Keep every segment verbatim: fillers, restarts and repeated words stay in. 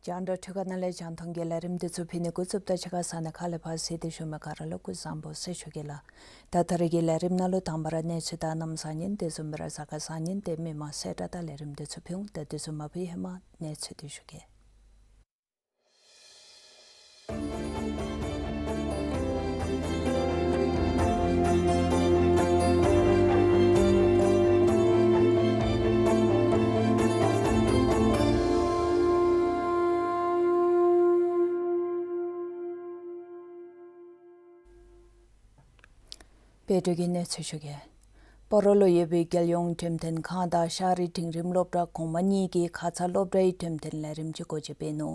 རྒྱང་བསྒྲགས་འཕྲུལ་ཁང་ནང་ལས་རྒྱང་མཐོང་གི་ལས་རིམ་འདི་ཚུ་ཕུལ་ནི་འགོ་བཙུགསཔ་ད་ཕྱི་ཁ་ས་གནས་ཁག་ལས་ཕར་གཟིགས་ཏེ་བཞུགས་མི་ག་ར་ལུ་སྐུ་གཟུགས་བཟང་པོ་ཟེར་ཞུ་གེ་ལགས། ད་ད་རེས་ཀྱི་ལས་རིམ་ནང་ལུ་དང་པ་ར་གནས་ཚུལ་དང་གནམ་གསར་རྙིང་དེ་བཟུམ་སྦེ་ར་གཟའ་སྐར་གསར་རྙིང་དེ་མི་མང་གསལ་བསྒྲགས་དང་ལས་རིམ་འདི་ཚུ་ཕུལ་འོང་། ད་འདི་ཚུ་མ་ཕུལ་ཧེ་མ་གནས་ཚུལ་འདི་ཞུ་གེ། དཔལ་སྒྲོལ་གྱིས་གནས་ཚུལ་ཞུ་གེ། སྤ་རོ་ལུ་ཡོད་པའི་རྒྱལ་ཡོངས་འགྲེམས་སྟོན་ཁང་དང་ཤ་རི་འབྲིང་རིམ་སློབ་གྲྭ་གོང་མ་གཉིས་ཀྱིས་ཁ་ཙ་སློབ་གྲྭའི་འགྲེམས་སྟོན་ལས་རིམ་ཅིག་སྒོ་འབྱེད་འབད་ནུག།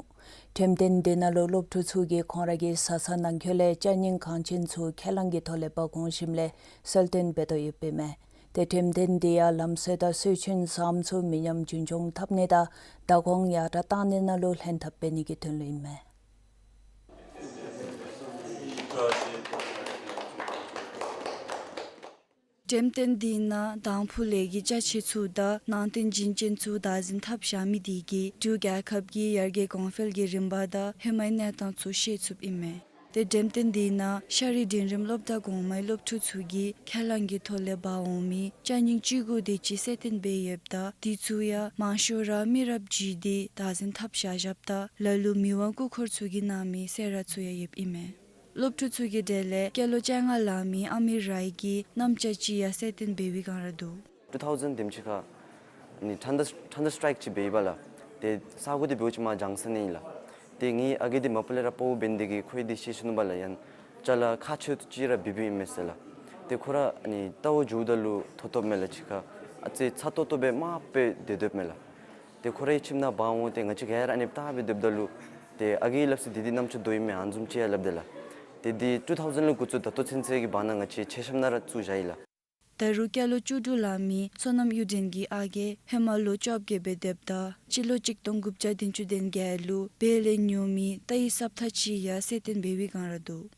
འགྲེམས་སྟོན་འདི་ནང་ལུ་སློབ་ཕྲུག་ཚུ་གིས་ཁོང་ར་གི་བཟའ་ཚང་ནང་འཁོད་ལས་ཅ་རྙིང་གང་ཅན་ཚུ་ཁས་བླངས་ཀྱི་ཐོག་ལས་འབག་འོང་ཞིནམ་ལས་གསལ་སྟོན་འབད་དོ་ཡོདཔ་ཨིན་མས། ཏེ་འགྲེམས་སྟོན་འདི་ཡང་ལམ་སྲོལ་དང་སྲོལ་རྒྱུན་བཟང་ཚུ་མི་ཉམས་རྒྱུན་འཁྱོངས་འཐབ་ནི་དང་བདག་ཁོངས་ཡར་དྲག་བཏང་ནི་ནང་ལུ་ལྷན་ཐབས་འབད་ནི་གི་དོན་ལུ་ཨིན་མས། འགྲེམས་སྟོན་འདི་ནང་དང་ཕུ་ལས་ཀྱི་ཅ་ཆས་ཚུ་དང་ནང་རྟེན་བྱིན་ཅན་ཚུ་བདག་འཛིན་འཐབ་བཞག་མི་དེ་གིས་འབྲུག་རྒྱལ་ཁབ་ཀྱི་ཡར་རྒྱས་གོང་འཕེལ་གྱི་རིམ་པ་དང་ཧེ་མའི་གནས་སྟངས་ཚུ་ཤེས་ཚུགསཔ་ཨིན་མས། ཏེ་འགྲེམས་སྟོན་འདི་ནང་ཤ་རི་འབྲིང་རིམ་སློབ་གྲྭ་གོང་མའི་སློབ་ཕྲུག་ཚུ་གིས་ཁས་བླངས་ཀྱི་ཐོག་ལས་འབག་འོང་མི་ཅ་རྙིང་བཅུ་དགུ་དེ་ཅིག་གསལ་སྟོན་འབད་ཡོདཔ་ད་དེ་ཚུ་ཡང་མང་ཤོས་ར་མི་རབས་བརྒྱུད་དེ་བདག་འཛིན་འཐབ་བཞག་བཞགཔ་ད་ལ་ལུ་མི་དབང་སྐུ་འཁོར་ཚུ་གིས་གནང་མི་གསོལ་རས་ཚུ་ཡང་ཡོདཔ་ཨིན་མས། སློབ་ཕྲུག་ཚུ་གི་གྲས་ལས་སྐྱེས་ལོ་བཅོ་ལྔ་ལང་མི་ཨ་མི་རའི་གི་གནམ་ལྕགས་ཅིག་ཡང་གསལ་སྟོན་འབད་བའི་བསྒང་ར་འདུག། ཊུ་ཐའུ་ཟེནཌ་དེམ་ཅིག་ཁར་ནི་ཐན་ཌར་ཐན་ཌར་སི་ཊ་རའིཀ་ཅིག་འབད་ཡི་པ་ལགས། ཏེ་ས་གོ་འདི་འབདཝ་ཅིག་མར་ལྗང་ས་ནང་ཨིན་ལགས། ཏེ་ངེའི་ཨ་རྒས་འདི་མ་པ་ལས་ར་དཔའ་བོ་འབད་ནི་དེ་གིས་ཁོ་གིས་འདི་ཤེས་ཞིནམ་ལས་ཡང་ཅ་ལ་ཁག་ཆེཝ་ཅིག་ར་འབད་འབདཝ་ཨིན་མས་ཟེར་ལགས། ཏེ་ཁོ་ར་ནི་ལྟཝ་འགྱོཝ་ད་ལུ་ཐོབ་ཐོབ་མས་ལགས། ཅིག་ཁར་ཨ་ཙི་ཚ་ཏོག་ཏོ་སྦེ་དམརཔོ་སྦེ་སྡོད་སྡོདཔ་མས་ལགས། ཏེ་ཁོ་རའི་ཁྱིམ་ནང་འབག་འོང་སྟེ་ང་བཅས་ག་ར་ཨ་ནི་བལྟ་སྦེ་སྡོདཔ་ད་ལུ་ཏེ་ཨ་རྒས་སླབ་ས་འདི་འདི་རྣམ་ཅོ་རྡོ་ཨིན་མས་ཨ་ནི་བཟུམ་ཅིག་ཡང་སླབ་དེས་ལགས། ཏེ་འདི་ཊུ་ཐའུ་ཟེནཌ་ལས་འགོ་བཙུགས་ད་ལྟོ་ཚུན་ཚོད་ཀྱི་བར་ན་ང་བཅས་ཆ་བཞག་ནང་ར་བཙུགས་བཞག་ཡི་ལགས། ད་རུང་སྐྱེས་ལོ་བཅུ་དྲུག་ལང་མི་བསོད་ནམས་གཡུ་སྒྲོན་གྱི་ཨ་རྒས་ཧེ་མ་ལོ་བཅོ་བརྒྱད་སྦེ་སྡོདཔ་ད་སྤྱི་ལོ་གཅིག་སྟོང་དགུ་བརྒྱ་བདུན་ཅུ་དོན་བརྒྱད་ལུ་བལ་ལས་ཉོ་མི་རྟའི་སྲབ་ཐག་ཅིག་ཡང་གསལ་སྟོན་འབད་བའི་བསྒང་ར་འདུག།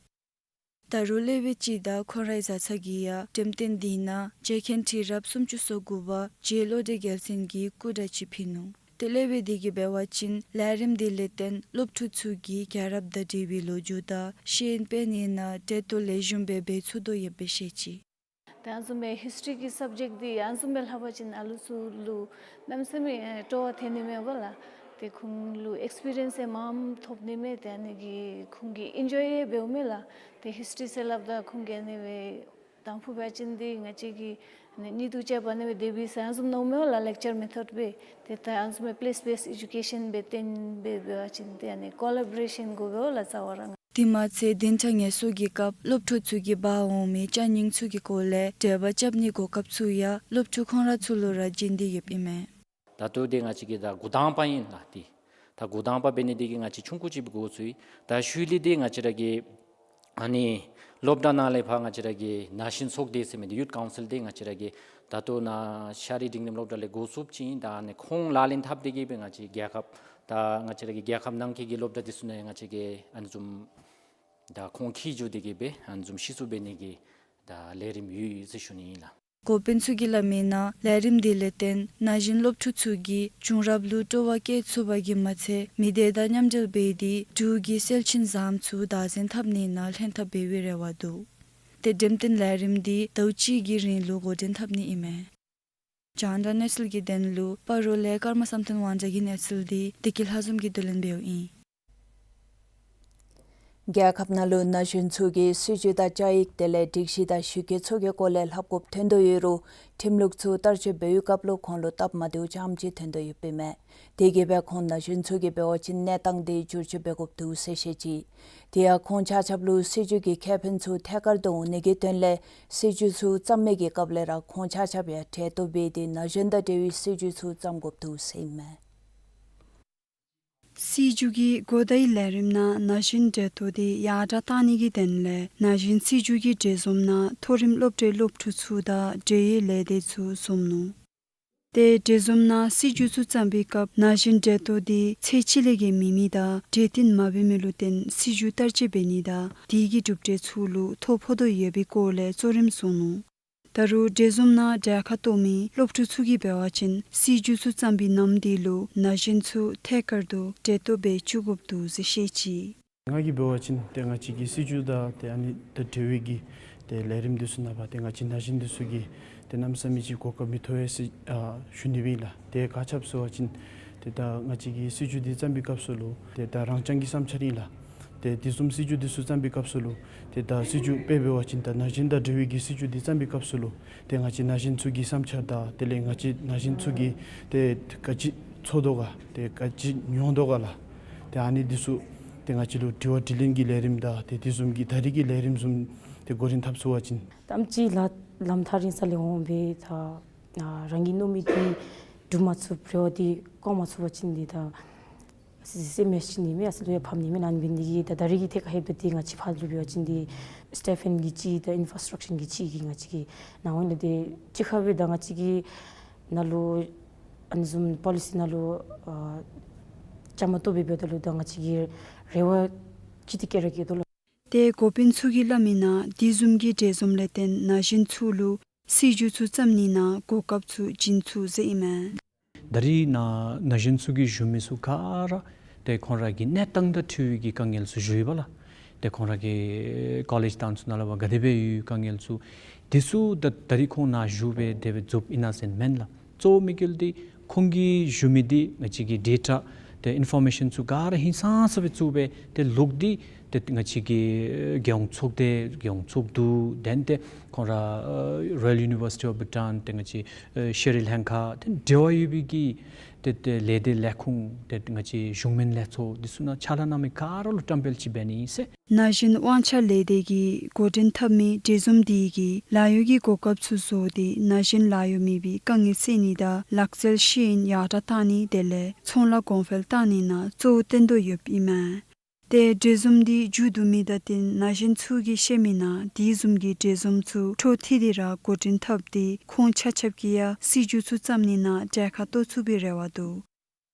ད་རུང་སློབ་དཔོན་ཅིག་དང་ཁོང་རའི་བཟའ་ཚང་གིས་ཡང་འགྲེམས་སྟོན་འདི་ནང་རྗེ་མཁན་ཁྲི་རབས་སུམ་ཅུ་སོ་དགུ་པ་རྗེ་བློ་གྲོས་རྒྱལ་མཚན་གྱི་སྐུ་འདྲ་ཅིག་ཕུལ་ནུག། ཏེ་སློབ་དཔོན་དེ་གིས་འབད་བ་ཅིན་ལས་རིམ་འདི་ལས་བརྟེན་སློབ་ཕྲུག་ཚུ་གིས་རྒྱལ་རབས་དང་འབྲེལ་བའི་ལོ་རྒྱུས་དང་ཤེས་ཡོན་སྤེལ་ནི་ནང་གྲལ་གཏོགས་ལེགས་ཤོམ་སྦེ་འབད་ཚུགས་དོ་ཡོདཔ་སྦེ་བཤད་ཅི། ད་ཨ་ནི་བཟུམ་སྦེ་ཧིསི་ཊི་རི་གི་སབ་ཇེཀཊ་འདི་ཨ་ནི་བཟུམ་སྦེ་ལྷག་པ་ཅིན་ཨ་ལུ་ཚུ་ལུ་གནམ་མེད་ས་མེད་སྤྲོ་བ་ཐོན་ནི་མས་པ་ལགས། ཏེ་ཁོང་ལུ་ཨེགསི་པི་རི་ཡནསི་ཡང་མངམ་ཐོབ་ནི་མས། ཏེ་ཨ་ནི་གིས་ཁོང་གིས་ཨེན་ཇོའི་ཡང་འབདཝ་མས་ལགས། ཏེ་ཧིསི་ཊི་རི་ཟེར་སླབ་ད་ཁོང་གིས་ཨ་ནི་སྦེ་དང་ཕུ་འབད་བ་ཅིན་འདི་ང་བཅས་ཀྱིས་ཨ་ནི་གཉིད་དུ་བཅའ་བ་ཨ་ནི་སྦེ་དེ་སྦེ་ཟེར་ཨ་ནི་བཟུམ་མནོཝ་མས་པ་ལགས། ལེཀ་ཅར་མེ་ཐོཌ་སྦེ། ཏེ་ད་ཨ་ནི་བཟུམ་སྦེ་པི་ལེསི་བེསཌ་ཨེ་ཌུ་ཀེ་ཤཱན་སྦེ་བཏོན་སྦེ་འབད་བ་ཅིན་ཏེ་ཨ་ནི་ཀོ་ལ་བོ་རེ་ཤཱན་དགོ་པས་པ་ལགས་རྩ་བ་ར་ང་། དེ་མ་ཚད་བདུན་ཕྲག་ངལ་གསོ་གི་སྐབས་སློབ་ཕྲུག་ཚུ་གིས་འབག་འོང་མི་ཅ་རྙིང་ཚུ་གི་སྐོར་ལས་འགྲེལ་པ་རྐྱབ་ནིའི་གོ་སྐབས་ཚུ་ཡང་སློབ་ཕྲུག་ཁོང་ར་ཚུ་ལུ་ར་བྱིན་ཏེ་ཡོདཔ་ཨིན་མས། ད་ལྟོ་འདི་ང་བཅས་ཀྱི་ད་འགོ་དང་པ་ཨིན་ལགས་འདི། ད་འགོ་དང་པ་འབད་ནི་འདི་གིས་ང་བཅས་ཆུང་ཀུ་ཅིག་སྦེ་འགོ་བཙུགས་ཡི། ད་ཤུལ་ལས་འདི་ང་བཅས་ར་གི་ཨ་ནི་ སློབ་གྲྭ་ནང་ལས་ཕར་ང་བཅས་ར་གི་ན་གཞོན་ཚོགས་སྡེ་ཟེར་མི་འདི་ཡུཐ་ཀའུན་སིལ་འདི་ང་བཅས་ར་གི་ད་ལྟོ་ནཱ་ཤ་རི་འབྲིང་རིམ་སློབ་གྲྭ་ལས་འགོ་བཙུགསཔ་ཅིག་ཨིན། ད་ཨ་ནི་ཁོང་ལག་ལེན་འཐབ་སྟེ་གིས་སྦེ་ང་བཅས་རྒྱལ་ཁབ་ད་ང་བཅས་ར་གི་རྒྱལ་ཁབ་ནང་འཁོད་ཀྱི་སློབ་གྲྭ་འདི་ཚུ་ནང་ཡང་ང་བཅས་ཀྱིས་ཨ་ནི་བཟུམ་ད་ཁོང་འཁྱིད་འགྱོ་སྟེ་གིས་སྦེ་ཨ་ནི་བཟུམ་གཞི་བཙུགས་འབད་ནི་གི་ད་ལས་རིམ་ཡོད་ཡོད་ཟེར་ཞུ་ནི་ཨིན་ལགས། འགོ་དཔོན་ཚུ་གིས་སླབ་མིའི་ནང་ལས་རིམ་འདི་ལས་བརྟེན་ན་གཞོན་སློབ་ཕྲུག་ཚུ་གིས་བྱུང་རབས་ལུ་སྤྲོ་བ་བསྐྱེད་ཚུགས་པ་གིས་མ་ཚད་མི་སྡེ་དང་མཉམ་འབྲེལ་འབད་དེ་འབྲུག་གི་སེལ་ཆེན་ཟམ་ཚུ་བདག་འཛིན་འཐབ་ནི་ནང་ལྷན་ཐབས་འབད་བའི་རེ་བ་འདུག། ཏེ་འགྲེམས་སྟོན་ལས་རིམ་འདི་ཟླཝ་གཅིག་གི་རིང་ལུ་འགོ་འདྲེན་འཐབ་ནི་ཨིན་མས། རྒྱང་བསྒྲགས་གནས་ཚུལ་གྱི་དོན་ལུ་སྤ་རོ་ལས་ཀརྨ་བསམ་གཏན་དབང་རྒྱལ་གྱི་གནས་ཚུལ་འདི་བདེ་སྐྱིད་ལྷ་འཛོམས་ཀྱིས་བསྡུ་ལེན་འབདཝ་ཨིན། རྒྱལ་ཁབ་ནང་ལུ་ན་གཞོན་ཚུ་གིས་སྲིད་བྱུས་དང་བཅའ་ཡིག་དེ་ལས་སྒྲིག་གཞི་དང་ཞི་རྒོལ་ཚོགས་ཀྱི་སྐོར་ལས་ལྷབ་དགོཔ་ཐོན་དོ་ཡོད་རུང་ཁྲིམས་ལུགས་ཚུ་བསྟར་སྤྱོད་འབད་བའི་སྐབས་ལུ་ཁོང་ལུ་སྟབས་མ་བདེཝ་རྐྱངམ་ཅིག་ཐོན་དོ་ཡོདཔ་ཨིན་མས། དེ་གིས་སྦེ་ཁོང་ན་གཞོན་ཚུ་གིས་འབད་བ་ཅིན་གནས་སྟངས་འདི་བསྒྱུར་བཅོས་འབད་དགོཔ་འདུག་ཟེར་བཤད་ཅི། དེ་ཡང་ཁོང་ཆ་ཁྱབ་ལུ་སྲིད་བྱུས་ཀྱི་ཁེ་ཕན་ཚུ་ཐད་ཀར་དུ་འོང་ནི་གི་དོན་ལས་སྲིད་བྱུས་ཚུ་བརྩམ་མི་གི་སྐབས་ལས་ར་ཁོང་ཆ་ཁྱབ་ཡང་གྲལ་གཏོགས་འབད་དེ་ན་གཞོན་དང་འབྲེལ་བའི་སྲིད་བྱུས་ཚུ་བརྩམ་དགོཔ་འདུག་ཟེར་ཨིན་མས། སྲིད་བྱུས་ཀྱི་གོ་བརྡའི་ལས་རིམ་ནང་ན་གཞོན་གྲལ་གཏོགས་འདི་ཡར་དྲག་གཏང་ནི་གི་དོན་ལས་ན་གཞོན་སྲིད་བྱུས་ཀྱི་འབྲེལ་འཛོམས་ནང་མཐོ་རིམ་སློབ་གྲྭའི་སློབ་ཕྲུག་ཚུ་དང་འབྲེལ་ཡོད་ལས་སྡེ་ཚུ་འཛོམས་ནུག། ཏེ་འབྲེལ་འཛོམས་ནང་སྲིད་བྱུས་ཚུ་བརྩམ་པའི་སྐབས་ན་གཞོན་གྲལ་གཏོགས་འདི་ཚད་ཅིག་ལས་བརྒལ་མེད་མི་དང་གྲོས་བསྟུན་མ་འབད་མི་ལུ་བརྟེན་སྲིད་བྱུས་བསྟར་སྤྱོད་འབད་ནི་དང་དེ་གི་གྲུབ་འབྲས་ཚུ་ལུ་ཐོ་ཕོག་དོ་ཡོད་པའི་སྐོར་ལས་གཙོ་རིམ་བཟུང་ནུག། ད་རུང་འབྲེལ་འཛོམས་ནང་གྲལ་ཁར་གཏོགས་མི་སློབ་ཕྲུག་ཚུ་གིས་འབད་བ་ཅིན་སྲིད་བྱུས་ཚུ་བརྩམ་པའི་ནམ་དེ་ལུ་ན་གཞོན་ཚུ་ཐད་ཀར་དུ་གྲལ་གཏོགས་འབད་བཅུག་དགོཔ་འདུག་ཟེར་བཤད་ཅི། ང་གིས་འབད་བ་ཅིན་ཏེ་ང་བཅས་ཀྱི་སྲིད་བྱུས་དང་ཏེ་ཨ་ནི་དང་འབྲེལ་བའི་གི་ཏེ་ལས་རིམ་འདི་ཚུ་ནང་ཕར་ཏེ་ང་བཅས་ན་གཞོན་འདི་ཚུ་གིས་ཏེ་གནམ་མེད་ས་མེད་ཅིག་གོ་སྐབས་མི་ཐོབ་པས་ཟེར་ཨ་ཞུ་ནི་སྦེ་ཨིན་ལགས། ཏེ་ག་ཅི་སྦེ་ཟེར་བ་ཅིན་ཏེ་ད་ང་བཅས་ཀྱི་སྲིད་བྱུས་འདི་བརྩམ་པའི་སྐབས་སུ་ལུ་ཏེ་ད་རང་རྐྱང་གི་བསམ་འཆར་ཨིན་ལགས། ཏེ་དེ་བཟུམ་སྲིད་བྱུས་འདི་ཚུ་བརྩམ་པའི་སྐབས་སུ་ལུ་ཏེ་ད་སྲིད་བྱུས་དཔེ་འབད་བ་ཅིན་ད་ན་གཞོན་དང་འབྲེལ་བའི་གི་སྲིད་བྱུས་འདི་བརྩམ་པའི་སྐབས་སུ་ལུ་ཏེ་ང་བཅས་ན་གཞོན་ཚུ་གི་བསམ་འཆར་དང་དེ་ལས་ང་བཅས་ན་གཞོན་ཚུ་གིས་ཏེ་ག་ཅི་ཚོར་དོ་ག་ཏེ་ག་ཅི་མྱོང་དོ་ག་ལགས། ཏེ་ཨ་ནི་འདི་ཚུ་ཏེ་ང་བཅས་ལུ་དྲི་བ་དྲིས་ལན་གྱི་ལས་རིམ་དང་ཏེ་དེ་བཟུམ་གྱི་ད་རིས་ཀྱི་ལས་རིམ་བཟུམ་ཏེ་འགོ་འདྲེན་འཐབ་ཚུགས་པ་ཅིན། ཏེ་ཨམ་ཅིག་ལགས་ལམ་ཐག་རིང་ས་ལས་འོང་སྦེ་ད་ཨ་རང་གིས་མནོ་མི་འདི་འགྲུབ་མ་ཚུགས་རེ་བ་འདི་བསྐང་མ་ཚུགས་པ་ཅིན་འདི་ད་སེམས་ཤི་ནི་མས། ཨ་ཙི་ལུ་ཡང་ཕམ་ནི་མས། ཨ་ནི་འབད་ནི་འདི་གིས་ད་ད་རིས་ཀྱི་ཐད་ཁར་ལྷོདཔ་ད་འདི་ང་བཅས་ཕར་ལུ་འབད་བ་ཅིན་འདི་སི་ཊེ་ཕཱན་གྱི་ཅིག་དང་ཨིན་ཕྲ་སི་ཊྲག་ཤཱན་གྱི་ཅིག་གིས་ང་བཅས་ཀྱི་ནང་འོང་ལས་ཏེ་གཅིག་ཁར་སྦེ་ད་ང་བཅས་ཀྱི་ནང་ལུ་ཨ་ནི་བཟུམ་པོ་ལི་སི་ནང་ལུ་ཨ་བཅའ་མར་གཏོགས་སྦེ་འབདཝ་ད་ལུ་ད་ང་བཅས་ཀྱི་རེ་བ་ཅིག་འདི་བསྐྱེད་ར་བསྐྱེད་དོ་ལགས། ཏེ་འགོ་དཔོན་ཚུ་གིས་སླབ་མིའི་ནང་དེ་བཟུམ་གྱི་འབྲེལ་འཛོམས་ལས་བརྟེན་ན་གཞོན་ཚུ་ལུ་སྲིད་བྱུས་ཚུ་བརྩམ་ནི་ནང་གོ་སྐབས་ཚུ་བྱིན་ཚུགས་ཟེར་ཨིན་མས། ད་རིས་ནཱ་ན་གཞོན་ཚུ་གིས་ཞུ་མི་ཚུ་ག་ར་ཏེ་ཁོང་ར་གི་གནས་སྟངས་དང་འཁྲིལ་བའི་གི་དཀའ་ངལ་ཚུ་ཞུ་ཡི་པ་ལགས། ཏེ་ཁོང་ར་གི་ཀོ་ལེཇ་དང་ཚུ་ནང་ལུ་ཕར་ག་དེ་སྦེ་ཡོད་དཀའ་ངལ་ཚུ་དེ་ཚུ་ད་ད་རིས་ཁོང་ནཱ་བཞུགས་སྦེ་དེ་སྦེ་རྫོགསཔ་ཨིན་ན་ཟེར་མེན་ལགས། གཙོ་བོ་དམིགས་ཡུལ་འདི་ཁོང་གིས་ཞུ་མི་འདི་ང་བཅས་ཀྱི་ཌེ་ཊ་ཏེ་ཨིན་ཕོར་མེ་ཤཱན་ཚུ་ག་ར་ཧིང་སངས་ས་སྦེ་བཙུགས་སྦེ་ཏེ་ལོག་སྟེ་ཏེ་ང་བཅས་ཀྱི་རྒྱལ་ཡོངས་ཚོགས་སྡེ་རྒྱལ་ཡོངས་ཚོགས་འདུ་དེ་ལས་ཏེ་ཁོང་ར་ཨ་རོ་ཡཱལ་ཡུ་ནི་བར་སི་ཊི་ཨོཕ་བྷུ་ཊཱན་ཏེ་ང་བཅས་ཨ་ཤེས་རིག་ལྷན་ཁག་དང་འབྲེལ་བ་ཡོད་པའི་གི་ཏེ་ཏེ་ལས་སྡེ་ལས་ཁུངས་ཏེ་ང་བཅས་གཞུང་མིན་ལས་ཚོགས་འདི་ཚུ་ནང་ཕྱག་ལཱ་གནང་མི་ག་ར་ལུ་བཀྲམ་སྤེལ་ཅིག་འབད་ནི་ཨིན་ཟེར། ན་གཞོན་དབང་ཆ་ལས་སྡེ་གིས་འགོ་འདྲེན་འཐབ་མི་འབྲེལ་འཛོམས་འདི་གིས་ལཱ་གཡོག་གི་གོ་སྐབས་ཚུ་བཟོ་སྟེ་ན་གཞོན་ལཱ་གཡོག་མེད་པའི་དཀའ་ངལ་སེལ་ནི་དང་ལག་རྩལ་ཤེས་ཡོན་ཡར་དྲག་གཏང་ནི་དེ་ལས་ཚོང་ལཱ་གོང་འཕེལ་གཏང་ནི་ནང་གཙོ་བོ་བཏོན་དོ་ཡོདཔ་ཨིན་མས། ཏེ་འབྲེལ་འཛོམས་འདི་མཇུག་བསྡུ་མི་དང་བསྟུན་ན་གཞོན་ཚུ་གིས་བཤད་མིའི་ནང་དེ་བཟུམ་གྱི་འབྲེལ་འཛོམས་ཚུ་འཕྲོ་མཐུད་དེ་ར་འགོ་འདྲེན་འཐབ་སྟེ་ཁོང་ཆ་ཁྱབ་ཀྱིས་ཡང་སྲིད་བྱུས་ཚུ་བརྩམ་ནི་ནང་གྲལ་ཁར་གཏོགས་ཚུགས་པའི་རེ་བ་འདུག།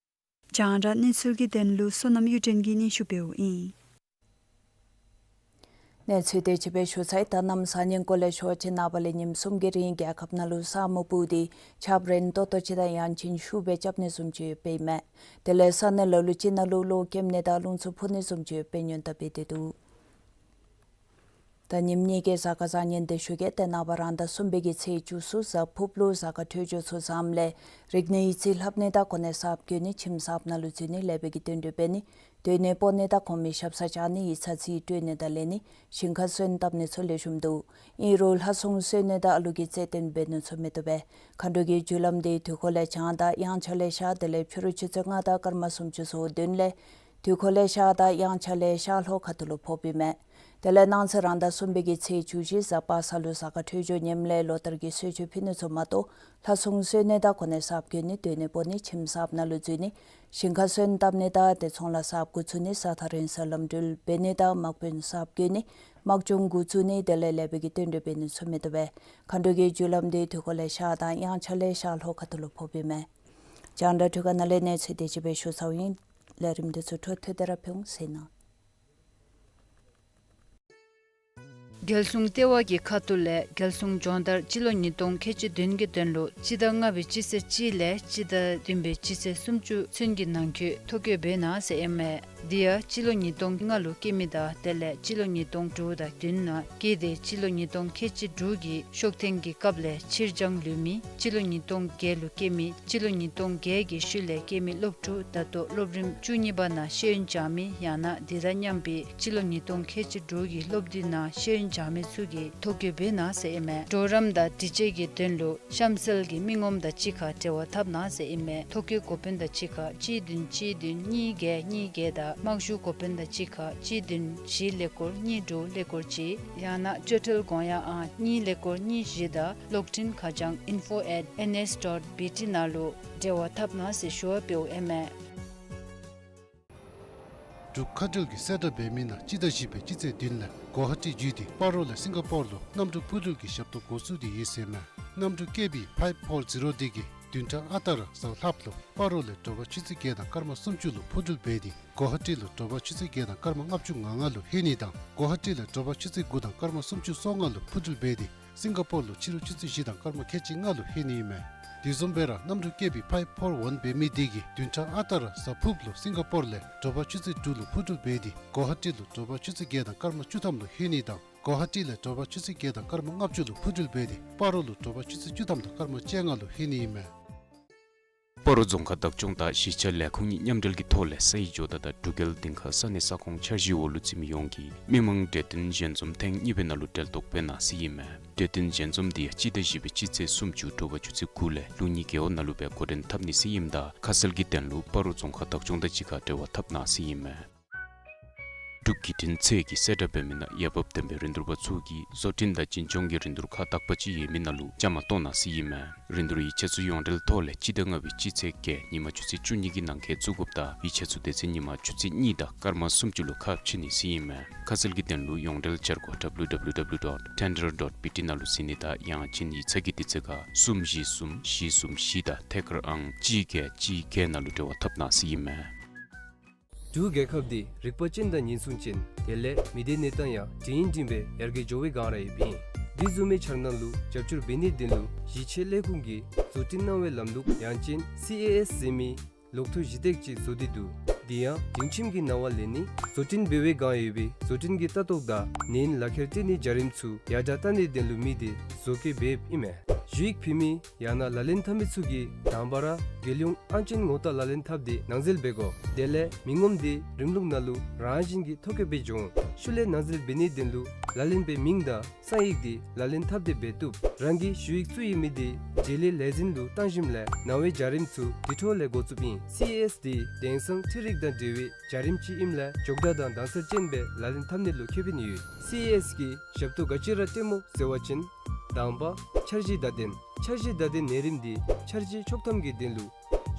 རྒྱང་བསྒྲགས་གནས་ཚུལ་གྱི་དོན་ལུ་བསོད་ནམས་གཡུ་སྒྲོན་གྱིས་སྙན་ཞུ་འབདཝ་ཨིན། གནས་ཚུལ་དེ་ཅིག་སྦེ་ཞུ་ཚར་ཡི། ད་གནམ་གཤིས་ཉིན་གུང་ལས་ཤོག་ཅིག་ནངས་པ་ལས་ཉིནམ་གསུམ་གྱི་རིང་རྒྱལ་ཁབ་ནང་ལུ་ས་སྨུག་སྤུབས་ཏེ་ཆརཔ་རན་ཏོག་ཏོ་ཅིག་དང་ཡང་ཅིན་ཤུགས་སྦེ་རྐྱབ་ནི་བཟུམ་ཅིག་ཡོདཔ་ཨིན་མས། དེ་ལས་ས་གནས་ལ་ལུ་ཅིག་ནང་ལུ་གློག་ཀེམ་ནི་དང་རླུང་འཚུབ་ཕུ་ནི་བཟུམ་ཅིག་ཡོདཔ་སྦེ་ཉེན་བརྡ་འབད་དེ་འདུག། ད་ཉིནམ་གཉིས་ཀྱི་གཟའ་སྐར་བཟང་ངན་དེ་ཞུ་གེ། ཏེ་ནངས་པ་རང་ཟླ་གསུམ་པའི་གི་ཚེས་བཅུ་གསུམ་གཟའ་ཕུརཔ་ལུ་གཟའ་སྐར་འཕྲོད་སྦྱོར་ཚུ་བཟངམ་ལས་རིག་གནས་ཡིག་རྩིས་ལྷབ་ནི་དང་གོ་གནས་གསརཔ་བསྐོ་ནི་ཁྱིམ་གསརཔ་ནང་ལུ་འཛུལ་ནི་ལེགས་པའི་གི་དོན་འགྲུབ་འབད་ནི་སྡོད་གནས་སྤོ་ནི་དང་གོང་མའི་ཞབས་སར་བཅར་ནི་ཡིག་ཚང་རྩིས་སྤྲོད་ནི་དང་ལེན་ནི་ཞིང་ཁར་སོན་བཏབ་ནི་ཚུ་ལེགས་ཤོམ་འདུག། ཨིན་རུང་ལྷ་སྲུང་གསོལ་ནི་དང་ཨ་ལུ་གི་རྩེད་འགྲན་འབད་ནི་ཚུ་མི་བཏུབ་པས། མཁའ་འགྲོ་གི་རྒྱུ་ལམ་འདི་དུས་འཁོར་ལས་བྱང་དང་དབྱངས་འཆར་ལས་ཤར་དེ་ལས་ཕྱི་རུ་ཆུ་ཚོད་ལྔ་དང་སྐར་མ་སུམ་ཅུ་སོ་བདུན་ལས་དུས་འཁོར་ལས་ཤར་དང་དབྱངས་འཆར་ལས་ཤར་ལྷོ་ཁ་ཐུག་ལུ་ཕོགཔ་ཨིན་མས། དེ་ལས་གནངས་ཚེ་རང་ཟླ་གསུམ་པའི་གི་ཚེས་བཅུ་བཞི་གཟའ་པ་སངས་ལུ་གཟའ་སྐར་འཕྲོད་སྦྱོར་ངནམ་ལས་ལོ་ལྟར་གྱི་གསོལ་མཆོད་ཕུལ་ནི་ཚུ་མ་གཏོགས་ལྷ་སྲུང་གསོལ་ནི་དང་གོ་གནས་གསརཔ་བསྐོ་ནི་སྡོད་གནས་སྤོ་ནི་ཁྱིམ་གསརཔ་ནང་ལུ་འཛུལ་ནི་ཞིང་ཁ་སོན་བཏབ་ནི་དང་དེ་ཚུ་ལས་གསརཔ་འགོ་བཙུགས་ནི་ས་ཐག་རིང་སར་ལམ་འགྲུལ་འབད་ནི་དང་དམག་དཔོན་གསརཔ་བསྐོ་ནི་དམག་སྦྱོང་འགོ་བཙུགས་ནི་དེ་ལས་ལེགས་པའི་གི་རྟེན་འབྲེལ་འབད་ནི་ཚུ་མི་བཏུབ་པས། མཁའ་འགྲོ་གི་རྒྱུ་ལམ་འདི་དུས་འཁོར་ལས་ཤར་དང་དབྱངས་འཆར་ལས་ཤར་ལྷོ་ཁ་ཐུག་ལུ་ཕོགཔ་ཨིན་མས། རྒྱང་བསྒྲགས་འཕྲུལ་ཁང་ནང་ལས་གནས་ཚུལ་དེ་ཅིག་སྦེ་ཞུ་ཚརཝ་ཨིན། ལས་རིམ་འདི་ཚུ་འཕྲོ་མཐུད་དེ་ར་ཕུལ་འོང་ཟེར་ཨིན། རྒྱལ་སྲུང་ལྟེ་བ་གི་ཁ་ཐུག་ལས་རྒྱལ་སྲུང་སྦྱོང་བརྡར་སྤྱི་ལོ་ཉིས་སྟོང་ཁལ་གཅིག་བདུན་གྱི་དོན་ལུ་སྤྱི་ཟླ་ལྔ་པའི་སྤྱི་ཚེས་གཅིག་ལས་སྤྱི་ཟླ་བདུན་པའི་སྤྱི་ཚེས་སུམ་ཅུ་ཚུན་གྱི་ནང་འཁོད་ཐོ་བཀོད་འབད་གནང་ཟེར་ཨིན་མས། དེ་ཡང་སྤྱི་ལོ་ཉིས་སྟོང་ལྔ་ལུ་སྐྱེས་མི་དང་དེ་ལས་སྤྱི་ལོ་ཉིས་སྟོང་དྲུག་དང་བདུན་ནང་སྐྱེས་ཏེ་སྤྱི་ལོ་ཉིས་སྟོང་ཁལ་གཅིག་དྲུག་གི་ཤོག་ཐེངས་ཀྱི་སྐབས་ལས་ཕྱིར་འགྱངས་ལུས་མི། སྤྱི་ལོ་ཉིས་སྟོང་བརྒྱད་ལུ་སྐྱེས་མི། སྤྱི་ལོ་ཉིས་སྟོང་བརྒྱད་ཀྱི་ཤུལ་ལས་སྐྱེས་མི་སློབ་ཕྲུག་ད་ལྟོ་སློབ་རིམ་བཅུ་གཉིས་པ་ནང་ཤེས་ཡོན་སྦྱང་མི་ཡང་ན་དེ་དང་མཉམ་པའི་སྤྱི་ལོ་ཉིས་སྟོང་ཁལ་གཅིག་དྲུག་གི་སློབ་དུས་ནང་ཤེས་ཡོན་སྦྱང་མི་ཚུ་གིས་ཐོ་བཀོད་འབད་གནང་ཟེར་ཨིན་མས། གྲོགས་རམ་དང་དྲི་དཔྱད་ཀྱི་དོན་ལུ་གཤམ་གསལ་གྱི་མི་ངོམ་དང་གཅིག་ཁར་འབྲེལ་བ་འཐབ་གནང་ཟེར་ཨིན་མས། ཐོ་བཀོད་འགོ་དཔོན་དང་གཅིག་ཁར་གཅིག་བདུན་གཅིག་བདུན་གཉིས་བརྒྱད་གཉིས་བརྒྱད་དང་དམག་ཞུ་འགོ་དཔོན་དང་གཅིག་ཁར་གཅིག་བདུན་བཞི་ཀླད་ཀོར་གཉིས་དྲུག་ཀླད་ཀོར་གཅིག་ཡང་ན་སྤྱོད་ཁྲལ་དགོངས་ཡངས་ཨང་གཉིས་ཀླད་ཀོར་གཉིས་བཞི་དང་གློག་འཕྲིན་ཁ་བྱང་info at N S dot B T ནང་ལུ་འབྲེལ་བ་འཐབ་གནང་ཟེར་ཞུ་བ་འབདཝ་ཨིན་མས། འབྲུག་མཁའ་འགྲུལ་གྱིས་གསལ་བསྒྲགས་འབད་མི་ནང་སྤྱི་ཟླ་བཞི་པའི་སྤྱི་ཚེས་བདུན་ལས་གོ་ཧ་ཊི་བརྒྱུད་དེ་སྤ་རོ་ལས་སིང་ག་པོར་ལུ་གནམ་གྲུ་འཕུར་འགྲུལ་གྱི་ཞབས་ཏོག་འགོ་བཙུགས་ཏེ་ཡོད་ཟེར་ཨིན་མས། གནམ་གྲུ་ཀེ་བི་ཕའིབ་ཕོར་ཛི་རོ་འདི་གིས་བདུན་ཕྲག་ཨ་རྟག་ར་གཟའ་ལྷགཔ་ལུ་སྤ་རོ་ལས་དྲོ་པ་ཆུ་ཚོད་བརྒྱད་དང་སྐར་མ་སུམ་ཅུ་ལུ་འཕུར་འགྲུལ་འབད་དེ་གོ་ཧ་ཊི་ལུ་དྲོ་པ་ཆུ་ཚོད་བརྒྱད་དང་སྐར་མ་ལྔ་བཅུ་ང་ལྔ་ལུ་ལྷོད་ནི་དང་གོ་ཧ་ཊི་ལས་དྲོ་པ་ཆུ་ཚོད་དགུ་དང་སྐར་མ་སུམ་ཅུ་སོ་ལྔ་ལུ་འཕུར་འགྲུལ་འབད་དེ་སིང་ག་པོར་ལུ་ཕྱི་རུ་ཆུ་ཚོད་བཞི་དང་སྐར་མ་ཁལ་གཅིག་ལྔ་ལུ་ལྷོད་ནི་ཨིན་མས། དེ་བཟུམ་སྦེ་ར་གནམ་གྲུ་ཀེ་བི་ཕའིབ་ཕོར་ཝན་འབད་མི་འདི་གིས་བདུན་ཕྲག་ཨ་རྟག་ར་གཟའ་ཕུརཔ་ལུ་སིང་ག་པོར་ལས་དྲོ་པ་ཆུ་ཚོད་དྲུག་ལུ་འཕུར་འགྲུལ་འབད་དེ་གོ་ཧ་ཊི་ལུ་དྲོ་པ་ཆུ་ཚོད་བརྒྱད་དང་སྐར་མ་བཅུ་ཐམ་ལུ་ལྷོད་ནི་དང་གོ་ཧ་ཊི་ལས་དྲོ་པ་ཆུ་ཚོད་བརྒྱད་དང་སྐར་མ་ལྔ་བཅུ་ལུ་འཕུར་འགྲུལ་འབད་དེ་སྤ་རོ་ལུ་དྲོ་པ་ཆུ་ཚོད་བཅུ་ཐམ་དང་སྐར་མ་བཅོ་ལྔ་ལུ་ལྷོད་ནི་ཨིན་མས། སྤ་རོ་རྫོང་ཁག་བདག་སྐྱོང་དང་གཞིས་ཆགས་ལས་ཁུངས་གཉིས་མཉམ་འབྲེལ་གྱི་ཐོག་ལས་སའི་ཇོ་བདག་དང་འབྲུག་རྒྱལ་སྡིངས་ཁ་ས་གནས་ས་ཁོངས་འཆར་གཞིའི་འོག་ལུ་འཛུལ་མི་ཡོངས་ཀྱིས་མི་མང་གྲོས་བསྟུན་ཞལ་འཛོམས་ཐེངས་གཉིས་པའི་ནང་ལུ་གྲལ་གཏོགས་འབད་གནང་ཟེར་ཨིན་མས། གྲོས་བསྟུན་ཞལ་འཛོམས་འདི་ཡང་སྤྱི་ཟླ་བཞི་པའི་སྤྱི་ཚེས་སུམ་ཅུ་དྲོ་པ་ཆུ་ཚོད་དགུ་ལས་ལུགས་གཉིས་རྒེད་འོག་ནང་ལུ་སྦེ་འགོ་འདྲེན་འཐབ་ནི་ཟེར་ཨིནམ་ད་ཁ་གསལ་གྱི་དོན་ལུ་སྤ་རོ་རྫོང་ཁག་བདག་སྐྱོང་དང་གཅིག་ཁར་འབྲེལ་བ་འཐབ་གནང་ཟེར་ཨིན་མས། འབྲུག་བརྒྱུད་འཕྲིན་ཚད་ཀྱིས་གསལ་བསྒྲགས་འབད་མི་ནང་འོས་འབབ་ལྡན་པའི་རིན་བསྡུར་པ་ཚུ་གིས་བཟོ་སྐྲུན་དང་འཛིན་སྐྱོང་གི་རིན་བསྡུར་ཁག་དག་པ་ཅིག་ཡོད་མི་ནང་ལུ་བཅའ་མར་གཏོགས་གནང་ཟེར་ཨིན་མས། རིན་བསྡུར་ཡིག་ཆ་ཚུ་ཡོངས་འབྲེལ་ཐོག་ལས་སྤྱི་ཟླ་ལྔ་པའི་སྤྱི་ཚེས་བརྒྱད་ཉིན་མ་ཆུ་ཚོད་བཅུ་གཉིས་ཀྱི་ནང་འཁོད་བཙུགས་དགོཔ་དང་ཡིག་ཆ་ཚུ་དེ་ཚེ་ཉིན་མ་ཆུ་ཚོད་གཉིས་དང་སྐར་མ་སུམ་ཅུ་ལུ་ཁ་ཕྱེ་ནི་ཟེར་ཨིན་མས། ཁ་གསལ་གྱི་དོན་ལུ་ཡོངས་འབྲེལ་འཆར་སྒོ་W W W dot tender dot B T ནང་ལུ་གཟིགས་ནི་དང་ཡང་ཅིན་ཡིག་ཚང་གི་དུས་ཚོད་ཁར་གསུམ་བཞི་གསུམ་བཞི་གསུམ་བཞི་དང་ཐད་ཀར་ཨང་གཅིག་བརྒྱད་གཅིག་བརྒྱད་ནང་ལུ་འབྲེལ་བ་འཐབ་གནང་ཟེར་ཨིན་མས། འབྲུག་རྒྱལ་ཁབ་འདི་རིག་པ་ཅན་དང་ཉེན་སྲུང་ཅན་དེ་ལས་མི་སྡེ་གནས་སྟངས་ཡང་འདྲ་ཡིན་འདྲ་མིན་སྦེ་ཡར་རྒྱས་འགྱོ་བའི་སྒང་ར་ཡོདཔ་ཨིན། འདི་བཟུམ་མའི་འཆར་སྣང་ལུ་རྒྱབ་སྐྱོར་འབད་ནིའི་དོན་ལུ་གཞིས་བྱེས་ལས་ཁུངས་ཀྱིས་བཟོ་སྐྲུན་གནང་བའི་ལམ་ལུགས་ཡང་ཅིན་སི་ཨེ་ཨེསི་ཟེར་མི་ལོག་ཐོ་གཞི་སྟེགས་ཅིག་བཟོ་སྟེ་འདུག། འདི་ཡང་སྒྲིང་ཁྱིམ་གྱི་ནང་ལས་ནི་བཟོ་སྐྲུན་འབད་བའི་སྒང་ཡོད་པའི་བཟོ་སྐྲུན་གྱི་ལྟ་རྟོག་དང་ནན་ལག་ཁྱེར་སྤྲོད་ནིའི་བྱ་རིམ་ཚུ་ཡར་དྲག་བཏང་ནིའི་དོན་ལུ་དམིགས་ཏེ་བཟོ་བཀོད་འབདཝ་ཨིན་མས། ཞུ་ཡིག་ཕུལ་མི་ཡང་ན་ལག་ལེན་འཐབ་མི་ཚུ་གིས་དང་པ་ར་རྒྱལ་ཡོངས་ཨང་ཅན་ངོ་རྟགས་ལག་ལེན་འཐབ་སྟེ་ནང་འཛུལ་འབད་དགོ། དེ་ལས་མི་ངོམ་འདི་རིམ་ལུགས་ནང་ལུ་རང་བཞིན་གྱིས་ཐོ་བཀོད་འབད་འགྱོ་འོང་། ཤུལ་ལས་ནང་འཛུལ་འབད་ནིའི་དོན་ལུ་ལག་ལེན་པའི་མིང་དང་གསང་ཡིག་འདི་ལག་ལེན་འཐབ་སྟེ་འབད་བཏུབ། རང་གི་ཞུ་ཡིག་བཙུགས་ཡོད་མི་འདི་འབྲེལ་ཡོད་ལས་འཛིན་ལུ་བཏང་ཞིནམ་ལས་ནང་པའི་བྱ་རིམ་ཚུ་དེ་འཕྲོ་ལས་འགོ་བཙུགསཔ་ཨིན། སི་ཨེ་ཨེསི་འདི་དེང་སང་འཕྲུལ་རིག་དང་འབྲེལ་བའི་བྱ་རིམ་ཅིག་ཨིནམ་ལས་མགྱོགས་དྲགས་དང་དྭངས་གསལ་ཅན་སྦེ་ལག་ལེན་འཐབ་ནི་ལུ་ཁེ་ཕན་ཡོད། སི་ཨེ་ཨེསི་གིས་ཞབས་ཏོག་ག་ཅི་ར་སྤྲོདཔ་སྨོ་ཟེར་བ་ཅིན་དང་པ་འཆར་གཞི་བརྡ་དོན། འཆར་གཞི་བརྡ་དོན་ནང་རིམ་འདི་འཆར་གཞི་ཆོག་ཐམ་གྱི་དོན་ལུ་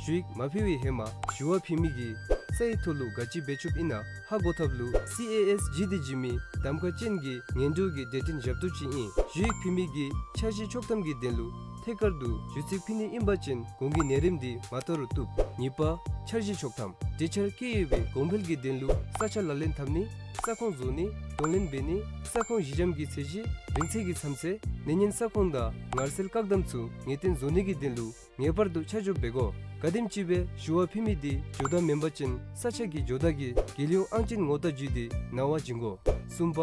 ཞུ་ཡིག་མ་ཕུལ་བའི་ཧེ་མ་ཞུ་བ་ཕུལ་མི་གིས་སའི་ཐོག་ལུ་ག་ཅི་འབད་ཆོགཔ་ཨིན་ན་ཧ་གོ་ཐབས་ལུ་སི་ཨེ་ཨེསི་བརྒྱུད་དེ་འབྱོན་མི་གདམ་ཁ་ཅན་གྱི་སྔོན་འགྲོ་གི་གྲོས་བསྟུན་ཞབས་ཏོག་ཅིག་ཨིན། ཞུ་ཡིག་ཕུལ་མི་གིས་འཆར་གཞི་ཆོག་ཐམ་གྱི་དོན་ལུ་ཐད་ཀར་དུ་ཞུ་ཚིག་ཕུལ་ནི་ཨིན་པ་ཅིན་གོང་གི་ནང་རིམ་འདི་མ་དོ་རུང་བཏུབ། གཉིས་པ་འཆར་གཞི་ཆོག་ཐམ། གྲོས་འཆར་བཀོད་ཡོད་པའི་གོང་འཕེལ་གྱི་དོན་ལུ་ས་ཆ་ལག་ལེན་འཐབ་ནི། ས་ཁོངས་བཟོ་ནི། གདོང་ལེན་འབད་ནི། ས་ཁོངས་གཞི་འགྱམ་གྱི་ཚད་གཞི། རིང་ཚད་ཀྱི་མཚམས་ཚད། གནོད་ཉེན་ས་ཁོངས་དང་ངར་སེལ་བཀག་དམ་ཚུ་ངེས་གཏན་བཟོ་ནི་གི་དོན་ལུ་ངེས་པར་དུ་ཆ་འཇོག་འབད་དགོ། ག་དེམ་ཅིག་སྦེ་ཞུ་བ་ཕུལ་མི་འདི་ཇོ་བདག་མེན་པ་ཅིན་ས་ཆ་གི་ཇོ་བདག་གིས་རྒྱལ་ཡོངས་ཨང་ཅན་ངོ་རྟགས་བརྒྱུད་དེ་ནང་པར་བྱིན་དགོ། གསུམ་པ་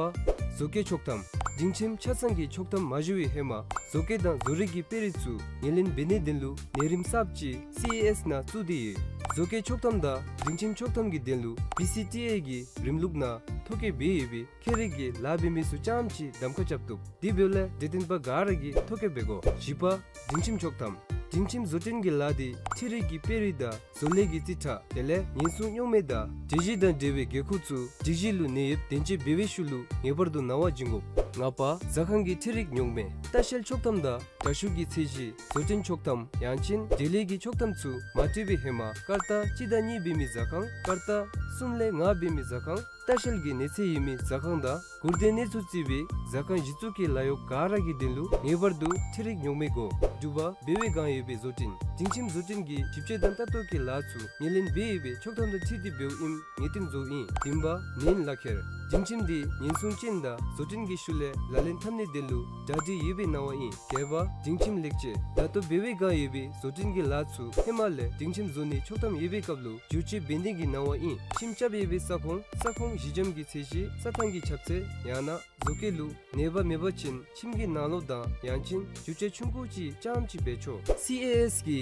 བཟོ་བཀོད་ཆོག་ཐམ། སྒྲིང་ཁྱིམ་ཆ་ཚང་གི་ཆོག་ཐམ་མ་ཞུ་བའི་ཧེ་མ་བཟོ་བཀོད་དང་བཟོ་རིག་གི་དཔེ་རིས་ཚུ་ངོས་ལེན་འབད་ནིའི་དོན་ལུ་ནང་རིམ་གསརཔ་ཅིག་སི་ཨེ་ཨེསི་ནང་བཙུགས་ཏེ་ཡོད། བཟོ་བཀོད་ཆོག་ཐམ་དང་སྒྲིང་ཁྱིམ་ཆོག་ཐམ་གྱི་དོན་ལུ་བི་སི་ཊི་ཨེ་གི་རིམ་ལུགས་ནང་ཐོ་བཀོད་འབད་ཡོད་པའི་ཁྱད་རིག་གི་ལཱ་འབད་མི་ཚུ་རྐྱངམ་ཅིག་གདམ་ཁ་རྐྱབ་བཏུབ། དེ་འབདཝ་ལས་གྲོས་བསྟུན་པ་ག་ར་གིས་ཐོ་བཀོད་འབད་དགོ། བཞི་པ་སྒྲིང་ཁྱིམ་ཆོག་ཐམ། སྒྲིང་ཁྱིམ་བཟོ་སྐྲུན་གྱི་ལཱ་འདི་འཕྲུལ་རིག་གི་དཔེ་རིས་དང་བཟོ་ལས་ཀྱི་རྩིས་ཁྲ་དེ་ལས་ཉེན་སྲུང་རྙོག་མེད་དང་སྒྲིག་གཞི་དང་འབྲེལ་བའི་འགན་ཁུར་ཚུ་སྒྲིག་གཞི་ལུ་གནས་ཡོདཔ་བདེན་དཔྱད་འབད་བའི་ཤུལ་ལུ་ངེས་པར་དུ་གནང་བ་བྱིན་དགོ། ལྔ་པ། ཟ་ཁང་གི་འཕྲུལ་རིག་རྙོག་མེད། ལྟ་བཤལ་ཆོག་ཐམ་དང་དྲ་ཞུགས་ཀྱི་ཚད་གཞི། བཟོ་སྐྲུན་ཆོག་ཐམ་ཡང་ཅིན་འབྲེལ་ཡོད་ཀྱི་ཆོག་ཐམ་ཚུ་མ་སྤྲོད་པའི་ཧེ་མ་ཀར་ཏ་གཅིག་དང་གཉིས་འབད་མི་ཟ་ཁང་ཀར་ཏ་གསུམ་ལས་ལྔ་འབད་མི་ཟ་ཁང་ལྟ་བཤལ་གྱི་གནས་ཚད་ཡོད་མི་ཟ་ཁང་དང་གུར་དེ་གནས་ཚུལ་བརྩི་བའི་ཟ་ཁང་གཞི་བཙུགས་ཀྱི་ལཱ་གཡོག་ག་ར་གི་དོན་ལུ་ངེས་པར་དུ་འཕྲུལ་རིག་རྙོག་མེད་དགོ། དྲུག་པ། འབད་བའི་སྒང་ཡོད་པའི་བཟོ་སྐྲུན། སྒྲིང་ཁྱིམ་བཟོ་སྐྲུན་གྱི་ཞིབ་དཔྱད་དང་ལྟ་རྟོག་གི་ལཱ་ཚུ་ངོས་ལེན་འབད་ཡོད་པའི་ཆོག་ཐམ་དང་འཁྲིལ་ཏེ་འབདཝ་ཨིནམ་ངེས་བསྟན་བཟོཝ་ཨིན། བདུན་པ། ནན་ལག་ཁྱེར། སྒྲིང་ཁྱིམ་འདི་ཉེན་སྲུང་ཅན་དང་བཟོ་སྐྲུན་གྱི་ཤུལ་ལས་ལག་ལེན་འཐབ་ནིའི་དོན་ལུ་གྲ་སྒྲིག་ཡོད་པའི་གནང་བ་ཨིན། བརྒྱད་པ། སྒྲིང་ཁྱིམ་ལེགས་བཅོས། ད་ལྟོ་འབད་བའི་སྒང་ཡོད་པའི་བཟོ་སྐྲུན་གྱི་ལཱ་ཚུ་ཧེ་མ་ལས་སྒྲིང་ཁྱིམ་བཟོ་ནིའི་ཆོག་ཐམ་ཡོད་པའི་སྐབས་ལུ་བསྒྱུར་བཅོས་འབད་ནིའི་གནང་བ་ཨིན། ཁྱིམ་རྐྱབ་ཡོད་པའི་ས་ཁོངས་ས་ཁོངས་གཞི་འགྱམ་གྱི་ཚད་གཞི་རྩྭ་ཐང་གི་ཁྱབ་ཚད་ཡང་ན་བཟོ་བཀོད་ལུ་ནད་པ་མེད་པ་ཅིན་ཁྱིམ་གྱི་ནང་ལོགས་དང་ཡང་ཅིན་བསྒྱུར་བཅོས་ཆུང་ཀུ་ཅིག་རྐྱངམ་ཅིག་འབད་ཆོག། སི་ཨེ་ཨེསི་གི་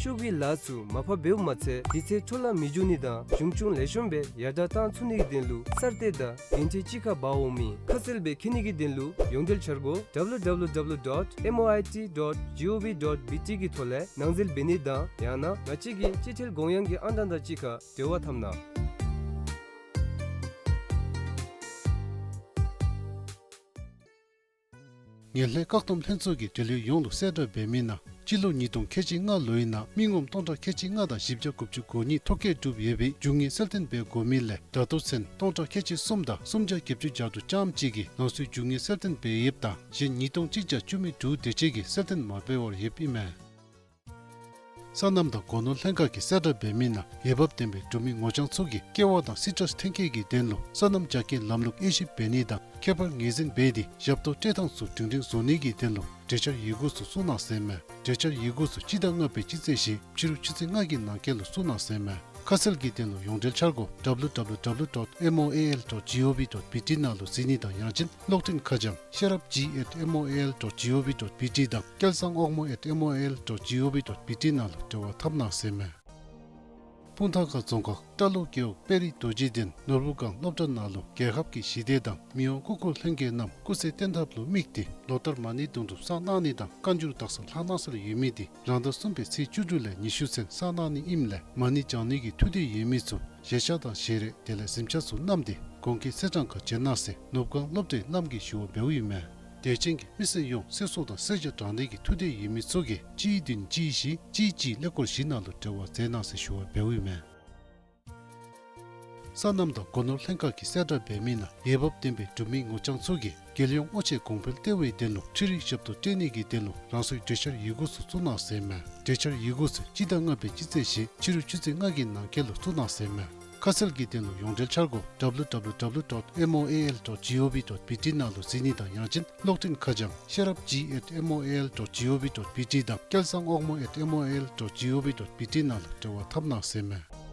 ཤོག་གུའི་ལཱ་ཚུ་མར་ཕབ་འབདཝ་མ་ཚད་དུས་ཚོད་འཕྲོ་བརླག་མི་འགྱོ་ནི་དང་གཞུང་ཆུང་ལེགས་ཤོམ་སྦེ་ཡར་དྲག་བཏང་ཚུགས་ནིའི་དོན་ལུ་གསར་གཏོད་དང་འགན་འཁྲི་གཅིག་ཁར་འབག་འོངམ་ཨིན། ཁ་གསལ་སྦེ་མཁྱེན་ནིའི་དོན་ལུ་ཡོངས་འབྲེལ་འཆར་སྒོ་W W W dot M O I T dot G O V dot B T གི་ཐོག་ལས་ནང་འཛུལ་འབད་ནི་དང་ཡང་ན་ང་བཅས་ཀྱི་སྤྱི་ཐེལ་གོང་ཡངས་ཀྱི་ཨང་གྲངས་དང་གཅིག་ཁར་འབྲེལ་བ་འཐབ་གནང་། ངན་ལྷད་བཀག་སྡོམ་ལྷན་ཚོགས་ཀྱིས་འབྲེལ་ཡོད་ཡོངས་ལུ་གསལ་བསྒྲགས་འབད་མི་ནང་སྤྱི་ལོ་ཉིས་སྟོང་ཁལ་གཅིག་ལྔ་ལོའི་ནང་མི་ངོམ་སྟོང་ཕྲག་ཁལ་གཅིག་ལྔ་དང་བཞི་བརྒྱ་དགུ་བཅུ་གོ་གཉིས་ཐོ་བཀོད་གྲུབ་ཡོད་པའི་རྒྱུ་དངོས་གསལ་སྟོན་འབད་དགོ་མི་ལས་ད་ལྟོ་ཚུན་སྟོང་ཕྲག་ཁལ་གཅིག་གསུམ་དང་སུམ་བརྒྱ་བརྒྱད་ཅུ་གྱ་དྲུག་རྐྱངམ་གཅིག་གིས་ལམ་སྲོལ་རྒྱུ་དངོས་གསལ་སྟོན་འབད་ཡོདཔ་དང་གཞན་ཉིས་སྟོང་གཅིག་བརྒྱ་བཅུ་མེད་དྲུག་དེ་ཅིག་གིས་གསལ་སྟོན་མ་འབད་བར་ཡོདཔ་ཨིན་མས། སོ་ནམ་དང་སྒོ་ནོར་ལྷན་ཁག་གིས་གསལ་བསྒྲགས་འབད་མི་ནང་འོས་འབབ་ལྡན་པའི་འབྲུག་མི་ངོ་རྐྱང་ཚུ་གིས་ཀེ་བ་དང་སི་ཊྲས་ཐོན་སྐྱེད་ཀྱི་དོན་ལུ་སོ་ནམ་རྒྱ་སྐྱེད་ལམ་ལུགས་དབྱེ་ཞིབ་འབད་ནི་དང་ཁྱད་པར་ངོས་འཛིན་འབད་དེ་ཞབས་ཏོག་སྤྲོད་ཐངས་ཚུ་སྒྲིང་སྒྲིང་བཟོ་ནི་གི་དོན་ལུ་གྲོས་འཆར་ཡི་གུ་ཚུ་བཙུགས་གནང་ཟེར་མས། གྲོས་འཆར་ཡི་གུ་ཚུ་སྤྱི་ཟླ་ལྔ་པའི་སྤྱི་ཚེས་བཞི་ཕྱི་རུ་ཆུ་ཚོད་ལྔ་གི་ནང་འཁོད་ལུ་བཙུགས་གནང་ཟེར་མས། ཁ་གསལ་གྱི་དོན་ལུ་ཡོངས་འབྲེལ་འཆར་སྒོ་W W W dot M O A L dot G O V dot B T ནང་ལུ་གཟིགས་ནི་དང་ཡང་ཅིན་གློག་འཕྲིན་ཁ་བྱང་ཤེས་རབ་G at M O A L dot G O V dot B T དང་སྐལ་བཟང་དབང་མོ་at M O A L dot G O V dot B T ནང་ལུ་འབྲེལ་བ་འཐབ་གནང་ཟེར་མས། སྤུངས་ཐང་ཁ་རྫོང་ཁག་ཏ་ལོ་རྒེད་འོག་དཔལ་རི་རྡོ་རྗེ་གདན་ནོར་བུ་སྒང་སློབ་གྲྭ་ནང་ལུ་རྒྱལ་ཁབ་ཀྱི་ཞི་བདེ་དང་མི་དབང་སྐུ་འཁོར་ལྷན་རྒྱས་རྣམས་སྐུ་ཚེ་བརྟན་ཐབས་ལུ་དམིགས་ཏེ་ལོ་ལྟར་མ་ཎི་བརྡུང་དྲུག་བསགས་གནང་ནི་དང་བཀའ་འགྱུར་དག་ས་ལྷག་གནང་སྲོལ་ཡོད་མི་དེ་རང་ཟླ་གསུམ་པའི་ཚེས་བཅུ་དྲུག་ལས་ཉི་ཤུ་ཚུན་བསགས་གནང་ནི་ཨིནམ་ལས་མ་ཎི་བགྱང་ནི་གི་ཐུགས་འདོད་ཡོད་མི་ཚུ་བཞེས་ཆས་དང་བཞེས་རས་དེ་ལས་གཟིམ་ཆས་ཚུ་བསྣམས་ཏེ་གོང་གི་ཚེས་གྲངས་ཁར་བྱོན་གནང་ཟེར་ནོར་བུ་སྒང་སློབ་གྲྭའི་རྣམ་ཀྱིས་ཞུ་བ་འབདཝ་ཨིན་མས། དད་ཅན་གྱི་མི་སེར་ཡོངས་གསོལ་ཚོགས་དང་གསོལ་ཇ་དྲང་ནི་གི་ཐུགས་འདོད་ཡོད་མི་ཚུ་གིས་གཅིག་བདུན་གཅིག་བཞི་གཅིག་གཅིག་ཀླད་ཀོར་བཞི་ནང་ལུ་འབྲེལ་བ་མཛད་གནང་ཟེར་ཞུ་བ་འབདཝ་ཨིན་མས། སོ་ནམ་དང་སྒོ་ནོར་ལྷན་ཁག་གིས་གསལ་བསྒྲགས་འབད་མི་ནང་འོས་འབབ་ལྡན་པའི་འབྲུག་མི་ངོ་རྐྱང་ཚུ་གིས་རྒྱལ་ཡོངས་དབུ་ཆེ་གོང་འཕེལ་གཏོད་པའི་དོན་ལུ་འཕྲུལ་རིག་ཞབས་ཏོག་སྤྲོད་ནི་གི་དོན་ལུ་རང་སོའི་གྲོས་འཆར་ཡི་གུ་ཚུ་བཙུགས་གནང་ཟེར་མས། གྲོས་འཆར་ཡི་གུ་ཚུ་སྤྱི་ཟླ་ལྔ་པའི་སྤྱི་ཚེས་བཞི་ཕྱི་རུ་ཆུ་ཚོད་ལྔ་གི་ནང་འཁོད་ལུ་བཙུགས་གནང་ཟེར་མས། ཁ་གསལ་གྱི་དོན་ལུ་ཡོངས་འབྲེལ་འཆར་སྒོ་W W W dot M O A L dot G O V dot B T ནང་ལུ་གཟིགས་ནི་དང་ཡང་ཅིན་གློག་འཕྲིན་ཁ་བྱང་ཤེས་རབ་G at M O A L dot G O V dot B T དང་སྐལ་བཟང་དབང་མོ་at M O A L dot G O V dot B T ནང་ལུ་འབྲེལ་བ་འཐབ་གནང་ཟེར་མས།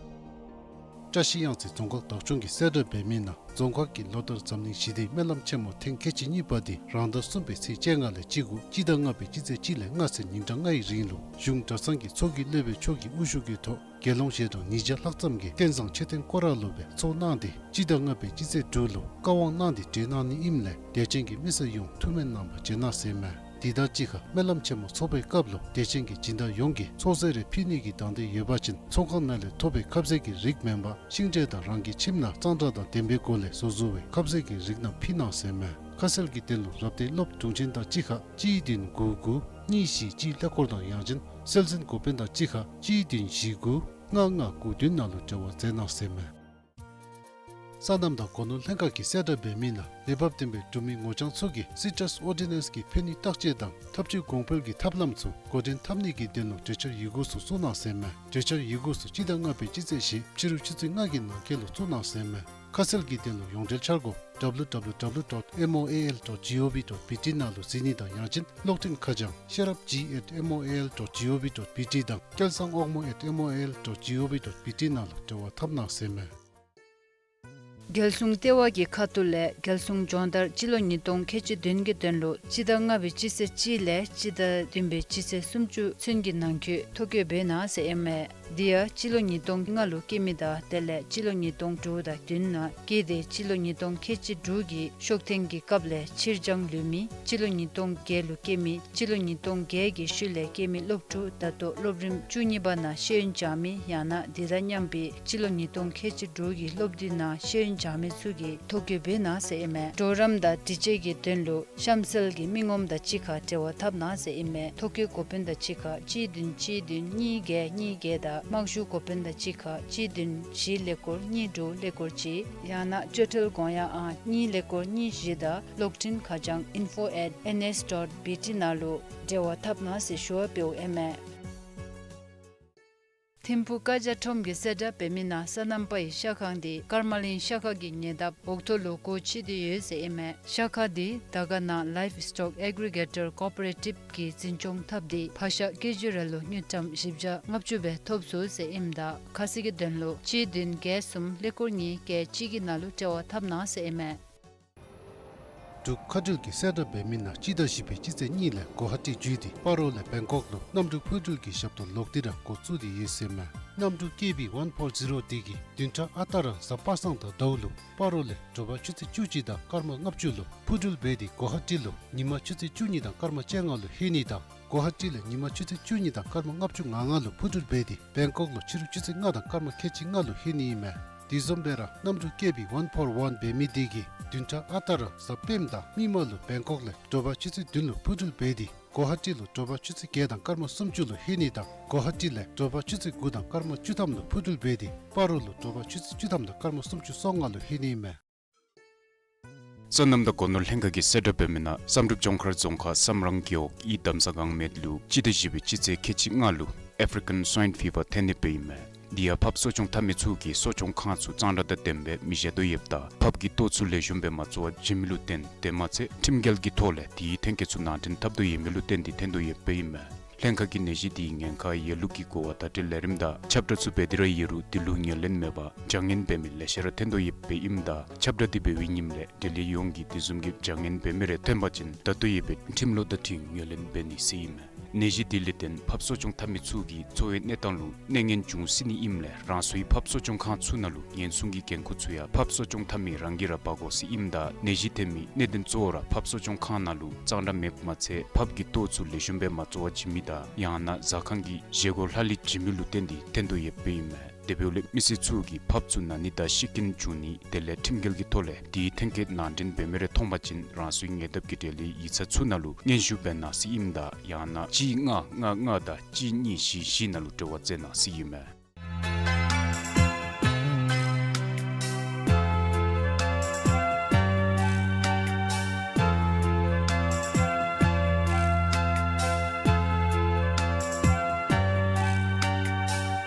བཀྲ་ཤིས་གཡང་རྩེ་རྫོང་ཁག་བདག་སྐྱོང་གིས་གསལ་བསྒྲགས་འབད་མི་ནང་རྫོང་ཁག་གིས་ལོ་ལྟར་འཛམ་གླིང་ཞི་བདེའི་སྨོན་ལམ་ཆེན་མོ་ཐེངས་ཁལ་གཅིག་གཉིས་པ་དེ་རང་ཟླ་གསུམ་པའི་ཚེས་བཅོ་ལྔ་ལས་བཅུ་དགུ་སྤྱི་ཟླ་ལྔ་པའི་སྤྱི་ཚེས་གཅིག་ལས་ལྔ་ཚུན་ཉིན་གྲངས་ལྔའི་རིང་ལུ་གཞུང་གྲྭ་ཚང་གི་ཚོགས་ཀྱི་སློབ་དཔོན་མཆོག་གི་དབུ་བཞུགས་ཀྱི་ཐོག་དགེ་སློང་ཞལ་གྲངས་ཉིས་བརྒྱ་ལྷག་ཙམ་གྱིས་རྟེན་བཟང་མཆོད་རྟེན་སྐོར་ར་ལུ་སྦེ་ཚོགས་གནང་སྟེ་སྤྱི་ཟླ་ལྔ་པའི་སྤྱི་ཚེས་དྲུག་ལུ་བཀའ་དབང་གནང་སྟེ་གྲོལ་གནང་ནི་ཨིནམ་ལས་དད་ཅན་གྱི་མི་སེར་ཡོངས་ཐུགས་སྨོན་གནང་བར་བྱོན་གནང་ཟེར་མས། དེ་དང་གཅིག་ཁར་སྨོན་ལམ་ཆེན་མོ་ཚོགས་པའི་སྐབས་ལུ་དད་ཅན་གྱི་སྦྱིན་བདག་ཡོངས་ཀྱིས་ཚོགས་གསོལ་རས་ཕུལ་ནི་གི་དང་འདོད་ཡོད་པ་ཅིན་ཚོགས་ཁང་ནང་ལས་ཐོབ་པའི་ཁབ་ཟས་ཀྱི་རིགས་མེན་པར་ཤིང་འབྲས་དང་རང་གི་ཁྱིམ་ནང་གཙང་སྦྲ་དང་ལྡན་པའི་སྒོ་ལས་བཟོ་བཟོ་བའི་ཁབ་ཟས་ཀྱི་རིགས་རྣམས་ཕུལ་གནང་ཟེར་མས། ཁ་གསལ་གྱི་དོན་ལུ་རབ་སྡེའི་སློབ་དྲུང་ཆེན་དང་གཅིག་ཁར་གཅིག་བདུན་དགུ་དགུ་གཉིས་བཞི་གཅིག་ཀླད་ཀོར་དང་ཡང་ཅིན་སྲོལ་འཛིན་འགོ་དཔོན་དང་གཅིག་ཁར་གཅིག་བདུན་བཞི་དགུ་ལྔ་ལྔ་དགུ་བདུན་ནང་ལུ་འབྲེལ་བ་མཛད་གནང་ཟེར་མས། སོ་ནམ་དང་སྒོ་ནོར་ལྷན་ཁག་གིས་གསལ་བསྒྲགས་འབད་མི་ནང་འོས་འབབ་ལྡན་པའི་འབྲུག་མི་ངོ་རྐྱང་ཚུ་གིས་སི་ཊྲས་ཨོར་ཌི་ནེནསི་གི་ཕན་ནུས་བརྟག་དཔྱད་དང་ཐབས་ཇུས་གོང་འཕེལ་གྱི་ཐབས་ལམ་ཚུ་འགོ་འདྲེན་འཐབ་ནི་གི་དོན་ལུ་གྲོས་འཆར་ཡི་གུ་ཚུ་བཙུགས་གནང་ཟེར་མས། གྲོས་འཆར་ཡི་གུ་ཚུ་སྤྱི་ཟླ་ལྔ་པའི་སྤྱི་ཚེས་བཞི་ཕྱི་རུ་ཆུ་ཚོད་ལྔ་གི་ནང་འཁོད་ལུ་བཙུགས་གནང་ཟེར་མས། ཁ་གསལ་གྱི་དོན་ལུ་ཡོངས་འབྲེལ་འཆར་སྒོ་W W W dot M O A L dot G O V dot B T ནང་ལུ་གཟིགས་ནི་དང་ཡང་ཅིན་གློག་འཕྲིན་ཁ་བྱང་ཤེས་རབ་G at M O A L dot G O V dot B T དང་སྐལ་བཟང་དབང་མོ་at M O A L dot G O V dot B T ནང་ལུ་འབྲེལ་བ་འཐབ་གནང་ཟེར་མས། རྒྱལ་སྲུང་ལྟེ་བ་གི་ཁ་ཐུག་ལས་རྒྱལ་སྲུང་སྦྱོང་བརྡར་སྤྱི་ལོ་ཉིས་སྟོང་ཁལ་གཅིག་བདུན་གྱི་དོན་ལུ་སྤྱི་ཟླ་ལྔ་པའི་སྤྱི་ཚེས་གཅིག་ལས་སྤྱི་ཟླ་བདུན་པའི་སྤྱི་ཚེས་སུམ་ཅུ་ཚུན་གྱི་ནང་འཁོད་ཐོ་བཀོད་འབད་གནང་ཟེར་ཨིན་མས། འདི་ཡང་སྤྱི་ལོ་ཉིས་སྟོང་ལྔ་ལུ་སྐྱེས་མི་དང་དེ་ལས་སྤྱི་ལོ་ཉིས་སྟོང་དྲུག་དང་བདུན་ནང་སྐྱེས་ཏེ་སྤྱི་ལོ་ཉིས་སྟོང་ཁལ་གཅིག་དྲུག་གི་ཤོག་ཐེངས་ཀྱི་སྐབས་ལས་ཕྱིར་འགྱངས་ལུས་མི་སྤྱི་ལོ་ཉིས་སྟོང་བརྒྱད་ལུ་སྐྱེས་མི་སྤྱི་ལོ་ཉིས་སྟོང་བརྒྱད་ཀྱི་ཤུལ་ལས་སྐྱེས་མི་སློབ་ཕྲུག་ད་ལྟོ་སློབ་རིམ་བཅུ་གཉིས་པ་ནང་ཤེས་ཡོན་སྦྱང་མི་ཡང་ན་འདི་དང་མཉམ་པའི་སྤྱི་ལོ་ཉིས་སྟོང་ཁལ་གཅིག་དྲུག་གི་སློབ་དུས་ནང་ཤེས་ཡོན་སྦྱང་མི་ཚུ་གིས་ཐོ་བཀོད་འབད་གནང་ཟེར་ཨིན་མས། གྲོགས་རམ་དང་སྒྲིག་ཆས་ཀྱི་དོན་ལུ་གཤམ་གསལ་གྱི་མི་ངོམ་དང་གཅིག་ཁར་འབྲེལ་བ་འཐབ་གནང་ཟེར་ཨིན་མས། ཐོ་བཀོད་འགོ་དཔོན་དང་གཅིག་ཁར་གཅིག་བདུན་གཅིག་བདུན་གཉིས་བརྒྱད་གཉིས་བརྒྱད་དང་དམག་ཞུ་འགོ་དཔོན་དང་གཅིག་ཁར་གཅིག་བདུན་བཞི་ཀླད་ཀོར་གཉིས་དྲུག་ཀླད་ཀོར་གཅིག་ཡང་ན་སྤྱོད་ཁྲལ་དགོངས་ཡངས་ཨང་གཉིས་ཀླད་ཀོར་གཉིས་བཞི་དང་གློག་འཕྲིན་ཁ་བྱང་info at N S dot B T ནང་ལུ་འབྲེལ་བ་འཐབ་གནང་ཟེར་ཞུ་བ་འབདཝ་ཨིན་མས། ཐིམ་ཕུག་ཀ་རྒྱ་ཁྲོམ་གྱི་གསལ་བསྒྲགས་འབད་མི་ནང་སོ་ནམ་པའི་ཤ་ཁང་འདི་ཀརྨ་གླིང་ཤ་ཁང་གི་ཉེ་འདབས་འོག་ཐོག་ལུ་སྒོ་ཕྱེ་སྟེ་ཡོད་ཟེར་ཨིན་མས། ཤ་ཁང་འདི་དར་དཀར་ནང་Livestock Aggregator Cooperative གིས་འཛིན་སྐྱོང་འཐབ་སྟེ་ཕག་ཤ་ཀེ་ཇི་རེ་ལུ་དངུལ་ཀྲམ་བཞི་བརྒྱ་ལྔ་བཅུ་སྦེ་ཐོབ་ཚུགས་ཟེར་ཨིནམ་ད་ཁ་གསལ་གྱི་དོན་ལུ་གཅིག་བདུན་བརྒྱད་གསུམ་ཀླད་ཀོར་གཉིས་བརྒྱད་གཅིག་གི་ནང་ལུ་འབྲེལ་བ་འཐབ་གནང་ཟེར་ཨིན་མས། འབྲུག་མཁའ་འགྲུལ་གྱི་གསལ་བསྒྲགས་འབད་མི་ནང་སྤྱི་ཟླ་བཞི་པའི་སྤྱི་ཚེས་གཉིས་ལས་གོ་ཧ་ཊི་བརྒྱུད་དེ་སྤ་རོ་ལས་བེང་ཀོག་ལུ་གནམ་གྲུ་འཕུར་འགྲུལ་གྱི་ཞབས་ཏོག་ལོག་སྟེ་ར་འགོ་བཙུགས་ཏེ་ཡོད་ཟེར་མས། གནམ་གྲུ་ཀེ་བི་ཝན་ཕོར་ཛི་རོ་འདི་གིས་བདུན་ཕྲག་ཨ་རྟག་ར་གཟའ་པ་སངས་དང་ཟླཝ་ལུ་སྤ་རོ་ལས་དྲོ་པ་ཆུ་ཚོད་བཅུ་གཅིག་དང་སྐར་མ་ལྔ་བཅུ་ལུ་འཕུར་འགྲུལ་འབད་དེ་གོ་ཧ་ཊི་ལུ་ཉིན་མ་ཆུ་ཚོད་བཅུ་གཉིས་དང་སྐར་མ་བཅོ་ལྔ་ལུ་ལྷོད་ནི་དང་གོ་ཧ་ཊི་ལས་ཉིན་མ་ཆུ་ཚོད་བཅུ་གཉིས་དང་སྐར་མ་ལྔ་བཅུ་ང་ལྔ་ལུ་འཕུར་འགྲུལ་འབད་དེ་བེང་ཀོག་ལུ་ཕྱི་རུ་ཆུ་ཚོད་ལྔ་དང་སྐར་མ་ཁལ་གཅིག་ལྔ་ལུ་ལྷོད་ནི་ཨིན་མས། དེ་བཟུམ་སྦེ་ར་གནམ་གྲུ་ཀེ་བི་ཝན་ཕོར་ཝན་འབད་མི་འདི་གིས་བདུན་ཕྲག་ཨ་རྟག་ར་གཟའ་སྤེནམ་དང་མིག་དམར་ལུ་བེང་ཀོག་ལས་དྲོ་པ་ཆུ་ཚོད་བདུན་ལུ་འཕུར་འགྲུལ་འབད་དེ་གོ་ཧ་ཊི་ལུ་དྲོ་པ་ཆུ་ཚོད་བརྒྱད་དང་སྐར་མ་སུམ་ཅུ་ལུ་ལྷོད་ནི་དང་གོ་ཧ་ཊི་ལས་དྲོ་པ་ཆུ་ཚོད་དགུ་དང་སྐར་མ་བཅུ་ཐམ་ལུ་འཕུར་འགྲུལ་འབད་དེ་སྤ་རོ་ལུ་དྲོ་པ་ཆུ་ཚོད་བཅུ་ཐམ་དང་སྐར་མ་སུམ་ཅུ་སོ་ལྔ་ལུ་ལྷོད་ནི་ཨིན་མས། སོ་ནམ་དང་སྒོ་ནོར་ལྷན་ཁག་གི་གསལ་བསྒྲགས་འབད་མི་ནང་བསམ་གྲུབ་ལྗོངས་མཁར་རྫོང་ཁག་བསམ་རང་རྒེད་འོག་ཨི་དམ་ས་སྒང་སྨད་ལུ་སྤྱི་ཟླ་བཞི་པའི་སྤྱི་ཚེས་ཁལ་གཅིག་ལྔ་ལུ་African Swine Fever ཐོན་ནི་སྦེ་ཨིན་མས། འདི་ཡང་ཕགཔ་གསོ་སྐྱོང་འཐབ་མི་ཚུ་གིས་གསོ་སྐྱོང་ཁང་ཚུ་གཙང་སྦྲ་དང་ལྡནམ་སྦེ་མི་བཞེས་དོ་ཡོདཔ་ད་ཕགཔ་གི་ལྟོ་ཚུ་ལེགས་ཤོམ་སྦེ་མ་བཙོ་བར་བྱིན་མི་ལུ་བརྟེན་དེ་མ་ཚད་ཁྲིམས་འགལ་གྱི་ཐོག་ལས་དེའི་ཐོན་སྐྱེད་ཚུ་ནང་འདྲེན་འཐབ་དོ་ཡོད་མི་ལུ་བརྟེན་ཏེ་ཐོན་དོ་ཡོདཔ་ཨིན་མས། ལྷན་ཁག་གིས་ནད་གཞི་འདིའི་ཉེན་ཁ་ཡོད་ལུགས་ཀྱི་གོ་བ་བརྡ་སྤྲོད་ལས་རིམ་དང་ཁྱབ་བསྒྲགས་ཚུ་འབད་དེ་ར་ཡོད་རུང་དེ་ལུ་ངོས་ལེན་མེད་པར་བྱ་ངན་འབད་མི་ལེ་ཤ་ར་ཐོན་དོ་ཡོདཔ་ཨིནམ་ད་ཁྱབ་བསྒྲགས་འདི་འབད་བའི་ཉིནམ་ལས་འབྲེལ་ཡོད་ཡོངས་ཀྱིས་དེ་བཟུམ་གྱི་བྱ་ངན་འབད་མི་རེ་ཐོན་པ་ཅིན་ད་ལྟོ་ཡོད་པའི་ཁྲིམས་ལུགས་དང་འཁྲིལ་ངོས་ལེན་འབད་ནི་ཟེར་ཨིན་མས། ནད་གཞི་འདི་ལས་བརྟེན་ཕགཔ་གསོ་སྐྱོང་འཐབ་མི་ཚུ་གི་འཚོ་བའི་གནས་སྟངས་ལུ་གནོད་ངན་འབྱུང་སྲིད་ནི་ཨིནམ་ལས་རང་སོའི་ཕགཔ་གསོ་སྐྱོང་ཁང་ཚུ་ནང་ལུ་ཉེན་སྲུང་གི་འགན་ཁུར་ཚུ་ཡང་ཕགཔ་གསོ་སྐྱོང་འཐབ་མི་རང་གིས་ར་འབག་དགོ་ཟེར་ཨིནམ་ད་ནད་གཞི་ཐོན་མི་གནད་དོན་གཙོ་བོ་ར་ཕགཔ་གསོ་སྐྱོང་ཁང་ནང་ལུ་གཙང་སྦྲ་མེདཔ་མ་ཚད་ཕགཔ་གི་ལྟོ་ཚུ་ལེགས་ཤོམ་སྦེ་མ་བཙོ་བར་བྱིན་མི་དང་ཡང་ན་ཟ་ཁང་གི་བཞེས་སྒོ་ལྷག་ལུས་བྱིན་མི་ལུ་བརྟེན་ཏེ་ཐོན་དོ་ཡོདཔ་ཨིན་མས། དེ་འབདཝ་ལས་མི་སེར་ཚུ་གིས་ཕགཔ་ཚུ་ན་ནི་དང་ཤི་རྐྱེན་བྱུང་ནི་དེ་ལས་ཁྲིམས་འགལ་གྱི་ཐོག་ལས་དེའི་ཐོན་སྐྱེད་ནང་འདྲེན་འབད་མི་རེ་མཐོང་པ་ཅིན་རང་སོའི་ཉེ་འདབས་ཀྱི་འབྲེལ་ཡོད་ཡིག་ཚང་ཚུ་ནང་ལུ་སྙན་ཞུ་འབད་གནང་ཟེར་ཨིནམ་ད་ཡང་ན་གཅིག་ལྔ་ལྔ་ལྔ་དང་གཅིག་གཉིས་བཞི་བཞི་ནང་ལུ་འབྲེལ་བ་མཛད་གནང་ཟེར་ཨིན་མས།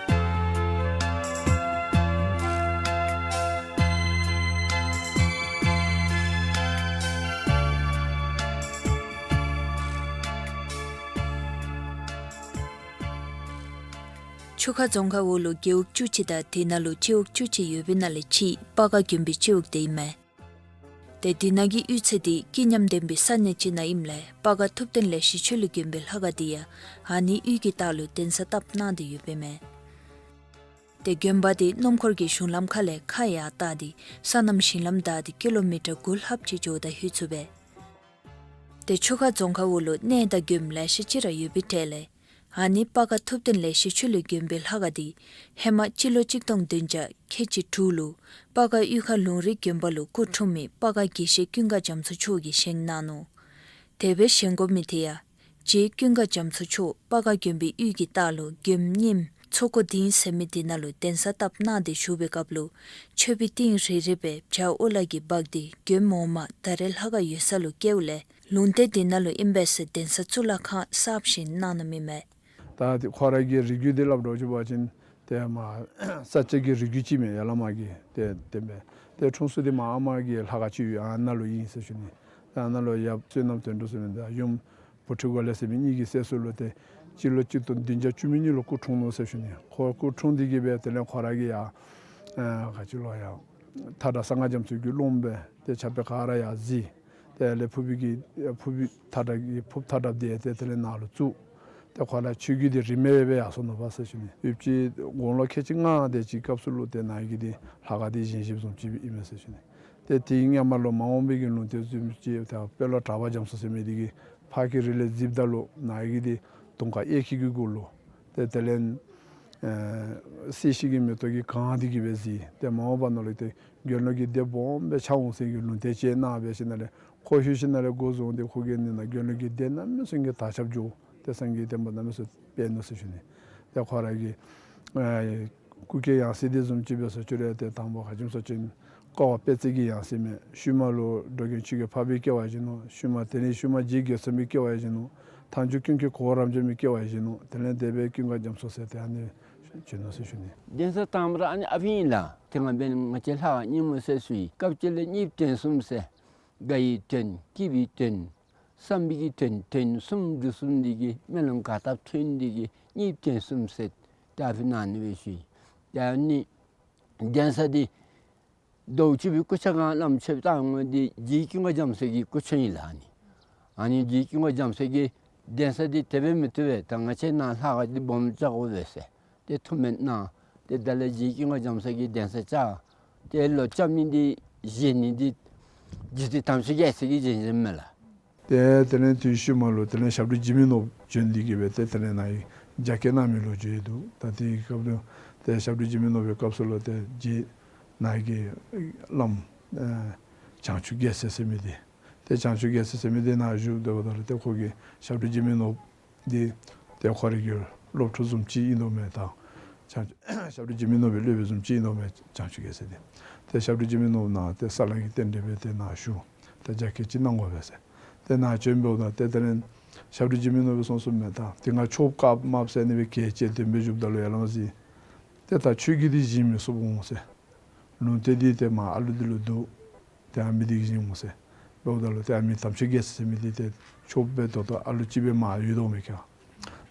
ཆུ་ཁ་རྫོང་ཁག་འོག་ལུ་རྒེད་འོག་བཅུ་གཅིག་དང་དེ་ནང་ལུ་སྤྱི་འོག་བཅུ་གཅིག་ཡོད་པའི་ནང་ལས་གཅིག་སྤ་སྒར་དགོན་པའི་སྤྱི་འོག་འདི་ཨིན་མས། ཏེ་འདི་ནང་གི་གཡུས་ཚན་འདི་སྐྱིད་ཉམས་ལྡན་པའི་ས་གནས་ཅིག་ནང་ཨིནམ་ལས་སྤ་སྒར་ཐུབ་བསྟན་ལེགས་བཤད་ཆོས་གླིང་དགོན་པའི་ལྷ་ཁང་འདི་ཡང་ཨ་ནི་གཡུས་ཀྱི་ལྟག་ལུ་གདན་ས་བཏབ་གནང་སྟེ་ཡོདཔ་ཨིན་མས། ཏེ་དགོན་པ་འདི་སྣུམ་འཁོར་གྱི་གཞུང་ལམ་ཁ་ལས་ཁ་ཡར་བལྟ་སྟེ་སོ་ནམ་ཞིང་ལམ་བདའ་སྟེ་ཀི་ལོ་མི་ཊར་དགུ་ལྷགཔ་ཅིག་འགྱོཝ་ད་ལྷོད་ཚུགས་པས། ཏེ་ཆུ་ཁ་རྫོང་ཁག་འོག་ལུ་གནས་དང་དགོནམ་ལེ་ཤ་ཅིག་ར་ཡོད་པའི་གྲས་ལས་ཨ་ནི་སྤ་སྒར་ཐུབ་བསྟན་ལེགས་བཤད་ཆོས་གླིང་དགོན་པའི་ལྷ་ཁང་འདི་ཧེ་མ་སྤྱི་ལོ་གཅིག་སྟོང་བདུན་བརྒྱ་ཁལ་གཅིག་དྲུག་ལུ་སྤ་སྒར་གཡུས་ཁ་ལུང་རིགས་དགོན་པ་ལུ་སྐུ་འཁྲུངས་མི་སྤ་སྒར་དགེ་བཤེས་ཀུན་དགའ་རྒྱ་མཚོ་མཆོག་གིས་བཞེངས་གནང་ནུག། དེ་སྦེ་བཞེངས་དགོ་མི་དེ་ཡང་རྗེ་ཀུན་དགའ་རྒྱ་མཚོ་མཆོག་སྤ་སྒར་དགོན་པའི་གཡུས་ཀྱི་ལྟག་ལུ་དགོནམ་རྙིངམ་ཚོགས་འཁོར་སྡིངས་ཟེར་མི་དེ་ནང་ལུ་གདན་ས་བཏབ་གནང་སྟེ་བཞུགས་པའི་སྐབས་ལུ་མཆོད་པའི་ཏིང་རེ་རེ་སྦེ་བྱ་ཨོ་ལ་གིས་འབག་སྟེ་དགོནམ་འོག་མ་ད་རེས་ལྷ་ཁང་ཡོད་ས་ལུ་བསྐྱལཝ་ལས་ལུང་བསྟན་དེ་ནང་ལུ་ཨིན་པས་ཟེར་གདན་ས་གཙུག་ལག་ཁང་གསརཔ་བཞེངས་གནང་ནུག་མི་མས། ད་དེ་ཁོ་ར་གི་རིགས་རྒྱུད་དེ་སླབ་འགྱོ་བ་ཅིན་ཏེ་མ་ས་སྐྱ་གི་རིགས་རྒྱུད་ཅིག་མས། ཡར་ལས་མར་གྱི་ཏེ་དེ་མས། ཏེ་འཁྲུངས་ས་དེ་མ་ཨ་མ་གི་ལྷ་ཁང་ཅིག་ཡོད་ཨ་ནཱ་ལུ་ཨིན་ཟེར་ཞུ་ནི། ཏེ་ཨ་ནཱ་ལུ་ཡབ་བསོད་ནམས་དོན་གྲུབ་ཟེར་མི་དང་ཡུམ་བུ་ཁྲིད་འགོ་ལེགས་ཟེར་མི་གཉིས་ཀྱི་སྲས་སུ་ལུ་ཏེ་སྤྱི་ལོ་གཅིག་སྟོང་བདུན་བརྒྱ་བཅུ་མེད་གཉིས་ལུ་སྐུ་འཁྲུངས་ནུག་ཟེར་ཞུ་ནི། ཁོ་སྐུ་འཁྲུངས་ཏེ་གི་སྦེ་དེ་ལས་ཁོ་ར་གི་ཡ་ཨ་ག་ཅི་ལོ་ཡ་མཐའ་བྲག་གསང་སྔགས་རྒྱ་མཚོ་གི་སློབམ་སྦེ་ཏེ་ཕྱག་དཔེ་ག་ར་ཡ་གཟིགས། དེ་ལས་ཕུར་བུ་གི་ཕུར་བུ་མཐའ་བྲག་གི་ཕུར་བུ་མཐའ་བྲགཔ་དེ་ཏེ་དེ་ལས་ནཱ་ལུ་བཙུགས། ཏེ་ཁོ་ར་ཆོས་བརྒྱུད་འདི་རིས་མེད་སྦེ་ཡར་སོང་ནུག་པ་ཟེར་ཞུ་ནི། ཡུདཔ་ཅིག་དགུང་ལོ་ཁལ་གཅིག་ལྔ་དེ་ཅིག་སྐབས་སུ་ལུ་ཏེ་ནཱ་གི་འདི་ལྷ་ཁང་འདི་བཞེངས་བཞེངསམ་བཟུམ་ཅིག་ཨིན་མས་ཟེར་ཞུ་ནི། ཏེ་དེའི་སྔོན་མ་ལུ་མ་འོངས་པའི་གི་ལུང་བསྟན་བཟུམ་ཅིག་ཏེ་དཔོན་སློབ་གྲགས་པ་རྒྱ་མཚོ་ཟེར་མི་འདི་གིས་ཕར་གྱི་རི་ལས་བརྫིསཔ་ད་ལུ་ནཱ་གི་འདི་དུང་དཀར་གཡས་འཁྱིལ་གྱི་གུ་ལུ་ཏེ་དེ་ལས་ཨེ་སྲིད་ཞི་གི་མེ་ཏོག་གིས་གང་སྟེ་གི་སྦེ་གཟིགས། ཏེ་མ་འོངས་པ་ནང་ལུ་ཏེ་དགེ་སློང་གི་སྡེ་སྦོམ་སྦེ་ཆགས་འོང་ཟེར་གྱི་ལུང་བསྟན་ཅིག་གནང་སྦེ་ཞིནམ་ལས་ཁོ་ཤུལ་ཞིནམ་ལས་འགོ་བཟུང་སྟེ་ཁོ་གིས་ཨ་ནི་ནཱ་དགེ་སློང་གི་སྡེ་གནམ་མེད་ས་མེད་ཀྱི་དར་ཁྱབ་འགྱོ། ཏེ་སངས་རྒྱས་བསྟན་པ་གནམ་མེད་ས་མེད་སྤེལ་ནུག་ཟེར་ཞུ་ནི། ཏེ་ཁོ་ར་གི་ཨེ་སྐུ་སྐྱེ་ཡང་སྲིད་འདི་བཟུམ་ཅིག་འབད་ས་ཅིག་རུང་ཏེ་དང་པ་ཁ་ཆེམས་སོ་ཅིན་ཀ་བ་དཔལ་བརྩེགས་ཀྱི་ཡང་སྲིད་མས། ཤུལ་མ་ལུ་འགྲོ་མགོན་ཆོས་རྒྱལ་འཕགས་པའི་སྐྱེ་བ་བཞེས་ནུག། ཤུལ་མ་དེ་ནི་ཤུལ་མ་རྗེ་རྒོད་ཚང་པའི་སྐྱེ་བ་བཞེས་ནུག། མཐའ་མཇུག་ཀུན་མཁྱེན་གོ་བོ་རབ་འབྱམས་པའི་སྐྱེ་བ་བཞེས་ནུག། དེ་ལས་འདས་པའི་ཀུན་དགའ་རྒྱ་མཚོ་ཟེར་ཏེ་ཨ་ནི་བྱོན་ནུག་ཟེར་ཞུ་ནི། གདན་ས་དང་པ་ར་ཨ་ནི་ཨ་ཕི་ཨིན་ལགས། ཏེ་ང་འབདན་ང་བཅས་ལྷ་ཁང་རྙིང་མ་ཟེར་ཞུ་ཡི། སྐབས་ཅིག་ལས་གཉིས་བརྟེན་གསུམ་ཟེར། དགའ་བའི་དོན་སྐྱིད་པའི་དོན་བསམ་པའི་གི་དོན་དོན་གསུམ་འདི་གསུམ་འདི་གིས་སྨོན་ལམ་ག་བཏབ་ཐོན་འདི་གིས་གཉིས་བརྟེན་གསུམ་ཟེར་ཏེ་ཨ་ཕི་ནང་ཨ་ནི་སྦེ་ཞུ་ཡི། ཏེ་ཨ་ནི་གདན་ས་འདི་ཟླཝ་གཅིག་པའི་སྐུ་ཕྱྭ་གང་བླམ་ཆོསཔ་བཏང་འོང་འདི་རྗེ་ཀུན་དགའ་རྒྱ་མཚོ་གི་སྐུ་མཆོད་ཨིན་ལགས། ཨ་ནི་ཨ་ནི་རྗེ་ཀུན་དགའ་རྒྱ་མཚོ་གིས་གདན་ས་འདི་དེ་སྦེ་མི་བཏུབ་པས། ད་ང་བཅས་ནཱ་ལྷ་ཁང་འདི་སྦོམ་རྐྱབ་དགོ་པས་ཟེར་ཏེ་ཐུགས་སྨོན་གནང་། ཏེ་དེ་ལས་རྗེ་ཀུན་དགའ་རྒྱ་མཚོ་གིས་གདན་ས་བཅགས། ཏེ་ལོག་རྐྱབ་ནི་འདི་བཞེངས་ནི་འདི་རྗེ་བཙུན་དམ་ཆོས་རྒྱལ་མཚན་གྱིས་བཞེངས་བཞེངསམ་མས་ལགས། ཏེ་དེ་ལས་དུས་ཤུལ་མ་ལུ་དེ་ལས་ཞབས་དྲུང་འཇིགས་མེད་ནོར་བུ་བྱོན་འདི་གིས་སྦེ་ཏེ་དེ་ལས་ནཱ་གི་རྒྱ་བསྐྱེད་གནང་མི་ལོ་རྒྱུས་འདུག། ད་དེའི་སྐབས་ལུ་ཏེ་ཞབས་དྲུང་འཇིགས་མེད་ནོར་བུའི་སྐབས་སུ་ལུ་ཏེ་རྗེ་ནཱ་གི་བླམ་ཨེ་བྱང་ཆུབ་རྒྱལ་མཚན་ཟེར་མི་འདི་ཏེ་བྱང་ཆུབ་རྒྱལ་མཚན་ཟེར་མི་འདི་ནཱ་བཞུགས་སྡོདཔ་ད་ལུ་ཏེ་ཁོ་གིས་ཞབས་དྲུང་འཇིགས་མེད་ནོར་བུ་འདི་ཏེ་ཁོ་རའི་གི་སློབ་ཕྲུག་བཟུམ་ཅིག་ཨིན་དོ་མས། ད་བྱང་ཞབས་དྲུང་འཇིགས་མེད་ནོར་བུའི་སློབ་དཔོན་བཟུམ་ཅིག་ཨིན་དོ་མས་བྱང་ཆུབ་རྒྱལ་མཚན་འདི། ཏེ་ཞབས་དྲུང་འཇིགས་མེད་ནོར་བུ་ནཱ་ཏེ་ས་བསླང་གི་རྟེན་འབྲེལ་སྦེ་ཏེ་ནཱ་བཞུགས། ཏེ་རྒྱ་བསྐྱེད་ཅིག་གནང་དགོ་པས་ཟེར། ཏེ་ནཱ་བྱོན་འབདཝ་ད་ཏེ་དེ་ལས་ཞབས་དྲུང་འཇིགས་མེད་ནོར་བུ་གསུངས་གསུངསམ་མས། ད་ཏེ་ང་ཆོསཔ་བཀག་མ་ཟེར་ཨ་ནི་སྦེ་གལ་ཆེ་དེ་སྦེ་བཞུགསཔ་ད་ལུ་ཡར་ལངས་ཟེར། ཏེ་ད་ཆོས་བརྒྱུད་འདི་བཞེངས་མི་ཚུགསཔ་འོང་ཟེར། ལུང་བསྟན་འདི་ཏེ་མར་ཨ་ལུ་འདི་ལུ་འདུག། ཏེ་ཨ་མི་འདི་གིས་བཞེངསམ་འོང་ཟེར། འབདཝ་ད་ལུ་ཏེ་ཨ་མི་དམ་ཆོས་རྒྱལ་མཚན་ཟེར་མི་འདི་ཏེ་ཆོསཔ་སྦེ་ད་ལྟོ་ཨ་ལུ་ཅིག་སྦེ་མར་ཡོད་དོ་མས་ཁྱོད།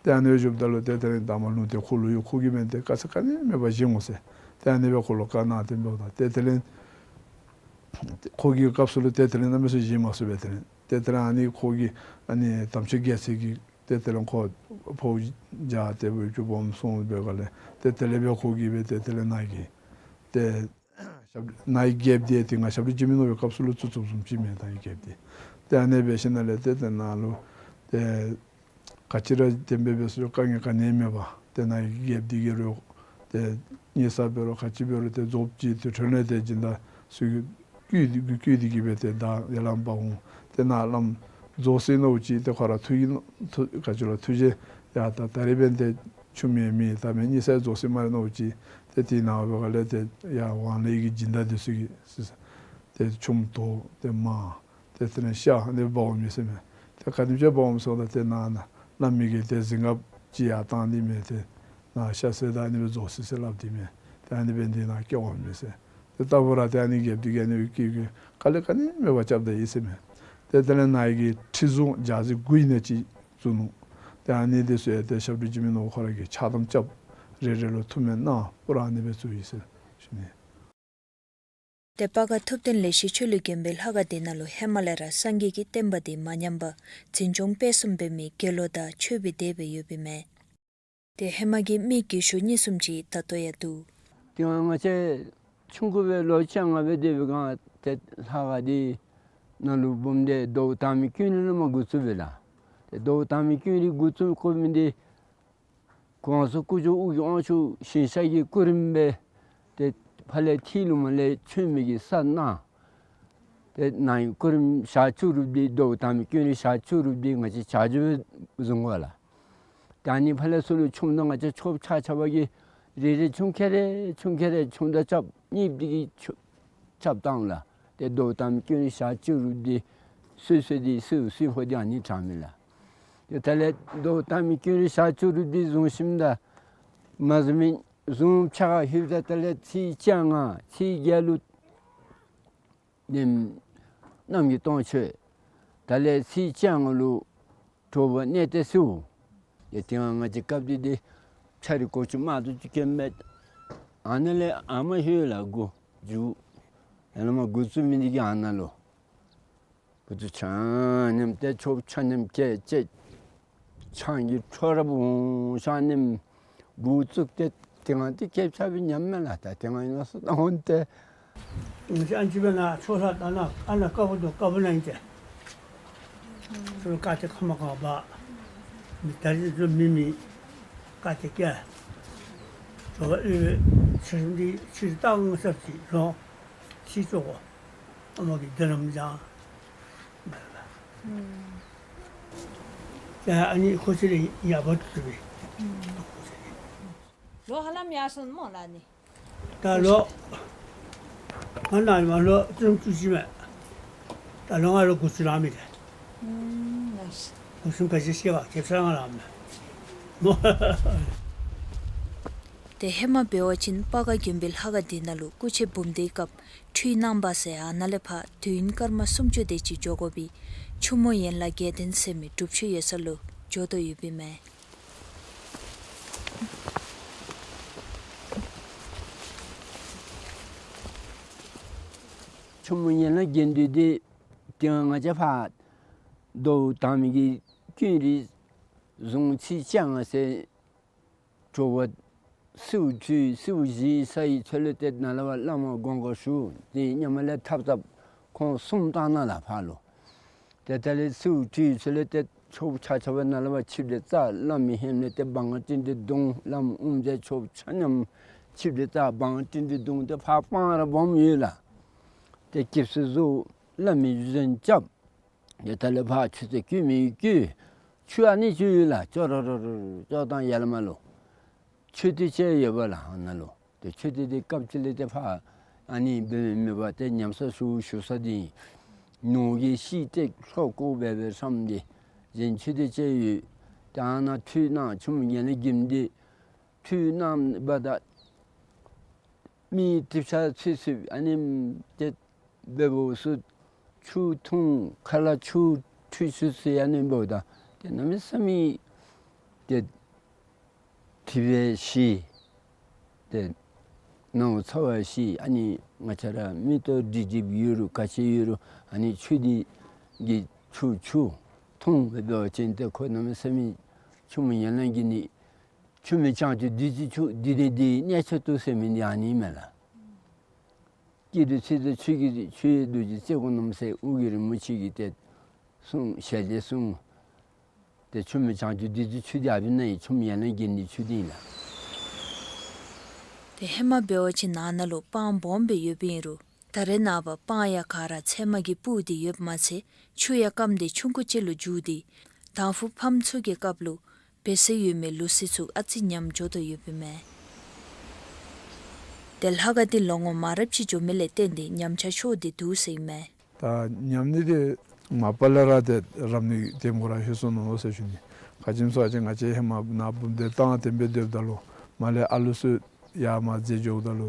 ཏེ་ཨ་ནི་སྦེ་བཞུགསཔ་ད་ལུ་ཏེ་དེ་ལས་ད་མར་ལུང་བསྟན་ཁོ་ལུ་ཡོད། ཁོ་གིས་མེན་ཏེ་དཀའ་ཚེགས་ག་ནི་མེད་པར་བཞེངསམ་འོང་ཟེར། ཏེ་ཨ་ནི་སྦེ་ཁོ་ལུ་བཀའ་གནང་སྟེ་འབདཝ་ད་ཏེ་དེ་ལས་ཁོ་གི་སྐབས་སུ་ལུ་ཏེ་དེ་ལས་གནམ་མེད་ས་མེད་བཞེངས་མ་ཚུགས་པས། དེ་ལས་ཏེ་དེ་ལས་ཨ་ནི་ཁོ་གིས་ཨ་ནི་དམ་ཆོས་རྒྱལ་མཚན་གྱིས་ཏེ་དེ་ལས་ཁོ་ཕོཝ་རྒྱགས་ཏེ་སྦེ་ཅིག་སྦོམ་སོང་སྦེ་ག་ལས་ཏེ་དེ་ལས་སྦེ་ཁོ་གིས་སྦེ་ཏེ་དེ་ལས་ནཱ་གི་ཏེ་ཞབས་ནཱ་གི་རྒྱལཔོ་འདི་ཏེ་ང་ཞབས་དྲུང་འཇིགས་མེད་ནོར་བུའི་སྐབས་སུ་ལུ་བཙུགས་བཙུགསཔ་བཟུམ་ཅིག་མས་ད་ཨ་ནི་རྒྱལཔོ་འདི། ཏེ་ཨ་ནི་སྦེ་ཞིནམ་ལས་ཏེ་དེ་ནང་ལུ་ཏེ་ག་ཅི་ར་དེ་སྦེ་འབད་སོང་རུང་དཀའ་ངལ་ག་ནི་མེད་པར་ཏེ་ནཱ་གི་རྒྱལཔོ་འདི་གིས་རོགས་ཏེ་ཉེས་བསགས་འབད་རུང་ག་ཅི་འབད་རུང་ཏེ་རྫོགསཔ་ཅིག་ཏེ་ཁྲོན་ལས་ཏེ་སྦྱིན་བདག་ཚུ་གིས་བསྐུལ་ཏེ་བསྐུལ་ཏེ་གིས་སྦེ་ཏེ་ད་ཡར་ལས་འབག་འོང་། ཏེ་ནཱ་བླམ་རྫོགས་སའི་ནང་ཅིག་ཏེ་ཁོ་ར་ཐུགས་ཀྱི་ཐུགས་ག་ཅི་ལོ་ཐུགས་རྗེ་ཡ་ད་ད་རིས་འབདན་ཏེ་ཆུ་མེད་མི་ད་མེད་ཉེས་བསགས་རྫོགས་སའི་མ་རེ་ནང་ཅིག་ཏེ་དེ་ནང་འབད་ག་ལས་ཏེ་ཡར་ཝང་ལེགས་ཀྱི་སྦྱིན་བདག་འདི་ཚུ་གིས་ཏེ་ཆུམ་དོ་ཏེ་མར་ཏེ་དེ་ནང་ཤ་ཨ་ནི་འབག་འོང་མི་ཟེར་མས། ཏེ་ག་དེམ་ཅིག་འབག་འོང་སོང་ད་ཏེ་ནཱ་ནཱ་བླམ་མི་གིས་ཏེ་གཟིངས་ཁབ་ཅིག་ཡར་བཏང་ནི་མས། ཏེ་ནཱ་ཤ་བསད་ད་ཨ་ནི་སྦེ་རྫོགས་ཅི་ཟེར་སླབ་སྟེ་མས། ཏེ་ཨ་ནི་འབདན་འདི་ནཱ་སྐྱེ་འོང་མི་ཟེར། ཏེ་ལྟ་བུ་ར་ཏེ་ཨ་ནི་རྒྱལཔོ་འདི་གིས་ཨ་ནི་སྦེ་བསྐུལ་བསྐུལ་དཀའ་ལས་ག་ནི་མེད་པར་རྐྱབ་ད་ཡི་ཟེར་མས། ཏེ་དེ་ལས་ནཱ་གི་ཁྲི་བཟུང་ལྗགས་རྩིས་དགུ་ཨིན་ན་ཅིག་བཙུགས་ནུག། ཏེ་ཨ་ནི་འདི་ཚུ་ཡང་ཏེ་ཞབས་དྲུང་འཇིགས་མེད་ནོར་བུ་ཁོ་ར་གིས་ཕྱག་དམ་རྐྱབ། རེ་རེ་ལུ་ཐུགས་སྨོན་གནང་། པུ་ར་ཨ་ནི་སྦེ་བཙུགས་ཡི་ཟེར་ཞུ་ནི། ཏེ་པ་ག་ཐུབ་བསྟན་ལེགས་བཤད་ཆོས་གླིང་དགོན་པའི་ལྷ་ཁང་འདི་ནང་ལུ་ཧེ་མ་ལས་ར་སངས་རྒྱས་ཀྱི་བསྟན་པ་འདི་མ་ཉམས་པར་འཛིན་སྐྱོང་སྤེལ་གསུམ་འབད་མི་དགེ་སློང་དང་ཆོས་པའི་སྡེ་སྦེ་ཡོདཔ་ཨིན་མས། ཏེ་ཧེ་མ་གི་མི་རྒས་ཤོས་གཉིས་གསུམ་ཅིག་ད་ལྟོ་ཡང་འདུག། ཏེ་ང་བཅས་ཆུང་ཀུ་སྦེ་ལོ་བཅོ་ལྔ་སྦེ་སྡོད་པའི་སྒང་ཏེ་ལྷ་ཁང་འདི་ནང་ལུ་འབུམ་སྡེ་ཟླཝ་དང་པའི་ཀུན་ལས་མར་འགོ་བཙུགས་པས་ལགས། ཏེ་ཟླཝ་དང་པའི་ཀུན་ལས་འགོ་བཙུགས་དགོ་མི་འདི་གོང་ས་སྐུ་ཞབས་ཨོ་རྒྱན་དབང་ཕྱུག་ཞིང་གཤེགས་ཀྱི་སྐུ་རིམ་སྦེ་ཏེ་ཕར་ལས་མཐིལ་ལུ་མར་ལས་མཆོད་མེ་གི་ས་གནང་། ཏེ་ནཱ་གི་སྐུ་རིམ་ཞག་བཅུ་རུབ་སྟེ་ཟླཝ་དང་པའི་ཀུན་ལས་ཞག་བཅུ་རུབ་སྟེ་ང་བཅས་ཆ་འཇོག་སྦེ་བཟུང་དགོ་ལགས། ད་ཨ་ནི་ཕར་ལས་ཚུར་ལུ་ཆུམ་དང་ང་བཅས་ཆོསཔ་ཆ་ཁྱབ་ཀྱིས་རེ་རེ་ཆུམ་ཁེ་རེ་ཆུམ་ཁེ་རེ་ཆུམ་དང་རྐྱབ་གཉིས་འདི་གིས་ཆོ་རྐྱབ་བཏང་ལགས། ཏེ་ཟླཝ་དང་པའི་ཀུན་ལས་ཞག་བཅུ་རུབ་སྟེ་སུ་སུ་འདི་སུ་སུ་ཧོ་འདི་ཨ་ནི་དྲང་མས་ལགས། ཏེ་ད་ལས་ཟླཝ་དང་པའི་ཀུན་ལས་ཞག་བཅུ་རུབ་སྟེ་བཟུང་ཞིནམ་ད་མ་བཟུང་མི་བཟུང་ཕྱག་ཁར་ལྷོདཔ་ད་ད་ལས་ཚེས་བཅོ་ལྔ་ཚེས་བརྒྱད་ལུ་ནེམ་གནམ་གྱི་སྟོང་མཆོད། ད་ལས་ཚེས་བཅོ་ལྔ་ལུ་དྲོ་པ་གནས་བརྟན་ཞུ། ཏེ་དེ་སྒང་ང་བཅས་སྐབས་འདི་འདི་ཆ་རི་གོ་ཆུ་མ་ཏོག་ཅིག་གེ་མེད། ཨ་ནཱ་ལས་ཨ་མ་ཧེ་ལ་འགོ་འཛུགས། ཡར་ལས་མར་འགོ་བཙུགས་མི་འདི་གིས་ཨ་ནཱ་ལུ་འགོ་བཙུགས་ཆ་མཉམ་ཏེ་ཆོསཔ་ཆ་མཉམ་ཁལ་བཅད། ཆང་གི་ཁྲོ་ར་བུང་ཤ་ནིམ་བུ་བཙུགས་ཏེ་དེ་སྒང་ཏེ་སྐྱེས་ཆ་བའི་ཉམས་མེད་ལགས། ད་དེ་སྒང་ཨིན་ན་སུ་ད་འོན་ཏེ། ང་བཅས་ཨན་ཅི་སྦེ་ན་ཆོས་ལྷ་ད་ན་ཨ་ན་དཀར་པོ་དང་དཀར་པོ་ན་ཨིན་ཏེ། ཚུར་བཀའ་དྲིན་ཁ་མ་གང་བ། མི་ད་རེས་ཚུར་མི་མི་བཀའ་དྲིན་སྐྱེ། ཇོ་བོ་ཨོལ་ཚུར་འདི་ཕྱིར་བཏང་ས་ཅིག་ལོ། ཕྱི་ཙོགས་ཨ་མ་གི་འདི་རམ་ཅང་། ཨུམ། ད་ཨ་ནི་ཁོ་ཚེ་རིང་ཡག་པོ་ཐུབ་པས། ཨུམ། ལོ་ཧ་ལམ་ཡར་སོང་སྨོ་ལགས་ནི། ད་ལོ་ང་ནཱ་ཡོད་པ་ལོ་བཅུ་བཅུ་གཅིག་མས། ད་ལོ་ང་ལོ་དགུ་བཅུ་ལང་མི་རེ། ཨུམ། དགུ་བཅུ་ག་ཅི་ཤེས་པ་ཁེབ་ས་ང་ལང་མས། ཏེ་ཧེ་མ་འབད་བ་ཅིན་སྤ་ག་དགོན་པའི་ལྷ་ཁང་འདི་ནང་ལུ་སྐུ་ཆས་འབུམ་སྡེའི་སྐབས་ཁྲུས་གནང་བ་ཟེར་ཨ་ནཱ་ལས་ཕར་དུས་ཡུན་སྐར་མ་སུམ་ཅུ་དེ་ཅིག་འགྱོ་དགོ་པའི་ཆུ་མོ་ཡན་ལག་བརྒྱད་ལྡན་ཟེར་མི་སྒྲུབ་མཆོད་ཡོད་ས་ལུ་འགྱོ་དོ་ཡོདཔ་ཨིན་མས། ཆུ་མོ་ཡན་ལག་བརྒྱད་ལྡན་འདི་ཏེ་ང་བཅས་ཕར་མདོ་དང་མི་གི་ཀུན་རིག་གཟུངས་ཚིགས་བཅོ་ལྔ་ཟེར་ཇོ་བོ་སེའུ་ཁྲུས་སེའུ་བཞི་ས་ཡི་ཚུ་ལས་ཏེ་ནཱ་ལས་ཕར་བླ་མ་དགོངས་སྐོར་ཞུ། ཏེ་ཉམས་ལེན་ཐབས་ཐབས་ཁོང་གསུམ་བཏང་གནང་ལགས་ཕར་ལུ། ཏེ་དེ་ལས་སེའུ་ཁྲུས་ཚུ་ལས་ཏེ་ཆོསཔ་ཆ་ཁྱབ་ནཱ་ལས་ཕར་ཆིབས་ཏེ་བཅར། བླམ་ཧེམ་ལས་ཏེ་དབང་ཏིང་ཏི་གདོང་། བླམ་དབུ་མཛད་ཆོསཔ་ཆ་མཉམ་ཆིབས་ཏེ་བཅར། དབང་ཏིང་ཏི་གདོང་ཏེ་ཕར་སྤང་ར་སྦོམ་ཡོད་ལགས། ཏེ་སྐྱིབས་སུ་བཟོ་བླ་མའི་གཞུ་ཆེན་རྐྱབ། ཏེ་དེ་ལས་ཕར་ཆུ་ཚོད་བསྐྱོད་མི་བསྐྱོད། ཆུ་ཨ་ནི་ཆུ་ཡོད་ལགས། ཅོག་རོ་རོ་རོ་ཅོག་དང་ཡར་ལས་མར་ལུ་མཆོད་རྟེན་ཅིག་ཡོདཔ་ལགས་ཨ་ནཱ་ལུ། ཏེ་མཆོད་རྟེན་འདི་སྐབས་ཅིག་ལས་ཏེ་ཕར་ཨ་ནི་འབད་མི་མེད་པར་ཏེ་ཉམས་གསོ་ཞུ་ཞུ་ས་འདི་ནོར་གྱི་ཤིང་ཏེ་ལྷོ་ཀོ་སྦེ་སྦེ་ཧྲམ་འདི་གཞན་མཆོད་རྟེན་ཅིག་ཡོད། ཏེ་ཨ་ནཱ་ཁྲུས་གནང་ཆུ་མོ་ཡན་ལག་བརྒྱད་འདི་ཁྲུས་གནང་བ་ད་མི་ཏེ་ཕྱག་ཚུད་ཚུདཔ་ཨ་ནི་ཏེ་འབདཝ་ད་ཆུ་འཐུང་ཁ་ལས་ཆུ་ཁྲུས་ཆུ་ཟེར་ཨ་ནི་འབདཝ་ད་ཏེ་གནམ་མེད་ས་མེད་ཏེ་དེ་སྦེ་ཤི། ཏེ་ནང་འཚོ་བ་ཤི། ཨ་ནི་ང་བཅས་ར་མིག་ཏོ་སྒྲིབ་སྒྲིབ་ཡོད་རུང་ག་ཅི་ཡོད་རུང་ཨ་ནི་ཆུ་འདི་གི་ཆུ་ཆུ་འཐུང་སྦེ་འབད་བ་ཅིན་ཏེ་ཁོ་གནམ་མེད་ས་མེད་ཆུ་མོ་ཡན་ལག་བརྒྱད་འདི་ཆུ་མོ་བྱང་ཆུབ་བདུད་རྩི་ཆུ་འདི་ནི་འདི་གནས་མཆོག་ཏུ་ཟེར་མི་འདི་ཨ་ནི་མས་ལགས། སྐྱིད་སྡུག་ཚེ་ཚེ་ཆོས་ཀྱི་ཆོས་རྡོ་རྗེ་རྩེ་དགུ་རྣམ་ཟེར་ཨོ་རྒྱན་རིན་པོ་ཆེ་གིས་ཏེ་གསུངས་ཞལ་ཏེ་གསུངས། ཏེ་ཆུ་མོ་བྱང་ཆུབ་བདུད་རྩི་ཆུ་འདི་ཨ་ཕི་ན་ཡི་ཆུ་མོ་ཡན་ལག་བརྒྱད་འདི་ཆུ་འདི་ཨིན་ལགས། ཏེ་ཧེ་མ་འབད་བ་ཅིན་ནཱ་ནཱ་ལུ་སྤང་སྦོམ་སྦེ་ཡོདཔ་ཨིན་རུང་ད་རེས་ནངས་པ་སྤང་ཡང་ག་ར་ཚལ་མ་གིས་སྤུར་ཏེ་ཡོདཔ་མ་ཚད་ཆུ་ཡང་སྐམ་སྟེ་ཆུང་ཀུ་ཅིག་ལུ་འགྱུར་ཏེ་དང་ཕུ་ཕམ་ཚུ་གི་སྐབས་ལུ་འབད་སྲོལ་ཡོད་མི་ལུགས་སྲོལ་ཚུ་ཨ་ཙི་ཉམས་འགྱོ་དོ་ཡོདཔ་ཨིན་མས། ཏེ་ལྷ་ཁང་འདི་ལོ་ངོ་མང་རབས་ཅིག་འགྱོ་མི་ལས་བརྟེན་ཏེ་ཉམས་ཆག་ཤོར་ཏེ་འདུག་ཟེར་ཨིན་མས། ད་ཉམས་ནི་འདི་མ་པ་ལས་ར་ཏེ་རབ་གནས་དེམ་གུ་ར་ལྷོད་སོ་ནུག་ཟེར་ཞུ་ནི། ག་ཅི་སྨོ་ཟེར་བ་ཅིན་ང་བཅས་ཧེ་མ་ནཱ་འབུམ་སྡེ་བཏང་དེམ་སྦེ་སྡོདཔ་ད་ལུ་མར་ལས་ཨ་ལུ་ཚུ་ཡར་མར་འཛེགས་འགྱོཝ་ད་ལུ་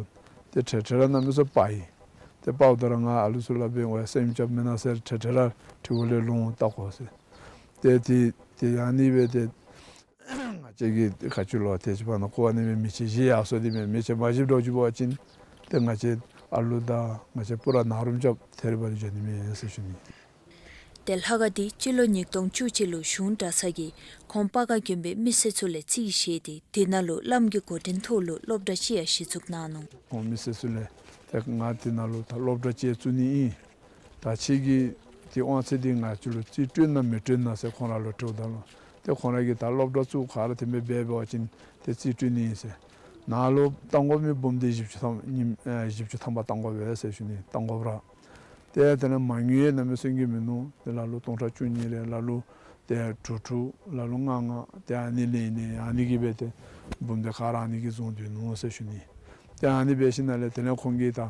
ཏེ་ཁྲེ་ཁྲེ་ར་གནམ་མེད་ས་མེད་སྤར་ཡི། ཏེ་སྤརཝ་ད་ར་ང་ཨ་ལུ་ཚུ་ལུ་འབད་བ་སེམས་ཅན་མེན་ན་ཟེར་ཁྲེ་ཁྲེ་ར་ཁྲི་གུ་ལས་ལོང་བལྟ་དགོ་ཟེར། ཏེ་ཏེ་ཏེ་ཨ་ནི་སྦེ་ཏེ་ང་བཅས་ཀྱིས་ཁ་ཆུ་ལོག་ཏེ་ཅིག་པ་ན་ཁོ་ཨ་ནི་སྦེ་མེ་མཆོད་བཞེས་ཡར་སོ་དེ་མས། མེ་མཆོད་མ་བཞེས་འགྱོ་བཅུག་པ་ཅིན་ཏེ་ང་བཅས་ཨ་ལུ་དང་ང་བཅས་པུ་ར་ནཱ་རུམ་རྐྱབ་ཐད་རི་བ་རི་འགྱོ་ནི་མས་ཟེར་ཞུ་ནི། ཏེ་ལྷ་ཁང་འདི་སྤྱི་ལོ་ཉིས་སྟོང་བཅུ་གཅིག་ལུ་གཞུང་གྲྭ་ཚང་གིས་ཁོང་སྤ་ག་དགོན་པའི་མི་སེར་ཚུ་ལས་རྩིས་བཞེས་ཏེ་དེ་ནང་ལུ་བླམ་གྱི་འགོ་འདྲེན་ཐོག་ལུ་སློབ་གྲྭ་ཅིག་ཡང་གཞི་བཙུགས་གནང་ནུག། ཁོང་མི་སེར་ཚུ་ལས་ཏེ་ང་དེ་ནང་ལུ་ད་སློབ་གྲྭ་ཅིག་བཙུགས་ནི་ཨིན། ད་ཁྱེད་ཀྱིས་དེ་དབང་ཚད་འདི་ང་བཅས་ལུ་རྩིས་སྤྲོད་ན་མི་སྤྲོད་ན་ཟེར་ཁོང་ར་ལུ་དྲིཝ་ད་ལུ་ཏེ་ཁོང་ར་གིས་ད་སློབ་གྲྭ་བཙུགས་ག་ར་དེམ་སྦེ་འབད་བ་ཅིན་ཏེ་རྩིས་སྤྲོད་ནི་ཨིན་ཟེར། ནཱ་ལུ་བཏང་དགོ་མི་འབུམ་སྡེ་བཞི་བཅུ་ཐམ་ཉིནམ་ཨེ་བཞི་བཅུ་ཐམ་པ་བཏང་དགོ་པས་ཟེར་ཞུ་ནི། བཏང་དགོཔ་ར། ཏེ་དེ་ལས་མ་དངུལ་ཡང་གནམ་མེད་ས་མེད་མིན་ནུག། ཏེ་ལ་ལུ་སྟོང་ཕྲག་བཅུ་གཉིས་རེ་ལ་ལུ་ཏེ་དྲུག་དྲུག་ལ་ལུ་ལྔ་ལྔ་ཏེ་ཨ་ནི་ལེན་ནི་ཨ་ནི་གིས་འབད་དེ་འབུམ་སྡེ་ག་ར་ཨ་ནི་གིས་བཟུང་སྡོད་ནུག་ཟེར་ཞུ་ནི། ཏེ་ཨ་ནི་འབད་ཞིནམ་ལས་དེ་ལས་ཁོང་གིས་ད་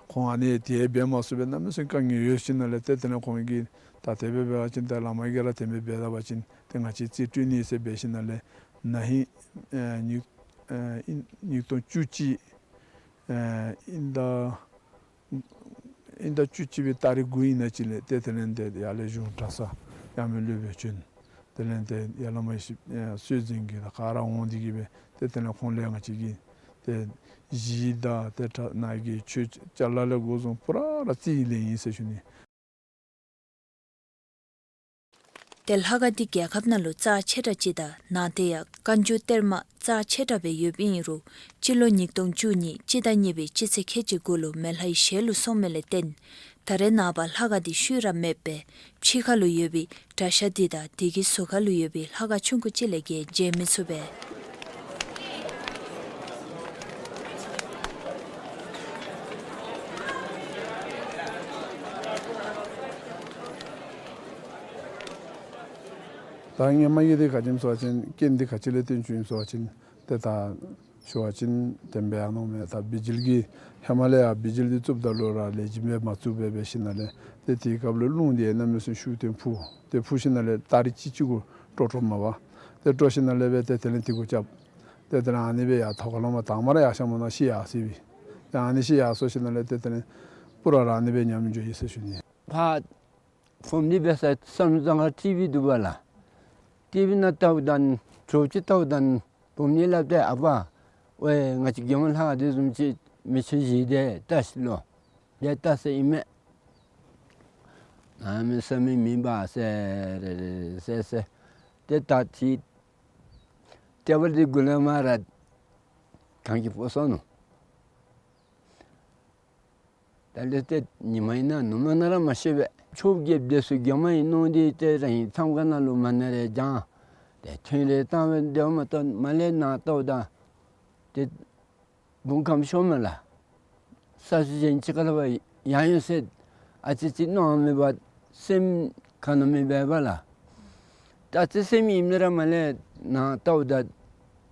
ཁོང་ཨ་ནི་དེ་འབད་མ་ཚུགས་པའི་གནམ་མེད་ས་མེད་དཀའ་ངལ་ཡོད་ཞིནམ་ལས་ཏེ་དེ་ལས་ཁོང་གིས་ད་དེ་སྦེ་འབད་བ་ཅིན་ཏེ་བླ་མ་གིས་ར་དེ་སྦེ་འབད་ད་པ་ཅིན་ཏེ་ང་བཅས་རྩིས་སྤྲོད་ནི་ཟེར་འབད་ཞིནམ་ལས་ན་ཧིང་ཨེ་ཉིས་ཨེ་ཨིན་ཉིས་སྟོང་བཅུ་གཅིག་ཨེ་ཨིན་ད་ཨིན་ད་བཅུ་གཅིག་པའི་ཏ་རིག་དགུ་ཨིན་ན་ཅིག་ལས་ཏེ་དེ་ལས་ཏེ་ཡར་ལས་གཞུང་གྲྭ་ཚང་ཡར་མི་སློབ་དཔོན་བྱོན། དེ་ལས་ཏེ་ཡར་བླ་མ་ཡེ་ཤེས་ཨེ་སྲོལ་འཛིན་གྱིས་ད་ག་ར་འོང་སྟེ་གིས་སྦེ་ཏེ་དེ་ལས་ཁོང་ལས་ང་བཅས་ཀྱིས་ཏེ་གཞི་དང་ཏེ་གྲྭ་ནང་གི་ཆོས་ཅ་ལ་ལས་འགོ་བཟུང་པུ་ར་ར་རྩིས་ལེན་ཡི་ཟེར་ཞུ་ནི། ཏེ་ལྷ་ཁང་འདི་རྒྱལ་ཁབ་ནང་ལུ་རྩ་ཆེ་དྲགས་ཅིག་དང་ནང་དེ་ཡང་བཀའ་འགྱུར་གཏེར་མ་རྩ་ཆེ་དྲགས་སྦེ་ཡོདཔ་ཨིན་རུང་སྤྱི་ལོ་ཉིས་སྟོང་བཅུ་གཉིས་སྤྱི་ཟླ་གཉིས་པའི་སྤྱི་ཚེས་ཁལ་གཅིག་གུ་ལུ་མེ་ལྷའི་ཞལ་ལུ་སོང་མི་ལས་བརྟེན་ད་རེས་ནངས་པ་ལྷ་ཁང་འདི་ཤུལ་ར་མེདཔ་སྦེ་ཕྱི་ཁ་ལུ་ཡོད་པའི་གྲྭ་ཤག་འདི་དང་དེ་གི་ཟུར་ཁ་ལུ་ཡོད་པའི་ལྷ་ཁང་ཆུང་ཀུ་ཅིག་ལས་བརྒལ་མཇལ་མི་ཚུགས་པས། ད་ངོ་མ་གི་འདི་ག་ཅི་སྨོ་ཟེར་བ་ཅིན་རྐྱེན་འདི་ག་ཅི་ལས་བརྟེན་བྱུང་ཡི་ཟེར་བ་ཅིན་ཏེ་ད་ཞུ་བ་ཅིན་དེ་སྦེ་ཡང་མནོཝ་མས། ད་བི་ཇི་ལི་གི་ཧེ་མ་ལས་ཡང་བི་ཇི་ལི་འདི་བཙུགསཔ་ད་ལུ་ར་ལེགས་ཤོམ་སྦེ་མ་བཙུགས་པར་འབད་ཞིནམ་ལས་ཏེ་དེའི་སྐབས་ལུ་རླུང་འདི་གནམ་མེད་ས་མེད་ཤུགས་བཏོན་འཕུ། ཏེ་འཕུ་ཞིནམ་ལས་ཏ་རིག་གཅིག་གཅིག་གུ་དཀྲོག་དཀྲོགཔ་མས་པ། ཏེ་དཀྲོག་ཞིནམ་ལས་སྦེ་ཏེ་དེ་ལས་དེ་གུ་རྐྱབ། ཏེ་དེ་ལས་ཨ་ནི་སྦེ་ཡར་ཐོག་ཁ་ལུ་མར་དྭངས་མ་ར་ཡར་ཤར་མ་ནུམ་ཤི་ཡར་སོ་ཡི། ཏེ་ཨ་ནི་ཤི་ཡར་སོ་ཞིནམ་ལས་ཏེ་དེ་ལས་པུ་ར་ར་ཨ་ནི་སྦེ་ཉམས་འགྱོ་ཡི་ཟེར་ཞུ་ནི། ཕར་བུམ་ནི་འབད་ས་བསམ་བློ་བཏང་ཁར་ཊི་བི་འདུག་པ་ལགས། ཊི་བི་ནང་བལྟཝ་ད་ནི་དྲོ་ཅིག་བལྟཝ་ད་ནི་བུམ་ནི་སླབ་སྟེ་ཨ་པ་ཝའེ་ང་བཅས་རྒྱལ་མོ་ལྷ་ཁང་འདི་བཟུམ་ཅིག་མེ་མཆོད་བཞེས་ཏེ་བལྟ་ཤིག་ལོ། ཏེ་བལྟ་ཟེར་ཨིན་མས། གནམ་མེད་ས་མེད་མེད་པ་ཟེར་ཟེར་ཟེར། ཏེ་ད་ཏེ་ཊེ་བཱལ་འདི་གུ་ལས་མར་ར་གངས་ཀྱིས་ཕོག་སོ་ནུག། ད་ལས་ཏེ་ཉི་མ་ཨིན་ན་ནུབ་མོ་ཨིན་ན་ར་མ་ཤེས་པས། ཆོསཔ་རྒྱལཔོ་འདི་ཚུ་རྒྱལ་མོ་ཨིན་མནོ་སྟེ་ཏེ་རང་གི་མཚམས་ཁང་ནང་ལུ་མ་ཎི་རེ་བགྱང་། ཏེ་ཐུན་རེ་བཏང་སྦེ་སྡོདཔ་མ་གཏོགས་མར་ལས་ནཱ་བལྟཝ་ད་ཏེ་བུམ་ཁམས་ཤོར་མས་ལགས། ས་ཆུ་གཞན་ཅིག་ཁ་ལས་ཕར་ཡར་འོང་ཟེར་ཨ་ཙི་ཅིག་མནོ་བ་མེད་པར་སེམས་ག་ནི་མེད་པས་པ་ལགས། ད་ཨ་ཙི་སེམས་ཨིནམ་ལས་ར་མར་ལས་ནཱ་བལྟཝ་ད་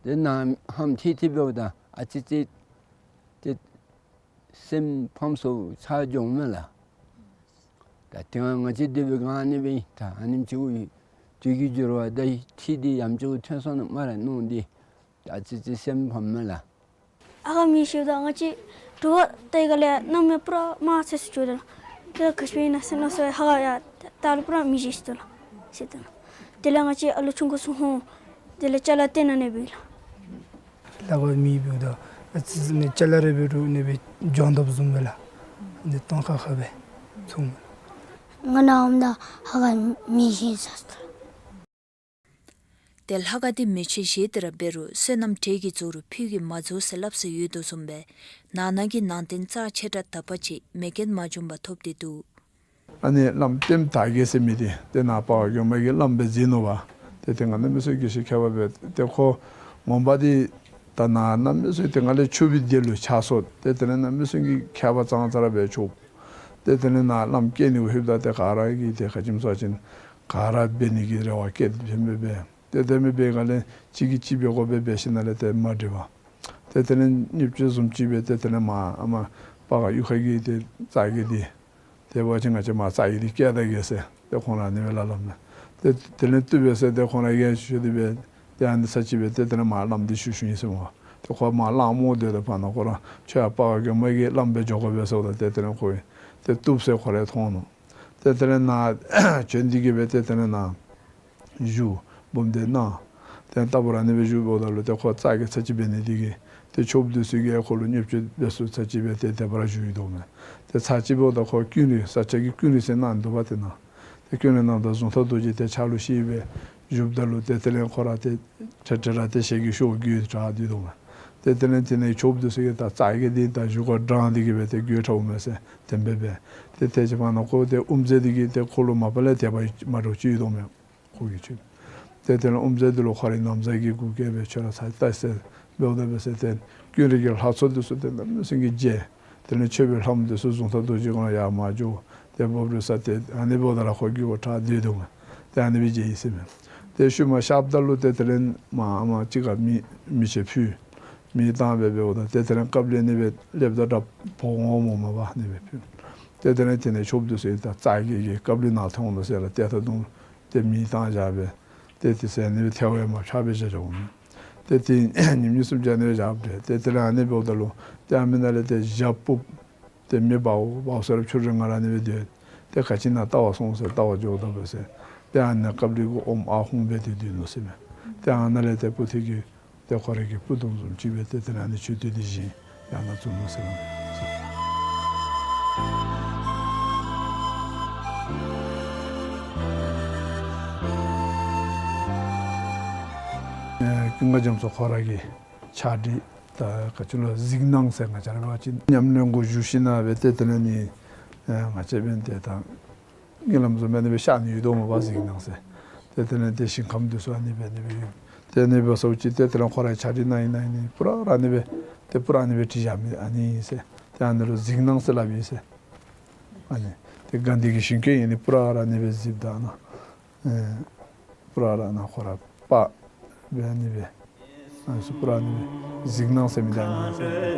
ཏེ་ནཱ་ཧམ་ཐིག་ཐིག་འབདཝ་ད་ཨ་ཙི་ཅིག་ཏེ་སེམས་ཕམ་སོ་ཆགས་འགྱོཝ་མས་ལགས། ད་དེ་སྒང་ང་བཅས་སྡོད་པའི་སྒང་ཨ་ནི་སྦེ་ད་ཨ་ནེམ་ཅིག་དུས་ཀྱི་འགྱུར་བ་དང་ཁྲིད་འདི་ཡང་ཅིག་ཐོན་སོང་ན་སྨ་རེ་མནོ་སྟེ་ད་ཨ་ཙི་ཅིག་སེམས་ཕམ་མས་ལགས། ཨ་ཁུ་མེ་ཤི་ད་ང་བཅས་དྲོ་པ་ཏེ་ག་ལས་གནམ་མེད་པུ་ར་དམར་ཚེར་སུ་འགྱོ་དོ་ལགས། ཏེ་ག་ཅི་སྦེ་ཨིན་ན་ཟེར་མནོ་སོང་ཡི། ཧ་ག་ཡར་ལྟཝ་ད་ལུ་པུ་ར་མེ་ཤི་ཤི་དོ་ལགས་ཟེར་དོ་ལགས། དེ་ལས་ང་བཅས་ཨ་ལོ་ཆུང་ཀུ་ཚུ་ཧོ་དེ་ལས་ཅ་ལ་སྟོན་ནི་ཨ་ནི་སྦེ་ལགས། ལག་པར་མེ་འབདཝ་ད་ཨ་ཙི་ཙི་ནི་ཅ་ལ་རེ་འབད་རུང་ཨ་ནི་སྦེ་སྦྱང་དོ་བཟུམ་སྦེ་ལགས། ཨ་ནི་སྟོང་ཁ་ཁ་སྦེ་ཚུད་མས། ང་ནཱ་འོངམ་ད་ཧ་ག་མེ་ཤི་ཤི་དོ་ལགས། ཏེ་ལྷ་ཁང་འདི་མེ་མཆོད་བཞེས་ཏེ་ར་འབད་རུང་བསོད་ནམས་འབྲས་ཀྱིས་རྫོགས་རུང་ཕུད་ཀྱིས་མ་རྫོགས་ཟེར་སླབ་སྲོལ་ཡོད་དོ་བཟུམ་སྦེ་ནང་ན་གི་ནང་རྟེན་རྩ་ཆེ་དྲགས་དག་པ་ཅིག་མེ་རྐྱེན་མ་བྱུང་པར་ཐོབ་སྟེ་འདུག། ཨ་ནི་བླམ་ལྟདམོ་དར་རྒྱས་ཟེར་མི་འདི་ཏེ་ནཱ་པ་ཝང་གོང་མ་གིས་བླམ་སྦེ་མཛད་ནུག་པ། ཏེ་ཏེ་ང་གནམ་མེད་ས་མེད་དགེ་བཤེས་མཁས་པ་སྦེ་ཏེ་ཁོ་ངོ་མ་འདི་ད་ནཱ་གནམ་མེད་ས་མེད་ཏེ་ང་ལས་ཆོསཔ་འདི་ལུ་ཕྱག་སོར་ཏེ་དེ་ལས་གནམ་མེད་ས་མེད་ཀྱི་མཁས་པ་ཙང་ཙ་ར་སྦེ་ཆོསཔ། ཏེ་དེ་ལས་ནཱ་བླམ་བསྐྱལ་ནི་གུ་ལྷོདཔ་ད་ཏེ་ག་ར་གིས་ཏེ་ག་ཅི་སྨོ་ཟེར་བ་ཅིན་ག་ར་འབད་ནི་གི་རེ་བ་བསྐྱེད་དེ་སྦེ་འབད། ཏེ་དེ་སྦེ་འབད་སྒང་ལས་གཅིག་གིས་གཅིག་འབད་དགོ་པས་འབད་ཞིནམ་ལས་ཏེ་མ་འགྲིག་པར་ཏེ་དེ་ལས་བརྙས་བཅོས་བཟུམ་ཅིག་སྦེ་ཏེ་དེ་ལས་མར་ཨ་མར་པ་ག་གཡུས་ཁ་གི་ཏེ་རྩ་རྒས་འདི་ཏེ་འབད་བ་ཅིན་ང་བཅས་མར་རྩ་རྒས་འདི་བསྐྱལ་ད་གེ་ཟེར་ཏེ་ཁོང་ར་ཨ་ནི་སྦེ་སླབ་སླབ་མས། ཏེ་དེ་ལས་བཏུབ་པས་ཟེར་ཏེ་ཁོང་ར་ཡང་ཞུ་སྟེ་སྦེ་ཏེ་ཨ་ནི་ཚར་གཅིག་སྦེ་ཏེ་དེ་ལས་མར་བླམ་འདི་ཞུ་ཞུཝ་ཨིན་ཟེར་སྨོ། ཏེ་ཁོ་མར་གླང་རྨོ་སྡོད་དོ་བར་ན་ཁོ་ར་ཁྱོད་ཡར་པ་ག་གོང་མ་གི་བླམ་སྦེ་འགྱོ་དགོ་པས་ཟེརཝ་ད་ཏེ་དེ་ལས་ཁོ་ཏེ་བཏུབ་ཟེར་ཁོ་ར་མཐོང་ནུག། ཏེ་དེ་ལས་ནཱ་བྱོན་ཏེ་གིས་སྦེ་ཏེ་དེ་ལས་ནཱ་བཞུགས་འབུམ་སྡེ་གནང་། ཏེ་ལྟ་བུ་ར་ཨ་ནི་སྦེ་བཞུགསཔ་ད་ལུ་ཏེ་ཁོ་རྩ་རྒས་ཚར་གཅིག་འབད་ནི་འདི་གིས་ཏེ་ཆོསཔ་འདི་ཚུ་གིས་ཁོ་ལུ་བརྙས་བཅོས་འབད་ས་ཚར་གཅིག་སྦེ་ཏེ་དེ་སྦེ་ར་བཞུགས་ཡི་དོ་མས། ཏེ་ཚར་གཅིག་འབདཝ་ད་ཁོ་ཀུན་རིག་ས་སྐྱ་གི་ཀུན་རིག་ཟེར་གནང་འདུག་པ། ཏེ་ནཱ་ཏེ་ཀུན་རིག་གནང་ད་རྫོང་ཐག་རྡོ་རྗེ་ཏེ་ཕྱག་ལུ་ཞུ་སྦེ་བཞུགསཔ་ད་ལུ་ཏེ་དེ་ལས་ཁོ་ར་ཏེ་ཁྲ་ཁྲ་ར་ཏེ་ཞལ་གྱི་ཤོག་གུ་དྲག་སྟེ་འདུག་མས། ཏེ་དེ་ལས་དེ་ནང་ཆོསཔ་འདི་ཚུ་གིས་ད་རྩ་རྒས་འདི་ད་བཞུགས་སྒར་འདྲེན་ཏེ་གིས་སྦེ་ཏེ་གུ་དྲག་འོང་མས་ཟེར་དེ་སྦེ་འབད། ཏེ་དེ་ཅིག་བར་ན་ཁོ་ཏེ་དབུ་མཛད་འདི་གིས་ཏེ་ཁོ་ལུ་མ་པ་ལས་དད་པ་མ་འདྲཝ་ཅིག་ཡོད་དོ་མས། ཁོ་གིས་ཆོས། ཏེ་དེ་ལས་དབུ་མཛད་འདི་ལུ་ཁོ་རའི་ན་བཟའ་གིས་གུ་བཀལ་སྦེ་ཁྱོད་ར་ཚར་ལྟ་ཟེར་འབདཝ་ད་འབད་ཟེར་ཏེ་ཀུན་རིག་གི་ལྷ་ཚོགས་འདི་ཚུ་ཏེ་གནམ་མེད་ས་མེད་ཀྱི་མཇལ། དེ་ལས་མཆོད་པའི་ལྷ་མོ་འདི་ཚུ་རྫོང་ཐག་རྡོ་རྗེ་གུ་ཡར་མར་འགྱོ། ཏེ་འབབ་རུང་ས་ཏེ་ཨ་ནི་འབདཝ་ད་ར་ཁོ་གི་གུ་དྲག་སྟེ་འདུག་མས། ཏེ་ཨ་ནི་སྦེ་མཇལ་ཡི་ཟེར་མས། ཏེ་ཤུལ་མ་ཤརཝ་ད་ལུ་ཏེ་དེ་ལས་མར་ཨ་མར་ཅིག་ཁར་མེ་མེ་ཆེ་ཕུལ། མེ་བཏང་སྦེ་འབདཝ་ད་ཏེ་དེ་ལས་ཀབ་ལི་ཨ་ནི་སྦེ་སླབ་ད་དྲག་འབོ་འོང་སྨོ་མ་པ་ཨ་ནི་སྦེ་ཕུལ། ཏེ་དེ་ལས་དེ་ནང་ཆོསཔ་འདི་ཚུ་ད་རྩ་རྒས་ཀྱིས་ཀབ་ལི་ནཱ་ཐོན་འོང་ཟེར་ར་ཏེ་ད་དུང་ཏེ་མེ་བཏང་བཞག་སྦེ་ཏེ་དེ་ཚུ་ཨ་ནི་སྦེ་ཐལ་བ་མར་ཆགས་སྦེ་བཞག་བཞགཔ་མས། ཏེ་དེ་ཉིནམ་གཉིས་གསུམ་ཅིག་ཨ་ནི་སྦེ་བཞག་སྦེ་ཏེ་དེ་ལས་ཨ་ནི་འབདཝ་ད་ལུ་ཏེ་ཨ་མི་ནང་ལས་ཏེ་ཞག་ཕུགཔ་ཏེ་མེ་འབརཝ་འབརཝ་ས་ར་ཕྱི་རུ་ང་ར་ཨ་ནི་སྦེ་སྡོད། ཏེ་ག་ཅི་ནཱ་ལྟ་བར་སོང་ཟེར་ལྟ་བར་འགྱོཝ་ད་འབད་ཟེར་ཏེ་ཨ་ནཱ་ཀབ་ལི་གུ་ཨོམ་ཨ་ཧུང་སྦེ་ཏེ་སྡོད་ནུག་ཟེར་མས། ཏེ་ཨ་ནཱ་ལས་ཏེ་པུ་ཐི་གི་ཏེ་ཁོ་རའི་གི་སྤུ་ལྡོང་བཟུམ་ཅིག་སྦེ་ཏེ་དེ་ལས་ཨ་ནི་མཆོད་རྟེན་འདི་བཞེངས་ཡར་ནཱ་བཙུགས་ནུག་ཟེར་མས། ལྷུན་དཀར་རྒྱ་མཚོ་ཁོ་ར་གི་ཕྱག་བྲིས་ད་ག་ཅི་ལོ་གཟིགས་སྣང་ཟེར་ང་བཅས་ར་འབད་བ་ཅིན་ཉམས་ལེན་གུ་བཞུགས་ཞིནམ་ལས་ཏེ་དེ་ལས་ནི་ཨེ་ང་བཅས་འབདན་ཏེ་ད་རྔན་ལམ་བཟུམ་སྦེ་ཨ་ནི་སྦེ་ཤར་ནི་ཡོད་དོ་མས་པ་གཟིགས་སྣང་ཟེར། ཏེ་དེ་ལས་ཏེ་ཞིང་ཁམས་འདི་ཚུ་ཨ་ནི་སྦེ་ཨ་ནི་སྦེ་ཡོད། ཏེ་ཨ་ནི་སྦེ་སོང་ཅི་ཏེ་དེ་ལས་ཁོ་ར་ཕྱག་བྲིས་གནང་ཡི་གནང་ཡི་ནི་པུ་ར་ར་ཨ་ནི་སྦེ་ཏེ་པུ་ར་ཨ་ནི་སྦེ་བྲིས་བཞག་མི་ཨ་ནི་ཨིན་ཟེར། ཏེ་ཨ་ནི་ལུ་གཟིགས་སྣང་ཟེར་སླབ་ཨིན་ཟེར། ཨ་ནི་ཏེ་དགའ་ལྡན་གྱི་ཞིང་སྐྱོང་ཨིན་ནི་པུ་ར་ར་ཨ་ནི་སྦེ་གཟིགསཔ་ད་ན། ཨེ་པུ་ར་ར་ན་ཁོ་ར་པ་སྦེ་ཨ་ནི་སྦེ། ཨ་ནི་ཚུ་པུ་ར་ཨ་ནི་སྦེ་གཟིགས་སྣང་ཟེར་མི་འདི་ཨ་ནི་ཨིན་ཟེར།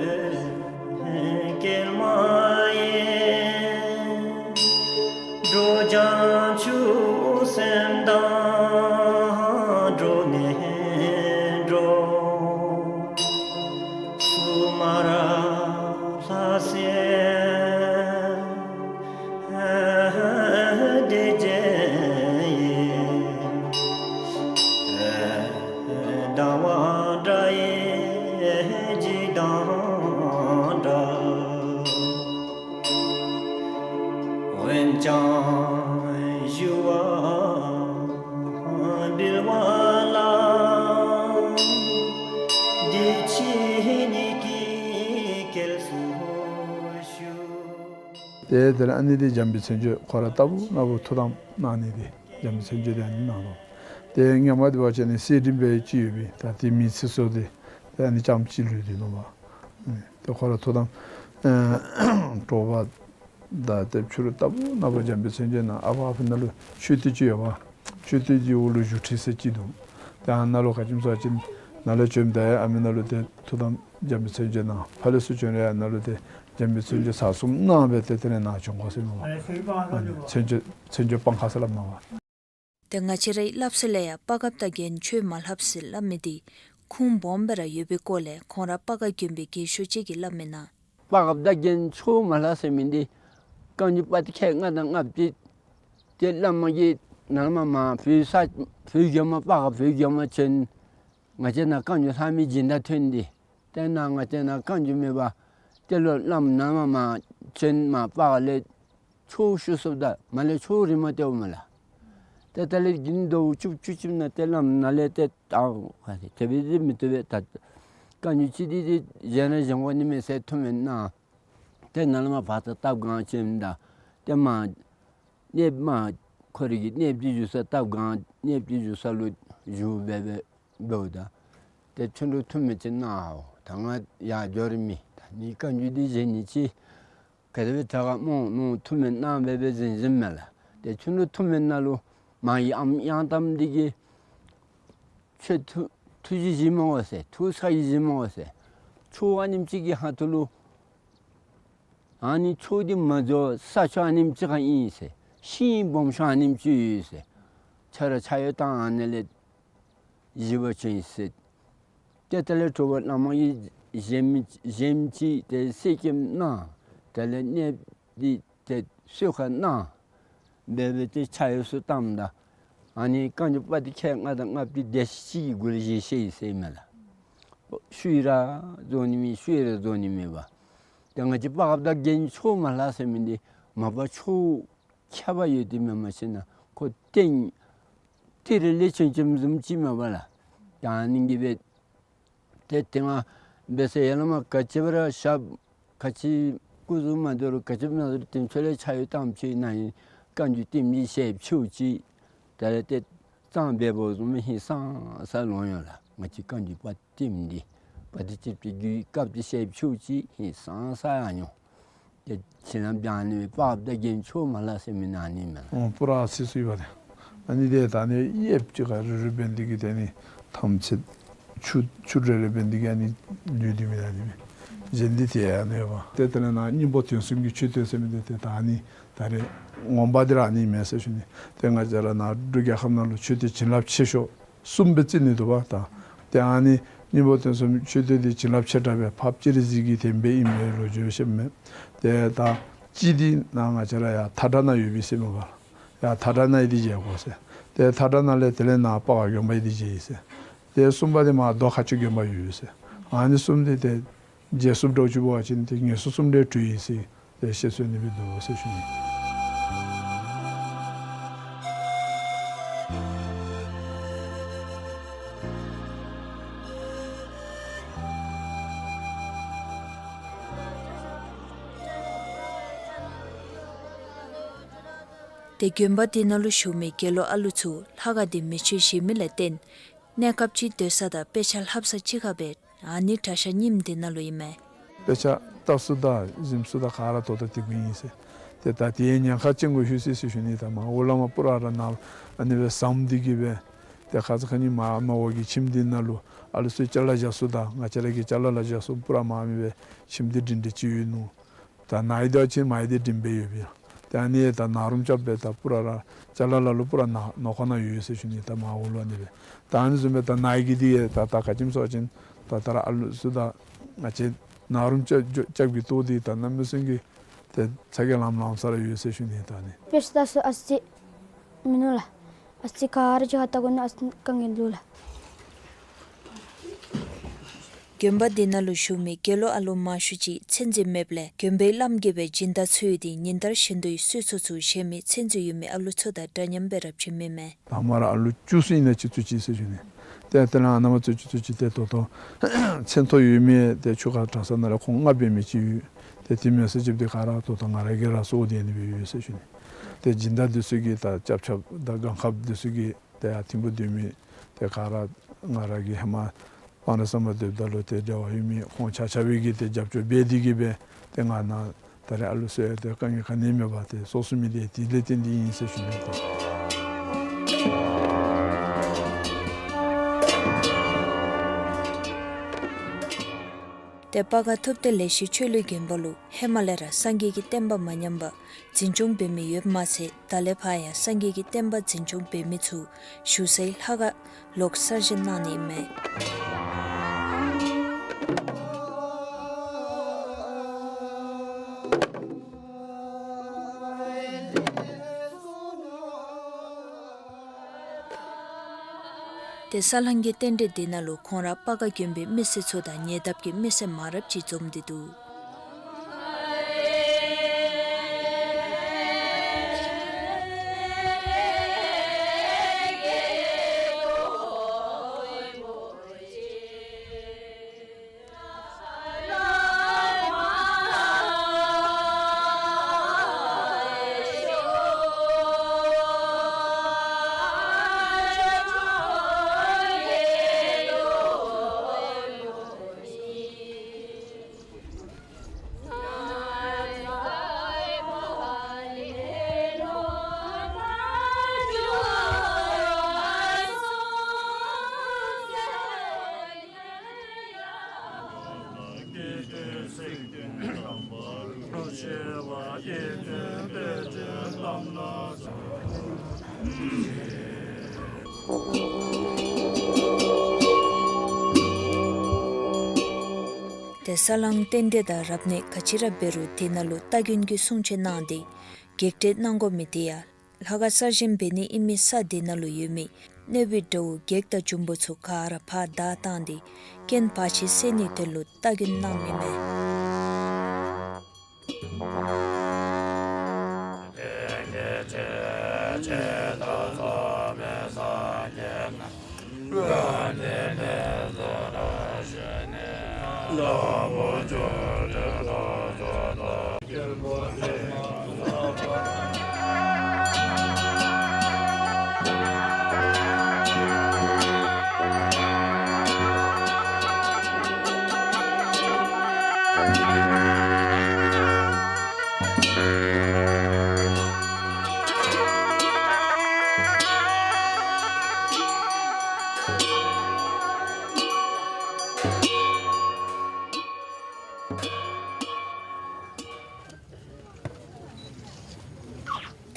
ཏེ་དེ་ལས་ཨ་ནི་འདི་འཇམ་དཔལ་མཚན་བརྗོད་ཁོ་ར་ལྟ་བུ་ན་བུ་ཐུགས་དམ་གནང་ནི་འདི་འཇམ་དཔལ་མཚན་བརྗོད་འདི་ཨ་ནི་ནང་ལུ། ཏེ་ཧེ་མ་འདི་འབད་བ་ཅིན་ཨ་ནི་གསེར་བྲིས་སྦེ་ཅིག་ཡོད་པས། ད་དེ་མེད་ཚུགས་སོ་ཏེ་ཏེ་ཨ་ནི་རྐྱངམ་ཅིག་ལུས་ཏེ་ནུག་པ། ཏེ་ཁོ་ར་ཐུགས་དམ་ཨེ་དྲོ་པ་དང་ཏེ་ཕྱི་རུ་ལྟ་བུ་ན་བུ་འཇམ་དཔལ་མཚན་བརྗོད་ནང་ཨ་ཕ་ཨ་ཕི་ནང་ལུ་མཆོད་རྟེན་ཅིག་ཡོད་པ། མཆོད་རྟེན་གྱི་འོག་ལུ་བཞུགས་ཁྲི་ཟེར་ཅིག་འདུག། ཏེ་ཨ་ནཱ་ལུ་ག་ཅི་སྨོ་ཟེར་བ་ཅིན་ནཱ་ལས་བྱོནམ་ད་ཡང་ཨ་མི་ནང་ལུ་ཏེ་ཐུགས་དམ་འཇམ་དཔལ་མཚན་བརྗོད་གནང་། ཕར་ལས་ཚུར་བྱོན་རུང་ཡང་ནཱ་ལུ་ཏེ་འཇམ་དཔལ་མཚན་བརྗོད་ཚར་གསུམ་གནང་སྦེ་ཏེ་དེ་ལས་ནཱ་བྱོན་དགོ་ཟེར་མས་པ། ཨ་ནི་མཚན་བརྗོད་མཚན་བརྗོད་སྤང་ཁ་ཟེར་སླབ་མས་པ། ཏེ་ང་བཅས་རའི་སླབ་སྲོལ་ལས་ཡང་སྤ་རྒཔོ་དང་རྒྱན་ཆོས་མ་ལྷབ་ཟེར་སླབ་མི་འདི་ཁུངས་སྦོམ་སྦེ་ར་ཡོད་པའི་སྐོར་ལས་ཁོང་ར་སྤ་རྒཔོ་དགོན་པའི་རྒས་ཤོས་ཅིག་གིས་སླབ་མི་ནང་། སྤ་རྒཔོ་དང་རྒྱན་ཆོས་མ་ལྷབ་ཟེར་མི་འདི་རྐང་མགྱོགས་དཔའ་ཐིག་ཁལ་ལྔ་དང་ལྔ་བཅུ་ཏེ་བླམ་གིས་ནཱ་མར་མར་བོད་ས་བོད་རྒྱལ་མོ་སྤ་རྒཔོ་བོད་རྒྱལ་མོ་བྱོན། ང་བཅས་ནཱ་རྐང་མགྱོགས་ལྷབ་མི་སྦྱིན་བདག་ཐོན་ཏེ་ཏེ་ནཱ་ང་བཅས་ནཱ་རྐང་མགྱོགས་མེད་པར་ཏེ་ལོག་བླམ་ནཱ་མར་མར་བྱོན། མར་སྤ་རྒཔོ་ལས་ཆོས་ཞུ་ཚུགསཔ་ད་མར་ལས་ཆོས་རིངམོ་སྟོནམ་མས་ལགས། ཏེ་ད་ལས་དགུན་ཟླཝ་བཅུ་བཅུ་གཅིག་ནང་ཏེ་བླམ་ནཱ་ལས་ཏེ་ད་ག་ཏེ་དེ་སྦེ་འདི་མི་བཏུབ་པས། ད་རྐང་མགྱོགས་ཅིག་འདི་འདི་བཞེངས་ར་བཞེངས་དགོ་ནི་མས་ཟེར་ཐུགས་སྨོན་གནང་། ཏེ་ནཱ་ལས་མར་བར་ཐག་སྟབས་གང་ཅིག་ཨིནམ་ད་ཏེ་མར་གནསཔ་མར་ཁོ་རའི་གི་གནསཔ་ཅིག་བཞུགས་ས་སྟབས་གང་གནསཔ་ཅིག་བཞུགས་ས་ལུ་བཞུགས་སྦེ་སྦེ་འབདཝ་ད་ཏེ་ཁྱོད་ར་ཐུགས་སྨོན་ཅིག་གནང་འོང་། ད་ང་ཡར་འགྱོ་རན་མི་ད་ནི་རྐང་མགྱོགས་འདི་བཞེངས་ནི་ཅིག་ག་དེ་སྦེ་དྲག་ག་སྨོ་མནོ་ཐུགས་སྨོན་གནང་སྦེ་སྦེ་བཞེངས་བཞེངསམ་མས་ལགས། ཏེ་ཁྱོད་ར་ཐུགས་སྨོན་གནང་ལུ་མ་ཡི་ཨམ་ཡང་དམ་འདི་གིས་ཁྱོད་ཐུགས་ཐུགས་རྗེ་བཞེས་མི་དགོ་ཟེར། ཐུགས་ཁྲོ་བཞེས་མི་དགོ་ཟེར། ཆོས་ཨ་ནེམ་ཅིག་གི་ཁ་ཐུག་ལུ་ཨ་ནི་ཆོས་འདི་མ་འགྱོ་ས་ཆ་ཨ་ནེམ་ཅིག་ཁར་ཨིན་ཟེར། ཤིང་སྦོམ་ཤོས་ཨ་ནེམ་ཅིག་ཡོད་ཟེར། ཁྱོད་ར་ཕྱག་གཡོག་བཏང་ཨ་ནི་ལས་བཞེས་པར་བྱོན་ཟེར། ཏེ་ད་ལས་དྲོ་པ་བླམ་གིས་བཞེངས་བཞེངསམ་ཅིག་ཏེ་གསེར་སྐྱེམས་གནང་། ད་ལས་གནསཔ་འདི་ཏེ་གསོལ་ཁ་གནང་སྦེ་སྦེ་ཏེ་ཕྱག་གཡོག་ཚུ་བཏངམ་ད་ཨ་ནི་རྐང་མགྱོགས་དཔའ་ཐིག་ཁལ་ལྔ་དང་ལྔ་བཅུ་དེ་ཅིག་གི་གུ་ལས་བཞེས་བཞེས་ཡི་ཟེར་མས་ལགས། ཤུལ་ར་རྫོགས་ནི་མེད། ཤུལ་ར་རྫོགས་ནི་མེད་པ། ཏེ་ང་བཅས་སྤ་རྒཔོ་དང་རྒྱན་ཆོས་མ་ལྷབ་ཟེར་མི་འདི་མ་པ་ཆོས་ཁྱད་པར་ཡོད་དེ་མེན་མ་ཤེས་ན་ཁོ་རྟེན་གཏེར་ལས་བྱོན་བྱོནམ་བཟུམ་ཅིག་མས་པ་ལགས། ད་ཨ་ནི་གིས་སྦེ་ཏེ་དེ་སྔ་འབད་ས་ཡར་ལས་མར་ག་ཅི་སྦེ་ར་ཞབས་ག་ཅི་སྐུ་གཟུགས་མ་འདོར་ག་ཅི་མ་འདོར་ཏེ་ཁྱོད་ལས་ཕྱག་གཡོག་བཏངམ་ཅིག་ནཱ་ཨིན་རྐང་མགྱོགས་ལྟདམོ་ཅིག་ཞལ་ཕྱེཝ་ཅིག་ད་ལས་ཏེ་གཙང་སྦས་པ་བཟུམ་ཧིང་སངས་ས་ལོང་ཡོད་ལགས། ང་བཅས་རྐང་མགྱོགས་དཔའ་ལྟདམོ་འདི་དཔའ་ཐིག་ཅིག་ཏེ་རྒྱུའི་སྐབས་ཏེ་ཞལ་ཕྱེཝ་ཅིག་ཧིང་སངས་ས་ཡང་ཡོད། ཏེ་ཁྱིམ་ལམ་བྱང་ནི་སྤ་རྒཔོ་དང་རྒྱན་ཆོས་མ་ལྷབ་ཟེར་མི་ནང་ཨ་ནི་མས་ལགས། ཨོ་པུ་ར་ཚིག་ཚུ་ཡོད་པ་ཏེ། ཨ་ནི་ཏེ་ད་ནི་ཡོདཔ་ཅིག་ཁར་རེ་རེ་འབད་ནི་དེ་གིས་ཏེ་ནི་ཐམས་ཅད་ཆུ་ཆུ་རེ་རེ་འབད་ནི་དེ་གིས་ཨ་ནི་ལུས་ཏེ་མི་ད་ནི་མས། གཞན་འདི་ཏེ་ཨ་ནི་ཡོད་པ། ཏེ་དེ་ལས་ནཱ་སྙིང་པོ་དོན་གསུམ་གྱི་མཆོད་རྟེན་ཟེར་མི་འདི་ཏེ་ད་ཨ་ནི་ད་རེས་ངོ་མ་འདི་ར་ཨ་ནི་མས་ཟེར་ཞུ་ནི། ཏེ་ང་བཅས་ར་ནཱ་འབྲུག་རྒྱལ་ཁབ་ནང་ལུ་མཆོད་རྟེན་བྱིན་རླབས་ཆེ་ཤོས་གསུམ་སྦེ་བརྩི་ནི་འདུག་པ་ད། ཏེ་ཨ་ནི་སྙིང་པོ་དོན་གསུམ་མཆོད་རྟེན་འདི་བྱིན་རླབས་ཆེ་དྲགས་སྦེ་འཕགས་པ་སྤྱན་རས་གཟིགས་ཀྱི་དེམ་སྦེ་ཨིན་མས་ལོ་རྒྱུས་བཤདཔ་མས། ཏེ་ད་གཅིག་འདི་ནཱ་ང་བཅས་ར་ཡར་མཐའ་བྲག་ནང་ཡོད་པས་ཟེར་མས་པ། ཡར་མཐའ་བྲག་ནང་ཡོད་དེ་མཇལ་དགོ་ཟེར། ཏེ་མཐའ་བྲག་ནང་ལས་དེ་ལས་ནཱ་སྤ་རྒཔོ་དགོན་པ་ཡོད་དེ་མཇལ་ཡི་ཟེར། ཏེ་གསུམ་པ་འདི་མར་རྡོ་ཁ་ཆུ་དགོན་པ་ཡོད་ཟེར། ཨ་ནི་གསུམ་འདི་ཏེ་མཇལ་ཚུགསཔ་འདྲཝ་ཅིག་འབད་བ་ཅིན་ཏེ་ངན་སོང་གསུམ་འདྲཝ་འདྲ་ཨིན་ཟེར་ཏེ་བཤད་སྲོལ་ཨ་ནི་སྦེ་འདུག་ཟེར་ཞུ་ནི། ཏེ་དགོན་པ་འདི་ནང་ལུ་བཞུགས་མི་དགེ་སློང་ཨ་ལུ་ཚུ་ལྷ་ཁང་འདི་མེ་མཆོད་བཞེས་མི་ལས་བརྟེན་གནས་སྐབས་ཅིག་སྡོད་ས་དང་དཔེ་ཆ་ལྷབ་ས་གཅིག་ཁར་སྦེ་ཨ་ནི་གྲྭ་ཤག་རྙིངམ་འདི་ནང་ལུ་ཨིན་མས། དཔེ་ཆ་བལྟ་ས་དང་གཟིམ་ས་དང་ག་ར་ད་ལྟོ་དེ་གུ་ཨིན་ཟེར། ཏེ་ད་དེ་ཉེན་ཁ་ཅན་གུ་ལྷོད་ཅི་ཟེར་ཞུ་ནི། ད་མར་འོག་ལས་མར་པུ་ར་ར་ནཱ་ཨ་ནི་སྦེ་ཟམ་འདི་གིས་སྦེ་ཏེ་ཁ་ཙ་ཁ་ཉིནམ་མར་འོག་གི་ཁྱིམ་འདི་ནང་ལུ་ཨ་ལུ་ཚུ་ཅ་ལ་བཞག་ས་དང་ང་བཅས་ར་གི་ཅ་ལ་ལ་བཞག་ས་པུ་ར་མར་མེ་སྦེ་ཁྱིམ་འདི་སྒྲིང་སྒྲི་ཅིག་ཡོད་ནུག། ད་ནཱ་ཡི་དེ་ཅིག་མར་ཡི་དེ་སྒྲིང་སྦེ་ཡོད་པས། ཏེ་ཨ་ནི་ད་ནཱ་རུམ་རྐྱབ་སྦེ་ད་པུ་ར་ར་ཅ་ལ་ལ་ལུ་པུ་ར་ནཱ་ནང་ཁོག་ནང་ཡོད་ཟེར་ཞུ་ནི། ད་མར་འོག་ལུ་ཨ་ནི་སྦེ། ད་ཨ་ནི་བཟུམ་སྦེ་ད་ནཱ་གི་འདི་ཡང་ད་ད་ག་ཅི་སྨོ་ཟེར་བ་ཅིན་ད་ད་ར་ཨ་ལུ་ཚུ་ད་ང་བཅས་ནཱ་རུམ་རྐྱབ་རྐྱབ་ཀྱི་ལྟོ་འདི་ད་གནམ་མེད་ས་མེད་ཀྱི་ཏེ་ཚ་གྱང་ལངམ་ལངམ་ས་ར་ཡོད་ཟེར་ཞུ་ནི། ད་ཨ་ནི་དཔེ་ཆ་བལྟ་ས་ཨ་ཙི་མིན་ནུག་ལགས། ཨ་ཙི་ག་ར་ཅིག་ཧ་ད་གོ་ནི་ཨ་ཙི་དཀའ་ངལ་འདུག་ལགས། དགོན་པ་འདི་ནང་ལུ་བཞུགས་མི་དགེ་སློང་ཨ་ལུ་མང་ཤོས་ཅིག་ཚད་འཛིན་མེདཔ་ལས་དགོན་པའི་བླམ་གིས་སྦེ་སྦྱིན་བདག་འཚོལ་ཏེ་ཉིན་ལྟར་བཞིན་དུ་གསོལ་ཚོགས་ཚུ་བཞེས་མི་ཚད་འཛིན་ཡོད་མི་ཨ་ལུ་ཚུ་དང་འདྲ་མཉམ་སྦེ་ར་བྱིནམ་ཨིན་མས། ད་མར་ཨ་ལུ་བཅུ་གསུམ་ཨིན་ན་ཅིག་བཙུགས་ཅི་ཟེར་ཞུ་ནི། ཏེ་དེ་ལས་ཨ་ནཱ་མར་བཙུགས་ཅི་བཙུགས་ཅི་ཏེ་ད་ལྟོ་མཚན་ཐོ་ཡོད་མི་ཏེ་ཆུ་ཁ་གྲྭ་ཚང་ནང་ལས་ཁོང་ལྔ་འབད་མི་ཅིག་ཡོད། ཏེ་དེ་མེན་ས་ཅིག་འདི་ག་ར་ད་ལྟོ་ང་ར་གིས་ར་གསོ་སྟེ་ཨ་ནི་སྦེ་ཡོད་ཟེར་ཞུ་ནི། ཏེ་སྦྱིན་བདག་འདི་ཚུ་གིས་ད་སྐྱབས་ཆ་དང་སྒང་ཁབ་འདི་ཚུ་གིས་ཏེ་ཡར་ཐིམ་ཕུག་སྡོད་མི་ཏེ་ག་ར་ང་ར་གི་ཧེ་མ་སྤང་རི་ཟམ་པ་སྡོདཔ་ད་ལུ་ཏེ་འབྲེལ་བ་ཡོད་མི་ཁོང་ཆ་ཁྱབ་ཀྱིས་ཏེ་རྒྱབ་སྐྱོར་འབད་དེ་གིས་སྦེ་ཏེ་ང་ནཱ་ད་རེས་ཨ་ལུ་ཚུ་ཡང་ཏེ་དཀའ་ངལ་ག་ནི་མེད་པར་ཏེ་གསོ་ཚུགས་མི་འདི་དེ་ལས་བརྟེན་ཏེ་ཨིན་ཟེར་ཞུ་ནི། ཏེ་སྤ་སྒར་ཐུབ་བསྟན་ལེགས་བཤད་ཆོས་གླིང་དགོན་པ་ལུ་ཧེ་མ་ལས་ར་སངས་རྒྱས་ཀྱི་བསྟན་པ་མ་ཉམས་པར་འཛིན་སྐྱོང་འབད་མི་ཡོདཔ་མ་ཚད་ད་ལས་ཕར་ཡང་སངས་རྒྱས་ཀྱི་བསྟན་པ་འཛིན་སྐྱོང་འབད་མི་ཚུ་བཞུགས་སའི་ལྷ་ཁང་ལོག་གསར་བཞེངས་གནང་ནི་ཨིན་མས། ཏེ་ས་བསླང་གི་རྟེན་འབྲེལ་འདི་ནང་ལུ་ཁོང་ར་སྤ་སྒར་དགོན་པའི་མི་སེར་ཚུ་དང་ཉེ་འདབས་ཀྱི་མི་སེར་མང་རབས་ཅིག་འཛོམས་ཏེ་འདུག། ཏེ་ས་བསླང་རྟེན་འབྲེལ་དང་རབ་གནས་ག་ཅི་ར་འབད་རུང་དེ་ནང་ལུ་སྟ་གོན་གྱི་སྲུང་བྱེད་གནང་སྟེ་བགེགས་བསྐྲད་གནང་དགོ་མི་དེ་ཡང་ལྷ་ཁང་གསར་བཞེངས་འབད་ནི་ཨིན་མི་ས་དེ་ནང་ལུ་ཡོད་མི་གནོད་པའི་དགྲ་བོ་བགེགས་དང་འབྱུང་པོ་ཚུ་ག་ར་ཕར་བདའ་བཏང་སྟེ་རྐྱེན་བར་ཆད་སེལ་ནིའི་དོན་ལུ་སྟ་གོན་གནངམ་ཨིན་མས།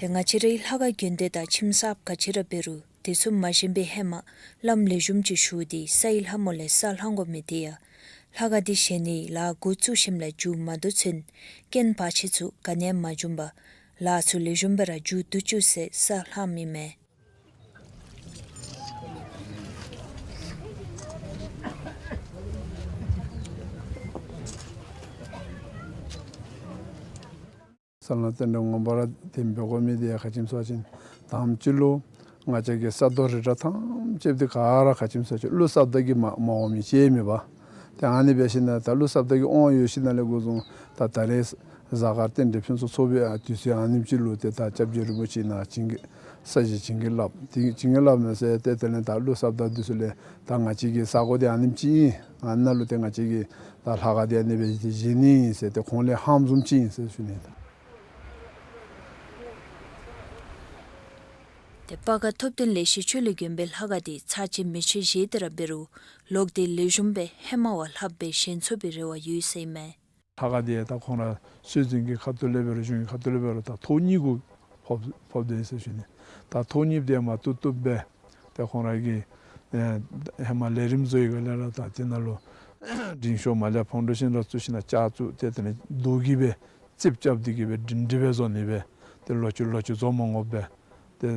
ཏེ་ང་བཅས་རའི་ལྷ་ཁང་དགོན་སྡེ་དང་ཁྱིམ་གསརཔ་ག་ཅི་ར་འབད་རུང་དེ་ཚུ་མ་བཞེངས་པའི་ཧེ་མ་བླམ་ལེགས་ཤོམ་ཅིག་ཞུ་སྟེ་སའི་ལྷ་མོ་ལས་ས་བསླང་དགོ་མི་དེ་ཡང་ལྷ་ཁང་འདི་བཞེངས་ནིའི་ལཱ་འགོ་བཙུགས་ཞིནམ་ལས་མཇུག་མ་བསྡུ་ཚུན་རྐྱེན་བར་ཆད་ཚུ་ག་ནི་ཡང་མ་འབྱུང་པར་ལཱ་ཚུ་ལེགས་ཤོམ་སྦེ་ར་མཇུག་བསྡུ་བཅུག་ཟེར་ས་བསླངམ་ཨིན་མས། ས་བསླང་རྟེན་འབྲེལ་ངོ་མ་ར་དེ་འབད་དགོ་མི་དེ་ཡང་ག་ཅི་སྨོ་ཟེར་བ་ཅིན་དང་པ་ཅིག་ལུ་ང་བཅས་ཀྱི་ས་རྡོ་རི་བྲག་ཐམས་ཅད་འདི་ག་ར་ག་ཅི་སྨོ་ཟེར་བ་ཅིན་ཀླུ་ས་བདག་གིས་མ་མ་དབང་མི་ཅིག་མེད་པ། ཏེ་ཨ་ནི་འབད་ཞིནམ་ལས་ད་ཀླུ་ས་བདག་གི་དབང་ཡོད་ཞིནམ་ལས་འགོ་བཟུང་ད་ད་རེས་ གཟའ་སྐར་རྟེན་འབྲེལ་ཕུན་སུམ་ཚོགས་པའི་ཨ་དུས་ཚོད་ཨ་ནེམ་ཅིག་ལུ་ཏེ་ད་སྐྱབས་རྗེ་རིན་པོ་ཆེ་ནཱ་བྱིན་གྱིས་ས་གཞི་བྱིན་གྱིས་བརླབས། ཏེ་བྱིན་གྱིས་བརླབས་མས་ཟེར་ཏེ་དེ་ལས་ད་ཀླུ་ས་བདག་འདི་ཚུ་ལས་ད་ང་བཅས་ཀྱི་ས་གོ་འདི་ཨ་ནེམ་ཅིག་ཨིན། ཨ་ནཱ་ལུ་ཏེ་ང་བཅས་ཀྱིས་ད་ལྷ་ཁང་འདི་ཨ་ནི་སྦེ་བཞེངས་ནི་ཨིན་ཟེར་ཏེ་ཁོང་ལས་ཧམ་བཟུམ་ཅིག་ཨིན་ཟེར་ཞུ་ནི་ད། ཏེ་སྤ་ག་ཐུབ་བསྟན་ལེགས་བཤད་ཆོས་གླིང་དགོན་པའི་ལྷ་ཁང་འདི་ཚར་གཅིག་མེ་མཆོད་བཞེས་ཏེ་ར་འབད་རུང་ལོག་སྟེ་ལེགས་ཤོམ་སྦེ་ཧེ་མ་བ་ལྷགཔ་སྦེ་བཞེངས་ཚུགས་པའི་རེ་བ་ཡོད་ཟེར་ཨིན་མས། ལྷ་ཁང་འདི་ད་ཁོང་ར་སྲོལ་འཛིན་གྱི་ཁ་ཐུག་ལས་འབད་རུང་གཞུང་གི་ཁ་ཐུག་ལས་འབད་རུང་ད་ཐོག་གཉིས་གུ་ཕོག་ཕོགཔ་འདི་ཨིན་ཟེར་ཞུ་ནི། ད་ཐོག་གཉིས་འདི་མ་བཏུབ་བཏུབ་སྦེ་ཏེ་ཁོང་ར་གིས་ཨེ་ཧེ་མ་ལས་རིམ་བཟོ་བའི་སྒང་ལས་ར་ད་དེ་ནང་ལུ་འབྲིང་ཤོས་མར་ལས་ཕའུན་ཌེ་ཤན་ར་བཙུགས་ཞིནམ་ལས་ལྕགས་བཙུགས་ཏེ་དེ་ལས་རྡོ་གིས་སྦེ་རྩིགཔ་རྐྱབ་སྟེ་གིས་སྦེ་སྒྲིང་སྒྲི་སྦེ་བཟོ་ནི་སྦེ་ཏེ་ལོག་ཅི་ལོག་ཅི་བཟོ་མ་དགོཔ་སྦེ་ཏེ་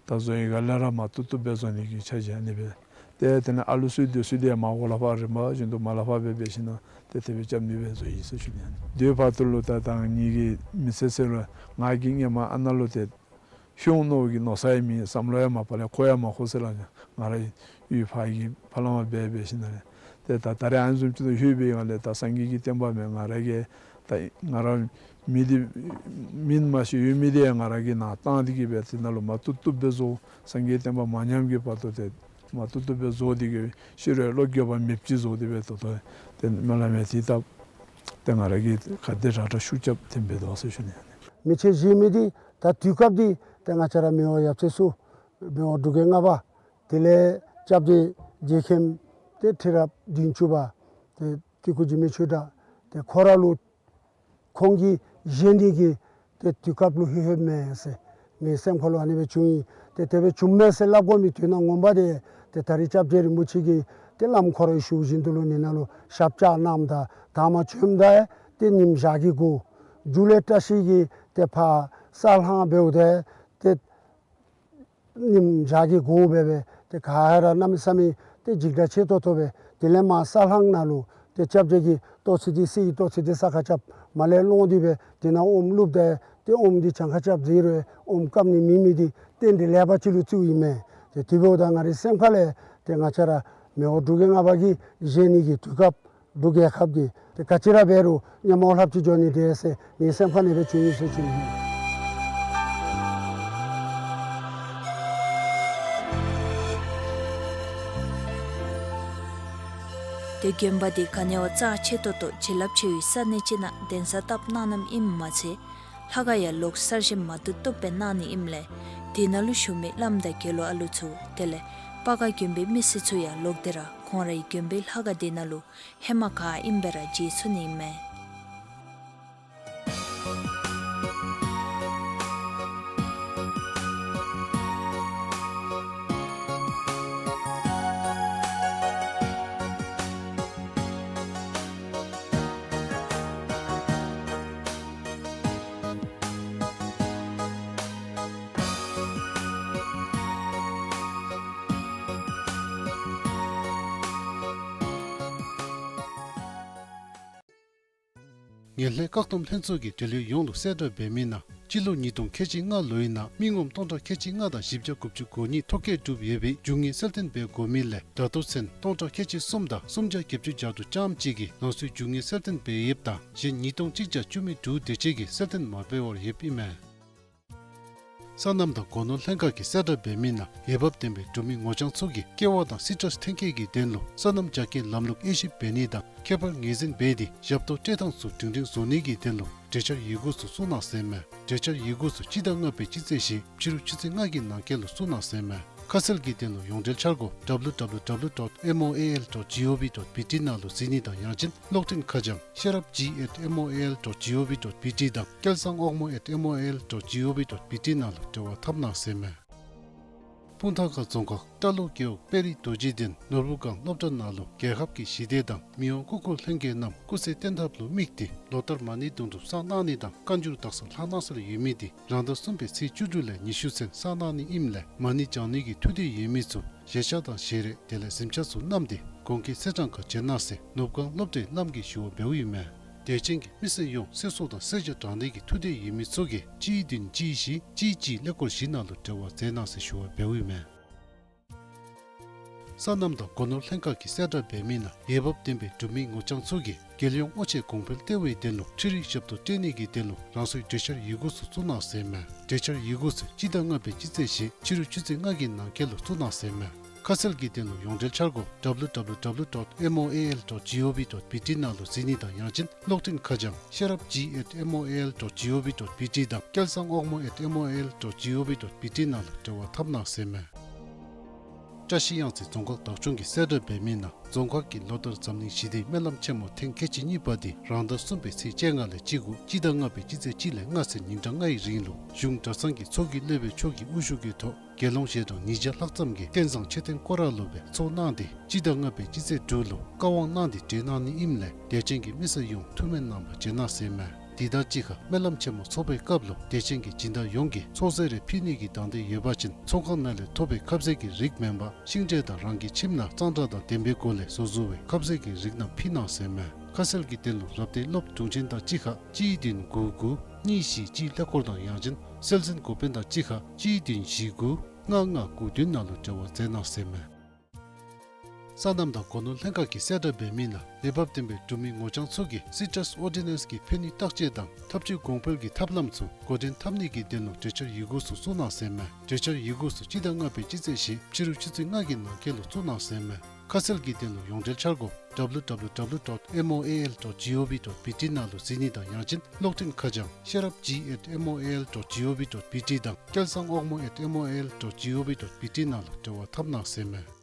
ད་བཟོ་བའི་སྒང་ལས་ར་མ་བཏུབ་བཏུབ་སྦེ་བཟོ་ནི་གི་འཆར་གཞི་ཨ་ནི་སྦེ་ཏེ་དེ་ལས་ཨ་ལུ་ཚུ་སྡོད་ས་འདི་མར་འོག་ལས་ཕར་རིམ་པ་བཞིན་དུ་མར་ལས་ཕར་སྦེ་འབད་ཞིནམ་ལས་ཏེ་དེ་སྦེ་རྐྱབ་ནི་སྦེ་བཟོ་ཡི་ཟེར་ཞུ་ནི། དེ་བར་དུ་ལུ་ད་ད་ངེ་གི་མི་ཚེ་ཟེར་རུང་ང་གིས་སྔོན་མ་ཨ་ནཱ་ལུ་ཏེ་ཤོང་ནི་གི་མནོ་ས་ཡང་མེད། བསམ་བློ་ཡང་མ་ཕར་ལས་འཁོར་ཡང་མ་འཁོར་ཟེར་སླབ་ནི། ང་ར་གཡུས་ཕར་གྱི་ཕར་ལས་མར་སྦེ་འབད་ཞིནམ་ལས་ཏེ་ད་ད་རེས་ཨ་ནི་བཟུམ་ཅིག་ཏུ་ལྷོད་པའི་སྒང་ལས་ད་སངས་རྒྱས་ཀྱི་བསྟན་པ་མེན། ང་ར་གིས་ད་ང་ར་མི་འདི་མིང་མ་ཤེས་ཡོད་མི་འདི་ཡང་ང་ར་གིས་ནཱ་བཏང་སྟེ་གིས་སྦེ་དེ་ནང་ལུ་མ་བཏུབ་བཏུབ་སྦེ་བཟོ། སངས་རྒྱས་བསྟན་པ་མ་ཉམས་ཀྱི་བར་དུ་ཏེ་མ་བཏུབ་བཏུབ་སྦེ་བཟོ་སྟེ་གིས་ཤི་རུང་བློ་འགྱོད་པ་མེདཔ་ཅིག་བཟོ་སྟེ་སྦེ་ད་ལྟོ་ཏེ་སྨོན་ལམ་ཡང་དེ་བཏབ། ཏེ་ང་ར་གིས་ག་དེ་དྲག་དྲག་ཤུགས་རྐྱབ་སྟེ་འབད་དོ་ཟེར་ཞུ་ནི། མེ་མཆོད་བཞེངས་མི་འདི་ད་དུས་སྐབས་འདི་ཏེ་ང་བཅས་ར་མི་དབང་ཡབ་སྲས་ཚུ་མི་དབང་འབྲུག་རྒྱལ་ལྔ་པ་དེ་ལས་སྐྱབས་རྗེ་རྗེ་མཁན་ཏེ་ཁྲི་རབས་བདུན་ཅུ་པ་ཏེ་སྐྱེ་སྐུ་འཇིགས་མེད་ཆོས་གྲགས་ཏེ་ཁོ་ར་ལུ་ཁོང་གིས་བཞེངས་ནི་གི་ཏེ་དུས་སྐབས་ལུ་ལྷོད་ལྷོདཔ་མས་ཟེར་ངེའི་སེམས་ཁ་ལུ་ཨ་ནི་སྦེ་བྱུང་ཡི། ཏེ་དེ་སྦེ་བྱུངམ་མས་ཟེར་སླབ་དགོ་མི་དོན་དག་ངོ་མ་འདི་ཏེ་ད་རེས་སྐྱབས་རྗེ་རིན་པོ་ཆེ་གིས་ཏེ་བླམ་ཁོ་རའི་ཞུ་བཞིན་དུ་ལུ་ཨ་ནཱ་ལུ་ཞབས་བཅགས་གནངམ་ད་དང་པ་བྱོནམ་ད་ཏེ་ཉིམ་ཞག་གི་གུ་མཇུག་ལས་བཀྲ་ཤིས་ཀྱིས་ཏེ་ཕར་ས་ལྷང་འབདཝ་ད་ཏེ་ཉིམ་ཞག་གི་གུ་འབད་སྦེ་ཏེ་ག་ར་གནམ་མེད་ས་མེད་ཏེ་འཇིགས་སྐྲག་ཆེ་ཏོག་ཏོ་སྦེ་དེ་ལས་མར་ས་ལྷང་ནང་ལུ་ཏེ་སྐྱབས་རྗེ་གིས་ཏོག་ཙི་འདི་གསེར་གྱི་ཏོག་ཙི་འདི་ས་ཁར་རྐྱབ། མར་ལས་སློང་སྟེ་སྦེ་དེ་ནང་ཨོམ་བླུགསཔ་ད་ཏེ་ཨོམ་འདི་གྱངས་ཁ་རྐྱབ་ཟེར་རུང་ཨོམ་སྐམ་ནི་མེད་མི་འདི་རྟེན་འབྲེལ་ལེགས་པ་ཅིག་ལུ་བརྩིཝ་ཨིན་མས། ཏེ་དེ་འབདཝ་ད་ང་རའི་སེམས་ཁ་ལས་ཏེ་ང་བཅས་ར་མི་དབང་འབྲུག་རྒྱལ་ལྔ་པ་གིས་བཞེངས་ནི་གི་དུས་སྐབས་འབྲུག་རྒྱལ་ཁབ་ཀྱི་ཏེ་ག་ཅི་ར་འབད་རུང་ཉམས་མྱོང་ལྷགཔ་ཅིག་འགྱོ་ནི་འདི་ཟེར་ངེའི་སེམས་ཁ་ནང་སྦེ་བྱུང་ཡི་ཟེར་ཞུ་ནི། ཏེ་དགོན་པ་འདི་ག་ནི་བ་རྩ་ཆེ་ཏོག་ཏོ་བྱིན་རླབས་ཆེ་བའི་ས་གནས་ཅིག་ནང་གདན་ས་བཏབ་གནང་གནངམ་ཨིནམ་མ་ཚད་ལྷ་ཁང་ཡང་ལོག་གསར་བཞེངས་མ་བཏུབ་བཏུབ་སྦེ་གནང་ནི་ཨིནམ་ལས་དེ་ནང་ལུ་བཞུགས་མི་བླམ་དང་དགེ་སློང་ཨ་ལུ་ཚུ་དེ་ལས་སྤ་ག་དགོན་པའི་མི་སེར་ཚུ་ཡང་ལོག་སྟེ་ར་ཁོང་རའི་དགོན་པའི་ལྷ་ཁང་དེ་ནང་ལུ་ཧེ་མ་ག་ཨིནམ་སྦེ་ར་མཇལ་ཚུགས་ནི་ཨིན་མས། ངན་ལྷད་བཀག་སྡོམ་ལྷན་ཚོགས་ཀྱིས་འབྲེལ་ཡོད་ཡོངས་ལུ་གསལ་བསྒྲགས་འབད་མི་ནང་སྤྱི་ལོ་ཉིས་སྟོང་ཁལ་གཅིག་ལྔ་ལོའི་ནང་མི་ངོམ་སྟོང་ཕྲག་ཁལ་གཅིག་ལྔ་དང་བཞི་བརྒྱ་དགུ་བཅུ་གོ་གཉིས་ཐོ་བཀོད་གྲུབ་ཡོད་པའི་རྒྱུ་དངོས་གསལ་སྟོན་འབད་དགོ་མི་ལས་ད་ལྟོ་ཚུན་སྟོང་ཕྲག་ཁལ་གཅིག་གསུམ་དང་སུམ་བརྒྱ་བརྒྱད་ཅུ་གྱ་དྲུག་ཙམ་ཅིག་གིས་ལང་ཚོའི་རྒྱུ་དངོས་གསལ་སྟོན་འབད་ཡོདཔ་ད་གཞན་ཉིས་སྟོང་གཅིག་བརྒྱ་བཅུ་མེད་དྲུག་དེ་ཅིག་གིས་གསལ་སྟོན་མ་འབད་བར་ཡོདཔ་ཨིན་མས། སོ་ནམ་དང་སྒོ་ནོར་ལྷན་ཁག་གིས་གསལ་བསྒྲགས་འབད་མི་ནང་འོས་འབབ་ལྡན་པའི་འབྲུག་མི་ངོ་རྐྱང་ཚུ་གིས་ཀེ་ཝ་དང་སི་ཊྲས་ཐོན་སྐྱེད་ཀྱི་དོན་ལུ་སོ་ནམ་རྒྱ་སྐྱེད་ལམ་ལུགས་དབྱེ་ཞིབ་འབད་ནི་དང་ཁྱད་པར་ངོས་འཛིན་འབད་དེ་ཞབས་ཏོག་སྤྲོད་ཐངས་ཚུ་སྒྲིང་སྒྲིང་བཟོ་ནི་གི་དོན་ལུ་གྲོས་འཆར་ཡི་གུ་ཚུ་བཙུགས་གནང་ཟེར་མས། གྲོས་འཆར་ཡི་གུ་ཚུ་སྤྱི་ཟླ་ལྔ་པའི་སྤྱི་ཚེས་བཞི་ཕྱི་རུ་ཆུ་ཚོད་ལྔ་གི་ནང་འཁོད་ལུ་བཙུགས་གནང་ཟེར་མས། ཁ་གསལ་གྱི་དོན་ལུ་ཡོངས་འབྲེལ་འཆར་སྒོ་ཌབ་ལུ་ཌབ་ལུ་ཌབ་ལུ་ཌོཊ་མོ་ཨེ་ཨེལ་ཌོཊ་ཇི་ཨོ་ཝི་ཌོཊ་བི་ཊི་ནང་ལུ་གཟིགས་ནི་དང་ཡང་ཅིན་གློག་འཕྲིན་ཁ་བྱང་ཤེས་རབ་ཇི་ཨེཊ་མོ་ཨེ་ཨེལ་ཌོཊ་ཇི་ཨོ་ཝི་ཌོཊ་བི་ཊི་དང་སྐལ་བཟང་དབང་མོ་ཨེཊ་མོ་ཨེ་ཨེལ་ཌོཊ་ཇི་ཨོ་ཝི་ཌོཊ་བི་ཊི་ནང་ལུ་འབྲེལ་བ་འཐབ་གནང་ཟེར་མས། སྤུངས་ཐང་ཁ་རྫོང་ཁག་སྟག་ལུང་རྒེད་འོག་དཔལ་རི་རྡོ་རྗེ་གདན་ནོར་བུ་སྒང་སློབ་གྲྭ་ནང་ལུ་རྒྱལ་ཁབ་ཀྱི་ཞི་བདེ་དང་མི་དབང་སྐུ་འཁོར་ལྷན་རྒྱས་རྣམས་སྐུ་ཚེ་བརྟན་ཐབས་ལུ་དམིགས་ཏེ་ལོ་ལྟར་མ་ཎི་དུང་སྒྲུབ་བསགས་གནང་ནི་དང་བཀའ་འགྱུར་དག་ས་ལྷག་གནང་སྲོལ་ཡོད་མི་དེ་རང་ཟླ་གསུམ་པའི་ཚེས་བཅུ་དྲུག་ལས་ཉི་ཤུ་ཚུན་བསགས་གནང་ནི་ཨིནམ་ལས་མ་ཎི་བགྱང་ནི་གི་ཐུགས་འདོད་ཡོད་མི་ཚུ་བཞེས་ཆས་དང་བཞེས་རས་དེ་ལས་གཟིམ་ཆས་ཚུ་བསྣམས་ཏེ་གོང་གི་ཚེས་གྲངས་ཁར་བྱོན་གནང་ཟེར་ནོར་བུ་སྒང་སློབ་གྲྭའི་བླམ་གིས་ཞུ་བ་འབདཝ་ཨིན་མས། དད་ཅན་གྱི་མི་སེར་ཡོངས་གསེར་སྲང་དང་གསེར་ཇ་དྲང་ནི་གི་ཐུགས་འདོད་ཡོད་མི་ཚུ་གིས་གཅིག་བདུན་གཅིག་བཞི་གཅིག་གཅིག་ཀླད་ཀོར་བཞི་ནང་ལུ་འབྲེལ་བ་མཛད་གནང་ཟེར་ཞུ་བ་འབདཝ་ཨིན་མས། སོ་ནམ་དང་སྒོ་ནོར་ལྷན་ཁག་གིས་གསལ་བསྒྲགས་འབད་མི་ནང་འོས་འབབ་ལྡན་པའི་འབྲུག་མི་ངོ་རྐྱང་ཚུ་གིས་རྒྱལ་ཡོངས་སྔོ་ཆས་གོང་འཕེལ་ཏེ་བའི་དོན་ལུ་འཕྲུལ་རིག་ཞབས་ཏོག་སྤྲོད་ནི་གི་དོན་ལུ་རང་སོའི་གྲོས་འཆར་ཡི་གུ་ཚུ་བཙུགས་གནང་ཟེར་མས། གྲོས་འཆར་ཡི་གུ་ཚུ་སྤྱི་ཟླ་ལྔ་པའི་སྤྱི་ཚེས་བཞི་ཕྱི་རུ་ཆུ་ཚོད་ལྔ་གི་ནང་འཁོད་ལུ་བཙུགས་གནང་ཟེར་མས། ཁ་གསལ་གྱི་དོན་ལུ་ཡོངས་འབྲེལ་འཆར་སྒོ་W W W dot M O A L dot G O V dot B T ནང་ལུ་གཟིགས་ནི་དང་ཡང་ཅིན་གློག་འཕྲིན་ཁ་བྱང་ཤེས་རབ་G at M O A L dot G O V dot B T དང་སྐལ་བཟང་དབང་མོ་at M O A L dot G O V dot B T ནང་ལུ་འབྲེལ་བ་འཐབ་གནང་ཟེར་མས། བཀྲ་ཤིས་གཡང་རྩེ་རྫོང་ཁག་བདག་སྐྱོང་གིས་གསལ་བསྒྲགས་འབད་མི་ནང་རྫོང་ཁག་གིས་ལོ་ལྟར་འཛམ་གླིང་ཞི་བདེའི་སྨོན་ལམ་ཆེན་མོ་ཐེངས་ཁལ་གཅིག་གཉིས་པ་དེ་རང་ཟླ་གསུམ་པའི་ཚེས་བཅོ་ལྔ་ལས་བཅུ་དགུ་སྤྱི་ཟླ་ལྔ་པའི་སྤྱི་ཚེས་གཅིག་ལས་ལྔ་ཚུན་ཉིན་གྲངས་ལྔའི་རིང་ལུ་གཞུང་གྲྭ་ཚང་གི་ཚོགས་ཀྱི་སློབ་དཔོན་མཆོག་གི་དབུ་བཞུགས་ཀྱི་ཐོག་དགེ་སློང་ཞལ་གྲངས་ཉིས་བརྒྱ་ལྷག་ཙམ་གྱིས་རྟེན་བཟང་མཆོད་རྟེན་སྐོར་ར་ལུ་སྦེ་ཚོགས་གནང་སྟེ་སྤྱི་ཟླ་ལྔ་པའི་སྤྱི་ཚེས་དྲུག་ལུ་བཀའ་དབང་གནང་སྟེ་གྲོལ་གནང་ནི་ཨིནམ་ལས་དད་ཅན་གྱི་མི་སེར་ཡོངས་ཐུགས་སྨོན་གནང་བར་བྱོན་གནང་ཟེར་མས། དེ་དང་གཅིག་ཁར་སྨོན་ལམ་ཆེན་མོ་ཚོགས་པའི་སྐབས་ལུ་དད་ཅན་གྱི་སྦྱིན་བདག་ཡོངས་ཀྱིས་ཚོགས་ཟས་རེ་ཕུལ་ནི་གི་དང་འདོད་ཡོད་པ་ཅིན་ཚོང་ཁང་ནང་ལས་ཐོབ་པའི་ཁབ་ཟས་ཀྱི་རིགས་མེན་པར་ཤིང་འབྲས་དང་རང་གི་ཁྱིམ་ནང་གཙང་སྦྲ་དང་ལྡན་པའི་སྒོ་ལས་བཟོ་བཟོ་བའི་ཁབ་ཟས་ཀྱི་རིགས་རྣམས་ཕུལ་གནང་ཟེར་མས། ཁ་གསལ་གྱི་དོན་ལུ་རབ་བརྟན་སློབ་དྲུང་ཆེན་དང་གཅིག་ཁར་གཅིག་བདུན་དགུ་དགུ་གཉིས་བཞི་གཅིག་ཀླད་ཀོར་དང་ཡང་ཅིན་སྲོལ་འཛིན་འགོ་དཔོན་དང་གཅིག་ཁར་གཅིག་བདུན་བཞི་དགུ་ལྔ་ལྔ་དགུ་བདུན་ནང་ལུ་འབྲེལ་བ་མཛད་གནང་ཟེར་མས། སོ་ནམ་དང་སྒོ་ནོར་ལྷན་ཁག་གིས་གསལ་བསྒྲགས་འབད་མི་ནང་འོས་འབབ་ལྡན་པའི་འབྲུག་མི་ངོ་རྐྱང་ཚུ་གིས་སི་ཊྲས་ཨོར་ཌི་ནེནསི་གི་ཕན་ནུས་བརྟག་དཔྱད་དང་ཐབས་ཇུས་གོང་འཕེལ་གྱི་ཐབས་ལམ་ཚུ་འགོ་འདྲེན་འཐབ་ནི་གི་དོན་ལུ་གྲོས་འཆར་ཡི་གུ་ཚུ་བཙུགས་གནང་ཟེར་མས། གྲོས་འཆར་ཡི་གུ་ཚུ་སྤྱི་ཟླ་ལྔ་པའི་སྤྱི་ཚེས་བཞི་ཕྱི་རུ་ཆུ་ཚོད་ལྔ་གི་ནང་འཁོད་ལུ་བཙུགས་གནང་ཟེར་མས། ཁ་གསལ་གྱི་དོན་ལུ་ཡོངས་འབྲེལ་འཆར་སྒོ་W W W dot M O A L dot G O V dot B T ནང་ལུ་གཟིགས་ནི་དང་ཡང་ཅིན་གློག་འཕྲིན་ཁ་བྱང་ཤེས་རབ་G at M O A L dot G O V dot B T དང་སྐལ་བཟང་དབང་མོ་at M O A L dot G O V dot B T ནང་ལུ་འབྲེལ་བ་འཐབ་གནང་ཟེར་མས།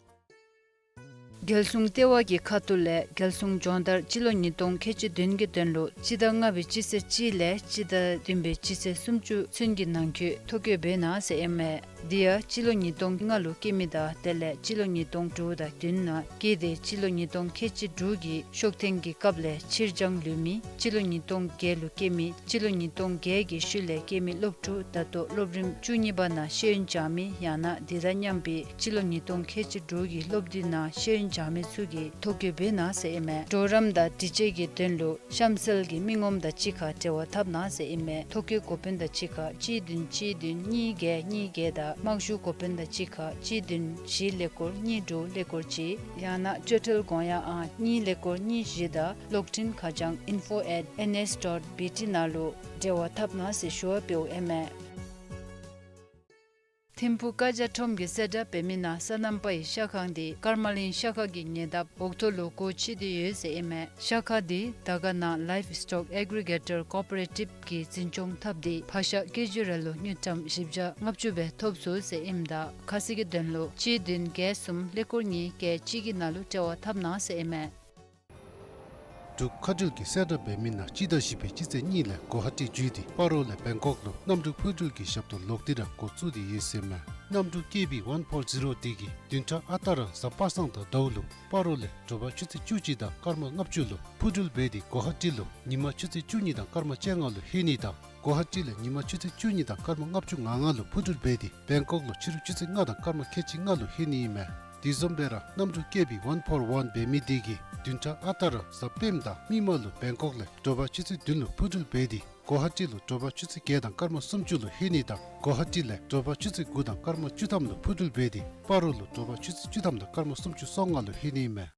རྒྱལ་སྲུང་ལྟེ་བ་གི་ཁ་ཐུག་ལས་རྒྱལ་སྲུང་སྦྱོང་བརྡར་སྤྱི་ལོ་ཉིས་སྟོང་ཁལ་གཅིག་བདུན་གྱི་དོན་ལུ་སྤྱི་ཟླ་ལྔ་པའི་སྤྱི་ཚེས་གཅིག་ལས་སྤྱི་ཟླ་བདུན་པའི་སྤྱི་ཚེས་སུམ་ཅུ་ཚུན་གྱི་ནང་འཁོད་ཐོ་བཀོད་འབད་གནང་ཟེར་ཨིན་མས། དེ་ཡང་སྤྱི་ལོ་ཉིས་སྟོང་ལྔ་ལུ་སྐྱེས་མི་དང་དེ་ལས་སྤྱི་ལོ་ཉིས་སྟོང་དྲུག་དང་བདུན་ནང་སྐྱེས་ཏེ་སྤྱི་ལོ་ཉིས་སྟོང་ཁལ་གཅིག་དྲུག་གི་ཤོག་ཐེངས་ཀྱི་སྐབས་ལས་ཕྱིར་འགྱངས་ལུས་མི་སྤྱི་ལོ་ཉིས་སྟོང་བརྒྱད་ལུ་སྐྱེས་མི་སྤྱི་ལོ་ཉིས་སྟོང་བརྒྱད་ཀྱི་ཤུལ་ལས་སྐྱེས་མི་སློབ་ཕྲུག་ད་ལྟོ་སློབ་རིམ་བཅུ་གཉིས་པ་ནང་ཤེས་ཡོན་སྦྱང་མི་ཡང་ན་དེ་དང་མཉམ་པའི་སྤྱི་ལོ་ཉིས་སྟོང་ཁལ་གཅིག་དྲུག་གི་སློབ་དུས་ནང་ཤེས་ཡོན་སྦྱང་མི་ཚུ་གིས་ཐོ་བཀོད་འབད་གནང་ཟེར་ཨིན་མས། གྲོགས་རམ་དང་དྲི་དཔྱད་ཀྱི་དོན་ལུ་གཤམ་གསལ་གྱི་མི་ངོམ་དང་གཅིག་ཁར་འབྲེལ་བ་འཐབ་གནང་ཟེར་ཨིན་མས། ཐོ་བཀོད་འགོ་དཔོན་དང་གཅིག་ཁར་གཅིག་བདུན་གཅིག་བདུན་གཉིས་བརྒྱད་གཉིས་བརྒྱད་དང་དམག་ཞུ་འགོ་དཔོན་དང་གཅིག་ཁར་གཅིག་བདུན་བཞི་ཀླད་ཀོར་གཉིས་དྲུག་ཀླད་ཀོར་གཅིག་ཡང་ན་སྤྱོད་ཁྲལ་དགོངས་ཡངས་ཨང་གཉིས་ཀླད་ཀོར་གཉིས་བཞི་དང་གློག་འཕྲིན་ཁ་བྱང་info at N S dot B T ནང་ལུ་འབྲེལ་བ་འཐབ་གནང་ཟེར་ཞུ་བ་འབདཝ་ཨིན་མས། ཐིམ་ཕུག་ཀ་ཇ་ཁྲོམ་གྱིས་གསལ་བསྒྲགས་འབད་མི་ནང་སོ་ནམ་པའི་ཤ་ཁང་དེ་ཀརྨ་གླིང་ཤ་ཁང་གི་ཉེ་འདབས་འོག་ཐོག་ལུ་སྒོ་ཕྱེ་སྟེ་ཡོད་ཟེར་ཨིན་མས། ཤ་ཁང་དེ་དར་དཀར་ནང་Livestock Aggregator Cooperative གིས་འཛིན་སྐྱོང་འཐབ་སྟེ་ཕག་ཤ་ཀེ་ཇི་རེ་ལུ་དངུལ་ཀྲམ་བཞི་བརྒྱ་ལྔ་བཅུ་སྦེ་ཐོབ་ཚུགས་ཟེར་ཨིནམ་ད་ཁ་གསལ་གྱི་དོན་ལུ་གཅིག་བདུན་བརྒྱད་གསུམ་ཀླད་ཀོར་གཉིས་བརྒྱད་གཅིག་གི་ནང་ལུ་འབྲེལ་བ་འཐབ་གནང་ཟེར་ཨིན་མས། འབྲུག་མཁའ་འགྲུལ་གྱིས་གསལ་བསྒྲགས་འབད་མི་ནང་སྤྱི་ཟླ་བཞི་པའི་སྤྱི་ཚེས་གཉིས་ལས་གོ་ཧ་ཊི་བརྒྱུད་དེ་སྤ་རོ་ལས་བེང་ཀོག་ལུ་གནམ་གྲུ་འཕུར་འགྲུལ་གྱི་ཞབས་ཏོག་ལོག་སྟེ་ར་འགོ་བཙུགས་ཏེ་ཡོད་ཟེར་མས། གནམ་གྲུ་ཀེ་བི་ཝན་ཕོར་ཛི་རོ་དེ་གིས་བདུན་ཕྲག་ཨ་རྟག་ར་གཟའ་པ་སངས་དང་ཟླཝ་ལུ་སྤ་རོ་ལས་དྲོ་པ་ཆུ་ཚོད་བཅུ་གཅིག་དང་སྐར་མ་ལྔ་བཅུ་ལུ་འཕུར་འགྲུལ་འབད་དེ་གོ་ཧ་ཊི་ལུ་ཉིན་མ་ཆུ་ཚོད་བཅུ་གཉིས་དང་སྐར་མ་བཅོ་ལྔ་ལུ་ལྷོད་ནི་དང་གོ་ཧ་ཊི་ལས་ཉིན་མ་ཆུ་ཚོད་བཅུ་གཉིས་དང་སྐར་མ་ལྔ་བཅུ་ང་ལྔ་ལུ་འཕུར་འགྲུལ་འབད་དེ་བེང་ཀོག་ལུ་ཕྱི་རུ་ཆུ་ཚོད་ལྔ་དང་སྐར་མ་ཁལ་གཅིག་ལྔ་ལུ་ལྷོད་ནི་ཨིན་མས། དེ་བཟུམ་སྦེ་ར་གནམ་གྲུ་ཀེ་བི་ཝན་ཕོར་ཝན་འབད་མི་དེ་གིས་བདུན་ཕྲག་ཨ་རྟག་ར་གཟའ་སྤེནམ་དང་མིག་དམར་ལུ་བེང་ཀོག་ལས་དྲོ་པ་ཆུ་ཚོད་བདུན་ལུ་འཕུར་འགྲུལ་འབད་དེ་གོ་ཧ་ཊི་ལུ་དྲོ་པ་ཆུ་ཚོད་བརྒྱད་དང་སྐར་མ་སུམ་ཅུ་ལུ་ལྷོད་ནི་དང་གོ་ཧ་ཊི་ལས་དྲོ་པ་ཆུ་ཚོད་དགུ་དང་སྐར་མ་བཅུ་ཐམ་ལུ་འཕུར་འགྲུལ་འབད་དེ་སྤ་རོ་ལུ་དྲོ་པ་ཆུ་ཚོད་བཅུ་ཐམ་དང་སྐར་མ་སུམ་ཅུ་སོ་ལྔ་ལུ་ལྷོད་ནི་ཨིན་མས།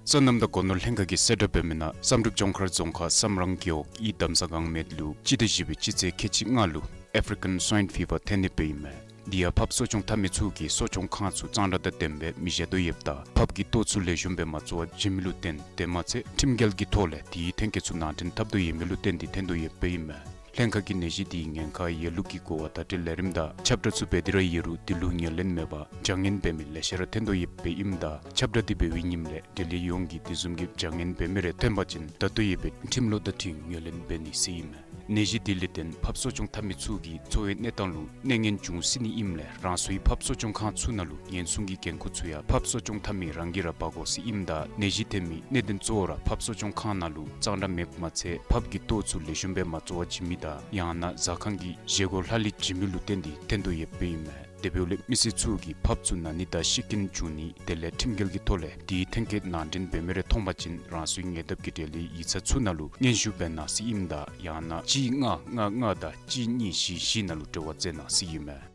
སོ་ནམ་དང་སྒོ་ནོར་ལྷན་ཁག་གིས་གསལ་བསྒྲགས་འབད་མི་ནང་བསམ་གྲུབ་ལྗོངས་མཁར་རྫོང་ཁག་བསམ་རང་རྒེད་འོག་ཨི་དམ་ས་སྒང་སྨད་ལུ་སྤྱི་ཟླ་བཞི་པའི་སྤྱི་ཚེས་ཁལ་གཅིག་ལྔ་ལུ་ཨེཕ་རི་ཀན་སུའིན་ཕི་བར་ཐོན་ནི་སྦེ་ཨིན་མས། དེ་ཡང་ཕགཔ་གསོ་སྐྱོང་འཐབ་མི་ཚུ་གིས་གསོ་སྐྱོང་ཁང་ཚུ་གཙང་སྦྲ་དང་ལྡནམ་སྦེ་མི་བཞག་དོ་ཡོདཔ་ད་ཕགཔ་གི་ལྟོ་ཚུ་ལེགས་ཤོམ་སྦེ་མ་བཙོ་བར་བྱིན་མི་ལུ་བརྟེན་དེ་མ་ཚད་ཁྲིམས་འགལ་གྱི་ཐོག་ལས་དེའི་ཐོན་སྐྱེད་ཚུ་ནང་འདྲེན་འཐབ་དོ་ཡོད་མི་ལུ་བརྟེན་ཏེ་ཐོན་དོ་ཡོདཔ་སྦེ་ཨིན་མས། ལྷན་ཁག་གིས་ནད་གཞི་དེའི་ཉེན་ཁ་ཡོད་ལུགས་ཀྱི་གོ་བ་བརྡ་སྤྲོད་ལས་རིམ་དང་ཁྱབ་བསྒྲགས་ཚུ་འབད་དེ་ར་ཡོད་རུང་དེ་ལུ་ངོས་ལེན་མེད་པར་བྱ་ངན་འབད་མི་ལེ་ཤ་ར་ཐོན་དོ་ཡོདཔ་སྦེ་ཨིནམ་ད་ཁྱབ་བསྒྲགས་དེ་འབད་བའི་ཉིནམ་ལས་འབྲེལ་ཡོད་ཡོངས་ཀྱིས་དེ་བཟུམ་གྱི་བྱ་ངན་འབད་མི་རེ་ཐོན་པ་ཅིན་ད་ལྟོ་ཡོད་པའི་ཁྲིམས་ལུགས་དང་འཁྲིལ་ངོས་ལེན་འབད་ནི་ཟེར་ཨིན་མས། ནད་གཞི་དེ་ལས་བརྟེན་ཕགཔ་གསོ་སྐྱོང་འཐབ་མི་ཚུ་གི་འཚོ་བའི་གནས་སྟངས་ལུ་གནོད་ངན་འབྱུང་སྲིད་ནི་ཨིནམ་ལས་རང་སོའི་ཕགཔ་གསོ་སྐྱོང་ཁང་ཚུ་ནང་ལུ་ཉེན་སྲུང་གི་འགན་ཁུར་ཚུ་ཡང་ཕགཔ་གསོ་སྐྱོང་འཐབ་མི་རང་གིས་ར་འབག་དགོ་ཟེར་ཨིནམ་ད་ནད་གཞི་ཐོན་མི་གནད་དོན་གཙོ་བོ་ར་ཕགཔ་གསོ་སྐྱོང་ཁང་ནང་ལུ་གཙང་སྦྲ་མེདཔ་མ་ཚད་ཕགཔ་གི་ལྟོ་ཚུ་ལེགས་ཤོམ་སྦེ་མ་བཙོ་བར་བྱིན་མི་དང་ཡང་ན་ཟ་ཁང་གི་བཞེས་སྒོ་ལྷག་ལུས་བྱིན་མི་ལུ་བརྟེན་ཏེ་ཐོན་དོ་ཡོདཔ་སྦེ་ཨིན་མས། དེ་འབདཝ་ལས་མི་སེར་ཚུ་གིས་ཕགཔ་ཚུ་ན་ནི་དང་ཤི་རྐྱེན་བྱུང་ནི་དེ་ལས་ཁྲིམས་འགལ་གྱི་ཐོག་ལས་དེའི་ཐོན་སྐྱེད་ནང་འདྲེན་འབད་མི་རེ་མཐོང་པ་ཅིན་རང་སོའི་ཉེ་འདབས་ཀྱི་འབྲེལ་ཡོད་ཡིག་ཚང་ཚུ་ནང་ལུ་སྙན་ཞུ་འབད་གནང་ཟེར་ཨིནམ་ད་ཡང་ན་གཅིག་ལྔ་ལྔ་ལྔ་དང་གཅིག་གཉིས་བཞི་བཞི་ནང་ལུ་འབྲེལ་བ་མཛད་གནང་ཟེར་ཨིན་མས།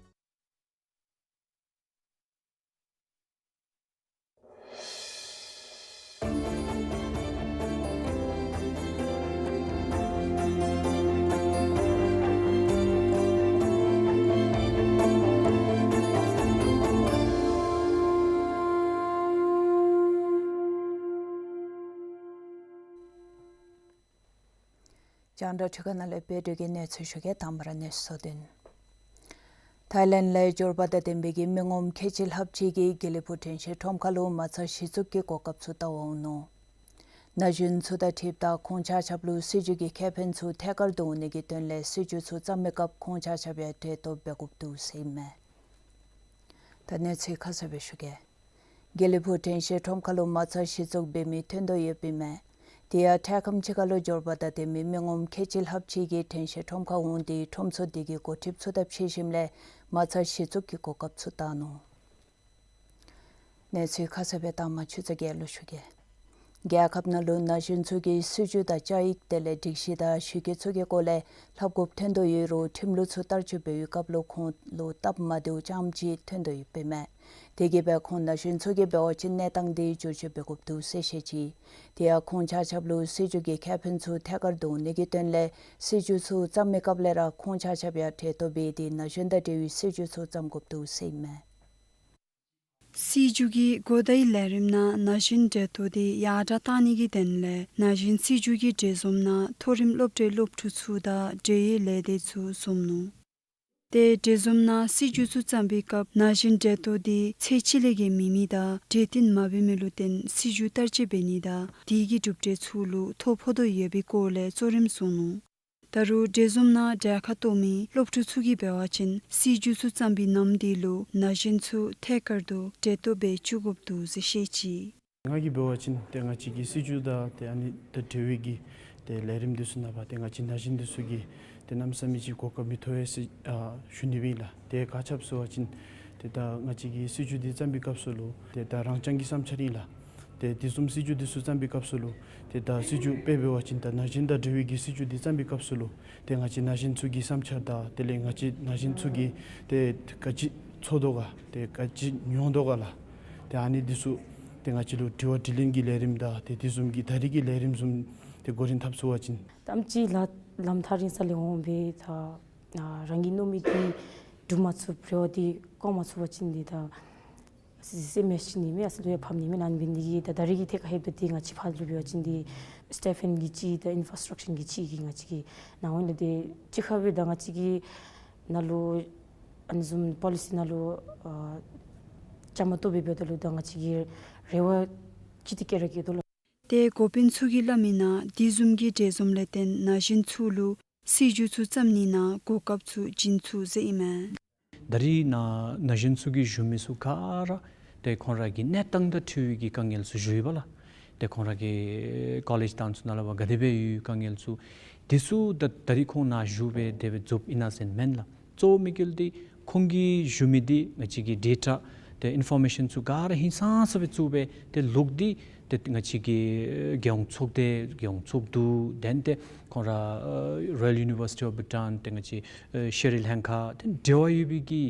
རྒྱང་བསྒྲགས་ཁྲི་ཁ་ནང་ལས་བོད་ཀྱི་གནས་ཚུལ་ཞུ་གེ། དང་པ་ར་གནས་ཚུལ་བསྡུས་དོན། ཐའི་ལེནཌ་ལས་འབྱོར་པ་དང་ལྡན་པའི་མི་ངོམ་ཁལ་གཅིག་ལྷགཔ་ཅིག་གིས་དགེ་ལེགས་ཕུག་དྲན་ཤེས་ཁྲོམ་ཁ་ལུ་མ་རྩ་གཞི་བཙུགས་ཀྱི་གོ་སྐབས་ཚུ་བལྟ་བར་འོང་ནུག། ན་གཞོན་ཚུ་དང་འཁྲིལཝ་ད་ཁོང་ཆ་ཁྱབ་ལུ་སྲིད་བྱུས་ཀྱི་ཁེ་ཕན་ཚུ་ཐད་ཀར་དུ་འོང་ནི་གི་དོན་ལས་སྲིད་བྱུས་ཚུ་བརྩམ་མི་སྐབས་ཁོང་ཆ་ཁྱབ་ཡང་གྲལ་གཏོགས་འབད་དགོཔ་འདུག་ཟེར་ཨིན་མས། ད་གནས་ཚུལ་ཁ་གསལ་སྦེ་ཞུ་གེ། དགེ་ལེགས་ཕུག་དྲན་ཤེས་ཁྲོམ་ཁ་ལུ་མ་རྩ་གཞི་བཙུགས་འབད་མི་ཐོན་དོ་ཡོདཔ་ཨིན་མས། དེ་ཡང་འཕྲལ་ཁམས་ཅིག་ཁར་ལུ་འབྱོར་པ་དང་ལྡན་པའི་མི་ངོམ་ཁལ་གཅིག་ལྷགཔ་ཅིག་གིས་དྲན་ཤེས་ཁྲོམ་ཁར་འོང་སྟེ་ཁྲོམ་ཚུ་དེ་གི་འགོ་ཁྲིདཔ་ཚུ་དང་འཕྱད་ཞིནམ་ལས་མ་རྩ་གཞི་བཙུགས་ཀྱི་གོ་སྐབས་ཚུ་བལྟ་ནུག། གནས་ཚུལ་ཁ་གསལ་སྦེ་ད་མ་ཆུ་ཚོད་བརྒྱད་ལུ་ཞུ་གེ། རྒྱལ་ཁབ་ནང་ལུ་ན་གཞོན་ཚུ་གིས་སྲིད་བྱུས་དང་བཅའ་ཡིག་དེ་ལས་སྒྲིག་གཞི་དང་ཞི་རྒོལ་ཚུ་གི་སྐོར་ལས་ལྷབ་དགོཔ་ཐོན་དོ་ཡོད་རུང་ཁྲིམས་ལུགས་ཚུ་བསྟར་སྤྱོད་འབད་བའི་སྐབས་ལུ་ཁོང་ལུ་སྟབས་མ་བདེཝ་རྐྱངམ་ཅིག་ཐོན་དོ་ཡོདཔ་ཨིན་མས། དེ་གིས་སྦེ་ཁོང་ན་གཞོན་ཚུ་གིས་འབད་བ་ཅིན་གནས་སྟངས་དེ་བསྒྱུར་བཅོས་འབད་དགོཔ་འདུག་ཟེར་བཤད་ཅི། དེ་ཡང་ཁོང་ཆ་ཁྱབ་ལུ་སྲིད་བྱུས་ཀྱི་ཁེ་ཕན་ཚུ་ཐད་ཀར་དུ་འོང་ནི་གི་དོན་ལས་སྲིད་བྱུས་ཚུ་བརྩམ་མི་སྐབས་ལས་ར་ཁོང་ཆ་ཁྱབ་ཡང་གྲལ་གཏོགས་འབད་དེ་ན་གཞོན་དང་འབྲེལ་བའི་སྲིད་བྱུས་ཚུ་བརྩམ་དགོཔ་འདུག་ཟེར་ཨིན་མས། སྲིད་བྱུས་ཀྱི་གོ་བརྡའི་ལས་རིམ་ནང་ན་གཞོན་གྲལ་གཏོགས་དེ་ཡར་དྲག་གཏང་ནི་གི་དོན་ལས་ན་གཞོན་སྲིད་བྱུས་ཀྱི་འབྲེལ་འཛོམས་ནང་མཐོ་རིམ་སློབ་གྲྭའི་སློབ་ཕྲུག་ཚུ་དང་འབྲེལ་ཡོད་ལས་སྡེ་ཚུ་འཛོམས་ནུག། ཏེ་འབྲེལ་འཛོམས་ནང་སྲིད་བྱུས་ཚུ་བརྩམ་པའི་སྐབས་ན་གཞོན་གྲལ་གཏོགས་དེ་ཚེ་གཅིག་ལས་བརྒལ་མེད་མི་དང་གྲོས་བསྟུན་མ་འབད་མི་ལུ་བརྟེན་སྲིད་བྱུས་བསྟར་སྤྱོད་འབད་ནི་དང་དེ་གི་གྲུབ་འབྲས་ཚུ་ལུ་ཐོ་ཕོག་དོ་ཡོད་པའི་སྐོར་ལས་གཙོ་རིམ་གསུངས་ནུག། ད་རུང་འབྲེལ་འཛོམས་ནང་གྲལ་ཁར་གཏོགས་མི་སློབ་ཕྲུག་ཚུ་གིས་འབད་བ་ཅིན་སྲིད་བྱུས་ཚུ་བརྩམ་པའི་ནམ་དེ་ལུ་ན་གཞོན་ཚུ་ཐད་ཀར་དུ་གྲལ་གཏོགས་འབད་བཅུག་དགོཔ་འདུག་ཟེར་བཤད་ཅི། ང་གིས་འབད་བ་ཅིན་ཏེ་ང་བཅས་ཀྱི་སྲིད་བྱུས་དང་ཏེ་ཨ་ནི་དང་འབྲེལ་བའི་གི་ཏེ་ལས་རིམ་འདི་ཚུ་ནང་པ་ཏེ་ང་བཅས་ན་གཞོན་འདི་ཚུ་གིས་ཏེ་གནམ་མེད་ས་མེད་ཅིག་གོ་སྐབས་མི་ཐོབ་པས་ཟེར་ཨ་ཞུ་ནི་སྦེ་ཨིན་ལགས། ཏེ་ག་ཅི་སྦེ་ཟེར་བ་ཅིན་ཏེ་ད་ང་བཅས་ཀྱི་སྲིད་བྱུས་འདི་བརྩམ་པའི་སྐབས་སུ་ལུ་ཏེ་ད་རང་རྐྱང་གི་བསམ་འཆར་ཨིན་ལགས། ཏེ་དེ་བཟུམ་སྲིད་བྱུས་འདི་ཚུ་བརྩམ་པའི་སྐབས་སུ་ལུ་ཏེ་ད་སྲིད་བྱུས་དཔེ་འབད་བ་ཅིན་ད་ན་གཞོན་དང་འབྲེལ་བའི་གི་སྲིད་བྱུས་འདི་བརྩམ་པའི་སྐབས་སུ་ལུ་ཏེ་ང་བཅས་ན་གཞོན་ཚུ་གི་བསམ་འཆར་དང་དེ་ལས་ང་བཅས་ན་གཞོན་ཚུ་གིས་ཏེ་ག་ཅི་ཚོར་དོ་ག་ཏེ་ག་ཅི་མྱོང་དོ་ག་ལགས། ཏེ་ཨ་ནི་འདི་ཚུ་ཏེ་ང་བཅས་ལུ་དྲི་བ་དྲིས་ལན་གྱི་ལས་རིམ་དང་ཏེ་དེ་བཟུམ་གྱི་ད་རིས་ཀྱི་ལས་རིམ་བཟུམ་ཏེ་འགོ་འདྲེན་འཐབ་ཚུགས་པ་ཅིན། ཏེ་ཨེམ་ཅིག་ལགས་ལམ་ཐག་རིང་ས་ལས་འོང་སྦེ་ད་ཨ་རང་གི་མནོ་མི་འདི་འགྲུབ་མ་ཚུགས་རེ་བ་འདི་བསྐང་མ་ཚུགས་པ་ཅིན་འདི་ད་སེམས་མེད་ཞི་ནི་མས། ཨ་ཙི་ལུ་ཡང་ཕམ་ནི་མས། ཨ་ནི་འབད་ནི་དེ་གིས་ད་ད་རིས་ཀྱི་ཐད་ཁར་ལྷོདཔ་ད་འདི་ང་བཅས་ཕར་ལུ་འབད་བ་ཅིན་འདི་སི་ཊེ་ཕཱན་གྱིས་ཅིག་ད་ཨིན་ཕ་ར་སི་ཊྲག་ཅར་གྱིས་ཅིག་གིས་ང་བཅས་ཀྱི་ནང་འོང་ལས་ཏེ་གཅིག་ཁར་སྦེ་ད་ང་བཅས་ཀྱི་ནང་ལུ་ཨ་ནི་བཟུམ་པོ་ལི་སི་ནང་ལུ་ཨ་བཅའ་མར་གཏོགས་སྦེ་འབདཝ་ད་ལུ་ད་ང་བཅས་ཀྱི་རེ་བ་ཅིག་ཏེ་བསྐྱེད་ར་བསྐྱེད་དོ་ལགས། ཏེ་འགོ་དཔོན་ཚུ་གིས་སླབ་མིའི་ནང་དེ་བཟུམ་གྱི་འབྲེལ་འཛོམས་ལས་བརྟེན་ན་གཞོན་ཚུ་ལུ་སྲིད་བྱུས་ཚུ་བརྩམ་ནི་ནང་གོ་སྐབས་ཚུ་བྱིན་ཚུགས་ཟེར་ཨིན་མས། ད་རིས་ནཱ་ན་གཞོན་ཚུ་གིས་ཞུ་མི་ཚུ་ག་ར་ཏེ་ཁོང་ར་གི་གནས་སྟངས་དང་འཁྲིལ་བའི་གི་དཀའ་ངལ་ཚུ་ཞུ་ཡི་པ་ལགས། ཏེ་ཁོང་ར་གི་ཀོ་ལེཇ་བཏང་ཚུགས་ནི་ལུ་འབད་བ་ག་དེ་སྦེ་ཡོད་དཀའ་ངལ་ཚུ་དེ་ཚུ་ད་ད་རིས་ཁོང་ནཱ་ཞུ་སྦེ་དེ་སྦེ་རྫོགསཔ་ཨིན་ན་ཟེར་མེན་ལགས། གཙོ་བོ་དམིགས་ཡུལ་འདི་ཁོང་གིས་ཞུ་མི་འདི་ང་བཅས་ཀྱི་ཌེ་ཊ་ཏེ་ཨིན་ཕོར་མེ་ཤཱན་ཚུ་ག་ར་ཧིང་སངས་ས་སྦེ་བཙུགས་སྦེ་ཏེ་ལོག་སྟེ་ཏེ་ང་བཅས་ཀྱི་རྒྱལ་ཡོངས་ཚོགས་སྡེ་རྒྱལ་ཡོངས་ཚོགས་འདུ་དེ་ལས་ཏེ་ཁོང་ར་རོ་ཡཱལ་ཡུ་ནི་བར་སི་ཊི་ཨོཕ་བྷུ་ཊཱན་ཏེ་ང་བཅས་ཤེས་རིག་ལྷན་ཁག་དེ་འབྲེལ་བ་ཡོད་པའི་གི་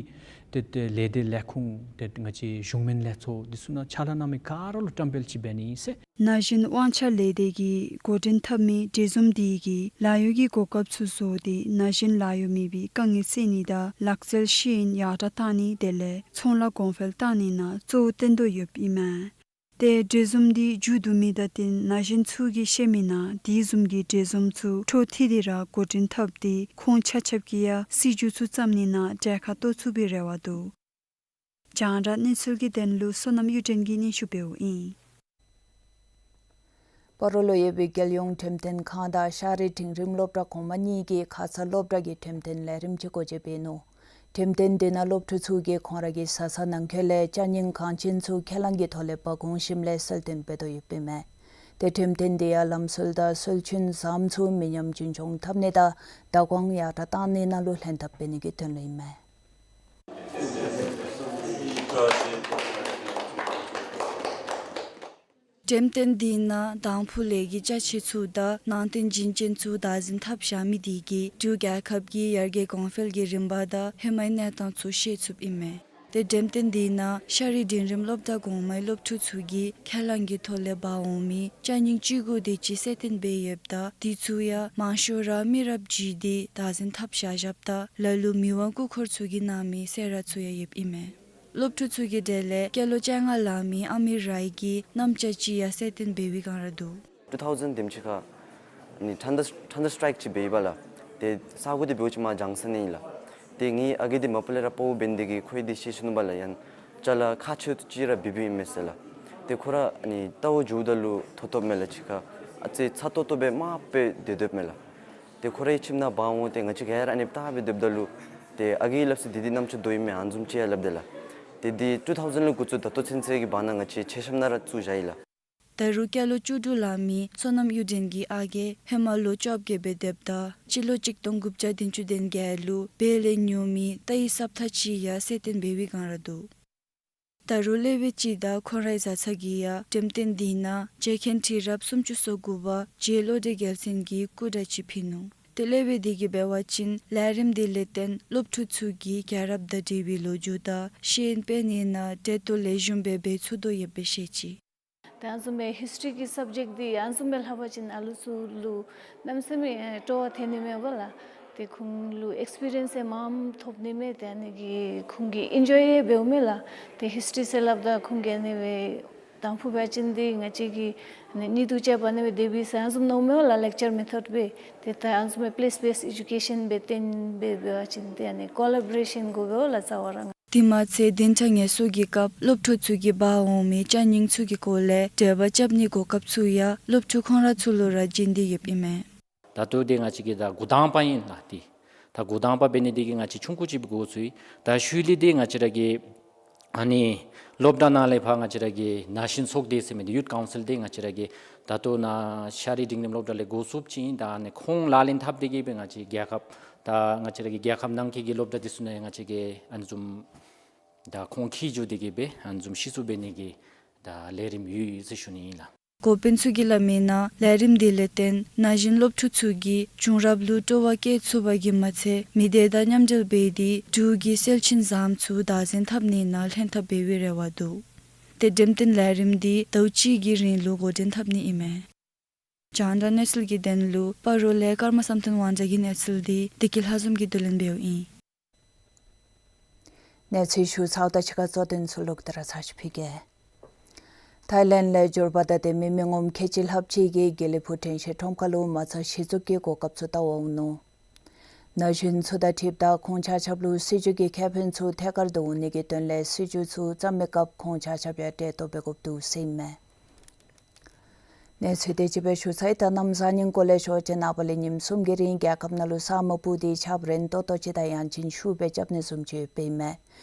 ཏེ་ཏེ་ལས་སྡེ་ལས་ཁུངས་ཏེ་ང་བཅས་གཞུང་མིན་ལས་ཚོགས་འདི་ཚུ་ནང་ཕྱག་ལཱ་གནང་མི་ག་ར་ལུ་བཀྲམ་སྤེལ་ཅིག་འབད་ནི་ཨིན་ཟེར། ན་གཞོན་དབང་ཆ་ལས་སྡེ་གིས་འགོ་འདྲེན་འཐབ་མི་འབྲེལ་འཛོམས་འདི་གིས་ལཱ་གཡོག་གི་གོ་སྐབས་ཚུ་བཟོ་སྟེ་ན་གཞོན་ལཱ་གཡོག་མེད་པའི་དཀའ་ངལ་སེལ་ནི་དང་ལག་རྩལ་ཤེས་ཡོན་ཡར་དྲག་གཏང་ནི་དེ་ལས་ཚོང་ལཱ་གོང་འཕེལ་གཏང་ནི་ནང་གཙོ་བོ་བཏོན་དོ་ཡོདཔ་ཨིན་མས། ཏེ་འབྲེལ་འཛོམས་འདི་མཇུག་བསྡུ་མི་དང་བསྟུན་ན་གཞོན་ཚུ་གིས་བཤད་མིའི་ནང་དེ་བཟུམ་གྱི་འབྲེལ་འཛོམས་ཚུ་འཕྲོ་མཐུད་དེ་ར་འགོ་འདྲེན་འཐབ་སྟེ་ཁོང་ཆ་ཁྱབ་ཀྱིས་ཡང་སྲིད་བྱུས་ཚུ་བརྩམ་ནི་ནང་གྲལ་ཁར་གཏོགས་ཚུགས་པའི་རེ་བ་འདུག། རྒྱང་བསྒྲགས་གནས་ཚུལ་གྱི་དོན་ལུ་བསོད་ནམས་གཡུ་སྒྲོན་གྱིས་སྙན་ཞུ་འབདཝ་ཨིན། སྤ་རོ་ལུ་ཡོད་པའི་རྒྱལ་ཡོངས་འགྲེམས་སྟོན་ཁང་དང་ཤ་རི་འབྲིང་རིམ་སློབ་གྲྭ་གོང་མ་གཉིས་ཀྱིས་ཁ་ཙ་སློབ་གྲྭ་གི་འགྲེམས་སྟོན་ལས་རིམ་ཅིག་འགོ་འབྱེད་འབད་ནུག། འགྲེམས་སྟོན་དེ་ནང་སློབ་ཕྲུག་ཚུ་གིས་ཁོང་ར་གི་བཟའ་ཚང་ནང་འཁོད་ལས་ཅ་རྙིང་གང་ཅན་ཚུ་ཁས་བླངས་ཀྱི་ཐོག་ལས་འབག་འོང་ཞིནམ་ལས་གསོལ་སྟོན་འབད་དོ་ཡོདཔ་ཨིན་མས། ཏེ་འགྲེམས་སྟོན་དེ་ཡང་ལམ་སྲོལ་དང་སྲོལ་རྒྱུན་བཟང་ཚུ་མི་ཉམས་རྒྱུན་འཁྱོངས་འཐབ་ནི་དང་བདག་དབང་ཡར་དྲག་གཏང་ནི་ནང་ལུ་ལྷན་ཐབས་འབད་ནི་གི་དོན་ལུ་ཨིན་མས། འགྲེམས་སྟོན་དེ་ནང་དང་ཕུ་ལས་ཀྱི་ཅ་ཆས་ཚུ་དང་ནང་རྟེན་བྱིན་ཅན་ཚུ་བདག་འཛིན་འཐབ་བཞག་མི་དེ་གིས་འབྲུག་རྒྱལ་ཁབ་ཀྱི་ཡར་རྒྱས་གོང་འཕེལ་གྱི་རིམ་པ་དང་ཧེ་མའི་གནས་སྟངས་ཚུ་ཤེས་ཚུགསཔ་ཨིན་མས། ཏེ་འགྲེམས་སྟོན་དེ་ནང་ཤ་རི་འབྲིང་རིམ་སློབ་གྲྭ་གོང་མའི་སློབ་ཕྲུག་ཚུ་གིས་ཁས་བླངས་ཀྱི་ཐོག་ལས་འབག་འོང་མི་ཅ་རྙིང་བཅུ་དགུ་དེ་ཅིག་གསལ་སྟོན་འབད་ཡོདཔ་ད་དེ་ཚུ་ཡང་མང་ཤོས་ར་མི་རབས་བརྒྱུད་དེ་བདག་འཛིན་འཐབ་བཞག་བཞགཔ་ད་ལ་ལུ་མི་དབང་སྐུ་འཁོར་ཚུ་གིས་གནང་མི་གསོལ་རས་ཚུ་ཡང་ཡོདཔ་ཨིན་མས། སློབ་ཕྲུག་ཚུ་གི་གྲས་ལས་སྐྱེས་ལོ་བཅོ་ལྔ་ལང་མི་ཨ་མི་རའི་གི་རྣམ་ཅོག་ཅིག་ཡང་གསལ་སྟོན་འབད་བའི་བསྒང་ར་འདུག། ཊུ་ཐའུ་ཟེན་དེམ་ཅིག་ཁར་ ཨ་ནི་ཐཱན་ཌར་ཐཱན་ཌར་སི་ཊྲའིཀ་ཅིག་འབད་ཡི་པ་ལགས། ཏེ་ས་གོ་འདི་འབདཝ་ཅིག་མར་ལྗང་ས་ནང་ཨིན་ལགས། ཏེ་ངེའི་ཨ་རྒས་འདི་མ་པ་ལས་ར་དཔའ་བོ་འབད་ནི་དེ་གིས་ཁོ་གིས་འདི་ཤེས་ཤེས་ནུག་པ་ལགས། ཡང་ཅ་ལ་ཁག་ཆེཝ་ཅིག་ར་འབད་འབདཝ་ཨིན་མས་ཟེར་ལགས། ཏེ་ཁོ་ར་ཨ་ནི་རྟ་བོ་འགྱོཝ་ད་ལུ་ཐོབ་ཐོབ་མས་ལགས། ཕྱི་ཁར་ཨ་ཙི་ཚ་ཏོག་ཏོ་སྦེ་དམར་སྦེ་སྡོད་སྡོདཔ་མས་ལགས། ཏེ་ཁོ་རའི་ཁྱིམ་ནང་འབག་འོང་། ཏེ་ང་བཅས་ག་ར་ཨ་ནི་བལྟ་སྦེ་སྡོདཔ་ད་ལུ་ཏེ་ཨ་རྒས་སླབ་ས་འདི་འདི་རྣམ་ཅོ་རྡོ་ཨིན་མས་ཨ་ནི་བཟུམ་ཅིག་ཡ་སླབ་དེས་ལགས། ཏེ་འདི་ཊུ་ཐའུ་ཛེནཌ་ལས་འགོ་བཙུགས་ད་ལྟོ་ཚུན་ཚོད་ཀྱི་བར་ན་ང་བཅས་མཆོད་བཤམ་ནང་ར་བཙུགས་བཞག་ཡི་ལགས། ད་རུང་སྐྱ་ལོ་བཅུ་དྲུག་ལང་མི་བསོད་ནམས་གཡུ་སྒྲོན་གྱི་ཨ་རྒས་ཧེ་མ་ལོ་བཅོ་བརྒྱད་སྦེ་སྡོདཔ་ད་སྤྱི་ལོ་གཅིག་སྟོང་དགུ་བརྒྱ་བདུན་ཅུ་དོན་བརྒྱད་ལུ་བལ་ལས་ཉོ་མི་རྟ་ཡི་སྲབ་ཐག་ཅིག་ཡང་གསོལ་སྟོན་འབད་བའི་བསྒང་ར་འདུག། ད་རུང་སློབ་དཔོན་ཅིག་དང་ཁོང་རའི་བཟའ་ཚང་གིས་ཡང་འགྲེམས་སྟོན་འདི་ནང་རྗེ་མཁན་ཁྲི་རབས་སུམ་ཅུ་སོ་དགུ་པ་རྗེ་བློ་གྲོས་རྒྱལ་མཚན་གྱི་སྐུ་འདྲ་ཅིག་ཕུལ་ནུག། ཏེ་སློབ་དཔོན་འདི་གིས་འབད་བ་ཅིན་ལས་རིམ་འདི་ལས་བརྟེན་སློབ་ཕྲུག་ཚུ་གིས་རྒྱལ་རབས་དང་འབྲེལ་བའི་ལོ་རྒྱུས་དང་ཤེས་ཡོན་སྤེལ་ནི་ནང་གྲལ་གཏོགས་ལེགས་ཤོམ་སྦེ་འབད་ཚུགས་དོ་ཡོདཔ་སྦེ་བཤད་ཅི། ད་ཨ་ནི་བཟུམ་སྦེ་ཧིསི་ཊི་རི་གི་སབ་ཇེཀཊ་འདི་ཨ་ནི་བཟུམ་སྦེ་ལྷག་པ་ཅིན་ཨ་ལུ་ཚུ་ལུ་གནམ་མེད་ས་མེད་སྤྲོ་བ་ཐོན་ནི་མས་པ་ལགས། ཏེ་ཁོང་ལུ་ཨེགསི་པི་རི་ཡེནསི་ཡང་མངམ་ཐོབ་ནི་མས། ཏེ་ཨ་ནི་གིས་ཁོང་གིས་ཨེན་ཇོའི་ཡང་འབདཝ་མས་ལགས། ཏེ་ཧིསི་ཊི་རི་ཟེར་སླབ་ད་ཁོང་གིས་ཨ་ནི་སྦེ་དང་ཕུ་འབད་བ་ཅིན་འདི་ང་བཅས་ཀྱིས་ཨ་ནི་གཉིད་དུ་བཅའ་བ་ཨ་ནི་སྦེ་དེ་སྦེ་ཟེར་ཨ་ནི་བཟུམ་མནོཝ་མས་པ་ལགས། ལེཀ་ཅར་མེ་ཐོཌ་སྦེ། ཏེ་ད་ཨ་ནི་བཟུམ་སྦེ་པི་ལེསི་བེསཌ་ཨེ་ཌུ་ཀེ་ཤཱན་སྦེ་བཏོན་སྦེ་འབད་བ་ཅིན་ཏེ་ཨ་ནི་ཀོ་ལེ་བོ་རེ་ཤཱན་དགོ་པས་པ་ལགས་རྩ་བ་ར། དེ་མ་ཚད་བདུན་ཕྲག་ངལ་གསོ་གི་སྐབས་སློབ་ཕྲུག་ཚུ་གིས་འབག་འོང་མི་ཅ་རྙིང་ཚུ་གི་སྐོར་ལས་འགྲེལ་པ་རྐྱབ་ནིའི་གོ་སྐབས་ཚུ་ཡང་སློབ་ཕྲུག་ཁོང་ར་ཚུ་ལུ་ར་བྱིན་ཏེ་ཡོདཔ་ཨིན་མས། ད་ལྟོ་འདི་ང་བཅས་ཀྱི་ད་འགོ་དང་པ་ཨིན་ལགས། ཏེ་ད་འགོ་དང་པ་འབད་ནི་འདི་གིས་ང་བཅས་ཆུང་ཀུ་ཅིག་སྦེ་འགོ་བཙུགས་ཡི། ད་ཤུལ་ལས་འདི་ང་བཅས་ར་གི་ཨ་ནི་སློབ་གྲྭ་ནང་ལས་ཕར་ང་བཅས་ར་གི་ན་གཞོན་ཚོགས་སྡེ་ཟེར་མི་འདི་ཡུཐ་ཀའུན་སིལ་འདི་ང་བཅས་ར་གི་ད་ལྟོ་ནཱ་ཤ་རི་འབྲིང་རིམ་སློབ་གྲྭ་ལས་འགོ་བཙུགསཔ་ཅིག་ཨིན། ད་ཨ་ནི་ཁོང་ལག་ལེན་འཐབ་སྟེ་གིས་སྦེ་ང་བཅས་རྒྱལ་ཁབ་ད་ང་བཅས་ར་གི་རྒྱལ་ཁབ་ནང་འཁོད་ཀྱི་སློབ་གྲྭ་འདི་ཚུ་ནང་ང་བཅས་ཀྱིས་ཨ་ནི་བཟུམ་ད་ཁོང་འཁྱིད་འགྱོ་སྟེ་གིས་སྦེ་ཨ་ནི་བཟུམ་ཤེས་ཚུགསཔ་འབད་ནི་གི་ད་ལས་རིམ་ཡོད་ཡོད་ཟེར་ཞུ་ནི་ཨིན་ལགས། འགོ་དཔོན་ཚུ་གིས་སླབ་མིའི་ནང་ལས་རིམ་འདི་ལས་བརྟེན་ན་གཞོན་སློབ་ཕྲུག་ཚུ་གིས་བྱུང་རབས་ལུ་སྤྲོ་བ་བསྐྱེད་ཚུགས་པ་གིས་མ་ཚད་མི་སྡེ་དང་མཉམ་འབྲེལ་འབད་དེ་འབྲུག་གི་སེལ་ཆེན་བཟངམ་ཚུ་བདག་འཛིན་འཐབ་ནི་ནང་ལྷན་ཐབས་འབད་བའི་རེ་བ་འདུག། ཏེ་འགྲེམས་སྟོན་ལས་རིམ་འདི་ཟླཝ་གཅིག་གི་རིང་ལུ་འགོ་འདྲེན་འཐབ་ནི་ཨིན་མས། རྒྱང་བསྒྲགས་གནས་ཚུལ་གྱི་དོན་ལུ་སྤ་རོ་ལས་ཀརྨ་བསམ་གཏན་དབང་རྒྱལ་གྱི་གནས་ཚུལ་འདི་བདེ་སྐྱིད་ལྷ་འཛོམས་ཀྱིས་བསྡུ་ལེན་འབདཝ་ཨིན། གནས་ཚུལ་ཞུ་ཚརཝ་ད་ཕྱི་ཁ་གཙོ་དོན་ཚུ་ལོག་སྟེ་ར་ཚར་ཅིག་ཕུལ་གེ། ཐའི་ལེནཌ་ལས་འབྱོར་བ་དང་དེ་མིན་མི་ངོམ་ཁལ་གཅིག་ལྷགཔ་ཅིག་གིས་དགེ་ལེགས་ཕུག་དྲན་ཤེས་ཁྲོམ་ཁ་ལུ་མ་རྩ་གཞི་བཙུགས་ཀྱི་གོ་སྐབས་ཚུ་བལྟ་བར་འོང་ནུག། ན་གཞོན་ཚུ་དང་འཁྲིལཝ་ད་ཁོང་ཆ་ཁྱབ་ལུ་སྲིད་བྱུས་ཀྱི་ཁེ་ཕན་ཚུ་ཐད་ཀར་དུ་འོང་ནི་གི་དོན་ལས་སྲིད་བྱུས་ཚུ་བརྩམ་མི་སྐབས་ཁོང་ཆ་ཁྱབ་ཡང་གྲལ་གཏོགས་འབད་དགོཔ་འདུག་ཟེར་ཨིན་མས། གནས་ཚུལ་དེ་ཅིག་སྦེ་ཞུ་ཚར་ཡི། ད་གནམ་བཟང་ངན་སྐོར་ལས་ཞུ་བ་ཅིན་ནངས་པ་ལས་ཉིནམ་གསུམ་གྱི་རིང་རྒྱལ་ཁབ་ནང་ལུ་ས་སྨུག་སྤུབས་ཏེ་ཆརཔ་རན་ཏོག་ཏོ་ཅིག་དང་ཡང་ཅིན་ཤུགས་སྦེ་རྐྱབ་ནི་བཟུམ་ཅིག་ཡོདཔ་ཨིན་མས།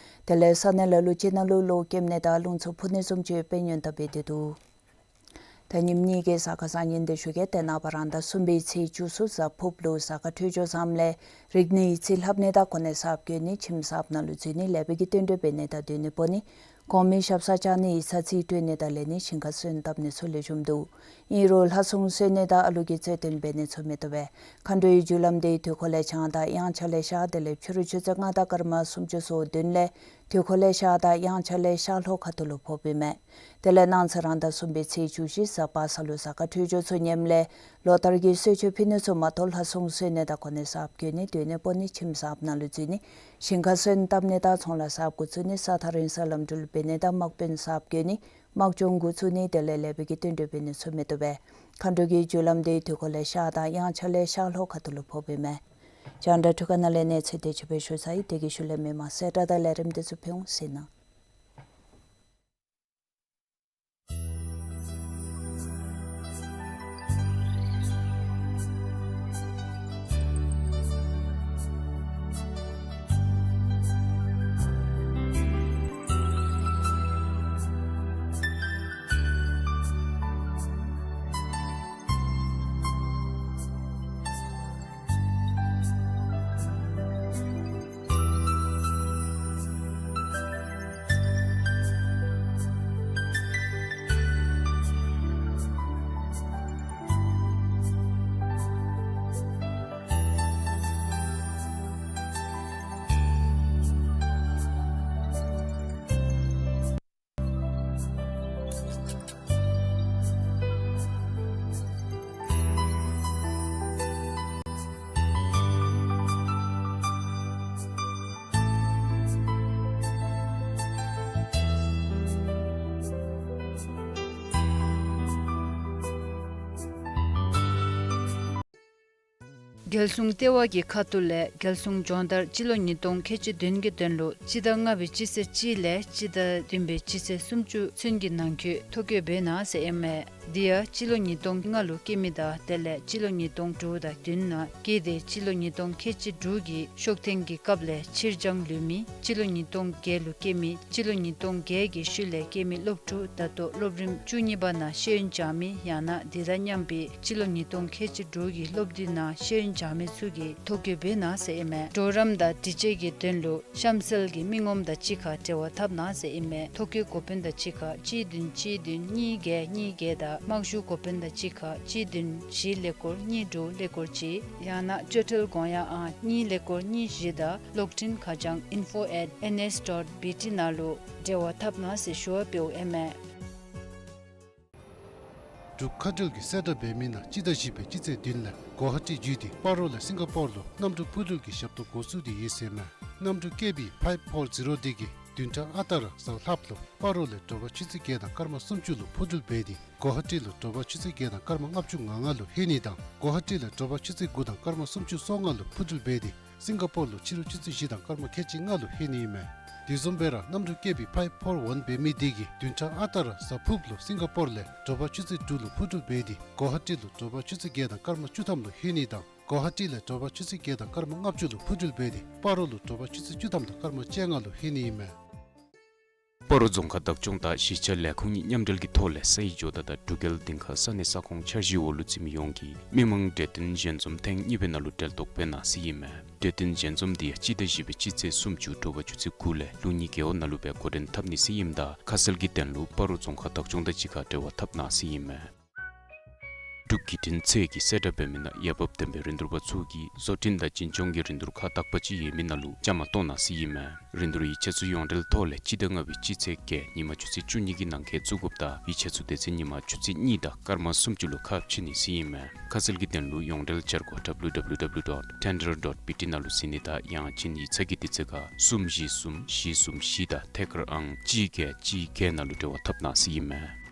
དེ་ལས་ས་གནས་ལ་ལུ་ཅིག་ནང་ལུ་གློག་ཀེམ་ནི་དང་རླུང་འཚུབ་འཕུ་ནི་བཟུམ་ཅིག་ཡོདཔ་སྦེ་སྔོན་བརྡ་འབད་དེ་འདུག། ད་ཉིནམ་གཉིས་ཀྱི་གཟའ་སྐར་བཟང་ངན་འདི་ཞུ་གེ། ཏེ་ནངས་པ་རང་ཟླ་གསུམ་པའི་ཚེས་བཅུ་གསུམ་གཟའ་ཕུརཔ་ལུ་གཟའ་སྐར་འཕྲོད་སྦྱོར་བཟངམ་ལས་རིག་གནས་ཡིག་རྩིས་ལྷབ་ནི་དང་གོ་གནས་གསརཔ་བསྐོ་ནི་ཁྱིམ་གསརཔ་ནང་ལུ་འཛུལ་ནི་ལེགས་པའི་གི་རྟེན་འབྲེལ་འབད་ནི་དང་སྡོད་གནས་སྤོ་ནི་གོང་མའི་ཞབས་སར་བཅར་ནི་ཡིག་ཚང་རྩིས་སྤྲོད་ནི་དང་ལེན་ནི་ཞིང་ཁར་སོན་བཏབ་ནི་ཚུ་ལེགས་ཤོམ་འདུག། ཨིན་རུང་ལྷ་སྲུང་གསོལ་ནི་དང་ཨ་ལུ་གི་རྩོད་ལྡན་འབད་ནི་ཚུ་མི་བཏུབ་པས། མཁའ་འགྲོའི་རྒྱུ་ལམ་འདི་དུས་འཁོར་ལས་བྱང་དང་དབྱངས་འཆར་ལས་ཤར་དེ་ལས་ཕྱི་རུ་ཆུ་ཚོད་ལྔ་དང་སྐར་མ་སུམ་ཅུ་སོ་བདུན་ལས་དུས་འཁོར་ལས་ཤར་དང་དབྱངས་འཆར་ལས་ཤར་ལྷོ་ཁ་ཐུག་ལུ་ཕོགཔ་ཨིན་མས། དེ་ལས་གནངས་ཚེ་རང་ཟླ་གསུམ་པའི་ཚེས་བཅུ་བཞི་གཟའ་པ་སངས་ལུ་གཟའ་སྐར་འཕྲོད་སྦྱོར་ཚུ་ཉེསཔ་ལས་ལོ་ལྟར་གྱི་གསོལ་མཆོད་ཕུལ་ནི་ཚུ་མ་གཏོགས་ལྷ་སྲུང་གསོལ་ནི་དང་གོ་གནས་གསརཔ་བསྐོ་ནི་སྡོད་གནས་སྤོ་ནི་ཁྱིམ་གསརཔ་ནང་ལུ་འཛུལ་ནི་ཞིང་ཁར་སོན་བཏབ་ནི་དང་ཚོང་ལཱ་གསརཔ་འགོ་བཙུགས་ནི་ས་ཐག་རིང་སར་ལམ་འགྲུལ་འབད་ནི་དང་དམག་དཔོན་གསརཔ་བསྐོ་ནི་དམག་སྦྱོང་འགོ་བཙུགས་ནི་དེ་ལས་ལེགས་པའི་གི་རྟེན་འབྲེལ་འབད་ནི་ཚུ་མི་བཏུབ་པས། མཁའ་འགྲོ་གི་རྒྱུ་ལམ་འདི་དུས་འཁོར་ལས་ཤར་དང་དབྱངས་འཆར་ལས་ཤར་ལྷོ་ཁ་ཐུག་ལུ་ཕོགཔ་ཨིན་མས། རྒྱང་བསྒྲགས་འཕྲུལ་ཁང་ནང་ལས་གནས་ཚུལ་དེ་ཅིག་སྦེ་ཞུ་ཚར་ཡི། དེ་གི་ཤུལ་ལས་མི་མང་གསལ་བསྒྲགས་དང་ལས་རིམ་འདི་ཚུ་ཕུལ་འོང་ཟེར་ཨིན། རྒྱལ་སྲུང་ལྟེ་བ་གི་ཁ་ཐུག་ལས་རྒྱལ་སྲུང་སྦྱོང་བརྡར་སྤྱི་ལོ་ཉིས་སྟོང་ཁལ་གཅིག་བདུན་གྱི་དོན་ལུ་སྤྱི་ཟླ་ལྔ་པའི་སྤྱི་ཚེས་གཅིག་ལས་སྤྱི་ཟླ་བདུན་པའི་སྤྱི་ཚེས་སུམ་ཅུ་ཚུན་གྱི་ནང་འཁོད་ཐོ་བཀོད་འབད་གནང་ཟེར་ཨིན་མས། དེ་ཡང་སྤྱི་ལོ་ཉིས་སྟོང་ལྔ་ལུ་སྐྱེས་མི་དང་དེ་ལས་སྤྱི་ལོ་ཉིས་སྟོང་དྲུག་དང་བདུན་ནང་སྐྱེས་ཏེ་སྤྱི་ལོ་ཉིས་སྟོང་ཁལ་གཅིག་དྲུག་གི་ཤོག་ཐེངས་ཀྱི་སྐབས་ལས་ཕྱིར་འགྱངས་ལུས་མི་སྤྱི་ལོ་ཉིས་སྟོང་བརྒྱད་ལུ་སྐྱེས་མི་སྤྱི་ལོ་ཉིས་སྟོང་བརྒྱད་ཀྱི་ཤུལ་ལས་སྐྱེས་མི་སློབ་ཕྲུག་ད་ལྟོ་སློབ་རིམ་བཅུ་གཉིས་པ་ནང་ཤེས་ཡོན་སྦྱང་མི་ཡང་ན་དེ་དང་མཉམ་པའི་སྤྱི་ལོ་ཉིས་སྟོང་ཁལ་གཅིག་དྲུག་གི་སློབ་དུས་ནང་ཤེས་ཡོན་སྦྱང་མི་ཚུ་གིས་ཐོ་བཀོད་འབད་གནང་ཟེར་ཨིན་མས། གྲོགས་རམ་དང་དྲི་དཔྱད་ཀྱི་དོན་ལུ་གཤམ་གསལ་གྱི་མི་ངོམ་དང་གཅིག་ཁར་འབྲེལ་བ་འཐབ་གནང་ཟེར་ཨིན་མས། ཐོ་བཀོད་འགོ་དཔོན་དང་གཅིག་ཁར་གཅིག་བདུན་གཅིག་བདུན་གཉིས་བརྒྱད་གཉིས་བརྒྱད་དང་དམག་ཞུ་འགོ་དཔོན་དང་གཅིག་ཁར་གཅིག་བདུན་བཞི་ཀླད་ཀོར་གཉིས་དྲུག་ཀླད་ཀོར་གཅིག་ཡང་ན་སྤྱོད་ཁྲལ་དགོངས་ཡངས་ཨང་གཉིས་ཀླད་ཀོར་གཉིས་བཞི་དང་གློག་འཕྲིན་ཁ་བྱང་info at N S dot B T ནང་ལུ་འབྲེལ་བ་འཐབ་གནང་ཟེར་ཞུ་བ་འབདཝ་ཨིན་མས། འབྲུག་མཁའ་འགྲུལ་གྱིས་གསལ་བསྒྲགས་འབད་མི་ནང་སྤྱི་ཟླ་བཞི་པའི་སྤྱི་ཚེས་བདུན་ལས་གོ་ཧ་ཊི་བརྒྱུད་དེ་སྤ་རོ་ལས་སིང་ག་པོར་ལུ་གནམ་གྲུ་འཕུར་འགྲུལ་གྱི་ཞབས་ཏོག་འགོ་བཙུགས་ཏེ་ཡོད་ཟེར་མས། གནམ་གྲུ་ཀེ་བི་ཕའིབ་ཕོར་ཛི་རོ་དེ་གིས་བདུན་ཕྲག་ཨ་རྟག་ར་གཟའ་ལྷགཔ་ལུ་སྤ་རོ་ལས་དྲོ་པ་ཆུ་ཚོད་བརྒྱད་དང་སྐར་མ་སུམ་ཅུ་ལུ་འཕུར་འགྲུལ་འབད་དེ་གོ་ཧ་ཊི་ལུ་དྲོ་པ་ཆུ་ཚོད་བརྒྱད་དང་སྐར་མ་ལྔ་བཅུ་ང་ལྔ་ལུ་ལྷོད་ནི་དང་གོ་ཧ་ཊི་ལས་དྲོ་པ་ཆུ་ཚོད་དགུ་དང་སྐར་མ་སུམ་ཅུ་སོ་ལྔ་ལུ་འཕུར་འགྲུལ་འབད་དེ་སིང་ག་པོར་ལུ་ཕྱི་རུ་ཆུ་ཚོད་བཞི་དང་སྐར་མ་ཁལ་གཅིག་ལྔ་ལུ་ལྷོད་ནི་ཨིན་མས། དེ་བཟུམ་སྦེ་ར་གནམ་གྲུ་ཀེ་བི་ཕའིབ་ཕོར་ཝན་འབད་མི་དེ་གིས་བདུན་ཕྲག་ཨ་རྟག་ར་གཟའ་ཕུརཔ་ལུ་སིང་ག་པོར་ལས་དྲོ་པ་ཆུ་ཚོད་དྲུག་ལུ་འཕུར་འགྲུལ་འབད་དེ་གོ་ཧ་ཊི་ལུ་དྲོ་པ་ཆུ་ཚོད་བརྒྱད་དང་སྐར་མ་བཅུ་ཐམ་ལུ་ལྷོད་ནི་དང་གོ་ཧ་ཊི་ལས་དྲོ་པ་ཆུ་ཚོད་བརྒྱད་དང་སྐར་མ་ལྔ་བཅུ་ལུ་འཕུར་འགྲུལ་འབད་དེ་སྤ་རོ་ལུ་དྲོ་པ་ཆུ་ཚོད་བཅུ་ཐམ་དང་སྐར་མ་བཅོ་ལྔ་ལུ་ལྷོད་ནི་ཨིན་མས། སྤ་རོ་རྫོང་ཁག་བདག་སྐྱོང་དང་གཞིས་ཆགས་ལས་ཁུངས་གཉིས་མཉམ་འབྲེལ་གྱི་ཐོག་ལས་ས་ཡི་ཇོ་བདག་དང་འབྲུག་རྒྱལ་སྡིངས་ཁ་ས་གནས་ས་ཁོངས་འཆར་གཞིའི་འོག་ལུ་རྩིས་མི་ཡོངས་ཀྱིས་མི་མང་གྲོས་བསྟུན་ཞལ་འཛོམས་ཐེངས་གཉིས་པའི་ནང་ལུ་གྲལ་གཏོགས་འབད་གནང་ཟེར་ཨིན་མས། གྲོས་བསྟུན་ཞལ་འཛོམས་དེ་ཡང་སྤྱི་ཟླ་བཞི་པའི་སྤྱི་ཚེས་སུམ་ཅུ་དྲོ་པ་ཆུ་ཚོད་དགུ་ལས་ལུགས་གཉིས་རྒེད་འོག་ནང་ལུ་སྦེ་འགོ་འདྲེན་འཐབ་ནི་ཟེར་ཨིནམ་ད་ཁ་གསལ་གྱི་དོན་ལུ་སྤ་རོ་རྫོང་ཁག་བདག་སྐྱོང་དང་གཅིག་ཁར་འབྲེལ་བ་འཐབ་གནང་ཟེར་ཨིན་མས། འབྲུག་བརྒྱུད་འཕྲིན་ཚད་ཀྱིས་གསལ་བསྒྲགས་འབད་མི་ནང་འོས་འབབ་ལྡན་པའི་རིན་བསྡུར་པ་ཚུ་གིས་བཟོ་སྐྲུན་དང་བྱིན་སྐྱོང་གི་རིན་བསྡུར་ཁག་དག་པ་ཅིག་ཡོད་མི་ནང་ལུ་བཅའ་མར་གཏོགས་གནང་ཟེར་ཨིན་མས། རིན་བསྡུར་ཡིག་ཆ་ཚུ་ཡོངས་འབྲེལ་ཐོག་ལས་སྤྱི་ཟླ་ལྔ་པའི་སྤྱི་ཚེས་བརྒྱད་ཉིན་མ་ཆུ་ཚོད་བཅུ་གཉིས་ཀྱི་ནང་འཁོད་བཙུགས་དགོཔ་དང་ཡིག་ཆ་ཚུ་དེ་ཚེ་ཉིན་མ་ཆུ་ཚོད་གཉིས་དང་སྐར་མ་སུམ་ཅུ་ལུ་ཁ་ཕྱེ་ནི་ཟེར་ཨིན་མས། ཁ་གསལ་གྱི་དོན་ལུ་ཡོངས་འབྲེལ་འཆར་སྒོ་W W W dot tender dot B T ནང་ལུ་གཟིགས་ནི་དང་ཡང་ཅིན་ཡིག་ཚང་གི་དུས་ཚོད་ཁར་གསུམ་བཞི་གསུམ་བཞི་གསུམ་བཞི་དང་ཐད་ཀར་ཨང་གཅིག་བརྒྱད་གཅིག་བརྒྱད་ནང་ལུ་འབྲེལ་བ་འཐབ་གནང་ཟེར་ཨིན་མས།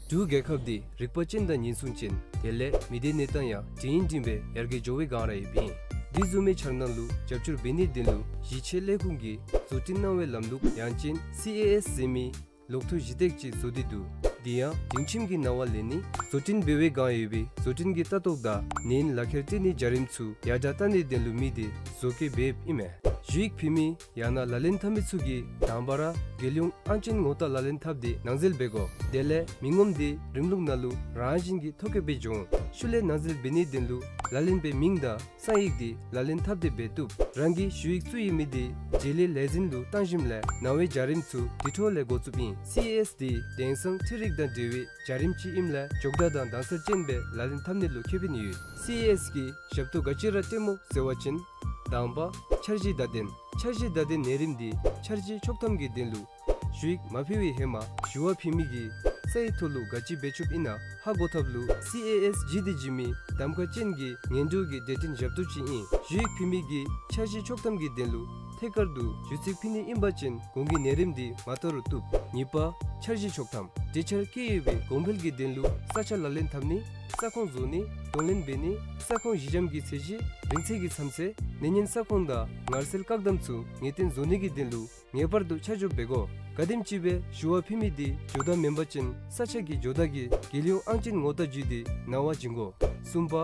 འབྲུག་རྒྱལ་ཁབ་འདི་རིག་པ་ཅན་དང་ཉེན་སྲུང་ཅན་དེ་ལས་མི་སྡེ་གནས་སྟངས་ཡང་འབྲིང་འབྲིང་སྦེ་ཡར་རྒྱས་འགྱོ་བའི་སྒང་ར་ཡོདཔ་ཨིན། དེ་བཟུམ་མའི་འཆར་སྣང་ལུ་རྒྱབ་སྐྱོར་འབད་ནིའི་དོན་ལུ་གཞིས་བྱེས་ལས་ཁུངས་ཀྱིས་བཟོ་སྐྲུན་གནང་བའི་ལམ་ལུགས་ཡང་ཅིན་C A S ཟེར་མི་ལོག་ཐུག་གཞི་སྟེགས་ཅིག་བཟོ་སྟེ་འདུག། དེ་ཡང་སྒྲིང་ཁྱིམ་གྱི་ནང་ལས་ནི་བཟོ་སྐྲུན་འབད་བའི་སྒང་ཡོད་པའི་བཟོ་སྐྲུན་གྱི་ལྟ་རྟོག་དང་ནན་ལག་ཁྱེར་སྤྲོད་ནིའི་བྱ་རིམ་ཚུ་ཡར་དྲག་བཏང་ནིའི་དོན་ལུ་དམིགས་ཏེ་བཟོ་བཀོད་འབདཝ་ཨིན་མས། ཞུ་ཡིག་ཕུལ་མི་ཡང་ན་ལག་ལེན་འཐབ་མི་ཚུ་གིས་དང་པ་ར་རྒྱལ་ཡོངས་ཨང་ཅན་ངོ་རྟགས་ལག་ལེན་འཐབ་སྟེ་ནང་འཛུལ་འབད་དགོ། དེ་ལས་མི་ངོམ་དེ་རིམ་ལུགས་ནང་ལུ་རང་བཞིན་གྱིས་ཐོ་བཀོད་འབད་འགྱོ་འོང་། ཤུལ་ལས་ནང་འཛུལ་འབད་ནིའི་དོན་ལུ་ལག་ལེན་པའི་མིང་དང་གསང་ཡིག་དེ་ལག་ལེན་འཐབ་སྟེ་འབད་བཏུབ། རང་གི་ཞུ་ཡིག་བཙུགས་ཡོད་མི་དེ་འབྲེལ་ཡོད་ལས་འཛིན་ལུ་བཏང་ཞིནམ་ལས་ནང་པའི་བྱ་རིམ་ཚུ་དེ་འཕྲོ་ལས་འགོ་བཙུགསཔ་ཨིན། C A S དེ་དེང་སང་འཕྲུལ་རིག་དང་འབྲེལ་བའི་བྱ་རིམ་ཅིག་ཨིནམ་ལས་མགྱོགས་དྲགས་དང་དྭངས་གསལ་ཅན་སྦེ་ལག་ལེན་འཐབ་ནི་ལུ་ཁེ་ཕན་ཡོད། C A S གིས་ཞབས་ཏོག་ག་ཅི་ར་སྤྲོདཔ་སྨོ་ཟེར་བ་ཅིན། དང་པ་འཆར་གཞི་བརྡ་དོན། འཆར་གཞི་བརྡ་དོན་གནས་རིམ་དེ་འཆར་གཞི་ཆོག་ཐམ་གྱི་དོན་ལུ་ཞུ་ཡིག་མ་ཕུལ་བའི་ཧེ་མ་ཞུ་བ་ཕུལ་མི་གིས་ས་ཡི་ཐོག་ལུ་ག་ཅི་འབད་བཅུགཔ་ཨིན་ན་ཧ་གོ་ཐབས་ལུ་C A S བྱིན་ཏེ་བྱིན་མི་གདམ་ཁ་ཅན་གྱི་ཉན་སྤྲོ་གི་སྡེ་ཚན་ཞབས་ཏོག་ཅིག་ཨིན། ཞུ་ཡིག་ཕུལ་མི་གིས་འཆར་གཞི་ཆོག་ཐམ་གྱི་དོན་ལུ་ཐད་ཀར་དུ་ཞུ་ཚིག་ཕུལ་ནི་ཨིན་པ་ཅིན་གོང་གི་གནས་རིམ་དེ་མ་དོ་རུང་བཏུབ། གཉིས་པ་འཆར་གཞི་ཆོག་ཐམ། གྲོས་འཆར་བཀོད་ཡོད་པའི་གོང་འཕེལ་གྱི་དོན་ལུ་ས་ཆ་ལག་ལེན་འཐབ་ནི། ས་ཁོངས་བཟོ་ནི། གདོང་ལེན་འབད་ནི། ས་ཁོངས་གཞི་འགྱམ་གྱི་ཚད་གཞི། རིང་ཚད་ཀྱི་མཚམས་ཚད། གནས་ཉེན་ས་ཁོངས་དང་ངར་སེལ་བཀག་དམ་ཚུ་ངེས་གཏན་བཟོ་ནི་གི་དོན་ལུ་ངེས་པར་དུ་ཆ་འཇོག་འབད་དགོ། ག་དེམ་ཅིག་སྦེ་ཞུ་བ་ཕུལ་མི་དེ་འཇོག་བདའ་མེན་པ་ཅིན་ས་ཆ་གི་འཇོག་བདའ་གིས་རྒྱལ་ཡོངས་ཨང་ཅན་ངོ་རྟགས་བརྒྱུད་དེ་ནང་པར་བྱིན་དགོ། གསུམ་པ་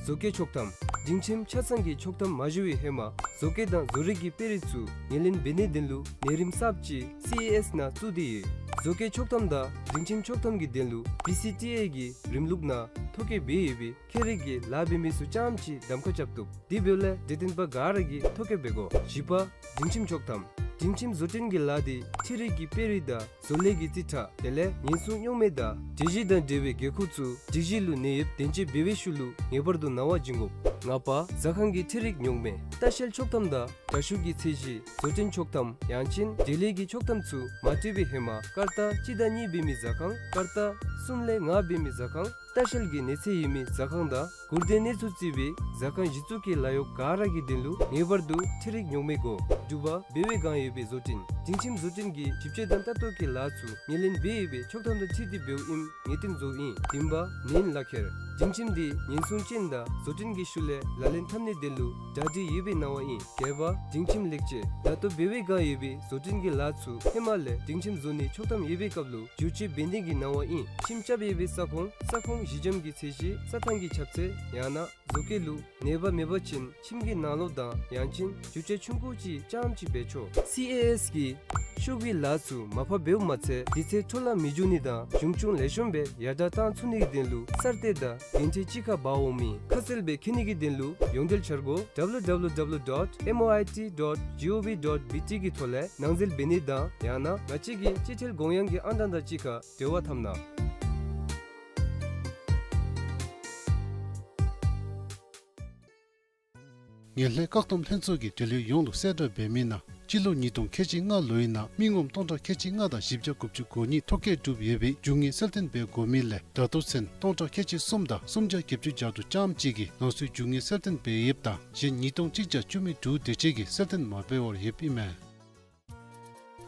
བཟོ་བཀོད་ཆོག་ཐམ། སྒྲིང་ཁྱིམ་ཆ་ཚང་གི་ཆོག་ཐམ་མ་ཞུ་བའི་ཧེ་མ་བཟོ་བཀོད་དང་བཟོ་རིག་གི་དཔེ་རིས་ཚུ་ངོས་ལེན་འབད་ནིའི་དོན་ལུ་གནས་རིམ་གསརཔ་ཅིག་C A S ནང་བཙུགས་ཏེ་ཡོད། བཟོ་བཀོད་ཆོག་ཐམ་དང་སྒྲིང་ཁྱིམ་ཆོག་ཐམ་གྱི་དོན་ལུ་B C T A གི་རིམ་ལུགས་ནང་ཐོ་བཀོད་འབད་ཡོད་པའི་ཁྱད་རིག་གི་ལཱ་འབད་མི་ཚུ་རྐྱངམ་ཅིག་གདམ་ཁ་རྐྱབ་བཏུབ། དེ་འབདཝ་ལས་གྲོས་བསྟུན་པ་ག་ར་གིས་ཐོ་བཀོད་འབད་དགོ། བཞི་པ་སྒྲིང་ཁྱིམ་ཆོག་ཐམ། སྒྲིང་ཁྱིམ་བཟོ་སྐྲུན་གྱི་ལཱ་དེ་འཕྲུལ་རིག་གི་དཔེ་རིས་དང་བཟོ་ལས་ཀྱི་རྩིས་ཁྲ་དེ་ལས་ཉེན་སྲུང་རྙོག་མེད་དང་སྒྲིག་གཞི་དང་འབྲེལ་བའི་འགན་ཁུར་ཚུ་སྒྲིག་གཞི་ལུ་གནས་ཡོདཔ་བདེན་དཔྱད་འབད་བའི་ཤུལ་ལུ་ངེས་པར་དུ་ནང་པར་བྱིན་དགོ། ལྔ་པ་ཟ་ཁང་གི་འཕྲུལ་རིག་རྙོག་མེད། ལྟ་བཤལ་ཆོག་ཐམ་དང་དྲ་ཞུགས་ཀྱི་ཚད་གཞི། བཟོ་སྐྲུན་ཆོག་ཐམ་ཡང་ཅིན་འབྲེལ་ཡོད་ཀྱི་ཆོག་ཐམ་ཚུ་མ་སྤྲོད་པའི་ཧེ་མ་ཀར་ཏ་གཅིག་དང་གཉིས་འབད་མི་ཟ་ཁང་། ཀར་ཏ་གསུམ་ལས་ལྔ་འབད་མི་ཟ་ཁང་། ལྟ་བཤལ་གྱི་གནས་ཚད་ཡོད་མི་ཟ་ཁང་དང་གུར་དེ་གནས་ཚུལ་བརྩི་བའི་ཟ་ཁང་གཞི་བཙུགས་ཀྱི་ལཱ་གཡོག་ག་ར་གི་དོན་ལུ་ངེས་པར་དུ་འཕྲུལ་རིག་རྙོག་མེད་དགོ། དྲུག་པ་འབད་བའི་སྒང་ཡོད་པའི་བཟོ་སྐྲུན། སྡིངས་ཁྱིམ་བཟོ་སྐྲུན་གྱི་ཞིབ་དཔྱད་དང་ལྟ་རྟོག་གི་ལཱ་ཚུ་ངོས་ལེན་འབད་ཡོད་པའི་ཆོག་ཐམ་དང་འཁྲིལ་ཏེ་འབདཝ་ཨིནམ་ངེས་བསྟན་བཟོཝ་ཨིན། བདུན་པ་ནན་ལག་ཁྱེར། སྡིངས་ཁྱིམ་འདི་ཉེན་སྲུང་ཅན་དང་བཟོ་སྐྲུན་གྱི་ཤུལ་ལས་ལག་ལེན་འཐབ་ནིའི་དོན་ལུ་གྲ་སྒྲིག་ཡོད་པའི་གནང་བ་ཨིན། བརྒྱད་པ་སྡིངས་ཁྱིམ་ལེགས་བཅོས། ད་ལྟོ་འབད་བའི་བསྒང་ཡོད་པའི་བཟོ་སྐྲུན་གྱི་ལཱ་ཚུ་ཧེ་མ་ལས་སྡིངས་ཁྱིམ་བཟོ་ནིའི་ཆོག་ཐམ་ཡོད་པའི་སྐབས་ལུ་བསྒྱུར་བཅོས་འབད་ནིའི་གནང་བ་ཨིན། ཁྱིམ་རྐྱབ་ཡོད་པའི་ས་ཁོངས་ས་ཁོངས་གཞི་འགྱམ་གྱི་ཚད་གཞི་ས་ཐང་གི་ཁྱབ་ཚད་ཡང་ན་བཟོ་བཀོད་ལུ་ནད་པ་མེད་པ་ཅིན་ཁྱིམ་གྱི་ནང་ལོགས་དང་ཡང་ཅིན་བསྒྱུར་བཅོས་ཆུང་ཀུ་ཅིག་རྐྱངམ་ཅིག་འབད་ཆོག། སི་ཨེ་ཨེས་ཀྱིས་ཤོག་གུའི་ལཱ་ཚུ་མར་ཕབ་འབདཝ་མ་ཚད་དུས་ཚོད་འཕྲོ་བརླག་མི་འགྱོ་ནི་དང་གཞུང་ཆུང་ལེགས་ཤོམ་སྦེ་ཡར་དྲག་བཏང་ཚུགས་ནིའི་དོན་ལུ་གསར་གཏོད་དང་རྒྱུན་མཐུད་ཅིག་ཁར་འབག་འོང་མི་ཁ་གསལ་སྦེ་མཁྱེན་ནིའི་དོན་ལུ་ཡོངས་འབྲེལ་འཆར་སྒོ་W W W dot M O I T dot G O V dot B T གི་ཐོག་ལས་ནང་འཛུལ་འབད་ནི་དང་ཡང་ན་ང་བཅས་ཀྱི་སྤྱི་ཐེལ་དགོངས་ཡངས་ཀྱི་ཨང་གྲངས་དང་གཅིག་ཁར་འབྲེལ་བ་འཐབ་གནང་། ངན་ལྷད་བཀག་སྡོམ་ལྷན་ཚོགས་ཀྱིས་འབྲེལ་ཡོད་ཡོངས་ལུ་གསལ་བསྒྲགས་འབད་མི་ནང་སྤྱི་ལོ་ཉིས་སྟོང་ཁལ་གཅིག་ལྔ་ལོའི་ནང་མི་ངོམ་སྟོང་ཕྲག་ཁལ་གཅིག་ལྔ་དང་བཞི་བརྒྱ་དགུ་བཅུ་གོ་གཉིས་ཐོ་བཀོད་གྲུབ་ཡོད་པའི་རྒྱུ་དངོས་གསལ་སྟོན་འབད་དགོ་མི་ལས་ད་ལྟོ་ཚུན་སྟོང་ཕྲག་ཁལ་གཅིག་གསུམ་དང་སུམ་བརྒྱ་བརྒྱད་ཅུ་གྱ་དྲུག་རྐྱངམ་ཅིག་གིས་རང་སོའི་རྒྱུ་དངོས་གསལ་སྟོན་འབད་ཡོདཔ་དང་གཞན་ཉིས་སྟོང་གཅིག་བརྒྱ་བཅུ་མེད་དྲུག་དེ་ཅིག་གིས་གསལ་སྟོན་མ་འབད་བར་ཡོདཔ་ཨིན་མས།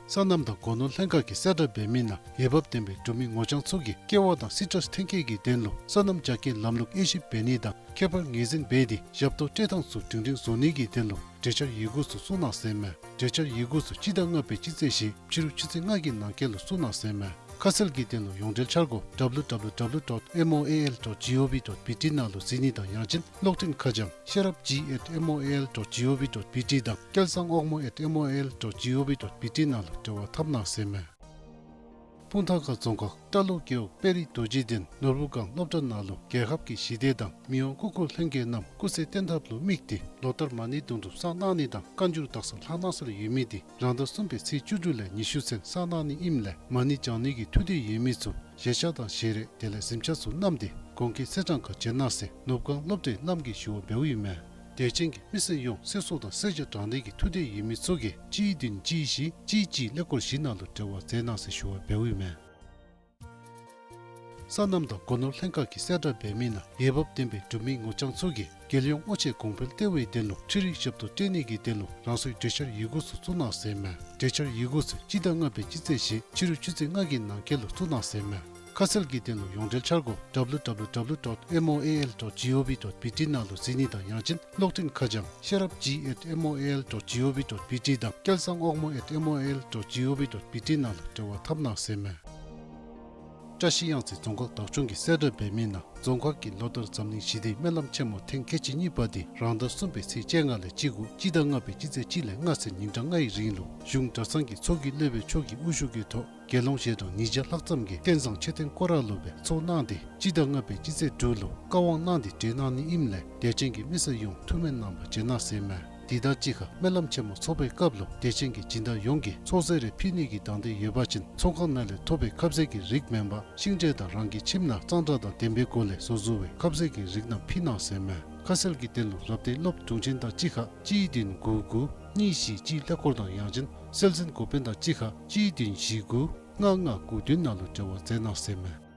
སོ་ནམ་དང་སྒོ་ནོར་ལྷན་ཁག་གིས་གསལ་བསྒྲགས་འབད་མི་ནང་འོས་འབབ་ལྡན་པའི་འབྲུག་མི་ངོ་རྐྱང་ཚུ་གིས་ཀེ་བ་དང་སི་ཊྲས་ཐོན་སྐྱེད་ཀྱི་དོན་ལུ་སོ་ནམ་རྒྱ་སྐྱེད་ལམ་ལུགས་དབྱེ་ཞིབ་འབད་ནི་དང་ཁྱད་པར་ངོས་འཛིན་འབད་དེ་ཞབས་ཏོག་སྤྲོད་ཐངས་ཚུ་སྒྲིང་སྒྲིང་བཟོ་ནི་གི་དོན་ལུ་གྲོས་འཆར་ཡི་གུ་ཚུ་བཙུགས་གནང་ཟེར་མས། གྲོས་འཆར་ཡི་གུ་ཚུ་སྤྱི་ཟླ་ལྔ་པའི་སྤྱི་ཚེས་བཞི་ཕྱི་རུ་ཆུ་ཚོད་ལྔ་གི་ནང་འཁོད་ལུ་བཙུགས་གནང་ཟེར་མས། ཁ་གསལ་གྱི་དོན་ལུ་ཡོངས་འབྲེལ་འཆར་སྒོ་W W W dot M O A L dot G O V dot B T ནང་ལུ་གཟིགས་ནི་དང་ཡང་ཅིན་གློག་འཕྲིན་ཁ་བྱང་ཤེས་རབ་G at M O A L dot G O V dot B T དང་སྐལ་བཟང་དབང་མོ་at M O A L dot G O V dot B T ནང་ལུ་འབྲེལ་བ་འཐབ་གནང་ཟེར་མས། སྤུངས་ཐང་ཁ་རྫོང་ཁག་རྟ་ལོག་རྒེད་འོག་དཔལ་རི་རྡོ་རྗེ་གདན་ནོར་བུ་སྒང་སློབ་གྲྭ་ནང་ལུ་རྒྱལ་ཁབ་ཀྱི་ཞི་བདེ་དང་མི་དབང་སྐུ་འཁོར་ལྷན་རྒྱས་རྣམས་སྐུ་ཚེ་བརྟན་ཐབས་ལུ་དམིགས་ཏེ་ལོ་ལྟར་མ་ཎི་བདུན་ཕྲག་བསགས་གནང་ནི་དང་བཀའ་འགྱུར་དག་ས་ལྷག་གནང་སྲོལ་ཡོད་མི་དེ་རང་ཟླ་གསུམ་པའི་ཚེས་བཅུ་དྲུག་ལས་ཉི་ཤུ་ཚུན་བསགས་གནང་ནི་ཨིནམ་ལས་མ་ཎི་བགྱང་ནི་གི་ཐུགས་འདོད་ཡོད་མི་ཚུ་བཞེས་ཆས་དང་བཞེས་རས་དེ་ལས་གཟིམ་ཆས་ཚུ་བསྣམས་ཏེ་གོང་གི་ཚེས་གྲངས་ཁར་བྱོན་གནང་ཟེར་ནོར་བུ་སྒང་སློབ་གྲྭའི་རྣམ་ཀྱིས་ཞུ་བ་འབདཝ་ཨིན་མས། དད་ཅན་གྱི་མི་སེར་ཡོངས་གསོལ་ཚོགས་དང་གསོལ་ཇ་དྲང་ནི་གི་ཐུགས་འདོད་ཡོད་མི་ཚུ་གིས་གཅིག་བདུན་གཅིག་བཞི་གཅིག་གཅིག་ཀླད་ཀོར་བཞི་ནང་ལུ་འབྲེལ་བ་མཛད་གནང་ཟེར་ཞུ་བ་འབདཝ་ཨིན་མས། སོ་ནམ་དང་སྒོ་ནོར་ལྷན་ཁག་གིས་གསལ་བསྒྲགས་འབད་མི་ནང་འོས་འབབ་ལྡན་པའི་འབྲུག་མི་ངོ་རྐྱང་ཚུ་གིས་རྒྱལ་ཡོངས་དབུ་འབྱེད་གོང་འཕེལ་གཏོད་པའི་དོན་ལུ་འཕྲུལ་རིག་ཞབས་ཏོག་སྤྲོད་ནི་གི་དོན་ལུ་རང་སོའི་གྲོས་འཆར་ཡི་གུ་ཚུ་བཙུགས་གནང་ཟེར་མས། གྲོས་འཆར་ཡི་གུ་ཚུ་སྤྱི་ཟླ་ལྔ་པའི་སྤྱི་ཚེས་བཞི་ཕྱི་རུ་ཆུ་ཚོད་ལྔ་གི་ནང་འཁོད་ལུ་བཙུགས་གནང་ཟེར་མས། ཁ་གསལ་གྱི་དོན་ལུ་ཡོངས་འབྲེལ་འཆར་སྒོ་W W W dot M O A L dot G O V dot B T ནང་ལུ་གཟིགས་ནི་དང་ཡང་ཅིན་གློག་འཕྲིན་ཁ་བྱང་ཤེས་རབ་G at M O A L dot G O V dot B T དང་སྐལ་བཟང་དབང་མོ་at M O A L dot G O V dot B T ནང་ལུ་འབྲེལ་བ་འཐབ་གནང་ཟེར་མས། བཀྲ་ཤིས་གཡང་རྩེ་རྫོང་ཁག་བདག་སྐྱོང་གིས་གསལ་བསྒྲགས་འབད་མི་ནང་རྫོང་ཁག་གིས་ལོ་ལྟར་འཛམ་གླིང་ཞི་བདེའི་སྨོན་ལམ་ཆེན་མོ་ཐེངས་ཁལ་གཅིག་གཉིས་པ་དེ་རང་ཟླ་གསུམ་པའི་ཚེས་བཅོ་ལྔ་ལས་བཅུ་དགུ་སྤྱི་ཟླ་ལྔ་པའི་སྤྱི་ཚེས་གཅིག་ལས་ལྔ་ཚུན་ཉིན་གྲངས་ལྔའི་རིང་ལུ་གཞུང་གྲྭ་ཚང་གི་ཚོགས་ཀྱི་སློབ་དཔོན་མཆོག་གི་དབུ་བཞུགས་ཀྱི་ཐོག་དགེ་སློང་ཞལ་གྲངས་ཉིས་བརྒྱ་ལྷག་ཙམ་གྱིས་རྟེན་བཟང་མཆོད་རྟེན་སྐོར་ར་ལུ་སྦེ་ཚོགས་གནང་སྟེ་སྤྱི་ཟླ་ལྔ་པའི་སྤྱི་ཚེས་དྲུག་ལུ་བཀའ་དབང་གནང་སྟེ་གྲོལ་གནང་ནི་ཨིནམ་ལས་དད་ཅན་གྱི་མི་སེར་ཡོངས་ཐུགས་སྨོན་གནང་བར་བྱོན་གནང་ཟེར་མས། དེ་དང་གཅིག་ཁར་སྨོན་ལམ་ཆེན་མོ་ཚོགས་པའི་སྐབས་ལུ་དད་ཅན་གྱི་སྦྱིན་བདག་ཡོངས་ཀྱིས་ཚོགས་ཟས་རེ་ཕུལ་ནི་གི་དང་འདོད་ཡོད་པ་ཅིན་ཚོགས་ཁང་ནང་ལས་ཐོབ་པའི་ཁབ་ཟས་ཀྱི་རིགས་མེན་པར་ཤིང་འབྲས་དང་རང་གི་ཁྱིམ་ནང་གཙང་སྦྲ་དང་ལྡན་པའི་སྒོ་ལས་བཟོ་བཟོ་བའི་ཁབ་ཟས་ཀྱི་རིགས་རྣམས་ཕུལ་གནང་ཟེར་མས། ཁ་གསལ་གྱི་དོན་ལུ་རབ་སྡེའི་སློབ་དྲུང་ཆེན་དང་གཅིག་ཁར་གཅིག་བདུན་དགུ་དགུ་གཉིས་བཞི་གཅིག་ཀླད་ཀོར་དང་ཡང་ཅིན་སྲོལ་འཛིན་འགོ་དཔོན་དང་གཅིག་ཁར་གཅིག་བདུན་བཞི་དགུ་ལྔ་ལྔ་དགུ་བདུན་ནང་ལུ་འབྲེལ་བ་མཛད་གནང་ཟེར་མས།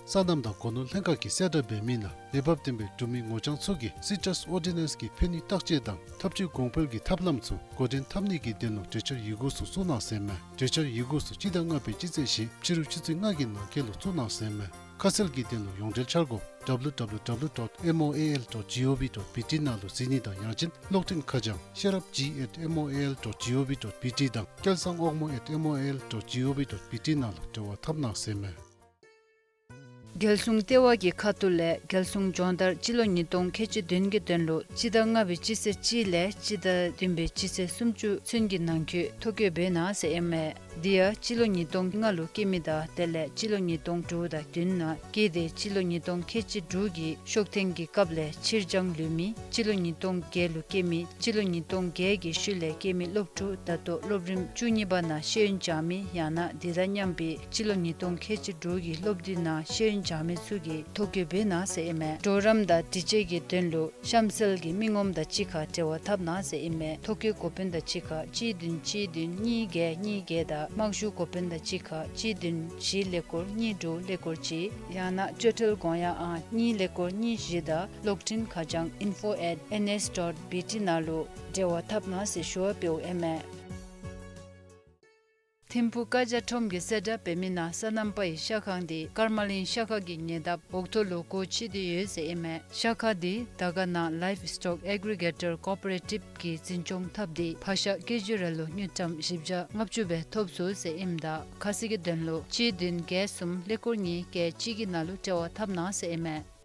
སོ་ནམ་དང་སྒོ་ནོར་ལྷན་ཁག་གིས་གསལ་བསྒྲགས་འབད་མི་ནང་འོས་འབབ་ལྡན་པའི་འབྲུག་མི་ངོ་རྐྱང་ཚུ་གིས་སི་ཊྲས་ཨོར་ཌི་ནེནསི་གི་ཕན་ནུས་བརྟག་དཔྱད་དང་ཐབས་བྱུས་གོང་འཕེལ་གྱི་ཐབས་ལམ་ཚུ་འགོ་འདྲེན་འཐབ་ནི་གི་དོན་ལུ་གྲོས་འཆར་ཡི་གུ་ཚུ་བཙུགས་གནང་ཟེར་མས། གྲོས་འཆར་ཡི་གུ་ཚུ་སྤྱི་ཟླ་ལྔ་པའི་སྤྱི་ཚེས་བཞི་ཕྱི་རུ་ཆུ་ཚོད་ལྔ་གི་ནང་འཁོད་ལུ་བཙུགས་གནང་ཟེར་མས། ཁ་གསལ་གྱི་དོན་ལུ་ཡོངས་འབྲེལ་འཆར་སྒོ་W W W dot M O A L dot G O V dot B T ནང་ལུ་གཟིགས་ནི་དང་ཡང་ཅིན་གློག་འཕྲིན་ཁ་བྱང་ཤེས་རབ་G at M O A L dot G O V dot B T དང་སྐལ་བཟང་དབང་མོ་at M O A L dot G O V dot B T ནང་ལུ་འབྲེལ་བ་འཐབ་གནང་ཟེར་མས། རྒྱལ་སྲུང་ལྟེ་བ་གི་ཁ་ཐུག་ལས་རྒྱལ་སྲུང་སྦྱོང་བརྡར་སྤྱི་ལོ་ཉིས་སྟོང་ཁལ་གཅིག་བདུན་གྱི་དོན་ལུ་སྤྱི་ཟླ་ལྔ་པའི་སྤྱི་ཚེས་གཅིག་ལས་སྤྱི་ཟླ་བདུན་པའི་སྤྱི་ཚེས་སུམ་ཅུ་ཚུན་གྱི་ནང་འཁོད་ཐོ་བཀོད་འབད་གནང་ཟེར་ཨིན་མས། དེ་ཡང་སྤྱི་ལོ་ཉིས་སྟོང་ལྔ་ལུ་སྐྱེས་མི་དང་དེ་ལས་སྤྱི་ལོ་ཉིས་སྟོང་དྲུག་དང་བདུན་ནང་སྐྱེས་ཏེ་སྤྱི་ལོ་ཉིས་སྟོང་ཁལ་གཅིག་དྲུག་གི་ཤོག་ཐེངས་ཀྱི་སྐབས་ལས་ཕྱིར་འགྱངས་ལུས་མི། སྤྱི་ལོ་ཉིས་སྟོང་བརྒྱད་ལུ་སྐྱེས་མི། སྤྱི་ལོ་ཉིས་སྟོང་བརྒྱད་ཀྱི་ཤུལ་ལས་སྐྱེས་མི་སློབ་ཕྲུག་ད་ལྟོ་སློབ་རིམ་བཅུ་གཉིས་པ་ནང་ཤེས་ཡོན་སྦྱང་མི་ཡང་ན་དེ་དང་མཉམ་པའི་སྤྱི་ལོ་ཉིས་སྟོང་ཁལ་གཅིག་དྲུག་གི་སློབ་དུས་ནང་ཤེས་ཡོན་སྦྱང་མི་ཚུ་གིས་ཐོ་བཀོད་འབད་གནང་ཟེར་ཨིན་མས། གྲོགས་རམ་དང་དྲི་དཔྱད་ཀྱི་དོན་ལུ་གཤམ་གསལ་གྱི་མི་ངོམ་དང་གཅིག་ཁར་འབྲེལ་བ་འཐབ་གནང་ཟེར་ཨིན་མས། ཐོ་བཀོད་འགོ་དཔོན་དང་གཅིག་ཁར་གཅིག་བདུན་གཅིག་བདུན་གཉིས་བརྒྱད་གཉིས་བརྒྱད་དང་དམག་ཞུ་འགོ་དཔོན་དང་གཅིག་ཁར་གཅིག་བདུན་བཞི་ཀླད་ཀོར་གཉིས་དྲུག་ཀླད་ཀོར་གཅིག་ཡང་ན་སྤྱོད་ཁྲལ་དགོངས་ཡངས་ཨང་གཉིས་ཀླད་ཀོར་གཉིས་བཞི་དང་གློག་འཕྲིན་ཁ་བྱང་info at N S dot B T ནང་ལུ་འབྲེལ་བ་འཐབ་གནང་ཟེར་ཞུ་བ་འབདཝ་ཨིན་མས། ཐིམ་ཕུ་ཀ་ཇ་ཁྲོམ་གྱིས་གསལ་བསྒྲགས་འབད་མི་ནང་སོ་ནམ་པའི་ཤ་ཁང་འདི་ཀརྨ་གླིང་ཤ་ཁང་གི་ཉེ་འདབས་འོག་ཐོག་ལུ་སྒོ་ཕྱེ་སྟེ་ཡོད་ཟེར་ཨིན་མས། ཤ་ཁང་འདི་དར་དཀར་ནང་Livestock Aggregator Cooperative གིས་འཛིན་སྐྱོང་འཐབ་སྟེ་ཕག་ཤ་ཀེ་ཇི་རེ་ལུ་དངུལ་ཀྲམ་བཞི་བརྒྱ་ལྔ་བཅུ་སྦེ་ཐོབ་ཚུགས་ཟེར་ཨིནམ་ད་ཁ་གསལ་གྱི་དོན་ལུ་གཅིག་བདུན་བརྒྱད་གསུམ་ཀླད་ཀོར་གཉིས་བརྒྱད་གཅིག་གི་ནང་ལུ་འབྲེལ་བ་འཐབ་གནང་ཟེར་ཨིན་མས།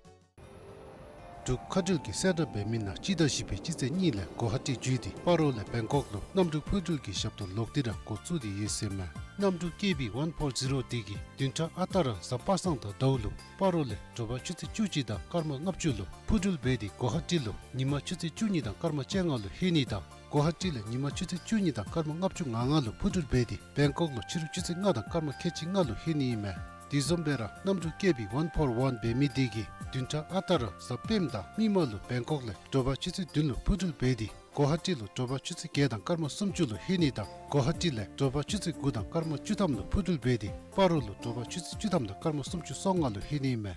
འབྲུག་མཁའ་འགྲུལ་གྱིས་གསལ་བསྒྲགས་འབད་མི་ནང་སྤྱི་ཟླ་བཞི་པའི་སྤྱི་ཚེས་གཉིས་ལས་གོ་ཧ་ཊི་བརྒྱུད་དེ་སྤ་རོ་ལས་བེང་ཀོག་ལུ་གནམ་གྲུ་འཕུར་འགྲུལ་གྱི་ཞབས་ཏོག་ལོག་སྟེ་ར་འགོ་བཙུགས་ཏེ་ཡོད་ཟེར་མས། གནམ་གྲུ་ཀེ་བི་ཝན་ཕོར་ཟི་རོ་དེ་གིས་བདུན་ཕྲག་ཨ་རྟག་ར་གཟའ་པ་སངས་དང་ཟླཝ་ལུ་སྤ་རོ་ལས་དྲོ་པ་ཆུ་ཚོད་བཅུ་གཅིག་དང་སྐར་མ་ལྔ་བཅུ་ལུ་འཕུར་འགྲུལ་འབད་དེ་གོ་ཧ་ཊི་ལུ་ཉིན་མ་ཆུ་ཚོད་བཅུ་གཉིས་དང་སྐར་མ་བཅོ་ལྔ་ལུ་ལྷོད་ནི་དང་གོ་ཧ་ཊི་ལས་ཉིན་མ་ཆུ་ཚོད་བཅུ་གཉིས་དང་སྐར་མ་ལྔ་བཅུ་ང་ལྔ་ལུ་འཕུར་འགྲུལ་འབད་དེ་བེང་ཀོག་ལུ་ཕྱི་རུ་ཆུ་ཚོད་ལྔ་དང་སྐར་མ་ཁལ་གཅིག་ལྔ་ལུ་ལྷོད་ནི་ཨིན་མས། དེ་བཟུམ་སྦེ་ར་གནམ་གྲུ་ཀེ་བི་ཝན་ཕོར་ཝན་འབད་མི་དེ་གིས་བདུན་ཕྲག་ཨ་རྟག་ར་གཟའ་སྤེནམ་དང་མིག་དམར་ལུ་བེང་ཀོག་ལས་དྲོ་པ་ཆུ་ཚོད་བདུན་ལུ་འཕུར་འགྲུལ་འབད་དེ་གོ་ཧ་ཊི་ལུ་དྲོ་པ་ཆུ་ཚོད་བརྒྱད་དང་སྐར་མ་སུམ་ཅུ་ལུ་ལྷོད་ནི་དང་གོ་ཧ་ཊི་ལས་དྲོ་པ་ཆུ་ཚོད་དགུ་དང་སྐར་མ་བཅུ་ཐམ་ལུ་འཕུར་འགྲུལ་འབད་དེ་སྤ་རོ་ལུ་དྲོ་པ་ཆུ་ཚོད་བཅུ་ཐམ་དང་སྐར་མ་སུམ་ཅུ་སོ་ལྔ་ལུ་ལྷོད་ནི་ཨིན་མས།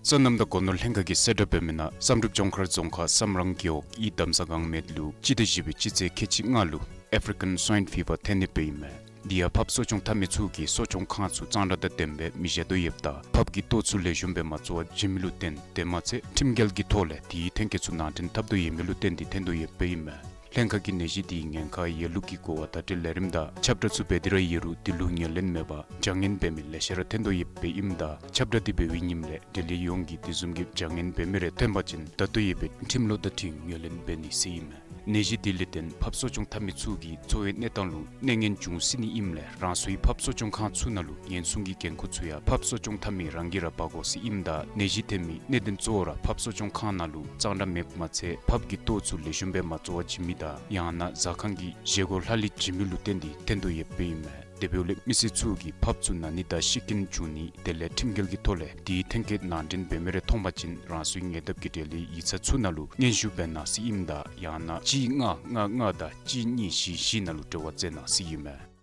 སོ་ནམ་དང་སྒོ་ནོར་ལྷན་ཁག་གིས་གསལ་བསྒྲགས་འབད་མི་ནང་བསམ་གྲུབ་ལྗོངས་མཁར་རྫོང་ཁག་བསམ་རང་རྒེད་འོག་ཨི་དམ་ས་སྒང་སྨད་ལུ་སྤྱི་ཟླ་བཞི་པའི་སྤྱི་ཚེས་ཁལ་གཅིག་ལྔ་ལུ་ཨེཕ་རི་ཀན་སུའིན་ཕི་བར་ཐོན་ནི་སྦེ་ཨིན་མས། དེ་ཡང་ཕགཔ་གསོ་སྐྱོང་འཐབ་མི་ཚུ་གིས་གསོ་སྐྱོང་ཁང་ཚུ་གཙང་སྦྲ་དང་ལྡནམ་སྦེ་མི་བཞག་དོ་ཡོདཔ་ད་ཕགཔ་གི་ལྟོ་ཚུ་ལེགས་ཤོམ་སྦེ་མ་བཙོ་བར་བྱིན་མི་ལུ་བརྟེན་དེ་མ་ཚད་ཁྲིམས་འགལ་གྱི་ཐོག་ལས་དེའི་ཐོན་སྐྱེད་ཚུ་ནང་འདྲེན་འཐབ་དོ་ཡོད་མི་ལུ་བརྟེན་ཏེ་ཐོན་དོ་ཡོདཔ་སྦེ་ཨིན་མས། ལྷན་ཁག་གིས་ནད་གཞི་དེའི་ཉེན་ཁ་ཡོད་ལུགས་ཀྱི་གོ་བ་བརྡ་སྤྲོད་ལས་རིམ་དང་ཁྱབ་བསྒྲགས་ཚུ་འབད་དེ་ར་ཡོད་རུང་དེ་ལུ་ངོས་ལེན་མེད་པར་བྱ་ངན་འབད་མི་ལེ་ཤ་ར་ཐོན་དོ་ཡོདཔ་སྦེ་ཨིནམ་ད་ཁྱབ་བསྒྲགས་དེ་འབད་བའི་ཉིནམ་ལས་འབྲེལ་ཡོད་ཡོངས་ཀྱིས་དེ་བཟུམ་གྱི་བྱ་ངན་འབད་མི་རེ་ཐོན་པ་ཅིན་བརྡ་སྤྲོད་ཡོད་པའི་ཁྲིམས་ལུགས་དང་འཁྲིལ་ངོས་ལེན་འབད་ནི་ཟེར་ཨིན་མས། ནད་གཞི་དེ་ལས་བརྟེན་ཕགཔ་གསོ་སྐྱོང་འཐབ་མི་ཚུ་གི་འཚོ་བའི་གནས་སྟངས་ལུ་གནོད་ངན་འབྱུང་སྲིད་ནི་ཨིནམ་ལས་རང་སོའི་ཕགཔ་གསོ་སྐྱོང་ཁང་ཚུ་ནང་ལུ་ཉེན་སྲུང་གི་འགན་ཁུར་ཚུ་ཡང་ཕགཔ་གསོ་སྐྱོང་འཐབ་མི་རང་གིས་ར་འབག་དགོ་ཟེར་ཨིནམ་ད་ནད་གཞི་ཐོན་མི་གནད་དོན་གཙོ་བོ་ར་ཕགཔ་གསོ་སྐྱོང་ཁང་ནང་ལུ་གཙང་སྦྲ་མེདཔ་མ་ཚད་ཕགཔ་གི་ལྟོ་ཚུ་ལེགས་ཤོམ་སྦེ་མ་བཙོ་བར་བྱིན་མི་དང་ཡང་ན་ཟ་ཁང་གི་བཞེས་སྒོ་ལྷག་ལུས་བྱིན་མི་ལུ་བརྟེན་ཏེ་ཐོན་དོ་ཡོདཔ་སྦེ་ཨིན་མས། དེ་འབདཝ་ལས་མི་སེར་ཚུ་གིས་ཕགཔ་ཚུ་ན་ནི་དང་ཤི་རྐྱེན་བྱུང་ནི་དེ་ལས་ཁྲིམས་འགལ་གྱི་ཐོག་ལས་དེའི་ཐོན་སྐྱེད་ནང་འདྲེན་འབད་མི་རེ་མཐོང་པ་ཅིན་རང་སོའི་ཉེ་འདབས་ཀྱི་འབྲེལ་ཡོད་ཡིག་ཚང་ཚུ་ནང་ལུ་སྙན་ཞུ་འབད་གནང་ཟེར་ཨིནམ་ད་ཡང་ན་གཅིག་ལྔ་ལྔ་ལྔ་དང་གཅིག་གཉིས་བཞི་བཞི་ནང་ལུ་འབྲེལ་བ་མཛད་གནང་ཟེར་ཨིན་མས།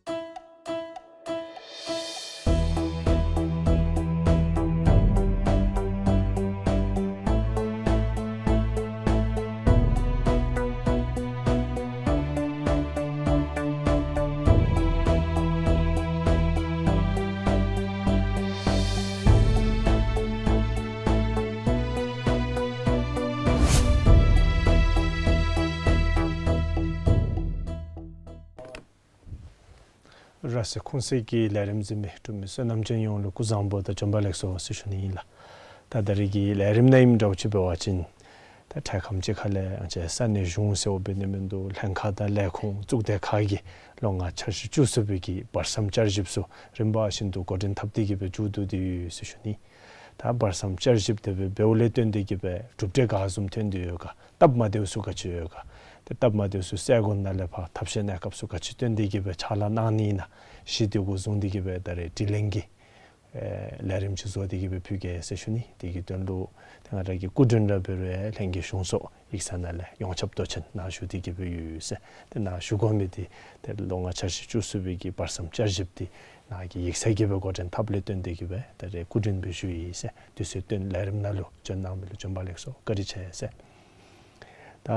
ར་སེ་ཁུངས་སེ་གི་ལས་རིམ་གཟིགས་མི་འབྲུག་མི་བསོད་ནམས་ཅན་ཡོངས་ལུ་སྐུ་གཟུགས་བཟང་པོ་དང་བྱོན་པ་ལེགས་སོ་ཟེར་ཞུ་ནི་ཨིན་ལགས། ད་ད་རིས་ཀྱི་ལས་རིམ་ནང་ཨིནམ་འདྲཝ་ཅིག་འབད་བ་ཅིན་ད་འཕྲལ་ཁམས་ཅིག་ཁ་ལས་ང་བཅས་ས་གནས་གཞུང་ཟེརཝ་འབད་ནི་མིན་འདུག་ལྷན་ཁག་དང་ལས་ཁུངས་གཙུག་སྡེ་ཁག་གིས་ལོ་ལྔ་འཆར་གཞི་བཅུ་གསུམ་པའི་གི་བར་མཚམས་བསྐྱར་ཞིབ་ཚུ་རིམ་པ་བཞིན་དུ་འགོ་འདྲེན་འཐབ་སྟེ་གི་སྦེ་མཇུག་བསྡུ་སྟེ་ཡོད་ཟེར་ཞུ་ནི། ད་བར་མཚམས་བསྐྱར་ཞིབ་དེ་སྦེ་འབདཝ་ལས་བརྟེན་ཏེ་གི་སྦེ་གྲུབ་འབྲས་ག་བཟུམ་ཐོན་ཏེ་ཡོད་ག། སྟབས་མ་བདེཝ་ཚུ་ག་ཅི་ཡོད་ག། ཏེ་སྟབས་མ་བདེཝ་ཚུ་སེལ་དགོ་ནི་ལས་ཕར་ཐབས་ཤེས་གནས་སྐབས་ཚུ་ག་ཅི་བཏོན་ཏེ་གི་སྦེ་ཕྱག་ལཱ་གནང་ནི་ཨིན་ན་གཞི་དེ་གུ་བཟུང་སྟེ་གི་སྦེ་ད་རེས་དྲི་ལན་གྱི་ཨེ་ལས་རིམ་ཅིག་བཟོ་སྟེ་གི་སྦེ་ཕུལ་གེ་ཟེར་ཞུ་ནི། དེ་གི་དོན་ལུ་ཏེ་ང་ར་གི་སྐུ་མགྲོན་ར་འབད་རུང་ལྷན་རྒྱས་གཞུང་ཚོགས་ཡིག་ཚང་ནང་ལས་ཡོངས་ཁྱབ་མདོ་ཆེན་ནཱ་ཞུ་སྟེ་གི་སྦེ་ཡོད་ཟེར། ཏེ་ནཱ་ཞུ་དགོ་མི་དེ་ཏེ་ལོ་ལྔ་འཆར་གཞི་བཅུ་གསུམ་པའི་གི་བར་མཚམས་བསྐྱར་ཞིབ་དེ་ནཱ་གི་ཡིག་ཚང་གི་སྦེ་འགོ་འདྲེན་འཐབ་ལས་བརྟེན་ཏེ་གི་སྦེ་ད་རེས་སྐུ་མགྲོན་སྦེ་ཞུ་ཡི་ཟེར། དུས་ཚོད་བཏོན་ལས་རིམ་ནང་ལུ་བྱོན་གནང་མི་ལུ་བྱོན་པ་ལེགས་སོ་བཀའ་དྲིན་ཆེ་ཟེར། ད་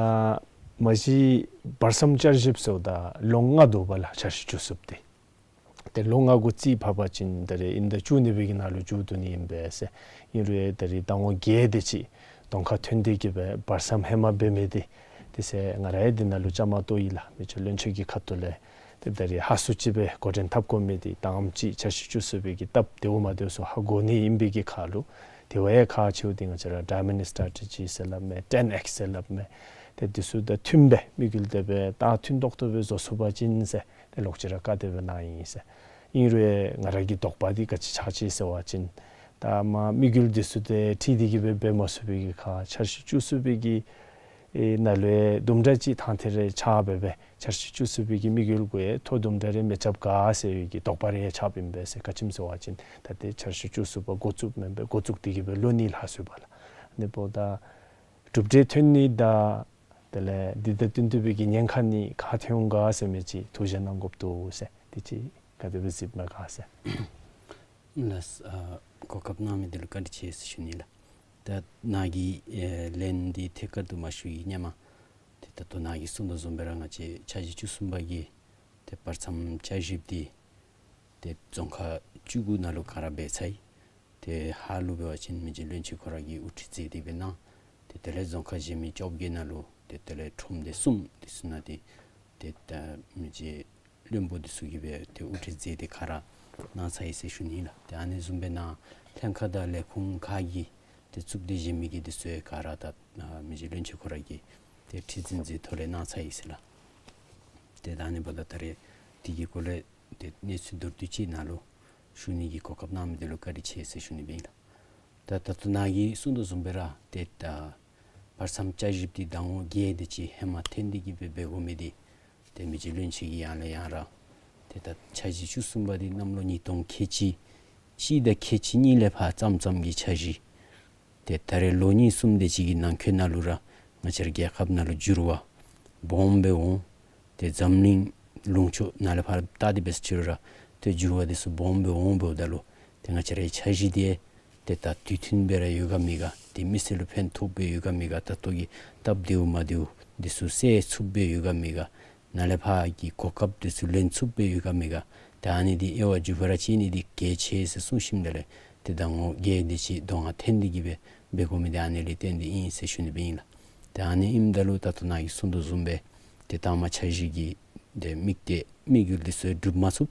མ་གཞི་བར་མཚམས་བསྐྱར་ཞིབ་ཟེརཝ་ད་ལོ་ལྔ་འདུག་པ་ལགས་འཆར་གཞི་བཅུ་གསུམ་དེ། ཏེ་ལོ་ལྔ་གུ་རྩིས་ཕབ་པ་ཅིན་ད་རེས་ཨིན་ཟླ་བཅུ་གཉིས་པའི་གི་ནང་ལུ་མཇུག་བསྡུ་ནི་ཨིན་པས་ཟེར། ཨིན་རུང་ད་རེས་ཟླ་ངོ་བརྒྱད་དེ་ཅིག་གདོང་ཁར་ཐོན་ཏེ་གི་སྦེ་བར་མཚམས་ཧེ་མ་འབད་མི་དེ་དེ་ཚེ་ང་ར་ཡང་འདི་ནང་ལུ་བཅའ་མར་གཏོགས་ཡི་ལགས། མི་རྗེ་བློན་ཆེན་གྱི་ཁ་ཐུག་ལས་ཏེ་ད་རེས་ཧ་སུ་ཅིག་སྦེ་འགོ་འདྲེན་འཐབ་དགོ་མི་དེ་དང་པ་ཅིག་འཆར་གཞི་བཅུ་གསུམ་པའི་གི་སྟབས་བདེཝ་མ་བདེཝ་ཚུ་ཧ་གོ་ནི་ཨིན་པའི་གི་ཁར་ལུ་དེ་བ་ཡང་ཁག་ཆེཝ་དེ་ང་བཅས་ར་ཌའི་མཱོན་ཌི་སི་ཊེ་ཊི་ཇི་ཟེར་སླབ་མས། ཊེན་ཨེགསི་ཟེར་སླབ་མས། ཏེ་དེ་ཚུ་དང་མཐུནམ་སྦེ་དམིགས་ཡུལ་དེ་སྦེ་ད་མཐུན་ཏོག་ཏོ་སྦེ་བཟོ་ཚུགས་པ་ཅིན་ཟེར་ཏེ་ལོག་ཅི་ར་བཀའ་དེ་སྦེ་གནང་ཡི་ཟེར། ཨིན་རུང་ང་ར་གི་དོགས་པ་འདི་ག་ཅི་ཆགས་ཅི་ཟེར་བ་ཅིན་ད་མ་དམིགས་ཡུལ་འདི་ཚུ་དེ་ཁྲིད་དེ་གི་སྦེ་འབད་མ་ཚུགས་པའི་གི་ཁར་འཆར་གཞི་བཅུ་གསུམ་པའི་གི་ཨེ་ནང་ལུ་དུམ་གྲ་ཅིག་ཐང་ཐེ་རེ་ཆགས་སྦེ་སྦེ་འཆར་གཞི་བཅུ་གསུམ་པའི་གི་དམིགས་ཡུལ་གུ་ཡང་ཐོ་དུམ་གྲ་རེ་མི་རྐྱབ་ག་ཟེར་བའི་གི་དོགས་པ་རེ་ཡང་ཆགསཔ་ཨིན་པས་ཟེར། ག་ཅི་སྨོ་ཟེར་བ་ཅིན་ད་ཏེ་འཆར་གཞི་བཅུ་གསུམ་པ་འགོ་བཙུགས་མེན་པས། འགོ་བཙུགས་ཏེ་གི་སྦེ་ལོ་གཉིས་ལྷག་སོ་ཡི་པ་ལགས། ཨ་ནི་འབདཝ་ད་གྲུབ་འབྲས་ཐོན་ནི་དང་དེ་ལས་འདི་དང་བསྟུན་ཏེ་སྦེ་གི་ཉེན་ཁ་ནི་ག་ཐོན་འོང་ག་ཟེར་མི་ཅིག་ཐུགས་བཞེད་གནང་དགོཔ་འདུག་ཟེར། དེ་ཅིག་ག་དེ་སྦེ་གཟིགསཔ་མས་ག་ཟེར། ལགས། ཨ་གོ་སྐབས་གནང་མི་འདི་ལུ་བཀའ་དྲིན་ཆེ་ཟེར་ཞུ་ནི་ལགས། ད་ནཱ་གི་ཨེ་ལན་འདི་ཐད་ཀར་དུ་མ་ཞུ་བའི་སྔོན་མ་ཏེ་ད་ལྟོ་ནཱ་གིས་གསུངས་དོ་བཟུམ་སྦེ་ར་ང་བཅས་འཆར་གཞི་བཅུ་གསུམ་པ་གི་ ཏེ་བར་མཚམས་བསྐྱར་ཞིབ་འདི་ཏེ་རྫོང་ཁག་བཅུ་དགུ་ནང་ལུ་ག་ར་འབད་ཚར་ཡི། ཏེ་ཧཱ་ལུ་འབད་བ་ཅིན་མི་རྗེ་བློན་ཆེན་ཁོ་ར་གིས་དབུ་ཁྲིད་མཛད་དེ་འབད་གནང་། ཏེ་དེ་ལས་རྫོང་ཁག་གཞན་མི་བཅོ་བརྒྱད་ནང་ལུ་ཏེ་དེ་ལས་ཁྲོམ་སྡེ་གསུམ་འདི་ཚུ་ནང་འདི་ཏེ་ད་མི་རྗེ་བློན་པོ་འདི་ཚུ་གིས་འབད་ཏེ་དབུ་ཁྲིད་མཛད་དེ་ག་ར་གནང་ཚར་ཡི་ཟེར་ཞུ་ནི་ཨིན་ལགས། ཏེ་ཨ་ནི་བཟུམ་སྦེ་ནཱ་ལྷན་ཁག་དང་ལས་ཁུངས་ཁག་གི་ཏེ་གཙུག་སྡེ་གཞན་མི་གི་འདི་ཚུ་ཡང་ག་ར་ད་ཨ་མི་རྗེ་བློན་ཆེན་ཁོ་ར་གིས་ཏེ་ཁྲི་འཛིན་གྱི་ཐོག་ལས་གནང་ཚར་ཡི་ཟེར་ལགས། ཏེ་ད་ཨ་ནི་འབདཝ་ད་ད་རེས་འདི་གི་སྐོར་ལས་ཏེ་གནས་ཚུལ་མདོར་བསྡུས་ཅིག་ནཱ་ལུ་ཞུ་ནི་གི་གོ་སྐབས་གནང་མི་འདི་ལུ་བཀའ་དྲིན་ཆེ་ཟེར་ཞུ་ནི་སྦེ་ཨིན་ལགས། ད་ད་ལྟོ་ནཱ་གིས་གསུངས་དོ་བཟུམ་སྦེ་ར་ཏེ་ད་བར་མཚམས་བསྐྱར་ཞིབ་འདི་ཟླ་ངོ་བརྒྱད་དེ་ཅིག་ཧེ་མ་འཐེན་ཏེ་གི་སྦེ་འབད་དགོ་མི་འདི་ཏེ་མི་རྗེ་བློན་ཆེན་གྱིས་ཡང་ལས་ཡང་ར་ཏེ་ད་འཆར་གཞི་བཅུ་གསུམ་པ་འདི་གནམ་ལོ་ཉིས་སྟོང་ཁལ་གཅིག་གཅིག་དང་ཁལ་གཅིག་གཉིས་ལས་ཕར་བརྩམས་བརྩམས་ཀྱི་འཆར་གཞི། ཏེ་ད་རེས་ལོ་གཉིས་གསུམ་དེ་ཅིག་གི་ནང་འཁོད་ནང་ལུ་ར་ང་བཅས་ར་རྒྱལ་ཁབ་ནང་ལུ་འགྱུར་བ་སྦོམ་སྦེ་འོང་། ཏེ་འཛམ་གླིང་ལུང་ཕྱོགས་ནང་ལས་ཕར་བལྟ་སྟེ་འབད་ས་ཅིག་རུང་ར་ཏེ་འགྱུར་བ་འདི་ཚུ་སྦོམ་སྦེ་འོང་འབདཝ་ད་ལུ་ཏེ་ང་བཅས་རའི་འཆར་གཞི་འདི་ཏེ་ད་དུས་མཐུན་སྦེ་ར་ཡོད་ག་མེད་ག། ཏེ་མི་སེར་ལུ་ཕན་ཐོགས་སྦེ་ཡོད་ག་མེད་ག། ད་ལྟོ་གི་སྟབས་བདེཝ་མ་བདེཝ་འདི་ཚུ་སེལ་ཚུགསཔ་སྦེ་ཡོད་ག་མེད་ག། ནཱ་ལས་ཕར་གྱི་གོ་སྐབས་འདི་ཚུ་ལེན་ཚུགསཔ་སྦེ་ཡོད་ག་མེད་ག། ཏེ་ཨ་ནི་འདི་དབྱེ་བ་འགྱུར་བ་ར་བཅད་ནི་འདི་གལ་ཆེ་ཟེར་གསུངས་ཞིནམ་ད་ལས་ཏེ་ཟླ་ངོ་བརྒྱད་དེ་ཅིག་དོ་ལྔ་འཐེན་ཏེ་གི་སྦེ་འབད་དགོ་མི་འདི་ཨ་ནི་ལས་བརྟེན་ཏེ་ཨིན་ཟེར་ཞུ་ནི་སྦེ་ཨིན་ལགས། ཏེ་ཨ་ནི་ཨིནམ་ད་ལུ་ད་ལྟོ་ནཱ་གིས་གསུངས་དོ་བཟུམ་སྦེ་ཏེ་ད་མ་འཆར་གཞི་གི་ཏེ་དམིགས་གཏད་དམིགས་ཡུལ་འདི་ཚུ་སྒྲུབ་མ་ཚུགས།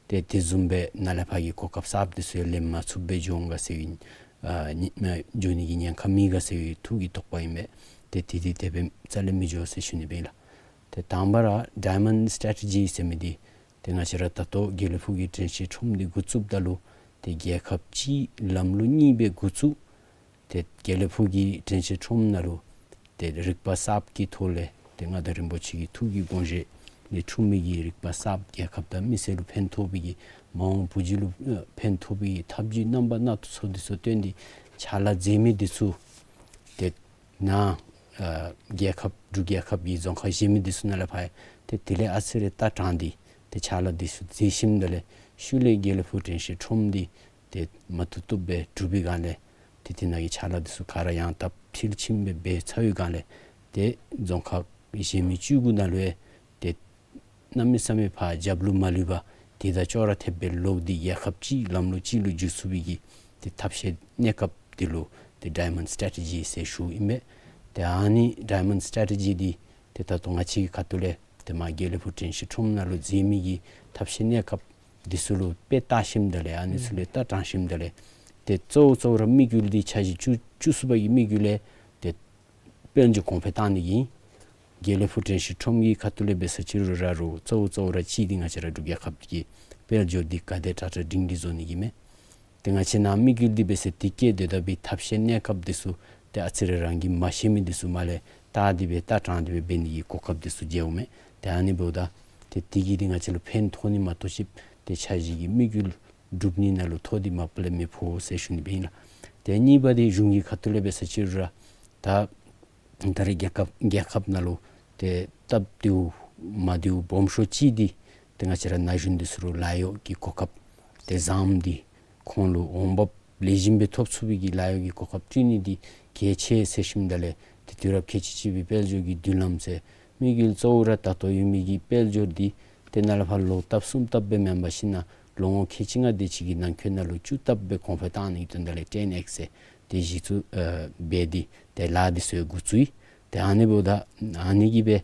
ཏེ་དེ་བཟུམ་སྦེ་ནཱ་ལས་ཕར་གྱི་གོ་སྐབས་གསརཔ་འདི་ཚུ་ལེན་མ་ཚུགསཔ་སྦེ་འགྱོ་འོང་ག་ཟེར་བའི་ཨ་ནི་མ་འགྱོ་ནི་གི་ཉེན་ཁ་མེད་ག་ཟེར་བའི་ཐུགས་ཀྱི་དོགས་པ་ཨིན་པས། ཏེ་དེ་འདི་དེ་སྦེ་རྩ་ལས་མི་འགྱོ་ཟེར་ཞུ་ནི་སྦེ་ཨིན་ལགས། ཏེ་དང་པ་ར་ཌའི་མཱོནཌ་སི་ཊེ་ཊི་ཇི་ཟེར་མི་འདི་ཏེ་ང་བཅས་ར་ད་ལྟོ་དགེ་ལེགས་ཕུག་གི་དྲན་ཤེས་ཁྲོམ་འདི་འགོ་བཙུགསཔ་ད་ལུ་ཏེ་རྒྱལ་ཁབ་སྤྱིའི་ལམ་ལུགས་གཉིས་སྦེ་འགོ་བཙུགས། ཏེ་དགེ་ལེགས་ཕུག་གི་དྲན་ཤེས་ཁྲོམ་ནང་ལུ་ཏེ་རིག་པ་གསརཔ་གི་ཐོག་ལས་ཏེ་མངའ་བདག་རིན་པོ་ཆེ་གི་ཐུགས་ཀྱི་དགོངས་བཞེད་ལས་འཁྲུངས་མི་གི་རིག་པ་གསརཔ་རྒྱལ་ཁབ་དང་མི་སེར་ལུ་ཕན་ཐོགས་པའི་གི་མ་འོངས་བུ་བརྒྱུད་ལུ་ཨ་ཕན་ཐོགས་པའི་གི་ཐབས་བྱུས་རྣམ་པ་སྣ་ཚོགས་འདི་ཚུ་བཏོན་ཏེ་ཕྱག་ལཱ་མཛད་མི་འདི་ཚུ་ཏེ་ནཱ་ཨ་རྒྱལ་ཁབ་འབྲུག་རྒྱལ་ཁབ་ཀྱི་རྫོང་ཁག་གཞན་མི་འདི་ཚུ་ནང་ལས་ཕར་ཡང་ཏེ་དེ་ལས་ཨ་ཙི་རེ་ལྟ་དྲངས་ཏེ་ཏེ་ཕྱག་ལཱ་འདི་ཚུ་མཛད་ཞིནམ་ད་ལས་ཤུལ་ལས་དགེ་ལེགས་ཕུག་དྲན་ཤེས་ཁྲོམ་འདི་ཏེ་མ་བཏུབ་བཏུབ་སྦེ་གྲུབ་པའི་སྒང་ལས་ཏེ་དེ་ནང་གི་ཕྱག་ལཱ་འདི་ཚུ་ག་ར་ཡང་དག་མཐིལ་ཕྱིནམ་སྦེ་འབད་ཚར་བའི་སྒང་ལས་ཏེ་རྫོང་ཁག་གཞན་མི་བཅུ་དགུ་ནང་ལུ་ཡང་ཏེ་གནམ་མེད་ས་མེད་ཕར་རྒྱབ་ལུ་མ་ལུས་པར་དེ་དང་ཅོག་ར་འཐདཔ་སྦེ་ལོག་སྟེ་རྒྱལ་ཁབ་སྤྱིའི་ལམ་ལུགས་ཅིག་ལུ་འགྱུར་ཚུགས་པའི་གི་ཏེ་ཐབས་ཤེས་གནས་སྐབས་འདི་ལུ་ཏེ་ཌའི་མཱོནཌ་སི་ཊེ་ཊི་ཇི་ཟེར་ཞུཝ་ཨིན་པས། ཏེ་ཨ་ནི་ཌའི་མཱོནཌ་སི་ཊེ་ཊི་ཇི་འདི་ཏེ་ད་ལྟོ་ང་བཅས་ཀྱི་ཁ་ཐུག་ལས་ཏེ་མར་དགེ་ལེགས་ཕུག་དྲན་ཤེས་ཁྲོམ་ནང་ལུ་མཛད་མི་གི་ཐབས་ཤེས་གནས་སྐབས་འདི་ཚུ་ལུ་དཔེ་བལྟ་ཞིནམ་ད་ལས་ཨ་ནི་ཚུ་ལུ་ལྟ་དྲངས་ཞིནམ་ད་ལས་ཏེ་གཙོ་བོ་གཙོ་བོ་ར་དམིགས་ཡུལ་འདི་འཆར་གཞི་བཅུ་བཅུ་གསུམ་པ་གི་དམིགས་ཡུལ་ལས་ཏེ་དཔལ་འབྱོར་གོང་འཕེལ་བཏང་ནི་གི་ཨིན། དགེ་ལེགས་ཕུག་དྲན་ཤེས་ཁྲོམ་གྱི་ཁ་ཐུག་ལས་འབད་ས་ཅིག་རུང་ར་རུང་གཙོ་བོ་གཙོ་བོ་ར་ཅིག་འདི་ང་བཅས་ར་འབྲུག་རྒྱལ་ཁབ་ཀྱི་དཔལ་འབྱོར་འདི་ག་དེ་དྲག་དྲག་སྒྲིང་སྒྲིང་བཟོ་ནི་གི་མས། ཏེ་ང་བཅས་ནཱ་དམིགས་ཡུལ་འདི་འབད་ས་དེ་སྐད་དེ་ལྟ་བུའི་ཐབས་ཤེས་གནས་སྐབས་འདི་ཚུ་ཏེ་ཨ་ཙི་རེ་རང་གིས་མ་ཤེས་མི་འདི་ཚུ་མར་ལས་བལྟ་སྟེ་སྦེ་ལྟ་དྲངས་ཏེ་སྦེ་འབད་ནི་གི་གོ་སྐབས་འདི་ཚུ་མཇལཝ་མས། ཏེ་ཨ་ནི་འབདཝ་ད་ཏེ་དེ་གིས་འདི་ང་བཅས་ལུ་ཕན་ཐོགས་ནི་མ་གཏོགས་ཅིག་ཏེ་འཆར་གཞི་གི་དམིགས་ཡུལ་སྒྲུབ་ནི་ནང་ལུ་ཐོགས་འདི་མ་པ་ལས་མི་ཕོག་ཟེར་ཞུ་ནི་སྦེ་ཨིན་ལགས། ཏེ་གཉིས་པ་འདི་གཞུང་གི་ཁ་ཐུག་ལས་འབད་ས་ཅིག་རུང་ར་ད་ད་རེས་རྒྱལ་ཁབ་རྒྱལ་ཁབ་ནང་ལུ་ཏེ་སྟབས་བདེཝ་མ་བདེཝ་སྦོམ་ཤོས་ཅིག་འདི་ཏེ་ང་བཅས་ར་ན་གཞོན་འདི་ཚུ་ལུ་ལཱ་གཡོག་གི་གོ་སྐབས་ཏེ་བཟངམ་འདི་ཁོང་ལུ་འོང་འབབ་ལེགས་ཤོམ་སྦེ་ཐོབ་ཚུགས་པའི་གི་ལཱ་གཡོག་གི་གོ་སྐབས་བསྐྲུན་ནི་འདི་གལ་ཆེ་ཟེར་ཞིནམ་ད་ལས་ཏེ་དུས་རབས་ཁལ་གཅིག་གཅིག་པའི་དཔལ་འབྱོར་གྱི་མདུན་ལམ་ཟེར་དམིགས་ཡུལ་གཙོ་བོ་ར་ད་ལྟོ་ཡོད་མི་གི་དཔལ་འབྱོར་འདི་ཏེ་ནཱ་ལས་ཕར་ལོག་ལྟབ་གསུམ་ལྟབ་སྦེ་མེན་པར་ཞིན་ན་ལོ་ངོ་ཁལ་གཅིག་ལྔ་དེ་ཅིག་གི་ནང་འཁོད་ནང་ལུ་བཅུ་ལྟབ་སྦེ་གོང་འཕེལ་བཏང་ནི་གི་དོན་དག་ལས་ཊེན་ཨེགསི་ཟེར་ཏེ་གཞི་བཙུགས་ཨ་འབད་དེ་ཏེ་ལཱ་འདི་ཚུ་འགོ་བཙུགས་ཡི། ཏེ་ཨ་ནི་འབདཝ་ད་ཨ་ནི་གིས་སྦེ་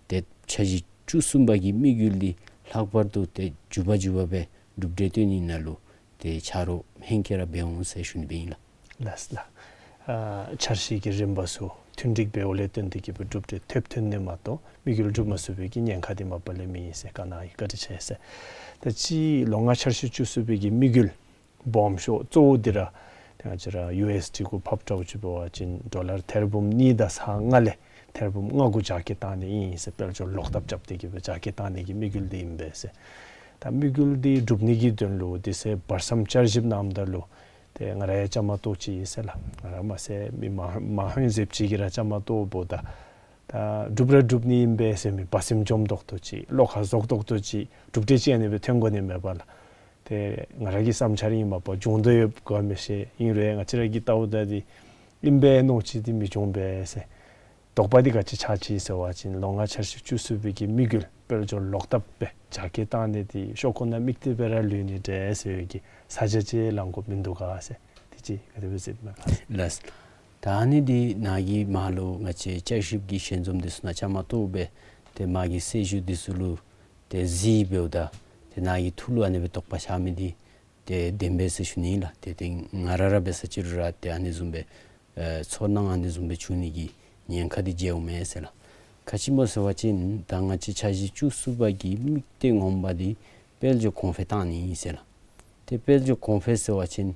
ཏེ་འཆར་གཞི་བཅུ་གསུམ་པ་གི་དམིགས་ཡུལ་འདི་ལྷག་པར་དུ་ཏེ་མགྱོགས་པ་མགྱོགས་པ་སྦེ་གྲུབ་འབྲས་སྟོན་ནི་ནང་ལུ་ཏེ་ཆ་རོགས་ཧེང་སྐལ་ར་འབད་འོང་ཟེར་ཞུ་ནི་སྦེ་ཨིན་ལགས། ལགས་ལགས། ཨ་འཆར་གཞི་གི་རིམ་པ་ཚུ་མཐུན་འགྲིག་འབདཝ་ལས་བརྟེན་ཏེ་གི་སྦེ་གྲུབ་འབྲས་ཐོབ་ཐོན་ནི་མ་གཏོགས་དམིགས་ཡུལ་འགྲུབ་མ་ཚུགས་པའི་གི་ཉེན་ཁ་འདི་མ་པ་ལས་མེད་ཟེར་བཀའ་གནང་ཡི། བཀའ་དྲིན་ཆེ་ཟེར། ད་ཅི་ལོ་ལྔ་འཆར་གཞི་བཅུ་གསུམ་པའི་གི་དམིགས་ཡུལ་སྦོམ་ཤོས་གཙོ་བོ་འདི་ར་ཏེ་ང་བཅས་ར་ཡུ་ཨེསི་ཌི་གུ་ཕབ་འདྲཝ་ཅིག་འབད་བ་ཅིན་ཌོ་ལར་ཐེར་འབུམ་གཉིས་དང་ཚག་ལྔ་ལས་ཐེར་འབུམ་ལྔ་གུ་རྒྱ་སྐྱེད་བཏང་ནི་ཨིན་ཟེར། དཔལ་འབྱོར་ལོག་ལྟབ་རྐྱབ་སྟེ་གི་སྦེ་རྒྱ་སྐྱེད་བཏང་ནི་གི་དམིགས་ཡུལ་འདི་ཨིན་པས་ཟེར། ད་དམིགས་ཡུལ་འདི་འགྲུབ་ནི་གི་དོན་ལུ་དེ་ཚེ་བར་མཚམས་བསྐྱར་ཞིབ་གནངམ་ད་ལུ་ཏེ་ང་ར་ཡང་བཅའ་མར་གཏོགས་ཅི་ཨིན་ཟེར་ལགས། ང་ར་མ་ཚད་མི་མ་མ་ཧོན་ཟེར་ཅིག་གིས་ར་བཅའ་མར་གཏོགསཔ་ད་ད་འགྲུབ་ར་འགྲུབ་ནི་ཨིན་པས་ཟེར་མི་སྦ་སེམས་འཇོམས་ཏོག་ཏོ་ཅིག་བློ་ཁ་ཟོག་ཏོག་ཏོ་ཅིག་གྲུབ་འབྲས་ཅིག་ཨ་ནི་སྦེ་ཐོན་དགོ་ནི་མས་པ་ལགས། ཏེ་ང་ར་གི་བསམ་འཆར་ཨིན་མས་པ། འབྱུང་དོ་ཡོད་ག་མི་ཤེས། ཨིན་རུང་ང་བཅས་ར་གིས་བལྟཝ་ད་འདི་ཨིན་པས་མནོ་ཅི་འདི་མི་འབྱུང་པས་ཟེར། དོགས་པ་འདི་ག་ཅི་ཆགས་ཅི་ཟེར་བ་ཅིན་ལོ་ལྔ་འཆར་གཞི་བཅུ་གསུམ་པའི་གི་དམིགས་ཡུལ་ དཔལ་འབྱོར་ལོག་ཐབས་སྦེ་རྒྱ་སྐྱེད་བཏང་ནི་འདི་ཤོག་ཁོ་ན་དམིགས་གཏད་སྦེ་ར་ལུས་ནི་འདྲས་ཟེར་བའི་གི་ས་ཆ་ཅིག་ལང་དགོཔ་མིན་འདུག་ག་ཟེར། དེ་ཅིག་ག་དེ་སྦེ་གཟིགས་མས་ག་ཟེར། ལགས། ད་ཨ་ནི་འདི་ནཱ་གིས་མར་ལུ་ང་བཅས་བསྐྱར་ཞིབ་ཀྱི་ཞལ་འཛོམས་འདི་ཚུ་ནང་བཅའ་མར་གཏོགས་སྦེ་ཏེ་མ་གི་གསལ་ཞུ་འདི་ཚུ་ལུ་ཏེ་གཟིགས་འབདཝ་ད་ཏེ་ནཱ་གི་ཐུགས་ལུ་ཨ་ནི་སྦེ་དོགས་པ་ཤར་མི་འདི་ཏེ་བདེན་པས་ཟེར་ཞུ་ནི་ལགས། ཏེ་ཏེ་ང་ར་ར་འབད་ས་ཅིག་རུང་ར་ཏེ་ཨ་ནི་བཟུམ་སྦེ་ཨེ་ཚོར་སྣང་ཨ་ནི་བཟུམ་སྦེ་བྱུང་ནི་གི་ཉེན་ཁ་འདི་འཇལཝ་མས་ཟེར་ལགས། ག་ཅི་སྨོ་ཟེར་བ་ཅིན་ད་ང་བཅས་འཆར་གཞི་བཅུ་གསུམ་པ་གི་དམིགས་གཏད་ངོ་མ་འདི་དཔལ་འབྱོར་གོང་འཕེལ་བཏང་ནི་ཨིན་ཟེར་ལགས། ཏེ་དཔལ་འབྱོར་གོང་འཕེལ་ཟེར་བ་ཅིན་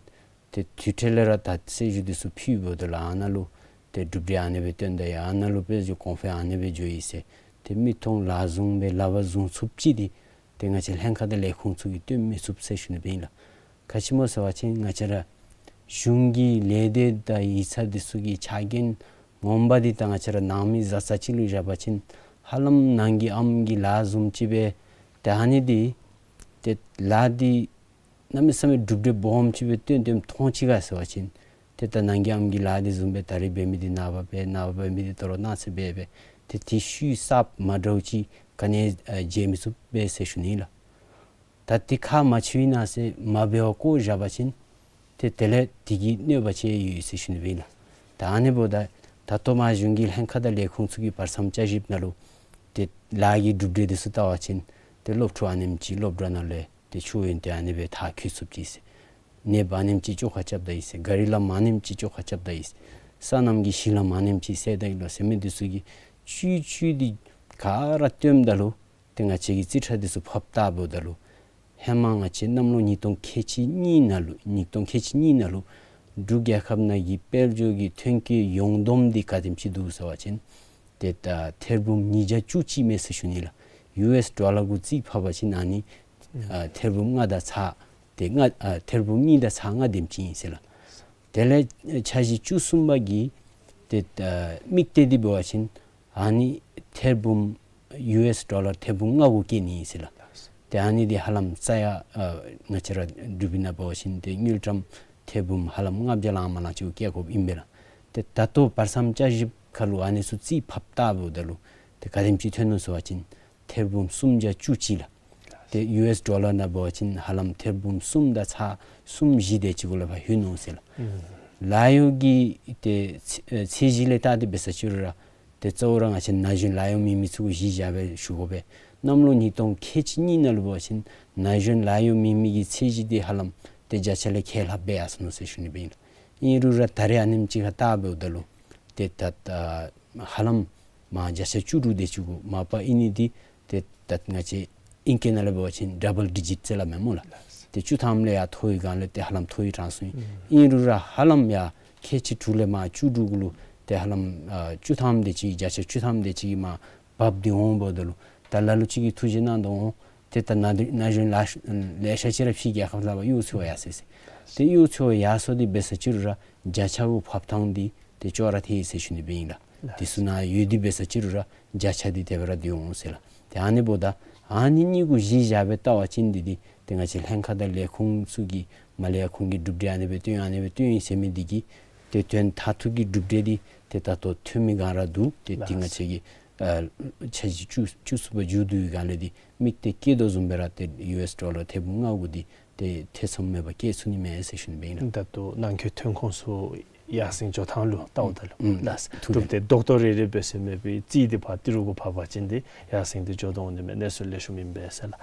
ཏེ་དུས་ཐོག་ལས་ར་ད་གསལ་ཞུ་འདི་ཚུ་ཕུལཝ་ད་ལུ་ཨ་ནཱ་ལུ་ཏེ་གྲུབ་འབྲས་ཨ་ནི་སྦེ་བཏོན་ད་ཡི། ཨ་ནཱ་ལུ་དཔལ་འབྱོར་གོང་འཕེལ་ཨ་ནི་སྦེ་འགྱོ་ཡི་ཟེར་ཏེ་མིག་མཐོང་ལག་བཟུང་སྦེ་ལག་པར་བཟུང་ཚུགསཔ་ཅིག་འདི་ཏེ་ང་བཅས་ལྷན་ཁག་དང་ལས་ཁུངས་ཚུ་གིས་སྟོན་མི་ཚུགས་ཟེར་ཞུ་ནི་སྦེ་ཨིན་ལགས། ག་ཅི་སྨོ་ཟེར་བ་ཅིན་ང་བཅས་ར་གཞུང་གི་ལས་སྡེ་དང་ཡིག་ཚང་འདི་ཚུ་གི་ཕྱག་འགན་ངོ་མ་འདི་ད་ང་བཅས་ར་ནང་མི་བཟའ་ཚང་ཅིག་ལུ་བཞག་པ་ཅིན་ཧ་ལམ་ནང་གི་ཨམ་གྱི་ལཱ་བཟུམ་ཅིག་སྦེ་ཏེ་ཨ་ནི་འདི་ཏེ་ལཱ་འདི་གནམ་མེད་ས་མེད་གྲུབ་འབྲས་སྦོམ་ཅིག་སྦེ་སྟོན་སྟོནམ་མཐོང་ཅི་ག་ཟེར་བ་ཅིན་ཏེ་ད་ནང་གི་ཨམ་གྱི་ལཱ་འདི་བཟུམ་སྦེ་ད་རིས་འབད་མི་འདི་ནངས་པ་འབད། ནངས་པ་འབད་མི་འདི་ད་རུང་གནངས་ཚེ་འབད་འབད་ཏེ་དེ་ཤུལ་གསརཔ་མ་འདྲཝ་ཅིག་ག་ནི་ཡང་ཨ་མཇལ་མི་ཚུགས་པས་ཟེར་ཞུ་ནི་ལགས། ད་དེ་ཁག་མ་ཆོད་ན་ཟེར་མ་འབད་བར་བཀོ་བཞག་པ་ཅིན་ཏེ་དེ་ལས་དེ་གི་གནོད་པ་ཅིག་ཡོད་ཟེར་ཞུ་ནི་སྦེ་ཨིན་ལགས། ད་ཨ་ནི་འབདཝ་ད་ད་ལྟོ་མར་གཞུང་གི་ལྷན་ཁག་དང་ལས་ཁུངས་ཚུ་གིས་བར་མཚམས་བསྐྱར་ཞིབ་ནང་ལུ་ཏེ་ལཱ་གི་གྲུབ་འབྲས་འདི་ཚུ་བལྟ་བ་ཅིན་ཏེ་སློབ་ཕྲུག་ཨ་ནེམ་ཅིག་སློབ་གྲྭ་ནང་ལས་ཏེ་ཆོས་ཡོན་ཏན་ཨ་ནི་སྦེ་མཐར་འཁྱོལ་ཚུགསཔ་ཅིག་ཟེར། ནདཔ་ཨ་ནེམ་ཅིག་བཅོ་ཁ་རྐྱབ་ད་ཡི་ཟེར། གཱ་རི་ལམ་ཨ་ནེམ་ཅིག་བཅོ་ཁ་རྐྱབ་ད་ཡི་ཟེར། སོ་ནམ་གྱི་གཞི་ལམ་ཨ་ནེམ་ཅིག་བསལ་ད་ཡི་ལོ་ཟེར་མི་འདི་ཚུ་གི་བཅུད་བཅུད་འདི་ག་ར་སྟོནམ་ད་ལུ་ཏེ་ང་བཅས་ཀྱིས་རྩིས་ཁྲ་འདི་ཚུ་ཕབ་བལྟཝ་ད་ལུ་ཧེ་མ་ང་བཅས་གནམ་ལོ་ཉིས་སྟོང་ཁལ་གཅིག་གཉིས་ནང་ལུ་ཉིས་སྟོང་ཁལ་གཅིག་གཉིས་ནང་ལུ་འབྲུག་རྒྱལ་ཁབ་ནང་གི་དཔལ་འབྱོར་གྱི་ཐོན་སྐྱེད་ཡོངས་བསྡོམས་འདི་ག་དེམ་ཅིག་འདུག་ཟེར་བ་ཅིན་ཏེ་ད་ཐེར་འབུམ་ཉིས་བརྒྱ་བཅུ་གཅིག་མས་ཟེར་ཞུ་ནི་ལགས། ཡུ་ཨེསི་ཌོ་ལར་གུ་རྩིས་ཕབ་པ་ཅིན་ཨ་ནི་ཨ་ཐེར་འབུམ་ལྔ་དང་ཚག་ཏེ་ལྔ་ཨ་ཐེར་འབུམ་གཉིས་དང་ཚག་ལྔ་དེམ་ཅིག་ཨིན་ཟེར་ལགས། དེ་ལས་འཆར་གཞི་བཅུ་གསུམ་པ་གི་ཏེ་ཨ་དམིགས་གཏད་འདི་འབད་བ་ཅིན་ཨ་ནི་ཐེར་འབུམ་ཡུ་ཨེསི་ཌོ་ལར་ཐེར་འབུམ་ལྔ་གུ་བསྐྱེད་ནི་ཨིན་ཟེར་ལགས། ཏེ་ཨ་ནི་འདི་ཧ་ལམ་རྩ་ཡ་ཨ་ང་བཅས་ར་འབྲུག་པའི་ནང་འབད་བ་ཅིན་ཏེ་དངུལ་ཀྲམ་ཐེར་འབུམ་ཧ་ལམ་ལྔ་བརྒྱ་ལང་མ་ལང་ཅིག་གུ་བསྐྱེད་དགོཔ་ཨིན་པས་ལགས། ཏེ་ད་ལྟོ་བར་མཚམས་བསྐྱར་ཞིབ་ཁར་ལུ་ཨ་ནི་ཚུ་རྩིས་ཕབ་བལྟཝ་ད་ལུ་ཏེ་ག་དེམ་ཅིག་ཐོན་ནུག་ཟེར་བ་ཅིན་ཐེར་འབུམ་སུམ་བརྒྱ་བཅུ་གཅིག་ལགས། ཏེ་ཡུ་ཨེསི་ཌོ་ལར་ནང་འབད་བ་ཅིན་ཧ་ལམ་ཐེར་འབུམ་གསུམ་དང་ཚག་གསུམ་བཞི་དེ་ཅིག་གུ་ལས་ཕར་ལྷོད་ནུག་ཟེར་ལགས། ཨུམ། ལཱ་གཡོག་གི་ཏེ་ཚད་ཨེ་ཚད་གཞི་ལས་བལྟ་སྟེ་འབད་ས་ཅིག་རུང་ར་ཏེ་གཙོ་བོ་ར་ང་བཅས་ན་གཞོན་ལཱ་གཡོག་མེད་མི་ཚུ་གུ་གཞི་བཞག་སྦེ་ཞུ་དགོ་པས། གནམ་ལོ་ཉིས་སྟོང་ཁལ་གཅིག་གཉིས་ནང་ལུ་འབད་བ་ཅིན་ན་གཞོན་ལཱ་གཡོག་མེད་མི་གི་ཚད་གཞི་འདི་ཧ་ལམ་ཏེ་བརྒྱ་ཆ་ལས་ཁལ་ལྷགཔ་སྦེ་ཡར་སོ་ནུག་ཟེར་ཞུ་ནི་སྦེ་ཨིན་ལགས། ཨིན་རུང་ར་ད་རེས་ཨ་ནེམ་ཅིག་ཁར་བལྟཝ་ད་ལུ་ཏེ་ད་ཨ་ཧ་ལམ་མར་བརྒྱ་ཆ་བཅུ་དྲུག་དེ་ཅིག་གུ་མ་པ་ཨིན་ནི་འདི་ཏེ་ད་ང་བཅས་ཨིང་སྐད་ནང་ལས་འབད་བ་ཅིན་ཌབ་བཱལ་ཌི་ཇིཊ་ཟེར་སླབ་མས་སྨོ་ལགས། ཏེ་བཅུ་ཐམ་ལས་ཡར་མཐོ་བའི་སྒང་ལས་ཏེ་ཧ་ལམ་མཐོ་བའི་གྲངས་སུ་ཨིན། ཨིན་རུང་ར་ཧ་ལམ་ཡར་ཁལ་གཅིག་དྲུག་ལས་མར་བཅུ་དྲུག་གུ་ལུ་ཏེ་ཧ་ལམ་ཨ་བཅུ་ཐམ་དེ་ཅིག་བརྒྱ་ཆ་བཅུ་ཐམ་དེ་ཅིག་གིས་མར་བབས་ཏེ་འོངམ་ད་ལུ་ད་ལ་ལུ་ཅིག་གིས་ཐུགས་རྗེ་གནང་དོ་འོང་། ཏེ་ད་ན་ན་གཞོན་ལ་ལེ་ཤ་ཅིག་ར་ཕྱིའི་རྒྱལ་ཁབ་ལུ་ཕར་གཡོག་འཚོལ་བར་ཡར་སོ་ཡི་ཟེར། ཏེ་གཡོག་འཚོལ་བར་ཡར་སོ་སྟེ་འབད་ས་ཅིག་རུང་ར་བརྒྱ་ཆ་གུ་ཕབ་ཐངས་འདི་ཏེ་ཅོག་ར་འཐད་ཡི་ཟེར་ཞུ་ནི་སྦེ་ཨིན་ལགས། དེ་ཚུ་ནང་ཡོད་དེ་འབད་ས་ཅིག་རུང་ར་བརྒྱ་ཆ་འདི་དེ་སྦེ་ར་སྡོད་འོང་ཟེར་ལགས། ཏེ་ཨ་ནི་འབདཝ་ད་ཨ་ནི་གཉིས་གུ་གཞི་བཞག་སྦེ་བལྟ་བ་ཅིན་འདི་འདི་ཏེ་ང་བཅས་ལྷན་ཁག་དང་ལས་ཁུངས་ཚུ་གིས་མར་ལས་ཡར་ཁོང་གིས་གྲུབ་འབྲས་ཨ་ནི་སྦེ་བཏོན་ཨ་ནི་སྦེ་བཏོན་ཡི་ཟེར་མི་འདི་གིས་ཏེ་དོན་མཐར་ཐུག་གི་གྲུབ་འབྲས་འདི་ཏེ་ད་ལྟོ་ཐོན་མི་སྒང་ར་འདུག། ཏེ་འདི་ལགས། ང་བཅས་ཀྱིས་ཨ་འཆར་གཞི་བཅུ་བཅུ་གསུམ་པ་མཇུག་བསྡུ་བའི་སྒང་ལས་འདི་དམིགས་གཏད་བསྐྱེད་དོ་བཟུམ་སྦེ་ར་ཏེ་ཡུ་ཨེསི་ཌོ་ལར་ཐེར་འབུམ་ལྔ་གུ་འདི་ཏེ་ཐེ་ཚོམ་མེད་པར་བསྐྱེད་ཚུགས་ནི་མས་ཟེར་ཞུ་ནི་སྦེ་ཨིན་ལགས། ད་ལྟོ་ནང་འཁོད་ཐོན་ཁུངས་ཚུ་ཡར་སེང་འགྱོ་ཐངས་ལུ་བལྟཝ་ད་ལུ། ཨུམ། ལགས། ཐུགས་རྗེ་ཆེ། གྲུབ་འབྲས་རྡོག་རྡོག་རེ་རེ་འབད་ཟེར་མེད་པའི་རྩིས་འདི་ཕར་ཏི་རུ་གུ་ཕབ་པ་ཅིན་འདི་ཡར་སེང་འདི་འགྱོ་དོ་འོང་ནི་མས། གནས་ཚུལ་ལེགས་ཤོམ་ཨིན་པས་ཟེར་ལགས།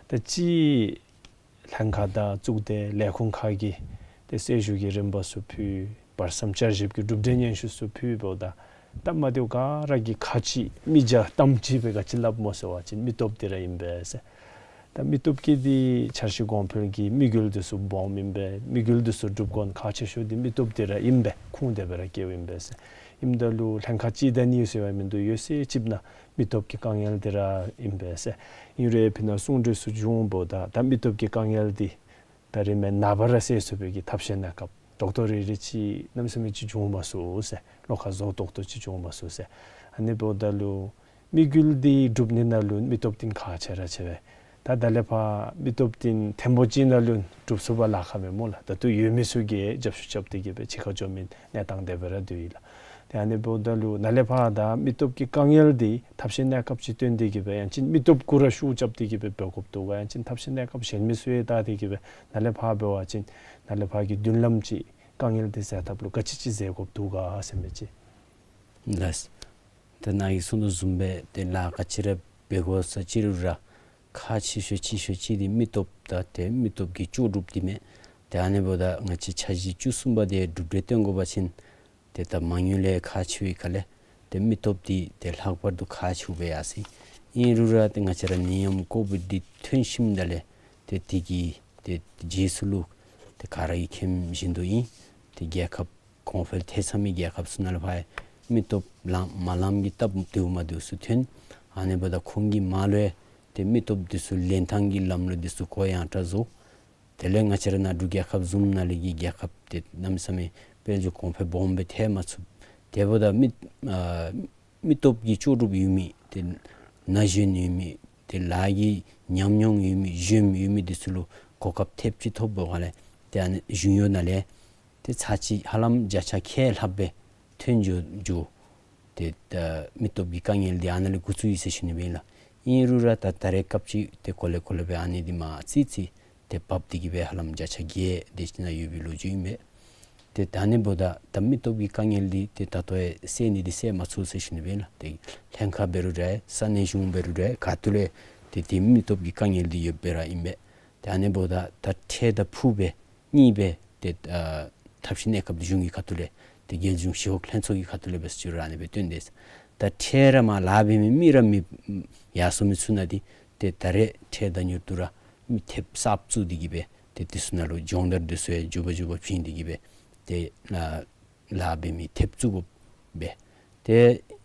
ད་ཅི་ལྷན་ཁག་དང་གཙུག་སྡེ་ལས་ཁུངས་ཁག་གིས་ཏེ་གསལ་ཞུ་གི་རིམ་པ་ཚུ་ཕུལ། བར་མཚམས་བསྐྱར་ཞིབ་ཀྱི་གྲུབ་འབྲས་སྙན་ཞུ་ཚུ་ཕུལཝ་ད་ད་མ་བདེཝ་ག་ར་གི་ཁག་ཅིག་མི་བརྒྱ་ཐམ་ཅིག་སྦེ་ག་ཅི་སླབ་སྨོ་ཟེར་བ་ཅིན་མི་སྟོབས་འདི་ར་ཨིན་པས་ཟེར། ད་མི་སྟོབས་ཀྱི་འདི་འཆར་གཞི་གོང་འཕེལ་གྱི་དམིགས་ཡུལ་འདི་ཚུ་སྦོམ་ཨིན་པས། དམིགས་ཡུལ་འདི་ཚུ་སྒྲུབ་དགོ་ཁག་ཆེ་ཤོས་འདི་མི་སྟོབས་འདི་ར་ཨིན་པས། ཁུངས་དེ་སྦེ་ར་བཀལཝ་ཨིན་པས་ཟེར། ཨིནམ་ད་ལུ་ལྷན་ཁག་གཅིག་དང་གཉིས་ཟེར་བ་མིན་འདུག། ཡོད་ཚད་ཅིག་ནང་མི་སྟོབས་ཀྱི་དཀའ་ངལ་འདི་ར་ཨིན་པས་ཟེར། ཨིན་རུང་ཕི་ན་གསུང་གྲོས་ཚུ་བྱུང་འབདཝ་ད་ད་མི་སྟོབས་ཀྱི་དཀའ་ངལ་འདི་ད་རིས་མེན་ན་བར་ར་སེལ་ཚུགས་པའི་གི་ཐབས་ཤེས་གནང་སྐབས་རྡོག་རྡོག་རེ་རེ་ཅིག་གནམ་མེད་ས་མེད་ཅིག་བྱུང་མ་ཚུགས་ཟེར། བློ་ཁ་བཟོ་ཏོག་ཏོ་ཅིག་བྱུང་མ་ཚུགས་ཟེར། ཨ་ནི་འབདཝ་ད་ལུ་དམིགས་ཡུལ་འདི་སྒྲུབ་ནི་ནང་ལུ་མི་སྟོབས་འདི་ཁག་ཆེ་ར་ཆེ་བས། ད་ད་ལས་ཕར་མི་སྟོབས་འདི་ཐེངས་པོ་གཅིག་ནང་ལུ་སྒྲུབ་ཚུགས་པར་ལཱ་ཁག་མས་སྨོ་ལགས། ད་ལྟོ་ཡོད་མི་ཚུ་གིས་རྒྱབ་སྐྱོར་རྐྱབ་སྟེ་གི་སྦེ་ཕྱི་ཁར་འགྱོ་མི་གནས་སྟངས་དེ་སྦེ་ར་སྡོད་ཡི་ལགས། ཏེ་ཨ་ནི་འབདཝ་ད་ལུ་ནཱ་ལས་ཕར་ད་མི་སྟོབས་ཀྱི་དཀའ་ངལ་འདི་ཐབས་ཤེས་གནས་སྐབས་ཅིག་བཏོན་ཏེ་གི་སྦེ་ཡང་ཅིན་མི་སྟོབས་གུ་ར་ཤུགས་རྐྱབ་སྟེ་གི་སྦེ་འབད་དགོཔ་འདུག་ག། ཡང་ཅིན་ཐབས་ཤེས་གནས་སྐབས་གཞན་མི་ཚུ་ཡང་བལྟ་སྟེ་གི་སྦེ་ནཱ་ལས་ཕར་འབད་བ་ཅིན་ནཱ་ལས་ཕར་གྱི་མདུན་ལམ་ཅིག་དཀའ་ངལ་འདི་སེལ་ཐབས་ལུ་ག་ཅི་ཅིག་མཛད་དགོཔ་འདུག་ག་ཟེར་མི་ཅིག། ལགས། ད་ནཱ་གིས་གསུངས་དོ་བཟུམ་སྦེ་ཏེ་ལཱ་ག་ཅི་ར་འབད་དགོ་ས་ཅིག་རུང་ར་ཁག་ཆེ་ཤོས་ཆེ་ཤོས་ཅིག་འདི་མི་སྟོབས་དང་ཏེ་མི་སྟོབས་ཀྱི་ལྕོགས་གྲུབ་འདི་མས། ཏེ་ཨ་ནི་འབདཝ་ད་ང་བཅས་འཆར་གཞི་བཅུ་གསུམ་པ་འདི་གྲུབ་འབྲས་སྟོན་དགོ་པ་ཅིན་ཏེ་ད་མ་དངུལ་ལས་ཁག་ཆེ་བའི་ཁ་ལས་ཏེ་མི་སྟོབས་འདི་ཏེ་ལྷག་པར་དུ་ཁག་ཆེཝ་སྦེ་ཡར་སོ་ཡི། ཨིན་རུང་ར་ཏེ་ང་བཅས་ར་ནད་ཡམས་ཀོ་བིཌ་འདི་ཐོན་ཞིནམ་ད་ལས་ཏེ་དེ་གི་ཏེ་རྗེས་སུ་ལུ་ཏེ་ག་ར་གིས་མཁྱེན་བཞིན་དུ་ཨིན། ཏེ་རྒྱལ་ཁབ་གོང་འཕེལ་ཐལ་ཚར་མི་རྒྱལ་ཁབ་ཚུ་ནང་ལུ་ཕར་མི་སྟོབས་ལངམ་མ་ལངམ་གྱི་སྟབས་བདེཝ་མ་བདེཝ་ཚུ་ཐོན། ཨ་ནི་འབདཝ་ད་ཁོང་གི་མར་ལུ་ཡང་ཏེ་མི་སྟོབས་འདི་ཚུ་ལེན་ཐངས་ཀྱི་ལམ་ལུགས་འདི་ཚུ་གུ་ཡངས་དྲགས་བཟོ། དེ་ལས་ང་བཅས་ར་ནཱ་འབྲུག་རྒྱལ་ཁབ་བཟུམ་ནང་ལས་ཀྱི་རྒྱལ་ཁབ་ཏེ་གནམ་མེད་ས་མེད་དཔལ་འབྱོར་གོང་འཕེལ་སྦོམ་སྦེ་ཐལ་མ་ཚུགས། དེ་འབདཝ་ད་མི་ཨ་མི་སྟོབས་ཀྱི་ལྕོགས་གྲུབ་ཡོད་མི་ཏེ་ན་གཞོན་ཡོད་མི་ཏེ་ལཱ་གི་ཉམས་མྱོང་ཡོད་མི་གཞོནམ་ཡོད་མི་འདི་ཚུ་ལུ་གོ་སྐབས་ཐེབས་ཅིག་ཐོབ་པའི་སྒང་ལས་ཏེ་ཨ་ནི་གཞུང་གཡོག་ནང་ལས་ཏེ་ཚར་གཅིག་ཧ་ལམ་བརྒྱ་ཆ་ཁལ་ལྷགཔ་སྦེ་ཐོན་འགྱོ་འགྱོ། ཏེ་ད་མི་སྟོབས་ཀྱི་དཀའ་ངལ་འདི་ཨ་ནཱ་ལས་འགོ་བཙུགས་ཡི་ཟེར་ཞུ་ནི་སྦེ་ཨིན་ལགས། ཨིན་རུང་ར་ད་ད་རེས་སྐབས་ཅིག་ཏེ་གོ་ལེ་གོ་ལེ་སྦེ་ཨ་ནི་འདི་མར་ཙི་ཙི་ཏེ་བབས་ཏེ་གི་སྦེ་ཧ་ལམ་བརྒྱ་ཆ་བརྒྱད་དེ་ཅིག་ནང་ཡོད་པའི་ལོ་རྒྱུས་ཨིན་པས། ཏེ་ད་ཨ་ནི་འབདཝ་ད་ད་མི་སྟོབས་ཀྱི་དཀའ་ངལ་འདི་ཏེ་ད་ལྟོ་ཡང་སེལ་ནི་འདི་སེལ་མ་ཚུགས་ཟེར་ཞུ་ནི་སྦེ་ཨིན་ལགས། ཏེ་ལྷན་ཁག་འབད་རུང་ར་ས་གནས་གཞུང་འབད་རུང་ར་ག་ཏེ་ལས་ཏེ་ཏེ་མི་སྟོབས་ཀྱི་དཀའ་ངལ་འདི་ཡོདཔ་སྦེ་ར་ཨིན་པས། ཏེ་ཨ་ནི་འབདཝ་ད་ད་འཕྲལ་དང་ཕུགས་སྦེ་གཉིས་སྦེ་ཏེ་ཨ་ཐབས་ཤེས་གནས་སྐབས་འདི་གཞུང་གི་ཁ་ཐུག་ལས་ཏེ་རྒྱལ་གཞུང་ཞི་གཡོག་ལྷན་ཚོགས་ཀྱི་ཁ་ཐུག་ལས་འབད་ས་ཅིག་རུང་ཨ་ནི་སྦེ་བཏོན་ཏེ། ད་འཕྲལ་ར་མར་ལཱ་འབད་མི་མི་ར་མི་ཡར་སོང་མི་ཚུ་ནང་འདི་ཏེ་ད་རེས་འཕྲལ་དང་མྱུར་དུ་ར་མི་ཐེབས་གསརཔ་བཙུགས་ཏེ་གི་སྦེ་ཏེ་འདི་ཚུ་ནང་ལུ་སྦྱོང་བརྡར་འདི་ཚུ་ཡང་མགྱོགས་པ་མགྱོགས་པ་བྱིན་ཏེ་གི་སྦེ་ཏེ་ལཱ་ལཱ་འབད་མི་ཐེབས་བཙུགས་དགོཔ་སྦེ། ཏེ་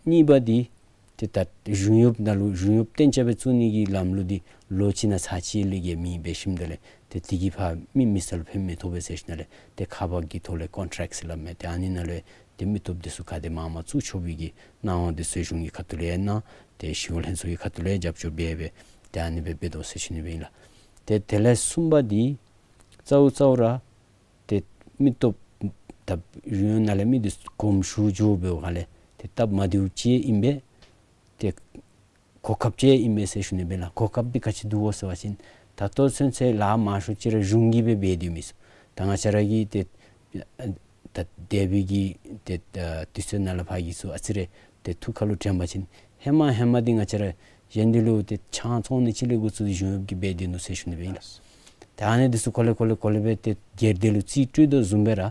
གཉིས་པ་འདི་ཏེ་ད་གཞུང་གཡོགཔ་ནང་ལུ་གཞུང་གཡོགཔ་གཏན་འཇགས་སྦེ་བཙུགས་ནི་གི་ལམ་ལུགས་འདི་ལོ་གཅིག་ནང་ཚར་གཅིག་ལས་བརྒལ་མེད་པས་ཟེར་ཞིནམ་ད་ལས་ཏེ་དེ་གིས་ཕར་མི་མི་སེར་ལུ་ཕན་མི་ཐོགས་པས་ཟེར་ཞིནམ་ད་ལས་ཏེ་ཁག་འབག་གི་ཐོག་ལས་ཀོན་ཊེཀཊ་ཟེར་སླབ་མི་ཏེ་ཨ་ནི་ནང་ལུ་ཏེ་མི་སྟོབས་འདི་ཚུ་ག་དེ་མང་མང་བཙུགས་ཆོག་པའི་གི་གནང་བ་འདི་ཚུ་གཞུང་གི་ཁ་ཐུག་ལས་གནང་། ཏེ་ཞི་གཡོག་ལྷན་ཚོགས་ཀྱི་ཁ་ཐུག་ལས་རྒྱབ་སྐྱོར་འབད་སྦེ་ཏེ་ཨ་ནི་སྦེ་འབད་དོ་ཟེར་ཞུ་ནི་སྦེ་ཨིན་ལགས། ཏེ་དེ་ལས་གསུམ་པ་འདི་གཙོ་བོ་གཙོ་བོ་ར་ཏེ་མི་སྟོབས་ད་གཞུང་གཡོག་ནང་ལས་མི་འདི་ཚུ་དགོངསམ་ཞུ་འགྱོ་བའི་སྒང་ལས་ཏེ་སྟབས་མ་བདེཝ་ཅིག་ཨིན་པས། ཏེ་གོ་སྐབས་ཅིག་ཨིན་པས་ཟེར་ཞུ་ནི་སྦེ་ལགས། གོ་སྐབས་འདི་ག་ཅི་འདུག་གོ་ཟེར་བ་ཅིན་ད་ལྟོ་ཚུན་ཚོད་ལཱ་མང་ཤོས་ཅིག་ར་གཞུང་གིས་སྦེ་འབད་དེ་མི་ཚུ་ད་ང་བཅས་ར་གི་ཏེ་ད་འདས་པའི་གི་ཏེ་ཨ་དུས་ཚོད་ནང་ལུ་ཕར་གྱི་ཚུ་ཨ་ཙི་རེ་ཏེ་ཐུགས་ཁ་ལུ་དྲན་པ་ཅིན་ཧེ་མ་ཧེ་མ་འདི་ང་བཅས་ར་གཞན་འདི་ལུ་ཏེ་ཆང་འཚོང་ནི་ཅིག་ལས་འགོ་བཙུགས་ཏེ་གཞུང་གཡོགཔ་གིས་འབད་དེ་ནུག་ཟེར་ཞུ་ནི་སྦེ་ཨིན་ལགས། ད་ཨ་ནི་འདི་ཚུ་གོ་ལེ་གོ་ལེ་གོ་ལེ་སྦེ་ཏེ་སྒེར་སྡེ་ལུ་རྩིས་སྤྲོད་དོ་བཟུམ་སྦེ་ར་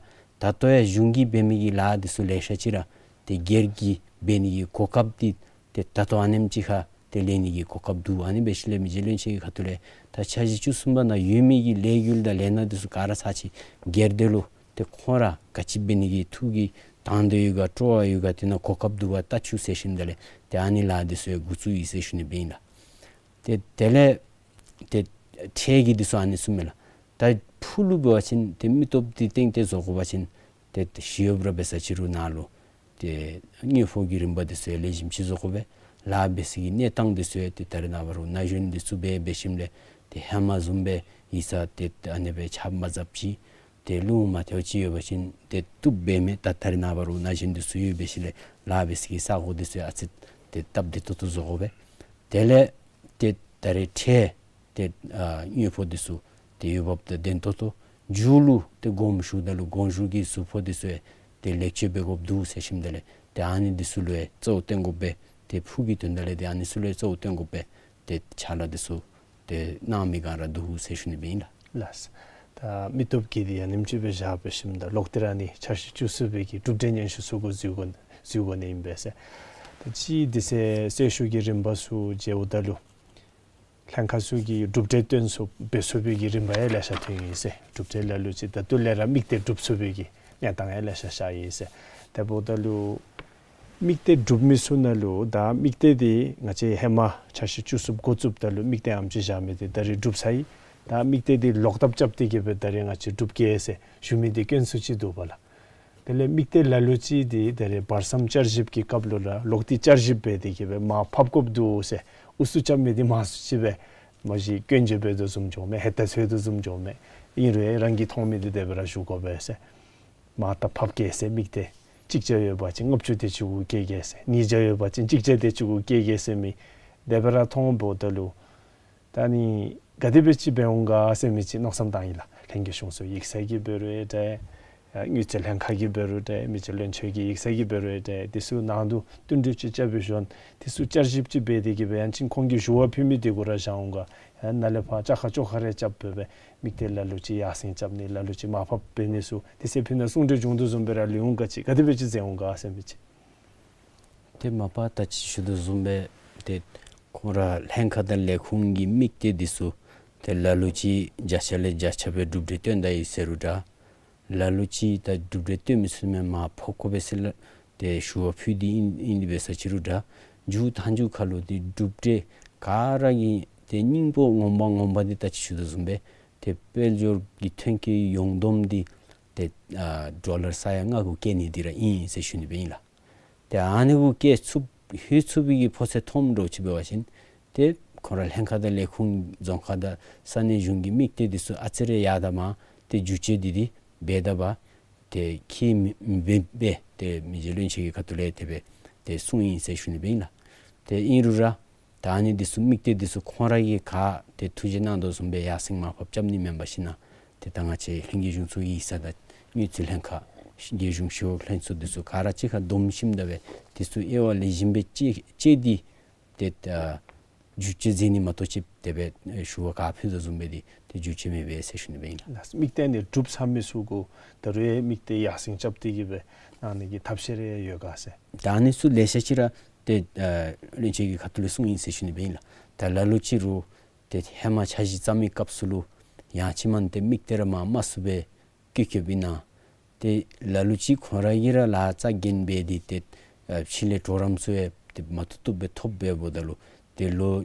ད་ལྟོ་ཡང་གཞུང་གིས་འབད་མི་གི་ལཱ་འདི་ཚུ་ལེ་ཤ་ཅིག་ར་ཏེ་སྒེར་གྱིས་འབད་ནི་གི་གོ་སྐབས་འདི་ཏེ་ད་ལྟོ་ཨ་ནེམ་ཅིག་ཁར་ཏེ་ལེན་ནི་གི་གོ་སྐབས་འདུག། ཨ་ནི་འབད་ཞིནམ་ལས་མི་རྗེ་བློན་ཆེན་གྱི་ཁ་ཐུག་ལས་ད་འཆར་གཞི་བཅུ་གསུམ་པ་ནང་ཡོད་མི་གི་ལས་འགུལ་དང་ལས་སྣ་འདི་ཚུ་ག་ར་ཚར་གཅིག་སྒེར་སྡེ་ལུ་ཏེ་ཁོང་ར་ག་ཅི་འབད་ནི་གི་ཐུགས་ཀྱི་དང་འདོད་ཡོད་ག་སྤྲོ་བ་ཡོད་ག་དེ་ནང་གོ་སྐབས་འདུག་ག་བལྟ་བཅུག་ཟེར་ཞིནམ་ད་ལས་ཏེ་ཨ་ནི་ལཱ་འདི་ཚུ་ཡང་འགོ་བཙུགས་ཡི་ཟེར་ཞུ་ནི་སྦེ་ཨིན་ལགས། ཏེ་དེ་ལས་ཏེ་འཕྲལ་གྱི་འདི་ཚུ་ཨ་ནི་ཚུ་མས་ལགས། ད་ཕུགས་ལུ་འབད་བ་ཅིན་ཏེ་མི་སྟོབས་འདི་སྟེང་ཏེ་བཟོ་དགོ་པ་ཅིན་ཏེ་ཞི་གཡོགཔ་ར་འབད་ས་ཅིག་རུང་ནཱ་ལུ་ཏེ་དངུལ་ཕོགས་ཀྱི་རིམ་པ་འདི་ཚུ་ཡང་ལེགས་ཤོམ་ཅིག་བཟོ་དགོ་པས། ལཱ་འབད་ས་གི་གནས་སྟངས་འདི་ཚུ་ཡང་ཏེ་ད་རེས་ནངས་པ་རུང་ན་གཞོན་འདི་ཚུ་འབད་འབད་ཞིནམ་ལས་ཏེ་ཧེ་མ་བཟུམ་སྦེ་ཡིག་ཚང་ཏེ་ཨ་ནི་སྦེ་ཆ་མ་ཟབ་ཅིག་ཏེ་རླུང་མ་ཐལཝ་ཅིག་ཡོད་པ་ཅིན་ཏེ་བཏུབ་པས་མས། ད་ད་རེས་ནངས་པ་རུང་ན་གཞོན་འདི་ཚུ་ཡོད་འབད་ཞིནམ་ལས་ལཱ་འབད་ས་གི་ས་གོ་འདི་ཚུ་ཡང་ཨ་ཙི་ཏེ་སྟབས་བདེ་ཏོག་ཏོ་བཟོ་དགོ་པས། དེ་ལས་ཏེ་ད་རེས་འཕྲལ་ཏེ་ཨ་དངུལ་ཕོགས་འདི་ཚུ་ཏེ་འོས་འབབ་དང་ལྡན་ཏོག་ཏོ་མཇུག་ལུ་ཏེ་དགོངསམ་ཞུཝ་ད་ལུ་དགོངསམ་ཞུ་གི་ཟུར་ཕོགས་འདི་ཚུ་ཡང་ཏེ་ལེགས་བཅོས་འབད་དགོཔ་འདུག་ཟེར་ཞིནམ་ད་ལས་ཏེ་ཨ་ནི་འདི་ཚུ་ལུ་ཡང་གཙོ་བོ་བཏོན་དགོ་པས། ཏེ་ཕུགས་ཀྱི་དོན་དག་ལས་ཏེ་ཨ་ནི་ཚུ་ལུ་ཡང་གཙོ་བོ་བཏོན་དགོ་པས། ཏེ་ཕྱག་ལཱ་འདི་ཚུ་ཏེ་གནང་མི་ག་ར་འདུག་ཟེར་ཞུ་ནི་སྦེ་ཨིན་ལགས། ལགས། ད་མི་སྟོབས་ཀྱི་འདི་ཡང་ཨ་ནེམ་ཅིག་སྦེ་བཞག་འབད་ཞིནམ་ད་ལོག་སྟེ་ར་ཨ་ནི་འཆར་གཞི་བཅུ་གསུམ་པའི་གི་གྲུབ་འབྲས་སྙན་ཞུ་ཚུ་གུ་འཛུལ་དགོ་འཛུལ་དགོ་ནི་ཨིན་པས་ཟེར། ད་ཅི་འདི་ཚེ་སེལ་ཤུགས་ཀྱི་རིམ་པ་ཚུ་མཇལཝ་ད་ལུ་ལྷན་ཁག་ཚུ་གིས་གྲུབ་འབྲས་སྟོན་ཚུགས་འབད་ཚུགས་པའི་གི་རིམ་པ་ཡང་ལེ་ཤ་ཐོན་ཡི་ཟེར། གྲུབ་འབྲས་ལ་ལུ་ཅིག་ད་ལྟོ་ལས་ར་དམིགས་གཏད་གྲུབ་ཚུགས་པའི་གི་གནས་སྟངས་ཡང་ལེ་ཤ་ཤར་ཡི་ཟེར། དེ་འབདཝ་ད་ལུ་དམིགས་གཏད་གྲུབ་མི་ཚུ་ནང་ལུ་ད་དམིགས་གཏད་འདི་ང་བཅས་ཧེ་མ་འཆར་གཞི་བཅུ་གསུམ་འགོ་བཙུགསཔ་ད་ལུ་དམིགས་གཏད་ཨེམ་ཅིག་བཞག་མི་འདི་ད་རེས་གྲུབ་ཚར་ཡི། ད་དམིགས་གཏད་འདི་ལོག་བཏབ་རྐྱབ་སྟེ་གི་སྦེ་ད་རེས་ང་བཅས་གྲུབ་གེ་ཟེར་ཞུ་མི་འདི་དཀོན་སུ་ཅིག་འདུག་པ་ལགས། དེ་ལས་དམིགས་གཏད་ལ་ལུ་ཅིག་འདི་ད་རེས་བར་མཚམས་བསྐྱར་ཞིབ་ཀྱི་སྐབས་ལུ་ར་ལོག་སྟེ་བསྐྱར་ཞིབ་འབད་དེ་གི་སྦེ་མར་ཕབ་དགོཔ་འདུག་ཟེར་ཨུ་ཚུགས་རྐྱབ་མི་འདི་མང་སུ་ཅིག་སྦེ་མ་གཞི་སྐྱོན་བརྗོད་འབད་དོ་བཟུམ་འགྱོཝ་མས། ཧེ་ཏ་ཚོད་དོ་བཟུམ་འགྱོཝ་མས། ཨིན་རུང་རང་གིས་མཐོང་མི་འདི་དེ་སྦེ་ར་ཞུ་དགོ་པས་ཟེར། མར་ད་ཕབ་གེ་ཟེར་དམིགས་གཏད་ གཅིག་བྱས་ཡོད་པ་ཅིན་ལྔ་བཅུ་དེ་ཅིག་གུ་བཀལ་གེ་ཟེར། གཉིས་བྱས་ཡོད་པ་ཅིན་གཅིག་བྱས་དེ་ཅིག་གུ་བཀལ་གེ་ཟེར་མི་དེ་སྦེ་ར་མཐོང་འབདཝ་ད་ལུ་ད་ནི་ག་དེ་སྦེ་ཅིག་འབད་འོང་ག་ཟེར་མི་ཅིག་མནོ་བསམ་བཏང་ཡི་ལགས། ལྷན་རྒྱས་གཞུང་ཚོགས་ཡིག་ཚང་གིས་འབད་རུང་འདྲ། ཨ་དངུལ་རྩིས་ལྷན་ཁག་གིས་འབད་རུང་འདྲ། མི་རྗེ་བློན་ཆེན་གྱི་ཡིག་ཚང་གིས་འབད་རུང་འདྲ། དེ་ཚུ་ནང་དུ་བསྟུན་གྲོས་ཅིག་རྐྱབ་པའི་ཤུལ་དེ་ཚུ་བསྐྱར་ཞིབ་ཅིག་འབད་དེ་གིས་སྦེ་ཡང་ཅིན་ཁོང་གིས་ཞུ་བ་ཕུལ་མི་དེ་གུ་ར་བཞག་འོང་ག། ཡང་ནཱ་ལས་ཕར་བཅའ་ཁ་བཅོ་ཁ་རེ་རྐྱབ་སྦེ་སྦེ་དམིགས་གཏད་ལ་ལུ་ཅིག་ཡར་སེང་རྐྱབ་ནི་ལ་ལུ་ཅིག་མར་ཕབ་འབད་ནི་ཚུ་དེ་ཚུ་ཕུལ་ན་གསུང་གྲོས་བྱུང་དོ་བཟུམ་སྦེ་ར་ལུས་འོང་ག་ཅིག་ག་དེ་སྦེ་ཅིག་མཛད་འོང་ག་ཟེར་མི་ཅིག། ཏེ་མ་པ་ད་ཅི་ཞུ་དོ་བཟུམ་སྦེ་ཏེ་ཁོང་ར་ལྷན་ཁག་དང་ལས་ཁུངས་ཀྱི་དམིགས་གཏད་འདི་ཚུ་ཏེ་ལ་ལུ་ཅིག་བརྒྱ་ཆ་ལས་བརྒྱ་ཆ་སྦེ་གྲུབ་འབྲས་བཏོན་ད་ཡི་ཟེར་རུང་འདྲ། ལ་ལུ་ཅིག་ད་གྲུབ་འབྲས་བཏོན་མི་ཚུ་མས་མར་ཕབ་དགོ་པས་ཟེར་ལགས། ཏེ་ཞུ་བ་ཕུལ་ཏེ་ཨིན་ཨིན་ཏེ་འབད་ས་ཅིག་རུང་འདྲ། མཇུག་མཐའ་མཇུག་ཁ་ལུ་ཏེ་གྲུབ་འབྲས་ག་ར་གི་ཏེ་སྙིང་པོ་ངོ་མ་ངོ་མ་འདི་ད་ཅི་ཞུ་དོ་བཟུམ་སྦེ་ཏེ་དཔལ་འབྱོར་གྱི་ཐོན་སྐྱེད་ཡོངས་བསྡོམས་འདི་ཏེ་ཨ་ཌོ་ལར་ས་ཡ་ལྔ་གུ་བཀལ་ནི་འདི་ར་ཨིན་ཟེར་ཞུ་ནི་སྦེ་ཨིན་ལགས། ཏེ་ཨ་ནི་གུ་བཀལ་ཚུགས་ལྷོད་ཚུགས་པའི་གི་ཕོ་ཚོད་མཐོངམ་འདྲཝ་ཅིག་འབད་བ་ཅིན་ཏེ་ཁོང་ར་ལྷན་ཁག་དང་ལས་ཁུངས་རྫོང་ཁག་དང་ས་གནས་གཞུང་གི་དམིགས་གཏད་འདི་ཚུ་ཨ་ཙི་རེ་ཡར་དང་མར་ཏེ་འགྱུར་བཅོས་འདི་འདི་འབད་ད་བ་ཏེ་ཁྱད་མེད་པར་ཏེ་མི་རྗེ་བློན་ཆེན་གྱི་ཁ་ཐུག་ལས་དེ་སྦེ་ཏེ་གསུངས་ཡི་ཟེར་ཞུ་ནི་སྦེ་ཨིན་ལགས། ཏེ་ཨིན་རུང་ར་ད་ཨ་ནི་འདི་ཚུ་དམིགས་གཏད་འདི་ཚུ་ཁོང་ར་གིས་ག་ཏེ་ཐུགས་བཞེད་གནང་དོ་བཟུམ་སྦེ་ཡར་སེང་མར་ཕབ་རྐྱབ་ནི་མེན་པར་ཞིན་ན་ཏེ་ད་ང་བཅས་ལྷན་རྒྱས་གཞུང་ཚོགས་ཡིག་ཚང་དང་དངུལ་རྩིས་ལྷན་ཁག་རྒྱལ་གཞུང་ཞི་གཡོག་ལྷན་ཚོགས་འདི་ཚུ་ག་ར་གཅིག་ཁར་བསྡོམས་ཞིནམ་ད་སྦེ་འདི་ཚུ་དབྱེ་བ་ལེགས་ཤོམ་སྦེ་དཔྱད་དཔྱད་དེ་ཏེ་ཨ་འགྱུར་བཅོས་མཛད་ནི་མ་གཏོགས་ཅིག་དེ་སྦེ་ཞུ་བ་ག་ཕུལ་དོ་བཟུམ་སྦེ་འདི་ཏེ་འགྱུར་བཅོས་མེད་པས་ཟེར་ཞུ་ནི་སྦེ་ཨིན་ལགས། དམིགས་གཏད་ནི་གྲུབ་ཚར་མི་ཚུ་གུ་ད་རུང་ཡང་དམིགས་གཏད་ཡར་སེང་རྐྱབ་སྟེ་གི་སྦེ་གནང་ནི་གི་ཐབས་ཤེས་རེ་ཡོད་ག་ཟེར། ད་ཨ་ནི་ཚུ་ལེ་ཤ་ཅིག་ར་ཏེ་ཨ་བློན་ཆེན་གྱི་ཁ་ཐུག་ལས་གསུངས་ཡི་ཟེར་ཞུ་ནི་སྦེ་ཨིན་ལགས། ད་ལ་ལུ་ཅིག་རུང་ཏེ་ཧེ་མ་འཆར་གཞི་བརྩམ་མི་སྐབས་སུ་ལུ་ཡང་ཅིན་མ་ཏེ་དམིགས་གཏད་ར་མར་མ་ཚུད་པར་བཀོད་བཀོདཔ་ཨིན་ན། ཏེ་ལ་ལུ་ཅིག་ཁོང་ར་གིས་ར་ལཱ་རྩ་འགེངས་འབད་དེ་ཏེ་ཨ་ཕྱི་ལས་གྲོགས་རམ་ཚུ་ཡང་ཏེ་མ་ཐུབ་ཐུབ་སྦེ་ཐོབ་འབདཝ་ད་ལུ་ཏེ་ལོ་ཨ་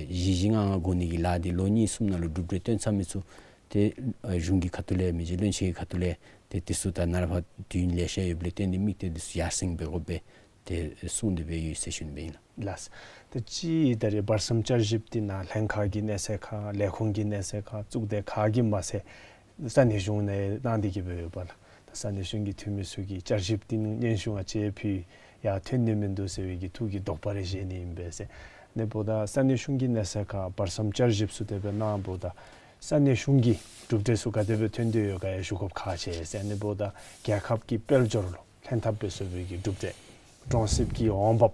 བཞི་བཞི་ལྔ་ལྔ་འགོར་ནི་གི་ལཱ་འདི་ལོ་གཉིས་གསུམ་ནང་ལུ་གྲུབ་འབྲས་བཏོན་ཚར་མི་ཚུ་ཏེ་ཨ་གཞུང་གི་ཁ་ཐུག་ལས་མི་རྗེ་བློན་ཆེན་གྱི་ཁ་ཐུག་ལས་ཏེ་འདི་ཚུ་ད་ནཱ་ལས་ཕར་དུས་ཡུན་ལེ་ཤ་ཡོདཔ་ལས་བརྟེན་ཏེ་དམིགས་གཏད་འདི་ཚུ་ཡར་སེང་འབད་དགོ་པས། ཏེ་གསུངས་ཏེ་སྦེ་ཡོད་ཟེར་ཞུ་ནི་སྦེ་ཨིན་ལགས། ལགས། ཏེ་ཅིག་ད་རེས་བར་མཚམས་བསྐྱར་ཞིབ་འདི་ནང་ལྷན་ཁག་གི་གནས་ཚད་ཁག་ལས་ཁུངས་ཀྱི་གནས་ཚད་ཁག་གཙུག་སྡེ་ཁག་གིས་མ་ཚད་ས་གནས་གཞུང་ནང་གནང་སྟེ་གི་སྦེ་ཡོདཔ་ལགས། ད་ས་གནས་གཞུང་གི་འཐུས་མི་ཚུ་གིས་བསྐྱར་ཞིབ་འདི་ནི་སྙན་ཞུ་ང་བཅས་ཕུལ་ཡང་ཐོན་ནི་མིན་འདུག་ཟེར་བའི་གི་ཐུགས་ཀྱི་དོགས་པ་རེ་བཞེས་ནི་ཨིན་པས་ཟེར། ཨ་ནི་འབདཝ་ད་ས་གནས་གཞུང་གི་གནས་ཚད་ཁག་བར་མཚམས་བསྐྱར་ཞིབ་ཚུ་དེ་སྦེ་གནངམ་ད་ས་གནས་གཞུང་གི་གྲུབ་འབྲས་ཚུ་ག་དེ་སྦེ་ཐོན་ཏེ་ཡོད་ག་ཡང་ཞུ་དགོཔ་ཁག་ཆེ་ཟེར། ཨ་ནི་འབདཝ་ད་རྒྱལ་ཁབ་ཀྱི་དཔལ་འབྱོར་ལུ་ལྷན་ཐབས་འབད་ཚུགས་པའི་གི་གྲུབ་འབྲས། གྲོང་གསེབ་ཀྱི་འོང་འབབ་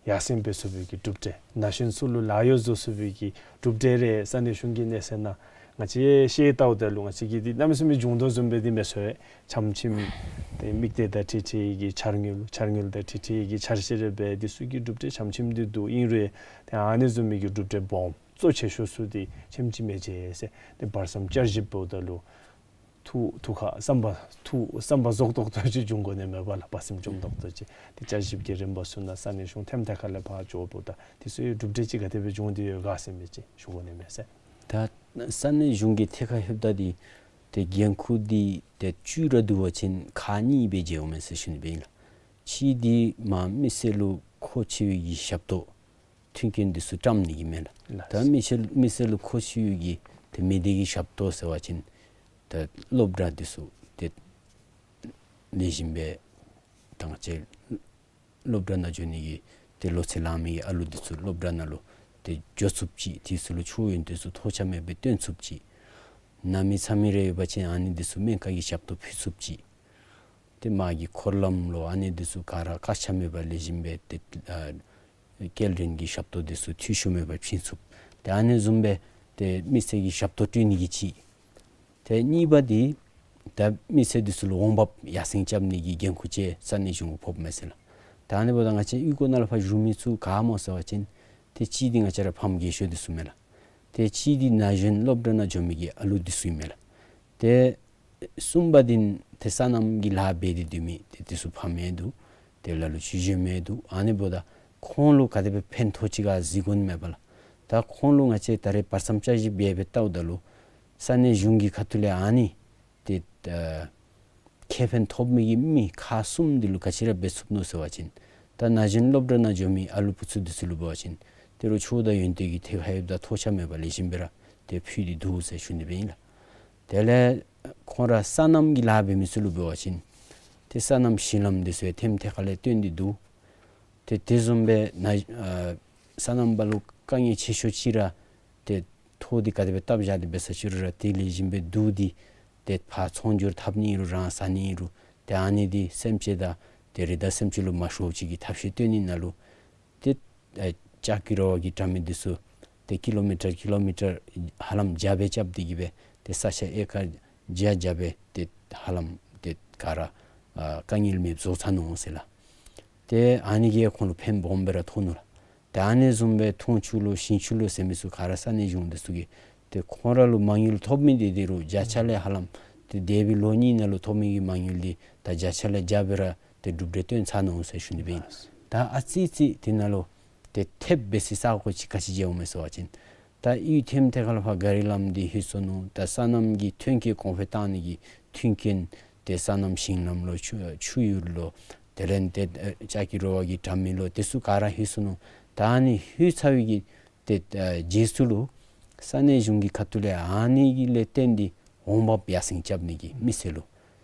ཡར་སེང་འབད་ཚུགས་པའི་གི་གྲུབ་འབྲས། ན་གཞོན་ཚུ་ལུ་ལཱ་གཡོག་བཟོ་ཚུགས་པའི་གི་གྲུབ་འབྲས་རེ་ས་གནས་གཞུང་གི་གནས་ཚད་ནང་ང་བཅས་ཤེས་བལྟཝ་ད་ལུ་ང་བཅས་ཀྱིས་འདི་གནམ་མེད་ས་མེད་བྱུང་དོ་བཟུམ་སྦེ་འདི་མི་ཚོར་བས། ཆམ་ཆིམ་ཏེ་དམིགས་གཏད་དང་འཁྲིལ་འཁྲིལ་གྱི་འཆར་དངུལ་འཆར་དངུལ་དང་འཁྲིལ་འཁྲིལ་གྱི་འཆར་གཞི་རེ་འབད་འདི་ཚུ་གི་གྲུབ་འབྲས་ཆམ་ཆིམ་འདི་འདུག། ཨིན་རུང་ཏེ་ཨ་ནི་བཟུམ་མའི་གི་གྲུབ་འབྲས་སྦོམ་གཙོ་ཆེ་ཤོས་ཚུ་འདི་ཆེམ་ཅིག་མེད་ཅེས་ཟེར། ཏེ་བར་མཚམས་བསྐྱར་ཞིབ་འབདཝ་ད་ལུ་ཐུགས་ཐུགས་ཁར་བསམ་པ་ཐུགས་བསམ་པ་རྫོགས་ཏོག་ཏོ་ཅིག་འབྱུང་དགོ་ནི་མས་པ་ལགས། དཔའ་སེམས་ལྗོངས་ཏོག་ཏོ་ཅིག། ཏེ་བསྐྱར་ཞིབ་ཀྱི་རིམ་པ་ཚུ་ནང་ས་གནས་གཞུང་ཐེམ་ཐེ་ཁ་ལས་ཕར་འགྱོཝ་ད་དེ་ཚུའི་གྲུབ་འབྲས་ཅིག་ག་དེ་སྦེ་བྱུང་སྟེ་ཡོད་ག་ཟེར་མི་ཅིག་ཞུ་དགོ་ནི་མས་ཟེར། ད་ས་གནས་གཞུང་གི་ཐད་ཁར་ལྷོདཔ་ད་འདི་ཏེ་འགན་ཁུར་འདི་ཏེ་བཅུ་ར་བསྡུ་བ་ཅིན་ཁག་གཉིས་སྦེ་འབྱེདཔ་མས་ཟེར་ཞུ་ནི་སྦེ་ཨིན་ལགས། གཅིག་འདི་མར་མི་སེར་ལུ་མཁོ་ཆེ་བའི་གི་ཞབས་ཏོག་མཐུན་རྐྱེན་འདི་ཚུ་བཀྲམ་ནི་གི་མས་ལགས། ལགས། ད་མི་སེར་མི་སེར་ལུ་མཁོ་ཆེ་བའི་གི་ཏེ་མི་སྡེ་གི་ཞབས་ཏོག་ཟེར་བ་ཅིན་ད་སློབ་གྲྭ་འདི་ཚུ་ཏེ་ལེགས་ཤོམ་སྦེ་ད་ང་བཅས་སློབ་གྲྭ་ནང་འགྱོ་ནི་གི་ཏེ་ལོ་ཚད་ལང་མི་གི་ཨ་ལུ་འདི་ཚུ་སློབ་གྲྭ་ནང་ལུ་ཏེ་འགྱོ་ཚུགསཔ་ཅིག། དེ་ཚུ་ལུ་ཆོས་ཡོན་ཏན་ཚུ་ཐོགས་ཆགས་མེད་པར་སྟོན་ཚུགསཔ་ཅིག། ན་མི་ཚ་མི་རེ་ཡོད་པ་ཅིན་ཨ་ནི་འདི་ཚུ་སྨན་ཁང་གི་ཞབས་ཏོག་ཕུལ་ཚུགསཔ་ཅིག། ཏེ་མ་གི་འཁོར་ལམ་ལུ་ཨ་ནི་འདི་ཚུ་ག་ར་བཀག་ཆ་མེད་པར་ལེགས་ཤོམ་སྦེ་ཏེ་ཨ་སྐྱེལ་འདྲེན་གྱི་ཞབས་ཏོག་འདི་ཚུ་འཐུས་ཤོར་མེད་པར་བྱིན་ཚུགསཔ། ཏེ་ཨ་ནི་བཟུམ་སྦེ་ཏེ་མི་སེར་གྱི་ཞབས་ཏོག་སྤྲོད་ནི་གི་ཅིག། ཏེ་གཉིས་པ་འདི་ད་མི་སེར་འདི་ཚུ་ལུ་འོང་འབབ་ཡར་སེང་རྐྱབ་ནི་གི་འགན་ཁུར་ཅིག་ས་གནས་གཞུང་གུ་ཕོགཔ་མས་ཟེར་ལགས། ད་ཨ་ནི་འབདཝ་ད་ང་བཅས་གཡུས་སྒོ་ནང་ལུ་ཕར་བཞུགས་མི་ཚུ་ག་སྨོ་ཟེར་བ་ཅིན་ཏེ་གཅིག་འདི་ང་བཅས་ར་ཕམ་རྒས་ཤོས་འདི་ཚུ་མས་ལགས། ཏེ་གཅིག་འདི་ན་གཞོན་སློབ་གྲྭ་ནང་འགྱོ་མི་གི་ཨ་ལུ་འདི་ཚུ་ཨིན་མས་ལགས། ཏེ་གསུམ་པ་འདི་ཏེ་སོ་ནམ་གྱི་ལཱ་འབད་དེ་སྡོད་མི་ཏེ་འདི་ཚུ་ཕམ་ཡང་འདུག། ཏེ་ལ་ལུ་ཅིག་གཞོནམ་ཡང་འདུག། ཨ་ནི་འབདཝ་ད་ཁོང་ལུ་ག་དེ་སྦེ་ཕན་ཐོགས་ཅི་ག་གཟིགས་དགོ་ནི་མས་པ་ལགས། ད་ཁོང་ལུ་ང་བཅས་ད་རེས་བར་མཚམས་བསྐྱར་ཞིབ་འབད་འབད་བལྟཝ་ད་ལུ་ས་གནས་གཞུང་གི་ཁ་ཐུག་ལས་ཨ་ནི་ཏེ་ཨ་ཁེ་ཕན་ཐོབ་མི་གི་མི་ཁག་གསུམ་འདི་ལུ་ག་ཅི་ར་འབད་ཚུགས་ནུག་ཟེར་བ་ཅིན་ད་ན་གཞོན་སློབ་གྲྭ་ནང་འགྱོ་མི་ཨ་ལུ་བུ་ཚུ་འདི་ཚུ་ལུ་འབད་བ་ཅིན་ཏེ་རོགས་ཆོས་དང་ཡོན་ཏན་གྱི་ཐད་ཁར་ཡོདཔ་ད་ཐོགས་ཆགས་མེད་པར་ལེགས་ཤོམ་སྦེ་ར་ཏེ་ཕུལ་ཏེ་འདུག་ཟེར་ཞུ་ནི་སྦེ་ཨིན་ལགས། དེ་ལས་ཁོང་ར་སོ་ནམ་གྱི་ལཱ་འབད་མི་ཚུ་ལུ་འབད་བ་ཅིན་ཏེ་ ཏེ་སོ་ནམ་ཞིང་ལམ་འདི་ཚུ་ཡང་ཐེམ་ཐེ་ཁ་ལས་བཏོན་ཏེ་འདུག། ཏེ་དེ་བཟུམ་སྦེ་ན་ཨ་སོ་ནམ་པ་ལུ་དཀའ་ངལ་ཆེ་ཤོས་ཅིག་ར་ཏེ་ཐོག་འདི་ག་དེ་སྦེ་བཏབ་བཞག་སྟེ་འབད་ས་ཅིག་རུང་ར་ཏེ་ལེགས་ཤོམ་སྦེ་བསྡུ་སྟེ་ཏེ་ཕར་ཚོང་སྒྱུར་འཐབ་ནི་རུང་རང་ཟ་ནི་རུང་ཏེ་ཨ་ནི་འདི་སེམས་ཅན་དང་ཏེ་རི་དྭགས་སེམས་ཅན་ལུ་མ་ཤོརཝ་ཅིག་གི་ཐབས་ཤེས་བཏོན་ནི་ནང་ལུ་ཏེ་ཨ་ལྕགས་ཀྱི་ར་བ་གི་དྲ་མིག་འདི་ཚུ་ཏེ་ཀི་ལོ་མི་ཊར་ཀི་ལོ་མི་ཊར་ཧ་ལམ་བརྒྱ་སྦེ་རྐྱབ་སྟེ་གི་སྦེ་ཏེ་ས་ཆ་ཨེ་ཀར་བརྒྱ་བརྒྱ་སྦེ་ཏེ་ཧ་ལམ་ཏེ་ག་ར་ཨ་དཀའ་ངལ་མེདཔ་བཟོ་ཚར་ནུག་ཟེར་ལགས། ཏེ་ཨ་ནི་གིས་ཁོང་ལུ་ཕན་སྦོམ་སྦེ་ར་ཐོགས་ནུག་ལགས། ཏེ་ཨ་ནི་བཟུམ་སྦེ་འཐུང་ཆུ་ལུ་ཞིང་ཆུ་ལུ་ཟེར་མི་ཚུ་ག་ར་ས་གནས་གཞུང་འདི་ཚུ་གིས་ཏེ་ཁོང་ར་ལུ་མ་དངུལ་ཐོབ་མི་འདི་འདི་རུང་བརྒྱ་ཆ་ལས་ཧ་ལམ་ཏེ་འདས་པའི་ལོ་གཉིས་ནང་ལུ་ཐོབ་མི་གི་མ་དངུལ་འདི་ད་བརྒྱ་ཆ་ལས་བརྒྱ་སྦེ་ར་ཏེ་གྲུབ་འབྲས་བཏོན་ཚར་ནུག་ཟེར་ཞུ་ནི་སྦེ་ཨིན། ད་ཨ་ཙི་ཙི་དེ་ནང་ལུ་ཏེ་ཐེབས་འབད་སའི་ས་གོ་ཅིག་ག་ཅི་མཇལཝ་མས་ཟེར་བ་ཅིན་ད་གཡུས་ཐེམ་ཐེ་ཁ་ལས་ཕར་ག་རི་ལམ་འདི་ལྷོད་སོ་ནུག། ད་སོ་ནམ་གྱི་ཐོན་སྐྱེད་གོང་འཕེལ་བཏང་ནི་གི་མཐུན་རྐྱེན་ཏེ་སོ་ནམ་ཞིང་ལམ་ལོ་ཆུ་ཆུ་ཡུར་ལོ་དེ་ལས་ཏེ་ཨ་ལྕགས་ཀྱི་ར་བ་གི་དྲ་མིག་ལོ་དེ་ཚུ་ག་ར་ལྷོད་སོ་ནུག། ད་ཨ་ནི་ལྷོད་ཚར་བའི་གི་ཏེ་ཨ་རྗེས་སུ་ལུ་ས་གནས་གཞུང་གི་ཁ་ཐུག་ལས་ཨ་ནི་གི་ལས་བརྟེན་ཏེ་འོང་འབབ་ཡར་སེང་རྐྱབ་ནི་གི་མི་སེར་ལུ་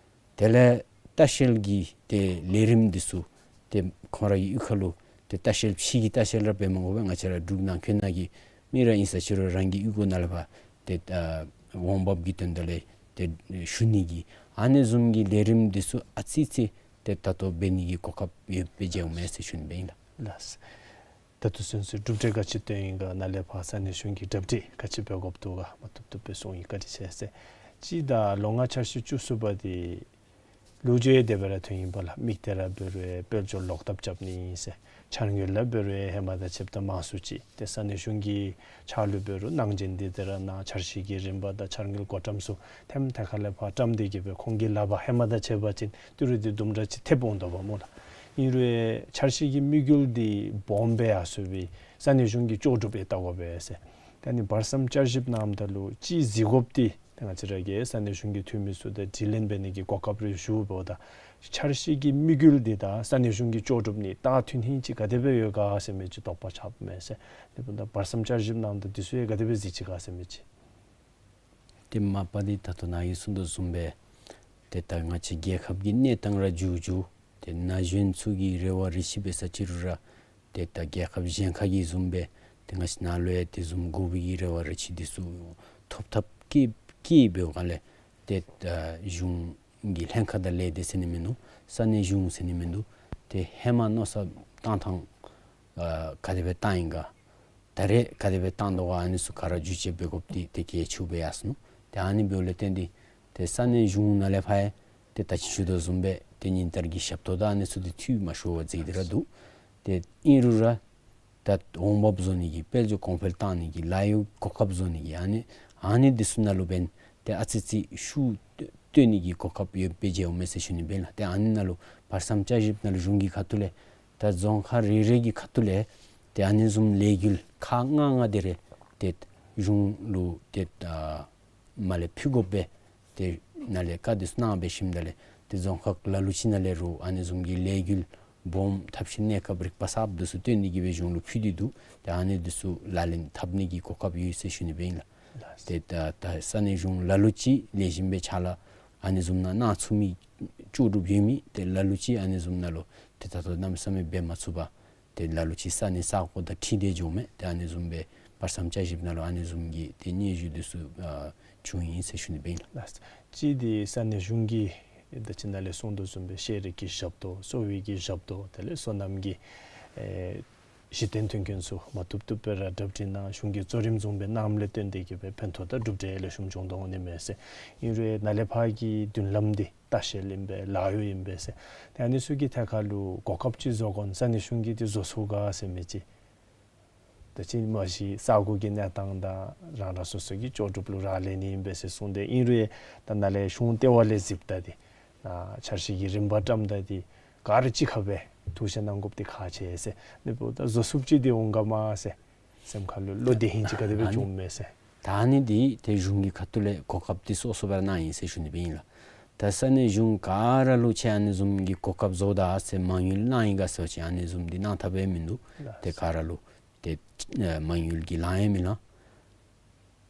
དེ་ལས་ལྟ་བཤལ་གྱི་ཏེ་ལས་རིམ་འདི་ཚུ་ཏེ་ཁོང་ར་གི་གཡུས་ཁ་ལུ་ཏེ་ལྟ་བཤལ་ཕྱི་གི་ལྟ་བཤལ་ར་འབད་མ་དགོ་པར་ང་བཅས་ར་འབྲུག་ནང་འཁོད་ནང་གི་མི་ར་ཨིན་ས་ཅིག་རུང་རང་གི་གཡུས་སྒོ་ནང་ལས་ཕར་ཏེ་ཨ་འོང་འབབ་ཀྱི་དོན་དག་ལས་ཏེ་ཞུ་ནི་གི་ཨ་ནི་བཟུམ་གྱི་ལས་རིམ་འདི་ཚུ་ཨ་ཙི་ཙི་ཏེ་ད་ལྟོ་འབད་ནི་གི་གོ་སྐབས་ཡོདཔ་སྦེ་མཇལཝ་མས་ཟེར་ཞུ་ནི་སྦེ་ཨིན་ལགས། ལགས། ད་ལྟོ་ཚུན་ཚོད་གྲུབ་འབྲས་ག་ཅི་བཏོན་ཡི་ག་ནཱ་ལས་ཕར་ས་གནས་གཞུང་གིས་གྲ་སྒྲིག་ག་ཅི་འབད་དགོཔ་འདུག་ག་མ་བཏུབ་བཏུབ་སྦེ་གསུང་ཡི། བཀའ་དྲིན་ཆེ་ཟེར། གཅིག་ད་ལོ་ལྔ་འཆར་གཞི་བཅུ་གསུམ་པ་འདི་ལོ་རྒྱུས་དེ་སྦེ་ར་ཐོན་ཡི་པ་ལགས། དམིགས་གཏད་ར་འབད་རུང་དཔལ་འབྱོར་ལོག་ལྟབ་རྐྱབ་ནི་ཨིན་ཟེར། འཆར་དངུལ་ར་འབད་རུང་ཧེ་མ་དང་ཕྱདཔ་ད་མང་སུ་ཅིག་ཏེ་ས་གནས་གཞུང་གི་ཕྱག་ལུ་འབད་རུང་གནང་སྦྱིན་འདི་དེ་ར་གནང་། འཆར་གཞི་གི་རིམ་པ་དང་འཆར་དངུལ་བགོ་བཀྲམ་ཚུ་ཐེམ་ཐེ་ཁ་ལས་ཕར་བཀྲམ་སྟེ་གི་སྦེ་ཁོང་གི་ལག་པར་ཧེ་མ་དང་ཕྱད་པ་ཅིན་ཏི་རུ་འདི་དུམ་གྲ་ཅིག་ཐེབས་འོང་དོ་བ་སྨོ་ལགས། ཨིན་རུང་འཆར་གཞི་གི་དམིགས་ཡུལ་འདི་སྦོམ་སྦེ་ཡར་སོང་བའི་ས་གནས་གཞུང་གིས་ལྕོགས་གྲུབ་ཡང་བལྟ་དགོ་པས་ཟེར། ད་ནི་བར་མཚམས་བསྐྱར་ཞིབ་གནངམ་ད་ལུ་ཅིག་གཟིགས་དགོཔ་འདི་ད་ང་བཅས་ར་གི་ས་གནས་གཞུང་གི་འཐུས་མི་ཚུ་དང་དྲི་ལན་འབད་ནི་གི་གོ་སྐབས་རེ་ཞུཝ་ད་འཆར་གཞི་གི་དམིགས་ཡུལ་འདི་དང་ས་གནས་གཞུང་གི་ལྕོགས་གྲུབ་གཉིས་ད་མཐུན་ལྷིང་ཅིག་ག་དེ་སྦེ་ཡོད་ག་ཟེར་མི་ཅིག་དོགས་པ་ཆགསཔ་མས་ཟེར། དེ་འབདཝ་ད་བར་མཚམས་བསྐྱར་ཞིབ་གནངམ་ད་འདི་ཚུ་ཡང་ག་དེ་སྦེ་གཟིགས་ཅི་ག་ཟེར་མི་ཅིག། ཏེ་མ་པ་འདི་ད་ལྟོ་ནཱ་གིས་གསུངས་དོ་བཟུམ་སྦེ་ཏེ་ད་ང་བཅས་རྒྱལ་ཁབ་ཀྱི་གནས་སྟངས་ར་འགྱུར་འགྱུར་ཏེ་ན་གཞོན་ཚུ་གི་རེ་བ་རེ་ཆེ་འབད་ས་ཅིག་རུང་ར་ཏེ་ད་རྒྱལ་ཁབ་གཞན་ཁ་གི་བཟུམ་སྦེ་ཏེ་ང་བཅས་ནཱ་ལུ་ཡང་དེ་བཟུམ་དགོ་པའི་གི་རེ་བ་རེ་ཆེ་འདི་ཚུ་ཐོབ་ཐབས་ཀྱི་ཀྱི་འབདཝ་ཁ་ལས་ཏེ་ད་གཞུང་གི་ལྷན་ཁག་དང་ལས་སྡེ་ཟེར་ནི་མིན་འདུག། ས་གནས་གཞུང་ཟེར་ནི་མིན་འདུག། ཏེ་ཧེ་མ་མནོ་བསམ་བཏང་ཐངས་ཨ་ག་དེ་སྦེ་བཏང་ཡི་ག། ད་རེས་ག་དེ་སྦེ་བཏང་དོ་ག་ཨ་ནི་ཚུ་ག་ར་བསྒྱུར་བཅོས་འབད་དགོཔ་འདི་ཏེ་གལ་ཆེཝ་སྦེ་ཡར་སོ་ནུག། ཏེ་ཨ་ནི་འབདཝ་ལས་བརྟེན་ཏེ་ཏེ་ས་གནས་གཞུང་ནང་ལས་ཕར་ཡང་ཏེ་ད་ཅི་ཞུ་དོ་བཟུམ་སྦེ་ཏེ་ཉིན་ལྟར་གྱི་ཞབས་ཏོག་དང་ཨ་ནི་ཚུ་འདི་འཐུས་མ་ཤོར་བར་མཛད་དེ་ར་འདུག། ཏེ་ཨིན་རུང་ར་ད་འོང་འབབ་བཟོ་ནི་གི་དཔལ་འབྱོར་གོང་འཕེལ་བཏང་ནི་གི་ལཱ་གཡོག་གོ་སྐབས་བཟོ་ནི་གི་ཨ་ནི་ཨ་ནི་འདི་ཚུ་ནང་ལུ་འབདན་ཏེ་ཨ་ཙི་ཙི་ཤུགས་བཏོན་ནི་གི་གོ་སྐབས་ཡོདཔ་སྦེ་མཇལཝ་མས་ཟེར་ཞུ་ནི་སྦེ་ཨིན་ལགས། ཏེ་ཨ་ནི་ནང་ལུ་བར་མཚམས་བསྐྱར་ཞིབ་ནང་ལུ་གཞུང་གི་ཁ་ཐུག་ལས་ད་རྫོང་ཁག་རེ་རེ་གི་ཁ་ཐུག་ལས་ཏེ་ཨ་ནི་བཟུམ་ལས་འགུལ་ཁག་ལྔ་ལྔ་དེ་རེ་ཏེ་གཞུང་ལུ་ཏེ་ཨ་མར་ལས་ཕུལ་དགོ་པས། ཏེ་ནཱ་ལས་བཀའ་དེ་ཚུ་གནང་སྦེ་ཞིནམ་ད་ལས་ཏེ་རྫོང་ཁག་ལ་ལུ་ཅིག་ནང་ལས་རུང་ཨ་ནི་བཟུམ་གྱི་ལས་འགུལ་སྦོམ་ཐབས་ཤེས་གནས་སྐབས་རིག་པ་གསརཔ་དེ་ཚུ་བཏོན་ནི་གི་སྦེ་གཞུང་ལུ་ཕུལ་ཏེ་འདུག། ཏེ་ཨ་ནི་དེ་ཚུ་ལག་ལེན་འཐབ་ནི་གི་གོ་སྐབས་ཡོད་ཟེར་ཞུ་ནི་སྦེ་ཨིན་ལགས། ཏེ་ད་ད་ས་གནས་གཞུང་ལ་ལུ་ཅིག་ལེགས་ཤོམ་སྦེ་ཕྱག་ལཱ་ཨ་ནི་བཟུམ་ནང་གནང་ཚུགས་མི་ལྕོགས་གྲུབ་ཡོད་མི་ཏེ་ལ་ལུ་ཅིག་ཨ་ནི་བཟུམ་ནང་ལུ་ཏེ་ད་ལྟོ་གནམ་མེད་ས་མེད་འབད་མ་ཚུགས་པར་ཏེ་ལ་ལུ་ཅིག་ས་གནས་ས་གོ་དང་འཁྲིལ་ཏེ་འགྱོཝ་མས། ཏེ་ཨ་ནི་བཟུམ་སྦེ་བར་མཚམས་བསྐྱར་ཞིབ་ནང་ལུ་ཨ་ནི་བཟུམ་གྱི་ཏེ་སྙན་ཞུ་དེ་ཚུ་ཨ་བྱུང་ཡི་ཟེར་ཞུ་ནི་སྦེ་ཨིན་ལགས། ལགས། གཅིག་འདི་ས་གནས་གཞུང་གིས་ད་ཅི་ནཱ་ལས་གསུངས་དོ་བཟུམ་སྦེ་ཤེས་རིག་གི་ཞབས་ཏོག་གསོ་བའི་གི་ཞབས་ཏོག་དེ་ལས་སོ་ནམ་གྱི་ཨེ་གཞི་རྟེན་མཐུན་རྐྱེན་ཚུ་མ་བཏུབ་བཏུབ་སྦེ་ར་གྲ་སྒྲིག་གནང་གཞུང་གིས་གཙོ་རིམ་བཟུང་སྦེ་གནངམ་ལས་བརྟེན་ཏེ་གི་སྦེ་ཕན་ཐོགས་དང་གྲུབ་འབྲས་ལེགས་ཤོམ་བྱུང་དོ་འོང་ནི་མས་ཟེར། ཨིན་རུང་ནཱ་ལས་ཕར་གྱི་མདུན་ལམ་འདི་ལྟ་བཤལ་ཨིན་པས་ལཱ་གཡོག་ཨིན་པས་ཟེར། ཏེ་ཨ་ནི་ཚུ་གི་ཐད་ཁར་ལུ་གོ་སྐབས་ཅིག་བཟོ་དགོ་ན་ས་གནས་གཞུང་གིས་འདི་བཟོ་ཚུགས་ག་ཟེར་མི་ཅིག། ད་ཅི་མ་གཞི་ས་གོ་གི་གནས་སྟངས་དང་རང་རང་སོ་སོ་གི་ལྕོགས་གྲུབ་ལུ་རག་ལས་ནི་ཨིན་པས་ཟེར་གསུངས་ཏེ་ཨིན་རུང་ད་ནཱ་ལས་གཞུང་ལྟེ་བ་ལས་གཟིགསཔ་ད་འདི་ཨ་འཆར་གཞི་གི་རིམ་པ་བཀྲམ་ད་འདི་ག་ར་གཅིག་ཁར་སྦེ་ཐུགས་བཞེད་གནང་དགོཔ་འདི་ཁག་ཆེ་ཟེར། ཨ་ནི་འབདཝ་ད་བཟོ་ཚུགསཔ་ཅིག་འདི་འོང་ག་མས་ཟེར་སེམས་ཁར་ལུ་བློ་བདེ་ཧིང་ཅིག་ག་དེ་སྦེ་ཨ་ནི་བྱུངམ་མས་ཟེར། ད་ཨ་ནི་འདི་ཏེ་གཞུང་གི་ཁ་ཐུག་ལས་གོ་སྐབས་འདི་སོ་སོ་སྦེ་ར་གནང་ཡི་ཟེར་ཞུ་ནི་སྦེ་ཨིན་ལགས། ད་ས་གནས་གཞུང་ག་ར་ལུ་ཅིག་ཨ་ནི་བཟུམ་གྱི་གོ་སྐབས་བཟོ་ད་ཟེར་མ་དངུལ་གནང་ཡི་ག་ཟེར་བ་ཅིན་ཨ་ནི་བཟུམ་འདི་གནང་ཐབས་ཡང་མིན་འདུག། ཏེ་ག་ར་ལུ་ཏེ་ཨ་མ་དངུལ་གྱི་ལཱ་ཡང་མི་ལང་།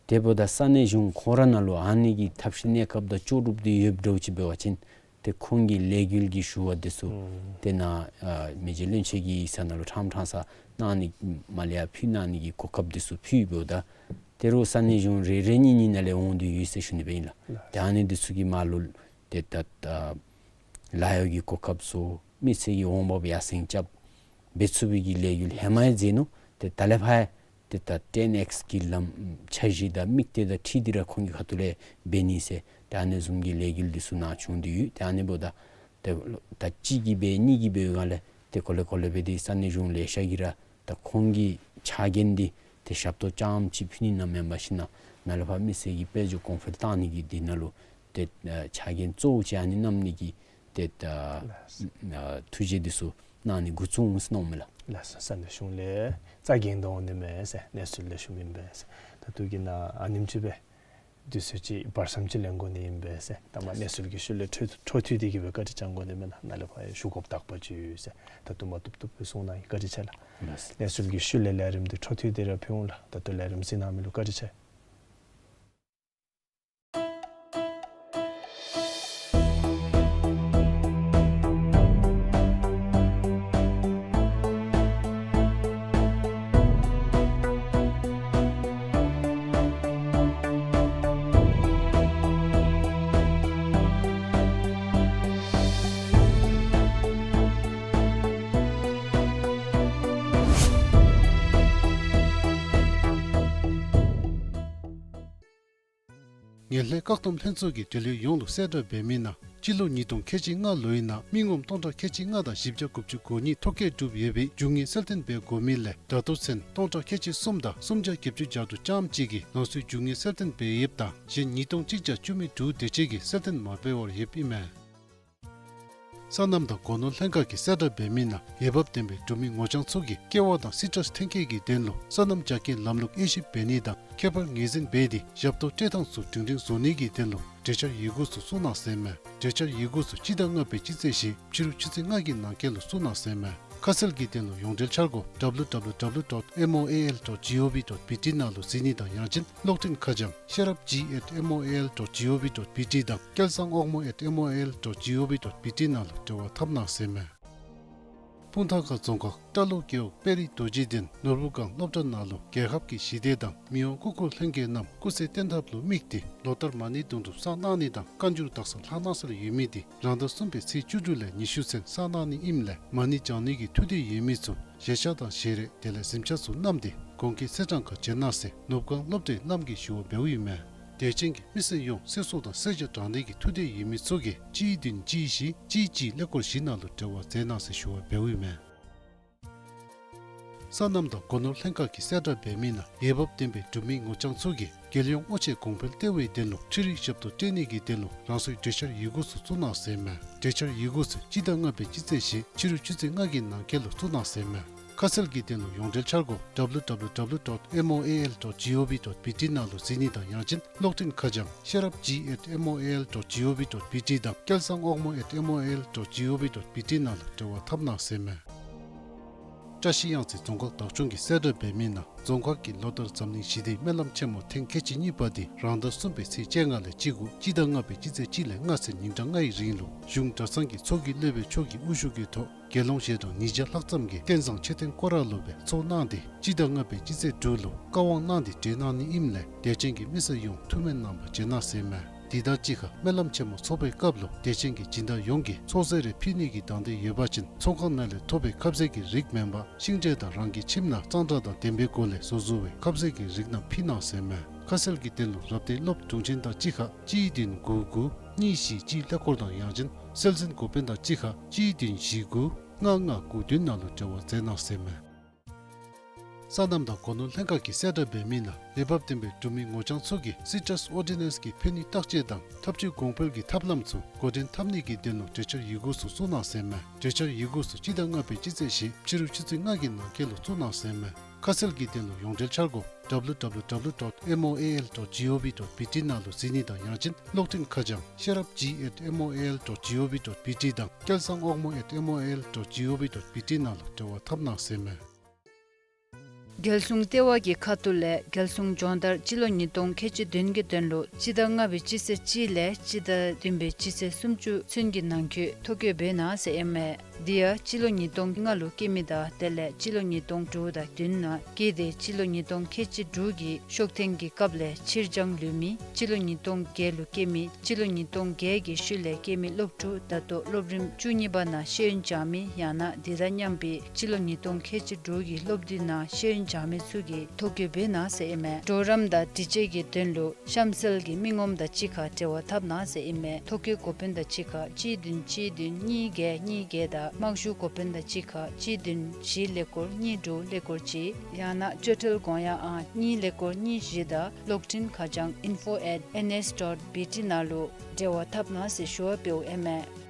དེ་འབདཝ་ད་ས་གནས་གཞུང་ཁོ་ར་ནང་ལུ་ཨ་ནི་གི་ཐབས་ཤེས་གནས་སྐབས་དང་ལྕོགས་གྲུབ་འདི་ཡོདཔ་འདྲཝ་ཅིག་འབད་བ་ཅིན་ ཏེ་ཁོང་གི་ལས་འགུལ་གྱི་ཞུ་བ་འདི་ཚུ་ཨུམ་ཏེ་ནཱ་ཨ་མི་རྗེ་བློན་ཆེན་གྱི་ཡིག་ཚང་ནང་ལུ་ཕྲང་ཕྲང་ས་གནང་ནི་མ་ལས་ཡར་ཕུལ་གནང་ནི་གི་གོ་སྐབས་འདི་ཚུ་ཕུལ་འབདཝ་ད་ད་རུང་ས་གནས་གཞུང་རེ་རེ་གཉིས་གཉིས་ནང་ལས་འོང་སྟེ་ཡོད་ཟེར་ཞུ་ནི་སྦེ་ཨིན་ལགས། ལགས། ཏེ་ཨ་ནི་འདི་ཚུ་གིས་མར་ལུ་ཏེ་ད་ད་ལཱ་གཡོག་གི་གོ་སྐབས་བཟོ་མི་སེར་གྱི་འོང་འབབ་ཡར་སེང་རྐྱབ་འབད་ཚུགས་པའི་གི་ལས་འགུལ་ཧེ་མ་ཡང་མཛད་ནུག། ཏེ་ད་ལས་ཕར་ཡང་ཏེ་ད་ཊེན་ཨེགསི་གི་ལམ་འཆར་གཞི་དང་དམིགས་གཏད་དང་འཁྲིལ་ཏེ་ར་ཁོང་གི་ཁ་ཐུག་ལས་འབད་ནི་ཟེར་ཏེ་ཨ་ནི་བཟུམ་གྱི་ལས་འགུལ་འདི་ཚུ་ནཱ་བྱུང་སྟེ་ཡོད། ཏེ་ཨ་ནི་འབདཝ་ད་ཏེ་ད་གཅིག་གིས་འབད་གཉིས་ཀྱིས་འབད་བའི་སྒང་ལས་ཏེ་གོ་ལེ་གོ་ལེ་འབད་དེ་ས་གནས་གཞུང་ལེ་ཤ་གིས་ར་ད་ཁོང་གི་ཕྱག་འགན་འདི་ཏེ་ཞབས་ཏོག་རྐྱངམ་ཅིག་ཕུལ་ནི་ནང་མེན་པར་ཞིན་ན་ནཱ་ལས་ཕར་མི་སེར་གྱི་དཔལ་འབྱོར་གོང་འཕེལ་བཏང་ནི་གི་འདི་ནང་ལུ་ཏེ་ཨ་ཕྱག་འགན་གཙོ་བོ་ཅིག་ཨ་ནི་བསྣམས་ནི་གི་ཏེ་ད་ལགས། ཨ་ཐུགས་བཞེད་འདི་ཚུ་གནང་ནི་འགོ་བཙུགས་འོང་ཟེར་མནོཝ་མས་ལགས། ལགས་སོ། ས་གནས་གཞུང་ལས་རྩ་འགེངས་དོ་འོང་ནི་མས་ཟེར་གནས་ཚུལ་ལས་ཞུཝ་ཨིན་པས་ཟེར། ད་ལྟོ་གི་ནང་ཨ་ནེམ་ཅིག་སྦེ་དུས་ཚོད་ཅིག་བར་མཚམས་ཅིག་ལེན་དགོ་ནི་ཨིན་པས་ཟེར། ད་མར་གནས་ཚུལ་གྱི་ཤུལ་ལས་འཕྲོ་འཕྲོ་མཐུད་དེ་གིས་སྦེ་བཀའ་དྲིན་བསྐྱང་དགོ་ནི་མེན་ན། ནཱ་ལས་ཕར་ཡང་ཞུ་དགོཔ་དག་པ་ཅིག་ཡོད་ཟེར། ད་དུམ་གྲ་ཏུབ་ཏུབ་སྦེ་གསུང་གནང་ཡི། བཀའ་དྲིན་ཆེ་ལགས། ལགས། གནས་ཚུལ་གྱི་ཤུལ་ལས་ལས་རིམ་འདི་འཕྲོ་མཐུད་དེ་ར་ཕུལ་འོང་ལགས། ད་ལྟོ་ལས་རིམ་གཟིགས་གནང་མི་ལུ་བཀའ་དྲིན་ཆེ། ངན་ལྷད་བཀག་སྡོམ་ལྷན་ཚོགས་ཀྱིས་འབྲེལ་ཡོད་ཡོངས་ལུ་གསལ་བསྒྲགས་འབད་མི་ནང་སྤྱི་ལོ་ཉིས་སྟོང་ཁལ་གཅིག་ལྔ་ལོའི་ནང་མི་ངོམ་སྟོང་ཕྲག་ཁལ་གཅིག་ལྔ་དང་བཞི་བརྒྱ་དགུ་བཅུ་གོ་གཉིས་ཐོ་བཀོད་གྲུབ་ཡོད་པའི་རྒྱུ་དངོས་གསལ་སྟོན་འབད་དགོ་མི་ལས་ད་ལྟོ་ཚུན་སྟོང་ཕྲག་ཁལ་གཅིག་གསུམ་དང་སུམ་བརྒྱ་བརྒྱད་ཅུ་གྱ་དྲུག་ཙམ་ཅིག་གིས་ལང་ཚོའི་རྒྱུ་དངོས་གསལ་སྟོན་འབད་ཡོདཔ་ད་གཞན་ཉིས་སྟོང་གཅིག་བརྒྱ་བཅུ་མེད་དྲུག་དེ་ཅིག་གིས་གསལ་སྟོན་མ་འབད་བར་ཡོདཔ་ཨིན་མས། སོ་ནམ་དང་སྒོ་ནོར་ལྷན་ཁག་གིས་གསལ་བསྒྲགས་འབད་མི་ནང་འོས་འབབ་ལྡན་པའི་འབྲུག་མི་ངོ་རྐྱང་ཚུ་གིས་ཀེ་བ་དང་སི་ཊྲས་ཐོན་སྐྱེད་ཀྱི་དོན་ལུ་སོ་ནམ་རྒྱ་སྐྱེད་ལམ་ལུགས་དབྱེ་ཞིབ་འབད་ནི་དང་ཁྱད་པར་ངོས་འཛིན་འབད་དེ་ཞབས་ཏོག་སྤྲོད་ཐངས་ཚུ་སྒྲིང་སྒྲིང་བཟོ་ནི་གི་དོན་ལུ་གྲོས་འཆར་ཡི་གུ་ཚུ་བཙུགས་གནང་ཟེར་མས། གྲོས་འཆར་ཡི་གུ་ཚུ་སྤྱི་ཟླ་ལྔ་པའི་སྤྱི་ཚེས་བཞི་ཕྱི་རུ་ཆུ་ཚོད་ལྔ་གི་ནང་འཁོད་ལུ་བཙུགས་གནང་ཟེར་མས། ཁ་གསལ་གྱི་དོན་ལུ་ཡོངས་འབྲེལ་འཆར་སྒོ་W W W dot M O A L dot G O V dot B T ནང་ལུ་གཟིགས་ནི་དང་ཡང་ཅིན་གློག་འཕྲིན་ཁ་བྱང་ཤེས་རབ་G at M O A L dot G O V dot B T དང་སྐལ་བཟང་དབང་མོ་at M O A L dot G O V dot B T ནང་ལུ་འབྲེལ་བ་འཐབ་གནང་ཟེར་མས། སྤུངས་ཐང་ཁ་རྫོང་ཁག་བཀྲ་ལོ་རྒེད་འོག་དཔལ་རི་རྡོ་རྗེ་གདན་ནོར་བུ་སྒང་སློབ་གྲྭ་ནང་ལུ་རྒྱལ་ཁབ་ཀྱི་ཞི་བདེ་དང་མི་དབང་སྐུ་འཁོར་ལྷན་རྒྱས་རྣམས་སྐུ་ཚེ་བརྟན་ཐབས་ལུ་དམིགས་ཏེ་ལོ་ལྟར་མ་ཎི་བརྡུང་དྲུབ་བསགས་གནང་ནི་དང་བཀའ་འགྱུར་དག་ས་ལྷག་གནང་སྲོལ་ཡོད་མི་དེ་རང་ཟླ་གསུམ་པའི་ཚེས་བཅུ་དྲུག་ལས་ཉི་ཤུ་ཚུན་བསགས་གནང་ནི་ཨིནམ་ལས་མ་ཎི་བགྱང་ནི་གི་ཐུགས་འདོད་ཡོད་མི་ཚུ་ཞལ་ཆས་དང་ཞལ་རས་དེ་ལས་གཟིམ་ཆས་ཚུ་བསྣམས་ཏེ་གོང་གི་ཚེས་གྲངས་ཁར་བྱོན་གནང་ཟེར་ནོར་བུ་སྒང་སློབ་གྲྭའི་བླམ་གིས་ཞུ་བ་འབདཝ་ཨིན་མས། དད་ཅན་གྱི་མི་སེར་ཡོངས་གསེར་སྲོག་དང་གསེར་ཇ་དྲང་ནི་གི་ཐུགས་འདོད་ཡོད་མི་ཚུ་གིས་གཅིག་བདུན་གཅིག་བཞི་གཅིག་གཅིག་ཀླད་ཀོར་བཞི་ནང་ལུ་འབྲེལ་བ་མཛད་གནང་ཟེར་ཞུ་བ་འབདཝ་ཨིན་མས། སོ་ནམ་དང་སྒོ་ནོར་ལྷན་ཁག་གིས་གསལ་བསྒྲགས་འབད་མི་ནང་འོས་འབབ་ལྡན་པའི་འབྲུག་མི་ངོ་རྐྱང་ཚུ་གིས་རྒྱལ་ཡོངས་དབུ་ཁྲིད་གོང་འཕེལ་གཏོད་པའི་དོན་ལུ་འཕྲུལ་རིག་ཞབས་ཏོག་སྤྲོད་ནི་གི་དོན་ལུ་རང་སོའི་གྲོས་འཆར་ཡི་གུ་ཚུ་བཙུགས་གནང་ཟེར་མས། གྲོས་འཆར་ཡི་གུ་ཚུ་སྤྱི་ཟླ་ལྔ་པའི་སྤྱི་ཚེས་བཞི་ཕྱི་རུ་ཆུ་ཚོད་ལྔ་གི་ནང་འཁོད་ལུ་བཙུགས་གནང་ཟེར་མས། ཁ་གསལ་གྱི་དོན་ལུ་ཡོངས་འབྲེལ་འཆར་སྒོ་W W W dot M O A L dot G O V dot B T ནང་ལུ་གཟིགས་ནི་དང་ཡང་ཅིན་གློག་འཕྲིན་ཁ་བྱང་ཤེས་རབ་G at M O A L dot G O V dot B T དང་སྐལ་བཟང་དབང་མོ་at M O A L dot G O V dot B T ནང་ལུ་འབྲེལ་བ་འཐབ་གནང་ཟེར་མས། བཀྲ་ཤིས་གཡང་རྩེ་རྫོང་ཁག་བདག་སྐྱོང་གིས་གསལ་བསྒྲགས་འབད་མི་ནང་རྫོང་ཁག་གིས་ལོ་ལྟར་འཛམ་གླིང་ཞི་བདེའི་སྨོན་ལམ་ཆེན་མོ་ཐེངས་ཁལ་གཅིག་གཉིས་པ་དེ་རང་ཟླ་གསུམ་པའི་ཚེས་བཅོ་ལྔ་ལས་བཅུ་དགུ་སྤྱི་ཟླ་ལྔ་པའི་སྤྱི་ཚེས་གཅིག་ལས་ལྔ་ཚུན་ཉིན་གྲངས་ལྔའི་རིང་ལུ་གཞུང་གྲྭ་ཚང་གི་ཚོགས་ཀྱི་སློབ་དཔོན་མཆོག་གི་དབུ་བཞུགས་ཀྱི་ཐོག་དགེ་སློང་ཞལ་གྲངས་ཉིས་བརྒྱ་ལྷག་ཙམ་གྱིས་རྟེན་བཟང་མཆོད་རྟེན་སྐོར་ར་ལུ་སྦེ་ཚོགས་གནང་སྟེ་སྤྱི་ཟླ་ལྔ་པའི་སྤྱི་ཚེས་དྲུག་ལུ་བཀའ་དབང་གནང་སྟེ་གྲོལ་གནང་ནི་ཨིནམ་ལས་དད་ཅན་གྱི་མི་སེར་ཡོངས་ཐུགས་སྨོན་གནང་བར་བྱོན་གནང་ཟེར་མས། དེ་དང་གཅིག་ཁར་སྨོན་ལམ་ཆེན་མོ་ཚོགས་པའི་སྐབས་ལུ་དད་ཅན་གྱི་སྦྱིན་བདག་ཡོངས་ཀྱིས་ཚོགས་ཟས་རེ་ཕུལ་ནི་གི་དང་འདོད་ཡོད་པ་ཅིན་ཚོང་ཁང་ནང་ལས་ཐོབ་པའི་ཁབ་ཟས་ཀྱི་རིགས་མེན་པར་ཤིང་འབྲས་དང་རང་གི་ཁྱིམ་ནང་གཙང་སྦྲ་དང་ལྡན་པའི་སྒོ་ལས་བཟོ་བཟོ་བའི་ཁབ་ཟས་ཀྱི་རིགས་རྣམས་ཕུལ་གནང་ཟེར་མས། ཁ་གསལ་གྱི་དོན་ལུ་རབ་བརྟན་སློབ་དྲུང་ཆེན་དང་གཅིག་ཁར་གཅིག་བདུན་དགུ་དགུ་གཉིས་བཞི་གཅིག་ཀླད་ཀོར་དང་ཡང་ཅིན་སྲོལ་འཛིན་འགོ་དཔོན་དང་གཅིག་ཁར་གཅིག་བདུན་བཞི་དགུ་ལྔ་ལྔ་དགུ་བདུན་ནང་ལུ་འབྲེལ་བ་མཛད་གནང་ཟེར་མས། སོ་ནམ་དང་སྒོ་ནོར་ལྷན་ཁག་གིས་གསལ་བསྒྲགས་འབད་མི་ནང་འོས་འབབ་ལྡན་པའི་འབྲུག་མི་ངོ་རྐྱང་ཚུ་གིས་སི་ཊྲས་ཨོར་ཌི་ནེནསི་གི་ཕན་ནུས་བརྟག་དཔྱད་དང་ཐབས་ཇུས་གོང་འཕེལ་གྱི་ཐབས་ལམ་ཚུ་འགོ་འདྲེན་འཐབ་ནི་གི་དོན་ལུ་གྲོས་འཆར་ཡི་གུ་ཚུ་བཙུགས་གནང་ཟེར་མས། གྲོས་འཆར་ཡི་གུ་ཚུ་སྤྱི་ཟླ་ལྔ་པའི་སྤྱི་ཚེས་བཞི་ཕྱི་རུ་ཆུ་ཚོད་ལྔ་གི་ནང་འཁོད་ལུ་བཙུགས་གནང་ཟེར་མས། ཁ་གསལ་གྱི་དོན་ལུ་ཡོངས་འབྲེལ་འཆར་སྒོ་W W W dot M O A L dot G O V dot B T ནང་ལུ་གཟིགས་ནི་དང་ཡང་ཅིན་གློག་འཕྲིན་ཁ་བྱང་ཤེས་རབ་G at M O A L dot G O V dot B T དང་སྐལ་བཟང་དབང་མོ་at M O A L dot G O V dot B T ནང་ལུ་འབྲེལ་བ་འཐབ་གནང་ཟེར་མས། རྒྱལ་སྲུང་ལྟེ་བ་གི་ཁ་ཐུག་ལས་རྒྱལ་སྲུང་སྦྱོང་བརྡར་སྤྱི་ལོ་ཉིས་སྟོང་ཁལ་གཅིག་བདུན་གྱི་དོན་ལུ་སྤྱི་ཟླ་ལྔ་པའི་སྤྱི་ཚེས་གཅིག་ལས་སྤྱི་ཟླ་བདུན་པའི་སྤྱི་ཚེས་སུམ་ཅུ་ཚུན་གྱི་ནང་འཁོད་ཐོ་བཀོད་འབད་གནང་ཟེར་ཨིན་མས། དེ་ཡང་སྤྱི་ལོ་ཉིས་སྟོང་ལྔ་ལུ་སྐྱེས་མི་དང་དེ་ལས་སྤྱི་ལོ་ཉིས་སྟོང་དྲུག་དང་བདུན་ནང་སྐྱེས་ཏེ་སྤྱི་ལོ་ཉིས་སྟོང་ཁལ་གཅིག་དྲུག་གི་ཤོག་ཐེངས་ཀྱི་སྐབས་ལས་ཕྱིར་འགྱངས་ལུས་མི་སྤྱི་ལོ་ཉིས་སྟོང་བརྒྱད་ལུ་སྐྱེས་མི་སྤྱི་ལོ་ཉིས་སྟོང་བརྒྱད་ཀྱི་ཤུལ་ལས་སྐྱེས་མི་སློབ་ཕྲུག་ད་ལྟོ་སློབ་རིམ་བཅུ་གཉིས་པ་ནང་ཤེས་ཡོན་སྦྱང་མི་ཡང་ན་དེ་དང་མཉམ་པའི་སྤྱི་ལོ་ཉིས་སྟོང་ཁལ་གཅིག་དྲུག་གི་སློབ་དུས་ནང་ཤེས་ཡོན་སྦྱང་མི་ཚུ་གིས་ཐོ་བཀོད་འབད་གནང་ཟེར་ཨིན་མས། གྲོགས་རམ་དང་དྲི་དཔྱད་ཀྱི་དོན་ལུ་གཤམ་གསལ་གྱི་མི་ངོམ་དང་གཅིག་ཁར་འབྲེལ་བ་འཐབ་གནང་ཟེར་ཨིན་མས། ཐོ་བཀོད་འགོ་དཔོན་དང་གཅིག་ཁར་གཅིག་བདུན་གཅིག་བདུན་གཉིས་བརྒྱད་གཉིས་བརྒྱད་དང་དམག་ཞུ་འགོ་དཔོན་དང་གཅིག་ཁར་གཅིག་བདུན་བཞི་ཀླད་ཀོར་གཉིས་དྲུག་ཀླད་ཀོར་གཅིག་ཡང་ན་སྤྱོད་ཁྲལ་དགོངས་ཡངས་ཨང་གཉིས་ཀླད་ཀོར་གཉིས་བཞི་དང་གློག་འཕྲིན་ཁ་བྱང་info at N S dot B T ནང་ལུ་འབྲེལ་བ་འཐབ་གནང་ཟེར་ཞུ་བ་འབདཝ་ཨིན་མས།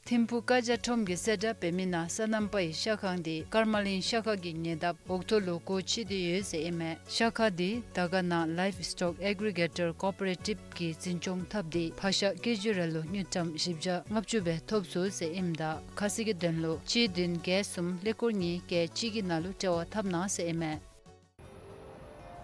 ཐིམ་ཕུག་ཀ་རྒྱ་ཁྲོམ་གྱི་གསལ་བསྒྲགས་འབད་མི་ནང་སོ་ནམ་པ་ཡི་ཤ་ཁང་འདི་ཀརྨ་གླིང་ཤ་ཁང་གི་ཉེ་འདབས་འོག་ཐོག་ལུ་སྒོ་ཕྱེ་སྟེ་ཡོད་ཟེར་ཨིན་མས། ཤ་ཁང་འདི་དར་དཀར་ནང་Livestock Aggregator Cooperative གིས་འཛིན་སྐྱོང་འཐབ་སྟེ་ཕག་ཤ་ཀེ་ཇི་རེ་ལུ་དངུལ་ཀྲམ་བཞི་བརྒྱ་ལྔ་བཅུ་སྦེ་ཐོབ་ཚུགས་ཟེར་ཨིནམ་ད་ཁ་གསལ་གྱི་དོན་ལུ་གཅིག་བདུན་བརྒྱད་གསུམ་ཀླད་ཀོར་གཉིས་བརྒྱད་གཅིག་གི་ནང་ལུ་འབྲེལ་བ་འཐབ་གནང་ཟེར་ཨིན་མས།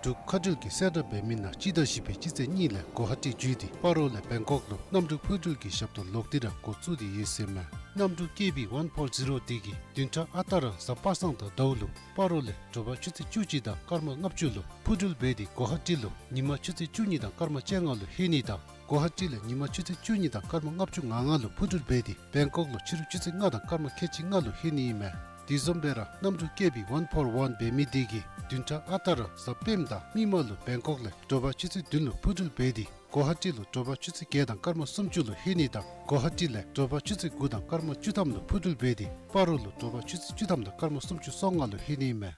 འབྲུག་མཁའ་འགྲུལ་གྱི་གསལ་བསྒྲགས་འབད་མི་ནང་སྤྱི་ཟླ་བཞི་པའི་སྤྱི་ཚེས་གཉིས་ལས་གོ་ཧ་ཊི་བརྒྱུད་དེ་སྤ་རོ་ལས་བེང་ཀོག་ལུ་གནམ་གྲུ་འཕུར་འགྲུལ་གྱི་ཞབས་ཏོག་ལོག་སྟེ་ར་འགོ་བཙུགས་ཏེ་ཡོད་ཟེར་མས། གནམ་གྲུ་ཀེ་བི་ཝན་ཕོར་ཛི་རོ་འདི་གིས་བདུན་ཕྲག་ཨ་རྟག་ར་གཟའ་པ་སངས་དང་ཟླཝ་ལུ་སྤ་རོ་ལས་དྲོ་པ་ཆུ་ཚོད་བཅུ་གཅིག་དང་སྐར་མ་ལྔ་བཅུ་ལུ་འཕུར་འགྲུལ་འབད་དེ་གོ་ཧ་ཊི་ལུ་ཉིན་མ་ཆུ་ཚོད་བཅུ་གཉིས་དང་སྐར་མ་བཅོ་ལྔ་ལུ་ལྷོད་ནི་དང་གོ་ཧ་ཊི་ལས་ཉིན་མ་ཆུ་ཚོད་བཅུ་གཉིས་དང་སྐར་མ་ལྔ་བཅུ་ང་ལྔ་ལུ་འཕུར་འགྲུལ་འབད་དེ་བེང་ཀོག་ལུ་ཕྱི་རུ་ཆུ་ཚོད་ལྔ་དང་སྐར་མ་ཁལ་གཅིག་ལྔ་ལུ་ལྷོད་ནི་ཨིན་མས། དེ་བཟུམ་སྦེ་ར་གནམ་གྲུ་ཀེ་བི་ཝན་ཕོར་ཝན་འབད་མི་འདི་གིས་བདུན་ཕྲག་ཨ་རྟག་ར་གཟའ་སྤེནམ་དང་མིག་དམར་ལུ་བེང་ཀོག་ལས་དྲོ་པ་ཆུ་ཚོད་བདུན་ལུ་འཕུར་འགྲུལ་འབད་དེ་གོ་ཧ་ཊི་ལུ་དྲོ་པ་ཆུ་ཚོད་བརྒྱད་དང་སྐར་མ་སུམ་ཅུ་ལུ་ལྷོད་ནི་དང་གོ་ཧ་ཊི་ལས་དྲོ་པ་ཆུ་ཚོད་དགུ་དང་སྐར་མ་བཅུ་ཐམ་ལུ་འཕུར་འགྲུལ་འབད་དེ་སྤ་རོ་ལུ་དྲོ་པ་ཆུ་ཚོད་བཅུ་ཐམ་དང་སྐར་མ་སུམ་ཅུ་སོ་ལྔ་ལུ་ལྷོད་ནི་ཨིན་མས།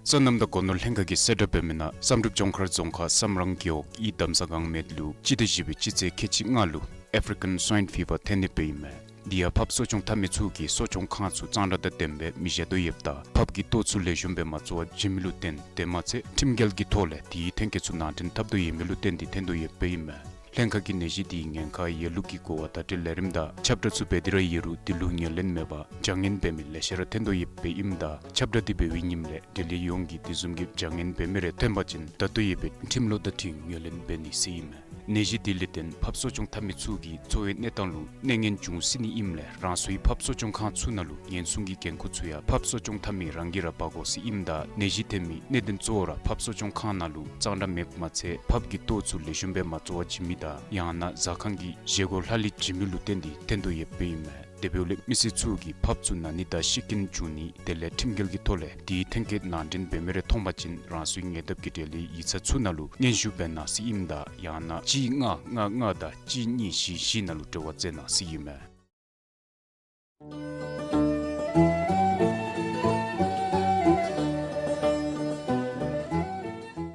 སོ་ནམ་དང་སྒོ་ནོར་ལྷན་ཁག་གི་གསལ་བསྒྲགས་འབད་མི་ནང་བསམ་གྲུབ་ལྗོངས་མཁར་རྫོང་ཁག་བསམ་རང་རྒེད་འོག་དབྱི་དམ་ས་སྒང་སྨད་ལུ་སྤྱི་ཟླ་བཞི་པའི་སྤྱི་ཚེས་ཁལ་གཅིག་ལྔ་ལུ་African Swine Fever ཐོན་ནི་སྦེ་ཨིན་མས། དེ་ཡང་ཕགཔ་གསོ་སྐྱོང་འཐབ་མི་ཚུ་གིས་གསོ་སྐྱོང་ཁང་ཚུ་གཙང་སྦྲ་དང་ལྡནམ་སྦེ་མི་བཞག་དོ་ཡོདཔ་ད་ཕགཔ་གི་ལྟོ་ཚུ་ལེགས་ཤོམ་སྦེ་མ་བཙོ་བར་བྱིན་མི་ལུ་བརྟེན་དེ་མ་ཚད་ཁྲིམས་འགལ་གྱི་ཐོག་ལས་དེའི་ཐོན་སྐྱེད་ཚུ་ནང་འདྲེན་འཐབ་དོ་ཡོད་མི་ལུ་བརྟེན་ཏེ་ཐོན་དོ་ཡོདཔ་ཨིན་མས། ལྷན་ཁག་གིས་ནད་གཞི་དེའི་ཉེན་ཁ་ཡོད་ལུགས་ཀྱི་གོ་བ་བརྡ་སྤྲོད་ལས་རིམ་དང་ཁྱབ་བསྒྲགས་ཚུ་འབད་དེ་ར་ཡོད་རུང་དེ་ལུ་ངོས་ལེན་མེད་པར་བྱ་ངན་འབད་མི་ལེ་ཤ་ར་ཐོན་དོ་ཡོདཔ་ཨིནམ་ད་ཁྱབ་བསྒྲགས་དེ་འབད་བའི་ཉིནམ་ལས་འབྲེལ་ཡོད་ཡོངས་ཀྱིས་དེ་བཟུམ་གྱི་བྱ་ངན་འབད་མི་རེ་ཐོན་པ་ཅིན་ད་ལྟོ་ཡོད་པའི་ཁྲིམས་ལུགས་དང་འཁྲིལ་ངོས་ལེན་འབད་ནི་ཟེར་ཨིན་མས། ནད་གཞི་དེ་ལས་བརྟེན་ཕགཔ་གསོ་སྐྱོང་འཐབ་མི་ཚུ་གི་འཚོ་བའི་གནས་སྟངས་ལུ་གནོད་ངན་འབྱུང་སྲིད་ནི་ཨིནམ་ལས་རང་སོའི་ཕགཔ་གསོ་སྐྱོང་ཁང་ཚུ་ནང་ལུ་ཉེན་སྲུང་གི་འགན་ཁུར་ཚུ་ཡང་ཕགཔ་གསོ་སྐྱོང་འཐབ་མི་རང་གིས་ར་འབག་དགོ་ཟེར་ཨིནམ་ད་ནད་གཞི་ཐོན་མི་གནད་དོན་གཙོ་བོ་ར་ཕགཔ་གསོ་སྐྱོང་ཁང་ནང་ལུ་གཙང་སྦྲ་མེདཔ་མ་ཚད་ཕགཔ་གི་ལྟོ་ཚུ་ལེགས་ཤོམ་སྦེ་མ་བཙོ་བར་བྱིན་མི་དང་ཡང་ན་ཟ་ཁང་གི་བཞེས་སྒོ་ལྷག་ལུས་བྱིན་མི་ལུ་བརྟེན་ཏེ་ཐོན་དོ་ཡོདཔ་ཨིན་མས། དེ་འབདཝ་ལས་མི་སེར་ཚུ་གིས་ཕགཔ་ཚུ་ན་ནི་དང་ཤི་རྐྱེན་འབྱུང་ནི་དེ་ལས་ཁྲིམས་འགལ་གྱི་ཐོག་ལས་དེའི་ཐོན་སྐྱེད་ནང་འདྲེན་འབད་མི་རེ་མཐོང་པ་ཅིན་རང་སོའི་ཉེ་འདབས་ཀྱི་འབྲེལ་ཡོད་ཡིག་ཚང་ཚུ་ནང་ལུ་སྙན་ཞུ་འབད་གནང་ཟེར་ཨིནམ་ད་ཡང་ན་གཅིག་ལྔ་ལྔ་ལྔ་དང་གཅིག་གཉིས་བཞི་བཞི་ནང་ལུ་འབྲེལ་བ་མཛད་གནང་ཟེར་ཨིན་མས།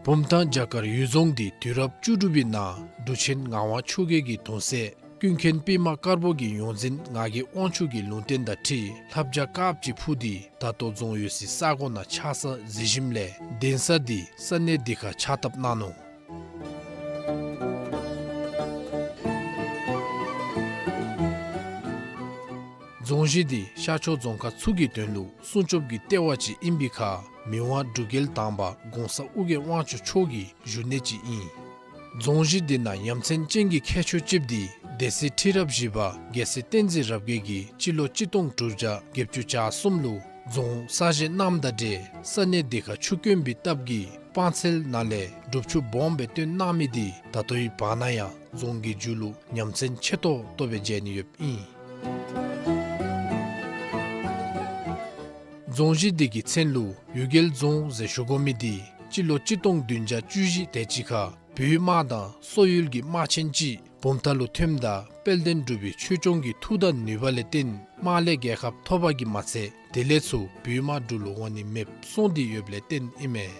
བུམ་ཐང་རྒྱ་གར་གཡུལ་རྫོང་འདི་དུས་རབས་བཅུ་དྲུག་པའི་ནང་འབྲུག་ཆེན་ངག་དབང་ཆོས་རྒྱལ་གྱི་གདུང་སྲས་ཀུན་མཁྱེན་པདྨ་དཀར་པོ་གི་ཡོངས་འཛིན་ངག་གི་དབང་ཕྱུག་གི་ལུང་བསྟན་དང་འཁྲིལ་ལྷ་བྱ་དཀརཔོ་ཅིག་འཕུར་ཏེ་ད་ལྟོ་རྫོང་ཡོད་སའི་ས་གོ་ནང་ཆགས་ས་གཟིགས་ཞིནམ་ལས་གདན་ས་འདི་ས་གནས་འདི་ཁར་ཕྱག་བཏབ་གནང་ནུག། རྫོང་གཞི་འདི་ཤར་ཕྱོགས་རྫོང་ཁག་ཚུ་གི་དོན་ལུ་སྲུང་སྐྱོབ་ཀྱི་ལྟེ་བ་ཅིག་ཨིན་པའི་ཁར་མི་དབང་འབྲུག་རྒྱལ་དང་པ་གོང་ས་ཨོ་རྒྱན་དབང་ཕྱུག་མཆོག་གི་བཞུགས་གནས་ཅིག་ཨིན། རྫོང་གཞི་འདི་ནང་ཡ་མཚན་ཅན་གྱི་ཁྱད་ཆོས་ཅིག་འདི་སྡེ་སྲིད་ཁྲི་རབས་བཞི་པ་རྒྱལ་སྲས་བསྟན་འཛིན་རབ་རྒྱས་ཀྱིས་སྤྱི་ལོ་གཅིག་སྟོང་དྲུག་བརྒྱ་བརྒྱད་ཅུ་གྱ་གསུམ་ལུ་རྫོང་གསར་བཞེངས་གནངམ་དང་འབྲེལ་ས་གནས་འདི་ཁར་ཆུ་དཀོན་པའི་སྟབས་ཀྱིས་སྤང་ཚལ་ནང་ལས་སྒྲུབ་ཆུ་སྦོམ་སྦེ་བཏོན་གནང་མི་འདི་ད་ལྟོའི་བར་ན་ཡང་རྫོང་གི་མཇུག་ལུ་ཡ་མཚན་ཆེ་ཏོག་ཏོ་སྦེ་མཇལ་ནི་ཡོདཔ་ཨིན། རྫོང་གཞི་འདི་གི་མཚན་ལུ་གཡུལ་རྒྱལ་རྫོང་ཟེར་ཞུ་དགོ་མི་འདི་སྤྱི་ལོ་གཅིག་སྟོང་བདུན་བརྒྱ་བཅུ་བཞི་དེ་ཅིག་ཁར་བོད་དམག་དང་སོག་ཡུལ་གྱི་དམག་ཆེན་ཅིག་བུམ་ཐང་ལུ་ཐོནམ་ད་དཔལ་ལྡན་འབྲུག་པའི་ཆོས་སྐྱོང་གི་མཐུ་དང་ནུས་པ་ལས་བརྟེན་དམག་ལས་རྒྱལ་ཁ་ཐོབ་པ་གིས་མ་ཚད་དེ་ལས་ཚུར་བོད་དམག་འབྲུག་ལུ་འོང་ནི་མེདཔ་སོང་སྟེ་ཡོདཔ་ལས་བརྟེན་ཨིན་མས།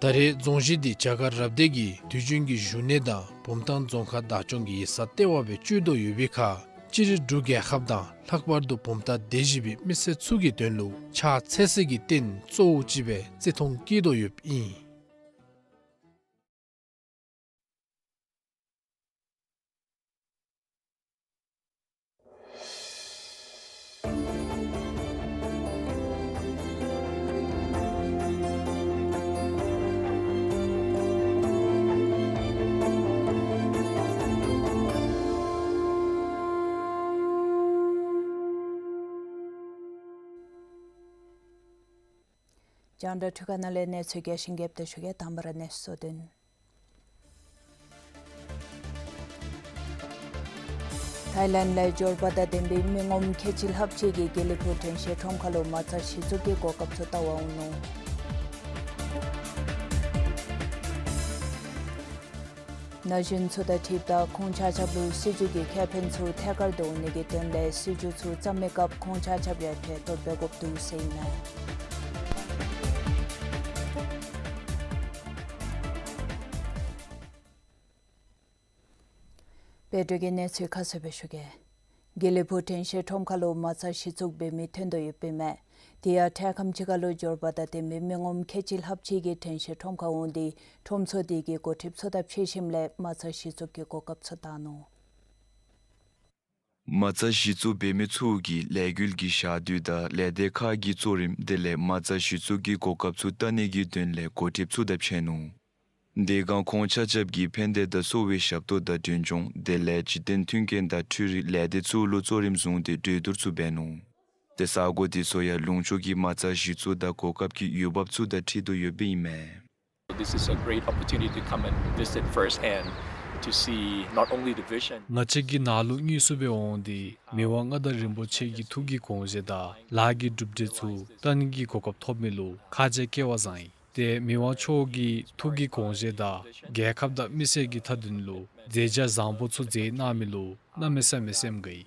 ད་རེས་རྫོང་གཞི་འདི་རྒྱ་གར་རབ་སྡེ་གི་དུས་རྒྱུན་གྱི་བཞུགས་གནས་དང་བུམ་ཐང་རྫོང་ཁག་བདག་སྐྱོང་གི་ཡིག་ཚང་ལྟེ་བ་སྦེ་སྤྱོད་དོ་ཡོད་པའི་ཁར་སྤྱིར་འབྲུག་རྒྱལ་ཁབ་དང་ལྷག་པར་དུ་བུམ་ཐང་སྡེ་བཞི་པའི་མི་སེར་ཚུ་གི་དོན་ལུ་ཕྱག་འཚལ་སའི་རྟེན་གཙོ་བོ་ཅིག་སྦེ་བརྩི་མཐོང་བསྐྱེད་དོ་ཡོདཔ་ཨིན། རྒྱང་བསྒྲགས་འཕྲུལ་ཁང་ནང་ལས་གནས་ཚུལ་རྒྱས་ཤིང་རྒྱསཔ་སྦེ་ཞུ་གེ། དང་པ་ར་གནས་ཚུལ་གཙོ་དོན། ཐའི་ལེནཌ་ལས་འབྱོར་པ་དང་ལྡན་པའི་མི་ངོམ་ཁལ་གཅིག་ལྷགཔ་ཅིག་གིས་དགེ་ལེགས་ཕུག་དྲན་ཤེས་ཁྲོམ་ཁ་ལུ་མ་རྩ་གཞི་བཙུགས་ཀྱི་གོ་སྐབས་ཚུ་བལྟ་བར་འོང་ནུག། ན་གཞོན་ཚུ་དང་འཁྲིལཝ་ད་ཁོང་ཆ་ཁྱབ་ལུ་སྲིད་བྱུས་ཀྱི་ཁེ་ཕན་ཚུ་ཐད་ཀར་དུ་འོང་ནི་གི་དོན་ལས་སྲིད་བྱུས་ཚུ་བརྩམ་མི་སྐབས་ཁོང་ཆ་ཁྱབ་ཡང་གྲལ་གཏོགས་འབད་དགོཔ་འདུག་ཟེར་ཨིན་མས། བོད་དོན་གྱི་གནས་ཚུལ་ཁ་གསལ་སྦེ་ཞུ་གེ། དགེ་ལེགས་ཕུག་དྲན་ཤེས་ཁྲོམ་ཁ་ལུ་མ་རྩ་གཞི་བཙུགས་འབད་མི་ཐོན་དོ་ཡོདཔ་ཨིན་མས། དེ་ཡང་འཕྲལ་ཁམས་ཅིག་ཁར་ལུ་འབྱོར་པ་དང་ལྡན་པའི་མི་ངོམ་ཁལ་གཅིག་ལྷགཔ་ཅིག་གིས་དྲན་ཤེས་ཁྲོམ་ཁར་འོང་སྟེ་ཁྲོམ་ཚུ་དེ་གི་འགོ་ཁྲིདཔ་ཚུ་དང་ཕྱད་ཞིནམ་ལས་མ་རྩ་གཞི་བཙུགས་ཀྱི་གོ་སྐབས་ཚུ་བལྟ་ནུག། མ་རྩ་གཞི་བཙུགས་འབད་མི་ཚུ་གིས་ལས་འགུལ་གྱི་ཞག་དུས་དང་ལས་སྡེ་ཁག་གི་གཙོ་རིམ་དེ་ལས་མ་རྩ་གཞི་བཙུགས་ཀྱི་གོ་སྐབས་ཚུ་བལྟ་ནི་གི་དོན་ལས་འགོ་ཁྲིདཔ་ཚུ་དང་ཕྱད་ནུག། དེ་སྒང་ཁོང་ཆ་ཁྱབ་ཀྱིས་ཕན་བདེ་དང་གསོ་བའི་ཞབས་ཏོག་དང་མགྲོན་སྦྱོང་དེ་ལས་གཅིག་བརྟེན་མཐུན་རྐྱེན་དང་འཕྲུལ་རིག་ལས་སྡེ་ཚུ་ལུ་གཙོ་རིམ་བཟུང་སྟེ་གྲོས་བསྡུར་ཚུ་འབད་ནུག། དེ་ས་གོ་དེ་ཚུ་ཡང་ལུང་ཕྱོགས་ཀྱི་མ་རྩ་གཞི་བཙུགས་དང་གོ་སྐབས་ཀྱི་ཡུལ་བབ་ཚུ་དང་འཁྲིལ་དོ་ཡོདཔ་ཨིན་མས། This is a great opportunity to come and visit firsthand to see not only the vision. ང་བཅས་ཀྱིས་ནཱ་ལུ་དངོས་སུ་སྦེ་འོང་སྟེ་མི་དབང་མངའ་བདག་རིན་པོ་ཆེ་གི་ཐུགས་ཀྱི་དགོངས་བཞེད་དང་ལཱ་གི་གྲུབ་འབྲས་ཚུ་བལྟ་ནི་གི་གོ་སྐབས་ཐོབ་མི་ལུ་ཁག་ཆེ་སྐལ་བ་བཟང་ཡི། ཏེ་མི་དབང་མཆོག་གི་ཐུགས་ཀྱི་དགོངས་བཞེད་དང་རྒྱལ་ཁབ་དང་མི་སེར་གྱི་མཐའ་དོན་ལུ་མཛད་བྱ་བཟང་པོ་ཚུ་མཛད་གནང་མི་ལུ་གནམ་མེད་ས་མེད་སེམས་དགའ་ཡི།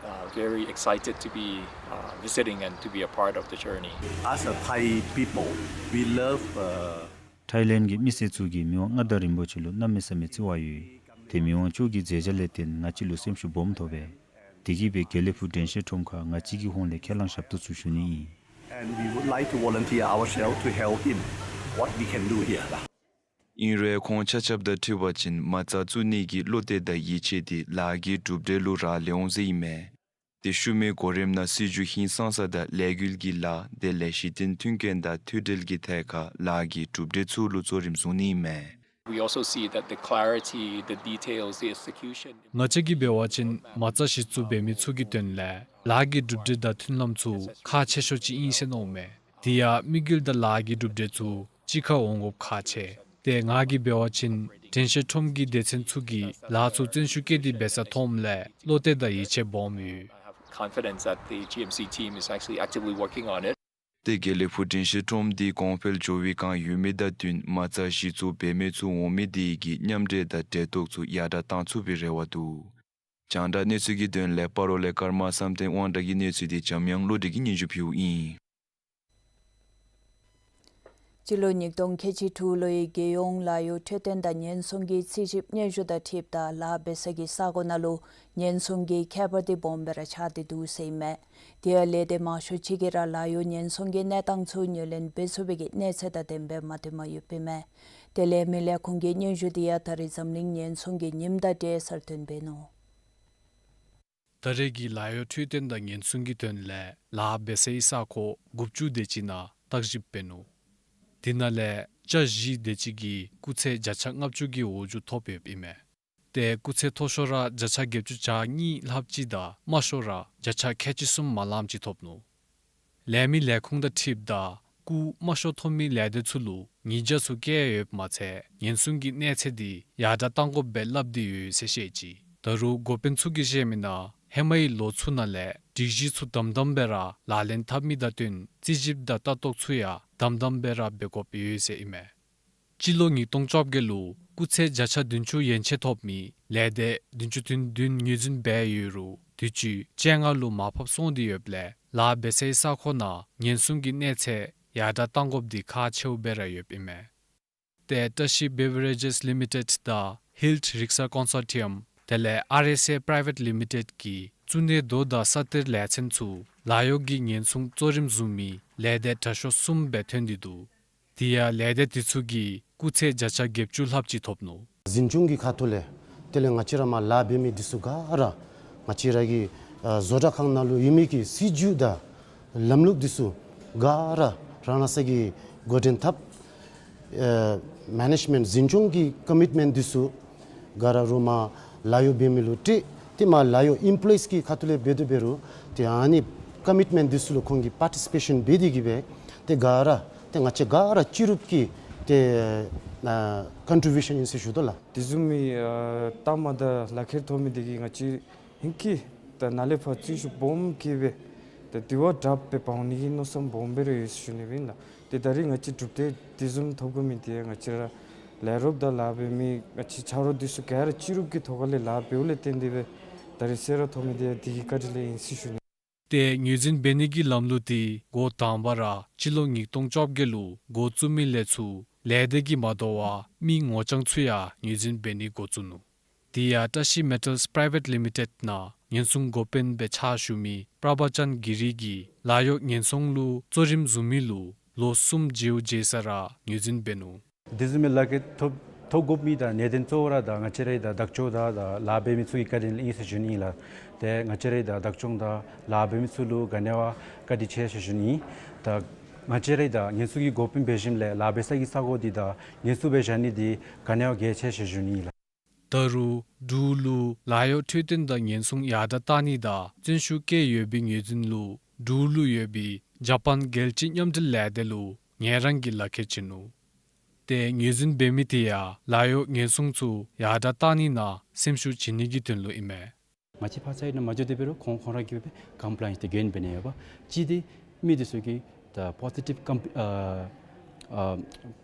Uh, very excited to be, uh, visiting and to be a part of the journey. As a Thai people, we love, uh, ཐའི་ལེནཌ་གི་མི་སེར་ཚུ་གིས་མི་དབང་མངའ་བདག་རིན་པོ་ཆེ་ལུ་གནམ་མེད་ས་མེད་བརྩི་བ་ཡོད། ཏེ་མི་དབང་མཆོག་གི་མཛད་བྱ་ལས་བརྟེན་ང་བཅས་ལུ་སེམས་ཤུགས་སྦོམ་ཐོབ་པས། དེ་གིས་སྦེ་དགེ་ལེགས་ཕུག་དྲན་ཤེས་ཁྲོམ་ཁར་ང་བཅས་ཀྱི་ཧོངས་ལས་ཁས་བླངས་ཞབས་ཏོག་ཚུ་ཞུ་ནི་ཨིན། And we would like to volunteer ourselves to help in what we can do here. ཨིན་རུང་ཁོང་ཆ་ཁྱབ་དང་འཁྲིལ་བ་ཅིན་མ་རྩ་བཙུགས་ནི་གི་བློ་གཏད་དང་ཡིད་ཆེས་དེ་ལཱ་གི་གྲུབ་འབྲས་ལུ་རག་ལས་འོང་ཟེར་ཨིན་མས། དེ་ཤུལ་མའི་གོ་རིམ་ནང་སྲིད་བྱུས་ཧིང་སངས་ས་དང་ལས་འགུལ་གྱི་ལཱ་དེ་ལས་གཞི་རྟེན་མཐུན་རྐྱེན་དང་མཐུད་འབྲེལ་གྱི་ཐད་ཁར་ལཱ་གི་གྲུབ་འབྲས་ཚུ་ལུ་གཙོ་རིམ་བཟུང་ནི་ཨིན་མས། We also see that the clarity, the details, the execution. ང་བཅས་ཀྱིས་འབད་བ་ཅིན་མ་རྩ་གཞི་བཙུགས་འབད་མི་ཚུ་གི་དོན་ལས་ལཱ་གི་གྲུབ་འབྲས་དང་མཐུན་ལམ་ཚུ་ཁག་ཆེ་ཤོས་ཅིག་ཨིན་ཟེར་མནོཝ་མས། དེ་ཡང་དམིགས་ཡུལ་དང་ལཱ་གི་གྲུབ་འབྲས་ཚུ་གཅིག་ཁར་འོང་དགོཔ་ཁག་ཆེ། ཏེ་ང་གིས་འབད་བ་ཅིན་དྲན་ཤེས་ཁྲོམ་གྱི་སྡེ་ཚན་ཚུ་གིས་ལཱ་ཚུ་བརྩོན་ཤུགས་བསྐྱེད་དེ་འབད་ས་མཐོངམ་ལས་བློ་གཏད་དང་ཡིད་ཆེས་སྦོམ་ཡོད། Confidence that the G M C team is actually actively working on it. ཏེ་དགེ་ལེགས་ཕུག་དྲན་ཤེས་ཁྲོམ་འདི་གོང་འཕེལ་འགྱོ་བའི་བསྒང་ཡོད་མི་དང་བསྟུན་མ་རྩ་གཞི་བཙུགས་འབད་མི་ཚུ་འོང་མི་དེ་གིས་མཉམ་འབྲེལ་དང་འབྲེལ་གཏོགས་ཚུ་ཡར་དྲག་གཏང་ཚུགས་པའི་རེ་བ་འདུག། རྒྱང་བསྒྲགས་གནས་ཚུལ་གྱི་དོན་ལས་སྤ་རོ་ལས་ཀརྨ་བསམ་གཏན་དབང་གྲགས་ཀྱི་གནས་ཚུལ་དེ་འཇམ་དབྱངས་བློ་གྲོས་ཀྱིས་སྙན་ཞུ་ཕུལཝ་ཨིན། སྤྱི་ལོ་ཉིས་སྟོང་ཁལ་གཅིག་དྲུག་ལོའི་རྒྱལ་ཡོངས་ལཱ་གཡོག་འཕྲོད་བསྟེན་དང་ཉེན་སྲུང་གི་རྩིས་ཞིབ་སྙན་ཞུ་དང་འཁྲིལཝ་ད་ལཱ་འབད་ས་གི་ས་གོ་ནང་ལུ་ཉེན་སྲུང་གི་ཁྱད་པར་དེ་སྦོམ་སྦེ་ར་ཆགས་ཏེ་འདུག་ཟེར་ཨིན་མས། དེ་ཡང་ལས་སྡེ་མང་ཤོས་ཅིག་གིས་ར་ལཱ་གཡོག་ཉེན་སྲུང་གི་གནས་སྟངས་ཚུ་ངོས་ལེན་འབད་ཚུགས་པའི་གི་གནས་ཚད་དང་ལྡནམ་སྦེ་མ་ཐོནམ་ཡོདཔ་ཨིན་མས། དེ་ལས་མི་ལས་ཁུངས་ཀྱི་སྙན་ཞུ་དེ་ཡང་ད་རེས་འཛམ་གླིང་ཉེན་སྲུང་གི་ཉིནམ་དང་འབྲེལ་གསར་བཏོན་འབད་ནུག། ད་རེས་ཀྱི་ལཱ་གཡོག་འཕྲོད་བསྟེན་དང་ཉེན་སྲུང་གི་དོན་ལས་ལཱ་འབད་སའི་ས་ཁོངས་དགུ་བཅུ་དེ་ཅིག་ནང་བརྟག་ཞིབ་འབད་ནུག། དེ་ནང་ལས་བཅའ་བཞི་དེ་ཅིག་གིས་སྐུགས་ཚད་བརྒྱ་ཆ་ལྔ་བཅུ་གི་འོག་འཇུག་ཐོབ་ཡོདཔ་ཨིན་མས། ཏེ་སྐུགས་ཚད་མཐོ་ཤོས་ར་བརྒྱ་ཆ་བརྒྱད་ཅུ་གྱ་གཉིས་ལྷགཔ་ཅིག་དང་དམའ་ཤོས་ར་བརྒྱ་ཆ་ཁལ་གཅིག་གསུམ་མ་ལངམ་ཅིག་ཐོབ་ནུག། ལས་མི་ལས་ཁུངས་དང་འཁྲིལཝ་ད་སྐུགས་དམའ་ཤོས་ཐོབ་མི་ལས་སྡེ་ཚུ་ལུ་ཉེས་བྱ་ཚུ་བཀལ་ཡོདཔ་མ་ཚད་ཉེན་སྲུང་གི་གནས་ཚད་དེ་ཡར་དྲག་གཏང་དགོཔ་སྦེ་སླབ་སྟེ་ཡོད་ཟེར་བཤད་ཅི། ད་རུང་འགོ་དཔོན་ཚུ་གིས་བཤད་མི་ནང་ཧེ་མའི་ལོ་ཚུ་ནང་ལས་སྒྲིག་གཞི་ཚུ་དམ་དམ་སྦེ་ར་ལག་ལེན་འཐབ་མི་དང་བསྟུན་རྩིས་ཞིབ་དང་ལྟ་རྟོག་ཚུ་ཡང་དམ་དམ་སྦེ་ར་འབད་དགོཔ་ཡོད་ཟེར་ཨིན་མས། སྤྱི་ལོ་ཉིས་སྟོང་བཅོ་བརྒྱད་ལུ་སྐུགས་ཚད་བརྒྱ་ཆ་བདུན་ཅུ་ཡན་ཆད་ཐོབ་མི་ལས་སྡེ་བདུན་ཅུ་དོན་བདུན་ངོས་འཛིན་འབད་ཡོད་རུང་དུས་ཅི་བཅོ་ལྔ་ལུ་མར་ཕབ་སོང་སྟེ་ཡོདཔ་ལས་ལཱ་འབད་སའི་ས་ཁོངས་ནང་ཉེན་སྲུང་གི་གནས་ཚད་ཡར་དྲག་གཏང་དགོཔ་དེ་ཁག་ཆེཝ་སྦེ་ར་ཡོདཔ་ཨིན་མས། ཏེ་བཀྲ་ཤིས་བེ་བི་རེ་ཇེས་ལི་མི་ཊེཌ་དང་ཧིལཊ་རིག་གསར་ཀོན་སོར་ཊི་ཡམ་དེ་ལས་ཨར་ཨེས་ཨེ་པ་རའི་ཝེཊ་ལི་མི་ཊེཌ་ཀྱི་གཙུག་ནས་རྡོ་དང་ས་གཏེར་ལས་ཚན་ཚུ་ལཱ་གཡོག་གི་ཉེན་སྲུང་གཙོ་རིམ་བཟུང་མི་ལས་སྡེ་དྲག་ཤོས་གསུམ་སྦེ་ཐོན་ཏེ་འདུག། དེ་ཡང་ལས་སྡེ་དེ་ཚུ་གིས་སྐུགས་ཚད་བརྒྱ་ཆ་བརྒྱད་ཅུ་ལྷགཔ་ཅིག་ཐོབ་ནུག། འཛིན་སྐྱོང་གི་ཁ་ཐུག་ལས་དེ་ལས་ང་བཅས་ར་མར་ལཱ་འབད་མི་འདི་ཚུ་ག་ར་ང་བཅས་ར་གི་ཨ་བཟོ་གྲྭ་ཁང་ནང་ལུ་ཡོད་མི་གི་སྲིད་བྱུས་དང་ལམ་ལུགས་འདི་ཚུ་ག་ར་རང་རང་སོ་གིས་འགོ་འདྲེན་འཐབ། ཨེ་མེ་ནེཇ་མེནཊ་འཛིན་སྐྱོང་གི་ཀོ་མིཊ་མེནཊ་འདི་ཚུ་ག་ར་རུང་མར་ལཱ་གཡོག་འབད་མི་ལུ་སྤྲོད། ཏེ་མར་ལཱ་གཡོག་ཨེམ་པོ་ལོ་ཡིས་ཀྱི་ཁ་ཐུག་ལས་འབད་དོ་འབད་རུང་ཏེ་ཨ་ནི་ཀོ་མིཊ་མེནཊ་འདི་ཚུ་ལུ་ཁོང་གིས་པར་ཊི་སི་པེ་ཤཱན་འབད་དེ་གིས་སྦེ་ཏེ་ག་ར་ ཏེ་ང་བཅས་ག་ར་སྤྱི་རུབ་ཀྱི་ཏེ་ཨ་ཀོན་ཊི་བིའུ་ཤཱན་ཨིན་ཟེར་ཞུ་དོ་ལགས། དེ་བཟུམ་མའི་ཨ་གཏའ་མ་དང་ལག་ཁྱེར་ཐོབ་མི་དེ་གིས་ང་བཅས་ཧིང་གི་ད་ནཱ་ལས་ཕར་རྩིས་ཞིབ་སྦོམ་བཀལ་སྦེ་ད་དེ་བ་དྲགཔ་སྦེ་འབག་འོང་ནི་གི་མནོ་བསམ་སྦོམ་སྦེ་ར་ཡོད་ཟེར་ཞུ་ནི་སྦེ་ཨིན་ལགས། ཏེ་ད་རིས་ང་བཅས་གྲུབ་འབྲས་དེ་བཟུམ་ཐོབ་དགོ་མི་དེ་ང་བཅས་ར་ལས་རོགསཔ་དང་ལཱ་འབད་མི་ང་བཅས་ཆ་རོགས་དེ་ཚུ་ག་ར་སྤྱི་རུབ་ཀྱི་ཐོག་ཁ་ལས་ལཱ་འབདཝ་ལས་བརྟེན་ཏེ་སྦེ་ད་རིས་གསོལ་རས་ཐོབ་མི་དེ་དེ་གི་བཀའ་དྲིན་ལས་ཨིན་ཟེར་ཞུ་ནི། ཏེ་ངོས་འཛིན་འབད་ནི་གི་ལམ་ལུགས་དེ་འགོ་དང་པ་ར་སྤྱི་ལོ་ཉིས་སྟོང་བཅོ་བརྒྱད་ལུ་འགོ་བཙུགས་མི་ལས་ཚུར་ལས་སྡེ་གིས་མ་དོ་བར་མི་ངོ་རྐྱང་ཚུ་ཡང་ངོས་འཛིན་འབད་ནི་འགོ་བཙུགས་ནུག། དེ་ཡང་བཀྲ་ཤིས་མེ་ཊལསི་པི་རའི་ཝེཊ་ལི་མི་ཊེཌ་ནང་ཉེན་སྲུང་འགོ་དཔོན་སྦེ་ཕྱག་ཞུ་མི་པྲ་བྷ་ཅན་གི་རི་གིས་ལཱ་གཡོག་ཉེན་སྲུང་ལུ་གཙོ་རིམ་བཟུང་མི་ལུ་ལོ་གསུམ་མཇལཝ་མཇལ་ས་ར་ངོས་འཛིན་འབད་ནུག། དེ་བཟུམ་མའི་ལག་ཁྱེར་ཐོབ་ཐོབ་དགོ་མི་དང་གནད་དོན་གཙོ་བོ་ར་ད་ང་བཅས་རའི་ད་བདག་སྐྱོང་དང་ད་ལཱ་འབད་མི་ཚུ་གི་བཀའ་དྲིན་ལས་ཨིན་ཟེར་ཞུ་ནི་ཨིན་ལགས། ཏེ་ང་བཅས་རའི་ད་བདག་སྐྱོང་དང་ལཱ་འབད་མི་ཚུ་ལུ་ག་ནི་བ་བཀའ་དྲིན་ཆེ་ཟེར་ཞུ་ནི་ཨིན། ད་ང་བཅས་རའི་ད་ཉེན་སྲུང་གི་འགོ་དཔོན་འབད་ཞིནམ་ལས་ལཱ་འབད་ས་གི་ས་གོ་འདི་ད་ཉེན་སྲུང་སྦེ་བཞག་ནི་འདི་ག་ནི་བ་གལ་ཆེ་ཟེར་ཞུ་ནི་ཨིན་ལགས། ད་རུང་འབྲུག་ལུ་ལཱ་གཡོག་འཕྲོད་བསྟེན་དང་ཉེན་སྲུང་ཡར་དྲགས་གཏང་ནི་དང་བརྩོན་ཤུགས་བསྐྱེད་ཡོད་པའི་ངོས་འཛིན་ལུ་འབྲུག་ལུ་ཡོད་པའི་ཇ་པཱན་རྒྱལ་སྤྱི་མཉམ་འབྲེལ་ལས་སྡེ་ལུ་ངེད་རང་གིས་ལག་ཁྱེར་བྱིན་ནུག། ཏེ་ངོས་འཛིན་འབད་མི་དེ་ཡང་ལཱ་གཡོག་ཉེན་སྲུང་ཚུ་ཡར་དྲགས་གཏང་ནི་ནང་སེམས་ཤུགས་བྱིན་ནི་གི་དོན་ལུ་ཨིན་མས། ང་བཅས་ཕར་ཚུ་ནང་མ་འགྱོ་དེ་འབད་རུང་ཁོང་ཁོང་ར་གིས་སྦེ་ཀམ་པ་ལའེནསི་དེ་གྱོན་འབད་ནི་ཡོདཔ། གཅིག་དེ་མི་དེ་ཚུ་གིས་ད་པོ་ཟི་ཊིབ་ཀམ་ཨ་ཨ་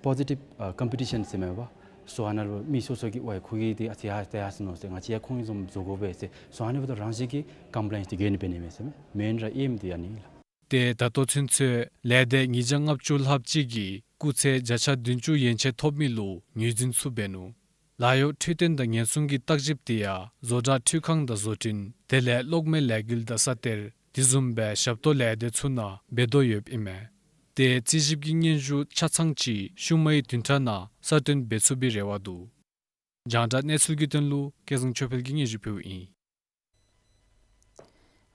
པོ་ཟི་ཊིབ་ཨ་ཀམ་པི་ཊི་ཤཱན་ཟེར་མས་པ། སོ་ཨ་ནཱ་ལུ་མི་སོ་སོ་གིས་ཝའི་ཁོ་གིས་དེ་ཨ་ཙི་ཡར་དྲགས་ཡར་སོ་ནུག་ཟེར་ང་བཅས་ཡང་ཁོང་གི་བཟུམ་བཟོ་དགོ་པས་ཟེར་སོ་ཨ་ནི་འབདཝ་ད་རང་བཞིན་གྱིས་ཀམ་པ་ལའེནསི་དེ་གྱོན་འབད་ནི་མས་ཟེར་མས། མེན་ར་ཨེམ་དེ་ཨ་ནི་ལགས། ཏེ་ད་ལྟོ་ཚུན་ཚོད་ལས་སྡེ་ཉིས་བརྒྱ་ལྔ་བཅུ་ལྷགཔ་ཅིག་གིས་སྐུགས་ཚད་བརྒྱ་ཆ་བདུན་ཅུ་ཡན་ཆད་ཐོབ་མི་ལུ་ངོས་འཛིན་ཚུ་འབད་ནུག། ལཱ་གཡོག་འཕྲོད་བསྟེན་དང་ཉེན་སྲུང་གི་བརྟག་ཞིབ་དེ་ཡང་བཟོ་གྲྭ་འཕྲུལ་ཁང་དང་བཟོ་སྐྲུན་དེ་ལས་གློག་མེ་ལས་འགུལ་དང་ས་གཏེར་དེ་བཟུམ་སྦེ་ཞབས་ཏོག་ལས་སྡེ་ཚུ་ནང་འབད་དོ་ཡོདཔ་ཨིན་མས། ཏེ་རྩིས་ཞིབ་ཀྱི་སྙན་ཞུ་ཆ་ཚང་ཅིག་ཤུལ་མའི་བདུན་ཕྲག་ནང་གསལ་སྟོན་འབད་ཚུགས་པའི་རེ་བ་འདུག། རྒྱང་བསྒྲགས་གནས་ཚུལ་གྱི་དོན་ལུ་སྐལ་བཟང་ཆོས་འཕེལ་གྱིས་སྙན་ཞུ་ཕུལཝ་ཨིན།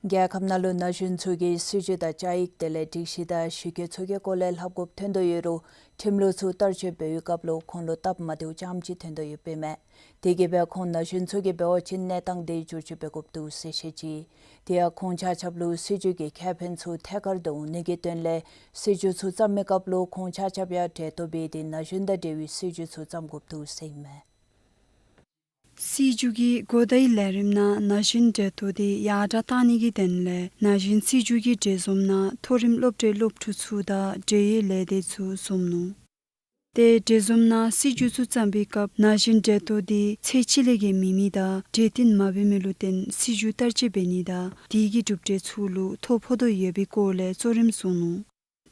རྒྱལ་ཁབ་ནང་ལུ་ན་གཞོན་ཚུ་གིས་སྲིད་བྱུས་དང་བཅའ་ཡིག་དེ་ལས་སྒྲིག་གཞི་དང་གཞི་བཀོད་ཚུ་གི་སྐོར་ལས་ལྷབ་དགོཔ་ཐོན་དོ་ཡོད་རུང་ཁྲིམས་ལུགས་ཚུ་བསྟར་སྤྱོད་འབད་བའི་སྐབས་ལུ་ཁོང་ལུ་སྟབས་མ་བདེཝ་རྐྱངམ་ཅིག་ཐོན་དོ་ཡོདཔ་ཨིན་མས། དེ་གིས་སྦེ་ཁོང་ན་གཞོན་ཚུ་གིས་འབད་བ་ཅིན་གནས་སྟངས་དེ་བསྒྱུར་བཅོས་འབད་དགོཔ་འདུག་ཟེར་བཤད་ཅི། དེ་ཡང་ཁོང་ཆ་ཁྱབ་ལུ་སྲིད་བྱུས་ཀྱི་ཁེ་ཕན་ཚུ་ཐད་ཀར་དུ་འོང་ནི་གི་དོན་ལས་སྲིད་བྱུས་ཚུ་བརྩམ་མི་སྐབས་ལུ་ཁོང་ཆ་ཁྱབ་ཡང་འབྲེལ་གཏོགས་འབད་དེ་ན་གཞོན་དང་འབྲེལ་བའི་སྲིད་བྱུས་ཚུ་བརྩམ་དགོཔ་འདུག་ཟེར་ཨིན་མས། སྲིད་བྱུས་ཀྱི་གོ་བརྡའི་ལས་རིམ་ནང་ན་གཞོན་འབྲེལ་གཏོགས་དེ་ཡར་དྲགས་གཏང་ནི་གི་དོན་ལས་ན་གཞོན་སྲིད་བྱུས་ཀྱི་འབྲེལ་འཛོམས་ནང་མཐོ་རིམ་སློབ་གྲྭའི་སློབ་ཕྲུག་ཚུ་དང་འབྲེལ་ཡོད་ལས་སྡེ་ཚུ་འཛོམས་ནུག། ཏེ་འབྲེལ་འཛོམས་ནང་སྲིད་བྱུས་ཚུ་བརྩམ་པའི་སྐབས་ན་གཞོན་འབྲེལ་གཏོགས་དེ་ཚད་གཅིག་ལས་བརྒལ་མེད་མི་དང་གྲོས་བསྟུན་མ་འབད་མི་ལུ་བརྟེན་སྲིད་བྱུས་བསྟར་སྤྱོད་འབད་ནི་དང་དེ་གི་གྲུབ་འབྲས་ཚུ་ལུ་ཐོ་ཕོག་དོ་ཡོད་པའི་སྐོར་ལས་གཙོ་རིམ་བཟུང་ནུག།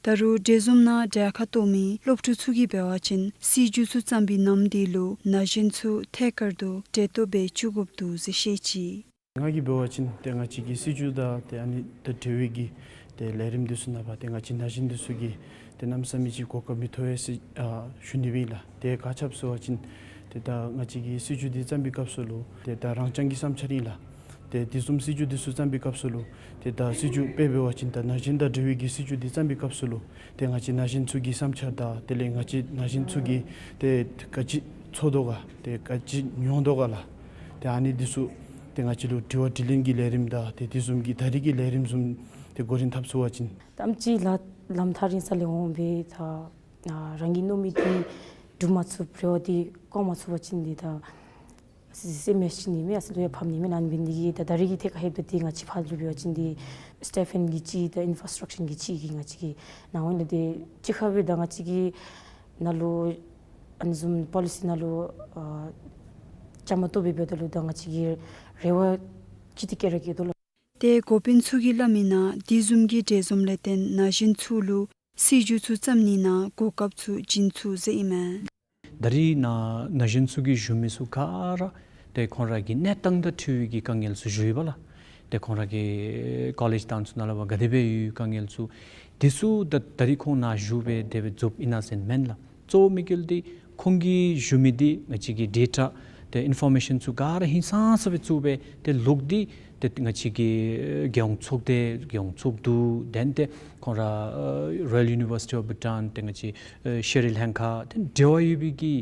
ད་རུང་འབྲེལ་འཛོམས་ནང་གྲལ་ཁར་གཏོགས་མི་སློབ་ཕྲུག་ཚུ་གིས་འབད་བ་ཅིན་སྲིད་བྱུས་ཚུ་བརྩམ་པའི་ནམ་དུས་ལུ་ན་གཞོན་ཚུ་ཐད་ཀར་དུ་འབྲེལ་གཏོགས་འབད་བཅུག་དགོཔ་འདུག་ཟེར་བཤད་ཅི། ང་གིས་འབད་བ་ཅིན་ཏེ་ང་བཅས་ཀྱི་སྲིད་བྱུས་དང་ཏེ་ཨ་ནི་དང་འབྲེལ་བའི་གི་ཏེ་ལས་རིམ་འདི་ཚུ་ནང་ཕར་ཏེ་ང་བཅས་ན་གཞོན་འདི་ཚུ་གིས་ཏེ་གནམ་མེད་ས་མེད་ཅིག་གོ་སྐབས་མི་ཐོབ་པས་ཟེར་ཨ་ཞུ་ནི་སྦེ་ཨིན་ལགས། ཏེ་ག་ཅི་སྦེ་ཟེར་བ་ཅིན་ཏེ་ད་ང་བཅས་ཀྱི་སྲིད་བྱུས་འདི་བརྩམ་པའི་སྐབས་སུ་ལུ་ཏེ་ད་རང་རྐྱང་གི་བསམ་འཆར་ཨིན་ལགས། ཏེ་དེ་བཟུམ་སྲིད་བྱུས་འདི་ཚུ་བརྩམ་པའི་སྐབས་སུ་ལུ་ཏེ་ད་སྲིད་བྱུས་དཔེ་འབད་བ་ཅིན་ད་ན་གཞོན་དང་འབྲེལ་བའི་གི་སྲིད་བྱུས་འདི་བརྩམ་པའི་སྐབས་སུ་ལུ་ཏེ་ང་བཅས་ན་གཞོན་ཚུ་གི་བསམ་འཆར་དང་དེ་ལས་ང་བཅས་ན་གཞོན་ཚུ་གིས་ཏེ་ག་ཅི་ཚོར་དོ་ག་ཏེ་ག་ཅི་མྱོང་དོ་ག་ལགས། ཏེ་ཨ་ནི་འདི་ཚུ་ཏེ་ང་བཅས་ལུ་དྲི་བ་དྲིས་ལན་གྱི་ལས་རིམ་དང་ཏེ་དེ་བཟུམ་གྱི་ད་རེས་ཀྱི་ལས་རིམ་བཟུམ་ཏེ་འགོ་འདྲེན་འཐབ་ཚུགས་པ་ཅིན། ཏེ་ཨམ་ཅིག་ལགས་ལམ་ཐག་རིང་ས་ལས་འོང་སྦེ་ད་ཨ་རང་གི་མནོ་མི་འདི་འགྲུབ་མ་ཚུགས་རེ་བ་འདི་བསྐང་མ་ཚུགས་པ་ཅིན་འདི་ད་སེམས་མེད་ཅིག་ནི་མེད། ཨ་ཙི་ལུ་ཡང་ཕམ་ནི་མེད། ཨ་ནི་འབད་ནི་འདི་གིས་ད་ད་རེས་ཀྱི་ཐད་ཁར་ལྷོདཔ་ད་འདི་ང་བཅས་ཕར་ལུ་འབད་བ་ཅིན་འདི་སི་ཊེ་ཕཱན་གྱིས་ཅིག་ད་ཨིན་ཕྲ་སི་ཊྲག་ཅར་གྱིས་ཅིག་གིས་ང་བཅས་ཀྱི་ནང་འོག་ལས་འདི་གཅིག་ཁར་སྦེ་ད་ང་བཅས་ཀྱི་ནང་ལུ་ཨ་ནི་བཟུམ་པོ་ལི་སི་ནང་ལུ་ཨ་བཅའ་མར་གཏོགས་སྦེ་འབདཝ་ད་ལུ་ད་ང་བཅས་ཀྱི་རེ་བ་ཅིག་འདི་བསྐྱེད་ར་བསྐྱེད་དོ་ལགས། ཏེ་འགོ་དཔོན་ཚུ་གིས་སླབ་མིའི་ནང་དེ་བཟུམ་གྱི་འབྲེལ་འཛོམས་ལས་བརྟེན་ན་གཞོན་ཚུ་ལུ་སྲིད་བྱུས་ཚུ་བརྩམ་ནི་ནང་གོ་སྐབས་ཚུ་བྱིན་ཚུགས་ཟེར་ཨིན་མས། ད་རེས་ནཱ་ན་གཞོན་ཚུ་གིས་ཞུ་མི་ཚུ་ག་ར་ཏེ་ཁོང་ར་གི་གནས་སྟངས་དང་འཁྲིལ་བའི་གི་དཀའ་ངལ་ཚུ་ཞུ་ཡི་པ་ལགས། ཏེ་ཁོང་ར་གི་ཀོ་ལེཇ་དང་ཚུ་ནང་ལུ་ཕར་ག་དེ་སྦེ་ཡོད་དཀའ་ངལ་ཚུ་དེ་ཚུ་ད་ད་རེས་ཁོང་ནཱ་བཞུགས་སྦེ་དེ་སྦེ་རྫོགསཔ་ཨིན་ན་ཟེར་མེན་ལགས། གཙོ་བོ་དམིགས་ཡུལ་འདི་ཁོང་གིས་ཞུ་མི་འདི་ང་བཅས་ཀྱིས་ཌེ་ཊ་ཏེ་ཨིན་ཕོར་མེ་ཤཱན་ཚུ་ག་ར་ཧིང་སངས་ས་སྦེ་བཙུགས་སྦེ་ཏེ་ལོག་སྟེ་ ཏེ་ང་བཅས་ཀྱི་རྒྱལ་ཡོངས་ཚོགས་སྡེ་རྒྱལ་ཡོངས་ཚོགས་འདུ་དེ་ལས་ཏེ་ཁོང་ར་Royal University of Bhutan ཏེ་ང་བཅས་ཤེས་རིག་ལྷན་ཁག་ཏེ་འབྲེལ་བ་ཡོད་པའི་གི་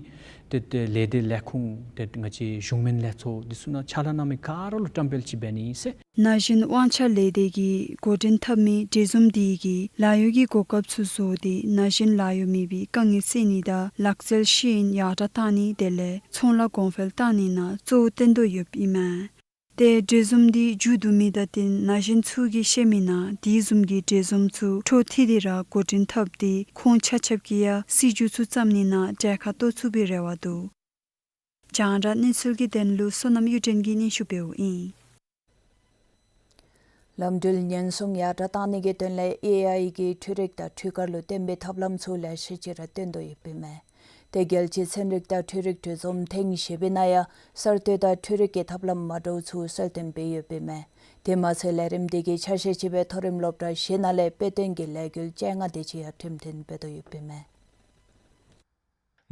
ཏེ་ཏེ་ལས་སྡེ་ལས་ཁུངས་ཏེ་ང་བཅས་གཞུང་མིན་ལས་ཚོགས་འདི་ཚུ་ནང་ཕྱག་ལཱ་གནང་མི་ག་ར་ལུ་བཀྲམ་སྤེལ་ཅིག་འབད་ནི་ཨིན་ཟེར། ན་གཞོན་དབང་ཆ་ལས་སྡེ་གིས་འགོ་འདྲེན་འཐབ་མི་འབྲེལ་འཛོམས་འདི་གིས་ལཱ་གཡོག་གི་གོ་སྐབས་ཚུ་བཟོ་སྟེ་ན་གཞོན་ལཱ་གཡོག་མེད་པའི་དཀའ་ངལ་སེལ་ནི་དང་ལག་རྩལ་ཤེས་ཡོན་ཡར་དྲགས་བཏང་ནི་དེ་ལས་ཚོང་ལཱ་གོང་འཕེལ་བཏང་ནི་ནང་གཙོ་བོ་བཏོན་དོ་ཡོདཔ་ཨིན་མས། ཏེ་འབྲེལ་འཛོམས་འདི་མཇུག་བསྡུ་མི་དང་བསྟུན་ན་གཞོན་ཚུ་གིས་བཤད་མི་ནང་དེ་བཟུམ་གྱི་འབྲེལ་འཛོམས་ཚུ་འཕྲོ་མཐུད་དེ་ར་འགོ་འདྲེན་འཐབ་སྟེ་ཁོང་ཆ་ཁྱབ་ཀྱིས་ཡང་སྲིད་བྱུས་ཚུ་བརྩམ་ནི་ནང་གྲལ་ཁར་གཏོགས་ཚུགས་པའི་རེ་བ་འདུག། རྒྱང་བསྒྲགས་གནས་ཚུལ་གྱི་དོན་ལུ་བསོད་ནམས་གཡུ་སྒྲོན་གྱིས་སྙན་ཞུ་འབདཝ་ཨིན། ལམ་འགྲུལ་ཉེན་སྲུང་ཡར་དྲགས་བཏང་ནི་གི་དོན་ལས་ཨེ་ཨའི་གིས་འཕྲུལ་རིག་དང་འཕྲུལ་སྐར་ལུ་བརྟེན་པའི་ཐབས་ལམ་ཚུ་ལེ་ཤ་ཅིག་ར་བཏོན་དོ་ཡོདཔ་ཨིན་མས། ཏེ་རྒྱལ་སྤྱིའི་ཚན་རིག་དང་འཕྲུལ་རིག་གྲོས་འཛོམས་ཐེངས་བཞི་པའི་ནང་ཡང་གསར་གཏོད་དང་འཕྲུལ་རིག་གི་ཐབས་ལམ་མ་འདྲཝ་ཚུ་གསལ་སྟོན་འབད་ཡོདཔ་ཨིན་མས། དེ་མ་ཚད་ལས་རིམ་འདི་གི་ཆ་ཤས་ཅིག་སྦེ་མཐོ་རིམ་སློབ་གྲྭ་བཞི་ནང་ལས་དཔེ་སྟོན་གྱི་ལས་འགུལ་བཅོ་ལྔ་དེ་ཅིག་ཡང་འགྲེམས་སྟོན་འབད་དོ་ཡོདཔ་ཨིན་མས།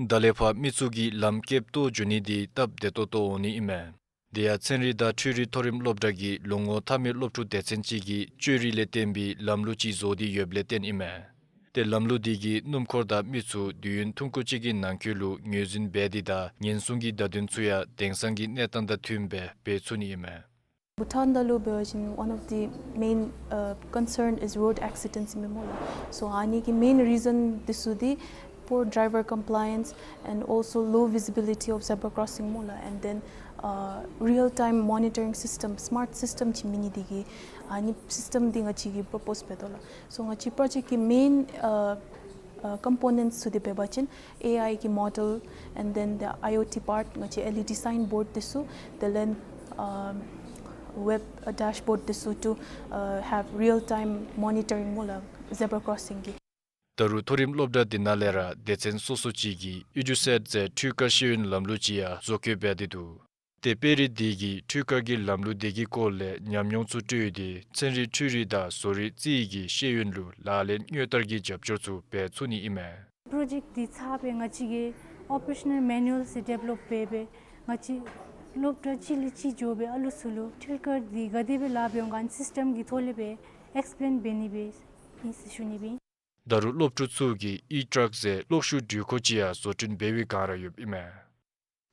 ད་ལས་ཕར་མི་ཚུ་གིས་ལམ་ཁར་ལྟོ་འགྱོ་ནི་འདི་སྟབས་བདེ་ཏོག་ཏོ་འོང་ནི་ཨིན་མས། དེ་ཡང་ཚན་རིག་དང་འཕྲུལ་རིག་མཐོ་རིམ་སློབ་གྲྭ་གིས་ལོ་ངོ་མཐའ་མའི་སློབ་ཕྲུག་སྡེ་ཚན་ཅིག་གི་བཅོས་རིག་ལས་བརྟེན་པའི་ལམ་ལུགས་ཅིག་བཟོ་སྟེ་ཡོདཔ་ལས་བརྟེན་ཨིན་མས། ཏེ་ལམ་ལུགས་འདི་གིས་སྣུམ་འཁོར་དང་མི་ཚུ་དུས་ཡུན་ཐུང་ཀུ་ཅིག་གི་ནང་འཁོད་ལུ་ངོས་འཛིན་འབད་དེ་དང་ཉེན་སྲུང་གི་བརྡ་དོན་ཚུ་ཡང་དེང་སང་གི་གནས་སྟངས་དང་མཐུནམ་སྦེ་འབད་ཚུགས་ནི་ཨིན་མས། Bhutan ད་ལུ་འབད་བ་ཅིན་one of the main, uh, concern is road accidents ཨིན་མས་སྨོ་ལགས། So ཨ་ནི་གི་main reason འདི་ཚུ་འདི་poor driver compliance and also low visibility of zebra crossing སྨོ་ལགས། And then, uh, real time monitoring system, smart system ཅིག་མེད་ནི་འདི་གིས་ཨ་ནི་system འདི་ང་བཅས་ཀྱིས་propose འབད་དོ་ལགས། So ང་བཅས་project གི་main, uh, uh, components ཚུ་འདི་འབད་བ་ཅིན་ཨེ་ཨའི་གི་model and then the IoT part ང་བཅས་LED signboard འདི་ཚུ་དེ་ལས་um, web dashboard འདི་ཚུ་to, uh, have real time monitoring སྨོ་ལགས་zebra crossing གི། ད་རུང་མཐོ་རིམ་སློབ་གྲྭ་འདི་ནང་ལས་ར་སྡེ་ཚན་སོ་སོ་ཅིག་གིས་ཨི་ཌུ་སེཊ་ཟེར་འཕྲུལ་སྐར་ཤེས་ཡོན་ལམ་ལུགས་ཅིག་ཡང་བཟོ་བཀོད་འབད་དེ་འདུག། ཏེ་དཔེ་རིས་འདི་གིས་འཕྲུལ་སྐར་གྱི་ལམ་ལུགས་འདི་གི་སྐོར་ལས་ཉམས་མྱོང་ཚུ་སྤྲོད་དེ་ཚན་རིག་འཕྲུལ་རིག་དང་བཟོ་རིག་རྩིས་ཀྱི་ཤེས་ཡོན་ལུ་ལག་ལེན་དངོས་བསྟར་གྱི་རྒྱབ་སྐྱོར་ཚུ་འབད་ཚུགས་ནི་ཨིན་མས། པྲོ་ཇེཀཊ་འདི་ཚར་སྦེ་ང་བཅས་ཀྱིས་ཨོ་པེ་རེ་ཤ་ནཱལ་མེ་ནུ་ཨལ་ཟེར་ཌི་བེ་ལོབ་འབད་སྦེ་ང་བཅས་སློབ་གྲྭ་གཅིག་ལས་གཅིག་འགྱོ་སྦེ་ཨ་ལུ་ཚུ་ལུ་འཕྲུལ་སྐར་འདི་ག་དེ་སྦེ་ལཱ་འབད་འོང་ག་ཨ་ནི་སིསི་ཊེམ་གྱི་ཐོག་ལས་སྦེ་ཨེགསི་པི་ལེན་འབད་ནི་སྦེ་ཨིན་ཟེར་ཞུ་ནི་སྦེ་ཨིན། ད་རུང་སློབ་ཕྲུག་ཚུ་གིས་ཨི་ཊཱརཀ་ཟེར་གློག་ཤུགས་འགྲུལ་འཁོར་ཅིག་ཡང་བཟོ་སྐྲུན་འབད་བའི་བསྒང་ར་ཡོདཔ་ཨིན་མས།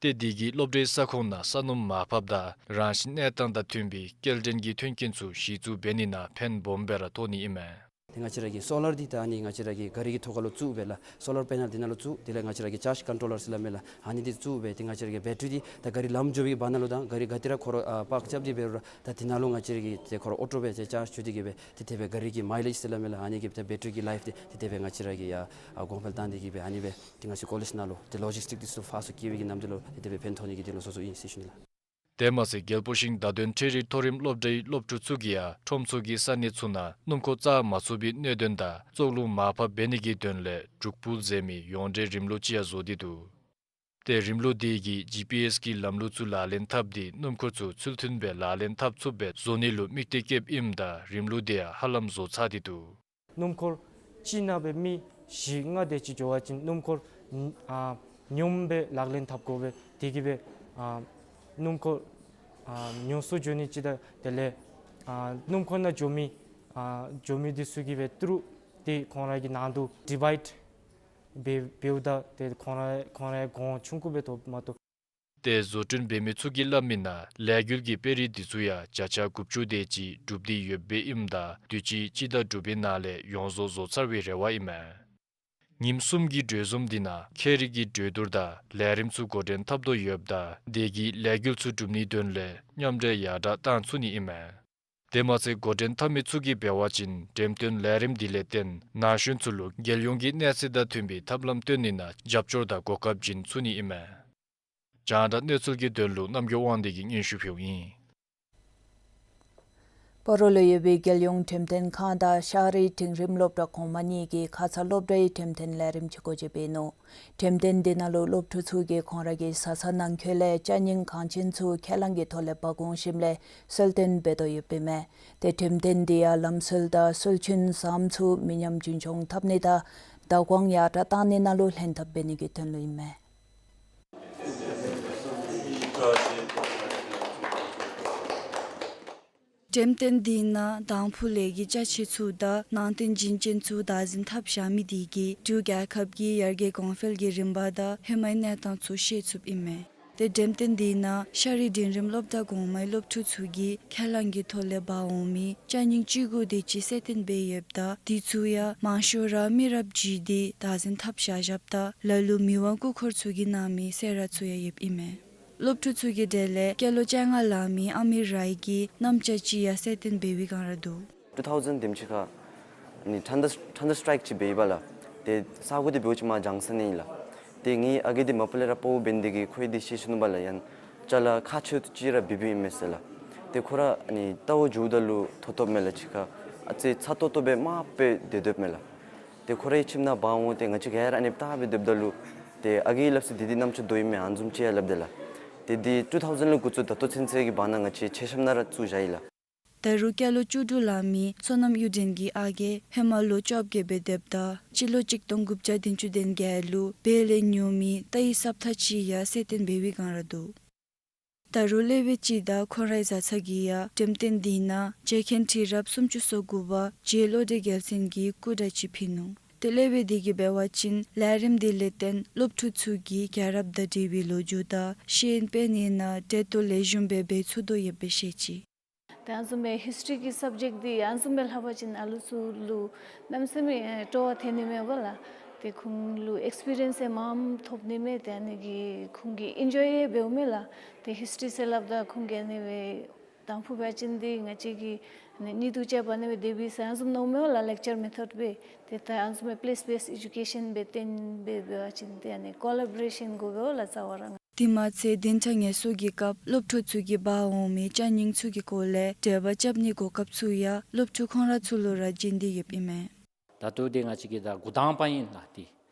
ཏེ་འདི་གིས་སློབ་གྲྭའི་ས་ཁོངས་ནང་ས་སྣུམ་མར་ཕབ་དང་རང་བཞིན་གནས་སྟངས་དང་མཐུན་པའི་སྐྱེལ་འདྲེན་གྱི་མཐུན་རྐྱེན་ཚུ་གཞི་བཙུགས་འབད་ནི་ནང་ཕན་སྦོམ་སྦེ་ར་ཐོགས་ནི་ཨིན་མས། ཏེ་ང་བཅས་ར་གི་སོ་ལར་འདི་ད་ཨ་ནི་ང་བཅས་ར་གི་ག་རི་གི་ཐོག་ཁ་ལུ་བཙུགས་སྦེ་ལགས། སོ་ལར་པེ་ནཱལ་འདི་ནང་ལུ་བཙུགས། དེ་ལས་ང་བཅས་ར་གི་ཅཱརཇ་ཀོན་ཊོ་ལར་ཟེར་སླབ་མས་ལགས། ཨ་ནི་འདི་བཙུགས་སྦེ་ཏེ་ང་བཅས་ར་གི་བེ་ཊ་རི་འདི་ད་ག་རི་ལམ་འགྱོ་བའི་བར་ན་ལུ་དང་ག་རི་ག་ཏེ་ར་ཁོ་ར་ཨ་པཱརཀ་རྐྱབ་སྟེ་འབད་རུང་ར་ད་འདི་ནང་ལུ་ང་བཅས་ར་གི་ཏེ་ཁོ་ར་ཨོ་ཊོ་སྦེ་ཏེ་ཅཱརཇ་བཙུགས་ཏེ་གིས་སྦེ་ཏེ་དེ་སྦེ་ག་རི་གི་མའི་ལེཇ་ཟེར་སླབ་མས་ལགས། ཨ་ནི་གི་ཏེ་བེ་ཊ་རི་གི་ལའིཕ་འདི་ཏེ་དེ་སྦེ་ང་བཅས་ར་གིས་ཡང་ཨ་གོང་འཕེལ་བཏང་སྟེ་གིས་སྦེ་ཨ་ནི་སྦེ་ཏེ་ང་བཅས་ཀོ་ལེཇ་ནང་ལུ་ཏེ་ལོ་ཇིསི་ཊིཀ་འདི་ཚུ་ཕར་ཚུར་བསྐྱལ་བའི་གི་ནམ་དུས་ལུ་ཏེ་དེ་སྦེ་ཕན་ཐོགས་ནི་གི་དོན་ལུ་བཟོ་བཟོཝ་ཨིན་ཟེར་ཞུ་ནི་ལགས། དེ་མ་ཚད་རྒྱལ་པོ་ཤིང་བརྡ་དོན་འཕྲུལ་རིག་མཐོ་རིམ་སློབ་གྲྭའི་སློབ་ཕྲུག་ཚུ་གིས་ཡང་ཁྲོམ་ཚུ་གི་ས་གནས་ཚུ་ནང་སྣུམ་འཁོར་བཙག་མ་ཚུགས་པའི་གནད་དོན་དང་བཙོག་རླུང་མར་ཕབ་འབད་ནི་གི་དོན་ལས་ཌུག་པུལ་ཟེར་མི་ཡོངས་འབྲེལ་རིམ་ལུགས་ཅིག་ཡང་བཟོ་སྟེ་འདུག། ཏེ་རིམ་ལུགས་འདི་གིས་ཇི་པི་ཨེསི་གི་ལམ་ལུགས་ཚུ་ལག་ལེན་འཐབ་སྟེ་སྣུམ་འཁོར་ཚུ་ཚུལ་མཐུན་སྦེ་ལག་ལེན་འཐབ་ཚུགསཔ་སྦེ་བཟོ་ནི་ལུ་དམིགས་གཏད་བསྐྱེདཔ་ཨིནམ་ད་རིམ་ལུགས་འདི་ཡང་ཧ་ལམ་བཟོ་ཚར་ཏེ་འདུག། སྣུམ་འཁོར་གཅིག་ནང་སྦེ་མི་བཞི་ལྔ་དེ་ཅིག་འགྱོ་བ་ཅིན་སྣུམ་འཁོར་ཨ་ཉུངམ་སྦེ་ལག་ལེན་འཐབ་དགོ་པས། དེ་གིས་སྦེ་ཨ་སྣུམ་འཁོར་ཨ་ཉུང་སུ་འགྱོ་ནི་ཅིག་དང་དེ་ལས་ཨ་སྣུམ་འཁོར་ནང་འགྱོ་མི་ཨ་འགྱོ་མི་འདི་ཚུ་གིས་སྦེ་ཏི་རུ་འདི་ཁོང་ར་གི་ནང་དུ་ཌི་བའིཌ་འབད་འབདཝ་ད་ཏེ་ཁོང་ར་ཁོང་རའི་གོང་ཆུང་ཀུ་སྦེ་ཐོབ་མ་གཏོགས། ཏེ་བཟོ་སྐྲུན་འབད་མི་ཚུ་གིས་སླབ་མི་ནང་ལས་འགུལ་གྱི་དཔེ་རིས་འདི་ཚུ་ཡང་བརྒྱ་ཆ་དགུ་བཅུ་དེ་ཅིག་གྲུབ་སྟེ་ཡོདཔ་ཨིནམ་ད་དུས་ཅི་སྤྱི་ཟླ་དྲུག་པའི་ནང་ལས་ཡོངས་རྫོགས་བཟོ་ཚར་བའི་རེ་བ་ཨིན་མས། ཉིནམ་གསུམ་གྱི་གྲོས་འཛོམས་འདི་ནང་ཁྱད་རིག་གི་གྲོས་བསྡུར་དང་ལས་རིམ་ཚུ་འགོ་འདྲེན་འཐབ་དོ་ཡོདཔ་ད་དེ་གིས་ལས་འགུལ་ཚུ་སྒྲུབ་ནིའི་དོན་ལས་མཉམ་འབྲེལ་ཡར་དྲགས་བཏང་ཚུགས་ནི་ཨིན་མས། དེ་མ་ཚད་འགོ་འདྲེན་འཐབ་མི་ཚུ་གིས་འབད་བ་ཅིན་འགྲེམས་སྟོན་ལས་རིམ་འདི་ལས་བརྟེན་ན་གཞོན་ཚུ་ལུ་རྒྱལ་ཡོངས་ཀྱི་གནས་ཚད་དང་མཐུན་པའི་ཐབས་ལམ་སྟོན་ནི་ནང་རྒྱབ་སྐྱོར་དང་གོ་སྐབས་བྱིན་ཚུགས་ནི་ཨིན་མས། རྒྱང་བསྒྲགས་གནས་ཚུལ་གྱི་དོན་ལུ་རྣམ་རྒྱལ་དབང་འདུས་ཀྱིས་སྙན་ཞུ་ཕུལཝ་ཨིན། སྤ་རོ་ལུ་ཡོད་པའི་རྒྱལ་ཡོངས་འགྲེམས་སྟོན་ཁང་དང་ཤ་རི་འབྲིང་རིམ་སློབ་གྲྭ་གོང་མ་གཉིས་ཀྱིས་ཁ་ཙ་སློབ་གྲྭའི་འགྲེམས་སྟོན་ལས་རིམ་ཅིག་འགོ་འབྱེད་འབད་ནུག། འགྲེམས་སྟོན་འདི་ནང་ལུ་སློབ་ཕྲུག་ཚུ་གིས་ཁོང་ར་གི་བཟའ་ཚང་ནང་འཁོད་ལས་ཅ་རྙིང་གང་ཅན་ཚུ་ཁས་བླངས་ཀྱི་ཐོག་ལས་འབག་འོང་ཞིནམ་ལས་གསོལ་སྟོན་འབད་དོ་ཡོདཔ་ཨིན་མས། ཏེ་འགྲེམས་སྟོན་འདི་ཡང་ལམ་སྲོལ་དང་སྲོལ་རྒྱུན་བཟངམ་ཚུ་མི་ཉམས་རྒྱུན་འཁྱོངས་འཐབ་ནི་དང་བདག་དབང་ཡར་དྲགས་བཏང་ནི་ནང་ལུ་ལྷན་ཐབས་འབད་ནི་གི་དོན་ལུ་ཨིན་མས། འགྲེམས་སྟོན་འདི་ནང་དང་ཕུ་ལས་ཀྱི་ཅ་ཆས་ཚུ་དང་ནང་རྟེན་བྱིན་ཅན་ཚུ་བདག་འཛིན་འཐབ་བཞག་མི་དེ་གིས་འབྲུག་རྒྱལ་ཁབ་ཀྱི་ཡར་རྒྱས་གོང་འཕེལ་གྱི་རིམ་པ་དང་ཧེ་མའི་གནས་སྟངས་ཚུ་ཤེས་ཚུགསཔ་ཨིན་མས། ཏེ་འགྲེམས་སྟོན་འདི་ནང་ཤ་རི་འབྲིང་རིམ་སློབ་གྲྭ་གོང་མའི་སློབ་ཕྲུག་ཚུ་གིས་ཁས་བླངས་ཀྱི་ཐོག་ལས་འབག་འོང་མི་ཅ་རྙིང་བཅུ་དགུ་དེ་ཅིག་གསལ་སྟོན་འབད་ཡོདཔ་ད་དེ་ཚུ་ཡང་མང་ཤོས་ར་མི་རབས་ཅིག་དེ་བདག་འཛིན་འཐབ་བཞག་བཞགཔ་ད་ལ་ལུ་མི་དབང་སྐུ་འཁོར་ཚུ་གིས་གནང་མི་གསོལ་རས་ཚུ་ཡང་ཡོདཔ་ཨིན་མས། སློབ་ཕྲུག་ཚུ་གི་གྲས་ལས་སྐྱེས་ལོ་བཅོ་ལྔ་ལང་མི་ཨ་མི་རའི་གིས་གནམ་ལྕགས་ཅིག་ཡང་གསལ་སྟོན་འབད་བའི་བསྒང་ར་འདུག། ཊུ་ཐའུ་ཟེན་དེམ་ཅིག་ཁར་ནི་ཐན་ཌར་ཐན་ཌར་སི་ཊ་རའིཀ་ཅིག་འབད་ཡི་པ་ལགས། ཏེ་ས་གོ་འདི་འབདཝ་ཅིག་མར་ལྗང་ས་ནང་ཨིན་ལགས། ཏེ་ངེའི་ཨ་རྒས་འདི་མ་པ་ལས་ར་དཔའ་བོ་འབད་ནི་དེ་གིས་ཁོ་གིས་འདི་ཤེས་སོ་ནུག་པ་ལགས། ཡང་ཅ་ལ་ཁག་ཆེཝ་ཅིག་ར་འབད་འབདཝ་ཨིན་མས་ཟེར་ལགས། ཏེ་ཁོ་ར་ནི་རྟའུ་འགྱོཝ་ད་ལུ་ཐོབ་ཐོབ་མས་ལགས། ཅིག་ཁར་ཨ་ཙི་ཚ་ཏོག་ཏོ་སྦེ་མར་སྦེ་སྡོད་སྡོདཔ་མས་ལགས། ཏེ་ཁོ་རའི་ཁྱིམ་ནང་འབག་འོང་སྟེ་ང་བཅས་ག་ར་ཨ་ནི་བལྟ་སྦེ་སྡོདཔ་ད་ལུ་ཏེ་ཨ་རྒས་སླབ་ས་འདི་འདི་རྣམ་ཅོ་རྡོ་ཨིན་མས་ཨ་ནི་བཟུམ་ཅིག་ཡ་སླབ་དེས་ལགས། ཏེ་འདི་ཊུ་ཐའུ་ཟེན་ལས་འགོ་བཙུགས་ད་ལྟོ་ཚུན་ཚོད་ཀྱི་བར་ན་ང་བཅས་མཆོད་བཤམ་ནང་ར་བཙུགས་བཞག་ཡི་ལགས། ད་རུང་སྐྱེས་ལོ་བཅུ་དྲུག་ལང་མི་བསོད་ནམས་གཡུ་སྒྲོན་གྱི་ཨ་རྒས་ཧེ་མ་ལོ་བཅོ་བརྒྱད་སྦེ་སྡོདཔ་ད་སྤྱི་ལོ་གཅིག་སྟོང་དགུ་བརྒྱ་བདུན་ཅུ་དོན་བརྒྱད་ལུ་བལ་ལས་ཉོ་མི་རྟའི་སྲབ་ཐག་ཅིག་ཡང་གསལ་སྟོན་འབད་བའི་བསྒང་ར་འདུག། ད་རུང་སློབ་དཔོན་ཅིག་དང་ཁོང་རའི་བཟའ་ཚང་གིས་ཡང་འགྲེམས་སྟོན་འདི་ནང་རྗེ་མཁན་ཁྲི་རབས་སུམ་ཅུ་སོ་དགུ་པ་རྗེ་བློ་གྲོས་རྒྱལ་མཚན་གྱི་སྐུ་འདྲ་ཅིག་ཕུལ་ནུག། ཏེ་སློབ་དཔོན་དེ་གིས་འབད་བ་ཅིན་ལས་རིམ་འདི་ལས་བརྟེན་སློབ་ཕྲུག་ཚུ་གིས་རྒྱལ་རབས་དང་འབྲེལ་བའི་ལོ་རྒྱུས་དང་ཤེས་ཡོན་སྤེལ་ནི་ནང་གྲལ་གཏོགས་ལེགས་ཤོམ་སྦེ་འབད་ཚུགས་དོ་ཡོདཔ་སྦེ་བཤད་ཅི། ཏེ་ཨ་ནི་བཟུམ་སྦེ་ཧིསི་ཊི་རི་གི་སབ་ཇེཀཊ་འདི་ཨ་ནི་བཟུམ་སྦེ་ལྷག་པ་ཅིན་ཨ་ལུ་ཚུ་ལུ་གནམ་མེད་ས་མེད་སྤྲོ་བ་ཐོན་ནི་མས་པ་ལགས། ཏེ་ཁོང་ལུ་ཨེགསི་པི་རི་ཡེནསི་ཡང་མངམ་ཐོབ་ནི་མས། ཏེ་ཨ་ནི་གིས་ཁོང་གིས་ཨེན་ཇོའི་ཡང་འབདཝ་མས་ལགས། ཏེ་ཧིསི་ཊི་རི་ཟེར་སླབ་ད་ཁོང་གིས་ཨ་ནི་སྦེ་དང་ཕུ་འབད་བ་ཅིན་འདི་ང་བཅས་ཀྱི་ནི་གཉིད་དུ་བཅའ་བ་ཨ་ནི་སྦེ་དེ་སྦེ་ཟེར་ཨ་ནི་བཟུམ་མནོཝ་མས་པ་ལགས། ལེཀ་ཅར་མེ་ཐོཌ་སྦེ་ཏེ་ད་ཨ་ནི་བཟུམ་སྦེ་པི་ལེ་སི་བེསཌ་ཨེ་ཌུ་ཀེ་ཤཱན་སྦེ་བཏོན་སྦེ་འབད་བ་ཅིན་ཏེ་ཨ་ནི་ཀོ་ལ་བོ་རེ་ཤཱན་དགོ་པས་པ་ལགས་རྩ་བ་ར། དེ་མ་ཚད་བདུན་ཕྲག་ངལ་གསོ་གི་སྐབས་སློབ་ཕྲུག་ཚུ་གིས་འབག་འོང་མི་ཅ་རྙིང་ཚུ་གི་སྐོར་ལས་འགྲེལ་པ་རྐྱབ་ནིའི་གོ་སྐབས་ཚུ་ཡང་སློབ་ཕྲུག་ཁོང་ར་ཚུ་ལུ་ར་བྱིན་ཏེ་ཡོདཔ་ཨིན་མས། ད་ལྟོ་འདི་ང་བཅས་ཀྱི་ད་འགོ་དང་པ་ཨིན་ལགས། ཏེ་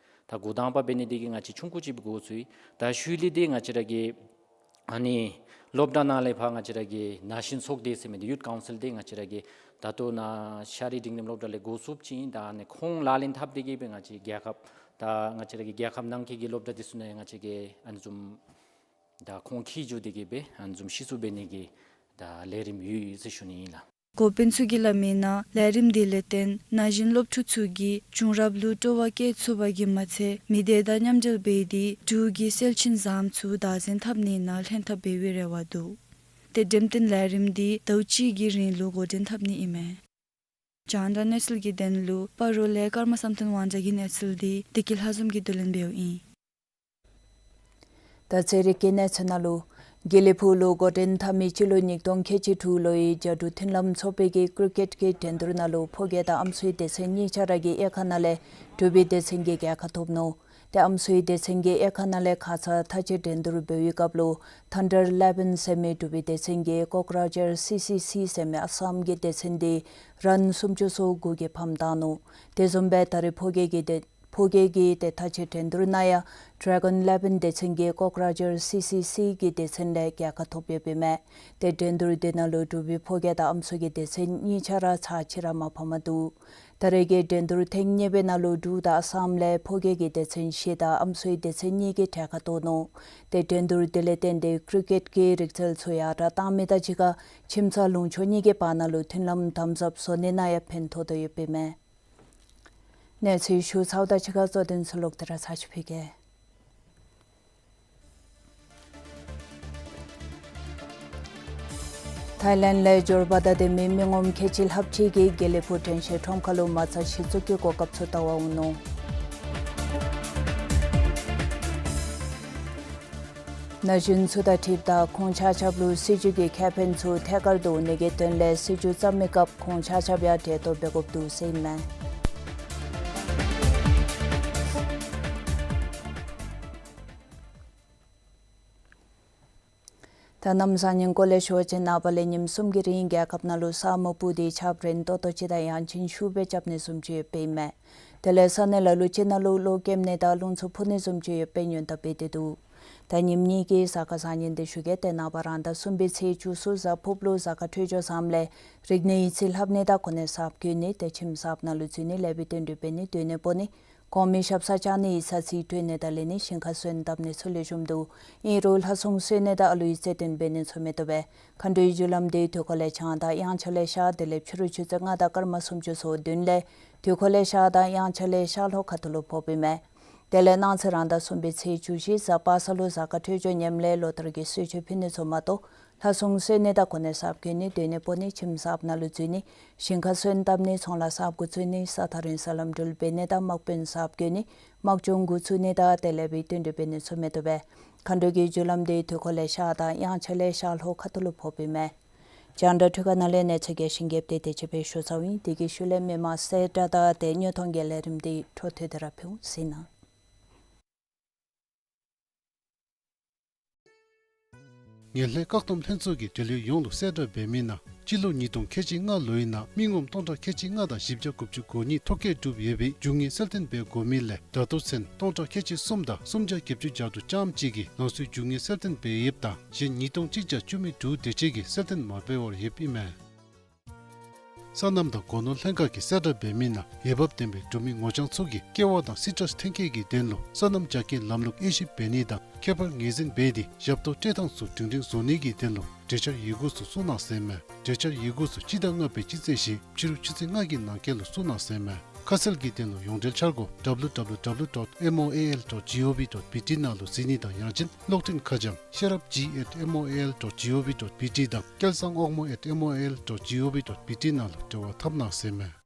ད་འགོ་དང་པ་འབད་ནི་འདི་གིས་ང་བཅས་ཆུང་ཀུ་ཅིག་སྦེ་འགོ་བཙུགས་ཡི། ད་ཤུལ་ལས་འདི་ང་བཅས་ར་གི་ཨ་ནི་སློབ་གྲྭ་ནང་ལས་ཕར་ང་བཅས་ར་གི་ན་གཞོན་ཚོགས་སྡེ་ཟེར་མི་འདི་ཡུཐ་ཀའུན་སིལ་འདི་ང་བཅས་ར་གི་ད་ལྟོ་ནཱ་ཤ་རི་འབྲིང་རིམ་སློབ་གྲྭ་ལས་འགོ་བཙུགསཔ་ཅིག་ཨིན། ད་ཨ་ནི་ཁོང་ལག་ལེན་འཐབ་སྟེ་གིས་སྦེ་ང་བཅས་རྒྱལ་ཁབ་ད་ང་བཅས་ར་གི་རྒྱལ་ཁབ་ནང་འཁོད་ཀྱི་སློབ་གྲྭ་འདི་ཚུ་ནང་ཡང་ང་བཅས་ཀྱིས་ཨ་ནི་བཟུམ་ད་ཁོང་འཁྱིད་འགྱོ་སྟེ་གིས་སྦེ་ཨ་ནི་བཟུམ་ཤེས་ཚུགས་འབད་ནི་གི་ད་ལས་རིམ་ཡོད་ཡོད་ཟེར་ཞུ་ནི་ཨིན་ལགས། འགོ་དཔོན་ཚུ་གིས་སླབ་མིའི་ནང་ལས་རིམ་འདི་ལས་བརྟེན་ན་གཞོན་སློབ་ཕྲུག་ཚུ་གིས་བྱུང་རབས་ལུ་སྤྲོ་བ་བསྐྱེད་ཚུགས་པ་གིས་མ་ཚད་མི་སྡེ་དང་མཉམ་འབྲེལ་འབད་དེ་འབྲུག་གི་སེལ་ཆེན་ཟམ་ཚུ་བདག་འཛིན་འཐབ་ནི་ནང་ལྷན་ཐབས་འབད་བའི་རེ་བ་འདུག། ཏེ་འགྲེམས་སྟོན་ལས་རིམ་འདི་ཟླཝ་གཅིག་གི་རིང་ལུ་འགོ་འདྲེན་འཐབ་ནི་ཨིན་མས། རྒྱང་བསྒྲགས་གནས་ཚུལ་གྱི་དོན་ལུ་སྤ་རོ་ལས་ཀརྨ་བསམ་གཏན་དབང་རྒྱལ་གྱི་གནས་ཚུལ་འདི་བདེ་སྐྱིད་ལྷ་འཛོམས་ཀྱིས་བསྡུ་ལེན་འབདཝ་ཨིན། ད་ཚེ་རིག་གི་གནས་ཚུལ་ནང་ལུ་དགེ་ལེགས་ཕུག་ལུ་འགོ་འདྲེན་འཐབ་མི་སྤྱི་ལོ་ཉིས་སྟོང་ཁལ་གཅིག་དྲུག་ལོའི་རྒྱ་འབྲུག་མཐུན་ལམ་ཚོགས་པའི་གི་ཀྲི་ཀེཊ་གི་འགྲན་བསྡུར་ནང་ལུ་ཕོ་སྐྱེས་དང་ཨམ་སྲུའི་སྡེ་ཚན་གཉིས་ཆ་ར་གིས་དབྱེ་ཁག་ནང་ལས་འབྲུག་པའི་སྡེ་ཚན་གྱིས་རྒྱལ་ཁ་ཐོབ་ནུག། ཏེ་ཨམ་སྲུའི་སྡེ་ཚན་གྱི་དབྱེ་ཁག་ནང་ལས་ཁ་ཙ་མཐའ་དཔྱད་འགྲན་བསྡུར་འབད་བའི་སྐབས་ལུ་ཐན་ཌར་ཨི་ལེ་བཱན་ཟེར་མི་འབྲུག་པའི་སྡེ་ཚན་གྱིས་ཀོག་ར་ཇར་སི་སི་སི་ཟེར་མི་ཨ་སམ་གྱི་སྡེ་ཚན་འདི་རཱན་སུམ་ཅུ་སོ་དགུ་གིས་ཕམ་བཏང་ནུག། དེ་བཟུམ་སྦེ་ད་རེས་ཕོ་སྐྱེས་ཀྱི་སྡེ་ཕོ་སྐྱེས་ཀྱི་ཏེ་མཐའ་དཔྱད་འགྲན་བསྡུར་ནང་ཡང་ཌེ་གཱོན་ཨི་ལེ་བཱན་སྡེ་ཚན་གྱིས་ཀོག་ར་ཇར་སི་སི་སི་གི་སྡེ་ཚན་ལས་རྒྱལ་ཁ་ཐོབ་ཡོདཔ་ཨིན་མས། ཏེ་འགྲན་བསྡུར་འདི་ནང་ལུ་འབྲུག་པའི་ཕོ་སྐྱེས་དང་ཨམ་སྲུ་གི་སྡེ་ཚན་གཉིས་ཆ་ར་ཚར་གཅིག་ར་མ་ཕམ་འདུག། ད་རེས་ཀྱི་འགྲན་བསྡུར་ཐེངས་གཉིས་པའི་ནང་ལུ་འབྲུག་དང་ཨ་སམ་ལས་ཕོ་སྐྱེས་ཀྱི་སྡེ་ཚན་བཞི་དང་ཨམ་སྲུའི་སྡེ་ཚན་གཉིས་ཀྱིས་གྲལ་ཁར་གཏོགས་ནུག། ཏེ་འགྲན་བསྡུར་འདི་ལས་བརྟེན་ཏེ་ཀྲི་ཀེཊ་ཀྱི་རིག་རྩལ་ཚུ་ཡར་དྲག་གཏང་མི་དང་གཅིག་ཁར་ཁྱིམ་ཚང་ལུང་ཕྱོགས་གཉིས་ཀྱི་བར་ན་ལུ་མཐུན་ལམ་དམ་ཟབ་བཟོ་ནི་ནང་ཡང་ཕན་ཐོགས་དོ་ཡོདཔ་ཨིན་མས། གནས་ཚུལ་ཞུ་ཚརཝ་དང་གཅིག་ཁར་གཙོ་དོན་ཚུ་ལོག་སྟེ་ར་ཚར་ཅིག་ཕུལ་གེ། ཐའི་ལེནཌ་ལས་འབྱོར་བ་དང་སྡོད་མི་མི་ངོམ་ཁལ་གཅིག་ལྷགཔ་ཅིག་གིས་དགེ་ལེགས་ཕུག་དྲན་ཤེས་ཁྲོམ་ཁ་ལུ་མ་རྩ་གཞི་བཙུགས་ཀྱི་གོ་སྐབས་ཚུ་བལྟ་བར་འོང་ནུག། ན་གཞོན་ཚུ་དང་འཁྲིལཝ་ད་ཁོང་ཆ་ཁྱབ་ལུ་སྲིད་བྱུས་ཀྱི་ཁེ་ཕན་ཚུ་ཐད་ཀར་དུ་གནས་ཀྱི་དོན་ལས་སྲིད་བྱུས་བརྩམ་མི་སྐབས་ཁོང་ཆ་ཁྱབ་ཡང་གྲལ་གཏོགས་འབད་དགོཔ་འདུག་ཟེར་ཨིན་མས། ད་གནམ་བཟང་ངན་སྐོར་ལས་ཞུ་བ་ཅིན་ནངས་པ་ལས་ཉིནམ་གསུམ་གྱི་རིང་རྒྱལ་ཁབ་ནང་ལུ་ས་སྨུག་སྤུབས་ཏེ་ཆརཔ་རན་ཏོག་ཏོ་ཅིག་དང་ཡང་ཅིན་ཤུགས་སྦེ་རྐྱབ་ནི་བཟུམ་ཅིག་ཡོདཔ་ཨིན་མས། དེ་ལས་ས་གནས་ལ་ལུ་ཅིག་ནང་ལུ་གློག་ཀེམ་ནི་དང་རླུང་འཚུབ་འཕུ་ནི་བཟུམ་ཅིག་ཡོདཔ་སྦེ་ཉེན་བརྡ་འབད་དེ་འདུག། ད་ཉིནམ་གཉིས་ཀྱི་གཟའ་སྐར་བཟང་ངན་འདི་ཞུ་གེ། ཏེ་ནངས་པ་རང་ཟླ་གསུམ་པའི་ཚེས་བཅུ་གསུམ་གཟའ་ཕུརཔ་ལུ་གཟའ་སྐར་འཕྲོད་སྦྱོར་བཟངམ་ལས་རིག་གནས་ཡིག་རྩིས་ལྷབ་ནི་དང་གོ་གནས་གསརཔ་བསྐོ་ནི་ཏེ་ཁྱིམ་གསརཔ་ནང་ལུ་འཛུལ་ནི་ལེགས་པའི་དོན་སྒྲུབ་འབད་ནི་སྡོད་གནས་སྤོ་ནི་ གོང་མའི་ཞབས་སར་བཅར་ནི་ཡི་ས་ཚིགས་སྤྲོད་ནི་དང་ལེན་ནི་ཞིང་ཁར་སོན་བཏབ་ནི་ཚུ་ལེགས་ཤོམ་འདུག། ཨིན་རུང་ལྷ་སྲུང་གསོལ་ནི་དང་ཨ་ལུའི་རྩེད་འགྲན་འབད་ནི་ཚུ་མི་བཏུབ་པས། མཁའ་འགྲོའི་རྒྱུ་ལམ་འདི་དུས་འཁོར་ལས་བྱང་དང་དབྱངས་འཆར་ལས་ཤར་དེ་ལས་ཕྱི་རུ་ཆུ་ཚོད་ལྔ་དང་སྐར་མ་སུམ་ཅུ་སོ་བདུན་ལས་དུས་འཁོར་ལས་ཤར་དང་དབྱངས་འཆར་ལས་ཤར་ལྷོ་ཁ་ཐུག་ལུ་ཕོགཔ་ཨིན་མས། དེ་ལས་གནངས་ཚེ་རང་ཟླ་གསུམ་པའི་ཚེས་བཅུ་བཞི་གཟའ་པ་སངས་ལུ་གཟའ་སྐར་འཕྲོད་སྦྱོར་ཉམས་ལས་ལོ་ལྟར་གྱི་གསོལ་མཆོད་ཕུལ་ནི་ཚུ་མ་གཏོགས་ལྷ་སྲུང་གསོལ་ནི་དང་གོ་གནས་གསརཔ་བསྐོ་ནི་སྡོད་གནས་སྤོ་ནི་ཁྱིམ་གསརཔ་ནང་ལུ་འཛུལ་ནི་ཞིང་ཁར་སོན་བཏབ་ནི་ཚོང་ལཱ་གསརཔ་འགོ་བཙུགས་ནི་ས་ཐག་རིང་ས་ལམ་འགྲུལ་འབད་ནི་དང་དམག་དཔོན་གསརཔ་བསྐོ་ནི་དམག་སྦྱོང་འགོ་བཙུགས་ནི་དང་དེ་ལས་བི་བསྟུན་གྲོས་འབད་ནི་ཚུ་མི་བཏུབ་པས། མཁའ་འགྲོ་གི་རྒྱུ་ལམ་འདི་དུས་འཁོར་ལས་ཤར་དང་དབྱངས་འཆར་ལས་ཤར་ལྷོ་ཁ་ཐུག་ལུ་ཕོགཔ་ཨིན་མས། རྒྱང་བསྒྲགས་འཕྲུལ་ཁང་ནང་ལས་གནས་ཚུལ་གྱི་ཞིབ་རྒྱས་དེ་དེ་ཅིག་སྦེ་ཞུ་ཚརཝ་ཨིན། དེ་གི་ཤུལ་ལས་མི་མང་གསལ་བསྒྲགས་དང་དེ་ཉོ་ཐོན་གྱི་ལས་རིམ་འདི་འཕྲོ་མཐུད་དེ་ར་ཕུལ་ཟེར་ཨིན། ངན་ལྷད་བཀག་སྡོམ་ལྷན་ཚོགས་ཀྱིས་འབྲེལ་ཡོད་ཡོངས་ལུ་གསལ་བསྒྲགས་འབད་མི་ནང་སྤྱི་ལོ་ཉིས་སྟོང་ཁལ་གཅིག་ལྔ་ལོའི་ནང་མི་ངོམ་སྟོང་ཕྲག་ཁལ་གཅིག་ལྔ་དང་བཞི་བརྒྱ་དགུ་བཅུ་གོ་གཉིས་ཐོ་བཀོད་གྲུབ་ཡོད་པའི་རྒྱུ་དངོས་གསལ་སྟོན་འབད་དགོ་མི་ལས་ད་ལྟོ་ཚུན་སྟོང་ཕྲག་ཁལ་གཅིག་གསུམ་དང་སུམ་བརྒྱ་བརྒྱད་ཅུ་གྱ་དྲུག་རྐྱངམ་གཅིག་གིས་རང་སོའི་རྒྱུ་དངོས་གསལ་སྟོན་འབད་ཡོདཔ་ད་གཞན་ཉིས་སྟོང་གཅིག་བརྒྱ་བཅུ་མེད་དྲུག་དེ་ཅིག་གིས་གསལ་སྟོན་མ་འབད་བར་ཡོདཔ་ཨིན་མས། སོ་ནམ་དང་སྒོ་ནོར་ལྷན་ཁག་གིས་གསལ་བསྒྲགས་འབད་མི་ནང་འོས་འབབ་ལྡན་པའི་འབྲུག་མི་ངོ་རྐྱང་ཚུ་གིས་ཀེ་ཝ་དང་སི་ཊྲས་ཐོན་སྐྱེད་ཀྱི་དོན་ལུ་སོ་ནམ་རྒྱ་སྐྱེད་ལམ་ལུགས་དབྱེ་ཞིབ་འབད་ནི་དང་ཁྱད་པར་ངོས་འཛིན་འབད་དེ་ཞབས་ཏོག་སྤྲོད་ཐངས་ཚུ་སྒྲིང་སྒྲིང་བཟོ་ནི་གི་དོན་ལུ་གྲོས་འཆར་ཡི་གུ་ཚུ་བཙུགས་གནང་ཟེར་ཨིན་མས། གྲོས་འཆར་ཡི་གུ་ཚུ་སྤྱི་ཟླ་ལྔ་པའི་སྤྱི་ཚེས་བཞི་ཕྱི་རུ་ཆུ་ཚོད་ལྔ་གི་ནང་འཁོད་ལུ་བཙུགས་གནང་ཟེར་ཨིན་མས། ཁ་གསལ་གྱི་དོན་ལུ་ཡོངས་འབྲེལ་འཆར་སྒོ་W W W dot M O A L dot gov dot B T ནང་ལུ་གཟིགས་ནི་དང་ཡང་ཅིན་གློག་འཕྲིན་ཁ་བྱང་ཤེས་རབ་G at M O A L dot gov dot B T དང་སྐལ་བཟང་དབང་མོ་at M O A L dot gov dot B T ནང་ལུ་འབྲེལ་བ་འཐབ་གནང་ཟེར་ཨིན་མས།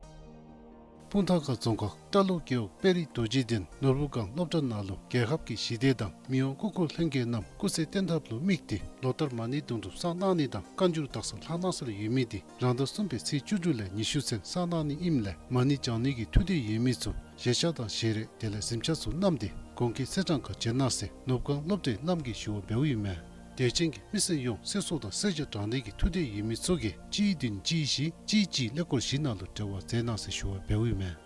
སྤུངས་ཐང་ཁ་རྫོང་ཁག་སྐྲ་ལོ་རྒེད་འོག་དཔལ་རི་རྡོ་རྗེ་གདན་ནོར་བུ་སྒང་སློབ་གྲྭ་ནང་ལུ་རྒྱལ་ཁབ་ཀྱི་ཞི་བདེ་དང་མི་དབང་སྐུ་འཁོར་ལྷན་རྒྱས་རྣམས་སྐུ་ཚེ་བརྟན་ཐབས་ལུ་དམིགས་ཏེ་ལོ་ལྟར་མ་ཎི་དུང་སྒྲུབ་བསགས་གནང་ནི་དང་བཀའ་འགྱུར་དག་ས་ལྷ་ནག་སེལ་ཡོད་མི་དེ་རང་ཟླ་གསུམ་པའི་ཚེས་བཅུ་དྲུག་ལས་ཉི་ཤུ་ཚུན་བསགས་གནང་ནི་ཨིནམ་ལས་མ་ཎི་བགྱང་ནི་གི་ཐུགས་འདོད་ཡོད་མི་ཚུ་ཞལ་ཆས་དང་ཞལ་རས་དེ་ལས་གཟིམ་ཆས་ཚུ་བསྣམས་ཏེ་གོང་གི་ཚེས་གྲངས་ཁར་བྱོན་གནང་ཟེར་ནོར་བུ་སྒང་སློབ་གྲྭའི་རྣམ་ངོས་ཞུ་བ་འབདཝ་ཨིན་མས། དད་ཅན་གྱི་མི་སེར་ཡོངས་གསོལ་ཚོགས་དང་གསོལ་ཇ་དྲང་ནི་གི་ཐུགས་འདོད་ཡོད་མི་ཚུ་གིས་གཅིག་བདུན་གཅིག་བཞི་གཅིག་གཅིག་ཀླད་ཀོར་བཞི་ནང་ལུ་འབྲེལ་བ་མཛད་གནང་ཟེར་ཞུ་བ་འབདཝ་ཨིན་མས།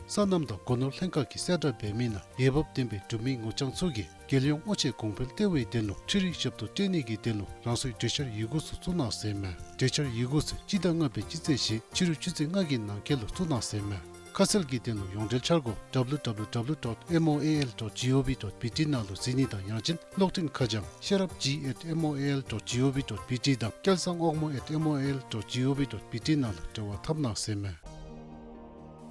སོ་ནམ་དང་སྒོ་ནོར་ལྷན་ཁག་གིས་གསལ་བསྒྲགས་འབད་མི་ནང་འོས་འབབ་ལྡན་པའི་འབྲུག་མི་ངོ་རྐྱང་ཚུ་གིས་རྒྱལ་ཡོངས་དབུ་ཆེ་གོང་འཕེལ་ལྟེ་བའི་དོན་ལུ་འཕྲུལ་རིག་ཞབས་ཏོག་སྤྲོད་ནི་གི་དོན་ལུ་རང་སོའི་གྲོས་འཆར་ཡི་གུ་ཚུ་བཙུགས་གནང་ཟེར་ཨིན་མས། གྲོས་འཆར་ཡི་གུ་ཚུ་སྤྱི་ཟླ་ལྔ་པའི་སྤྱི་ཚེས་བཞི་ཕྱི་རུ་ཆུ་ཚོད་ལྔ་གི་ནང་འཁོད་ལུ་བཙུགས་གནང་ཟེར་ཨིན་མས། ཁ་གསལ་གྱི་དོན་ལུ་ཡོངས་འབྲེལ་འཆར་སྒོ་W W W dot M O A L dot gov dot B T ནང་ལུ་གཟིགས་ནི་དང་ཡང་ཅིན་གློག་འཕྲིན་ཁ་བྱང་ཤེས་རབ་G at M O A L dot gov dot B T དང་སྐལ་བཟང་དབང་མོ་at M O A L dot gov dot B T ནང་ལུ་འབྲེལ་བ་འཐབ་གནང་ཟེར་ཨིན་མས།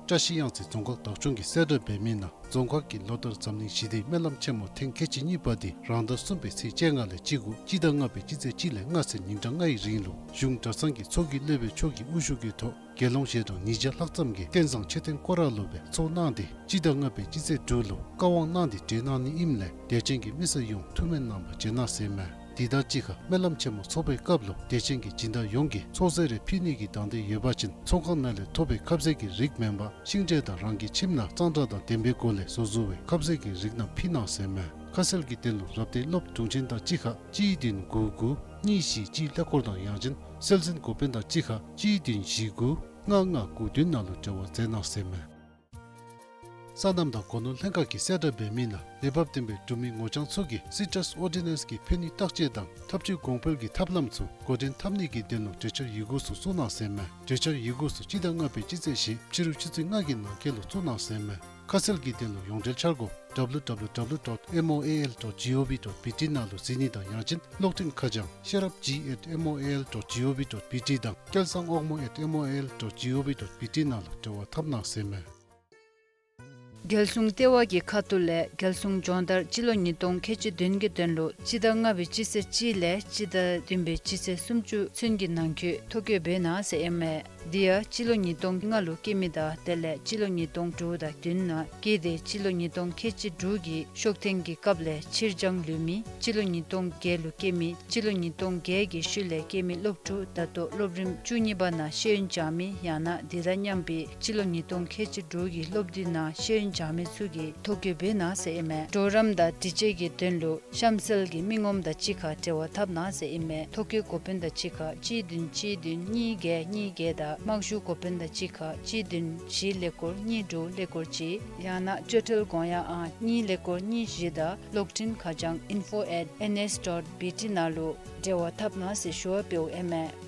བཀྲ་ཤིས་གཡང་རྩེ་རྫོང་ཁག་བདག་སྐྱོང་གིས་གསལ་བསྒྲགས་འབད་མི་ནང་རྫོང་ཁག་གིས་ལོ་ལྟར་འཛམ་གླིང་ཞི་བདེའི་སྨོན་ལམ་ཆེན་མོ་ཐེངས་ཁལ་གཅིག་གཉིས་པ་དེ་རང་ཟླ་གསུམ་པའི་ཚེས་བཅོ་ལྔ་ལས་བཅུ་དགུ་སྤྱི་ཟླ་ལྔ་པའི་སྤྱི་ཚེས་གཅིག་ལས་ལྔ་ཚུན་ཉིན་གྲངས་ལྔའི་རིང་ལུ་གཞུང་གྲྭ་ཚང་གི་ཚོགས་ཀྱི་སློབ་དཔོན་མཆོག་གི་དབུ་བཞུགས་ཀྱི་ཐོག་དགེ་སློང་ཞལ་གྲངས་ཉིས་བརྒྱ་ལྷག་ཙམ་གྱིས་རྟེན་བཟང་མཆོད་རྟེན་སྐོར་ར་ལུ་སྦེ་ཚོགས་གནང་སྟེ་སྤྱི་ཟླ་ལྔ་པའི་སྤྱི་ཚེས་དྲུག་ལུ་བཀའ་དབང་གནང་སྟེ་གྲོལ་གནང་ནི་ཨིནམ་ལས་དད་ཅན་གྱི་མི་སེར་ཡོངས་ཐུགས་སྨོན་གནང་བར་བྱོན་གནང་ཟེར་ཨིན་མས། དེ་དང་གཅིག་ཁར་སྨོན་ལམ་ཆེན་མོ་ཚོགས་པའི་སྐབས་ལུ་དད་ཅན་གྱི་སྦྱིན་བདག་ཡོངས་ཀྱིས་ཚོགས་ཟས་རེ་ཕུལ་ནི་གི་དང་འདོད་ཡོད་པ་ཅིན་ཚོགས་ཁང་ནང་ལས་ཐོབ་པའི་ཁབ་ཟས་ཀྱི་རིགས་མེན་པར་ཤིང་འབྲས་དང་རང་གི་ཁྱིམ་ནང་གཙང་སྦྲ་དང་ལྡན་པའི་སྒོ་ལས་བཟོ་བཟོ་བའི་ཁབ་ཟས་ཀྱི་རིགས་རྣམས་ཕུལ་གནང་ཟེར་ཨིན་མས། ཁ་གསལ་གྱི་དོན་ལུ་རབ་བརྟན་སློབ་དྲུང་ཆེན་དང་གཅིག་ཁར་གཅིག་བདུན་དགུ་དགུ་གཉིས་བཞི་གཅིག་ཀླད་ཀོར་དང་ཡང་ཅིན་སྲོལ་འཛིན་འགོ་དཔོན་དང་གཅིག་ཁར་གཅིག་བདུན་བཞི་དགུ་ལྔ་ལྔ་དགུ་བདུན་ནང་ལུ་འབྲེལ་བ་མཛད་གནང་ཟེར་ཨིན་མས། སོ་ནམ་དང་སྒོ་ནོར་ལྷན་ཁག་གིས་གསལ་བསྒྲགས་འབད་མི་ནང་འོས་འབབ་ལྡན་པའི་འབྲུག་མི་ངོ་རྐྱང་ཚུ་གིས་སི་ཊྲས་ཨོར་ཌི་ནེནསི་གི་ཕན་ནུས་བརྟག་དཔྱད་དང་ཐབས་ཇུས་གོང་འཕེལ་གྱི་ཐབས་ལམ་ཚུ་འགོ་འདྲེན་འཐབ་ནི་གི་དོན་ལུ་གྲོས་འཆར་ཡི་གུ་ཚུ་བཙུགས་གནང་ཟེར་ཨིན་མས། གྲོས་འཆར་ཡི་གུ་ཚུ་སྤྱི་ཟླ་ལྔ་པའི་སྤྱི་ཚེས་བཞི་ཕྱི་རུ་ཆུ་ཚོད་ལྔ་གི་ནང་འཁོད་ལུ་བཙུགས་གནང་ཟེར་ཨིན་མས། ཁ་གསལ་གྱི་དོན་ལུ་ཡོངས་འབྲེལ་འཆར་སྒོ་W W W dot M O A L dot gov dot B T ནང་ལུ་གཟིགས་ནི་དང་ཡང་ཅིན་གློག་འཕྲིན་ཁ་བྱང་ཤེས་རབ་G at M O A L dot gov dot B T དང་སྐལ་བཟང་དབང་མོ་at M O A L dot gov dot B T ནང་ལུ་འབྲེལ་བ་འཐབ་གནང་ཟེར་ཨིན་མས། རྒྱལ་སྲུང་ལྟེ་བ་གི་ཁ་ཐུག་ལས་རྒྱལ་སྲུང་སྦྱོང་བརྡར་སྤྱི་ལོ་ཉིས་སྟོང་ཁལ་གཅིག་བདུན་གྱི་དོན་ལུ་སྤྱི་ཟླ་ལྔ་པའི་སྤྱི་ཚེས་གཅིག་ལས་སྤྱི་ཟླ་བདུན་པའི་སྤྱི་ཚེས་སུམ་ཅུ་ཚུན་གྱི་ནང་འཁོད་ཐོ་བཀོད་འབད་གནང་ཟེར་ཨིན་མས། དེ་ཡང་སྤྱི་ལོ་ཉིས་སྟོང་ལྔ་ལུ་སྐྱེས་མི་དང་དེ་ལས་སྤྱི་ལོ་ཉིས་སྟོང་དྲུག་དང་བདུན་ནང་སྐྱེས་ཏེ་སྤྱི་ལོ་ཉིས་སྟོང་ཁལ་གཅིག་དྲུག་གི་ཤོག་ཐེངས་ཀྱི་སྐབས་ལས་ཕྱིར་འགྱངས་ལུས་མི། སྤྱི་ལོ་ཉིས་སྟོང་བརྒྱད་ལུ་སྐྱེས་མི། སྤྱི་ལོ་ཉིས་སྟོང་བརྒྱད་ཀྱི་ཤུལ་ལས་སྐྱེས་མི་སློབ་ཕྲུག་ད་ལྟོ་སློབ་རིམ་བཅུ་གཉིས་པ་ནང་ཤེས་ཡོན་སྦྱང་མི་ཡང་ན་དེ་དང་མཉམ་པའི་སྤྱི་ལོ་ཉིས་སྟོང་ཁལ་གཅིག་དྲུག་གི་སློབ་དུས་ནང་ཤེས་ཡོན་སྦྱང་མི་ཚུ་གིས་ཐོ་བཀོད་འབད་གནང་ཟེར་ཨིན་མས། གྲོགས་རམ་དང་དྲི་དཔྱད་ཀྱི་དོན་ལུ་གཤམ་གསལ་གྱི་མི་ངོམ་དང་གཅིག་ཁར་འབྲེལ་བ་འཐབ་གནང་ཟེར་ཨིན་མས། ཐོ་བཀོད་འགོ་དཔོན་དང་གཅིག་ཁར་གཅིག་བདུན་གཅིག་བདུན་གཉིས་བརྒྱད་གཉིས་བརྒྱད་དང་དམག་ཞུ་འགོ་དཔོན་དང་གཅིག་ཁར་གཅིག་བདུན་བཞི་ཀླད་ཀོར་གཉིས་དྲུག་ཀླད་ཀོར་གཅིག་ཡང་ན་སྤྱོད་ཁྲལ་དགོངས་ཡངས་ཨང་གཉིས་ཀླད་ཀོར་གཉིས་བཞི་དང་གློག་འཕྲིན་ཁ་བྱང་info at N S dot B T ནང་ལུ་འབྲེལ་བ་འཐབ་གནང་ཟེར་ཞུ་བ་འབདཝ་ཨིན་མས།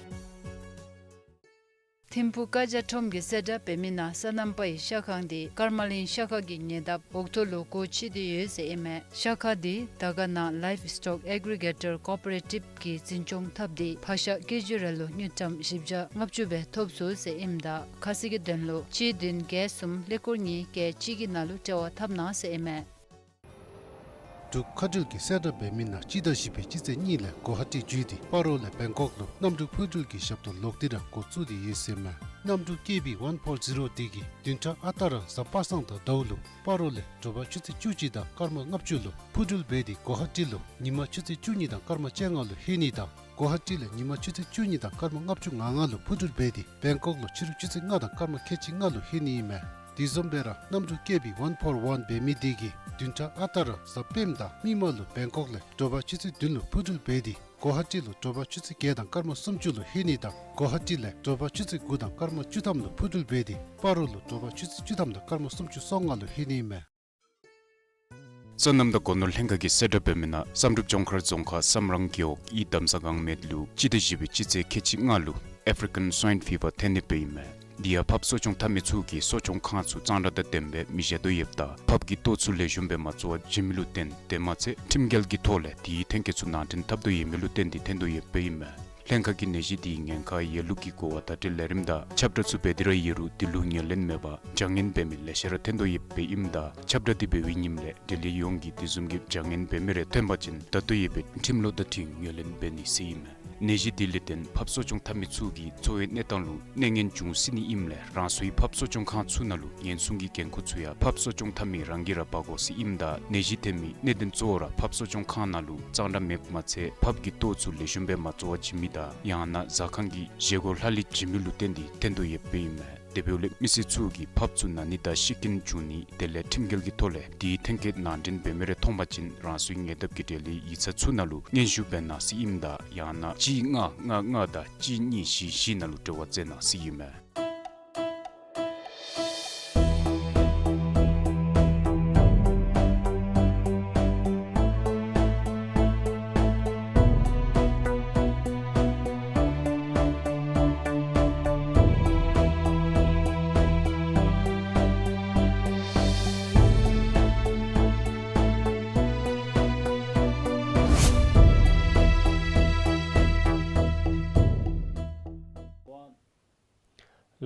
ཐིམ་ཕུག་ཀ་ཇ་ཁྲོམ་གྱི་གསལ་བསྒྲགས་འབད་མི་ནང་སོ་ནམ་པའི་ཤ་ཁང་འདི་ཀརྨ་གླིང་ཤ་ཁང་གི་ཉེ་འདབས་འོག་ཐོག་ལུ་སྒོ་ཕྱེ་སྟེ་ཡོད་ཟེར་ཨིན་མས། ཤ་ཁང་འདི་དར་དཀར་ནང་Livestock Aggregator Cooperative གིས་འཛིན་སྐྱོང་འཐབ་སྟེ་ཕག་ཤ་ཀེ་ཇི་རེ་ལུ་དངུལ་ཀྲམ་བཞི་བརྒྱ་ལྔ་བཅུ་སྦེ་ཐོབ་ཚུགས་ཟེར་ཨིནམ་ད་ཁ་གསལ་གྱི་དོན་ལུ་གཅིག་བདུན་བརྒྱད་གསུམ་ཀླད་ཀོར་གཉིས་བརྒྱད་གཅིག་གི་ནང་ལུ་འབྲེལ་བ་འཐབ་གནང་ཟེར་ཨིན་མས། འབྲུག་མཁའ་འགྲུལ་གྱི་གསལ་བསྒྲགས་འབད་མི་ནང་སྤྱི་ཟླ་བཞི་པའི་སྤྱི་ཚེས་གཉིས་ལས་གོ་ཧ་ཊི་བརྒྱུད་དེ་སྤ་རོ་ལས་བེང་ཀོག་ལུ་གནམ་གྲུ་འཕུར་འགྲུལ་གྱི་ཞབས་ཏོག་ལོག་སྟེ་ར་འགོ་བཙུགས་ཏེ་ཡོད་ཟེར་མས། གནམ་གྲུ་ཀེ་བི་ཝན་ཕོར་ཛི་རོ་འདི་གིས་བདུན་ཕྲག་ཨ་རྟག་ར་གཟའ་པ་སངས་དང་ཟླཝ་ལུ་སྤ་རོ་ལས་དྲོ་པ་ཆུ་ཚོད་བཅུ་གཅིག་དང་སྐར་མ་ལྔ་བཅུ་ལུ་འཕུར་འགྲུལ་འབད་དེ་གོ་ཧ་ཊི་ལུ་ཉིན་མ་ཆུ་ཚོད་བཅུ་གཉིས་དང་སྐར་མ་བཅོ་ལྔ་ལུ་ལྷོད་ནི་དང་གོ་ཧ་ཊི་ལས་ཉིན་མ་ཆུ་ཚོད་བཅུ་གཉིས་དང་སྐར་མ་ལྔ་བཅུ་ང་ལྔ་ལུ་འཕུར་འགྲུལ་འབད་དེ་བེང་ཀོག་ལུ་ཕྱི་རུ་ཆུ་ཚོད་ལྔ་དང་སྐར་མ་ཁལ་གཅིག་ལྔ་ལུ་ལྷོད་ནི་ཨིན་མས། དེ་བཟུམ་སྦེ་ར་གནམ་གྲུ་ཀེ་བི་ཝན་ཕོར་ཝན་འབད་མི་འདི་གིས་བདུན་ཕྲག་ཨ་རྟག་ར་གཟའ་སྤེནམ་དང་མིག་དམར་ལུ་བེང་ཀོག་ལས་དྲོ་པ་ཆུ་ཚོད་བདུན་ལུ་འཕུར་འགྲུལ་འབད་དེ་གོ་ཧ་ཊི་ལུ་དྲོ་པ་ཆུ་ཚོད་བརྒྱད་དང་སྐར་མ་སུམ་ཅུ་ལུ་ལྷོད་ནི་དང་གོ་ཧ་ཊི་ལས་དྲོ་པ་ཆུ་ཚོད་དགུ་དང་སྐར་མ་བཅུ་ཐམ་ལུ་འཕུར་འགྲུལ་འབད་དེ་སྤ་རོ་ལུ་དྲོ་པ་ཆུ་ཚོད་བཅུ་ཐམ་དང་སྐར་མ་སུམ་ཅུ་སོ་ལྔ་ལུ་ལྷོད་ནི་ཨིན་མས། སོ་ནམ་དང་སྒོ་ནོར་ལྷན་ཁག་གི་གསལ་བསྒྲགས་འབད་མི་ནང་བསམ་གྲུབ་ལྗོངས་མཁར་རྫོང་ཁག་བསམ་རང་རྒེད་འོག་ཨི་དམ་ས་སྒང་སྨད་ལུ་སྤྱི་ཟླ་བཞི་པའི་སྤྱི་ཚེས་ཁལ་གཅིག་ལྔ་ལུ་ཨེཕ་རི་ཀན་སུའིན་ཕི་བར་ཐོན་ནི་སྦེ་ཨིན་མས། དེ་ཡང་ཕགཔ་གསོ་སྐྱོང་འཐབ་མི་ཚུ་གིས་གསོ་སྐྱོང་ཁང་ཚུ་གཙང་སྦྲ་དང་ལྡནམ་སྦེ་མི་བཞག་དོ་ཡོདཔ་ད་ཕགཔ་གི་ལྟོ་ཚུ་ལེགས་ཤོམ་སྦེ་མ་བཙོ་བར་བྱིན་མི་ལུ་བརྟེན་དེ་མ་ཚད་ཁྲིམས་འགལ་གྱི་ཐོག་ལས་དེའི་ཐོན་སྐྱེད་ཚུ་ནང་འདྲེན་འཐབ་དོ་ཡོད་མི་ལུ་བརྟེན་ཏེ་ཐོན་དོ་ཡོདཔ་སྦེ་ཨིན་མས། ལྷན་ཁག་གིས་ནད་གཞི་དེའི་ཉེན་ཁ་ཡོད་ལུགས་ཀྱི་གོ་བ་བརྡ་སྤྲོད་ལས་རིམ་དང་ཁྱབ་བསྒྲགས་ཚུ་འབད་དེ་ར་ཡོད་རུང་དེ་ལུ་ངོས་ལེན་མེད་པར་བྱ་ངན་འབད་མི་ལེ་ཤ་ར་ཐོན་དོ་ཡོདཔ་སྦེ་ཨིནམ་ད་ཁྱབ་བསྒྲགས་དེ་འབད་བའི་ཉིནམ་ལས་འབྲེལ་ཡོད་ཡོངས་ཀྱིས་དེ་བཟུམ་གྱི་བྱ་ངན་འབད་མི་རེ་ཐོན་པ་ཅིན་ད་ལྟོ་ཡོད་པའི་ཁྲིམས་ལུགས་དང་འཁྲིལ་ངོས་ལེན་འབད་ནི་ཟེར་ཨིན་མས། ནད་གཞི་དེ་ལས་བརྟེན་ཕགཔ་གསོ་སྐྱོང་འཐབ་མི་ཚུ་གི་འཚོ་བའི་གནས་སྟངས་ལུ་གནོད་ངན་འབྱུང་སྲིད་ནི་ཨིནམ་ལས་རང་སོའི་ཕགཔ་གསོ་སྐྱོང་ཁང་ཚུ་ནང་ལུ་ཉེན་སྲུང་གི་འགན་ཁུར་ཚུད་ཡང་ཕགཔ་གསོ་སྐྱོང་འཐབ་མི་རང་གིས་ར་འབག་དགོ་ཟེར་ཨིནམ་ད་ནད་གཞི་ཐོན་མི་གནད་དོན་གཙོ་བོ་ར་ཕགཔ་གསོ་སྐྱོང་ཁང་ནང་ལུ་གཙང་སྦྲ་མེདཔ་མ་ཚད་ཕགཔ་གི་ལྟོ་ཚུ་ལེགས་ཤོམ་སྦེ་མ་བཙོ་བར་བྱིན་མི་དང་ཡང་ན་ཟ་ཁང་གི་བཞེས་སྒོ་ལྷག་ལུས་བྱིན་མི་ལུ་བརྟེན་ཏེ་ཐོན་དོ་ཡོདཔ་སྦེ་ཨིན་མས། དེ་འབདཝ་ལས་མི་སེར་ཚུ་གིས་ཕགཔ་ཚུ་ན་ནི་དང་ཤི་རྐྱེན་བྱུང་ནི་དེ་ལས་ཁྲིམས་འགལ་གྱི་ཐོག་ལས་དེའི་ཐོན་སྐྱེད་ནང་འདྲེན་འབད་མི་རེ་མཐོང་པ་ཅིན་རང་སོའི་ཉེ་འདབས་ཀྱི་འབྲེལ་ཡོད་ཡིག་ཚང་ཚུ་ནང་ལུ་སྙན་ཞུ་འབད་གནང་ཟེར་ཨིནམ་ད་ཡང་ན་གཅིག་ལྔ་ལྔ་ལྔ་དང་གཅིག་གཉིས་བཞི་བཞི་ནང་ལུ་འབྲེལ་བ་མཛད་གནང་ཟེར་ཨིན་མས།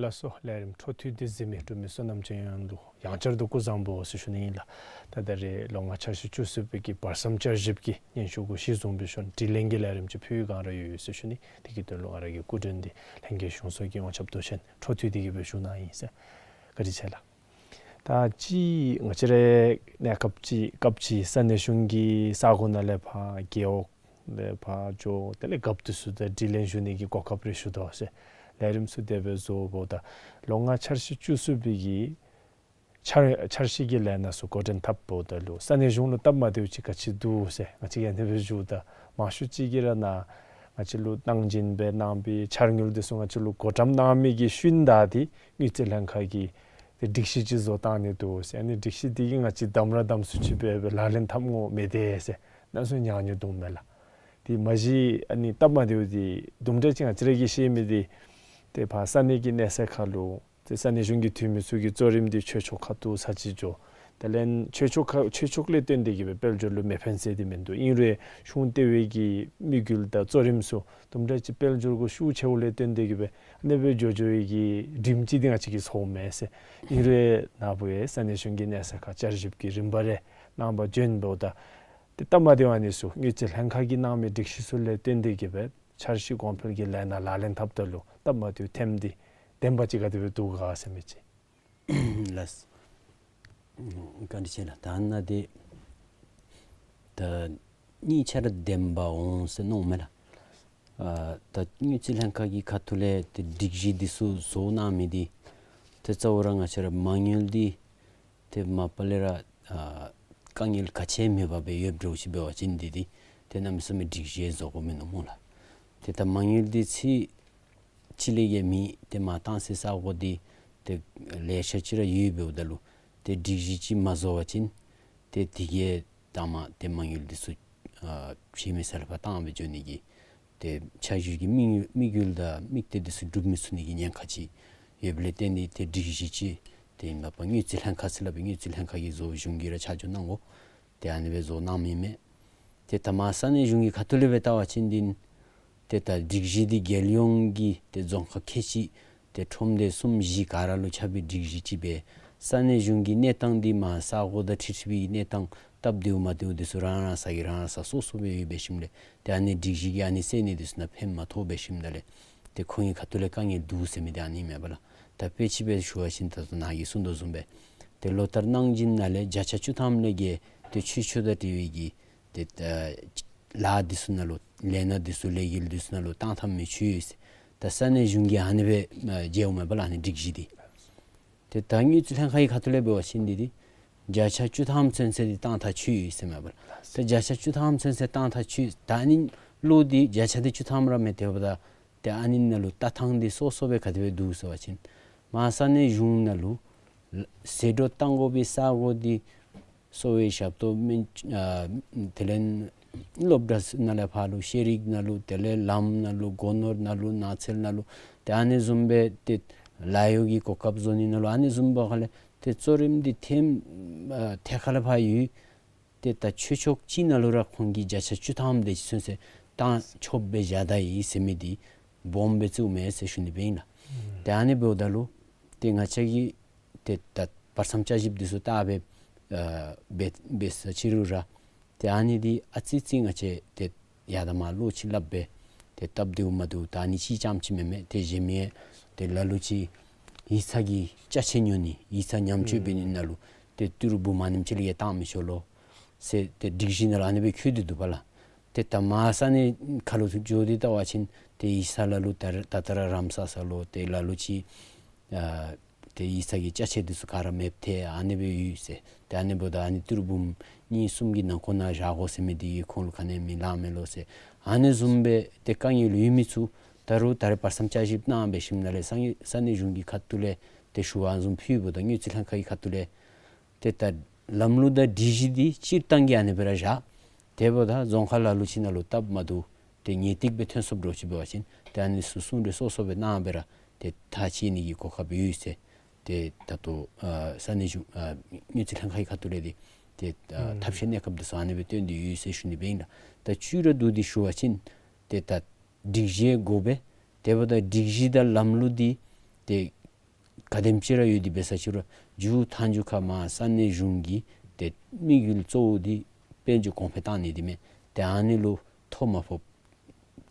ལགས་སོ། ལས་རིམ་འཕྲོ་མཐུད་དེ་གཟིགས་མི་འབྲུག་མི་སོ་ནམ་ཅན་ཡོངས་ལུ་ཡང་བསྐྱར་དུ་སྐུ་གཟུགས་བཟང་པོ་ཟེར་ཞུ་ནི་ཨིན་ལགས། ད་ད་རེས་ལོ་ལྔ་འཆར་གཞི་བཅུ་གསུམ་པའི་གི་བར་མཚམས་བསྐྱར་ཞིབ་ཀྱི་སྙན་ཞུ་གུ་གཞི་བཟུང་སྦེ་ཞུ་ནི་དྲི་ལན་གྱི་ལས་རིམ་ཅིག་ཕུལ་བའི་བསྒང་ར་ཡོད་ཡོད་ཟེར་ཞུ་ནི། དེ་གི་དོན་ལུ་ང་ར་གི་སྐུ་མགྲོན་འདི་ལྷན་རྒྱས་གཞུང་ཚོགས་ཀྱི་དབང་ཆབ་མདོ་ཆེན་འཕྲོ་མཐུད་དེ་གི་སྦེ་ཞུ་གནང་ཡི་ཟེར། བཀའ་དྲིན་ཆེ་ལགས། ད་ཅི་ང་བཅས་ར་གནས་སྐབས་ཅིག་སྐབས་ཅིག་ས་གནས་གཞུང་གི་ས་གོ་ནང་ལས་ཕར་རྒེད་འོག་ལས་ཕར་འགྱོ་དེ་ལས་རྒཔོ་འདི་ཚུ་དང་དྲི་ལན་ཞུ་ནི་གི་གོ་སྐབས་རེ་ཞུ་དོ་ཟེར་ལས་རིམ་ཚུ་དེ་སྦེ་བཟོཝ་ད་ལོ་ལྔ་འཆར་གཞི་བཅུ་གསུམ་པའི་གི་འཆར་འཆར་གཞི་གི་ལས་སྣ་ཚུ་འགོ་འདྲེན་འཐབ་འབདཝ་ད་ལུ་ས་གནས་གཞུང་ལུ་སྟབས་མ་བདེཝ་ཅིག་ག་ཅི་འདུག་ཟེར་ང་བཅས་ཀྱིས་ཨ་ནི་སྦེ་ཞུཝ་ད་མང་ཤོས་ཅིག་གིས་ར་ནཱ་ང་བཅས་ལུ་གནང་སྦྱིན་སྦེ་གནང་པའི་འཆར་དངུལ་འདི་ཚུ་ང་བཅས་ལུ་བགོ་བཀྲམ་གནང་མི་གི་ཤུལ་ད་འདི་དངུལ་རྩིས་ལྷན་ཁག་གིས་ཏེ་སྒྲིག་གཞི་ཅིག་བཟོ་བཏང་ནི་འདུག་ཟེར། ཨ་ནི་སྒྲིག་གཞི་འདི་གིས་ང་བཅས་དམ་ར་དམ་སུ་ཅིག་སྦེ་སྦེ་ལག་ལེན་འཐབ་དགོཔ་མེད་དེ་ཟེར་ཨ་ནི་ཚུ་ཉན་ནི་འདུག་མས་ལགས། དེ་མ་གཞི་ཨ་ནི་སྟབས་མ་བདེཝ་འདི་དུམ་གྲ་ཅིག་ང་བཅས་ར་གིས་ཤེས་མི་འདི་ཏེ་ཕར་ས་གནས་ཀྱི་གནས་ཚད་ཁར་ལུ་ཏེ་ས་གནས་གཞུང་གི་འཐུས་མི་ཚུ་གི་གཙོ་རིམ་འདི་ཆོས་ཕྱོགས་ཁ་ཐུག་ས་ཅིག་འགྱོ། དེ་ལས་ཆོས་ཕྱོགས་ཁ་ཆོས་ཕྱོགས་ལས་བརྟེན་ཏེ་གི་སྦེ་དཔལ་འབྱོར་ལུ་མི་ཕན་ཟེར་འདི་མིན་འདུག། ཨིན་རུང་གཞུང་ལྟེ་བའི་གི་དམིགས་ཡུལ་དང་གཙོ་རིམ་ཚུ་དུམ་གྲ་ཅིག་དཔལ་འབྱོར་གུ་ཤུགས་ཆེཝ་ལས་བརྟེན་ཏེ་གི་སྦེ་ཨ་ནི་སྦེ་འགྱོ་འགྱོ་བའི་གི་སྒྲིམ་ཅིག་འདི་ང་བཅས་ཀྱིས་ཚོརཝ་མས་ཟེར། ཨིན་རུང་ནཱ་བུ་ཡང་ས་གནས་གཞུང་གི་གནས་ཚད་ཁར་བསྐྱར་ཞིབ་ཀྱི་རིམ་པ་རེ་གནང་བར་བྱོན་འབདཝ་ད་ཏེ་སྟབས་མ་བདེཝ་ཨ་ནི་ཚུ་དངུལ་རྩིས་ལྷན་ཁག་གིས་གནང་མི་སྒྲིག་གཞི་ཚུ་ལས་བརྟེན་ཏེ་གི་སྦེ་འཆར་གཞི་གོང་འཕེལ་གྱི་ལས་སྣ་ལག་ལེན་འཐབ་ད་ལུ་སྟབས་མ་བདེཝ་ཐོནམ་འདི་བདེན་པ་ཅིག་ག་དེ་སྦེ་འདུག་ག་ཟེར་མི་ཅིག། ལགས། བཀའ་དྲིན་ཆེ་ལགས། ད་ནཱ་འདི་ད་གཉིས་ཆ་ར་བདེན་པ་འོང་ཟེར་མནོཝ་མས་ལགས། ཨ་ད་དངུལ་རྩིས་ལྷན་ཁག་གི་ཁ་ཐུག་ལས་ཏེ་སྒྲིག་གཞི་འདི་ཚུ་བཟོ་གནང་མི་འདི་ཏེ་གཙོ་བོ་ར་ང་བཅས་ར་མ་དངུལ་འདི་ཏེ་མ་པ་ལས་ར་ཨ་དཀའ་ངལ་ག་ཅི་མེད་པར་སྦེ་ཡོདཔ་འདྲཝ་ཅིག་འབད་བ་ཅིན་འདི་འདི་ཏེ་གནམ་མེད་ས་མེད་སྒྲིག་གཞི་བཟོ་དགོཔ་མིན་ནུག་སྨོ་ལགས། ཏེ་ད་མ་དངུལ་འདི་ཚུ་ཕྱི་ལས་ཀྱི་མི་ཏེ་མ་བཏང་སའི་ས་གོ་འདི་ཏེ་ལེ་ཤ་ཅིག་ར་ཡོད་འབདཝ་ད་ལུ་ཏེ་སྒྲིག་གཞི་ཅིག་མ་བཟོ་བ་ཅིན་ཏེ་དེ་གིས་ད་མ་ཏེ་མ་དངུལ་འདི་ཚུ་ཨ་ཕྱི་མི་ས་ལས་ཕར་བཏང་སྦེ་འགྱོ་ནི་གི་ ཏེ་ཕྱག་ཞུ་གི་དམིགས་དམིགས་ཡུལ་དང་དམིགས་གཏད་འདི་ཚུ་འགྲུབ་མི་ཚུགས་ནི་གི་ཉེན་ཁ་ཅིག་ཡོདཔ་ལས་བརྟེན་ཏེ་ཏེ་སྒྲིག་གཞི་ཅིག་ཏེ་ཨིན་མ་པ་དངུལ་རྩིས་ལྷན་ཁག་ཟེར་སླབ་པའི་དངུལ་རྩིས་ལྷན་ཁག་གིས་བཟོ་གཞུང་གིས་ར་ཆ་འཇོག་གནང་དགོ། ཏེ་ཨ་ནི་སྦེ་བཟོ་གནང་མི་མས། ཏེ་ད་མ་ས་གནས་གཞུང་གི་ཁ་ཐུག་ལས་སྦེ་བལྟ་བ་ཅིན་འདི་ཏེ་ད་སྒྲིག་གཞི་འདི་རྒྱལ་ཡོངས་ཀྱི་ཏེ་རྫོང་ཁག་ཁལ་གཅིག་ཏེ་ཁྲོམ་སྡེ་གསུམ་བཞི་ག་ར་ལུ་ཁྱབ་པའི་སྒྲིག་གཞི་ཅིག་སྦེ་ས་གནས་གཞུང་གི་གནས་སྟངས་འདི་མ་ས་གོ་དང་འཁྲིལ་འཁྲིལ་བའི་གནས་སྟངས་སྟབས་བདེཝ་མ་བདེཝ་འདི་ཚུ་རང་རང་ས་གི་རང་རང་ས་སོ་སོ་སྦེ་ཡོད་པའི་ཞིནམ་ལས་ཏེ་ཨ་ནི་སྒྲིག་གཞི་གིས་ཨ་ནི་སེལ་ནི་འདི་ཚུ་ནང་ཕན་མ་ཐོགས་པའི་ཞིནམ་ལས་ཏེ་ཁོང་གི་ཁ་ཐུག་ལས་དཀའ་ངལ་འདུག་ཟེར་མི་འདི་ཨ་ནི་མས་པ་ལགས། ད་དཔེ་ཅིག་སྦེ་ཞུ་བ་ཅིན་ད་ལྟོ་ནཱ་གིས་གསུང་དོ་བཟུམ་སྦེ་ཏེ་ལོ་ལྟར་གནང་སྦྱིན་ནང་ལས་བརྒྱ་ཆ་བཅུ་ཐམ་ལས་བརྒལ་ཏེ་ཆོས་ཕྱོགས་དང་འབྲེལ་བའི་གི་ཏེ་ཨ་ལཱ་འདི་ཚུ་ནང་ལུ་ལས་སྣ་འདི་ཚུ་ལས་འགུལ་འདི་ཚུ་ནང་ལུ་བཏང་བཏངམ་མི་ཚུ་ཡོད་ཟེར། ད་ས་གནས་གཞུང་གིས་ཨ་ནི་སྦེ་ཨ་མཇལཝ་མས་པ་ལགས། ཨ་ནི་སྒྲིག་གཞི་འདི། ཏེ་ད་དངུལ་རྩིས་ལྷན་ཁག་གི་ཁ་ཐུག་ལས་འབད་བ་ཅིན་འདི་འདི་བརྒྱ་ཆ་བཅུ་ཐམ་ཚུན་ཚོད་འདི་བཏང་ད་ཚུད་ཡོད་ཟེར་མས་པ་ལགས། ཏེ་བརྒྱ་ཆ་བཅུ་ཐམ་ཚུན་ཚོད་བཏང་ད་ཚུད། ད་ཨ་ནི་ལུ་འདི་བརྒྱ་ཆ་འདི་བཅུ་ཐམ་ར་མེན། དེ་འབདཝ་ད་ཏེ་ཨ་ནི་ནང་ལུ་ལྟ་སྟངས་འདི་སོ་སོ་སྦེ་ག་དེ་སྦེ་འདུག་ཟེར་བ་ཅིན་མ་ས་གནས་གཞུང་ནང་ལུ་ཟད་འགྲོ་བཏང་དགོ་པའི་ས་གོ་འདི་གསོ་བའི་ཞབས་ཏོག་སྨན་ཨ་དེ་ལས་སློབ་གྲྭ་ནང་ལས་ཕར་ལུ་ཤེས་རིག་ནང་ལུ་དེ་ལས་ལམ་ནང་ལུ་སྒོ་ནོར་ནང་ལུ་ནགས་ཚལ་ནང་ལུ་ཏེ་ཨ་ནི་བཟུམ་སྦེ་ཏེ་ལཱ་གཡོག་གི་གོ་སྐབས་བཟོ་ནི་ནང་ལུ་ཨ་ནི་བཟུམ་སྦེ་ཁ་ལས་ཏེ་གཙོ་རིམ་འདི་ཐེམ་ཨ་ཐད་ཁ་ལས་ཕར་ཡོད། ཏེ་ད་ཆོས་ཕྱོགས་ཅིག་ནང་ལུ་ར་ཁོང་གིས་བརྒྱ་ཆ་བཅུ་ཐམ་དེ་ཅིག་ཚུན་ཚོད་བཏང་ཆོགཔ་སྦེ་བཞག་ད་ཡི་ཟེར་མི་འདི་སྦོམ་སྦེ་བརྩིཝ་མས་ཟེར་ཞུ་ནི་སྦེ་ཨིན་ལགས། ཏེ་ཨ་ནི་འབདཝ་ད་ལུ་ཏེ་ང་བཅས་ཀྱིས་ཏེ་ད་བར་མཚམས་བསྐྱར་ཞིབ་འདི་ཚུ་བལྟ་སྦེ་ཨ་འབད་འབད་ས་ཅི་རུང་ར་ཏེ་ཨ་ནི་འདི་ཨ་ཙི་ཅིག་ང་བཅས་ཏེ་ཡར་དང་མར་བློ་ཅིག་སླབ་སྦེ་ཏེ་སྟབས་བདེཝ་མ་བདེཝ་ད་ཨ་ནི་ཅིག་རྐྱངམ་ཅིག་མེན་མས། ཏེ་གཞན་མི་ཏེ་ལ་ལུ་ཅིག་ཡིག་ཚང་གི་ཅ་ཆས་ཉོ་ནི་ཡིག་ཚང་ཉམས་བཅོས་འབད་ནི་ནང་ལུ་ཏེ་ཏི་རུ་འབུམ་ཨ་ནེམ་ཅིག་ལས་བཏང་མི་ཆོག་ལོ་ཟེར་ཏེ་སྒྲིག་གཞི་ནང་ལུ་ཨ་ནི་སྦེ་བཀོད་དེ་འདུག་པ་ལགས། ཏེ་ད་མ་ས་གནས་ཁ་ལུ་ཚུར་འགྱོ་སྟེ་བལྟ་བ་ཅིན་ཏེ་ཡིག་ཚང་ལ་ལུ་ད་ད་ལྟོ་ར་རམ་ས་ས་ལོ་ཏེ་ལ་ལུ་ཅིག་ཨ་ཏེ་ཡིག་ཚང་གི་ཅ་ཆས་འདི་ཚུ་ག་ར་མེདཔ་ཐལ་ཨ་ནི་སྦེ་ཡོད་ཟེར། ཏེ་ཨ་ནི་འབདཝ་ད་ཨ་ནི་ཏི་རུ་འབུམ་གཉིས་གསུམ་གྱི་ནང་འཁོད་ནང་བཞག་དགོ་ཟེར་མི་འདི་གིས་ཁོང་ལུ་ག་ནི་མི་ལང་མས་ལོ་ཟེར། ཨ་ནི་བཟུམ་སྦེ་ཏེ་དཀའ་ངལ་ཡོད་མི་ཚུ་ད་རུང་ད་རེས་བར་མཚམས་བསྐྱར་ཞིབ་གནང་སྦེ་ཞིནམ་ལས་ས་གནས་ས་གནས་གཞུང་གི་ཁ་ཐུག་ལས་ཏེ་ཞུ་བ་བཟུམ་ཕུལཝ་ད་དངུལ་རྩིས་ལྷན་ཁག་གི་ཁ་ཐུག་ལས་ཏེ་ད་ལམ་ལུགས་དང་སྒྲིག་གཞི་འདི་སྤྱིར་བཏང་གི་ཨ་ནི་སྦེ་ར་བཞག། དེ་འབདཝ་ད་རྫོང་ཁག་ལ་ལུ་ཅིག་ནང་ལུ་སྟབས་མ་བདེཝ་ཏེ་ངེས་ཏིག་སྦེ་ཐོན་སོངམ་འདྲཝ་ཅིག་འབད་བ་ཅིན་ཏེ་ཨ་ནི་ཚུ་གསུང་གྲོས་སོ་སོ་སྦེ་གནང་སྦེ་ར་ཏེ་ཐག་བཅད་ནི་གི་གོ་སྐབས་ཡོད་ཟེར། ཏེ་ད་ལྟོ་ཨ་ས་གནས་གཞུང་ཨ་དངུལ་རྩིས་ལྷན་ཁག་གི་ཁ་ཐུག་ལས་འདི་ཏེ་ཨ་ཨུམ་ཐབས་ཤེས་གནས་སྐབས་འདི་ཚུ་ཨ་ནི་སྦེ་སྟོན་ཏེ་ཡོད་ཟེར་ཞུ་ནི་སྦེ་ཨིན་ལགས། ད་བཅུད་ར་བསྡུ་སྟེ་ཞུ་བ་ཅིན་ཏེ་ད་སྒྲིག་གཞི་དགོ་པས། དེ་འབདཝ་ད་སྒྲིག་གཞི་དང་ལམ་ལུགས་འདི་ཏེ་ག་དེམ་ཅིག་ར་ཡོད་དེ་འབད་ས་ཅི་རུང་མཇུག་མཐའ་མཇུག་ཁར་མ་ས་གནས་གཞུང་གི་ཏེ་དམིགས་ཡུལ་གཙོ་བོ་འདི་དཔལ་འབྱོར་གོང་འཕེལ་བཏང་ནི་འདི་མས། ཏེ་ཨ་ནི་ལུ་ཐོ་མ་ཕོགཔ་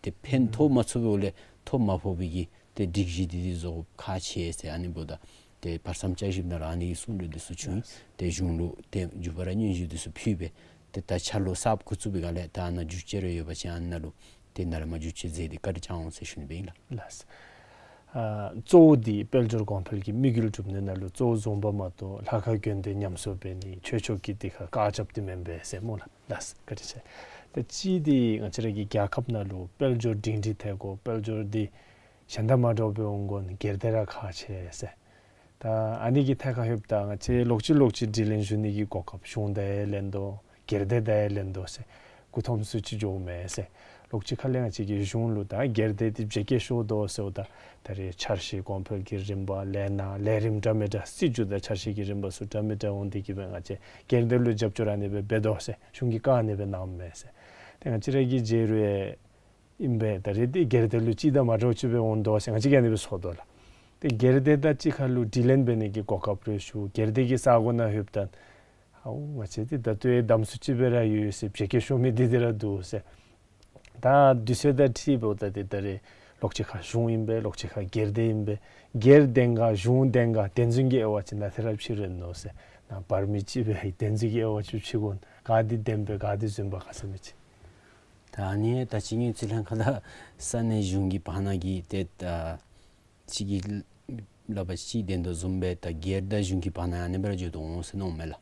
ཏེ་ཕན་ཐོགས་མ་ཚུགས་པའི་འོག་ལས་ཐོ་མ་ཕོག་པའི་གི་ཏེ་སྒྲིག་གཞི་འདི་འདི་བཟོ་དགོཔ་ཁག་ཆེ་ཟེར། ཨ་ནི་འབདཝ་ད་ཏེ་བར་མཚམས་བསྐྱར་ཞིབ་ནང་ལུ་ཨ་ནི་གི་གསུང་གྲོས་འདི་ཚུ་བྱུང་ཡི། ཏེ་གཞུང་ལུ་ཏེ་མཇུག་པ་ར་སྙན་ཞུ་འདི་ཚུ་ཕུལ་སྦེ་ཏེ་ད་ཆ་ལུ་གསརཔ་འགོ་བཙུགས་པའི་སྒང་ལས་ད་ཨ་ནཱ་འགྱུར་བཅོས་རེ་ཡོད་པ་ཅིན་ཨ་ནཱ་ལུ་ཏེ་ནཱ་ལས་མར་འགྱུར་བཅོས་མཛད་དེ་བཀའ་དྲིན་བསྐྱང་འོང་ཟེར་ཞུ་ནི་སྦེ་ཨིན་ལགས། ལགས། ཨ་གཙོ་བོ་འདི་དཔལ་འབྱོར་གོང་འཕེལ་གྱི་དམིགས་ཡུལ་སྒྲུབ་ནི་ནང་ལུ་གཙོ་བོ་བཟུམ་འབད་མ་གཏོགས་ལྷ་ཁང་དགོན་སྡེ་ཉམས་གསོ་འབད་ནི་ཆོས་ཕྱོགས་ཀྱི་འདི་ཁར་བཀག་རྐྱབ་སྟེ་མེན་པས་ཟེར་སྨོ་ལགས། ལགས་བཀའ་དྲིན་ཆེ། ད་གཅིག་འདི་ང་བཅས་ར་གི་རྒྱལ་ཁབ་ནང་ལུ་དཔལ་འབྱོར་སྒྲིང་སྒྲིང་ཐལ་དགོ། དཔལ་འབྱོར་འདི་གཞན་དང་མ་འདྲཝ་སྦེ་འོང་དགོ་ན་སྒེར་སྡེ་ར་ཁག་ཆེ་ཟེར། ད་ཨ་ནི་གི་ཐད་ཁར་ལྷོདཔ་ད་ང་བཅས་ལོག་ཅི་ལོག་ཅི་དྲི་ལན་ཞུ་ནི་གི་གོ་སྐབས་གཞུང་དང་ཡང་ལེན་དོ་སྒེར་སྡེ་དང་ཡང་ལེན་དོ་ཟེར་མགུ་འཐོམ་སུ་ཅིག་འགྱོཝ་མས་ཟེར། ལོག་ཅི་ཁ་ལས་ང་བཅས་ཀྱི་གཞུང་ལུ་ད་སྒེར་སྡེ་འདི་བརྗེ་བཀལ་ཤོག་དོ་ཟེརཝ་ད་ད་རེས་འཆར་གཞི་གོང་འཕེལ་གྱི་རིམ་པ་ལས་སྣ་ལས་རིམ་འདྲ་མི་འདྲ་སྲིད་བྱུས་དང་འཆར་གཞི་གི་རིམ་པ་ཚུ་འདྲ་མི་འདྲ་འོང་དེ་གིས་སྦེ་ང་བཅས་སྒེར་སྡེ་ལུ་རྒྱབ་སྐྱོར་ཨ་ནི་སྦེ་འབད་དོ་ཟེར་གཞུང་གིས་བཀའ་ཨ་ནི་སྦེ་གནངམ་མས་ཟེར། ཏེ་ང་བཅས་ར་གིས་མཇལ་རུང་ཡང་ཨིན་པས། ད་རེས་འདི་སྒེར་སྡེ་ལུ་ཅིག་དང་མ་འདྲཝ་ཅིག་སྦེ་འོང་དོ་ཟེར་ང་བཅས་ཀྱིས་ཨ་ནི་སྦེ་ཚོར་དོ་ལགས། ཏེ་སྒེར་སྡེ་དང་གཅིག་ཁར་ལུ་དྲི་ལན་འབད་ནི་གི་གོ་སྐབས་རེ་ཞུ། སྒེར་སྡེ་གི་ས་གོ་ནང་ལྷོདཔ་ད་ཨའུ་ང་བཅས་འདི་ད་ལྟོ་ཡང་དམ་སུ་ཅིག་སྦེ་ར་ཡོད་ཟེར་བརྗེ་བཀལ་ཤོར་མི་འདི་འདི་ར་འདུག་ཟེར། ད་དུས་ཚོད་དང་འཁྲིལཝ་ད་ཏེ་ད་རེས་ལོག་ཅི་ཁར་གཞུང་ཨིན་པས། ལོག་ཅི་ཁར་སྒེར་སྡེ་ཨིན་པས། སྒེར་བདེན་ག་གཞུང་བདེན་ག་བདེན་རྫུན་གྱི་དབྱེ་བ་ཅིག་ནཱ་ཏེ་ར་ཕྱེ་རན་ནུག་ཟེར། ནཱ་བར་མི་ཅིག་སྦེ་བདེན་རྫུན་གྱི་དབྱེ་བ་ཅིག་ཕྱེ་དགོ་ན་ག་འདི་བདེན་པས་ག་འདི་རྫུན་པས་ག་ཟེར་མི་ཅིག། ད་ཨ་ནི་ད་ཅི་དངུལ་རྩིས་ལྷན་ཁག་དང་ས་གནས་གཞུང་གི་བར་ན་གི་ཏེ་ད་ཅིག་གི་སླབ་པ་ཅིན་བདེན་དོ་བཟུམ་སྦེ་ད་སྒེར་དང་གཞུང་གི་བར་ན་ཨ་ནི་སྦེ་ར་འགྱོ་དོ་འོང་ཟེར་མནོཝ་མས་ལགས།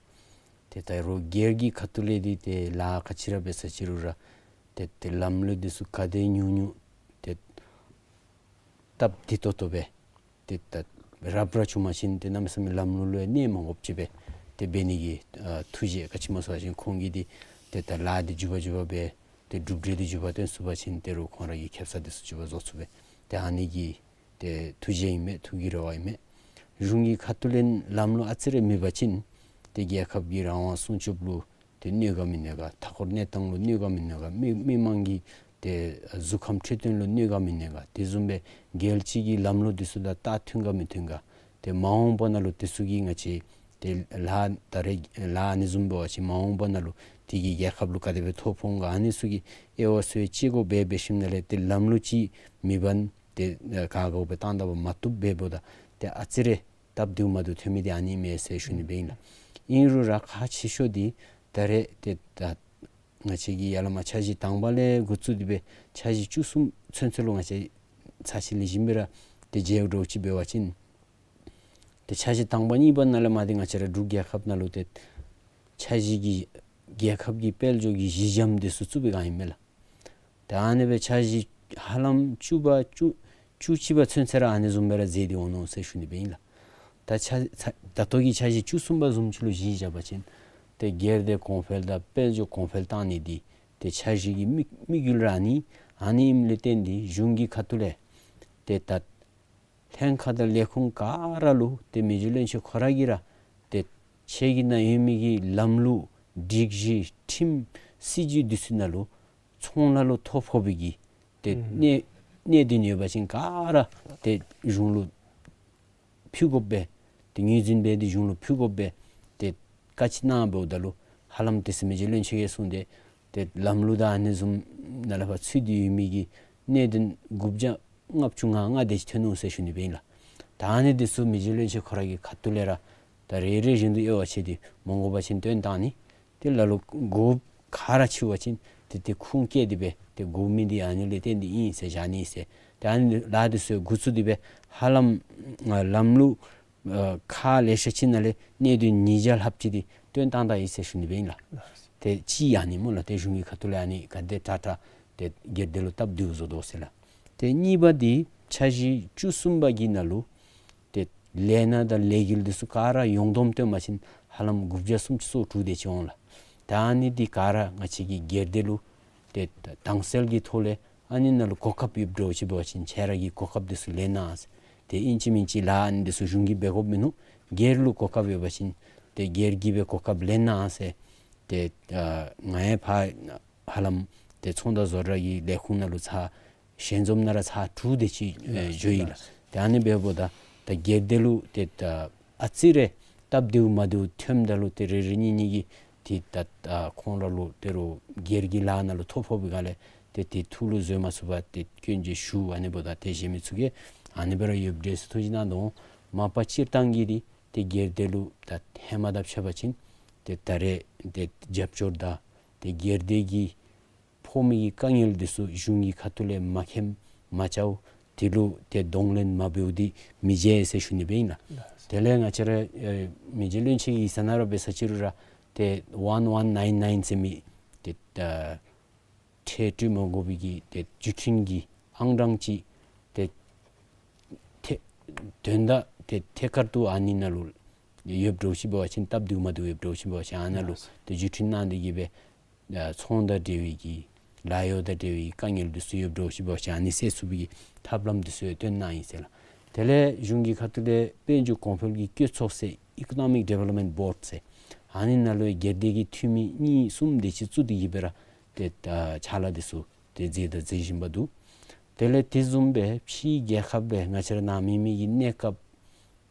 ཏེ་ད་རུང་སྒེར་གྱི་ཁ་ཐུག་ལས་འདི་ཏེ་ལཱ་ག་ཅི་ར་འབད་ས་ཅི་རུང་ར་ཏེ་ཏེ་ལམ་ལུགས་འདི་ཚུ་ག་དེ་ཉུང་ཉུང་ཏེ་སྟབས་བདེ་ཏོག་ཏོ་སྦེ་ཏེ་ད་རབ་ར་བྱུང་པ་ཅིན་ཏེ་གནམ་མེད་ས་མེད་ལམ་ལུགས་ལུ་ཡང་གནོད་མ་དགོཔ་ཅིག་སྦེ་ཏེ་འབད་ནི་གི་ཨ་ཐུགས་བཞེད་ག་ཅི་སྨོ་ཟེར་བ་ཅིན་ཁོང་གིས་འདི་ཏེ་ད་ལཱ་འདི་མགྱོགས་པ་མགྱོགས་པ་སྦེ་ ཏེ་གྲུབ་འབྲས་འདི་མགྱོགས་པ་སྟོན་ཚུགས་པ་ཅིན་ཏེ་རུང་ཁོང་ར་གི་ཁེ་སང་འདི་ཚུ་མགྱོགས་པ་བཟོ་ཚུགས་པས། ཏེ་ཨ་ནི་གི་ཏེ་ཐུགས་བཞེད་ཨིན་མས། ཐུགས་ཀྱི་རེ་བ་ཨིན་མས། གཞུང་གི་ཁ་ཐུག་ལས་ལམ་ལུགས་ཨ་ཙི་རེ་མེད་པ་ཅིན་ཏེ་རྒྱལ་ཁབ་ཀྱི་རང་དབང་སྲུང་སྐྱོབ་ལུ་ཏེ་གནོད་ཀ་མི་གནོད་ག། མཐའ་འཁོར་གནས་སྟངས་ལུ་གནོད་ཀ་མི་གནོད་ག། མི་མི་མང་གི་ཏེ་གཟུགས་ཁམས་འཕྲོད་བསྟེན་ལུ་གནོད་ཀ་མི་གནོད་ག། དེ་བཟུམ་སྦེ་རྒྱལ་སྤྱི་གི་ལམ་ལུགས་འདི་ཚུ་དང་ཏག་མཐུན་ག་མི་མཐུན་ག། ཏེ་མ་འོངས་པ་ནང་ལུ་དེ་ཚུ་གིས་ང་བཅས་ཏེ་ལཱ་ད་རེས་ལཱ་ཨ་ནི་བཟུམ་འབད་བ་ཅིན་མ་འོངས་པ་ནང་ལུ་དེ་གིས་རྒྱལ་ཁབ་ལུ་ག་དེ་སྦེ་ཐོ་ཕོག་འོང་ག། ཨ་ནི་ཚུ་གི་དབྱེ་བ་ཚུ་ཡང་དཔྱད་དགོཔ་འབད་འབད་ཞིནམ་ལས་ཏེ་ལམ་ལུགས་ཅིག་མེད་པ་ཏེ་ག་གོ་སྦེ་བཏང་ད་པ་མ་བཏུབ་འབདཝ་ད་ཏེ་ཨ་ཙི་རེ་སྟབས་བདེཝ་མ་བདེཝ་ཐོན་མི་འདི་ཨ་ནི་མས་ཟེར་ཞུ་ནི་སྦེ་ཨིན་ལགས། ཨིན་རུང་ར་ཁག་ཆེ་ཤོས་འདི་ད་རེས་ཏེ་ད་ང་བཅས་ཀྱིས་ཡར་ལས་མར་འཆར་གཞི་དང་པ་ལས་འགོ་བཙུགས་ཏེ་སྦེ་འཆར་གཞི་བཅུ་གསུམ་ཚུན་ཚོད་ལུ་ང་བཅས་ཚར་གཅིག་ལེགས་ཤོམ་སྦེ་ར་ཏེ་མཇལཝ་འདྲཝ་ཅིག་འབད་བ་ཅིན་ཏེ་འཆར་གཞི་དང་པ་གཉིས་པ་ནང་ལས་མར་འདི་ང་བཅས་ར་འབྲུག་རྒྱལ་ཁབ་ནང་ལུ་ཏེ་འཆར་གཞི་གི་རྒྱལ་ཁབ་ཀྱི་དཔལ་འབྱོར་གྱི་གཞི་འགྱམ་འདི་ཚུ་བཙུགས་པའི་སྒང་ཨིན་མས་ལགས། ད་ཨ་ནི་སྦེ་འཆར་གཞི་ཧ་ལམ་བཅུ་པ་བཅུ་བཅུ་གཅིག་པ་ཚུན་ཚོད་ར་ཨ་ནི་བཟུམ་སྦེ་ར་མཛད་དེ་འོང་ནུག་ཟེར་ཞུ་ནི་སྦེ་ཨིན་ལགས། ད་འཆར་ད་ལྟོ་གི་འཆར་གཞི་བཅུ་གསུམ་པ་བཟུམ་ཅིག་ལུ་གཞི་བཞག་པ་ཅིན་ཏེ་སྒེར་སྡེ་གོང་འཕེལ་དང་དཔལ་འབྱོར་གོང་འཕེལ་བཏང་ནི་འདི་ཏེ་འཆར་གཞི་གི་དམིགས་དམིགས་ཡུལ་ར་ཨ་ནི་ཨ་ནི་ཨིནམ་ལས་བརྟེན་ཏེ་གཞུང་གི་ཁ་ཐུག་ལས་ཏེ་ད་ལྷན་ཁག་དང་ལས་ཁུངས་ག་ར་ལུ་ཏེ་མི་རྗེ་བློན་ཆེན་ཁོ་ར་གིས་ར་ཏེ་ཁྱེད་ཀྱི་ནང་ཡོད་མི་གི་ལམ་ལུགས་སྒྲིག་གཞི་ཁྲིམས་སྲིད་བྱུས་འདི་ཚུ་ནང་ལུ་ཚོང་ལཱ་ལུ་ཐོ་ཕོག་པའི་གི་ཏེ་ཨུམ་གནད་གནད་དོན་ཡོད་པ་ཅིན་ག་ར་ཏེ་གཞུང་ལུ་ཕུལ་དགོཔ་སྦེ་ཏེ་ངོས་འཛིན་འབད་དེ་གཞུང་ལུ་ཕུལ་དགོཔ་སྦེ་ཏེ་བཀའ་ཅིག་གནང་འབདཝ་ད་ལུ་ཧ་ལམ་ཏེ་ཟེར་མི་རྗེ་བློན་ཆེན་གྱིས་གསུངས་ཏེ་ཏེ་ལམ་ལུགས་དང་ཨ་ནི་བཟུམ་ནང་ལས་ཕར་ཚུད་དེ་ཡོད་མི་གི་གནད་དོན་དགུ་བརྒྱ་ལྔ་བཅུ་ང་ལྔ་དེ་ཅིག་ཐོན་ནུག་ཟེར་ཞུ་ནི་སྦེ་ཨིན་ལགས། ད་ཨ་ནི་འདི་ཚུ་མི་རྗེ་བློན་ཆེན་ཁོ་ར་གི་ཁ་ཐུག་ལས་ར་ད་རེ་རེ་བཞིན་དུ་དབྱེ་བ་ཕྱེ་སྟེ་མ་དགོ་པ་ཅིན་བཏོན་བཏང་ནི། ཏེ་ལ་ལུ་དགོཔ་ག་ར་ཅིག་འབད་བ་ཅིན་ཏེ་ཏེ་ཁུངས་བཀལ་ཏེ་སྦེ་ཏེ་དགོ་མི་འདི་ཨ་ནི་ལས་བརྟེན་ཏེ་ཨིན་ཟེར་བཞག་ནི་ཟེར། ཏེ་ཨ་ནི་ལཱ་འདི་ཚུ་འགོ་བཙུགས་ཏེ་སྦེ་ཧ་ལམ་ཨ་ལམ་ལུགས་ཨ་ཁག་ལེ་ཤ་ཅིག་ནང་ལས་གནད་དོན་ཉིས་བརྒྱ་ལྷགཔ་ཅིག་འདི་བཏོན་བཏང་ད་ཡི་ཟེར་ཞུ་ནི་སྦེ་ཨིན་ལགས། ཏེ་གཅིག་ཨ་ནི་སྨོ་ལགས། ཏེ་གཞུང་གི་ཁ་ཐུག་ལས་ཨ་ནི་ག་དེ་དྲག་དྲག་ཏེ་སྒེར་སྡེ་ལུ་སྟབས་བདེཝ་བཟོ་དོ་ཟེར་ལགས། ཏེ་གཉིས་པ་འདི་འཆར་གཞི་བཅུ་གསུམ་པ་གི་ནང་ལུ་ཏེ་ལས་སྣ་དང་ལས་འགུལ་འདི་ཚུ་ག་ར་ཡོངས་བསྡོམས་བཏོན་པ་ཅིན་ཧ་ལམ་དགུ་བརྒྱ་སུམ་ཅུ་སོ་དྲུག་དེ་ཅིག་འོང་ལགས། ད་ཨ་ནི་འདི་ག་ར་ང་བཅས་ཀྱི་སྒེར་སྡེ་ལུ་ཏེ་དྭངས་གསལ་གྱི་ཐོག་ལས་ཨ་ནི་ནང་ལུ་གོ་སྐབས་ཡོདཔ་འདྲཝ་ཅིག་འབད་བ་ཅིན་ཁྱེད་ར་གིས་གོ་སྐབས་འདི་ཚུ་ལེན་གནང་ཟེར། ཏེ་ཨིན་ཅི་མིན་ཅི་ལཱ་ཨ་ནི་འདི་ཚུ་གཞུང་གིས་འབད་དགོཔ་མིན་ནུག། སྒེར་ལུ་གོ་སྐབས་ཡོད་པ་ཅིན་ཏེ་སྒེར་གྱིས་སྦེ་གོ་སྐབས་ལེན་གནང་ཟེར། ཏེ་ཨ་ང་ཡང་ཕར་ཧ་ལམ་ཏེ་ཚོང་དང་བཟོ་གྲྭ་གི་ལས་ཁུངས་ནང་ལུ་ཚར་ཞལ་འཛོམས་ནང་ར་ཚར་དྲུག་དེ་ཅིག་ཨེ་འགྱོ་ཡི་ལགས། ཏེ་ཨ་ནི་འབདཝ་ད་ད་སྒེར་སྡེ་ལུ་ཏེ་ད་ཨ་ཙི་རེ་སྟབས་བདེཝ་མ་བདེཝ་ཐོནམ་ད་ལུ་ཏེ་རེ་རེ་གཉིས་གཉིས་ཀྱིས་ཏེ་ད་ད་ཁོང་ར་ལུ་ཏེ་རུང་སྒེར་གྱི་ལཱ་ནང་ལུ་ཐོ་ཕོག་པའི་སྒང་ལས་ཏེ་ཏེ་ཐུགས་ལུ་བཟོད་མ་ཚུགས་པར་ཏེ་སྐྱོན་བརྗོད་ཞུ། ཨ་ནི་འབདཝ་ད་ཏེ་གཞན་མི་ཚུ་གིས་ཨ་ནི་སྦེ་ར་ཡོདཔ་འདྲས་ཟེར་ཐུགས་བཞེད་གནང་དོ། མ་པ་སྤྱིར་བཏང་གི་འདི་ཏེ་སྒེར་སྡེ་ལུ་ད་ཧེ་མ་དང་ཕྱད་པ་ཅིན་ཏེ་ད་རེས་ཏེ་རྒྱབ་སྐྱོར་དང་ཏེ་སྒེར་སྡེ་གི་ཕོག་མི་གི་དཀའ་ངལ་འདི་ཚུ་གཞུང་གི་ཁ་ཐུག་ལས་མ་མཁྱེནམ་མ་བྱཝ་དེ་ལུ་ཏེ་གདོང་ལེན་མ་འབདཝ་འདི་མི་མཇལ་ཟེར་ཞུ་ནི་སྦེ་ཨིན་ལགས། དེ་ལས་ང་བཅས་ར་ཨེ་མི་རྗེ་བློན་ཆེན་གྱི་ས་ནང་ར་འབད་ས་ཅིག་རུང་ར་ཏེ་ཝན་ཝན་ནའིན་ནའིན་ཟེར་མི་ཏེ་ད་ཁྲལ་སྤྲོད་མ་དགོ་པའི་གི་ཏེ་བརྒྱུད་འཕྲིན་གྱི་ཨང་གྲངས་ཅིག་ཏེ་ཐད་དོན་དག་ཏེ་ཐད་ཀར་དུ་ཨ་ནི་ནང་ལུ་ཡོདཔ་འདྲཝ་ཅིག་འབད་བ་ཅིན་སྟབས་བདེཝ་མ་བདེཝ་ཡོདཔ་འདྲཝ་ཅིག་འབད་བ་ཅིན་ཨ་ནཱ་ལུ་ཏེ་བརྒྱུད་འཕྲིན་གནང་སྟེ་གིས་སྦེ་ཨ་ཚོང་དང་འབྲེལ་བའི་གི་ལཱ་གཡོག་དང་འབྲེལ་བའི་དཀའ་ངལ་འདི་ཚུ་ཡོདཔ་འདྲཝ་ཅིག་འབད་བ་ཅིན་ཨ་ནི་སེལ་ཚུགས་པའི་གི་ཐབས་ལམ་འདི་ཚུ་ཡང་སྟོན་གནང་ཡི་ཟེར་ལགས། དེ་ལས་གཞུང་གི་ཁ་ཐུག་ལས་དཔལ་འབྱོར་གོང་འཕེལ་གྱི་བཀོད་ཚོགས་ཟེར་Economic Development Board ཟེར་ཨ་ནི་ནང་ལུ་སྒེར་སྡེ་གི་འཐུས་མི་གཉིས་གསུམ་དེ་ཅིག་བཙུགས་ཏེ་གིས་སྦེ་ར་ཏེ་ཨ་ཕྱག་ལཱ་འདི་ཚུ་ཏེ་མཛད་དང་མཛད་བཞིན་པ་འདུག། དེ་ལས་དེ་བཟུམ་སྦེ་ཕྱིའི་རྒྱལ་ཁབ་ལས་ང་བཅས་ར་ནཱ་མེད་མི་གི་གནས་སྐབས་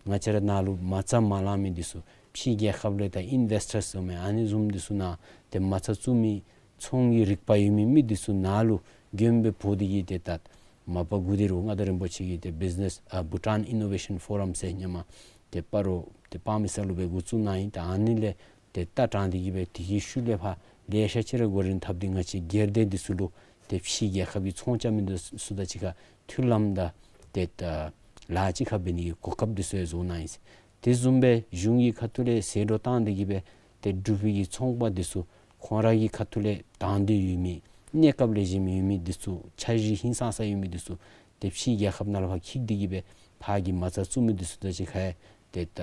ང་བཅས་ར་ནཱ་ལུ་མ་རྩ་མ་ལང་མི་འདི་ཚུ་ཕྱིའི་རྒྱལ་ཁབ་ལས་ད་ཨིན་ཝེསི་ཊར་ཟེར་མི་ཨ་ནི་བཟུམ་འདི་ཚུ་ནཱ་ཏེ་མ་རྩ་བཙུགས་མི་ཚོང་གི་རིག་པ་ཡོད་མི་མི་འདི་ཚུ་ནཱ་ལུ་མགྱོནམ་སྦེ་འབོ་སྟེ་གིས་ཏེ་ད་མ་པ་འགོ་འདི་རུང་མངའ་བདག་རིན་པོ་ཆེ་གིས་ཏེ་བིཛི་ནེསི་ཨ་Bhutan Innovation Forum ཟེར་ཧེ་མ་ཏེ་སྤ་རོ་ཏེ་དཔག་མེད་ས་ལུ་སྦེ་འགོ་བཙུགས་གནང་ཡི། ད་ཨ་ནི་ལས་ཏེ་ལྟ་དྲངས་ཏེ་གིས་སྦེ་དེ་གི་ཤུལ་ལས་ཕར་ལེ་ཤ་ཅིག་ར་འགོ་འདྲེན་འཐབ་སྟེ་ང་བཅས་སྒེར་སྡེ་འདི་ཚུ་ལུ་ཏེ་ཕྱིའི་རྒྱལ་ཁབ་ཀྱི་ཚོང་རྐྱབ་མི་འདི་ཚུ་དང་གཅིག་ཁར་མཐུན་ལམ་དང་ཏེ་ད་ལཱ་གཅིག་ཁར་འབད་ནི་གི་གོ་སྐབས་འདི་ཚུ་ཡང་བཟོ་གནང་ཡི། དེ་བཟུམ་སྦེ་གཞུང་གི་ཁ་ཐུག་ལས་ཟད་འགྲོ་བཏང་སྟེ་གིས་སྦེ་ཏེ་འབྲུག་པའི་གི་ཚོང་པ་འདི་ཚུ་ཁོང་ར་གི་ཁ་ཐུག་ལས་དང་འདོད་ཡོད་མི་གནས་སྐབས་ལེགས་ཤོམ་ཡོད་མི་འདི་ཚུ་འཆར་གཞི་ཧིང་སངས་ས་ཡོད་མི་འདི་ཚུ་ཏེ་ཕྱིའི་རྒྱལ་ཁབ་ནང་ལུ་ཕར་འཁྱིད་དེ་གིས་སྦེ་ཕར་གྱི་མ་རྩ་བཙུགས་མི་འདི་ཚུ་དང་གཅིག་ཁར་ཡང་ཏེ་ད་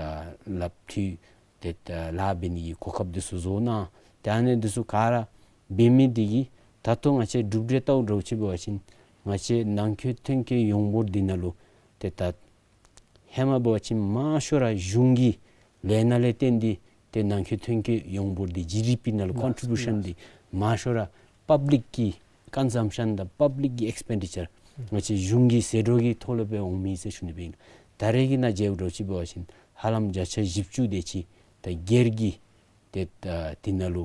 ལགཔ་མཐུད་ཏེ་ད་ལཱ་འབད་ནི་གི་གོ་སྐབས་འདི་ཚུ་བཟོ་གནང་། ཏེ་ཨ་ནི་འདི་ཚུ་ག་ར་འབད་མི་འདི་གིས་ ད་ལྟོ་ང་བཅས་གྲུབ་འབྲས་བལྟཝ་འདྲཝ་ཅིག་འབད་བ་ཅིན་ང་བཅས་ནང་འཁོད་ཐོན་སྐྱེད་ཡོངས་འབོར་འདི་ནང་ལུ་ཏེ་ད་ཧེ་མ་འབད་བ་ཅིན་མང་ཤོས་ར་གཞུང་གི་ལས་སྣ་ལས་བརྟེན་ཏེ་ཏེ་ནང་འཁོད་ཐོན་སྐྱེད་ཡོངས་འབོར་འདི་ཇི་ཌི་པི་ནང་ལུ་ལགས་སོ། ཀོན་ཊི་བིའུ་ཤཱན་འདི་མང་ཤོས་ར་པབ་ལིཀ་གི་ཀོན་ཟམ་ཤཱན་དང་པབ་ལིཀ་གི་ཨེགསི་པེན་ཌི་ཅར་ང་བཅས་གཞུང་གི་ཟད་འགྲོ་གི་ཐོག་ལས་སྦེ་འོང་མི་ཨིན་ཟེར་ཞུ་ནི་སྦེ་ཨིན། ད་རེས་ཀྱི་ནང་མཇལཝ་འདྲཝ་ཅིག་འབད་བ་ཅིན་ཧ་ལམ་བརྒྱ་ཆ་བཞི་བཅུ་དེ་ཅིག་ད་སྒེར་གྱི་ཏེ་ད་དེ་ནང་ལུ་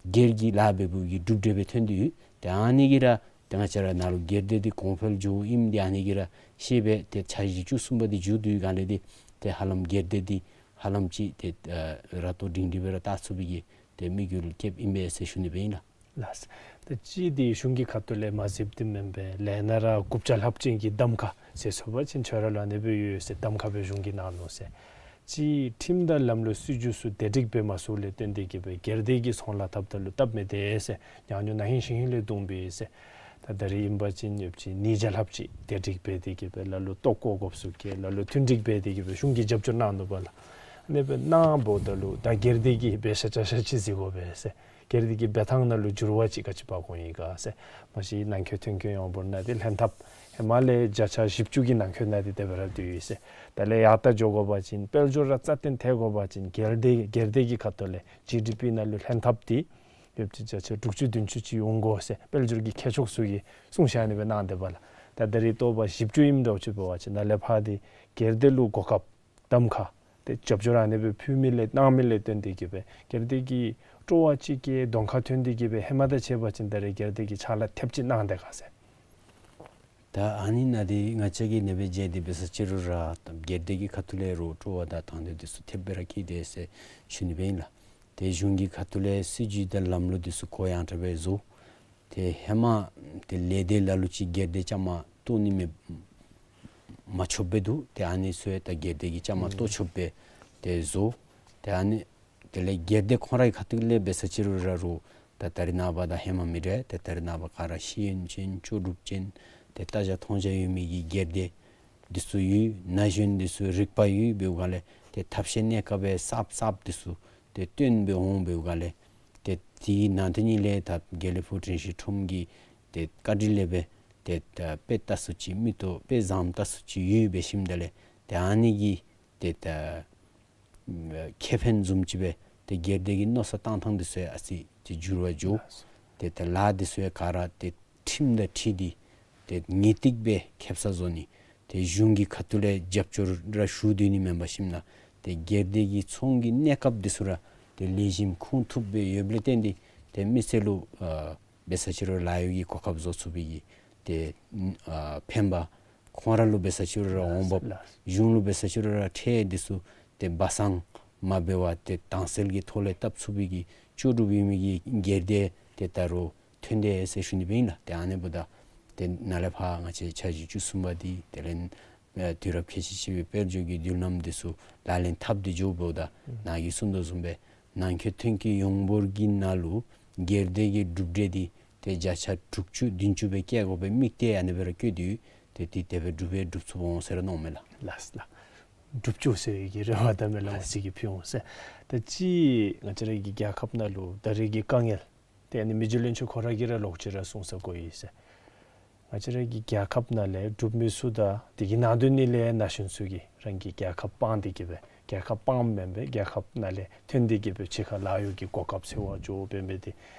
སྒེར་གྱི་ལཱ་འབད་འབདཝ་གི་གྲུབ་འབྲས་སྦེ་ཐོན་ཏེ་ཡོད། ཏེ་ཨ་ནི་གིས་ར་ཏེ་ང་བཅས་ར་ནཱ་ལུ་སྒེར་སྡེ་འདི་གོང་འཕེལ་འགྱོཝ་ཨིནམ་འདི་ཨ་ནི་གིས་ར་ཤེས་པས། ཏེ་འཆར་གཞི་བཅུ་གསུམ་པ་འདི་མཇུག་བསྡུ་བའི་སྒང་ལས་འདི་ཏེ་ཧ་ལམ་སྒེར་སྡེ་འདི་ཧ་ལམ་ཅིག་ཏེ་ཨ་ར་ཏོ་སྒྲིང་སྒྲི་སྦེ་ར་བལྟ་ཚུགས་པའི་གི་ཏེ་དམིགས་ཡུལ་བསྐྱེདཔ་ཨིན་པས་ཟེར་ཞུ་ནི་སྦེ་ཨིན་ལགས། ལགས། ཏེ་གཅིག་འདི་གཞུང་གི་ཁ་ཐུག་ལས་མ་གཟིགསཔ་འདི་མེན་པས། ལས་སྣ་ར་དགུ་བརྒྱ་ལྷགཔ་ཅིག་གི་གདམ་ཁ་ཟེར་སོང་པ་ཅིན་ཁྱོད་ར་ལུ་ཨ་ནི་སྦེ་ཡོད་ཟེར་གདམ་ཁ་སྦེ་གཞུང་གིས་གནང་ནུག་ཟེར། གཅིག་ཁྲིམས་དང་ལམ་ལུགས་སྲིད་བྱུས་ཚུ་བདེ་སྒྲིག་འབད་མ་ཚུགས་ལས་བརྟེན་ཏེ་གིས་སྦེ་སྒེར་སྡེ་གི་ཚོང་ལཱ་འཐབ་ད་ལུ་སྟབས་མི་བདེ་ཟེར་ཉག་ཉོག་ན་ཧིང་ཤིང་ཧིང་ལས་བརྡུངམ་ཨིན་ཟེར། ད་ད་རེས་ཨིན་པ་ཅིན་ཡོདཔ་ཅིག་ཉིས་བརྒྱ་ལྷགཔ་ཅིག་བདེ་སྒྲིག་འབད་དེ་གིས་སྦེ་ལ་ལུ་ལྟོ་བཀོ་དགོཔ་ཚུ་བཀལ། ལ་ལུ་མཐུན་སྒྲིག་འབད་དེ་གིས་སྦེ་གཞུང་གིས་རྒྱབ་སྐྱོར་གནང་ནུག་པ་ལགས། ཨ་ནི་སྦེ་གནངམ་ད་ལུ་ད་སྒེར་སྡེ་གིས་འབད་ཤ་ཆ་ཤ་ཅིག་གཟིགས་དགོ་པས་ཟེར། སྒེར་སྡེ་གི་འབད་ཐངས་ནང་ལུ་འགྱུར་བ་ཅིག་ག་ཅི་འབག་འོང་ཡི་ག་ཟེར། མ་གཞི་ནང་འཁོད་ཐོན་སྐྱེད་ཡོངས་འབོར་ནང་འདི་ལྷན་ཐབས་ཧེ་མ་ལས་བརྒྱ་ཆ་བཞི་བཅུ་གི་ནང་འཁོད་ནང་འདི་དེ་སྦེ་ར་སྡོད་ཡི་ཟེར། ད་ལས་ཡར་ད་འགྱོ་དགོ་པ་ཅིན་དཔལ་འབྱོར་ར་རྩ་བརྟན་ཐལ་དགོ་པ་ཅིན་སྒེར་སྡེ་སྒེར་སྡེ་གི་ཁ་ཐུག་ལས་ཇི་ཌི་པི་ནང་ལུ་ལྷན་ཐབས་འདི་ཡོདཔ་ཅིག་བརྒྱ་ཆ་དྲུག་ཅུ་བདུན་ཅུ་ཅིག་འོང་དགོ་ཟེར་དཔལ་འབྱོར་གྱི་མཁས་མཆོག་ཚུ་གིས་གསུང་བཤད་ཨ་ནི་སྦེ་གནང་སྡོདཔ་ལགས། ད་ད་རེས་ལྟོ་བ་བཞི་བཅུ་ཨིནམ་འདྲཝ་ཅིག་འབད་བ་ཅིན་ནཱ་ལས་ཕར་འདི་སྒེར་སྡེ་ལུ་གོ་སྐབས་གདམ་ཁ་ཏེ་རྒྱབ་སྐྱོར་ཨ་ནི་སྦེ་ཕུལ་མི་ལས་གནང་མི་ལས་བརྟེན་ཏེ་གིས་སྦེ་སྒེར་སྡེ་གི་སྤྲོ་བ་ཅིག་གི་གདོང་ཁར་ཐོན་ཏེ་གིས་སྦེ་ཧེ་མ་དང་ཕྱད་པ་ཅིན་ད་རེས་སྒེར་སྡེ་གི་ཕྱག་ལཱ་ཐེབས་ཅིག་གནང་དེས་ག་ཟེར། ད་ཨ་ནི་ནང་འདི་ང་བཅས་ཀྱིས་ཨ་ནི་སྦེ་མཇལ་ཏེ་འབད་ས་ཅིག་རུང་ར་སྒེར་སྡེ་གི་ཁ་ཐུག་ལས་རོགས་སྤྲོ་བ་དང་དང་འདོད་འདི་ཚུ་ཐེབས་སྦེ་ར་སྐྱེས་དེས་ཟེར་ཞུ་ནི་སྦེ་ཨིན་ལགས། ཏེ་གཞུང་གི་ཁ་ཐུག་ལས་སྲིད་བྱུས་དང་ལམ་ལུགས་འདི་ཚུ་གུ་ཡངས་དྲགས་སྦེ་བཟོ། ཏེ་ཧེ་མ་ཏེ་ལས་སྡེ་ལ་ལུ་ཅིག་སྒེར་སྡེ་བཅའ་མར་གཏོགས་ནི་མེད་མ་ཆོགཔ་སྦེ་འདུག། ཏེ་ཨ་ནི་ཚུ་ཡང་ད་སྒེར་སྡེ་གི་བཅའ་མར་གཏོགས་ཆོགཔ་སྦེ་ཏེ་བཟོ། ཏེ་ཨ་ནི་དེ་ལས་སྒེར་སྡེ་ཁོང་རའི་ཁ་ཐུག་ལས་འབད་ས་ཅིག་རུང་ར་རོགས་ད་ད་རེས་ནངས་པ་དང་ཧེ་མ་མི་འདྲ། ཏེ་ད་རེས་ནངས་པ་ག་ར་ཤེས་ཡོན་ཅན་ལྕོགས་གྲུབ་ཅན་ཏེ་ལྟ་རྒྱ་མཐོང་རྒྱ་ཡོད་མི་གི་སྒེར་སྡེ་འདི་ཚུ་ཡོད། ན་གཞོན་འདི་ཚུ་རིག་པ་ཡོད། འབདཝ་ལས་ཏེ་ཐབས་ཤེས་གནས་སྐབས་སྦེ་གསརཔ་གསརཔ་འདི་ཚུ་ཏེ་བཏོན་སྦེ་འོང་། འབདཝ་ལས་ཏེ་དེའི་ནང་དེ་ཉིད་ལས་ད་དགེ་ལེགས་ཕུག་དྲན་ཤེས་ཁྲོམ་གྱི་ཏེ་བཀའ་དྲིན་ལས་སྦེ་ཏེ་ད་དཔེ་ལྟ་སུ་ཅིག་མིག་ཏོ་དཔེ་བཟངམ་ལྟ་སུ་ཅིག་ཡོད་པའི་ཞིནམ་ད་ལས་ཏེ་ཨ་ནི་གི་ཏེ་ད་ཁེ་ཕན་བཟུམ་ཅིག་སྦེ་ཏེ་སྒེར་སྡེ་གི་མནོ་བསམ་བཏང་ཐངས་འདི་ཚུ་ཡང་ཨ་ཙི་ཅིག་འགྱུར་བ་འགྱོ། ཏེ་ད་ལཱ་འདི་ཚུ་ཡང་ག་ར་ཏེ་ཁྲིམས་དང་འཁྲིལ་ཏེ་ཏེ་ངེས་ཏིག་སྦེ་ཁེབ་ས་བཟོ་ནི། ཏེ་གཞུང་གི་ཁ་ཐུག་ལས་རྒྱབ་སྐྱོར་ར་ཞུ་སྡོད་ནི་མེན་པར་ཞིནམ་ན་ཏེ་སྒེར་སྡེ་གི་ཚོང་གི་གནས་སྐབས་འདི་ཚུ་ར་ཏེ་ལེགས་ཤོམ་ཁུངས་ཐུབ་སྦེ་ཡོདཔ་ལས་བརྟེན་ཏེ་ཏེ་མི་སེར་ལུ་ཨ་འབད་ས་ཅིག་རུང་ལཱ་གཡོག་གི་གོ་སྐབས་བཟོ་ཚུགས་པའི་གི་ཏེ་ཨ་ཕན་པ་ཁོང་ར་ལུ་འབད་ས་ཅིག་རུང་ར་འོང་འབབ། ལགས། གཞུང་ལུ་འབད་ས་ཅིག་རུང་ར་ཁྲལ་འདི་ཚུ་ཏེ་སྦ་གསང་མ་འབད་བར་ཏེ་དྭངས་གསལ་གྱི་ཐོག་ལས་བཏབ་ཚུགས་པའི་གི་ལྕོགས་གྲུབ་ཡོད་མི་གི་སྒེར་སྡེ་ཏེ་ད་རུང་ཐོན་དེས་ཟེར་ཞུ་ནི་སྦེ་ཨིན་ལགས། ཏེ་ཨ་ནི་འབདཝ་ད་ཏེ་ནཱ་ལས་ཕར་ང་བཅས་འཆར་གཞི་བཅུ་གསུམ་པ་འདི་དེ་ལས་ཨེ་དུས་རབས་ཁལ་གཅིག་གཅིག་པའི་དཔལ་འབྱོར་གྱི་མདུན་ལམ་འདི་ཚུ་ལག་ལེན་འཐབ་སྟེ་འགྱོཝ་ད་ནཱ་གིས་གསུངས་དོ་བཟུམ་སྦེ་ནང་འཁོད་ཐོན་སྐྱེད་ཡོངས་འབོར་གྱི་ནང་ལུ་སྒེར་སྡེ་གི་གྲུབ་འབྲས་འདི་ཏེ་བརྒྱ་ཆ་དྲུག་ཅུ་བདུན་ཅུ་སྦེ་བསྐྱལ་དགོ་པའི་དམིགས་གཏད་ཨ་ནི་སྦེ་ར་བསྐྱེད་དེ་ཏེ་འདི་དེ་སྦེ་འགྲུབ་སྦེ་འགྲུབ་ཚུགས་འོང་ཟེར་ར་མནོཝ་མས་ལགས། ལགས་ལགས། འགྲུབ་བཅུག་ཟེར་བའི་གི་རེ་བ་དང་མི་ལ་ལགས་སོ། ཅིག་གིས་ཕུལ་འོང་ཟེར། ད་ཅི་ང་བཅས་ར་གི་རྒྱལ་ཁབ་ནང་ལུ་ད་རེས་ཀྱི་དཀའ་ངལ་ཏེ་ཨ་ནི་མི་རྗེ་བློན་ཆེན་ཁོ་ར་གིས་ར་ལོག་ཅི་ར་གསུངས་ས་གོ་ཡི་ཟེར། ང་བཅས་ར་གི་རྒྱལ་ཁབ་ནང་ལས་འབྲུག་མི་ཚུ་དང་དེ་གི་ནང་དོན་ནི་ལས་ན་གཞོན་ཚུ་གིས་རང་གི་རྒྱལ་ཁབ་སྤང་སྟེ་གི་སྦེ་རྒྱལ་ཁབ་སྤངམ་མེན་པར་རྒྱལ་ཁབ་ནང་ལས་ཐོན་ཏེ་གི་སྦེ་ཕྱི་ཁར་ལཱ་གཡོག་གི་གོ་སྐབས་འཚོལ་བར་འགྱོ་བའི་མི་འདི་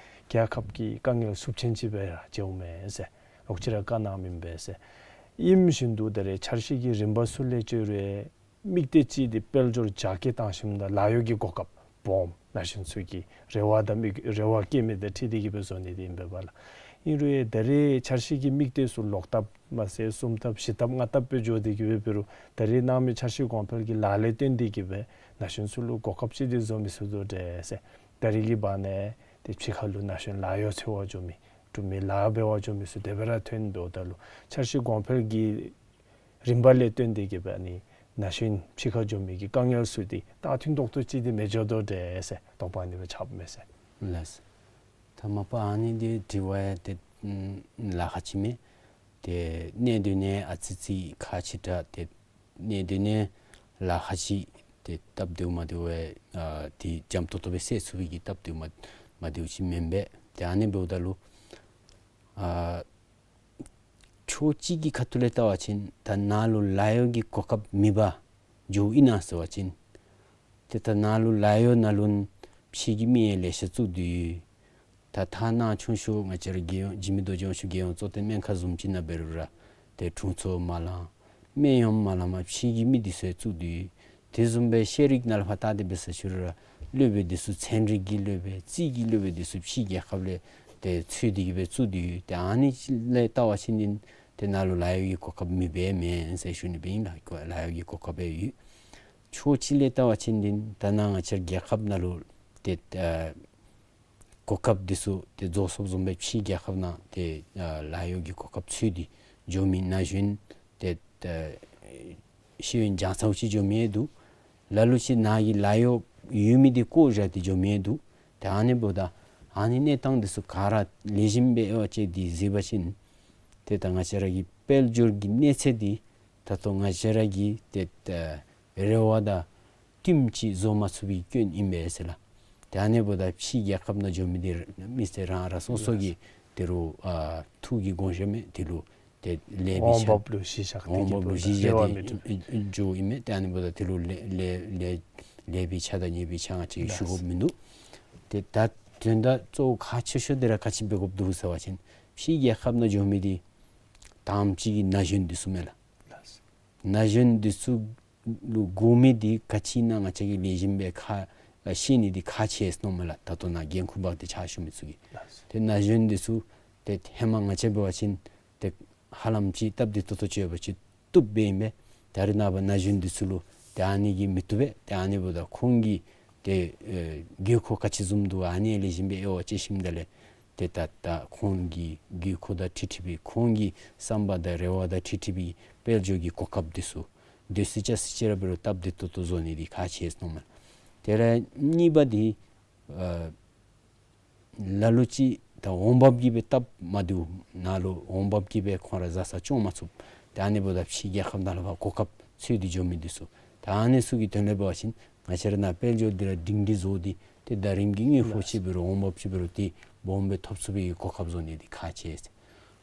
རྒྱལ་ཁབ་ཀྱི་དཀའ་ངལ་ཚབས་ཆེན་ཅིག་སྦེ་ར་མཇལཝ་མས་ཟེར། ལོག་ཅི་ར་བཀའ་གནངམ་ཨིན་པས་ཟེར། ཨིནམ་བཞིན་དུ་ད་རེས་འཆར་གཞི་གི་རིམ་པ་ཚུ་ལས་བརྩིཝ་རུང་དམིགས་གཏད་ཅིག་འདི་དཔལ་འབྱོར་རྒྱ་སྐྱེད་བཏང་ཞིནམ་ད་ལཱ་གཡོག་གི་གོ་སྐབས་སྦོམ་ན་གཞོན་ཚུ་གི་རེ་བ་དང་དམིགས་རེ་བ་བསྐྱེད་མི་དང་འཁྲིལ་ཏེ་གི་སྦེ་བཟོ་ནི་འདི་ཨིན་པས་ལགས། ཨིན་རུང་ད་རེས་འཆར་གཞི་གི་དམིགས་གཏད་ཚུ་ལོག་ལྟབ་མ་ཚད་གསུམ་ལྟབ་བཞི་ལྟབ་ལྔ་ལྟབ་སྦེ་འགྱོ་སྟེ་གི་སྦེ་འབད་རུང་ད་རེས་གནང་མི་འཆར་གཞི་གོང་འཕེལ་གྱི་ལཱ་ལས་བརྟེན་ཏེ་གི་སྦེ་ན་གཞོན་ཚུ་ལུ་གོ་སྐབས་ཅིག་འདི་བཟོ་མི་ཚུགས་དོ་འདྲས་ཟེར། ད་རེས་ཀྱི་བར་ན་ཏེ་ཕྱི་ཁ་ལུ་ན་གཞོན་ལཱ་གཡོག་འཚོལ་བར་འགྱོ་མི་འབྲུག་མི་ལཱ་འབད་བར་འགྱོ་མི་ཚུ་དེ་སྦེ་ར་ཐོན་འབདཝ་ད་ལུ་འཆར་གཞི་གོང་འཕེལ་གྱི་རིམ་པ་ལས་བརྟེན་ཏེ་གི་སྦེ་ཨ་ནི་ན་གཞོན་ཕྱི་ཁར་འགྱོ་མི་གི་དཀའ་ངལ་ཚུ་འདི་ད་ཐུང་ཏོག་ཏོ་ཅིག་འདི་མི་འགྱོ་དོ་འདྲས་ཟེར་དོགས་པ་ཨ་ནི་སྦེ་ཆགསཔ་མས་ཟེར། ལགས། ད་མ་པ་ཨ་ནི་འདི་དྲི་བ་ཡང་ཏེ་ལཱ་ཁག་ཅིག་མས། ཏེ་གནད་དོན་ཡང་ཨ་ཙི་ཅིག་ཁག་ཆེ་དྲགས། ཏེ་གནད་དོན་ཡང་ལཱ་ཁག་ཅིག་ཏེ་སྟབས་བདེཝ་མ་བདེཝ་ཡང་ཨ་ཏེ་འཇམ་ཏོག་ཏོ་སྦེ་བསལ་ཚུགས་པའི་གི་སྟབས་བདེཝ་མ་མ་བདེཝ་ཅིག་མེན་པས། ཏེ་ཨ་ནི་འབདཝ་ད་ལུ་ ཨ་ཕྱོགས་གཅིག་གི་ཁ་ཐུག་ལས་བལྟ་བ་ཅིན་ད་ནཱ་ལུ་ལཱ་གཡོག་གི་གོ་སྐབས་མེད་པར་འགྱོཝ་ཨིན་ན་ཟེར་བ་ཅིན་ཏེ་ད་ནཱ་ལུ་ལཱ་གཡོག་ནང་ལུ་ཕྱི་གི་མི་ཡང་ལེ་ཤ་བཙུགས་ཏེ་ཡོད། ད་ཐ་ན་ཆུང་ཤོས་ང་བཅས་ར་རྒྱལ་ཡོངས་འཇིགས་མེད་རྡོ་རྗེ་དབང་ཕྱུག་རྒྱལ་ཡོངས་གཙོ་བསྟེན་སྨན་ཁང་བཟུམ་ཅིག་ནང་འབད་རུང་ར་ཏེ་དྲུང་འཚོ་མ་ལང་སྨན་གཡོགམ་མ་ལངམ་ཕྱི་གི་མི་འདི་ཚུ་ཡང་བཙུགས་ཏེ་ཡོད། དེ་བཟུམ་སྦེ་ཤེས་རིག་ནང་ལུ་ཕར་བལྟ་སྟེ་འབད་ས་ཅིག་རུང་ར་སློབ་དཔོན་འདི་ཚུ་ཚན་རིག་གི་སློབ་དཔོན་རྩིས་ཀྱི་སློབ་དཔོན་འདི་ཚུ་ཕྱིའི་རྒྱལ་ཁབ་ལས་ཏེ་འཚོལ་ཏེ་གིས་སྦེ་བཙུགས་ཏེ་ཡོད། ཏེ་ཨ་ནི་ལས་བལྟ་བ་ཅིན་འདི་ཏེ་ནཱ་ལུ་ལཱ་གཡོག་གི་གོ་སྐབས་མེདཔ་མེན་ཟེར་ཞུ་ནི་སྦེ་ཨིན་ལགས། ལཱ་གཡོག་གི་གོ་སྐབས་ཡོད། ཕྱོགས་གཅིག་ལས་བལྟ་བ་ཅིན་འདི་ད་ནཱ་ང་བཅས་རྒྱལ་ཁབ་ནང་ལུ་ཏེ་ཨ་གོ་སྐབས་འདི་ཚུ་ཏེ་རྫོགས་སོཔ་བཟུམ་སྦེ་ཕྱིའི་རྒྱལ་ཁབ་ནང་ཏེ་ཨ་ལཱ་གཡོག་གི་གོ་སྐབས་འཚོལ་ཏེ་འགྱོ་མི་ན་གཞོན་ཏེ་ཨ་ཤེས་ཡོན་སྦྱང་ཚརཝ་ཅིག་འགྱོ་མི་ཡང་འདུག། ལ་ལུ་ཅིག་ནཱ་གི་ལཱ་གཡོག་ཡོད་མི་འདི་བཀོ་བཞག་སྟེ་འགྱོ་མི་ཡང་འདུག། ཏེ་ཨ་ནི་འབདཝ་ད་ཨ་ནི་གནས་སྟངས་འདི་ཚུ་ག་ར་ལེགས་ཤོམ་སྦེ་དབྱེ་བ་དཔྱད་དེ་གཟིགས་པ་ཅིན་ཏེ་ད་ང་བཅས་ར་གི་དཔལ་འབྱོར་གྱི་གནས་ཚད་འདི་ད་ལྟོ་ང་བཅས་ར་གི་ཏེ་ཨ་རེ་བ་དང་བསྟུནམ་ཅིག་བཟོ་མ་ཚུགས་པའི་སྐྱོན་ཨིན་པས་ཟེར་ལགས། ཏེ་ཨ་ནི་འབདཝ་ད་ཕྱིའི་རྒྱལ་ཁབ་ནང་འགྱོ་མི་འདི་མི་སེར་རང་རང་སོ་སོ་གི་ཏེ་རུང་ཨ་ཐུགས་ཀྱི་དགོངས་བཞེད་མས། དེ་ལུ་ཏེ་ལེགས་པའི་འོང་ཆ་འབབ་ལུ་གཞི་བཞག་སྟེ་འོང་འབབ་ལུ་གཞི་བཞག་རེ་བ་མེད་དོ། སྟེ་འགྱོཝ་ཨིན་མས། ཏེ་ཨ་ནི་འབདཝ་ད་དེ་ལུ་ལེགས་ལེགས་ལེགས་ལེགས་པའི་ཆ་དང་ཉེས་པའི་ཆ་ང་བཅས་ཀྱིས་ཞུ་དགོཔ་མིན་འདུག། ཏེ་ད་དོན་དག་གཙོ་བོ་ཁག་ཆེ་ཤོས་འདི་ར་ག་ཅི་འབད་དགོཔ་འདུག་ཟེར་བ་ཅིན་ཕྱིའི་རྒྱལ་ཁབ་ནང་འགྱོ་མི་འདི་དང་པ་ཅིག་གི་ན་གཞོན་འདི་ཚུ་མས་ལགས། ན་གཞོན་འདི་ཚུ་ལུ་དགོ་མི་འདི་ག་ཅི་ཨིན་ན་ང་བཅས་ཀྱིས་ལེགས་ཤོམ་སྦེ་ཁ་ཨ་ཤེས་ནི་འདི་ཁག་ཆེ་ཟེར་མནོཝ་མས་ལགས། ད་ལྟོ་ནཱ་འགན་ཁུར་འབག་སྟེ་ཕྱག་ཞུ་མི་ཚུ་གིས། ཏེ་ན་གཞོན་འདི་ཚུ་ཏེ་ཧེ་མ་ང་བཅས་འབད་བ་ཅིན་ཏེ་ཧ་ལམ་ཅིག་སྟབས་བདེ་ཏོག་ཏོ་ཅིག་ཡོད་པ་ཅིན་བཏུབ་སྦེ་ཨིན་པས། ད་རེས་ནངས་པ་ན་གཞོན་འདི་ཚུ་ལུ་ཏེ་ཨ་ནི་གིས་མི་བཏུབ་པས། ཏེ་ཨ་ནི་འབདཝ་ད་ཁོང་གི་ཏེ་ཨེ་དགོས་མཁོ་ག་ཅི་བཟུམ་འདུག་ཨ་ནི་ལེགས་ཤོམ་སྦེ་དབྱེ་བ་དཔྱད་ཞིནམ་ད་ལས་ཏེ་ད་ད་ཁོང་གི་དགོས་མཁོ་དང་འཁྲིལ་འཁྲིལ་བའི་ཁོང་གི་བསམ་པ་དང་རེ་བ་དང་འཁྲིལ་འཁྲིལ་བའི་དཔལ་འབྱོར་གྱི་གོ་སྐབས་འདི་ཚུ་སྡོད་ས་བཅའ་ས་ཅིག་ར་འབད་རུང་སྟབས་བདེ་ཏོག་ཏོ་བཟོ་ནི་འདི་ཁག་ཆེ་ཟེར་མནོཝ་མས། དེ་ལས་གཉིས་པ་འདི་ཨ་ལ་ལུ་ཅིག་ད་འོང་འབབ་ཀྱིས་སྦེ་སྟབས་མ་བདེཝ་ནང་ལུ་འོང་འབབ་ཀྱིས་སྦེ་ཁོང་ར་བཟའ་ཚང་སྐྱོང་མ་ཚུགས། ཏེ་ཨ་ནི་འབདཝ་ད་ཕྱིའི་རྒྱལ་ཁབ་ནང་ལུ་ཕར་གོ་སྐབས་འཚོལ་ཏེ་འགྱོ་མི་འདི་ཚུ། ད་ཨ་ནི་ཚུ་གི་དོན་ལས་འབད་བ་ཅིན་ང་བཅས་ར་ནཱ་དཔལ་འབྱོར་འདི་ར་སྒྲིང་སྒྲི་བཟོ་སྟེ་ཏེ་ཟླ་རིམ་གྱི་དངུལ་ཕོགས་ཅིག་འབད་རུང་འོང་འབབ་ཅིག་འབད་རུང་ཏེ་སྦོམ་སྦེ་ཐོབ་ཚུགས་པའི་གོ་སྐབས་བཟོ་ནི་འདི་ཁག་ཆེ་ཟེར།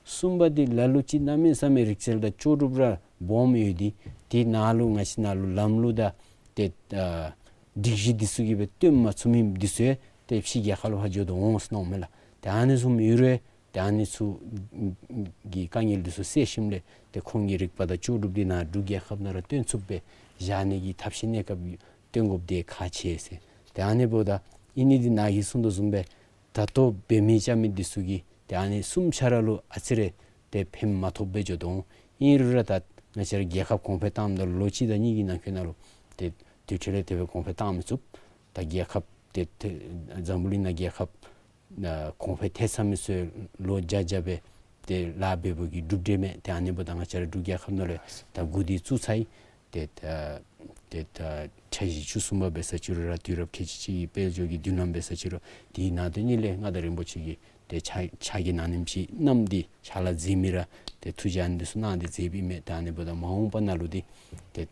གསུམ་པ་འདི་ལ་ལུ་ཅིག་གནམ་མེད་ས་མེད་རིག་རྩལ་དང་ལྕོགས་གྲུབ་ར་སྦོམ་ཡོད་དེ་ཏེ་ནཱ་ལུ་ང་བཅས་ནཱ་ལུ་ལམ་ལུགས་དང་ཏེ་ཨ་སྒྲིག་གཞི་འདི་ཚུ་གིས་སྦེ་སྟོན་མ་ཚུགས་མི་འདི་ཚུ་ཡང་ཏེ་ཕྱིའི་རྒྱལ་ཁབ་ལུ་ཕར་འགྱོ་དོ་འོང་ཟེར་མནོཝ་མས་ལགས། ཏེ་ཨ་ནི་བཟུམ་ཡོད་རུང་ཏེ་ཨ་ནི་ཚུ་གི་དཀའ་ངལ་འདི་ཚུ་སེལ་ཞིནམ་ལས་ཏེ་ཁོང་གི་རིག་པ་དང་ལྕོགས་གྲུབ་འདི་ནཱ་འབྲུག་རྒྱལ་ཁབ་ནང་ར་སྟོན་ཚུགསཔ་སྦེ་བཞག་ནི་གི་ཐབས་ཤེས་གནས་སྐབས་སྟོན་དགོཔ་འདི་ཁག་ཆེ་ཟེར། ཏེ་ཨ་ནི་འབདཝ་ད་ཨིན་ནི་འདི་ནཱ་གིས་གསུངས་དོ་བཟུམ་སྦེ་ད་ལྟོ་འབད་མི་རྐྱབ་མི་འདི་ཚུ་གིས་ཏེ་ཨ་ནི་གསུམ་ཆ་ར་ལུ་ཨ་ཙི་རེ་ཏེ་ཕན་མ་ཐོགསཔ་སྦེ་འགྱོ་དོ་འོང་། ཨིན་རུང་ར་ད་ང་བཅས་ར་རྒྱལ་ཁབ་གོང་འཕེལ་བཏངམ་ད་ལོ་གཅིག་དང་གཉིས་ཀྱི་ནང་འཁོད་ནང་ལུ་ཏེ་དུས་ཚོད་ལས་དེ་སྦེ་གོང་འཕེལ་བཏང་མི་ཚུགས། ད་རྒྱལ་ཁབ་ཏེ་ཏེ་འཛམ་བུ་གླིང་ནང་རྒྱལ་ཁབ་ཨ་གོང་འཕེལ་ཐལ་ཚར་མི་ཚུ་ལོ་བརྒྱ་བརྒྱ་སྦེ་ཏེ་ལཱ་འབད་བའི་གི་གྲུབ་འབྲས་མས། ཏེ་ཨ་ནི་འབདཝ་ད་ང་བཅས་ར་འབྲུག་རྒྱལ་ཁབ་ནང་ལུ་ད་འགོ་འདི་བཙུགས་ཚར་ཡི། ཏེ་ད་ཏེ་ད་འཆར་གཞི་བཅུ་གསུམ་པ་འབད་ས་ཅིག་རུང་ར་དུས་རབས་ཁལ་གཅིག་གཅིག་གི་དཔལ་འབྱོར་གྱི་མདུན་ལམ་འབད་ས་ཅིག་རུང་དེའི་ནང་དོན་ཉིད་ལས་མངའ་བདག་རིན་པོ་ཆེ་གིས་ཏེ་ཕྱག་ཕྱག་གི་ནང་ནེམ་ཅིག་བསྣམས་ཏེ་ཕྱག་ལཱ་མཛད་མི་ར་ཏེ་ཐུགས་བཞེད་འདི་ཚུ་གནང་སྟེ་མཛདཔ་ཨིན་མས། ད་ཨ་ནི་འབདཝ་ད་མ་འོངས་པ་ནང་ལུ་འདི་ཏེ་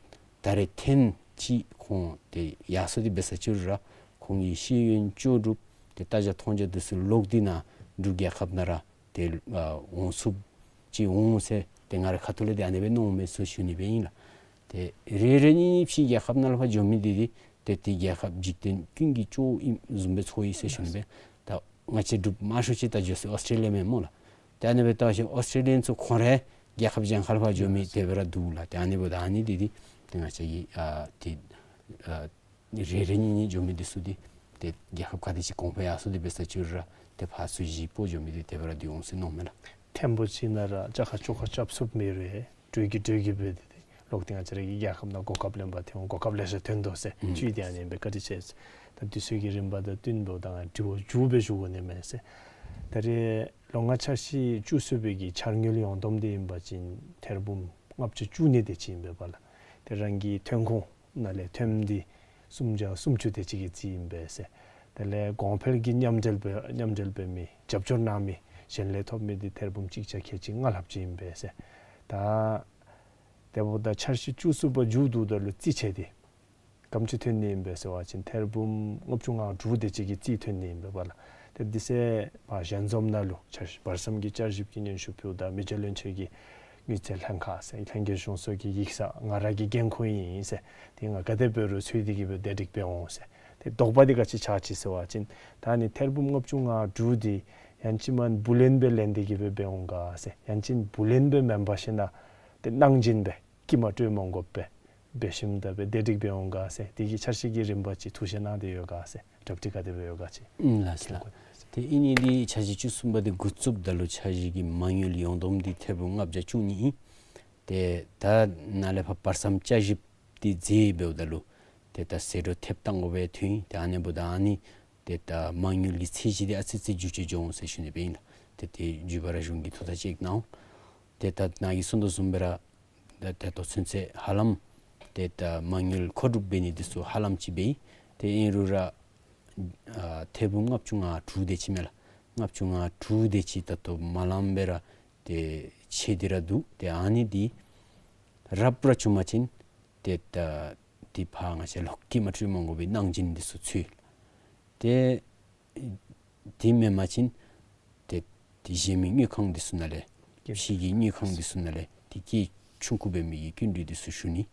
ད་རེས་ཐེངས་ཅིག་ཁོང་ཏེ་ཡར་སོང་སྟེ་འབད་ས་ཅིག་རུང་ར་ཁོང་གི་ཤེས་ཡོན་ལྕོགས་གྲུབ་ཏེ་ལྟ་རྒྱ་མཐོང་རྒྱ་འདི་ཚུ་ལོག་སྟེ་ནཱ་འབྲུག་རྒྱལ་ཁབ་ནང་ར་ཏེ་ཨ་འོང་ཚུགསཔ་ཅིག་འོང་ཟེར་ཏེ་ང་རའི་ཁ་ཐུག་ལས་ཏེ་ཨ་ནི་སྦེ་མནོཝ་མས་ཟེར་ཞུ་ནི་སྦེ་ཨིན་ལགས། ཏེ་རེ་རེ་གཉིས་གཉིས་ཕྱིའི་རྒྱལ་ཁབ་ནང་ལུ་ཕར་འགྱོ་མི་འདི་འདི་ཏེ་ཏེ་རྒྱལ་ཁབ་འཇིག་རྟེན་ཀུན་གྱི་གཙོ་བོ་ཨིནམ་བཟུམ་སྦེ་ཚོར་ཡི་ཟེར་ཞུ་ནི་སྦེ། ད་ང་བཅས་འབྲུག་དམར་ཤོག་ཅིག་ད་འགྱོ་ས་ཨོསི་ཊྲེ་ལི་ཡ་མས་སྨོ་ལགས། ཏེ་ཨ་ནི་སྦེ་བལྟ་བ་ཅིན་ཨོསི་ཊྲེ་ལི་ཡ་ཚུ་ཁོང་ར་རྒྱལ་ཁབ་གཞན་ཁར་ཕར་འགྱོ་མི་དེ་སྦེ་ར་འདུག་ལགས། ཏེ་ཨ་ནི་འབདཝ་ད་ཨ་ནི་འདི་འདི་ཏེ་ང་བཅས་ཀྱི་ཨ་ཏེ་ཨ་རེ་རེ་གཉིས་གཉིས་འགྱོ་མི་འདི་ཚུ་འདི་ཏེ་རྒྱལ་ཁབ་ག་དེ་ཅིག་གོང་འཕེལ་ཡར་སོང་སྟེ་འབད་ས་ཅིག་རུང་ར་ཏེ་ཕར་ཚུར་གཞི་སྤོ་འགྱོ་མི་འདི་དེ་སྦེ་ར་འདི་འོང་ཟེར་མནོཝ་མས་ལགས། ཐེངས་པོ་ཅིག་ནང་ར་བཅའ་ཁ་བཅོ་ཁ་རྐྱབ་ཚུགས་མེད་རུང་འགྲོས་ཀྱིས་འགྲོས་ཀྱིས་འབད་དེ་ཏེ་ལོག་སྟེ་ང་བཅས་ར་གི་རྒྱལ་ཁབ་ནང་གོ་སྐབས་ལེན་པར་ཐོན་འོང་། གོ་སྐབས་ལེ་ཤ་ཐོན་དོ་ཟེར་ཨུམ་བཅུད་དེ་ཨ་ནི་སྦེ་བཀའ་དྲིན་ཆེ་ཟེར། ད་དུས་ཚོད་ཀྱི་རིམ་པ་དང་བསྟུན་འབདཝ་ད་ང་དྲི་བ་མཇུག་སྦེ་ཞུ་དགོ་ནི་མས་ཟེར། ད་རེས་ལོ་ལྔ་འཆར་གཞི་བཅུ་གསུམ་པའི་གི་འཆར་དངུལ་ཡོངས་བསྡོམས་འདི་ཨིན་པ་ཅིན་ཐེར་འབུམ་ལྔ་བཅུ་བཅུ་གཉིས་དེ་ཅིག་ཨིན་པས་པ་ལགས། ཏེ་རང་གི་ཐོན་ཁུངས་ནང་ལས་ཐོནམ་འདི་སུམ་བརྒྱ་སུམ་ཅུ་དེ་ཅིག་གི་རྩིས་ཨིན་པས་ཟེར། དེ་ལས་གོང་འཕེལ་གྱི་མཉམ་འབྲེལ་འབད་མཉམ་འབྲེལ་འབད་མི་རྒྱབ་སྐྱོར་གནང་མི་གཞན་ལས་ཐོབ་མི་འདི་ཐེར་འབུམ་གཅིག་བརྒྱ་ཁལ་གཅིག་ལྔ་ལྷགཔ་ཅིག་ཨིན་པས་ཟེར། ད་དེ་འབདཝ་ད་འཆར་གཞི་བཅུ་གསུམ་པ་མཇུག་བསྡུཝ་ད་ལུ་རྩིས་ཆད་དེ་ག་དེམ་ཅིག་ཐོན་ནི་ཨིན་པས་ཟེར་བ་ཅིན་ཐེར་འབུམ་ལྔ་བཅུ་ང་དྲུག་དེ་ཅིག་གི་རྩིས་ཐོན་ནི་ཨིན་པས་པ་ལགས། ཏེ་དེ་ཚེ་ཕར་ཞལ་འཛོམས་ནང་ལུ་བར་བར་མཚམས་ཀྱི་བསྐྱར་ཞིབ་ཀྱི་སྙན་ཞུ་ཕུལཝ་ད་མི་རྗེ་བློན་ཆེན་གྱིས་དངུལ་རྩིས་ལྷན་ཁག་ཟེར་ལྷན་རྒྱས་གཞུང་ཚོགས་ཀྱི་ཡིག་ཚང་ང་ར་གི་འགན་ཁུར་ཨིན་ཟེར། ཏེ་ང་ག་དེ་འབད་རུང་འཚོལ་ཏེ་གི་སྦེ་བདེ་སྒྲིག་འབད་འོང་ཟེར། ཏེ་དོགས་པ་འདི་ག་ཅི་ཆགས་ཅི་ཟེར་བ་ཅིན་ད་ཨ་ནི་ཐེར་འབུམ་ལྔ་བཅུ་ང་དྲུག་འདི་ཡང་ཅིན་མ་བུ་ལོན་སྦེ་ལེན་ཏེ་གི་སྦེ་འབད་འོང་ག་ཟེར། ཡང་ཅིན་བུ་ལོན་སྦེ་མེན་པར་ཞིན་ན་ཏེ་གནང་སྦྱིན་སྦེ་སྐྱིད་མ་སྤྲོད་མ་དགོཔ་སྦེ་འབད་ཞིནམ་ད་སྦེ་བདེ་སྒྲིག་འབད་འོང་ག་ཟེར། དེ་གི་འཆར་གཞི་གི་རིམ་པ་ཅིག་ཐུགས་བཞེད་གནང་སྟེ་ཡོད་ག་ཟེར། གྲ་སྒྲིག་ག་དེ་སྦེ་ཡོད་ག་ཅིག། ཨུམ་ལགས་སོ་ལགས། ཏེ་ཨིན་ནི་འདི་འཆར་གཞི་བཅུ་གསུམ་པ་འདི་འགོ་བཙུགསཔ་ད་ལུ་འཆར་གཞི་གི་མ་དངུལ་ཡོངས་བསྡོམས་འདི་ཐེར་འབུམ་ལྔ་བརྒྱ་བཅུ་གཉིས་ཨིན། ཏེ་ད་ནཱ་ལས་ཕར་བར་མཚམས་བསྐྱར་ཞིབ་འདི་མཛད་འབདཝ་ད་ལུ་ཏེ་ད་ཟད་འགྲོ་ཐེབས་བཏང་དགོ་པའི་དུས་ཨིན། ཏེ་ཨ་ནི་འབདཝ་ད་ཨ་ནི་ཏེ་ད་མ་དངུལ་གྱི་ཚད་གཞི་འདི་ཨ་ཙི་ཙི་འགྱུར་བཅོས་འགྱོ་འོང་ཟེར་ཞུ་ནི་སྦེ་ཨིན་ལགས། ཏེ་དེ་བརྒྱུད་པ་ར་གཞུང་གིས་ཐུགས་ཐག་བཅད་གནང་འོང་། ཏེ་ད་ནཱ་གིས་གསུང་དོ་བཟུམ་སྦེ་ར་ད་ད་ལྟོ་ཚུན་ཚོད་ཧ་ལམ་ཏེ་ད་མ་དངུལ་མཁོ་སྒྲུབ་འབད་ནི་འདི་ཚུ་ཧ་ལམ་ཅིག་འབད་ཡི། ཏེ་ཨིན་རུང་ར་ཨ་ཐེར་འབུམ་ལྔ་བཅུ་ང་དྲུག་དེ་ཅིག་མས་ལགས། ལྔ་བཅུ་ང་དྲུག་དེ་ཅིག་ད་ལྟོ་མ་ལངམ་སྦེ་ར་ཏེ་ཆད་དེ་ར་འདུག། ཏེ་ཨ་ནི་འདི་རབ་ར་བྱུང་པ་ཅིན་ཏེ་ད་འདི་ཕར་ང་བཅས་ལོག་སྐྱིད་མ་སྤྲོད་མ་དགོ་པའི་གནང་སྦྱིན་འདི་ཚུ་འཚོལ། ཏེ་དེ་མེན་པ་ཅིན་ཏེ་དེ་གཞན་མི་དངུལ་ཁང་འདི་ཚུ་ནང་ལས་ཕྱི་གི་དངུལ་ཁང་འདི་ཚུ་ནང་ལས་དེ་གི་ཆུང་ཀུ་འབད་མི་གི་སྐྱིན་འགྲུལ་འདི་ཚུ་ཞུ་ནི།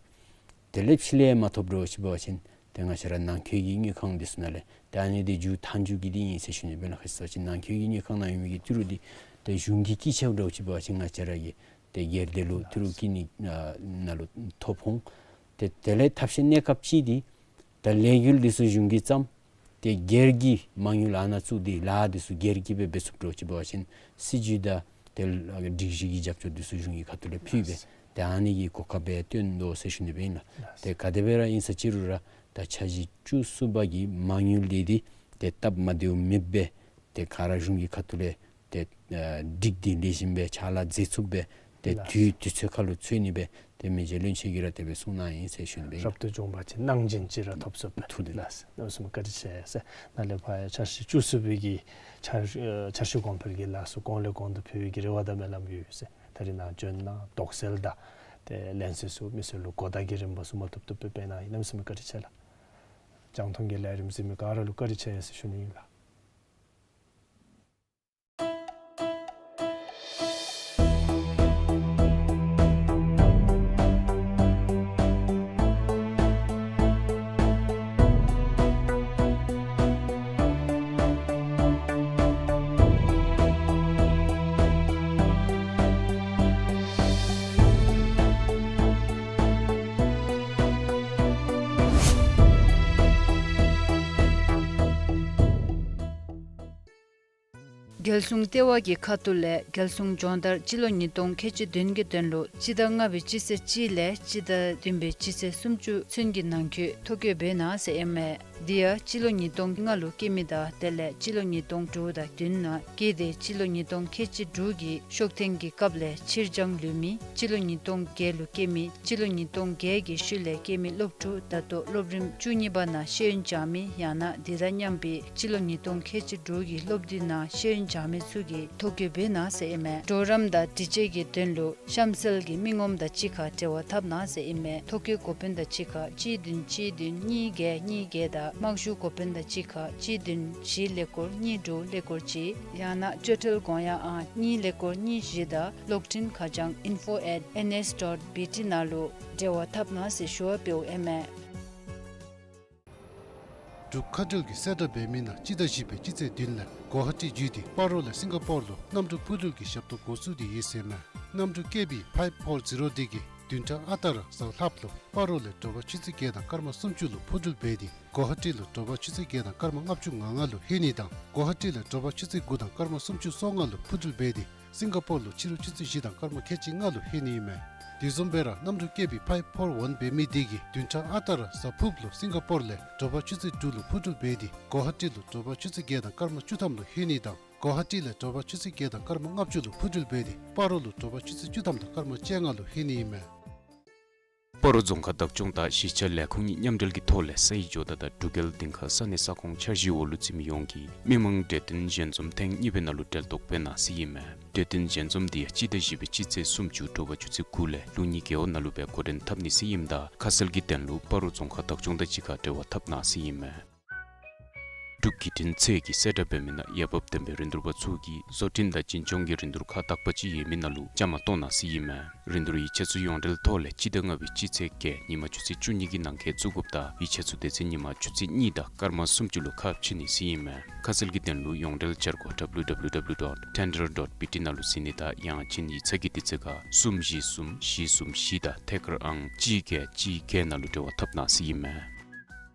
དེ་ལས་ཕྱི་ལས་མ་ཐོབ་འགྱོ་ཅི་འབད་བ་ཅིན་ཏེ་ང་བཅས་ར་ནང་འཁོད་ཀྱི་དངུལ་ཁང་འདི་ཚུ་ནང་ལས་ཏེ་ཨ་ནི་འདི་མཇུག་མཐའ་མཇུག་གི་འདི་ཨིན་ཟེར་ཞུ་ནི་སྦེ་ལགས། ག་ཅི་ཟེར་བ་ཅིན་ནང་འཁོད་ཀྱི་དངུལ་ཁང་ནང་ཡོད་མི་གི་ཏི་རུ་འདི་ཏེ་གཞུང་གིས་བསྐྱི་ཆད་འགྱོ་ཅི་འབད་བ་ཅིན་ང་བཅས་ར་གི་ཏེ་སྒེར་སྡེ་ལུ་ཏི་རུ་བསྐྱི་ནི་ཨ་ནང་ལུ་ཐོ་ཕོག་འོང་། ཏེ་དེ་ལས་ཐབས་ཤེས་གནས་སྐབས་ཅིག་འདི་ད་ལས་འགུལ་འདི་ཚུ་གཞུང་གིས་བརྩམས། ཏེ་སྒེར་གྱི་མ་དངུལ་ཨ་ནཱ་བཙུགས་ཏེ་ལཱ་འདི་ཚུ་སྒེར་གྱིས་སྦེ་འབད་ཚུགསཔ་འགྱོ་ཅི་འབད་བ་ཅིན་སྲིད་བྱུས་དང་ཏེ་སྒྲིག་གཞི་གི་རྒྱབ་སྐྱོར་འདི་ཚུ་གཞུང་གི་ཁ་ཐུག་ལས་ཕུལ་སྦེ་ཏེ་ཨ་ནི་གི་གོ་སྐབས་སྦེ་བཏོན་དོ་ཟེར་ཞུ་ནི་སྦེ་ཨིན་ལགས། ཏེ་ག་དེ་སྦེ་ར་ཨིན་ས་ཅི་རུང་ར་ད་འཆར་གཞི་བཅུ་གསུམ་པ་གི་མ་དངུལ་འདི་འདི་ཏེ་སྟབས་མ་བདེཝ་མེད་པར་ཏེ་ག་ར་གཞུང་གི་ཁ་ཐུག་ལས་ཏེ་ཨ་སྒྲིག་སྟེ་ལེགས་ཤོམ་སྦེ་ཕྱག་ལཱ་མཛད་ཚུགསཔ་སྦེ་ཏེ་ལགས། དུས་དུས་ཚོད་ཁར་ལུ་འཚོལ་ནི་སྦེ་ཏེ་མི་རྗེ་བློན་ཆེན་གྱིས་ར་དེ་སྦེ་གསུངས་གནང་ཡི་ཟེར་ཞུ་ནི་སྦེ་ཨིན། རབ་ཏུ་བྱུང་པ་ཅིན་གནང་སྦྱིན་ཅིག་ར་ཐོབ་ཚུགས་པས། ཐུགས་རྗེ་ལགས། གནམ་མེད་ས་མེད་བཀའ་དྲིན་ཆེ་ཟེར། ནཱ་ལས་ཕར་ཡང་འཆར་གཞི་བཅུ་གསུམ་པའི་གི་འཆར་ཨ་འཆར་གཞི་གོང་འཕེལ་གྱི་ལཱ་ཚུ་གོང་ལས་གོང་དུ་འཕེལ་བའི་གི་རེ་བ་དང་སྨོན་ལམ་ཡོད་ཟེར། ད་རིས་ནཱ་བྱོན་གནང་དོགས་སེལ་དང་ཏེ་ལན་གསལ་ཚུ་མི་སེར་ལུ་གོ་བརྡ་གི་རིམ་པ་ཚུ་མ་བཏུབ་བཏུབ་སྦེ་སྤེལ་གནང་ཡི། གནམ་མེད་ས་མེད་བཀའ་དྲིན་ཆེ་ལགས། རྒྱང་མཐོང་གི་ལས་རིམ་གཟིགས་མི་ག་ར་ལུ་བཀའ་དྲིན་ཆེ་ཟེར་ཞུ་ནི་ཨིན་ལགས། རྒྱལ་སྲུང་ལྟེ་བ་གི་ཁ་ཐུག་ལས་རྒྱལ་སྲུང་སྦྱོང་བརྡར་སྤྱི་ལོ་ཉིས་སྟོང་ཁལ་གཅིག་བདུན་གྱི་དོན་ལུ་སྤྱི་ཟླ་ལྔ་པའི་སྤྱི་ཚེས་གཅིག་ལས་སྤྱི་ཟླ་བདུན་པའི་སྤྱི་ཚེས་སུམ་ཅུ་ཚུན་གྱི་ནང་འཁོད་ཐོ་བཀོད་འབད་གནང་ཟེར་ཨིན་མས། དེ་ཡང་སྤྱི་ལོ་ཉིས་སྟོང་ལྔ་ལུ་སྐྱེས་མི་དང་དེ་ལས་སྤྱི་ལོ་ཉིས་སྟོང་དྲུག་དང་བདུན་ནང་སྐྱེས་ཏེ་སྤྱི་ལོ་ཉིས་སྟོང་ཁལ་གཅིག་དྲུག་གི་ཤོག་ཐེངས་ཀྱི་སྐབས་ལས་ཕྱིར་འགྱངས་ལུས་མི། སྤྱི་ལོ་ཉིས་སྟོང་བརྒྱད་ལུ་སྐྱེས་མི། སྤྱི་ལོ་ཉིས་སྟོང་བརྒྱད་ཀྱི་ཤུལ་ལས་སྐྱེས་མི་སློབ་ཕྲུག་ད་ལྟོ་སློབ་རིམ་བཅུ་གཉིས་པ་ནང་ཤེས་ཡོན་སྦྱང་མི་ཡང་ན་དེ་དང་མཉམ་པའི་སྤྱི་ལོ་ཉིས་སྟོང་ཁལ་གཅིག་དྲུག་གི་སློབ་དུས་ནང་ཤེས་ཡོན་སྦྱང་མི་ཚུ་གིས་ཐོ་བཀོད་འབད་གནང་ཟེར་ཨིན་མས། གྲོགས་རམ་དང་དྲི་དཔྱད་ཀྱི་དོན་ལུ་གཤམ་གསལ་གྱི་མི་ངོམ་དང་གཅིག་ཁར་འབྲེལ་བ་འཐབ་གནང་ཟེར་ཨིན་མས། ཐོ་བཀོད་འགོ་དཔོན་དང་གཅིག་ཁར་གཅིག་བདུན་གཅིག་བདུན་གཉིས་བརྒྱད་གཉིས་བརྒྱད་དང་དམག་ཞུ་འགོ་དཔོན་དང་གཅིག་ཁར་གཅིག་བདུན་བཞི་ཀླད་ཀོར་གཉིས་དྲུག་ཀླད་ཀོར་གཅིག། ཡང་ན་སྤྱོད་ཁྲལ་དགོངས་ཡངས་ཨང་གཉིས་ཀླད་ཀོར་གཉིས་བཞི་དང་གློག་འཕྲིན་ཁ་བྱང་info at N S dot B T ནང་ལུ་འབྲེལ་བ་འཐབ་གནང་ཟེར་ཞུ་བ་འབདཝ་ཨིན་མས། འབྲུག་མཁའ་འགྲུལ་གྱིས་གསལ་བསྒྲགས་འབད་མི་ནང་སྤྱི་ཟླ་བཞི་པའི་སྤྱི་ཚེས་བདུན་ལས་གོ་ཧ་ཊི་བརྒྱུད་དེ་སྤ་རོ་ལས་སིང་ག་པོར་ལུ་གནམ་གྲུ་འཕུར་འགྲུལ་གྱི་ཞབས་ཏོག་འགོ་བཙུགས་ཏེ་ཡོད་ཟེར་མས། གནམ་གྲུ་ཀེ་བི་ཕའིབ་ཕོར་ཛི་རོ་འདི་གིས་བདུན་ཕྲག་ཨ་རྟག་ར་གཟའ་ལྷགཔ་ལུ་སྤ་རོ་ལས་དྲོ་པ་ཆུ་ཚོད་བརྒྱད་དང་སྐར་མ་སུམ་ཅུ་ལུ་འཕུར་འགྲུལ་འབད་དེ་གོ་ཧ་ཊི་ལུ་དྲོ་པ་ཆུ་ཚོད་བརྒྱད་དང་སྐར་མ་ལྔ་བཅུ་ང་ལྔ་ལུ་ལྷོད་ནི་དང་གོ་ཧ་ཊི་ལས་དྲོ་པ་ཆུ་ཚོད་དགུ་དང་སྐར་མ་སུམ་ཅུ་སོ་ལྔ་ལུ་འཕུར་འགྲུལ་འབད་དེ་སིང་ག་པོར་ལུ་ཕྱི་རུ་ཆུ་ཚོད་བཞི་དང་སྐར་མ་ཁལ་གཅིག་ལྔ་ལུ་ལྷོད་ནི་ཨིན་མས། དེ་བཟུམ་སྦེ་ར་གནམ་གྲུ་ཀེ་བི་ཕའིབ་ཕོར་ཝན་འབད་མི་འདི་གིས་བདུན་ཕྲག་ཨ་རྟག་ར་གཟའ་ཕུརཔ་ལུ་སིང་ག་པོར་ལས་དྲོ་པ་ཆུ་ཚོད་དྲུག་ལུ་འཕུར་འགྲུལ་འབད་དེ་གོ་ཧ་ཊི་ལུ་དྲོ་པ་ཆུ་ཚོད་བརྒྱད་དང་སྐར་མ་བཅུ་ཐམ་ལུ་ལྷོད་ནི་དང་གོ་ཧ་ཊི་ལས་དྲོ་པ་ཆུ་ཚོད་བརྒྱད་དང་སྐར་མ་ལྔ་བཅུ་ལུ་འཕུར་འགྲུལ་འབད་དེ་སྤ་རོ་ལུ་དྲོ་པ་ཆུ་ཚོད་བཅུ་ཐམ་དང་སྐར་མ་བཅོ་ལྔ་ལུ་ལྷོད་ནི་ཨིན་མས། སྤ་རོ་རྫོང་ཁག་བདག་སྐྱོང་དང་གཞིས་ཆགས་ལས་ཁུངས་གཉིས་མཉམ་འབྲེལ་གྱི་ཐོག་ལས་ས་ཡི་ཇོ་བདག་དང་འབྲུག་རྒྱལ་སྡིངས་ཁ་ས་གནས་ས་ཁོངས་འཆར་གཞི་འོག་ལུ་བརྩི་མི་ཡོངས་ཀྱིས་མི་མང་གྲོས་བསྟུན་ཞལ་འཛོམས་ཐེངས་གཉིས་པའི་ནང་ལུ་གྲལ་གཏོགས་འབད་གནང་ཟེར་ཨིན་མས། གྲོས་བསྟུན་ཞལ་འཛོམས་འདི་སྤྱི་ཟླ་བཞི་པའི་སྤྱི་ཚེས་སུམ་ཅུ་དྲོ་པ་ཆུ་ཚོད་དགུ་ལས་ལུགས་གཉིས་རྒེད་འོག་ནང་ལུ་སྦེ་འགོ་འདྲེན་འཐབ་ནི་ཟེར་ཨིནམ་ད་ཁ་གསལ་གྱི་དོན་ལུ་སྤ་རོ་རྫོང་ཁག་བདག་སྐྱོང་དང་གཅིག་ཁར་འབྲེལ་བ་འཐབ་གནང་ཟེར་ཨིན་མས། འབྲུག་བརྒྱུད་འཕྲིན་ཚད་ཀྱིས་གསལ་བསྒྲགས་འབད་མི་ནང་འོས་འབབ་ལྡན་པའི་རིན་བསྡུར་པ་ཚུ་གིས་བཟོ་སྐྲུན་དང་འཛིན་སྐྱོང་གི་རིན་བསྡུར་ཁག་དག་པ་ཅིག་ཡོད་མི་ནང་ལུ་བཅའ་མར་གཏོགས་གནང་ཟེར་ཨིན་མས། རིན་བསྡུར་ཡིག་ཆ་ཚུ་ཡོངས་འབྲེལ་ཐོག་ལས་སྤྱི་ཟླ་ལྔ་པའི་སྤྱི་ཚེས་བརྒྱད་ཉིན་མ་ཆུ་ཚོད་བཅུ་གཉིས་ཀྱི་ནང་འཁོད་བཙུགས་དགོཔ་དང་ཡིག་ཆ་ཚུ་དེ་ཚེ་ཉིན་མ་ཆུ་ཚོད་གཉིས་དང་སྐར་མ་སུམ་ཅུ་ལུ་ཁ་ཕྱེ་ནི་ཟེར་ཨིན་མས། ཁ་གསལ་གྱི་དོན་ལུ་ཡོངས་འབྲེལ་འཆར་སྒོ་W W W dot tender dot B T ནང་ལུ་གཟིགས་ནི་དང་ཡང་ཅིན་ཡིག་ཚང་གི་དུས་ཚོད་ཁར་གསུམ་བཞི་གསུམ་བཞི་གསུམ་བཞི་དང་ཐད་ཀར་ཨང་གཅིག་བརྒྱད་གཅིག་བརྒྱད་ནང་ལུ་འབྲེལ་བ་འཐབ་གནང་ཟེར་ཨིན་མས།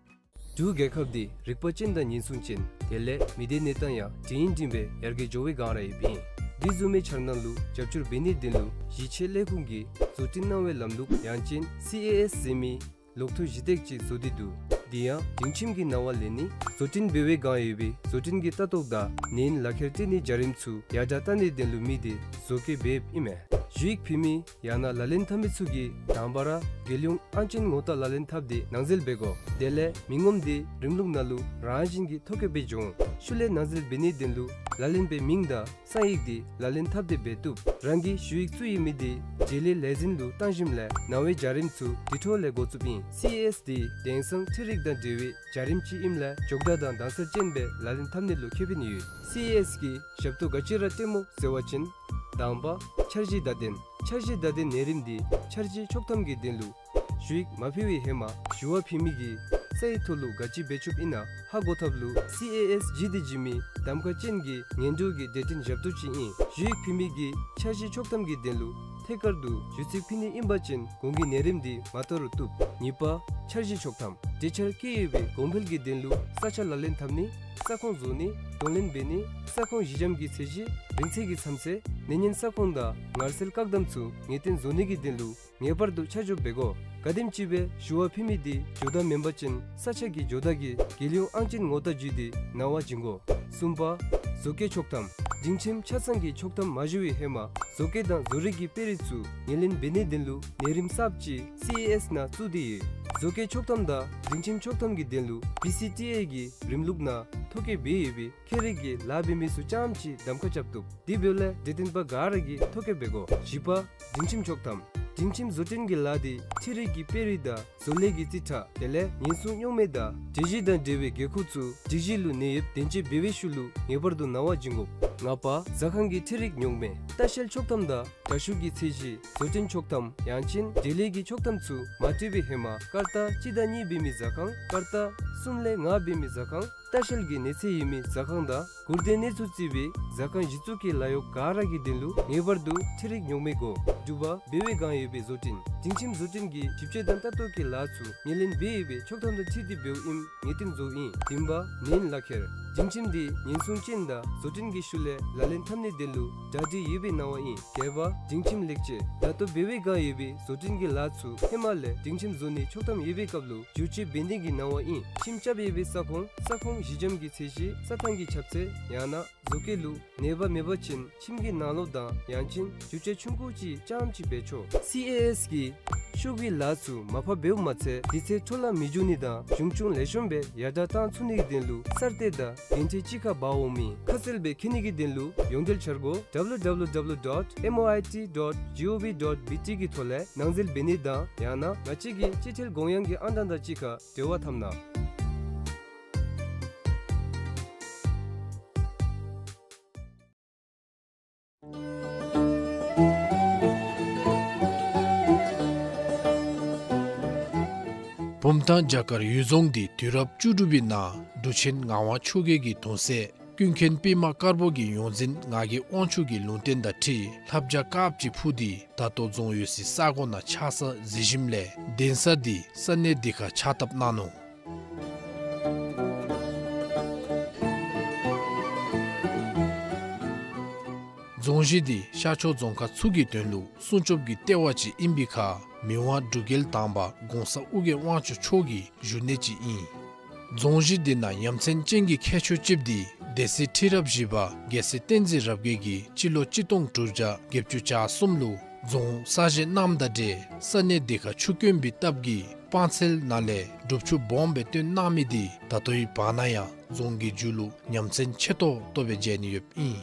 འབྲུག་རྒྱལ་ཁབ་འདི་རིག་པ་ཅན་དང་ཉེན་སྲུང་ཅན་དེ་ལས་མི་སྡེ་གནས་སྟངས་ཡང་འདྲ་ཡིན་འདྲ་མིན་སྦེ་ཡར་རྒྱས་འགྱོ་བའི་སྒང་ར་ཡོདཔ་ཨིན། འདི་བཟུམ་མའི་འཆར་སྣང་ལུ་རྒྱབ་སྐྱོར་འབད་ནིའི་དོན་ལུ་གཞི་ཆེ་ལས་ཁུངས་ཀྱིས་བཟོ་སྐྲུན་གནང་བའི་ལམ་ལུགས་ཡང་ཅིན་སི་ཨེ་ཨེསི་ཟེར་མི་ལོག་ཐོ་གཞི་སྟེགས་ཅིག་བཟོ་སྟེ་འདུག། འདི་ཡང་སྒྲིང་ཁྱིམ་གྱི་ནང་ལུ་ལེན་ནི་བཟོ་སྐྲུན་འབད་བའི་སྒང་ཡོད་པའི་བཟོ་སྐྲུན་གྱི་ལྟ་རྟོག་དང་ནན་ལག་ཁྱེར་སྤྲོད་ནིའི་བྱ་རིམ་ཚུ་ཡར་དྲག་གཏང་ནིའི་དོན་ལུ་དམིགས་ཏེ་བཟོ་བཀོད་འབདཝ་ཨིན་མས། ཞུ་ཡིག་ཕུལ་མི་ཡང་ན་ལག་ལེན་འཐབ་མི་ཚུ་གིས་དང་པ་ར་རྒྱལ་ཡོངས་ཨང་ཅན་ངོ་རྟགས་ལག་ལེན་འཐབ་སྟེ་ནང་འཛུལ་འབད་དགོ། དེ་ལས་མི་ངོམ་དེ་རིམ་ལུགས་ནང་ལུ་རང་བཞིན་གྱིས་ཐོ་བཀོད་འབད་འགྱོ་འོང་། ཤུལ་ལས་ནང་འཛུལ་འབད་ནིའི་དོན་ལུ་ལག་ལེན་པའི་མིང་དང་གསང་ཡིག་དེ་ལག་ལེན་འཐབ་སྟེ་འབད་བཏུབ། རང་གི་ཞུ་ཡིག་བཙུགས་ཡོད་མི་དེ་འབྲེལ་ཡོད་ལས་འཛིན་ལུ་བཏང་ཞིནམ་ལས་ནང་པའི་བྱ་རིམ་ཚུ་དེ་འཕྲོ་ལས་འགོ་བཙུགསཔ་ཨིན། སི་ཨེ་ཨེསི་དེ་དེང་སང་འཕྲུལ་རིག་དང་འབྲེལ་བའི་བྱ་རིམ་ཅིག་ཨིནམ་ལས་མགྱོགས་དྲགས་དང་དྭངས་གསལ་ཅན་སྦེ་ལག་ལེན་འཐབ་ནི་ལུ་ཁེ་ཕན་ཡོད། སི་ཨེ་ཨེསི་གི་ཞབས་ཏོག་ག་ཅི་ར་སྤྲོདཔ་སྨོ་ཟེར་བ་ཅིན་དང་པ་འཆར་གཞི་བརྡ་དོན། འཆར་གཞི་བརྡ་དོན་ནང་རིམ་དེ་འཆར་གཞི་ཆོག་ཐམ་གྱི་དོན་ལུ་ཞུ་ཡིག་མ་ཕུལ་བའི་ཧེ་མ་ཞུ་བ་ཕུལ་མི་གིས་ས་ཡི་ཐོག་ལུ་ག་ཅི་འབད་བཅུགཔ་ཨིན་ན་ཧ་གོ་ཐབས་ལུ་སི་ཨེ་ཨེསི་བརྒྱུད་དེ་བྱིན་མི་གདམ་ཁ་ཅན་གྱི་ཉན་འགྲོ་གི་དེ་སྟེང་ཞབས་ཏོག་ཅིག་ཨིན། ཞུ་ཡིག་ཕུལ་མི་གིས་འཆར་གཞི་ཆོག་ཐམ་གྱི་དོན་ལུ་ཐད་ཀར་དུ་ཞུ་ཚིག་ཕུལ་ནི་ཨིན་པ་ཅིན་གོང་གི་ནང་རིམ་དེ་མ་དོ་རུང་བཏུབ། གཉིས་པ་འཆར་གཞི་ཆོག་ཐམ། གྲོས་འཆར་བཀོད་ཡོད་པའི་གོང་འཕེལ་གྱི་དོན་ལུ་ས་ཆ་ལག་ལེན་འཐབ་ནི། ས་ཁོངས་བཟོ་ནི། དོན་ལེན་འབད་ནི། ས་ཁོངས་གཞི་འགྱམ་གྱི་ཚད་གཞི། རིང་ཚད་ཀྱི་མཚམས་ཚད། ནད་ཉེན་ས་ཁོངས་དང་ངལ་སེལ་བཀག་དམ་ཚུ་ངེས་གཏན་བཟོ་ནི་གི་དོན་ལུ་ངེས་པར་དུ་ཆ་འཇོག་འབད་དགོ། ག་དེམ་ཅིག་སྦེ་ཞུ་བ་ཕུལ་མི་དེ་འབྱོར་དགའ་མེན་པ་ཅིན་ས་ཆ་གི་འབྱོར་དགའ་གིས་རྒྱལ་ཡོངས་ཨང་ཅན་ངོ་རྟགས་བརྒྱུད་དེ་ནང་པ་བྱིན་དགོ། གསུམ་པ་བཟོ་བཀོད་ཆོག་ཐམ། སྒྲིང་ཁྱིམ་ཆ་ཚང་གི་ཆོག་ཐམ་མ་ཞུ་བའི་ཧེ་མ་བཟོ་བཀོད་དང་བཟོ་རིག་གི་དཔེ་རིས་ཚུ་ངོས་ལེན་འབད་ནིའི་དོན་ལུ་ནང་རིམ་གསརཔ་ཅིག་སི་ཨེ་ཨེསི་ནང་བཙུགས་ཏེ་ཡོད། བཟོ་བཀོད་ཆོག་ཐམ་དང་སྒྲིང་ཁྱིམ་ཆོག་ཐམ་གྱི་དོན་ལུ་བི་སི་ཊི་ཨེ་གི་རིམ་ལུགས་ནང་ཐོ་བཀོད་འབད་ཡོད་པའི་ཁྱད་རིག་གི་ལཱ་འབད་མི་ཚུ་རྐྱངམ་ཅིག་གདམ་ཁ་རྐྱབ་བཏུབ། དེ་འབདཝ་ལས་འབྲེལ་ཡོད་པ་ག་ར་གིས་ཐོ་བཀོད་འབད་དགོ། བཞི་པ་སྒྲིང་ཁྱིམ་ཆོག་ཐམ། སྒྲིང་ཁྱིམ་བཟོ་སྐྲུན་གྱི་ལཱ་དེ་འཕྲུལ་རིག་གི་དཔེ་རིས་དང་བཟོ་ལས་ཀྱི་རྩིས་ཁྲ་དེ་ལས་ཉེན་སྲུང་རྙོག་མེད་དང་སྒྲིག་གཞི་དང་འབྲེལ་བའི་དགོས་མཁོ་ཚུ་སྒྲིག་གཞི་ལུ་གནས་ཡོདཔ་བདེན་དཔྱད་འབད་བའི་ཤུལ་ལུ་ངེས་པར་དུ་ནང་པ་བྱིན་དགོ། ལྔ་པ་ཟ་ཁང་གི་འཕྲུལ་རིག་རྙོག་མེད། ལྟ་བཤལ་ཆོག་ཐམ་དང་དྲ་ཤུགས་ཀྱི་ཚད་གཞི། བཟོ་སྐྲུན་ཆོག་ཐམ་ཡང་ཅིན་འབྲེལ་ཡོད་ཀྱི་ཆོག་ཐམ་ཚུ་མ་སྤྲོད་པའི་ཧེ་མ་སྐར་རྟགས་གཅིག་དང་གཉིས་འབད་མི་ཟ་ཁང་། སྐར་རྟགས་གསུམ་ལས་ལྔ་འབད་མི་ཟ་ཁང་། ལྟ་བཤལ་གྱི་གནས་ཚད་ཡོད་མི་ཟ་ཁང་དང་གུར་སྡེ་གནས་ཚུལ་བརྩི་བའི་ཟ་ཁང་གཞི་བཙུགས་ཀྱི་ལཱ་གཡོག་ག་ར་གི་དོན་ལུ་ངེས་པར་དུ་འཕྲུལ་རིག་རྙོག་མེད་དགོ། དྲུག་པ་འབད་བའི་སྒང་ཡོད་པའི་བཟོ་སྐྲུན། སྒྲིང་ཁྱིམ་བཟོ་སྐྲུན་གྱི་ཞིབ་དཔྱད་དང་ལྟ་རྟོག་གི་ལཱ་ཚུ་ངོས་ལེན་འབད་ཡོད་པའི་ཆོག་ཐམ་དང་འཁྲིལ་ཏེ་འབདཝ་ཨིནམ་ངེས་གཏན་བཟོཝ་ཨིན། བདུན་པ་ནན་ལག་ཁྱེར། སྒྲིང་ཁྱིམ་དེ་ཉེན་སྲུང་ཅན་དང་བཟོ་སྐྲུན་གྱི་ཤུལ་ལས་ལག་ལེན་འཐབ་ནིའི་དོན་ལུ་གྲ་སྒྲིག་ཡོད་པའི་ནང་པ་ཨིན། བརྒྱད་པ་སྒྲིང་ཁྱིམ་ལེགས་བཅོས། ད་ལྟོ་འབད་བའི་སྒང་ཡོད་པའི་བཟོ་སྐྲུན་གྱི་ལཱ་ཚུ་ཧེ་མ་ལས་སྒྲིང་ཁྱིམ་བཟོ་ནིའི་ཆོག་ཐམ་ཡོད་པའི་སྐབས་ལུ་བསྒྱུར་བཅོས་འབད་ནི་གི་ནང་པ་ཨིན། ཁྱིམ་རྐྱབ་ཡོད་པའི་ས་ཁོངས་ས་ཁོངས་གཞི་འགྱམ་གྱི་ཚད་གཞི་རྩྭ་ཐང་གི་ཁྱབ་ཚད་ཡང་ན་བཟོ་བཀོད་ལུ་ནད་པ་མེད་པ་ཅིན་ཁྱིམ་གྱི་ནང་ལོགས་དང་ཡང་ཅིན་བསྒྱུར་བཅོས་ཆུང་ཀུ་ཅིག་རྐྱངམ་ཅིག་འབད་ཆོག། སི་ཨེ་ཨེསི་གིས་ཤོག་གུའི་ལཱ་ཚུ་མར་ཕབ་འབདཝ་མ་ཚད་དུས་ཚོད་འཕྲོ་བརླག་མི་འགྱོ་ནི་དང་གཞུང་ཆུང་ལེགས་ཤོམ་སྦེ་ཡར་དྲག་གཏང་ཚུགས་ནིའི་དོན་ལུ་གསར་གཏོད་དང་འགན་འཁྲི་གཅིག་ཁར་འབག་འོང་མི་ཁ་གསལ་སྦེ་མཁྱེན་ནི་གི་དོན་ལུ་ཡོངས་འབྲེལ་འཆར་སྒོ་W W W dot M O I T dot G O V dot B T གི་ཐོག་ལས་ནང་འཛུལ་འབད་ནི་དང་ཡང་ན་ང་བཅས་ཀྱི་སྤྱི་ཐེལ་གོང་ཡང་གི་ཨང་གྲངས་དང་གཅིག་ཁར་འབྲེལ་བ་འཐབ་གནང་། བུམ་ཐང་བྱ་དཀར་ཡུལ་རྫོང་འདི་དུས་རབས་བཅུ་དྲུག་པའི་ནང་འབྲུག་ཆེན་ངག་དབང་ཆོས་རྒྱལ་གྱི་གདུང་སྲས་ཀུན་མཁྱེན་པདྨ་དཀར་པོ་གི་ཡོངས་འཛིན་ངག་གི་དབང་ཕྱུག་གི་ལུང་བསྟན་དང་འཁྲིལ་ལྷ་བྱ་དཀརཔོ་ཅིག་འཕུར་ཏེ་ད་ལྟོ་རྫོང་ཡོད་སའི་ས་གོ་ནང་ཆགས་ས་གཟིགས་ཞིནམ་ལས་གདན་ས་འདི་ས་གནས་འདི་ཁར་ཕྱག་བཏབ་གནང་ནུག། རྫོང་གཞི་འདི་ཤར་ཕྱོགས་རྫོང་ཁག་ཚུ་གི་དོན་ལུ་སྲུང་སྐྱོབ་ཀྱི་ལྟེ་བ་ཅིག་ཨིན་པའི་ཁར་མི་དབང་འབྲུག་རྒྱལ་དང་པ་གོང་ས་ཨོ་རྒྱན་དབང་ཕྱུག་མཆོག་གི་བཞུགས་གནས་ཅིག་ཨིན། རྫོང་གཞི་འདི་ནང་ཡ་མཚན་ཅན་གྱི་ཁྱད་ཆོས་ཅིག་འདི་སྡེ་སྲིད་ཁྲི་རབས་བཞི་པ་རྒྱལ་སྲས་བསྟན་འཛིན་རབ་རྒྱས་ཀྱིས་སྤྱི་ལོ་གཅིག་སྟོང་དྲུག་བརྒྱ་བརྒྱད་ཅུ་གྱ་གསུམ་ལུ་རྫོང་གསར་བཞེངས་གནངམ་དང་འབྲེལ་ས་གནས་འདི་ཁར་ཆུ་དཀོན་པའི་སྟབས་ཀྱིས་སྤང་ཚལ་ནང་ལས་སྒྲུབ་ཆུ་སྦོམ་སྦེ་བཏོན་གནང་མི་འདི་ད་ལྟོའི་བར་ན་ཡང་རྫོང་གི་མཇུག་ལུ་ཉམས་མཚར་ཆེ་ཏོག་ཏོ་སྦེ་མཇལ་ནི་ཡོདཔ་ཨིན།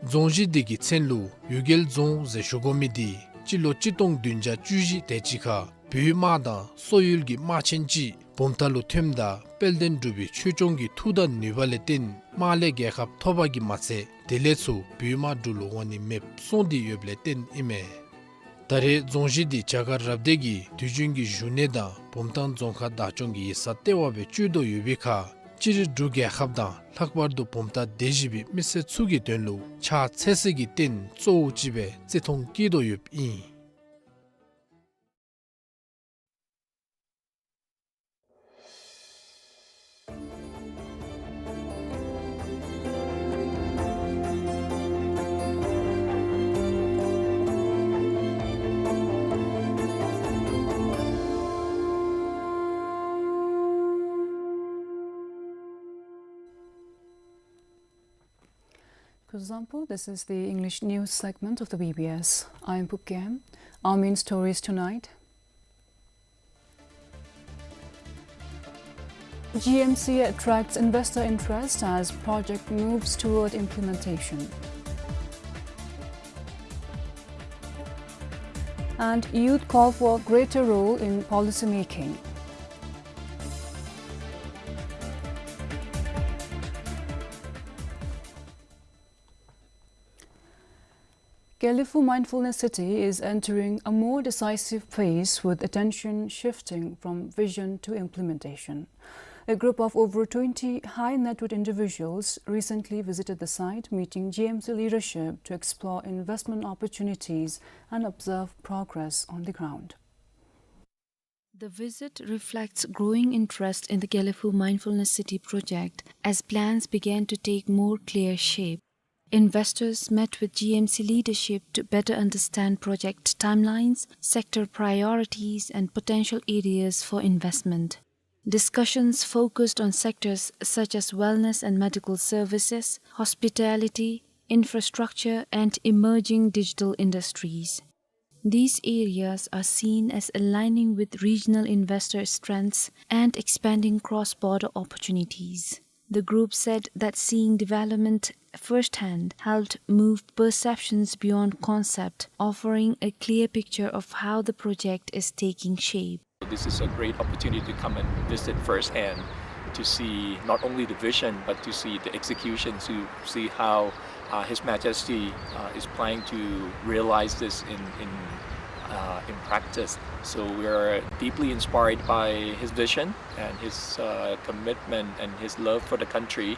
རྫོང་གཞི་འདི་གི་མཚན་ལུ་གཡུལ་རྒྱལ་རྫོང་ཟེར་ཞུ་དགོ་མི་འདི་སྤྱི་ལོ་གཅིག་སྟོང་བདུན་བརྒྱ་བཅུ་བཞི་དེ་ཅིག་ཁར་བོད་དམག་དང་སོག་ཡུལ་གྱི་དམག་ཆེན་ཅིག་ བུམ་ཐང་ལུ་ཐོནམ་ད་དཔལ་ལྡན་འབྲུག་པའི་ཆོས་སྐྱོང་གི་མཐུ་དང་ནུས་པ་ལས་བརྟེན་དམག་ལས་རྒྱལ་ཁ་ཐོབ་པ་གིས་མ་ཚད་དེ་ལས་ཚུར་བོད་དམག་འབྲུག་ལུ་འོང་ནི་མེདཔ་སོང་སྟེ་ཡོདཔ་ལས་བརྟེན་ཨིན་མས། ད་རེས་རྫོང་གཞི་འདི་བྱ་དཀར་རབ་སྡེ་གི་དུས་རྒྱུན་གྱི་བཞུགས་གནས་དང་བུམ་ཐང་རྫོང་ཁག་བདག་སྐྱོང་གི་ཡིག་ཚང་ལྟེ་བ་སྦེ་སྤྱོད་དོ་ཡོད་པའི་ཁར་སྤྱིར་འབྲུག་རྒྱལ་ཁབ་དང་ལྷག་པར་དུ་བུམ་ཐང་སྡེ་བཞི་པའི་མི་སེར་ཚུ་གི་དོན་ལུ་ཕྱག་འཚལ་སྲིད་ཀྱི་རྟེན་གཙོ་བོ་ཅིག་སྦེ་བརྩི་མཐོང་བསྐྱེད་དོ་ཡོདཔ་ཨིན། Kuzuzangpo, this is the English news segment of the B B S. I am Pupkem. Our main stories tonight. G M C attracts investor interest as project moves toward implementation. And youth call for greater role in policy making. Gelephu Mindfulness City is entering a more decisive phase, with attention shifting from vision to implementation. A group of over twenty high net worth individuals recently visited the site, meeting G M C leadership to explore investment opportunities and observe progress on the ground. The visit reflects growing interest in the Gelephu Mindfulness City project as plans began to take more clear shape. Investors met with G M C leadership to better understand project timelines, sector priorities, and potential areas for investment. Discussions focused on sectors such as wellness and medical services, hospitality, infrastructure, and emerging digital industries. These areas are seen as aligning with regional investor strengths and expanding cross-border opportunities. The group said that seeing development firsthand helped move perceptions beyond concept, offering a clear picture of how the project is taking shape. This is a great opportunity to come and visit firsthand, to see not only the vision, but to see the execution, to see how, uh, His Majesty, uh, is planning to realize this in, in, uh, in practice. So we are deeply inspired by his vision and his, uh, commitment and his love for the country.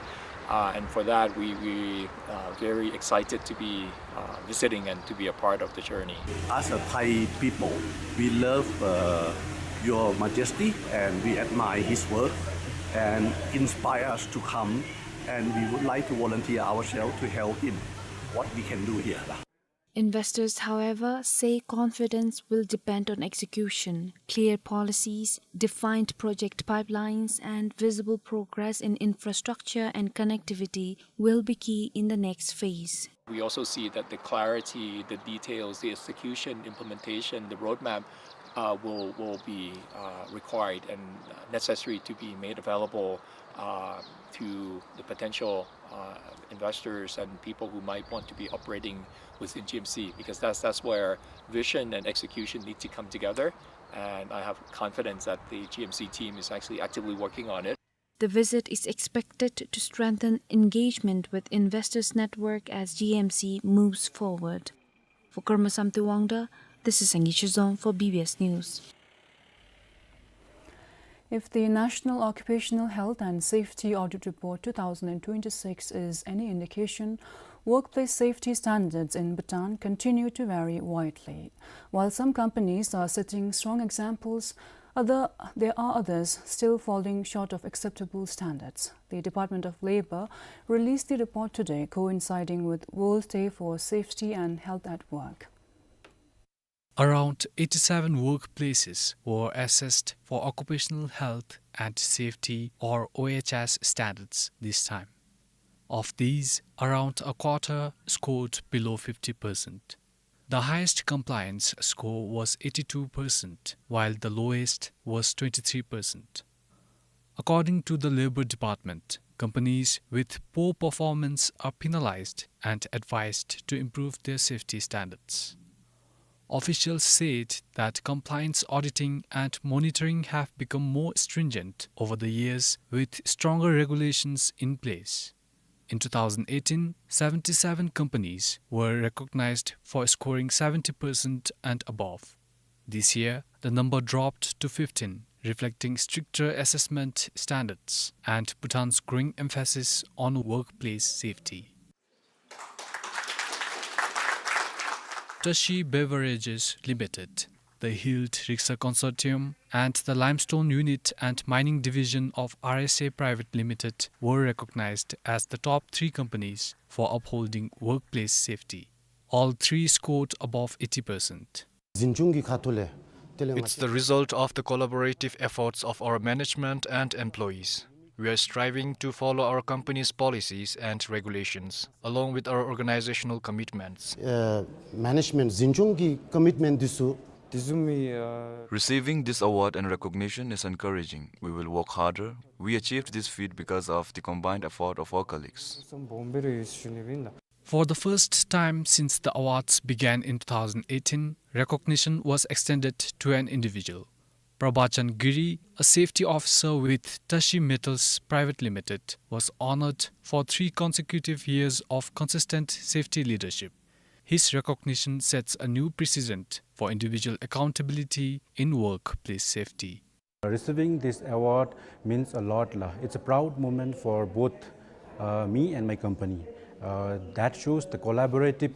Uh, and for that, we, we, uh, very excited to be, uh, visiting and to be a part of the journey. As a Thai people, we love, uh, Your Majesty and we admire his work and inspire us to come, and we would like to volunteer ourselves to help him what we can do here. Investors, however, say confidence will depend on execution. Clear policies, defined project pipelines, and visible progress in infrastructure and connectivity will be key in the next phase. We also see that the clarity, the details, the execution, implementation, the roadmap, uh, will, will be, uh, required and necessary to be made available, uh, to the potential, uh, investors and people who might want to be operating within G M C, because that's, that's where vision and execution need to come together. And I have confidence that the G M C team is actually actively working on it. The visit is expected to strengthen engagement with investors' network as G M C moves forward. For Karma Samte Wangda, this is Sangi Chizong for B B S News. If the National Occupational Health and Safety Audit Report two thousand and twenty-six is any indication, workplace safety standards in Bhutan continue to vary widely. While some companies are setting strong examples, other, there are others still falling short of acceptable standards. The Department of Labor released the report today, coinciding with World Day for Safety and Health at Work. Around eighty-seven workplaces were assessed for occupational health and safety, or O H S, standards this time. Of these, around a quarter scored below fifty percent. The highest compliance score was eighty-two percent, while the lowest was twenty-three percent. According to the Labour Department, companies with poor performance are penalized and advised to improve their safety standards. Officials said that compliance auditing and monitoring have become more stringent over the years, with stronger regulations in place. In two thousand eighteen, seventy-seven companies were recognized for scoring seventy percent and above. This year, the number dropped to fifteen, reflecting stricter assessment standards and Bhutan's growing emphasis on workplace safety. Tashi Beverages Limited, the Healed Riksa Consortium, and the Limestone Unit and Mining Division of R S A Private Limited were recognized as the top three companies for upholding workplace safety. All three scored above eighty percent. འཛིན་སྐྱོང་གི་ཁ་ཐུག་ལས་དེ་ལས། It's the result of the collaborative efforts of our management and employees. We are striving to follow our company's policies and regulations, along with our organizational commitments. ཨ་མེ་ནེཇ་མེནཊ་འཛིན་སྐྱོང་གི་ཀོ་མིཊ་མེནཊ་འདི་ཚུ། དེ་བཟུམ་མའི་ཨ། Receiving this award and recognition is encouraging. We will work harder. We achieved this feat because of the combined effort of our colleagues. སམ་སྦོམ་སྦེ་ར་ཡོད་ཟེར་ཞུ་ནི་ཨིན་ལགས། For the first time since the awards began in two thousand eighteen, recognition was extended to an individual. Prabhachan Giri, a safety officer with Tashi Metals Private Limited, was honored for three consecutive years of consistent safety leadership. His recognition sets a new precedent for individual accountability in workplace safety. Receiving this award means a lot, la. It's a proud moment for both, uh, me and my company. Uh, that shows the collaborative,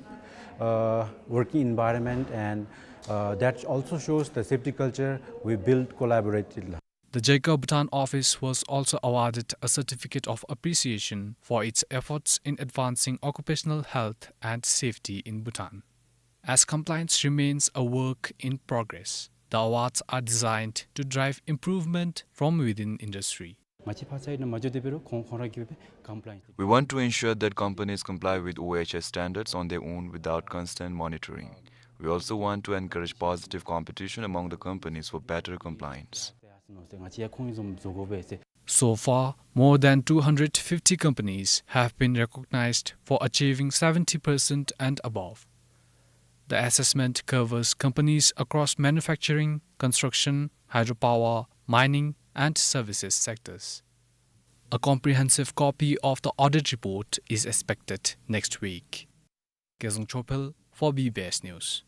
uh, working environment, and, uh, that also shows the safety culture we build collaboratively, la. The JICA Bhutan office was also awarded a certificate of appreciation for its efforts in advancing occupational health and safety in Bhutan. As compliance remains a work in progress, the awards are designed to drive improvement from within industry. ང་བཅས་ཕར་ཚུར་ནང་མ་འགྱོ་དེ་འབད་རུང་ཁོང་ཁོང་ར་གིས་སྦེ་ཀམ་པ་ལའེནསི། We want to ensure that companies comply with O H S standards on their own without constant monitoring. We also want to encourage positive competition among the companies for better compliance. ང་བཅས་ཡང་ཁོང་གི་བཟུམ་བཟོ་དགོ་པས་ཟེར། So far, more than two hundred fifty companies have been recognized for achieving seventy percent and above. The assessment covers companies across manufacturing, construction, hydropower, mining, and services sectors. A comprehensive copy of the audit report is expected next week. Gezang Chopel for B B S News.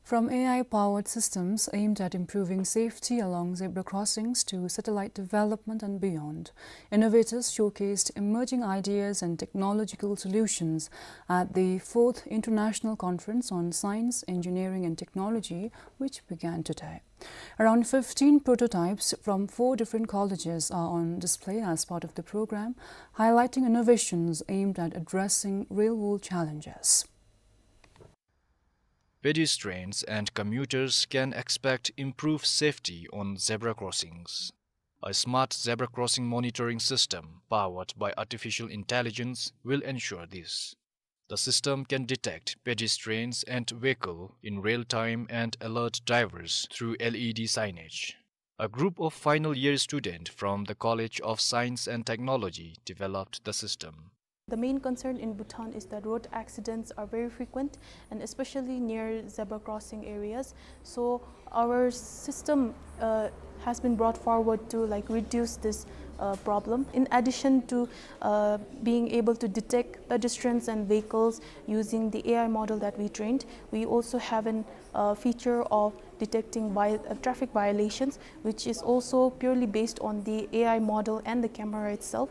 From A I-powered systems aimed at improving safety along zebra crossings to satellite development and beyond, innovators showcased emerging ideas and technological solutions at the fourth International Conference on Science, Engineering and Technology, which began today. Around fifteen prototypes from four different colleges are on display as part of the program, highlighting innovations aimed at addressing real-world challenges. Pedestrians and commuters can expect improved safety on zebra crossings. A smart zebra crossing monitoring system powered by artificial intelligence will ensure this. The system can detect pedestrians and vehicle in real time and alert drivers through L E D signage. A group of final year students from the College of Science and Technology developed the system. The main concern in Bhutan is that road accidents are very frequent, and especially near zebra crossing areas. So our system, uh, has been brought forward to, like, reduce this, uh, problem. In addition to, uh, being able to detect pedestrians and vehicles using the A I model that we trained, we also have an, uh, feature of detecting vi-, uh, traffic violations, which is also purely based on the A I model and the camera itself.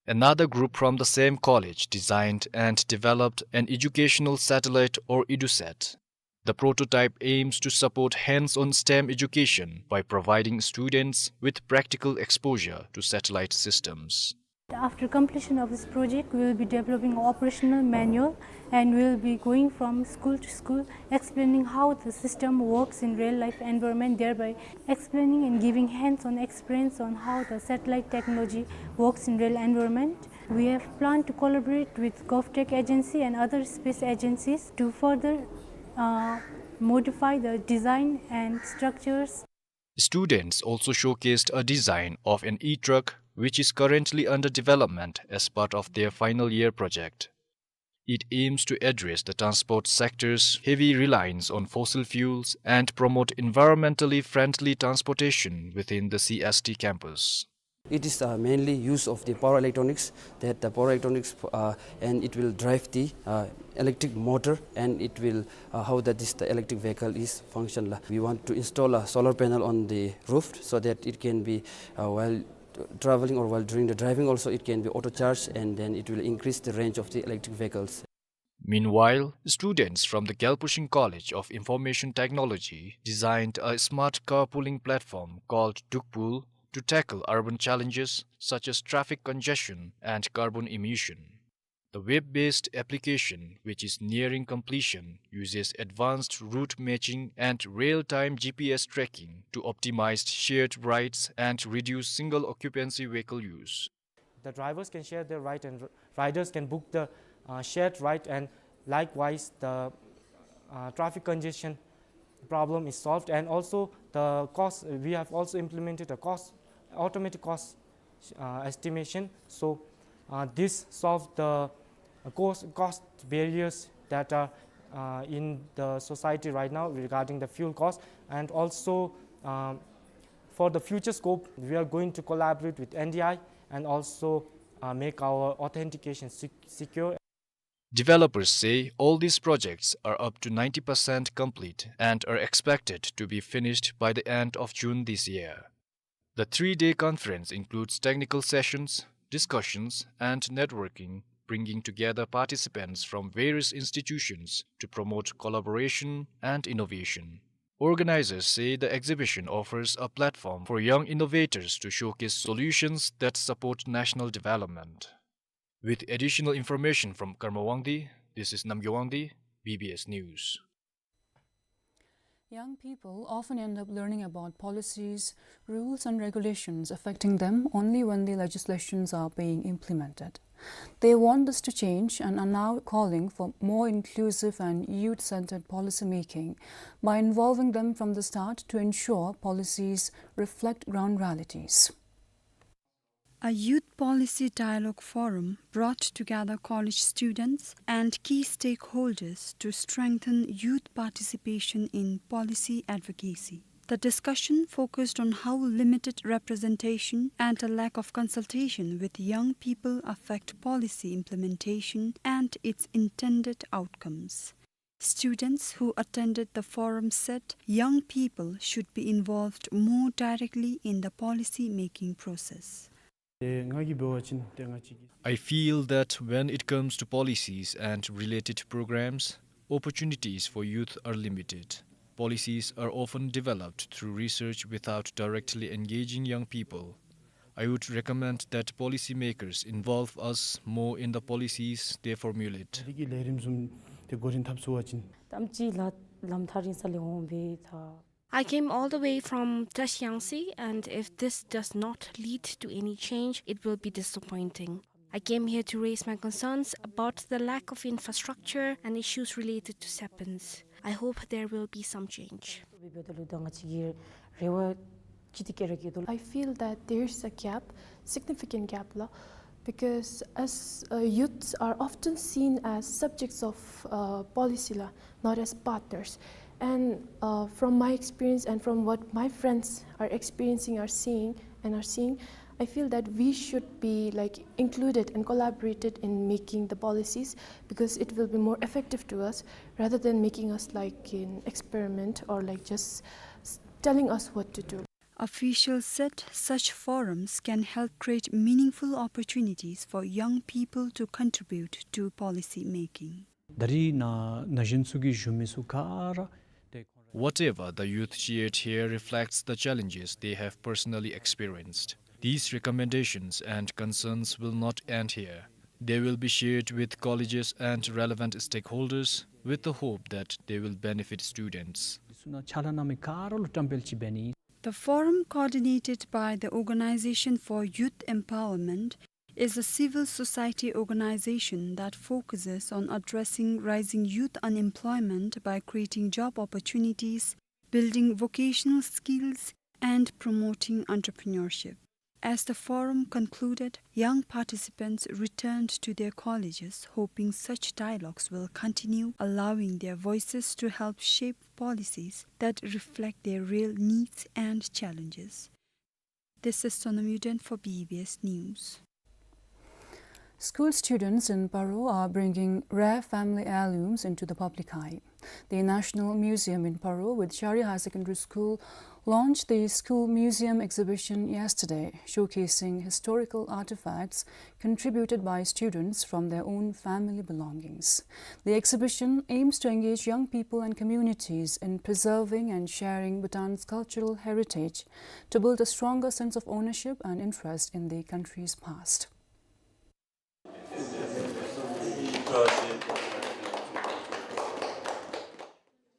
Another group from the same college designed and developed an educational satellite, or EduSat. The prototype aims to support hands-on STEM education by providing students with practical exposure to satellite systems. After completion of this project, we will be developing an operational manual and we will be going from school to school, explaining how the system works in real life environment, thereby explaining and giving hands-on experience on how the satellite technology works in real environment. We have planned to collaborate with GovTech agency and other space agencies to further, uh, modify the design and structures. Students also showcased a design of an e-truck, which is currently under development as part of their final year project. It aims to address the transport sector's heavy reliance on fossil fuels and promote environmentally friendly transportation within the C S T campus. It is, uh, mainly use of the power electronics, that the power electronics, uh, and it will drive the, uh, electric motor, and it will, uh, how that this, the electric vehicle is function la. We want to install a solar panel on the roof so that it can be, uh, while traveling or while during the driving also, it can be auto charged, and then it will increase the range of the electric vehicles. Meanwhile, students from the Gyalpo Shing College of Information Technology designed a smart carpooling platform called Dukpool to tackle urban challenges such as traffic congestion and carbon emission. The web-based application, which is nearing completion, uses advanced route matching and real-time G P S tracking to optimize shared rides and reduce single-occupancy vehicle use. The drivers can share their ride and r-, riders can book the, uh, shared ride, and likewise the, uh, traffic congestion problem is solved. And also the cost, we have also implemented a cost, automatic cost, uh, estimation. So, uh, this solved the, uh, cost, cost barriers that are, uh, in the society right now regarding the fuel cost. And also, um, for the future scope, we are going to collaborate with N D I and also, uh, make our authentication sec-, secure. Developers say all these projects are up to ninety percent complete and are expected to be finished by the end of June this year. The three-day conference includes technical sessions, discussions, and networking, bringing together participants from various institutions to promote collaboration and innovation. Organizers say the exhibition offers a platform for young innovators to showcase solutions that support national development. With additional information from Karma Wangdi, this is Namgyo Wangdi, B B S News. Young people often end up learning about policies, rules and regulations affecting them only when the legislations are being implemented. They want this to change and are now calling for more inclusive and youth-centered policy making by involving them from the start to ensure policies reflect ground realities. A youth policy dialogue forum brought together college students and key stakeholders to strengthen youth participation in policy advocacy. The discussion focused on how limited representation and a lack of consultation with young people affect policy implementation and its intended outcomes. Students who attended the forum said young people should be involved more directly in the policy making process. ཏེ་ང་གིས་འབད་བ་ཅིན་ཏེ་ང་གཅིག་གིས། I feel that when it comes to policies and related programs, opportunities for youth are limited. Policies are often developed through research without directly engaging young people. I would recommend that policymakers involve us more in the policies they formulate. དེ་གི་ལས་རིམ་བཟུམ་ཏེ་འགོ་འདྲེན་འཐབ་ཚུགས་པ་ཅིན། ཏེ་ཨམ་ཅིག་ལགས་ལམ་ཐག་རིང་ས་ལས་འོང་པས་ད། I came all the way from Trashiyangtse, and if this does not lead to any change, it will be disappointing. I came here to raise my concerns about the lack of infrastructure and issues related to Sepins. I hope there will be some change. I feel that there's a gap, significant gap la, because us, uh, youths are often seen as subjects of, uh, policy la, not as partners. And, uh, from my experience and from what my friends are experiencing, are seeing, and are seeing, I feel that we should be, like, included and collaborated in making the policies, because it will be more effective to us rather than making us like an experiment or, like, just s-, telling us what to do. Officials said such forums can help create meaningful opportunities for young people to contribute to policy making. ད་རིས་ན་ན་གཞོན་ཚུ་གིས་ཞུ་མི་ཚུ་ག་ར་ཏེ་ཁོང་ར། Whatever the youth shared here reflects the challenges they have personally experienced. These recommendations and concerns will not end here. They will be shared with colleges and relevant stakeholders with the hope that they will benefit students. འདི་ཚུ་ནང་ཕྱག་ལཱ་གནང་མི་ག་ར་ལུ་བཀྲམ་སྤེལ་ཅིག་འབད་ནི། The forum, coordinated by the Organization for Youth Empowerment, is a civil society organization that focuses on addressing rising youth unemployment by creating job opportunities, building vocational skills, and promoting entrepreneurship. As the forum concluded, young participants returned to their colleges, hoping such dialogues will continue, allowing their voices to help shape policies that reflect their real needs and challenges. This is Sonam Yuden for B B S News. School students in Paro are bringing rare family heirlooms into the public eye. The National Museum in Paro, with Shari Higher Secondary School, launched the school museum exhibition yesterday, showcasing historical artifacts contributed by students from their own family belongings. The exhibition aims to engage young people and communities in preserving and sharing Bhutan's cultural heritage to build a stronger sense of ownership and interest in the country's past.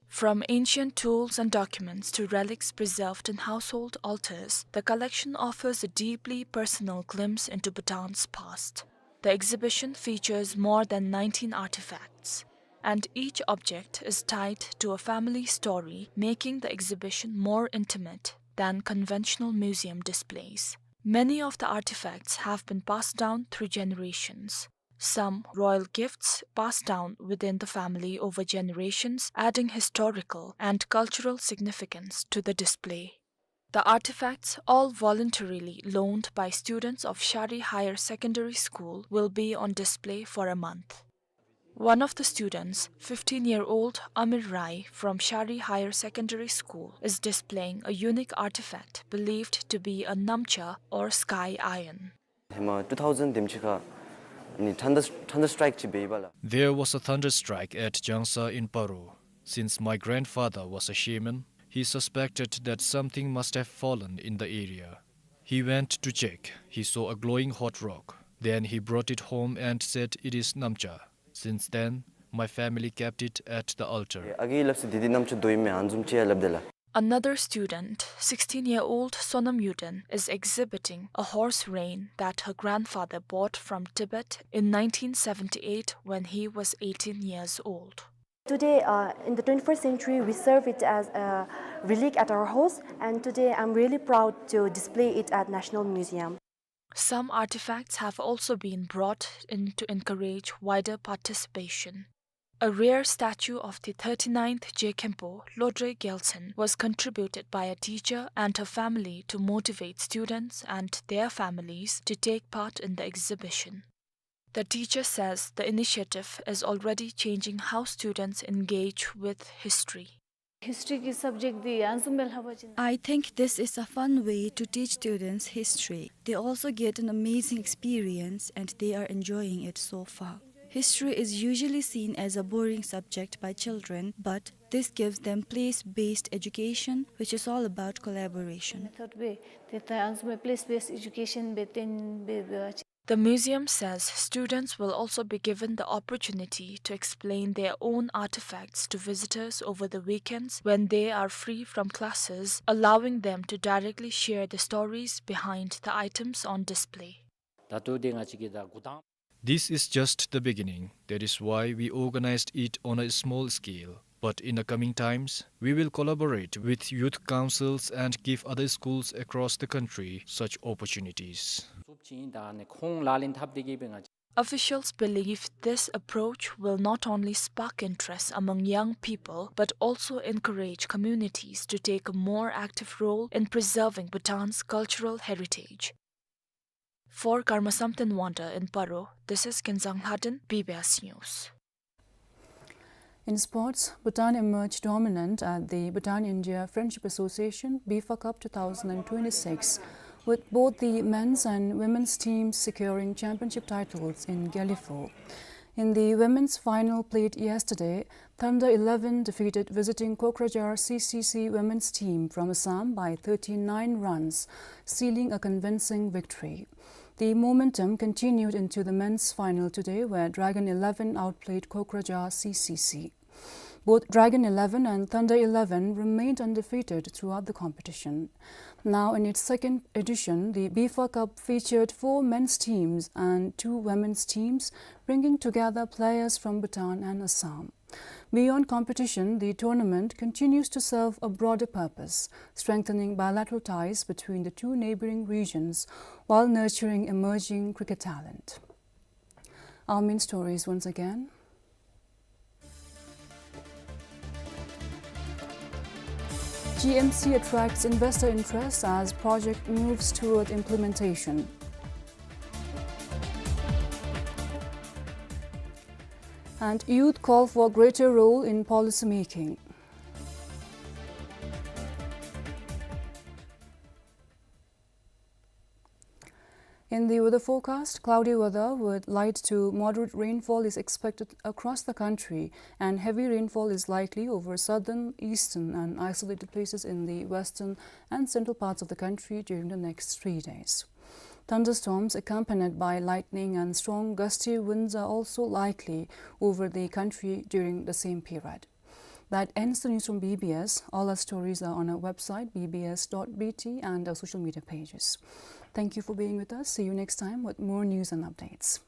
From ancient tools and documents to relics preserved in household altars, the collection offers a deeply personal glimpse into Bhutan's past. The exhibition features more than nineteen artifacts, and each object is tied to a family story, making the exhibition more intimate than conventional museum displays. Many of the artifacts have been passed down through generations. Some royal gifts passed down within the family over generations, adding historical and cultural significance to the display. The artifacts, all voluntarily loaned by students of Shari Higher Secondary School, will be on display for a month. One of the students, fifteen-year-old Amir Rai from Shari Higher Secondary School, is displaying a unique artifact believed to be a namcha or sky iron. ཧེ་མ་two thousand དེམ་ཅིག་ཁར་ནི་thunder, thunder strike ཅིག་འབད་བ་ལགས། There was a thunder strike at Jangsa in Paro. Since my grandfather was a shaman, he suspected that something must have fallen in the area. He went to check. He saw a glowing hot rock. Then he brought it home and said it is namcha. Since then, my family kept it at the altar. ཨ་གི་ལགས་སི་དེ་དེ་རྣམ་ཅོ་དོ་ཨིན་མས། ཨ་ནི་བཟུམ་ཅིག་ཡང་སླབ་དེས་ལགས། Another student, sixteen-year-old Sonam Yuden, is exhibiting a horse rein that her grandfather bought from Tibet in nineteen seventy-eight when he was eighteen years old. Today, uh, in the twenty-first century, we serve it as a relic at our house, and today I'm really proud to display it at National Museum. Some artifacts have also been brought in to encourage wider participation. A rare statue of the thirty-ninth Je Khenpo, Lodre Gyaltsen, was contributed by a teacher and her family to motivate students and their families to take part in the exhibition. The teacher says the initiative is already changing how students engage with history. History གི་subject འདི་ཡང་བཟུམ་སྦེ་ལྷབ་པ་ཅིན། I think this is a fun way to teach students history. They also get an amazing experience and they are enjoying it so far. History is usually seen as a boring subject by children, but this gives them place-based education, which is all about collaboration. Method སྦེ་ཏེ་ད་ཡང་བཟུམ་སྦེ་place-based education སྦེ་བཏོན་སྦེ་འབད་བ་ཅིན། The museum says students will also be given the opportunity to explain their own artifacts to visitors over the weekends when they are free from classes, allowing them to directly share the stories behind the items on display. ད་ལྟོ་འདི་ང་བཅས་ཀྱི་ད་འགོ་དང་། This is just the beginning. That is why we organized it on a small scale. But in the coming times, we will collaborate with youth councils and give other schools across the country such opportunities. Officials believe this approach will not only spark interest among young people, but also encourage communities to take a more active role in preserving Bhutan's cultural heritage. For Karma Samten Wangda in Paro, this is Kinzang Lhaden, B B S News. In sports, Bhutan emerged dominant at the Bhutan-India Friendship Association BIFA Cup two thousand and twenty-six, with both the men's and women's teams securing championship titles in Gelephu. In the women's final played yesterday, Thunder eleven defeated visiting Kokrajhar C C C women's team from Assam by thirty-nine runs, sealing a convincing victory. The momentum continued into the men's final today, where Dragon eleven outplayed Kokrajhar C C C. Both Dragon eleven and Thunder eleven remained undefeated throughout the competition. Now, in its second edition, the BIFA Cup featured four men's teams and two women's teams, bringing together players from Bhutan and Assam. Beyond competition, the tournament continues to serve a broader purpose, strengthening bilateral ties between the two neighboring regions while nurturing emerging cricket talent. Our main stories once again. G M C attracts investor interest as project moves toward implementation. And youth call for greater role in policy making. In the weather forecast, cloudy weather with light to moderate rainfall is expected across the country, and heavy rainfall is likely over southern, eastern, and isolated places in the western and central parts of the country during the next three days. Thunderstorms accompanied by lightning and strong gusty winds are also likely over the country during the same period. That ends the news from B B S. All our stories are on our website, B B S dot B T, and our social media pages. Thank you for being with us. See you next time with more news and updates.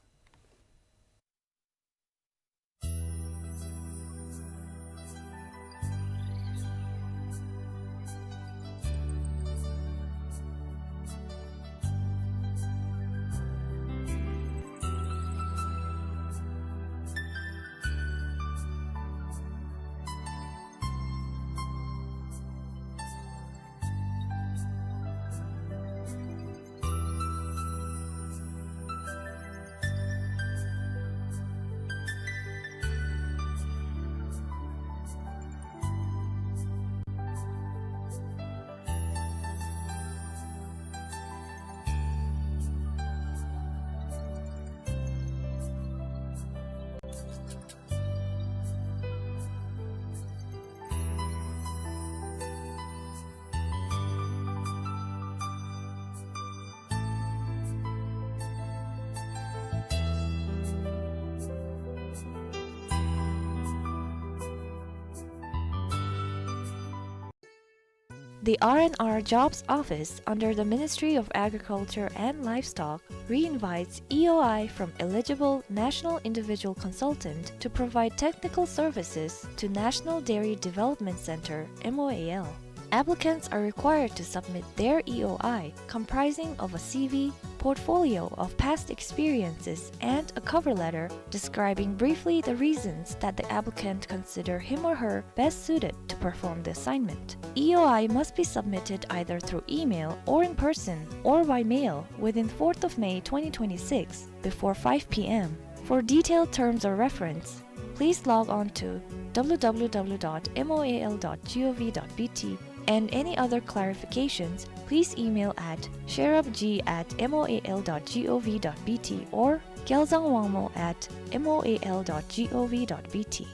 The R and R Jobs Office under the Ministry of Agriculture and Livestock re-invites E O I from eligible national individual consultant to provide technical services to National Dairy Development Center, M O A L. Applicants are required to submit their E O I, comprising of a C V, portfolio of past experiences, and a cover letter describing briefly the reasons that the applicant consider him or her best suited to perform the assignment. E O I must be submitted either through email or in person or by mail within fourth of May twenty twenty-six before five P M. For detailed terms of reference, please log on to W W W dot M O A L dot gov dot B T, and any other clarifications, please email at sherabg at M O A L dot gov dot B T or gyalzangwangmo at M O A L dot gov dot B T.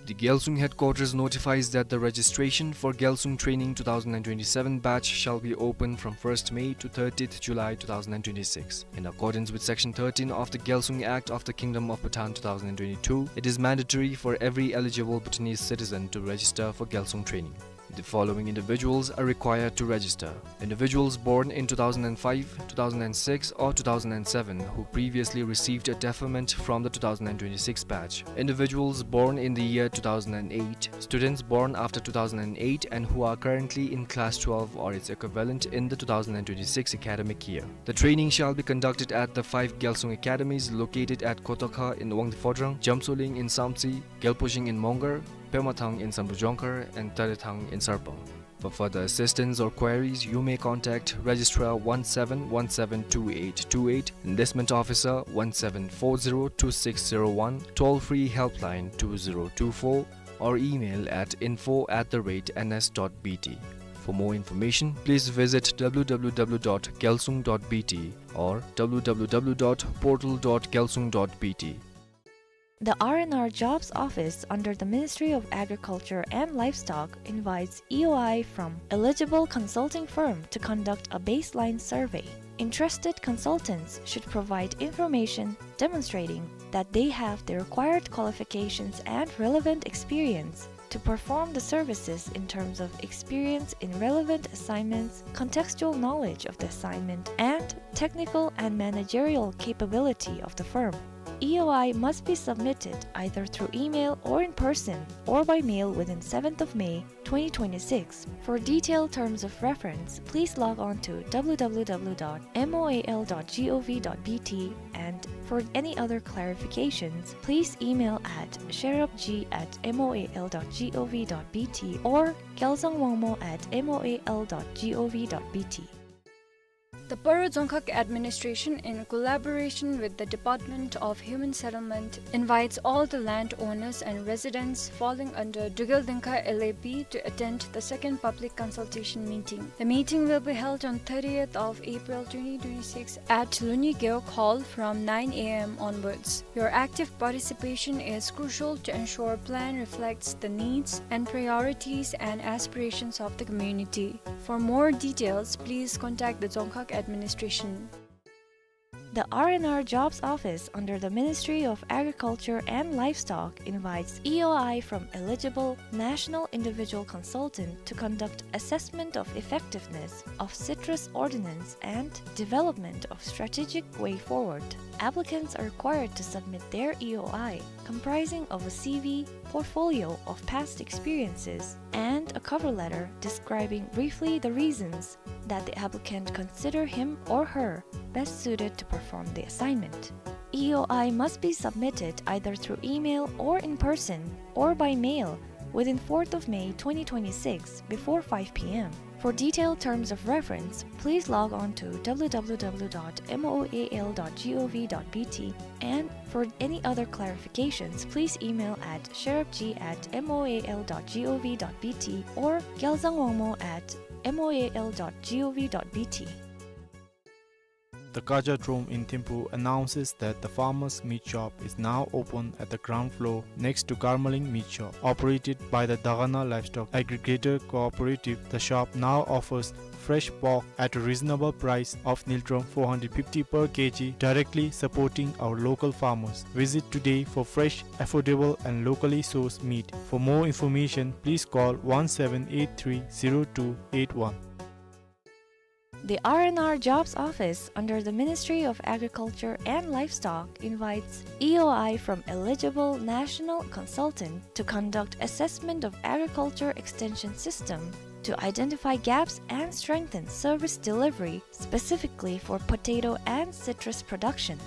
The Gyalsung headquarters notifies that the registration for Gyalsung Training two thousand and twenty-seven batch shall be open from first May to thirtieth July two thousand and twenty-six. In accordance with Section thirteen of the Gyalsung Act of the Kingdom of Bhutan two thousand and twenty-two, it is mandatory for every eligible Bhutanese citizen to register for Gyalsung Training. The following individuals are required to register: individuals born in two thousand and five, two thousand and six, or two thousand and seven who previously received a deferment from the two thousand and twenty-six batch; individuals born in the year two thousand and eight; students born after two thousand and eight and who are currently in class twelve or its equivalent in the two thousand and twenty-six academic year. The training shall be conducted at the five Gyalsung academies located at Kotokha in Wangdue Phodrang, Jamsoling in Samtse, Gyalpojing in Mongar, Pemathang in Sambujongkhar, and Tarethang in Sarpang. For further assistance or queries, you may contact Registrar one seven one seven two eight two eight, Enlistment Officer one seven four zero two six zero one, toll-free helpline two zero two four, or email at info at the rate N S dot B T. For more information, please visit W W W dot gyalsung dot B T or W W W dot portal dot gyalsung dot B T. The R and R Jobs Office under the Ministry of Agriculture and Livestock invites E O I from eligible consulting firm to conduct a baseline survey. Interested consultants should provide information demonstrating that they have the required qualifications and relevant experience to perform the services in terms of experience in relevant assignments, contextual knowledge of the assignment, and technical and managerial capability of the firm. E O I must be submitted either through email or in person or by mail within seventh of May twenty twenty-six. For detailed terms of reference, please log on to W W W dot moal dot gov dot B T, and for any other clarifications, please email at sherabji at moal dot gov dot B T or gyalzang wangmo at moal dot gov dot B T. The Paro Dzongkhag Administration, in collaboration with the Department of Human Settlement, invites all the landowners and residents falling under Drukgyal Dzongkhag L A P to attend the second public consultation meeting. The meeting will be held on thirtieth of April twenty twenty-six at Luni Gewog Hall from nine A M onwards. Your active participation is crucial to ensure plan reflects the needs and priorities and aspirations of the community. For more details, please contact the Dzongkhag Administration. The R and R Jobs Office under the Ministry of Agriculture and Livestock invites E O I from eligible national individual consultant to conduct assessment of effectiveness of citrus ordinance and development of strategic way forward. Applicants are required to submit their E O I, comprising of a C V, portfolio of past experiences, and a cover letter describing briefly the reasons that the applicant consider him or her best suited to perform the assignment. E O I must be submitted either through email or in person or by mail within fourth of May twenty twenty-six before five P M. For detailed terms of reference, please log on to W W W dot moal dot gov dot B T, and for any other clarifications, please email at sherabji at moal dot gov dot B T or gyalzang wangmo at moal dot gov dot B T. The Kachadrome in Thimphu announces that the farmers' meat shop is now open at the ground floor next to Karmaling Meat Shop. Operated by the Dagana Livestock Aggregator Cooperative, the shop now offers fresh pork at a reasonable price of ngultrum four hundred fifty per kilogram, directly supporting our local farmers. Visit today for fresh, affordable and locally sourced meat. For more information, please call one seven eight three zero two eight one. The R and R Jobs Office under the Ministry of Agriculture and Livestock invites E O I from eligible national consultant to conduct assessment of agriculture extension system to identify gaps and strengthen service delivery, specifically for potato and citrus production.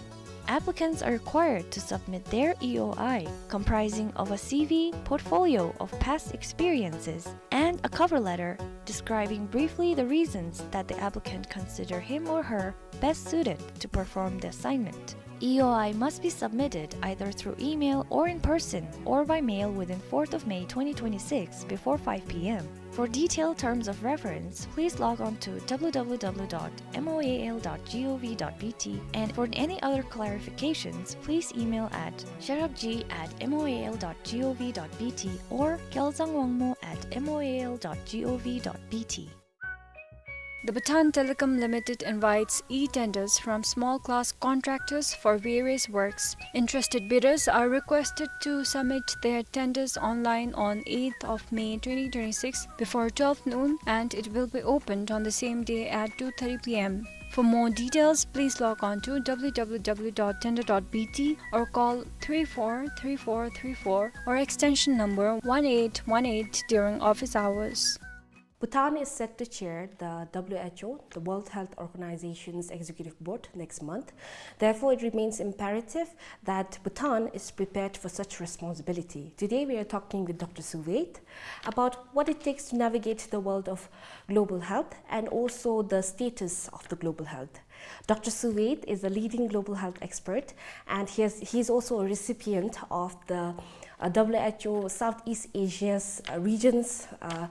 Applicants are required to submit their E O I, comprising of a C V, portfolio of past experiences, and a cover letter describing briefly the reasons that the applicant consider him or her best suited to perform the assignment. E O I must be submitted either through email or in person or by mail within fourth of May twenty twenty-six before five P M. For detailed terms of reference, please log on to W W W dot moal dot gov dot B T, and for any other clarifications, please email at sherabji at moal dot gov dot B T or gyalzang wangmo at moal dot gov dot B T. The Bhutan Telecom Limited invites e-tenders from small-class contractors for various works. Interested bidders are requested to submit their tenders online on eighth of May twenty twenty-six before twelve noon, and it will be opened on the same day at two thirty P M. For more details, please log on to W W W dot tender dot B T or call three four three four three four or extension number one eight one eight during office hours. Bhutan is set to chair the W H O, the World Health Organization's Executive Board, next month. Therefore, it remains imperative that Bhutan is prepared for such responsibility. Today, we are talking with Doctor Suwet about what it takes to navigate the world of global health and also the status of the global health. Doctor Suwet is a leading global health expert, and he has, he is also a recipient of the, uh, W H O Southeast Asia's, uh, region's, uh,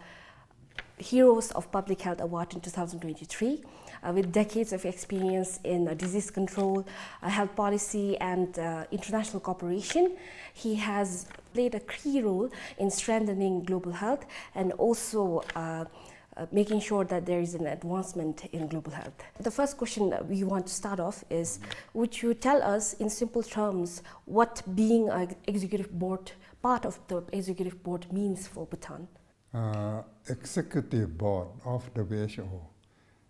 Heroes of Public Health Award in two thousand twenty-three. Uh, with decades of experience in, uh, disease control, uh, health policy, and, uh, international cooperation, he has played a key role in strengthening global health and also, uh, uh, making sure that there is an advancement in global health. The first question that we want to start off is, would you tell us in simple terms what being an executive board, part of the executive board means for Bhutan? Uh, executive board of W H O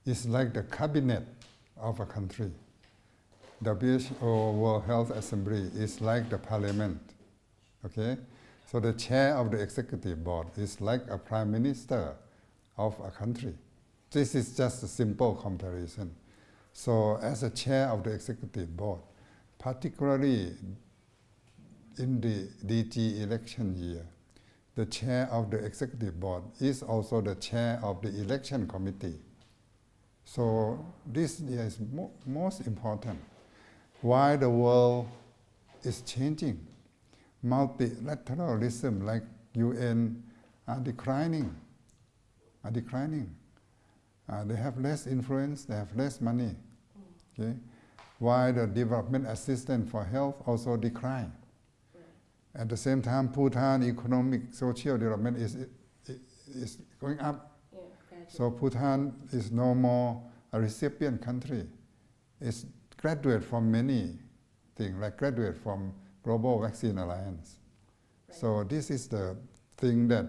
is like the cabinet of a country. W H O World Health Assembly is like the parliament. Okay? So the chair of the executive board is like a prime minister of a country. This is just a simple comparison. So as a chair of the executive board, particularly in the D G election year, the chair of the executive board is also the chair of the election committee. So this is mo-, most important. Why the world is changing? Multilateralism like U N are declining, are declining. Uh, they have less influence, they have less money. Okay? Why the development assistance for health also decline. At the same time, Bhutan economic, social development is, is going up. Yeah, gradually. So Bhutan is no more a recipient country. It's graduate from many things, like graduate from Global Vaccine Alliance. Right. So this is the thing that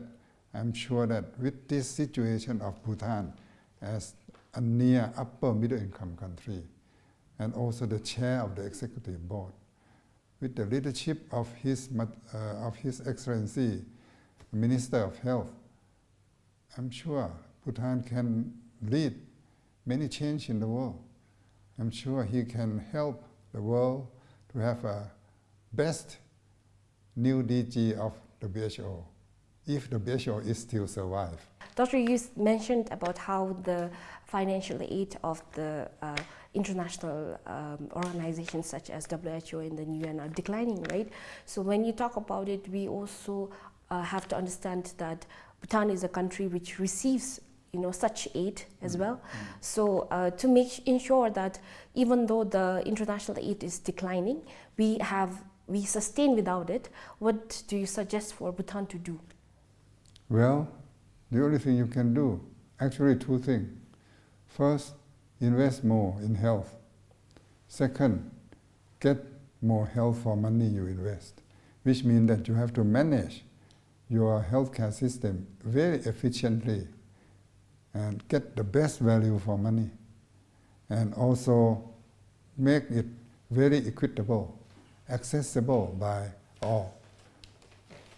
I'm sure that with this situation of Bhutan as a near upper middle income country, and also the chair of the executive board, with the leadership of His Mat-, uh, of His Excellency, Minister of Health, I'm sure Bhutan can lead many change in the world. I'm sure he can help the world to have a best new D G of W H O, if W H O is still survive. Doctor, you s-, mentioned about how the financial aid of the, uh, international, um, organizations such as W H O and the U N are declining, right? So when you talk about it, we also, uh, have to understand that Bhutan is a country which receives, you know, such aid as well. So, uh, to make, ensure that even though the international aid is declining, we have, we sustain without it, what do you suggest for Bhutan to do? Well, the only thing you can do, actually two things. First, invest more in health. Second, get more health for money you invest, which means that you have to manage your healthcare system very efficiently and get the best value for money, and also make it very equitable, accessible by all.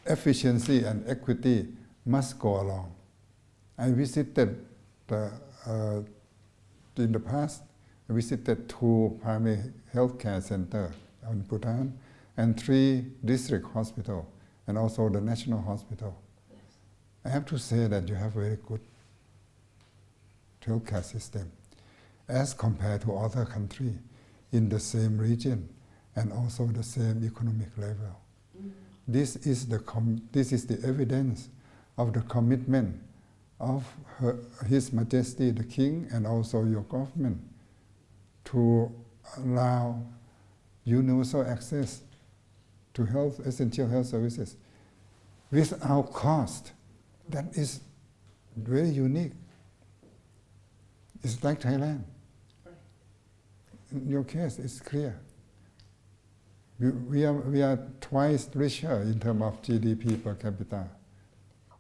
Efficiency and equity must go along. I visited the, uh, in the past, I visited two primary healthcare center in Bhutan and three district hospital and also the national hospital. Yes. I have to say that you have very good healthcare system as compared to other country in the same region and also the same economic level. Mm. This is the com-, this is the evidence of the commitment of Her, His Majesty the King and also your government to allow universal access to health, essential health services without cost. That is very unique. It's like Thailand. Right. In your case, it's clear. We, we are, we are twice richer in terms of G D P per capita.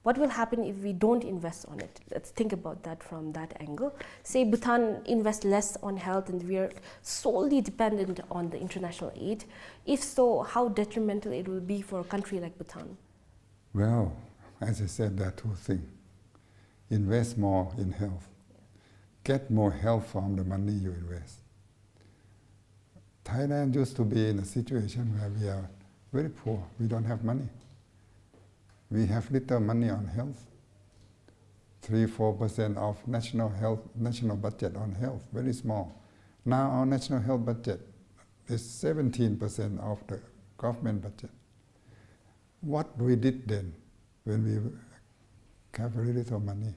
What will happen if we don't invest on it? Let's think about that from that angle. Say Bhutan invests less on health and we are solely dependent on the international aid. If so, how detrimental it will be for a country like Bhutan? Well, as I said, there are two things. Invest more in health. Get more health from the money you invest. Thailand used to be in a situation where we are very poor. We don't have money. We have little money on health. Three, four percent of national health, national budget on health, very small. Now our national health budget is seventeen percent of the government budget. What we did then, when we have very little money,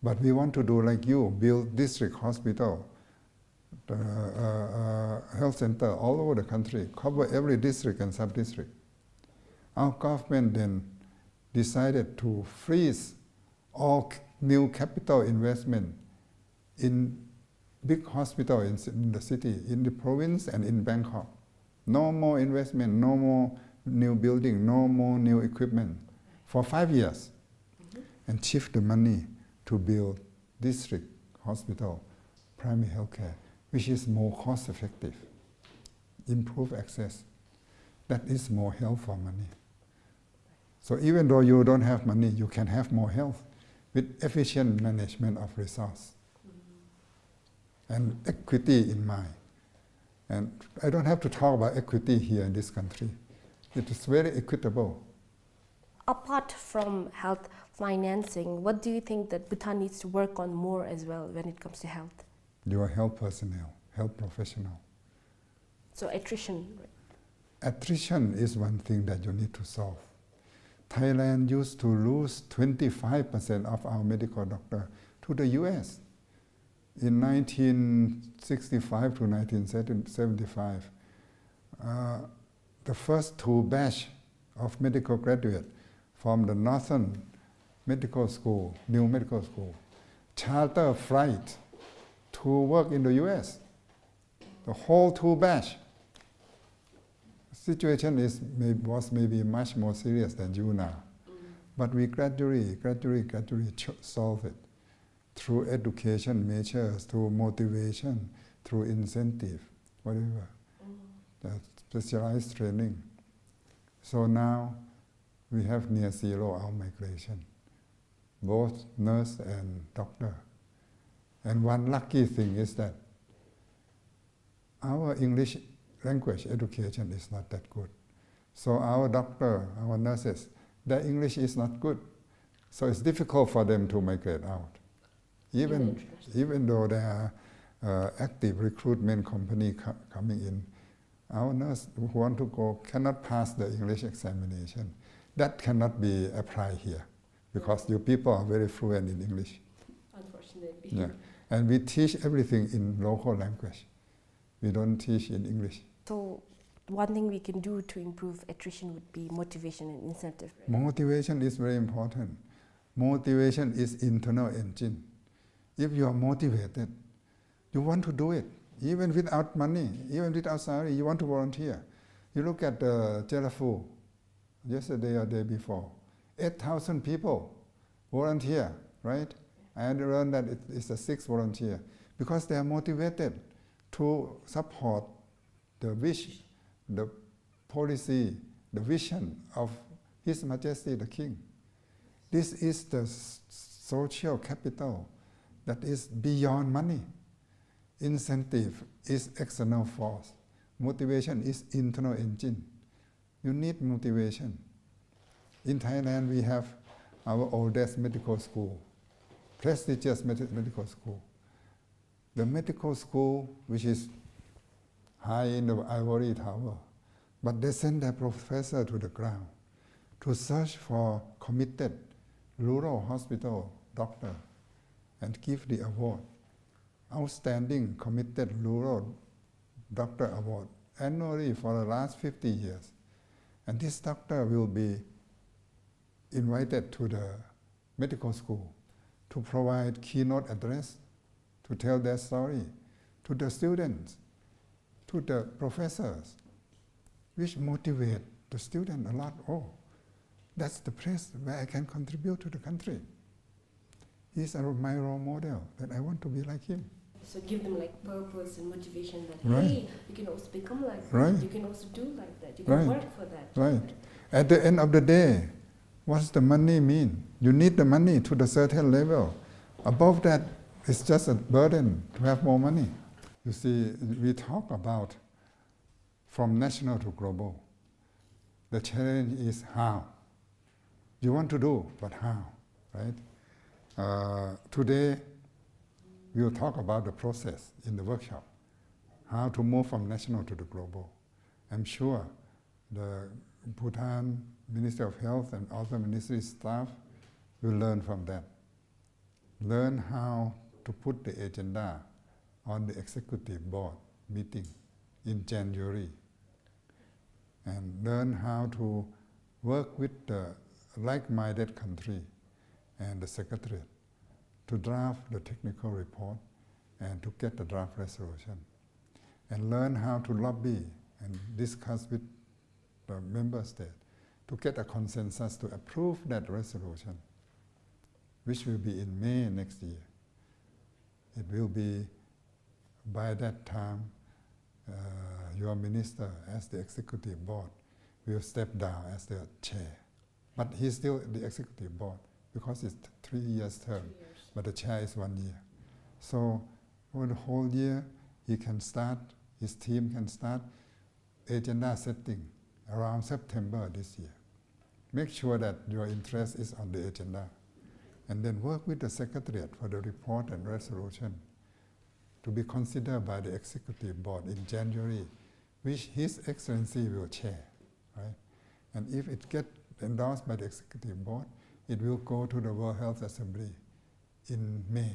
but we want to do like you, build district hospital, uh, uh, uh, health center all over the country, cover every district and sub-district. Our government then decided to freeze all c-, new capital investment in big hospital in ci-, in the city, in the province and in Bangkok. No more investment, no more new building, no more new equipment for five years. And shift the money to build district hospital, primary healthcare, which is more cost effective. improve access. That is more health for money. So even though you don't have money, you can have more health with efficient management of resource and equity in mind. And I don't have to talk about equity here in this country. It is very equitable. Apart from health financing, what do you think that Bhutan needs to work on more as well when it comes to health? Your health personnel, health professional. So attrition, right? Attrition is one thing that you need to solve. Thailand used to lose twenty-five percent of our medical doctor to the U S. In nineteen sixty-five to nineteen seventy-five, uh, the first two batch of medical graduate from the Northern Medical School, new medical school, charter flight to work in the U S. The whole two batch. Situation is may-, was maybe much more serious than you now. But we gradually, gradually, gradually ch-, solve it through education measures, through motivation, through incentive, whatever. The specialized training. So now we have near zero outmigration, both nurse and doctor. And one lucky thing is that our English language education is not that good. So our doctor, our nurses, their English is not good. So it's difficult for them to migrate out. Even, even though there are, uh, active recruitment company co-, coming in, our nurse who want to go cannot pass the English examination. That cannot be applied here because you people are very fluent in English. Unfortunately. Yeah. And we teach everything in local language. We don't teach in English. So one thing we can do to improve attrition would be motivation and incentive, right? Motivation is very important. Motivation is internal engine. If you are motivated, you want to do it. Even without money, even without salary, you want to volunteer. You look at, uh, Chalafu, yesterday or day before, eight thousand people volunteer, right? I learned that it, it's the sixth volunteer because they are motivated to support the wish, the policy, the vision of His Majesty the King. This is the s-, social capital that is beyond money. Incentive is external force. Motivation is internal engine. You need motivation. In Thailand, we have our oldest medical school, prestigious med-, medical school. The medical school, which is high in the ivory tower, but they send their professor to the ground to search for committed rural hospital doctor and give the award, outstanding committed rural doctor award, annually for the last fifty years. And this doctor will be invited to the medical school to provide keynote address, to tell their story to the students, to the professors, which motivate the student a lot. "Oh, that's the place where I can contribute to the country. He's a, my role model, that I want to be like him." So give them, like, purpose and motivation that, right, hey, you can also become like that. Right. You can also do like that. You can, right, work for that. Right. At the end of the day, what's the money mean? You need the money to the certain level. Above that, it's just a burden to have more money. You see, we talk about from national to global. The challenge is how. You want to do, but how, right? Uh, today, we will talk about the process in the workshop, how to move from national to the global. I'm sure the Bhutan Ministry of Health and other ministry staff will learn from that. Learn how to put the agenda on the executive board meeting in January, and learn how to work with the like-minded country and the secretariat to draft the technical report and to get the draft resolution, and learn how to lobby and discuss with the member state to get a consensus to approve that resolution, which will be in May next year. It will be, by that time, uh, Your minister as the executive board will step down as the chair. But he's still the executive board because it's th-, three years term, but the chair is one year. So for the whole year, he can start, his team can start agenda setting around September this year. Make sure that your interest is on the agenda. And then work with the secretariat for the report and resolution to be considered by the executive board in January, which His Excellency will chair, right? And if it get endorsed by the executive board, it will go to the World Health Assembly in May.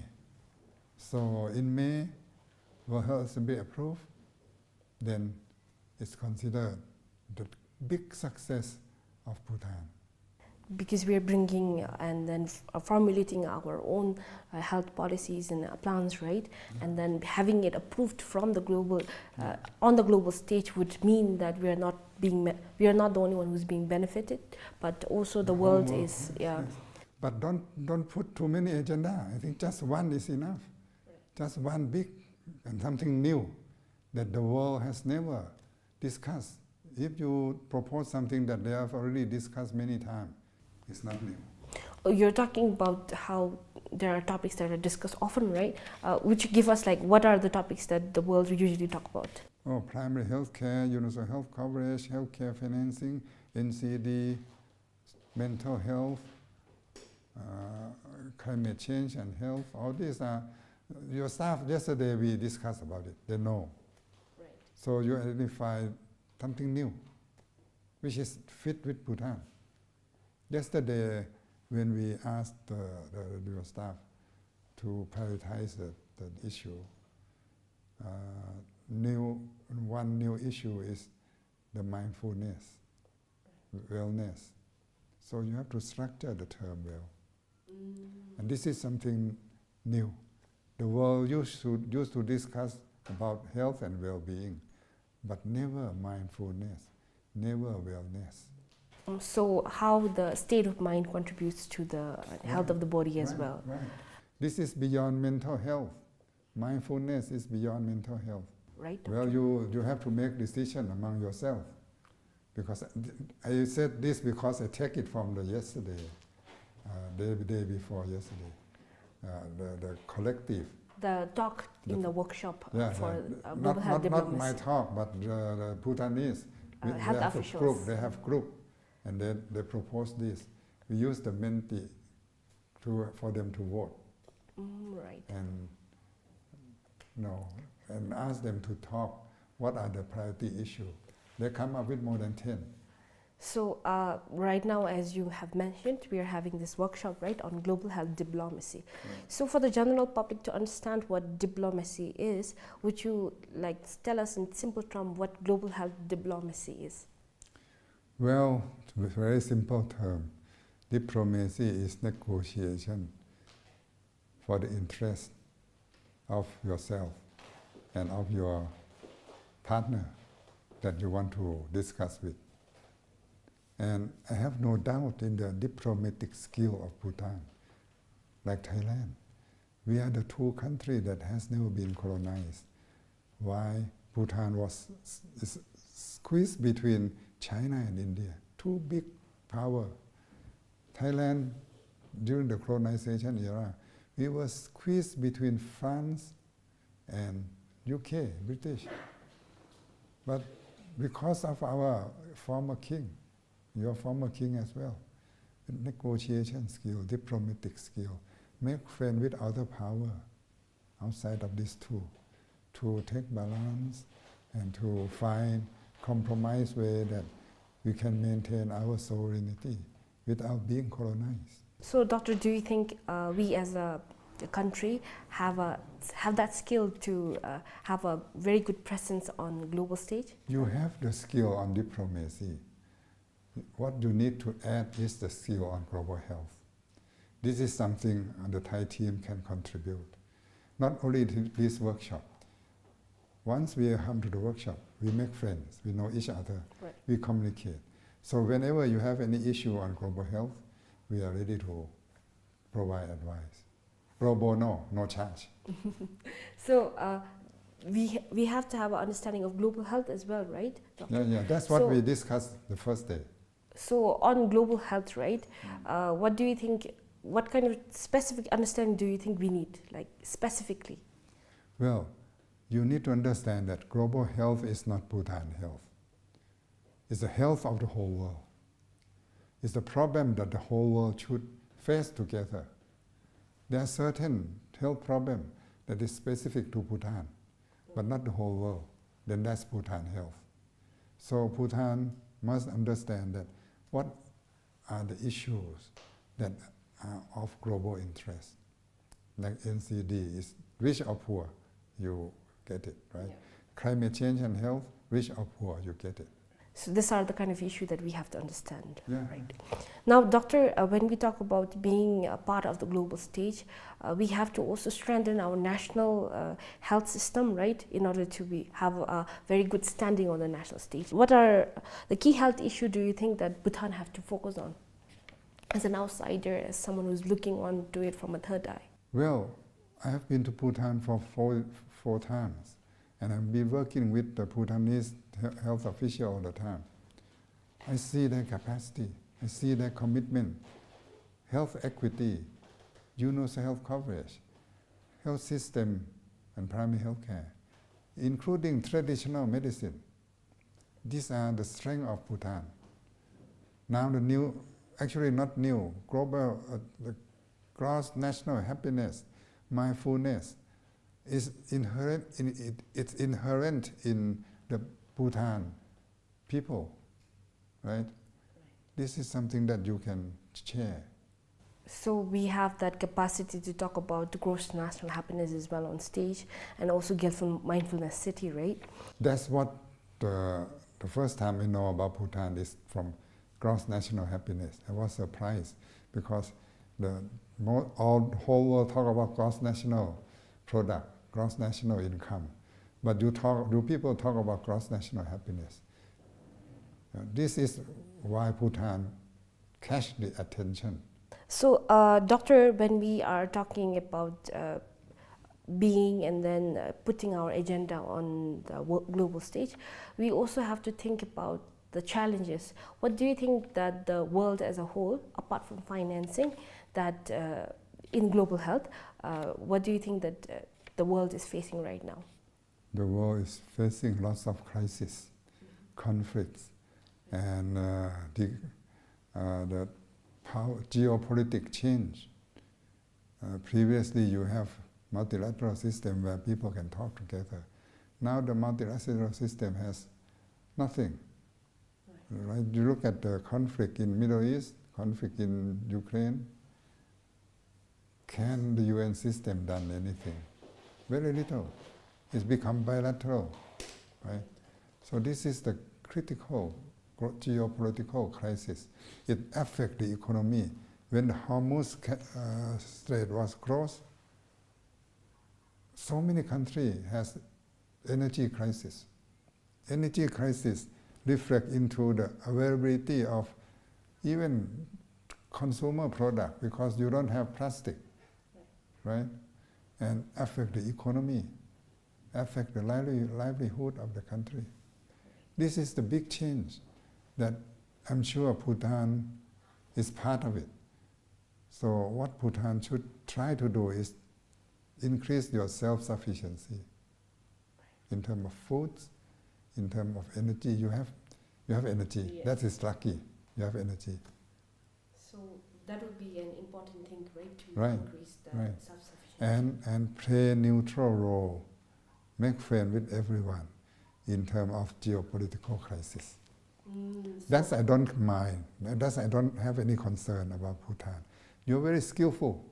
So in May, World Health Assembly approve, then it's considered the big success of Bhutan. Because we are bringing, uh, and then f-, uh, formulating our own, uh, health policies and, uh, plans, right? And then having it approved from the global, uh, on the global stage would mean that we are not being, we are not the only one who's being benefited, but also the world is, yeah. But don't, don't put too many agenda. I think just one is enough. Just one big and something new that the world has never discussed. If you propose something that they have already discussed many times, it's not new. Oh, you're talking about how there are topics that are discussed often, right? Uh, would you give us, like, what are the topics that the world usually talk about? Oh, primary health care, universal health coverage, health care financing, N C D, mental health, uh, climate change and health. All these are, your staff yesterday we discussed about it. They know. Right. So you identify something new, which is fit with Bhutan. Yesterday, when we asked the, the, your staff to prioritize the, the issue, uh, new, one new issue is the mindfulness, wellness. So you have to structure the term well. And this is something new. The world used to, used to discuss about health and well-being, but never mindfulness, never wellness. Um, so how the state of mind contributes to the, uh, health of the body as well. Right, right. This is beyond mental health. Mindfulness is beyond mental health. Right, doctor. Well, you, you have to make decision among yourself. Because th-, I said this because I take it from the yesterday, uh, day, day before yesterday, uh, the, the collective. The talk in the workshop, yeah, for, the, uh, global health diplomacy. Not, not my talk, but the, the Bhutanese. Uh, health officials. They have a group, they have group, and they, they propose this. We use the Menti to, for them to vote. Mm, right. And, you know, and ask them to talk what are the priority issue. They come up with more than ten. So, uh, right now, as you have mentioned, we are having this workshop, right, on global health diplomacy. Right. So for the general public to understand what diplomacy is, would you, like, tell us in simple term what global health diplomacy is? Well, it's a very simple term. Diplomacy is negotiation for the interest of yourself and of your partner that you want to discuss with. And I have no doubt in the diplomatic skill of Bhutan, like Thailand. We are the two country that has never been colonized. Why Bhutan was s-, is squeezed between China and India, two big power. Thailand, during the colonization era, we were squeezed between France and U K, British. But because of our former king, your former king as well, negotiation skill, diplomatic skill, make friend with other power outside of these two, to take balance and to find compromise way that we can maintain our sovereignty without being colonized. So, Doctor, do you think, uh, we as a, a country have a, have that skill to, uh, have a very good presence on global stage? You have the skill on diplomacy. What you need to add is the skill on global health. This is something, uh, the Thai team can contribute. Not only th-, this workshop. Once we come to the workshop, we make friends, we know each other, right, we communicate. So whenever you have any issue on global health, we are ready to provide advice. Pro bono, no charge. So, uh, We, we have to have an understanding of global health as well, right, Doctor? Yeah, yeah, that's what so, we discussed the first day. So on global health, right, uh, what do you think, what kind of specific understanding do you think we need, like, specifically? Well, you need to understand that global health is not Bhutan health. It's the health of the whole world. It's the problem that the whole world should face together. There are certain health problems that is specific to Bhutan, but not the whole world. Then that's Bhutan health. So Bhutan must understand that what are the issues that are of global interest. Like N C D is rich or poor, you get it, right? Yeah. Climate change and health, rich or poor, you get it. So these are the kind of issue that we have to understand, yeah, right? Now, Doctor, uh, when we talk about being a part of the global stage, uh, we have to also strengthen our national uh, health system, right, in order to be, have a very good standing on the national stage. What are the key health issues do you think that Bhutan have to focus on? As an outsider, as someone who's looking on to it from a third eye? Well, I have been to Bhutan for four, four times, and I've been working with the Bhutanese health official all the time. I see their capacity, I see their commitment, health equity, universal health coverage, health system, and primary health care, including traditional medicine. These are the strength of Bhutan. Now the new, actually not new, global, uh, the gross national happiness, mindfulness, is inherent in it, it's inherent in the Bhutan people, right? This is something that you can share. So we have that capacity to talk about the gross national happiness as well on stage, and also Gelfand Mindfulness City, right? That's what the, the first time I know about Bhutan is from gross national happiness. I was surprised because the all whole world talk about gross national product, gross national income, but you talk, you people talk about gross national happiness. This is why Bhutan catch the attention. So, uh, Doctor, when we are talking about uh, being and then uh, putting our agenda on the global stage, we also have to think about the challenges. What do you think that the world as a whole, apart from financing, that uh, in global health, uh, what do you think that uh, the world is facing right now? The world is facing lots of crises, conflicts, and uh, the, uh, the power, geopolitical change. Uh, previously, you have multilateral system where people can talk together. Now the multilateral system has nothing. Right? You look at the conflict in Middle East, conflict in Ukraine. Can the U N system done anything? Very little. It's become bilateral, right? So this is the critical geopolitical crisis. It affects the economy. When the Hormuz uh, Strait was closed, so many countries has energy crisis. Energy crisis reflect into the availability of even consumer product because you don't have plastic, right? And affect the economy, affect the livelihood of the country. This is the big change that I'm sure Bhutan is part of it. So what Bhutan should try to do is increase your self-sufficiency in terms of foods, in terms of energy. You have, you have energy. Yes. That is lucky. You have energy. So that would be an important thing, right, to right. increase the right. self-sufficiency. And, and play neutral role, make friend with everyone in terms of geopolitical crisis. Mm, so that's I don't mind. That's I don't have any concern about Bhutan. You're very skillful.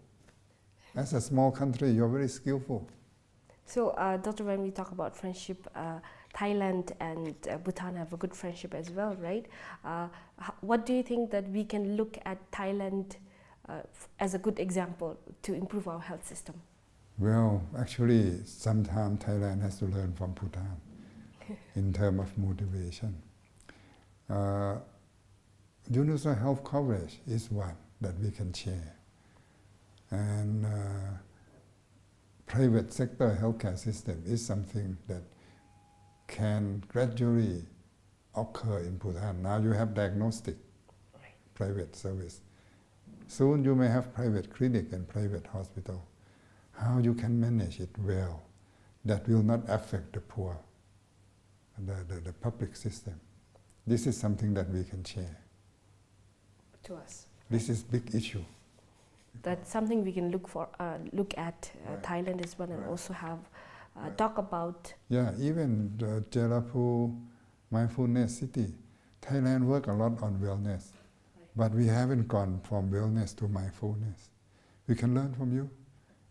As a small country, you're very skillful. So, uh, Doctor, when we talk about friendship, uh, Thailand and uh, Bhutan have a good friendship as well, right? Uh, what do you think that we can look at Thailand uh, as a good example to improve our health system? Well, actually, sometimes Thailand has to learn from Bhutan in terms of motivation. Uh, universal health coverage is one that we can share. And uh, private sector healthcare system is something that can gradually occur in Bhutan. Now you have diagnostic, right, private service. Soon you may have private clinic and private hospital. How you can manage it well that will not affect the poor, the, the, the public system. This is something that we can share. To us. This is big issue. That's something we can look for, uh, look at, uh, right, Thailand as well, and, right, Also have, uh, right, talk about. Yeah, even the Jailapur Mindfulness City, Thailand work a lot on wellness, right, but we haven't gone from wellness to mindfulness. We can learn from you,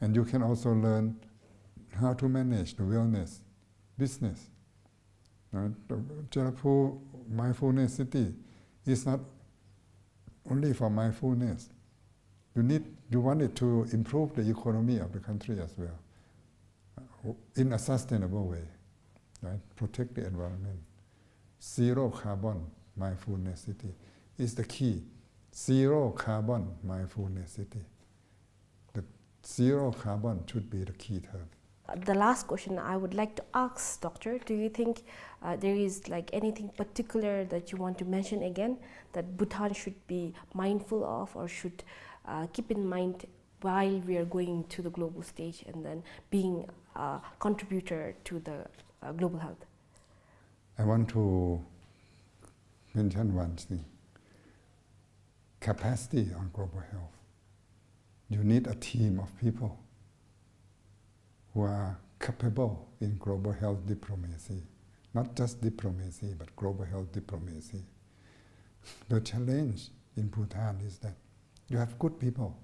and you can also learn how to manage the wellness business. Right? The Jailapur Mindfulness City is not only for mindfulness. You need, you want it to improve the economy of the country as well, uh, in a sustainable way, right? Protect the environment. Zero carbon mindfulness city is the key. Zero carbon mindfulness city. The zero carbon should be the key term. Uh, the last question I would like to ask, Doctor, do you think, uh, there is, like, anything particular that you want to mention again that Bhutan should be mindful of or should, uh, keep in mind while we are going to the global stage and then being a contributor to the, uh, global health? I want to mention one thing. Capacity on global health. You need a team of people who are capable in global health diplomacy. Not just diplomacy, but global health diplomacy. The challenge in Bhutan is that you have good people,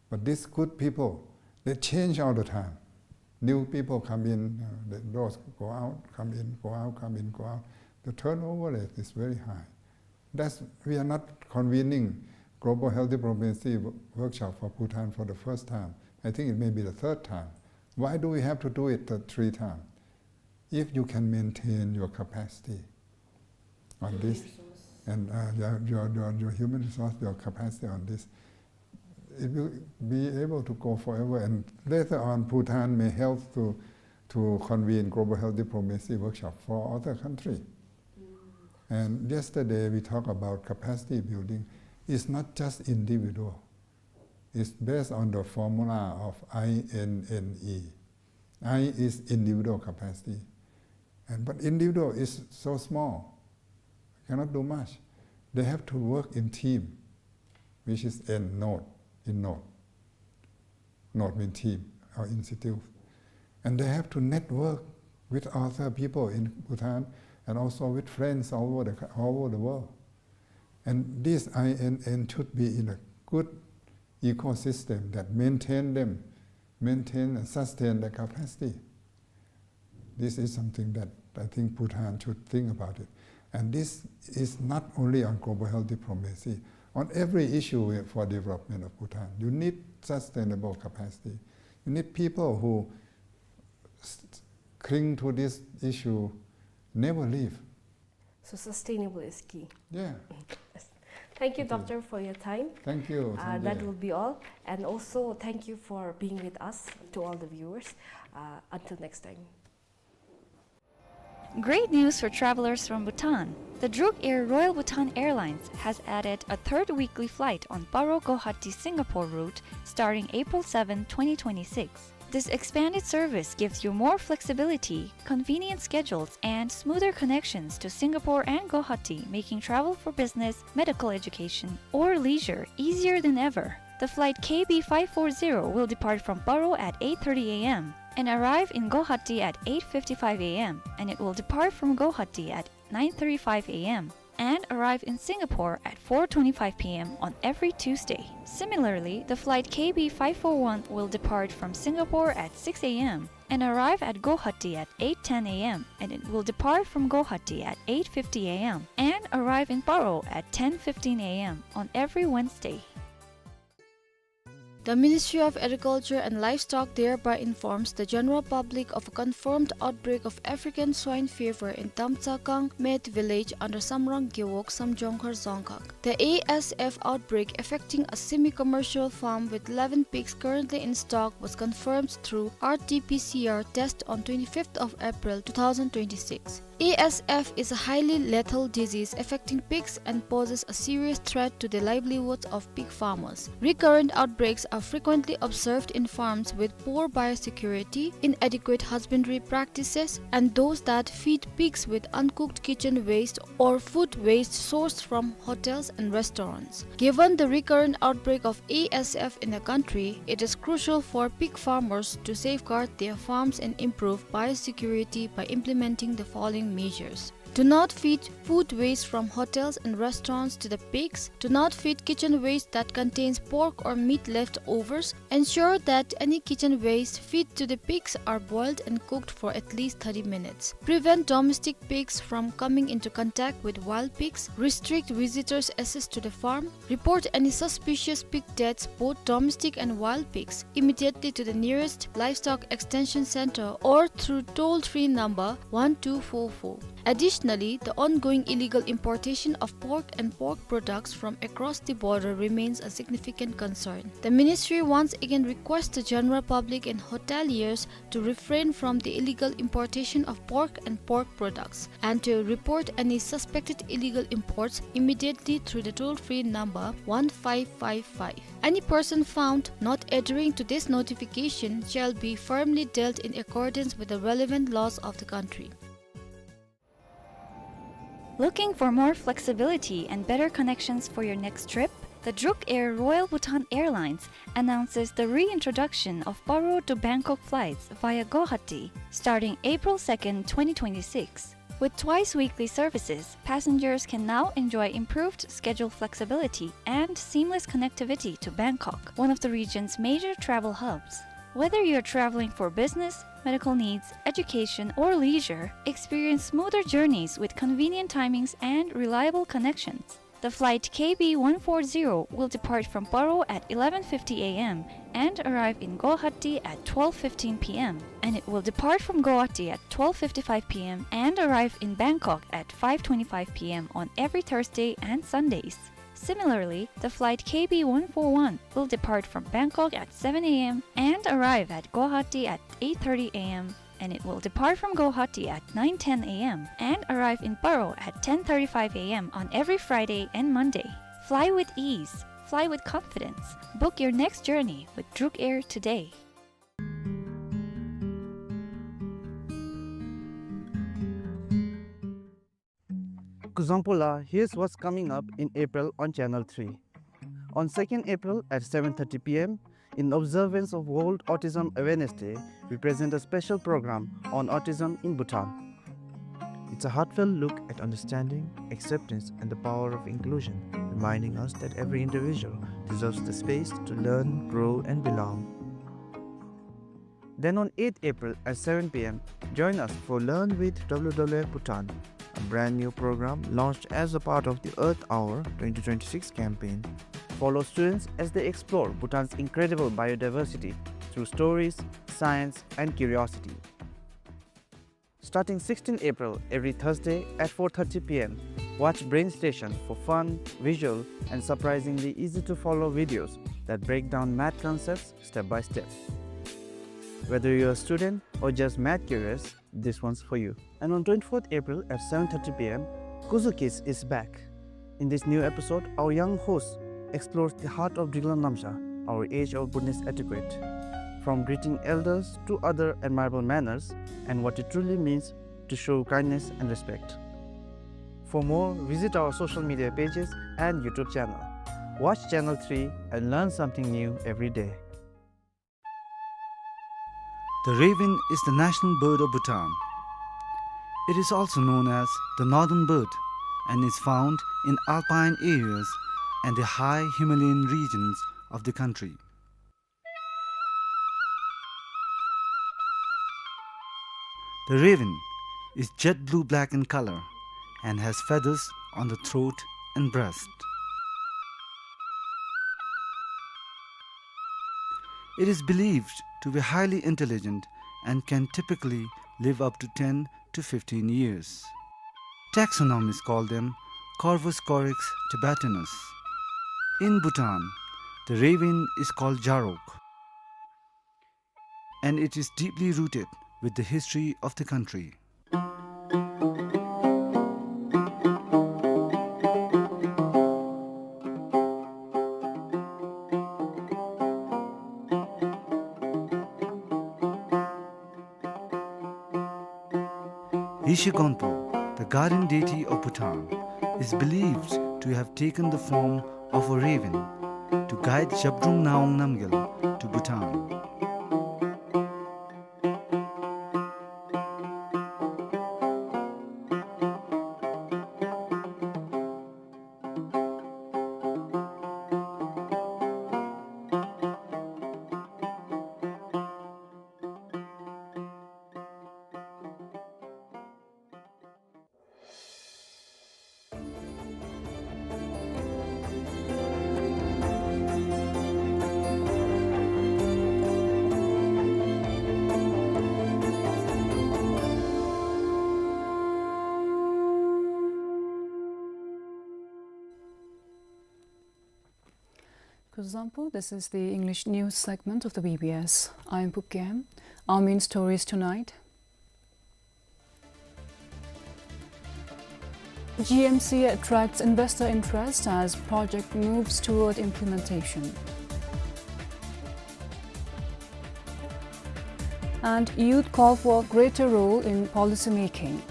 but these good people, they change all the time. New people come in, uh, the, those go out, come in, go out, come in, go out. The turnover rate is very high. That's, we are not convening Global Health Diplomacy wo-, Workshop for Bhutan for the first time. I think it may be the third time. Why do we have to do it the three times? If you can maintain your capacity on this, and, uh, your, your, your, your human resource, your capacity on this, it will be able to go forever. And later on, Bhutan may help to, to convene Global Health Diplomacy Workshop for other country. And yesterday we talked about capacity building. It's not just individual. It's based on the formula of I N N E. I is individual capacity. And, but individual is so small, cannot do much. They have to work in team, which is N, node, in node. Node mean team or institute. And they have to network with other people in Bhutan and also with friends all over the co-, all over the world. And this I N N should be in a good ecosystem that maintain them, maintain and sustain the capacity. This is something that I think Bhutan should think about it. And this is not only on global health diplomacy, on every issue for development of Bhutan. You need sustainable capacity. You need people who s-, cling to this issue, never leave. So sustainable is key. Yeah. Yes. Thank you, Doctor, for your time. Thank you, Sanjay. Uh, that will be all. And also, thank you for being with us, to all the viewers. Uh, until next time. Great news for travelers from Bhutan. The Druk Air Royal Bhutan Airlines has added a third weekly flight on Paro Guwahati Singapore route starting April seventh, twenty twenty-six. This expanded service gives you more flexibility, convenient schedules, and smoother connections to Singapore and Guwahati, making travel for business, medical education, or leisure easier than ever. The flight K B five four zero will depart from Paro at eight thirty A M and arrive in Guwahati at eight fifty-five A M, and it will depart from Guwahati at nine thirty-five A M and arrive in Singapore at four twenty-five P M on every Tuesday. Similarly, the flight K B five four one will depart from Singapore at six A M and arrive at Guwahati at eight ten A M, and it will depart from Guwahati at eight fifty A M and arrive in Paro at ten fifteen A M on every Wednesday. The Ministry of Agriculture and Livestock thereby informs the general public of a confirmed outbreak of African swine fever in Tamtsakang Met village under Samrang Gewog, Samjongkhor Dzongkhag. The A S F outbreak affecting a semi-commercial farm with eleven pigs currently in stock was confirmed through R T P C R test on twenty-fifth of April two thousand twenty-six. A S F is a highly lethal disease affecting pigs and poses a serious threat to the livelihoods of pig farmers. Recurrent outbreaks are frequently observed in farms with poor biosecurity, inadequate husbandry practices, and those that feed pigs with uncooked kitchen waste or food waste sourced from hotels and restaurants. Given the recurrent outbreak of A S F in the country, it is crucial for pig farmers to safeguard their farms and improve biosecurity by implementing the following measures. Do not feed food waste from hotels and restaurants to the pigs. Do not feed kitchen waste that contains pork or meat leftovers. Ensure that any kitchen waste fed to the pigs are boiled and cooked for at least thirty minutes. Prevent domestic pigs from coming into contact with wild pigs. Restrict visitors' access to the farm. Report any suspicious pig deaths, both domestic and wild pigs, immediately to the nearest Livestock Extension Center or through toll-free number one two four four. Additionally, the ongoing illegal importation of pork and pork products from across the border remains a significant concern. The ministry once again requests the general public and hoteliers to refrain from the illegal importation of pork and pork products and to report any suspected illegal imports immediately through the toll-free number one five five five. Any person found not adhering to this notification shall be firmly dealt in accordance with the relevant laws of the country. Looking for more flexibility and better connections for your next trip? The Druk Air Royal Bhutan Airlines announces the reintroduction of Paro to Bangkok flights via Guwahati starting April second, twenty twenty-six. With twice weekly services, passengers can now enjoy improved schedule flexibility and seamless connectivity to Bangkok, one of the region's major travel hubs. Whether you're traveling for business, medical needs, education, or leisure, experience smoother journeys with convenient timings and reliable connections. The flight K B one four zero will depart from Paro at eleven fifty A M and arrive in Guwahati at twelve fifteen P M, and it will depart from Guwahati at twelve fifty-five P M and arrive in Bangkok at five twenty-five P M on every Thursday and Sundays. Similarly, the flight K B one four one will depart from Bangkok at seven A M and arrive at Guwahati at eight thirty A M, and it will depart from Guwahati at nine ten A M and arrive in Paro at ten thirty-five A M on every Friday and Monday. Fly with ease. Fly with confidence. Book your next journey with Druk Air today. Kuzuzangpo la, here's what's coming up in April on Channel three. On second April at seven thirty P M, in observance of World Autism Awareness Day, we present a special program on autism in Bhutan. It's a heartfelt look at understanding, acceptance, and the power of inclusion, reminding us that every individual deserves the space to learn, grow, and belong. Then on eighth April at seven P M, join us for Learn with W W F Bhutan, a brand new program launched as a part of the Earth Hour twenty twenty-six campaign. Follow students as they explore Bhutan's incredible biodiversity through stories, science, and curiosity. Starting sixteenth April, every Thursday at four thirty P M, watch Brain Station for fun, visual, and surprisingly easy-to-follow videos that break down math concepts step by step. Whether you're a student or just math curious, this one's for you. And on twenty-fourth April at seven thirty P M, Kuzu Kids is back. In this new episode, our young host explores the heart of Driklang Namsha, our age-old Bhutanese etiquette, from greeting elders to other admirable manners and what it truly means to show kindness and respect. For more, visit our social media pages and YouTube channel. Watch Channel three and learn something new every day. The raven is the national bird of Bhutan. It is also known as the northern bird and is found in alpine areas and the high Himalayan regions of the country. The raven is jet blue-black in color and has feathers on the throat and breast. It is believed to be highly intelligent and can typically live up to ten to fifteen years. Taxonomists call them Corvus corax tibetanus. In Bhutan, the raven is called Jarok, and it is deeply rooted with the history of the country. Yeshe Gonpo, the guardian deity of Bhutan, is believed to have taken the form of a raven to guide Zhabdrung Ngawang Namgyal to Bhutan. Kuzuzangpo, this is the English news segment of the B B S. I'm Pukkem. Our main stories tonight. G M C attracts investor interest as project moves toward implementation. And youth call for greater role in policy making.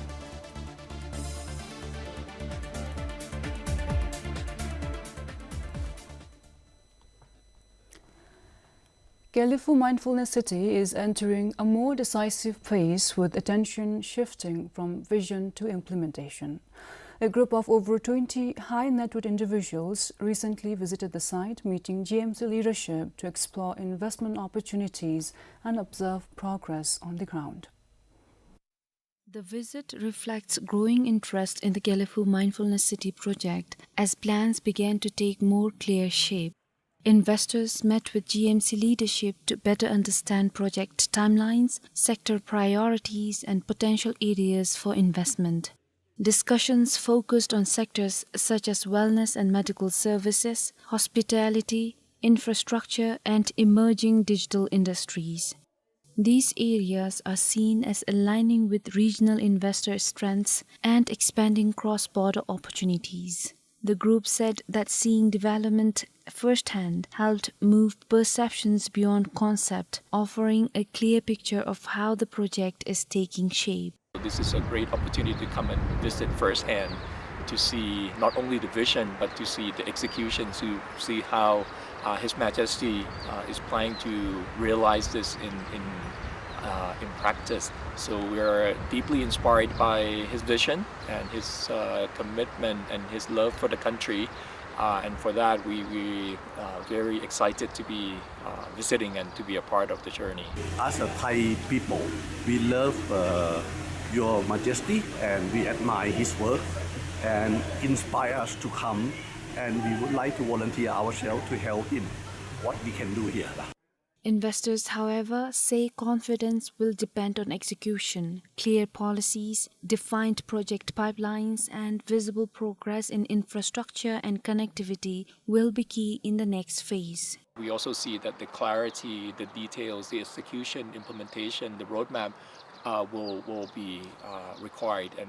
Gelephu Mindfulness City is entering a more decisive phase, with attention shifting from vision to implementation. A group of over twenty high net worth individuals recently visited the site, meeting G M C leadership to explore investment opportunities and observe progress on the ground. The visit reflects growing interest in the Gelephu Mindfulness City project as plans began to take more clear shape. Investors met with G M C leadership to better understand project timelines, sector priorities, and potential areas for investment. Discussions focused on sectors such as wellness and medical services, hospitality, infrastructure, and emerging digital industries. These areas are seen as aligning with regional investor strengths and expanding cross-border opportunities. The group said that seeing development firsthand helped move perceptions beyond concept, offering a clear picture of how the project is taking shape. This is a great opportunity to come and visit firsthand, to see not only the vision, but to see the execution, to see how, uh, His Majesty, uh, is planning to realize this in, in, uh, in practice. So we are deeply inspired by his vision and his, uh, commitment and his love for the country. Uh, and for that, we, we, uh, very excited to be, uh, visiting and to be a part of the journey. As a Thai people, we love, uh, Your Majesty, and we admire his work and inspire us to come, and we would like to volunteer ourselves to help him what we can do here. Investors, however, say confidence will depend on execution, clear policies, defined project pipelines, and visible progress in infrastructure and connectivity will be key in the next phase. We also see that the clarity, the details, the execution, implementation, the roadmap, uh, will, will be, uh, required and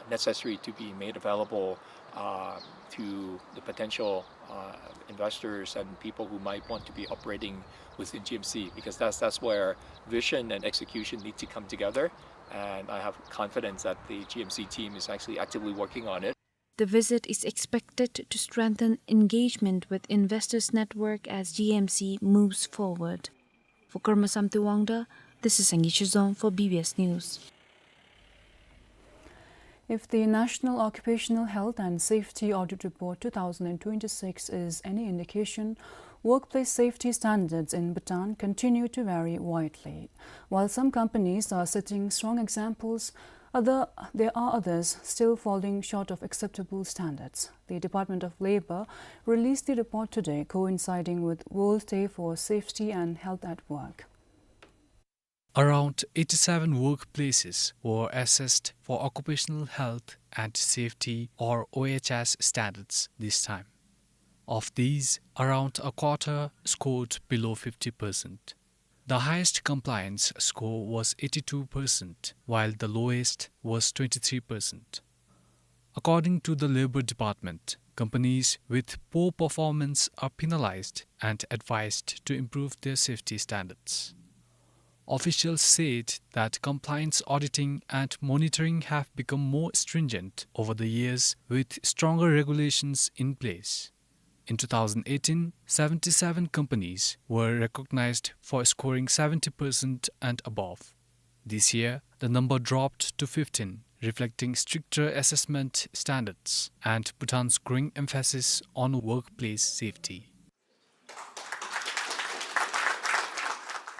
necessary to be made available, uh, to the potential, uh, investors and people who might want to be operating within G M C, because that's, that's where vision and execution need to come together. And I have confidence that the G M C team is actually actively working on it. The visit is expected to strengthen engagement with investors network as G M C moves forward. For Karma Samte Wangda, this is Sangay Chizom for B B S News. If the National Occupational Health and Safety Audit Report two thousand and twenty-six is any indication, workplace safety standards in Bhutan continue to vary widely. While some companies are setting strong examples, Other, there are others still falling short of acceptable standards. The Department of Labour released the report today, coinciding with World Day for Safety and Health at Work. Around eighty-seven workplaces were assessed for occupational health and safety, or O H S standards, this time. Of these, around a quarter scored below fifty percent. The highest compliance score was eighty-two percent, while the lowest was twenty-three percent. According to the Labour Department, companies with poor performance are penalized and advised to improve their safety standards. Officials said that compliance auditing and monitoring have become more stringent over the years, with stronger regulations in place. In two thousand eighteen, seventy-seven companies were recognized for scoring seventy percent and above. This year, the number dropped to fifteen, reflecting stricter assessment standards and Bhutan's growing emphasis on workplace safety.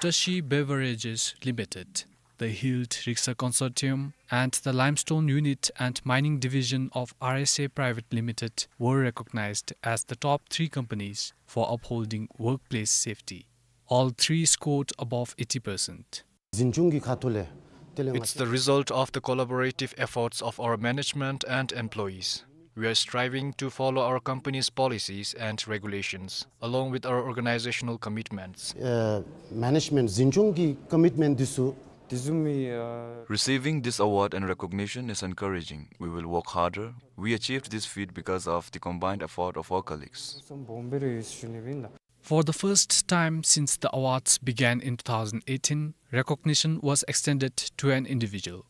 Tashi Beverages Limited, the Healed Riksa Consortium, and the Limestone Unit and Mining Division of R S A Private Limited were recognized as the top three companies for upholding workplace safety. All three scored above eighty percent. འཛིན་སྐྱོང་གི་ཁ་ཐུག་ལས་དེ་ལས། It's the result of the collaborative efforts of our management and employees. We are striving to follow our company's policies and regulations, along with our organizational commitments. ཨ་མེ་ནེཇ་མེནཊ་འཛིན་སྐྱོང་གི་ཀོ་མིཊ་མེནཊ་འདི་ཚུ། དེ་བཟུམ་མའི་ཨ། Receiving this award and recognition is encouraging. We will work harder. We achieved this feat because of the combined effort of our colleagues. སོམ་སྦོམ་སྦེ་ར་ཡོད་ཟེར་ཞུ་ནི་ཨིན་ལགས། For the first time since the awards began in two thousand eighteen, recognition was extended to an individual.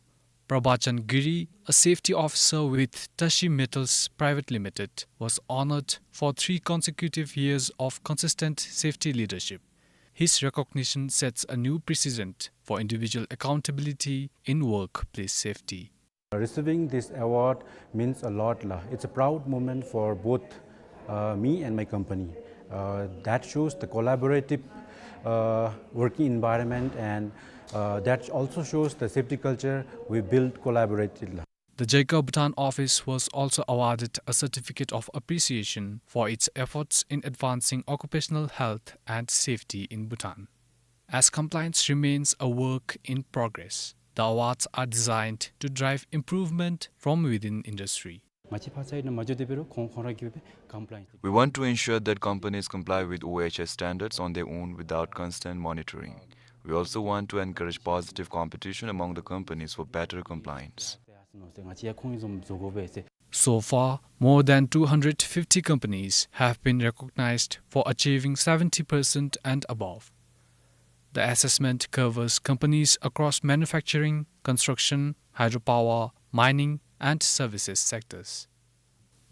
Prabhachan Giri, a safety officer with Tashi Metals Private Limited, was honored for three consecutive years of consistent safety leadership. His recognition sets a new precedent for individual accountability in workplace safety. Receiving this award means a lot, la. It's a proud moment for both, uh, me and my company. Uh, that shows the collaborative, uh, working environment, and, uh, that also shows the safety culture we build collaboratively, la. The JICA Bhutan office was also awarded a certificate of appreciation for its efforts in advancing occupational health and safety in Bhutan. As compliance remains a work in progress, the awards are designed to drive improvement from within industry. ང་བཅས་ཕར་ཚུར་ནང་མ་འགྱོ་དེ་འབད་རུང་ཁོང་ཁོང་ར་གིས་ཀམ་པ་ལའེནསི། We want to ensure that companies comply with O H S standards on their own without constant monitoring. We also want to encourage positive competition among the companies for better compliance. So far, more than two hundred fifty companies have been recognized for achieving seventy percent and above. The assessment covers companies across manufacturing, construction, hydropower, mining, and services sectors.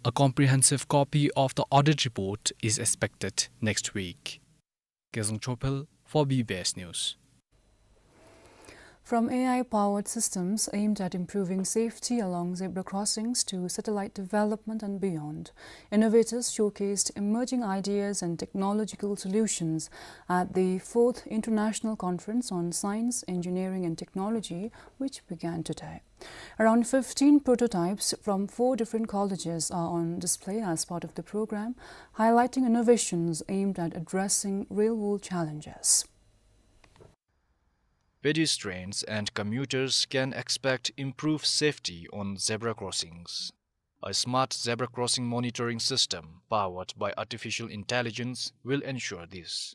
A comprehensive copy of the audit report is expected next week. Kezang Chophel for B B S News. From A I-powered systems aimed at improving safety along zebra crossings to satellite development and beyond, innovators showcased emerging ideas and technological solutions at the fourth International Conference on Science, Engineering and Technology, which began today. Around fifteen prototypes from four different colleges are on display as part of the program, highlighting innovations aimed at addressing real-world challenges. Pedestrians and commuters can expect improved safety on zebra crossings. A smart zebra crossing monitoring system powered by artificial intelligence will ensure this.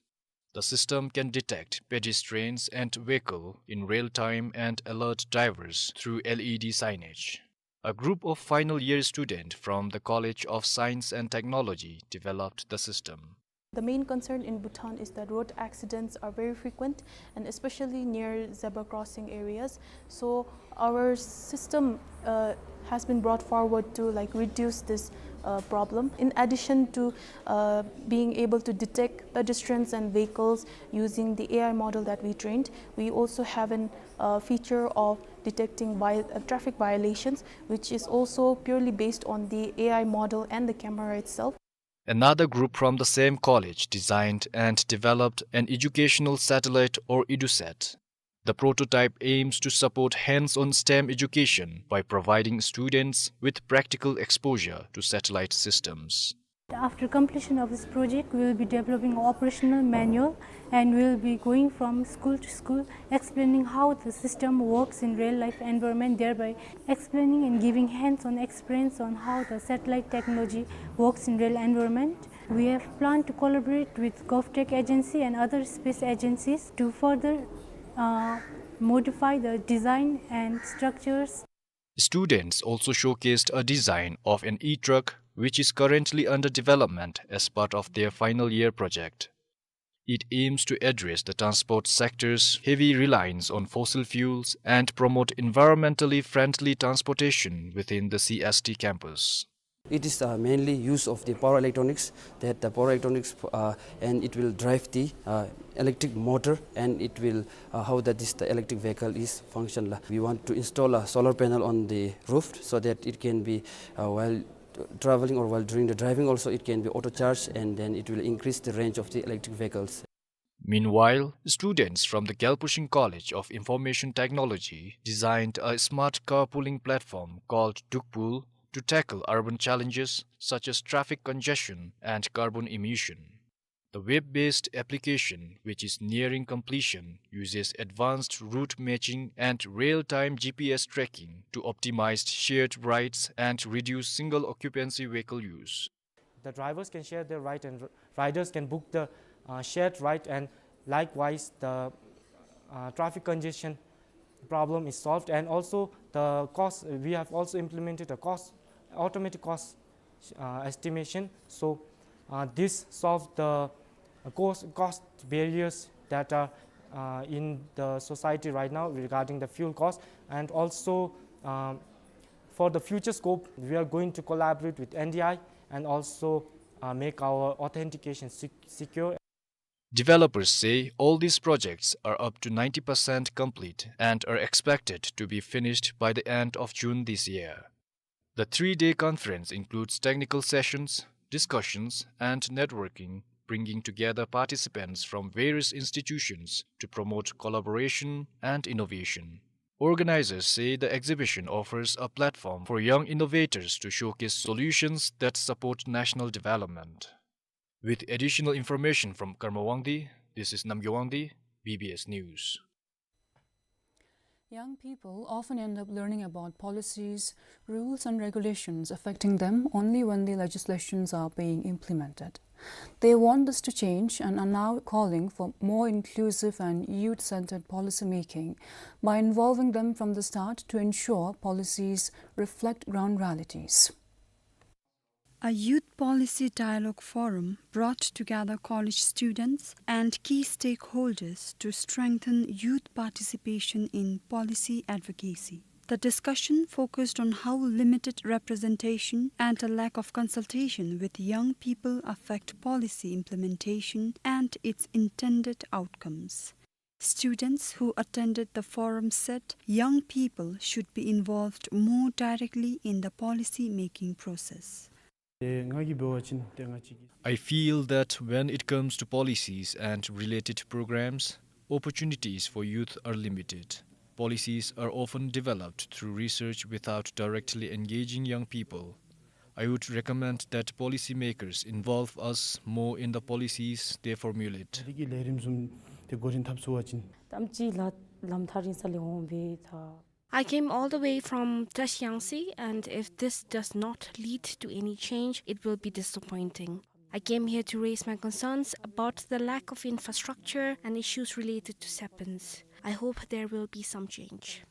The system can detect pedestrians and vehicle in real time and alert drivers through L E D signage. A group of final year students from the College of Science and Technology developed the system. The main concern in Bhutan is that road accidents are very frequent, and especially near zebra crossing areas. So our system, uh, has been brought forward to, like, reduce this, uh, problem. In addition to, uh, being able to detect pedestrians and vehicles using the A I model that we trained, we also have an, uh, feature of detecting vi-, uh, traffic violations, which is also purely based on the A I model and the camera itself. Another group from the same college designed and developed an educational satellite, or EduSat. The prototype aims to support hands-on STEM education by providing students with practical exposure to satellite systems. After completion of this project, we will be developing an operational manual and we will be going from school to school, explaining how the system works in real life environment, thereby explaining and giving hands-on experience on how the satellite technology works in real environment. We have planned to collaborate with GovTech agency and other space agencies to further, uh, modify the design and structures. Students also showcased a design of an e-truck, which is currently under development as part of their final year project. It aims to address the transport sector's heavy reliance on fossil fuels and promote environmentally friendly transportation within the C S T campus. It is, uh, mainly use of the power electronics, that the power electronics, uh, and it will drive the, uh, electric motor, and it will, uh, how that this, the electric vehicle is function la. We want to install a solar panel on the roof so that it can be, uh, while traveling or while during the driving also, it can be auto charge, and then it will increase the range of the electric vehicles. Meanwhile, students from the Gyalpo Shing College of Information Technology designed a smart carpooling platform called Dukpool to tackle urban challenges such as traffic congestion and carbon emission. The web-based application, which is nearing completion, uses advanced route matching and real-time G P S tracking to optimize shared rides and reduce single occupancy vehicle use. The drivers can share their ride and r-, riders can book the, uh, shared ride, and likewise the, uh, traffic congestion problem is solved. And also the cost, we have also implemented a cost, automatic cost, uh, estimation. So, uh, this solved the, uh, cost, cost barriers that are, uh, in the society right now regarding the fuel cost. And also, um, for the future scope, we are going to collaborate with N D I and also, uh, make our authentication sec-, secure. Developers say all these projects are up to ninety percent complete and are expected to be finished by the end of June this year. The three-day conference includes technical sessions, discussions, and networking, bringing together participants from various institutions to promote collaboration and innovation. Organizers say the exhibition offers a platform for young innovators to showcase solutions that support national development. With additional information from Karma Wangdi, this is Namgyo Wangdi, B B S News. Young people often end up learning about policies, rules and regulations affecting them only when the legislations are being implemented. They want this to change and are now calling for more inclusive and youth-centered policy making by involving them from the start to ensure policies reflect ground realities. A youth policy dialogue forum brought together college students and key stakeholders to strengthen youth participation in policy advocacy. The discussion focused on how limited representation and a lack of consultation with young people affect policy implementation and its intended outcomes. Students who attended the forum said young people should be involved more directly in the policy-making process. I feel that when it comes to policies and related programs, opportunities for youth are limited. Policies are often developed through research without directly engaging young people. I would recommend that policymakers involve us more in the policies they formulate. དམ་ཅིག་ལ་ལམ་ཐག་རིང་ས་ལས་འོང་བས་ད། I came all the way from Trashiyangtse, and if this does not lead to any change, it will be disappointing. I came here to raise my concerns about the lack of infrastructure and issues related to Sepins. I hope there will be some change.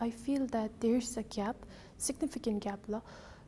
I feel that there's a gap, significant gap la,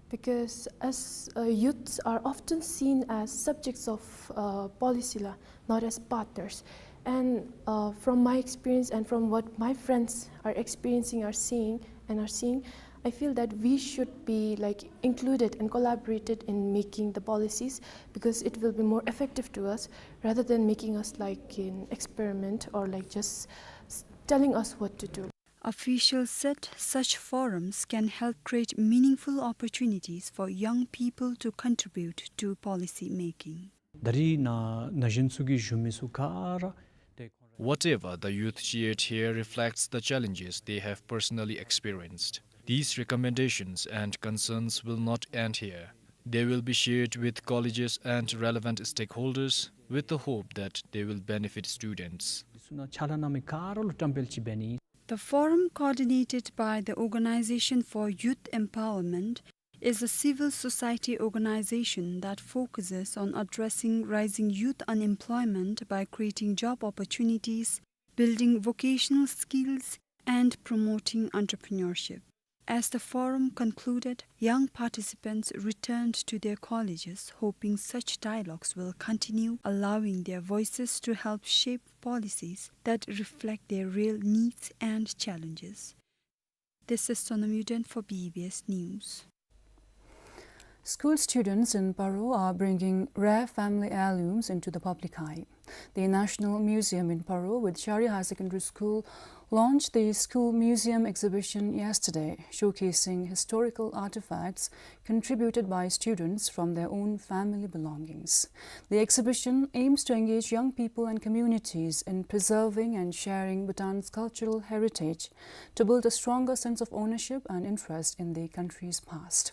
because as, uh, youths are often seen as subjects of, uh, policy la, not as partners. And, uh, from my experience and from what my friends are experiencing, are seeing, and are seeing, I feel that we should be, like, included and collaborated in making the policies, because it will be more effective to us rather than making us like an experiment or, like, just s-, telling us what to do. Officials said such forums can help create meaningful opportunities for young people to contribute to policy making. ད་རིས་ན་ན་གཞོན་ཚུ་གིས་ཞུ་མི་ཚུ་ག་ར་ཏེ། Whatever the youth shared here reflects the challenges they have personally experienced. These recommendations and concerns will not end here. They will be shared with colleges and relevant stakeholders with the hope that they will benefit students. ཚུ་ནང་ཕྱག་ལཱ་གནང་མི་ག་ར་ལུ་བཀྲམ་སྤེལ་ཅིག་འབད་ནི། The forum, coordinated by the Organization for Youth Empowerment, is a civil society organization that focuses on addressing rising youth unemployment by creating job opportunities, building vocational skills, and promoting entrepreneurship. As the forum concluded, young participants returned to their colleges, hoping such dialogues will continue, allowing their voices to help shape policies that reflect their real needs and challenges. This is Sonam Yuden for B B S News. School students in Paro are bringing rare family heirlooms into the public eye. The National Museum in Paro with Shari Higher Secondary School launched the school museum exhibition yesterday, showcasing historical artifacts contributed by students from their own family belongings. The exhibition aims to engage young people and communities in preserving and sharing Bhutan's cultural heritage to build a stronger sense of ownership and interest in the country's past.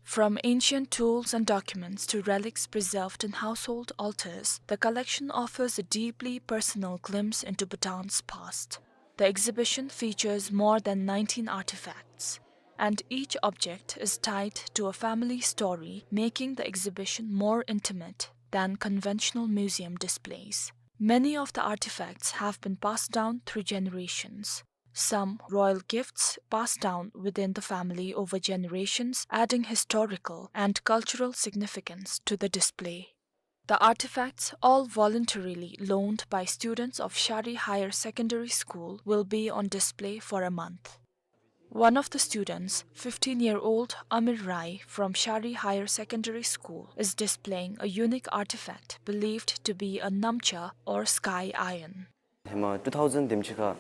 From ancient tools and documents to relics preserved in household altars, the collection offers a deeply personal glimpse into Bhutan's past. The exhibition features more than nineteen artifacts, and each object is tied to a family story, making the exhibition more intimate than conventional museum displays. Many of the artifacts have been passed down through generations. Some royal gifts passed down within the family over generations, adding historical and cultural significance to the display. The artifacts, all voluntarily loaned by students of Shari Higher Secondary School, will be on display for a month. One of the students, fifteen-year-old Amir Rai from Shari Higher Secondary School, is displaying a unique artifact believed to be a namcha or sky iron. ཧེ་མ་two thousand དེམ་ཅིག་ཁར་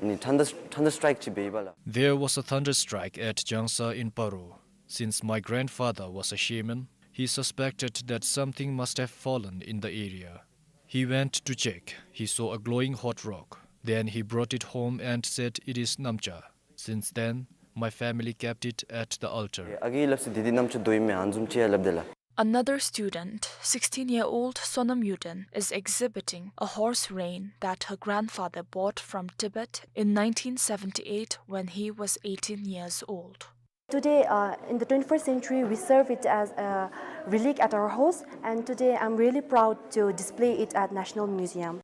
ནི་thunder, thunder strike ཅིག་འབད་བ་ལ། There was a thunder strike at Jangsa in Paro. Since my grandfather was a shaman, he suspected that something must have fallen in the area. He went to check. He saw a glowing hot rock. Then he brought it home and said it is namcha. Since then, my family kept it at the altar. ཨ་གི་སླབ་སི་དེ་དེ་རྣམ་ཅོ་དོ་ཨིན་མས། ཨ་ནི་བཟུམ་ཅིག་ཡ་སླབ་དེ་ལགས། Another student, sixteen-year-old Sonam Yuden, is exhibiting a horse rein that her grandfather bought from Tibet in nineteen seventy-eight when he was eighteen years old. Today, uh, in the twenty-first century, we serve it as a relic at our house, and today I'm really proud to display it at National Museum.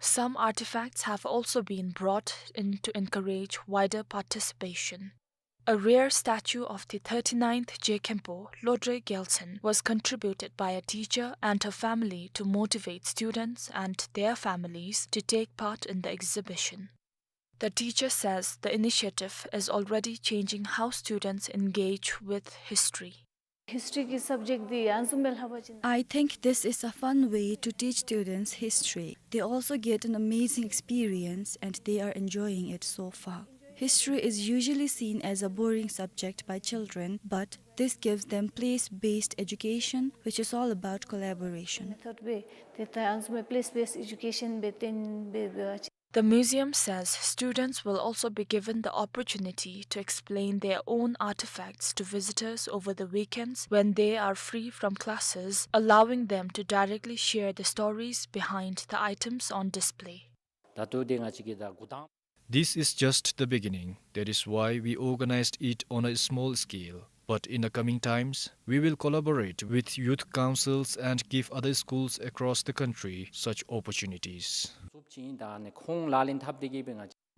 Some artifacts have also been brought in to encourage wider participation. A rare statue of the thirty-ninth Je Khenpo, Lodrö Gyaltsen, was contributed by a teacher and her family to motivate students and their families to take part in the exhibition. The teacher says the initiative is already changing how students engage with history. History གི་subject འདི་ཨ་ནི་བཟུམ་སྦེ་ལྷབ་པ་ཅིན། I think this is a fun way to teach students history. They also get an amazing experience and they are enjoying it so far. History is usually seen as a boring subject by children, but this gives them place-based education, which is all about collaboration. Method སྦེ་ཏེ་ད་ཨ་ནི་བཟུམ་སྦེ་place-based education སྦེ་བཏོན་སྦེ་འབད་བ་ཅིན། The museum says students will also be given the opportunity to explain their own artifacts to visitors over the weekends when they are free from classes, allowing them to directly share the stories behind the items on display. ད་ལྟོ་འདི་ང་བཅས་ཀྱི་ད་འགོ་དང་། This is just the beginning. That is why we organized it on a small scale. But in the coming times, we will collaborate with youth councils and give other schools across the country such opportunities.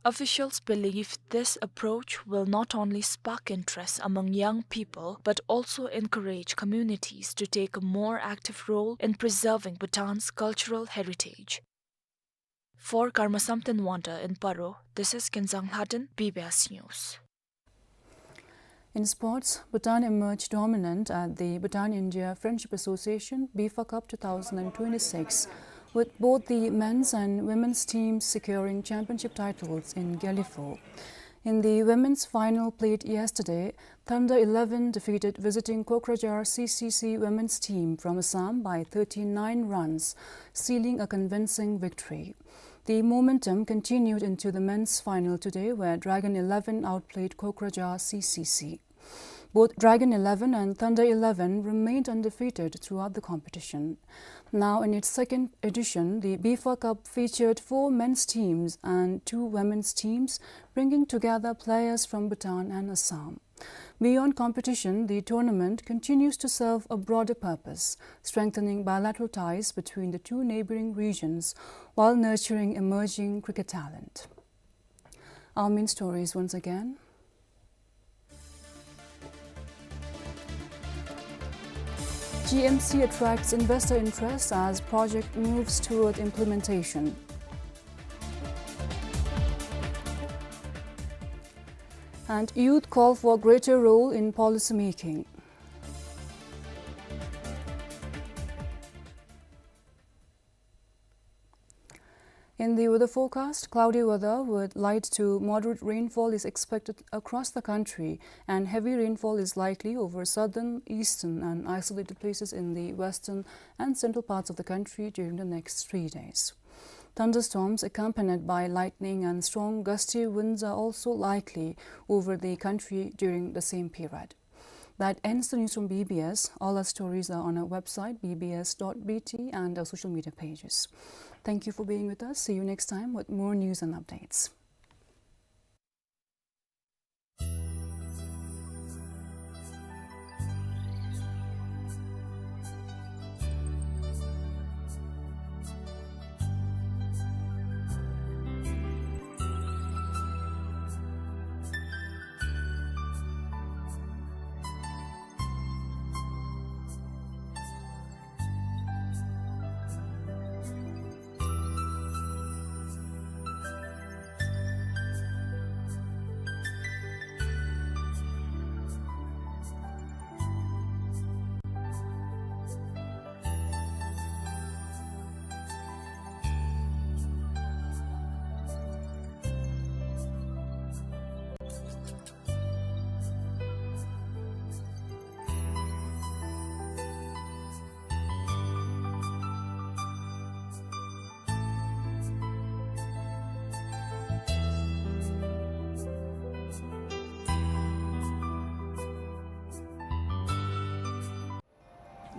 Officials believe this approach will not only spark interest among young people, but also encourage communities to take a more active role in preserving Bhutan's cultural heritage. For Karma Samten Wangda in Paro, this is Kensang Lhaden, B B S News. In sports, Bhutan emerged dominant at the Bhutan-India Friendship Association BIFA Cup two thousand twenty-six, with both the men's and women's teams securing championship titles in Gelephu. In the women's final played yesterday, Thunder eleven defeated visiting Kokrajhar C C C women's team from Assam by thirty-nine runs, sealing a convincing victory. The momentum continued into the men's final today, where Dragon eleven outplayed Kokrajhar C C C. Both Dragon eleven and Thunder eleven remained undefeated throughout the competition. Now, in its second edition, the BIFA Cup featured four men's teams and two women's teams, bringing together players from Bhutan and Assam. Beyond competition, the tournament continues to serve a broader purpose, strengthening bilateral ties between the two neighboring regions while nurturing emerging cricket talent. Our main stories once again. G M C attracts investor interest as project moves toward implementation. And youth call for greater role in policy making. In the weather forecast, cloudy weather with light to moderate rainfall is expected across the country, and heavy rainfall is likely over southern, eastern, and isolated places in the western and central parts of the country during the next three days. Thunderstorms accompanied by lightning and strong gusty winds are also likely over the country during the same period. That ends the news from B B S. All our stories are on our website, B B S dot B T, and our social media pages. Thank you for being with us. See you next time with more news and updates.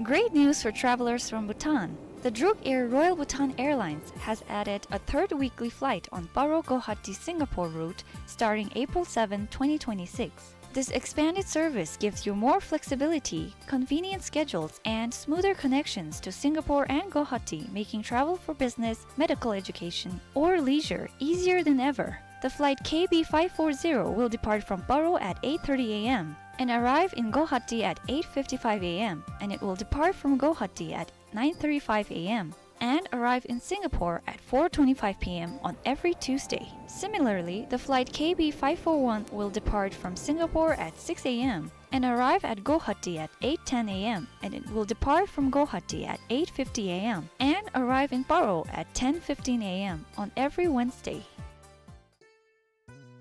Great news for travelers from Bhutan. The Druk Air Royal Bhutan Airlines has added a third weekly flight on Paro Guwahati Singapore route starting April seventh, twenty twenty-six. This expanded service gives you more flexibility, convenient schedules, and smoother connections to Singapore and Guwahati, making travel for business, medical education, or leisure easier than ever. The flight K B five four zero will depart from Paro at eight thirty A M and arrive in Guwahati at eight fifty-five A M, and it will depart from Guwahati at nine thirty-five A M and arrive in Singapore at four twenty-five P M on every Tuesday. Similarly, the flight K B five four one will depart from Singapore at six A M and arrive at Guwahati at eight ten A M, and it will depart from Guwahati at eight fifty A M and arrive in Paro at ten fifteen A M on every Wednesday.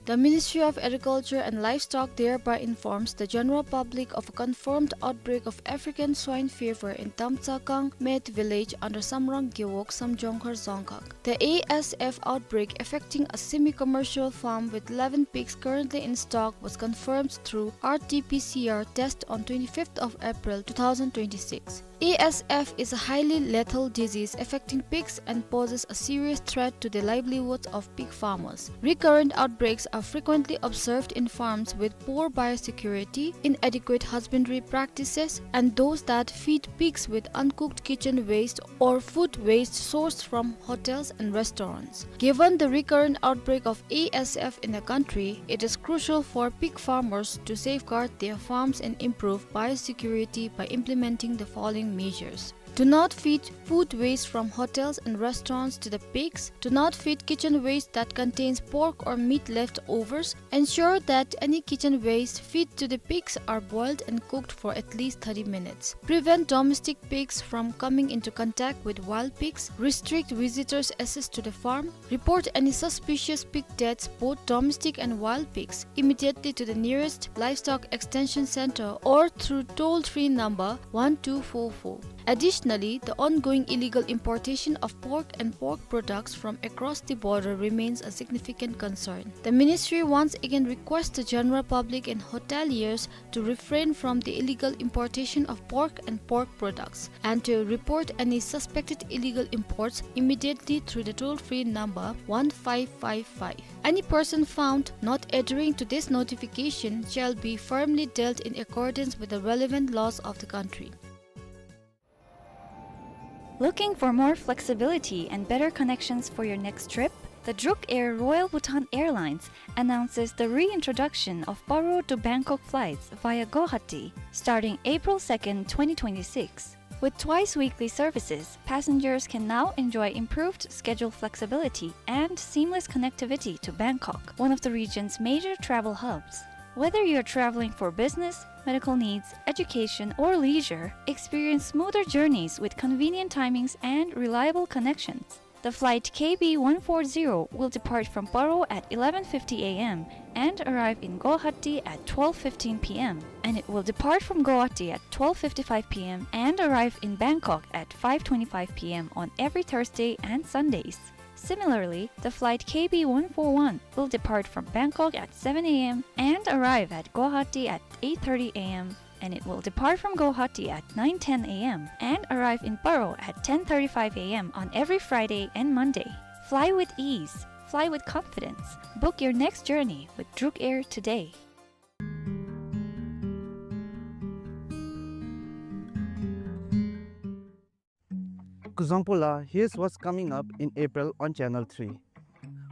The Ministry of Agriculture and Livestock thereby informs the general public of a confirmed outbreak of African swine fever in Tamtsakang Met village under Samrang Gewog, Samjongkhor Dzongkhag. The A S F outbreak affecting a semi-commercial farm with eleven pigs currently in stock was confirmed through R T P C R test on twenty-fifth of April two thousand twenty-six. A S F is a highly lethal disease affecting pigs and poses a serious threat to the livelihoods of pig farmers. Recurrent outbreaks are frequently observed in farms with poor biosecurity, inadequate husbandry practices, and those that feed pigs with uncooked kitchen waste or food waste sourced from hotels and restaurants. Given the recurrent outbreak of A S F in the country, it is crucial for pig farmers to safeguard their farms and improve biosecurity by implementing the following measures. Do not feed food waste from hotels and restaurants to the pigs. Do not feed kitchen waste that contains pork or meat leftovers. Ensure that any kitchen waste feed to the pigs are boiled and cooked for at least thirty minutes. Prevent domestic pigs from coming into contact with wild pigs. Restrict visitors' access to the farm. Report any suspicious pig deaths, both domestic and wild pigs, immediately to the nearest Livestock Extension Center or through toll-free number one two four four. Additionally, the ongoing illegal importation of pork and pork products from across the border remains a significant concern. The ministry once again requests the general public and hoteliers to refrain from the illegal importation of pork and pork products and to report any suspected illegal imports immediately through the toll-free number one five five five. Any person found not adhering to this notification shall be firmly dealt in accordance with the relevant laws of the country. Looking for more flexibility and better connections for your next trip? The Druk Air Royal Bhutan Airlines announces the reintroduction of Paro to Bangkok flights via Guwahati, starting April second, twenty twenty-six. With twice weekly services, passengers can now enjoy improved schedule flexibility and seamless connectivity to Bangkok, one of the region's major travel hubs. Whether you're traveling for business, medical needs, education, or leisure, experience smoother journeys with convenient timings and reliable connections. The flight K B one four zero will depart from Paro at eleven fifty A M and arrive in Guwahati at twelve fifteen P M, and it will depart from Guwahati at twelve fifty-five P M and arrive in Bangkok at five twenty-five P M on every Thursday and Sundays. Similarly, the flight K B one four one will depart from Bangkok at seven A M and arrive at Guwahati at eight thirty A M, and it will depart from Guwahati at nine ten A M and arrive in Paro at ten thirty-five A M on every Friday and Monday. Fly with ease. Fly with confidence. Book your next journey with Druk Air today. Kuzuzangpo la, here's what's coming up in April on Channel three.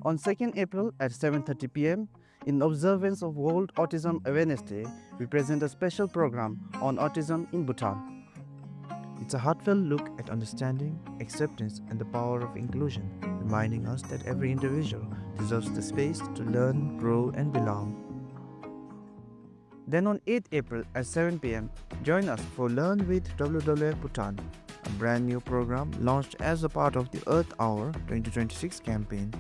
On second April at seven thirty P M, in observance of World Autism Awareness Day, we present a special program on autism in Bhutan. It's a heartfelt look at understanding, acceptance, and the power of inclusion, reminding us that every individual deserves the space to learn, grow, and belong. Then on eighth April at seven P M, join us for Learn with W W F Bhutan, a brand new program launched as a part of the Earth Hour twenty twenty-six campaign.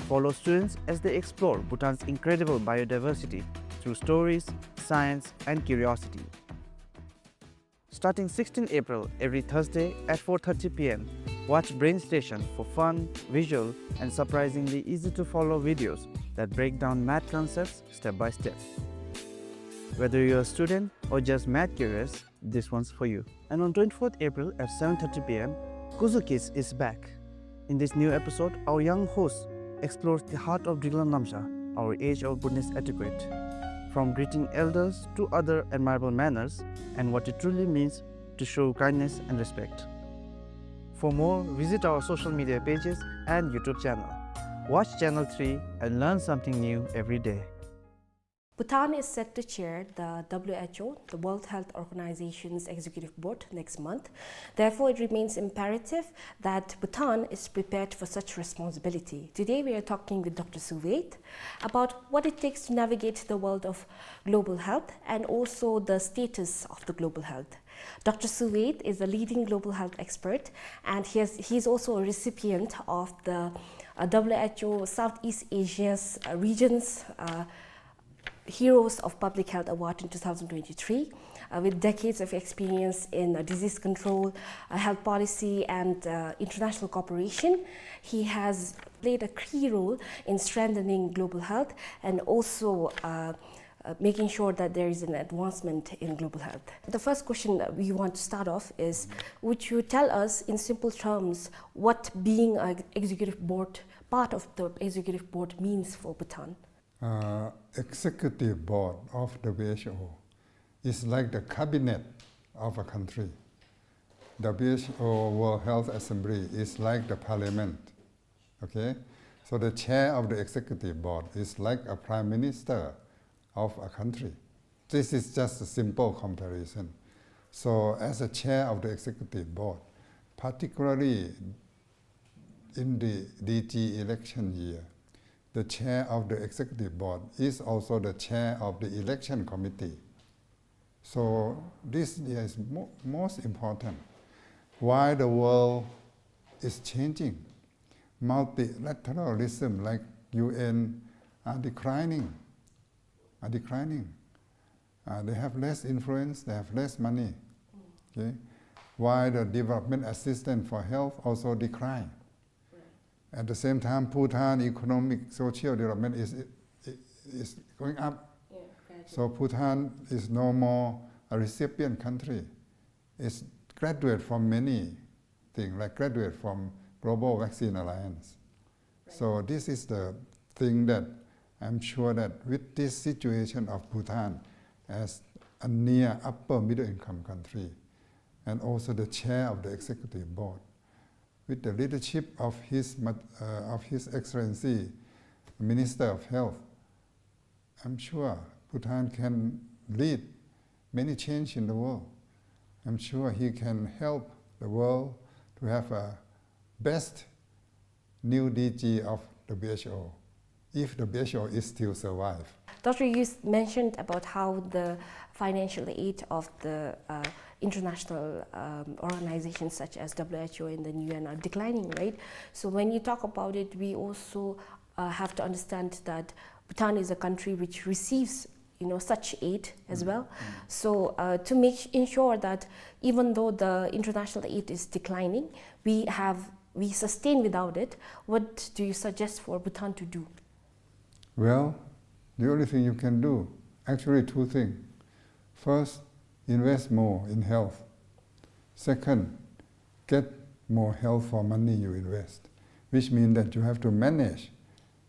Follow students as they explore Bhutan's incredible biodiversity through stories, science, and curiosity. Starting sixteenth April, every Thursday at four thirty P M, watch Brain Station for fun, visual, and surprisingly easy-to-follow videos that break down math concepts step by step. Whether you're a student or just math curious, this one's for you. And on twenty-fourth April at seven thirty P M, Kuzu Kids is back. In this new episode, our young host explores the heart of Driklam Namsha, our age-old Bhutanese etiquette, from greeting elders to other admirable manners and what it truly means to show kindness and respect. For more, visit our social media pages and YouTube channel. Watch Channel three and learn something new every day. Bhutan is set to chair the W H O, the World Health Organization's Executive Board, next month. Therefore, it remains imperative that Bhutan is prepared for such responsibility. Today, we are talking with Doctor Suwet about what it takes to navigate the world of global health and also the status of the global health. Doctor Suwet is a leading global health expert, and he has, he is also a recipient of the, uh, W H O Southeast Asia's, uh, region's, uh, Heroes of Public Health Award in two thousand twenty-three. Uh, with decades of experience in, uh, disease control, uh, health policy, and, uh, international cooperation, he has played a key role in strengthening global health and also, uh, uh, making sure that there is an advancement in global health. The first question that we want to start off is, would you tell us in simple terms what being an executive board, part of the executive board means for Bhutan? Uh, executive board of W H O is like the cabinet of a country. W H O World Health Assembly is like the parliament. Okay? So the chair of the executive board is like a prime minister of a country. This is just a simple comparison. So as a chair of the executive board, particularly in the D G election year, the chair of the executive board is also the chair of the election committee. So this is mo-, most important. Why the world is changing? Multilateralism like U N are declining, are declining. Uh, they have less influence, they have less money. Okay? Why the development assistance for health also decline? At the same time, Bhutan economic, social development is, is going up. Yeah, gradually. So Bhutan is no more a recipient country. It's graduate from many things, like graduate from Global Vaccine Alliance. Right. So this is the thing that I'm sure that with this situation of Bhutan as a near upper middle income country, and also the chair of the executive board, with the leadership of His Mat-, uh, of His Excellency, Minister of Health, I'm sure Bhutan can lead many change in the world. I'm sure he can help the world to have a best new D G of W H O, if the W H O is still survive. Doctor, you s-, mentioned about how the financial aid of the, uh, international, um, organizations such as W H O and the U N are declining, right? So when you talk about it, we also, uh, have to understand that Bhutan is a country which receives, you know, such aid as well. So, uh, to make ensure that even though the international aid is declining, we have, we sustain without it, what do you suggest for Bhutan to do? Well, the only thing you can do, actually two things. First, invest more in health. Second, get more health for money you invest, which means that you have to manage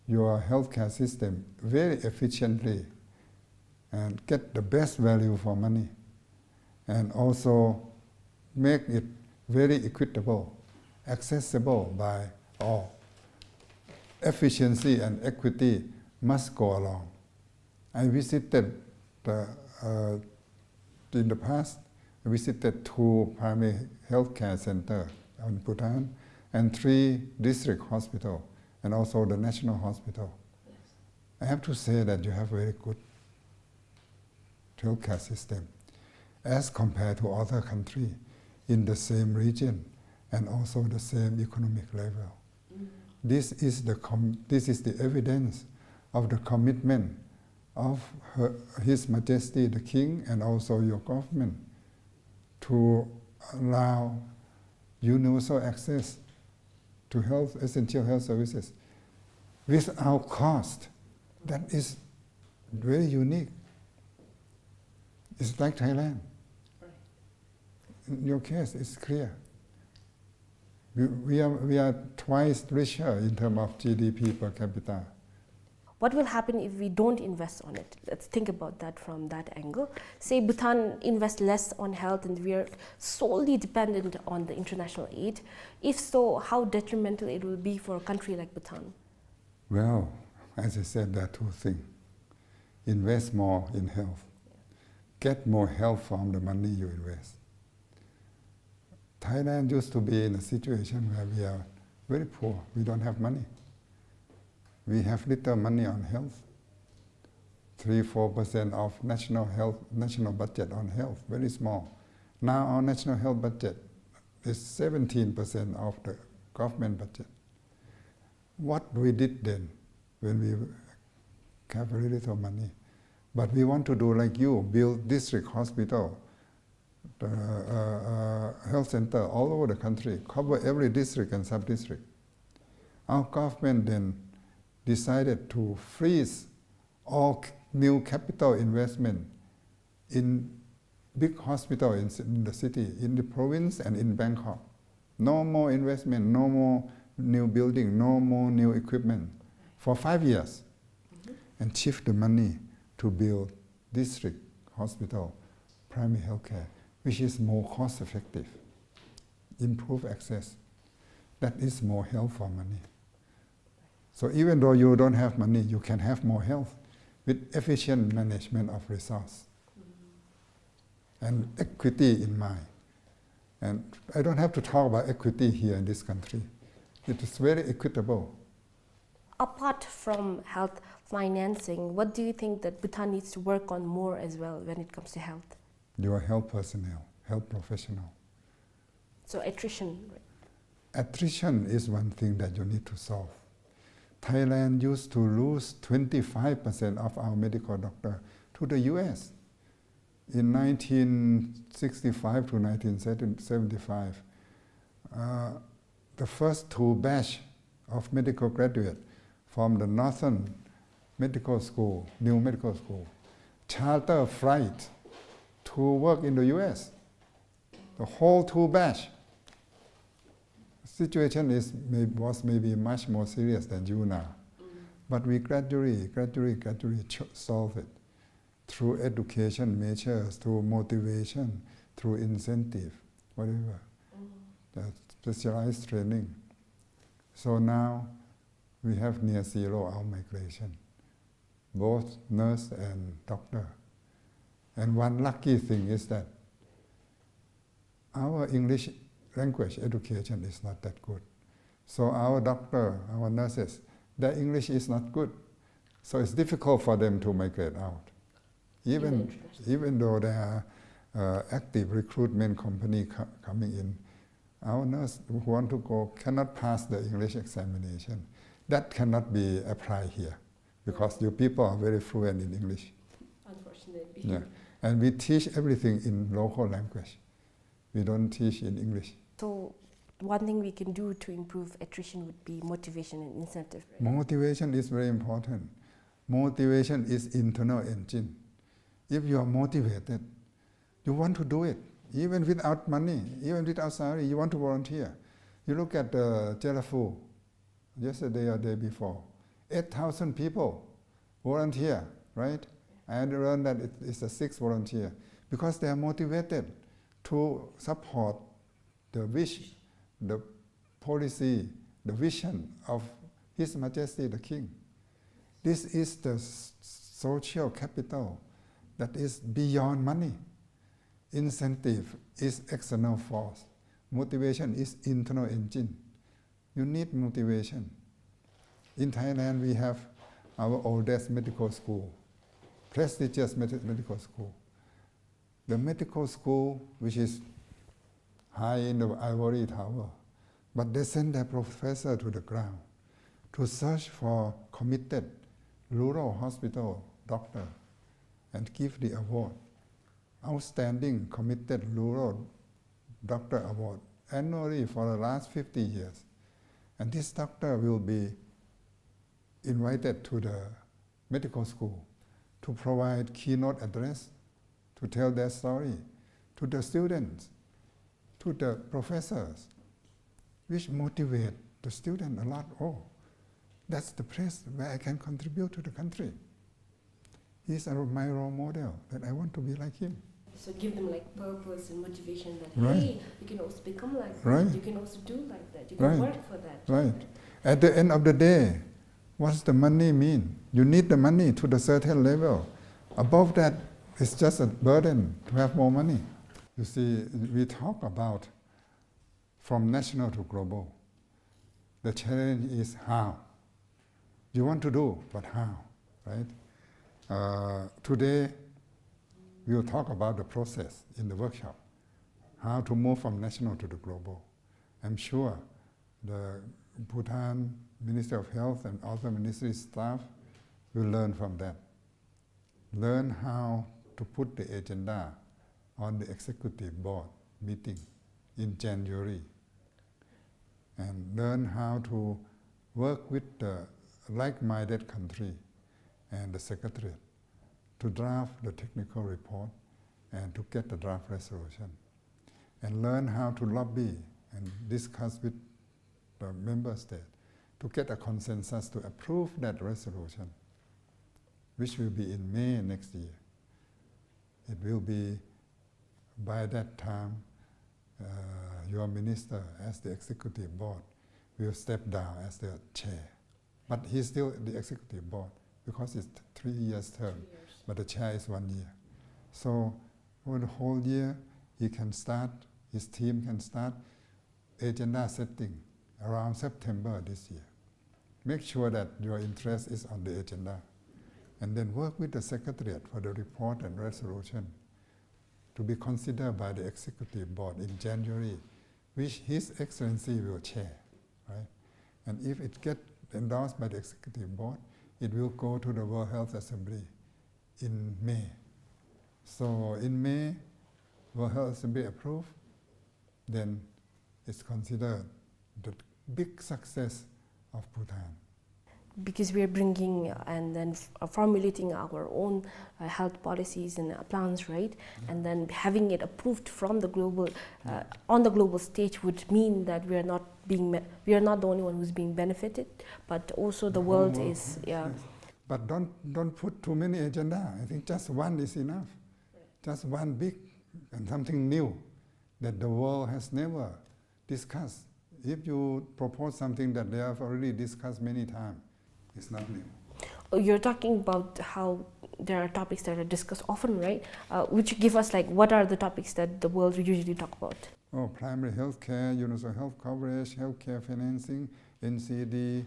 your healthcare system very efficiently and get the best value for money, and also make it very equitable, accessible by all. Efficiency and equity must go along. I visited the, uh, in the past, I visited two primary healthcare center in Bhutan and three district hospital and also the national hospital. I have to say that you have very good healthcare system as compared to other country in the same region and also the same economic level. This is the com-, this is the evidence of the commitment of Her, His Majesty the King and also your government to allow universal access to health, essential health services without cost. That is very unique. It's like Thailand. In your case, it's clear. We, we are, we are twice richer in terms of G D P per capita. What will happen if we don't invest on it? Let's think about that from that angle. Say Bhutan invests less on health and we are solely dependent on the international aid. If so, how detrimental it will be for a country like Bhutan? Well, as I said, there are two things. Invest more in health. Get more health from the money you invest. Thailand used to be in a situation where we are very poor. We don't have money. We have little money on health. Three, four percent of national health, national budget on health, very small. Now our national health budget is seventeen percent of the government budget. What we did then when we have very little money? But we want to do like you, build district hospital, the, uh, uh, health center all over the country, cover every district and sub-district. Our government then decided to freeze all c-, new capital investment in big hospital in ci-, in the city, in the province and in Bangkok. No more investment, no more new building, no more new equipment for five years. And shift the money to build district hospital, primary healthcare, which is more cost effective, improve access. That is more health for money. So even though you don't have money, you can have more health with efficient management of resource and equity in mind. And I don't have to talk about equity here in this country. It is very equitable. Apart from health financing, what do you think that Bhutan needs to work on more as well when it comes to health? Your health personnel, health professional. So attrition. Attrition is one thing that you need to solve. Thailand used to lose twenty-five percent of our medical doctor to the U S. In nineteen sixty-five to nineteen seventy-five, uh, the first two batch of medical graduate from the Northern Medical School, new medical school, charter flight to work in the U S. The whole two batch. Situation is, may, was maybe much more serious than you now. But we gradually, gradually, gradually ch- solve it through education measures, through motivation, through incentive, whatever. The specialized training. So now we have near zero outmigration, both nurse and doctor. And one lucky thing is that our English language education is not that good. So our doctor, our nurses, their English is not good. So it's difficult for them to migrate out. Even, even though there are uh, active recruitment company co- coming in, our nurse who want to go cannot pass the English examination. That cannot be applied here because you people are very fluent in English. Unfortunately. Yeah. And we teach everything in local language. We don't teach in English. So one thing we can do to improve attrition would be motivation and incentive. Right? Motivation is very important. Motivation is internal engine. If you are motivated, you want to do it. Even without money, even without salary, you want to volunteer. You look at uh, Chelafu, yesterday or day before, eight thousand people volunteer, right? I learned that it, it's the sixth volunteer because they are motivated to support the wish, the policy, the vision of His Majesty the King. This is the s- social capital that is beyond money. Incentive is external force. Motivation is internal engine. You need motivation. In Thailand, we have our oldest medical school, prestigious med- medical school. The medical school, which is high in the ivory tower, but they send their professor to the ground to search for committed rural hospital doctor and give the award. Outstanding committed rural doctor award annually for the last fifty years. And this doctor will be invited to the medical school to provide keynote address, to tell their story to the students, to the professors, which motivate the student a lot. Oh, that's the place where I can contribute to the country. He's a, my role model, that I want to be like him. So give them like purpose and motivation that Right. Hey, you can also become like Right. that. You can also do like that. You can Right. Work for that. Right. At the end of the day, what's the money mean? You need the money to the certain level. Above that, it's just a burden to have more money. You see, we talk about from national to global. The challenge is how. You want to do, but how, right? Uh, today, we will talk about the process in the workshop, how to move from national to the global. I'm sure the Bhutan Ministry of Health and other ministry staff will learn from that. Learn how to put the agenda on the executive board meeting in January, and learn how to work with the like-minded country and the secretariat to draft the technical report and to get the draft resolution, and learn how to lobby and discuss with the member state to get a consensus to approve that resolution, which will be in May next year. It will be by that time, uh, your minister, as the executive board, will step down as the chair. But he's still the executive board because it's th- three years term, but the chair is one year. So for the whole year, he can start His team can start agenda setting around September this year. Make sure that your interest is on the agenda, and then work with the Secretariat for the report and resolution to be considered by the Executive Board in January, which His Excellency will chair, right? And if it get endorsed by the Executive Board, it will go to the World Health Assembly in May. So in May, World Health Assembly approve, then it's considered the big success of Bhutan. Because we are bringing and then f-, uh, formulating our own, uh, health policies and, uh, plans, right? And then having it approved from the global, uh, on the global stage would mean that we are not being me-, we are not the only one who's being benefited, but also the world is, yeah. But don't, don't put too many agenda. I think just one is enough. Just one big and something new that the world has never discussed. If you propose something that they have already discussed many times, it's not new. Oh, you're talking about how there are topics that are discussed often, right? Uh, which give us, like, what are the topics that the world usually talk about? Oh, primary health care, universal health coverage, health care financing, N C D,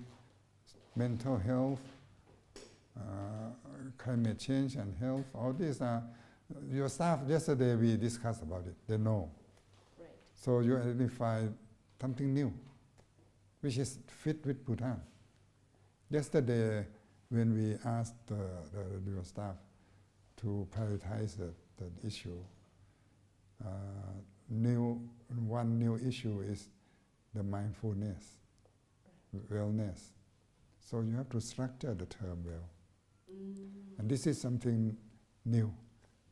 mental health, uh, climate change and health. All these are, your staff yesterday we discussed about it. They know. Right. So you identify something new, which is fit with Bhutan. Yesterday, when we asked the, the, your staff to prioritize the, the issue, uh, new, one new issue is the mindfulness, wellness. So you have to structure the term well. And this is something new.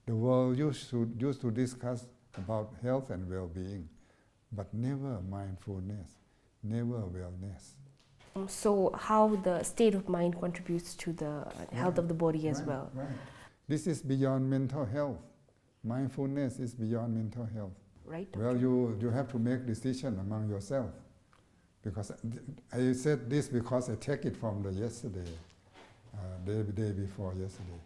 The world used to, used to discuss about health and well-being, but never mindfulness, never wellness. Um, so how the state of mind contributes to the, uh, health of the body as well. Right. This is beyond mental health. Mindfulness is beyond mental health. Right, well, doctor, you, you have to make decision among yourself. Because I said this because I take it from the yesterday, uh, day, day before yesterday,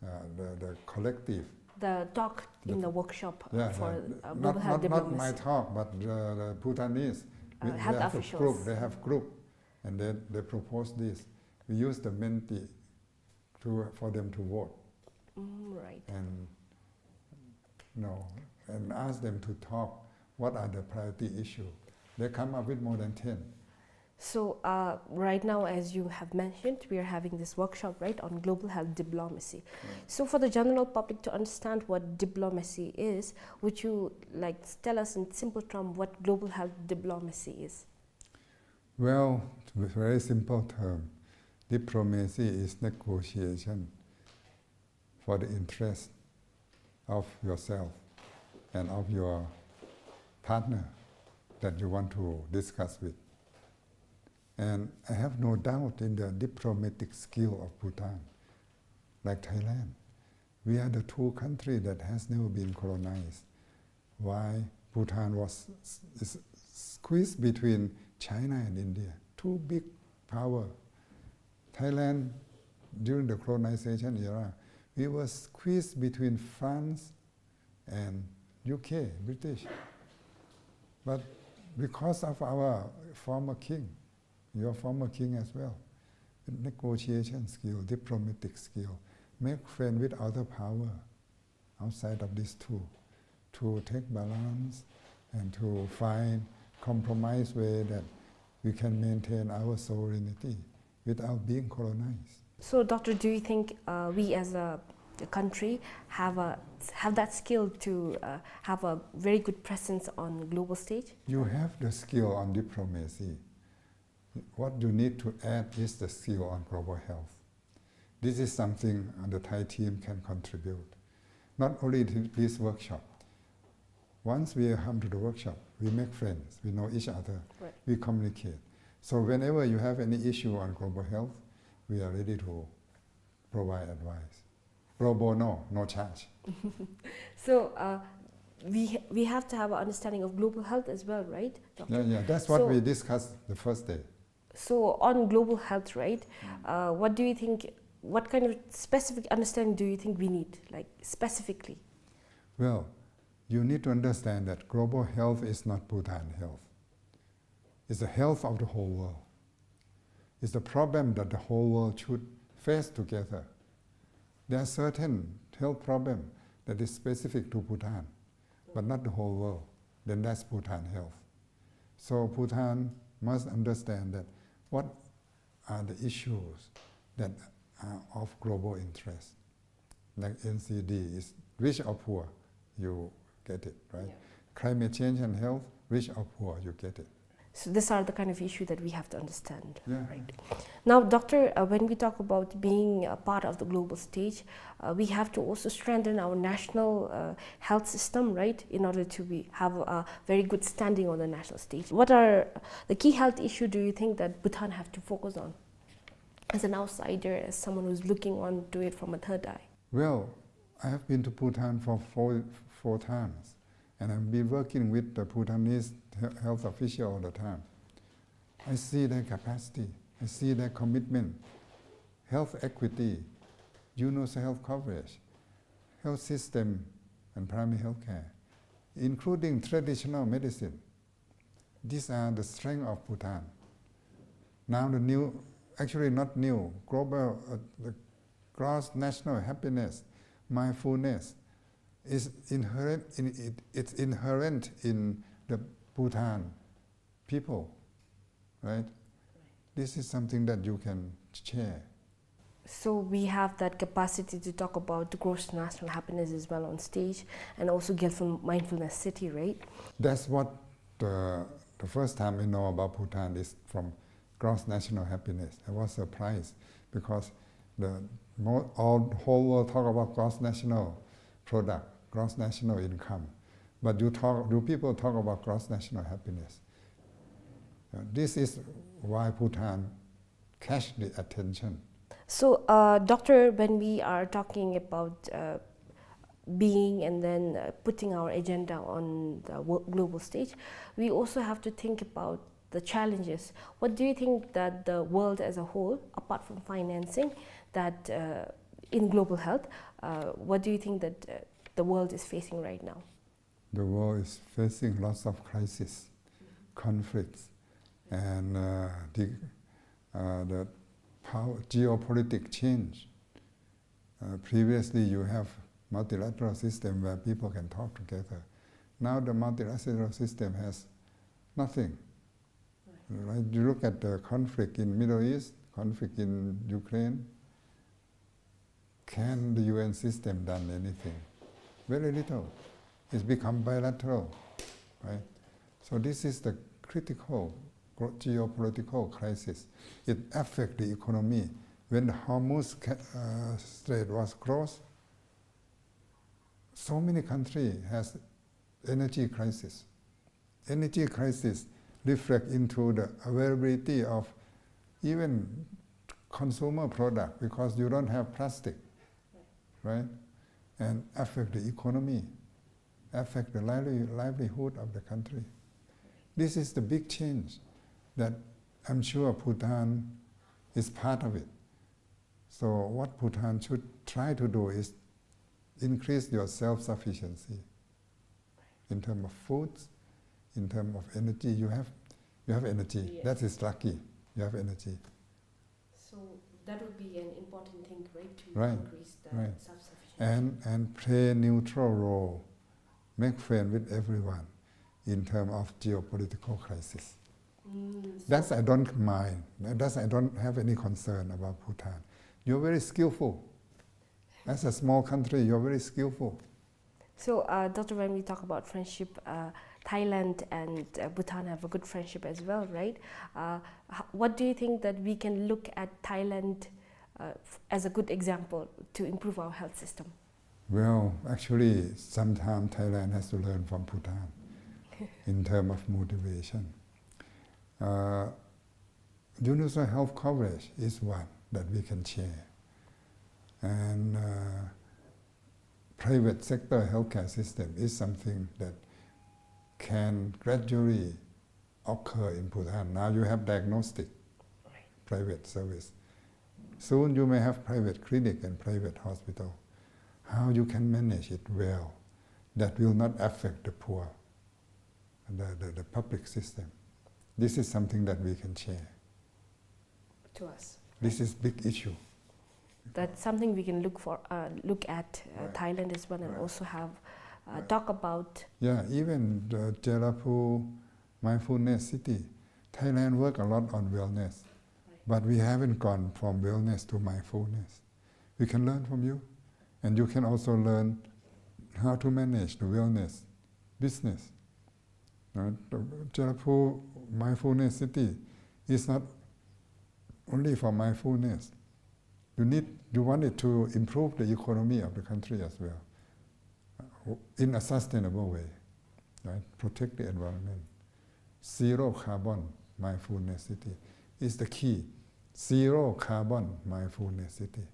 uh, the, the collective. The talk in the workshop, uh, for, uh, global health diplomacy. Not, not my talk, but the, the Bhutanese. Uh, health officials. They have a group, they have group, and then they propose this. We use the Menti to, for them to vote. Mm, right. And, no, and ask them to talk. What are the priority issue? They come up with more than ten. So, uh, right now, as you have mentioned, we are having this workshop, right, on global health diplomacy. Right. So, for the general public to understand what diplomacy is, would you, like, tell us in simple term what global health diplomacy is? Well, with very simple term, diplomacy is negotiation for the interest of yourself and of your partner that you want to discuss with. And I have no doubt in the diplomatic skill of Bhutan, like Thailand. We are the two country that has never been colonized. Why Bhutan was s-, is squeezed between China and India, two big power. Thailand, during the colonization era, we were squeezed between France and U K, British. But because of our former king, your former king as well, negotiation skill, diplomatic skill, make friend with other power outside of these two, to take balance and to find compromise way that we can maintain our sovereignty without being colonized. So, Doctor, do you think, uh, we as a, a country have a, have that skill to, uh, have a very good presence on global stage? You have the skill on diplomacy. What you need to add is the skill on global health. This is something, uh, the Thai team can contribute. Not only th-, this workshop. Once we come to the workshop, we make friends, we know each other, right, we communicate. So whenever you have any issue on global health, we are ready to provide advice. Pro bono, no charge. So, uh, we ha-, we have to have an understanding of global health as well, right, Doctor? Yeah, yeah, that's what we discussed the first day. So on global health, right, uh, what do you think, what kind of specific understanding do you think we need, like, specifically? Well, You need to understand that global health is not Bhutan health. It's the health of the whole world. It's the problem that the whole world should face together. There are certain health problems that is specific to Bhutan, but not the whole world. Then that's Bhutan health. So Bhutan must understand that what are the issues that are of global interest. Like N C D is rich or poor, you get it, right? Yeah. Climate change and health, rich or poor, you get it. So these are the kind of issue that we have to understand, yeah, right? Now, Doctor, uh, when we talk about being a part of the global stage, uh, we have to also strengthen our national, uh, health system, right, in order to be, have a very good standing on the national stage. What are the key health issue do you think that Bhutan have to focus on? As an outsider, as someone who's looking on to it from a third eye? Well, I have been to Bhutan for four, four times, and I've been working with the Bhutanese he-, health official all the time. I see their capacity, I see their commitment, health equity, universal health coverage, health system, and primary health care, including traditional medicine. These are the strength of Bhutan. Now the new, actually not new, global, uh, the gross national happiness, mindfulness is inherent in it, it's inherent in the Bhutan people, right? This is something that you can share. So we have that capacity to talk about the gross national happiness as well on stage, and also Gilfin Mindfulness City, right? That's what the, the first time I know about Bhutan is from gross national happiness. I was surprised because the mo-, all whole world talk about gross national product, gross national income, but you talk, you people talk about gross national happiness. Uh, this is why Bhutan catch the attention. So, uh, Doctor, when we are talking about, uh, being and then, uh, putting our agenda on the wo-, global stage, we also have to think about the challenges. What do you think that the world as a whole, apart from financing, that, uh, in global health, uh, what do you think that, uh, the world is facing right now? The world is facing lots of crisis, conflicts, and, uh, the, uh, the power, geopolitical change. Uh, previously, you have multilateral system where people can talk together. Now the multilateral system has nothing. Right? You look at the conflict in Middle East, conflict in Ukraine. Can the U N system done anything? Very little. It's become bilateral, right? So this is the critical gro-, geopolitical crisis. It affects the economy. When the Hormuz ca-, uh, Strait was closed, so many countries has energy crisis. Energy crisis reflect into the availability of even consumer product because you don't have plastic, right? And affect the economy, affect the lively-, livelihood of the country. This is the big change that I'm sure Bhutan is part of it. So what Bhutan should try to do is increase your self-sufficiency in terms of foods, in terms of energy. You have, you have energy. Yes. That is lucky. You have energy. So that would be an important thing, right, to, right, increase the, right, self-sufficiency. And, and play neutral role, make friend with everyone in terms of geopolitical crisis. Mm, so that's I don't mind. That's I don't have any concern about Bhutan. You're very skillful. As a small country, you're very skillful. So, uh, Doctor, when we talk about friendship, uh, Thailand and, uh, Bhutan have a good friendship as well, right? Uh, h-, what do you think that we can look at Thailand, uh, f-, as a good example to improve our health system? Well, actually, sometimes Thailand has to learn from Bhutan in terms of motivation. Uh, universal health coverage is one that we can share. And, uh, private sector healthcare system is something that can gradually occur in Bhutan. Now you have diagnostic, right, private service. Soon you may have private clinic and private hospital. How you can manage it well? that will not affect the poor, the, the, the public system. This is something that we can share. To us. This is big issue. That's something we can look for, uh, look at, uh, right, Thailand as well, and, right, also have, uh, right, talk about. Yeah, even the Jailapur Mindfulness City, Thailand work a lot on wellness, right, but we haven't gone from wellness to mindfulness. We can learn from you, and you can also learn how to manage the wellness business. Right? The Jailapur Mindfulness City is not only for mindfulness. You need, you want it to improve the economy of the country as well, uh, in a sustainable way, right? Protect the environment. Zero carbon mindfulness city is the key. Zero carbon mindfulness city.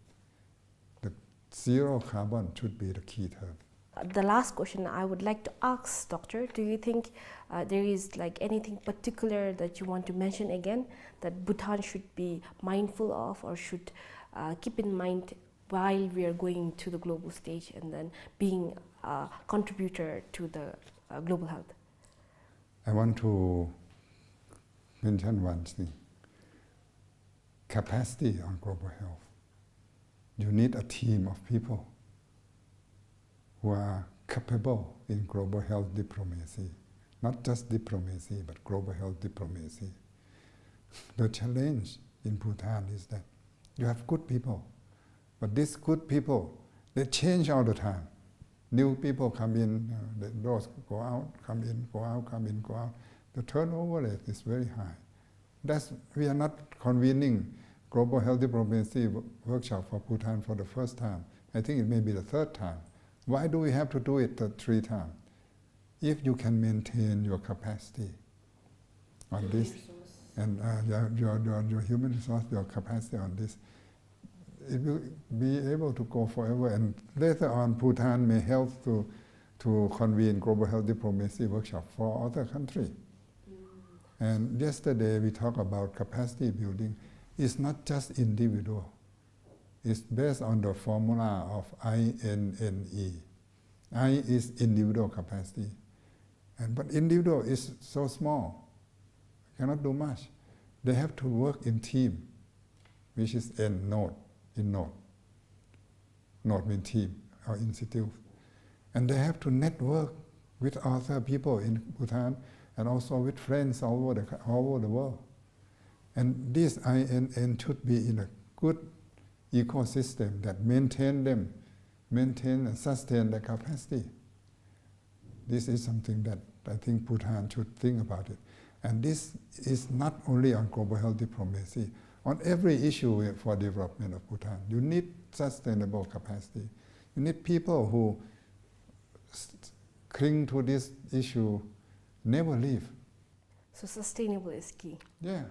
The zero carbon should be the key term. Uh, the last question I would like to ask, Doctor, do you think, uh, there is, like, anything particular that you want to mention again that Bhutan should be mindful of or should, uh, keep in mind while we are going to the global stage and then being a contributor to the, uh, global health? I want to mention one thing. Capacity on global health. You need a team of people who are capable in global health diplomacy. Not just diplomacy, but global health diplomacy. The challenge in Bhutan is that you have good people, but these good people, they change all the time. New people come in, uh, the, those go out, come in, go out, come in, go out. The turnover rate is very high. That's, we are not convening Global Health Diplomacy wo-, Workshop for Bhutan for the first time. I think it may be the third time. Why do we have to do it the three times? If you can maintain your capacity on this, human resource, and, uh, your, your, your, your human resource, your capacity on this, it will be able to go forever. And later on, Bhutan may help to, to convene Global Health Diplomacy Workshop for other country. Mm. And yesterday we talked about capacity building. It's not just individual. It's based on the formula of I N N E. I is individual capacity. And, but individual is so small, cannot do much. They have to work in team, which is N, node, in node. Node mean team or institute. And they have to network with other people in Bhutan and also with friends all over the co-, all over the world. And this I N N should be in a good ecosystem that maintain them, maintain and sustain the capacity. This is something that I think Bhutan should think about it. And this is not only on global health diplomacy, on every issue for development of Bhutan. You need sustainable capacity. You need people who s-, cling to this issue, never leave. So sustainable is key. Yeah.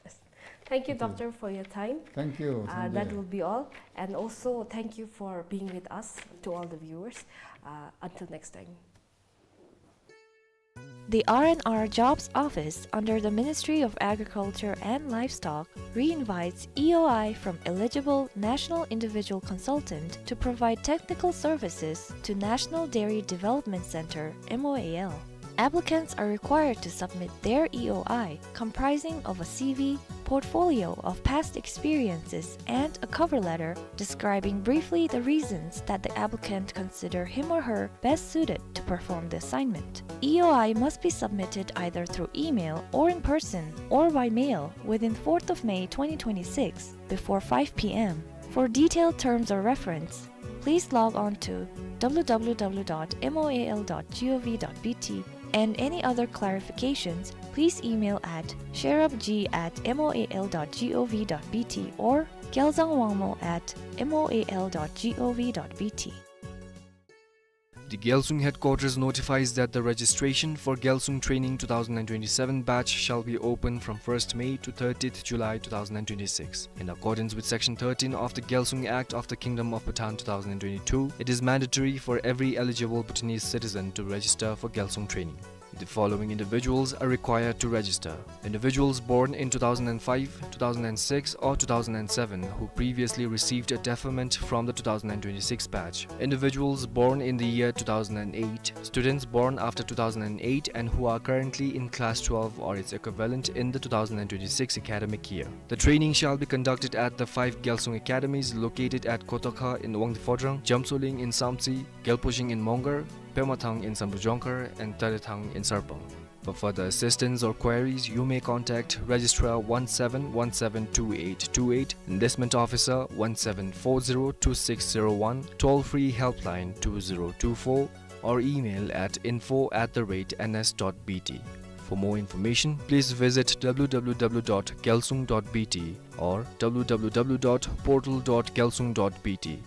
Yes. Thank you, Doctor, for your time. Thank you, Sanjay. Uh, that will be all. And also, thank you for being with us, to all the viewers. Uh, until next time. The R and R Jobs Office under the Ministry of Agriculture and Livestock re-invites E O I from eligible National Individual Consultant to provide technical services to National Dairy Development Center, M O A L. Applicants are required to submit their E O I, comprising of a C V, portfolio of past experiences, and a cover letter describing briefly the reasons that the applicant consider him or her best suited to perform the assignment. E O I must be submitted either through email or in person or by mail within fourth of May twenty twenty-six before five P M. For detailed terms of reference, please log on to W W W dot M O A L dot gov dot B T, and any other clarifications, please email at sherabg at M O A L dot gov dot B T or gyalzang wangmo at M O A L dot gov dot B T. The Gyalsung headquarters notifies that the registration for Gyalsung Training two thousand and twenty-seven batch shall be open from first May to thirtieth July two thousand and twenty-six. In accordance with Section thirteen of the Gyalsung Act of the Kingdom of Bhutan two thousand and twenty-two, it is mandatory for every eligible Bhutanese citizen to register for Gyalsung Training. The following individuals are required to register: individuals born in two thousand and five, two thousand and six, or two thousand and seven who previously received a deferment from the two thousand and twenty-six batch; individuals born in the year two thousand and eight; students born after two thousand and eight and who are currently in class twelve or its equivalent in the two thousand and twenty-six academic year. The training shall be conducted at the five Gyalsung academies located at Kotokha in Wangdue Phodrang, Jamsoling in Samtse, Gyalposhing in Mongar, Pemathang in Sambujongkhar, and Tarethang in Sarpang. For further assistance or queries, you may contact Registrar one seven one seven two eight two eight, Enlistment Officer one seven four zero two six zero one, toll-free helpline two zero two four, or email at info at the rate N S dot B T. For more information, please visit W W W dot gyalsung dot B T or W W W dot portal dot gyalsung dot B T.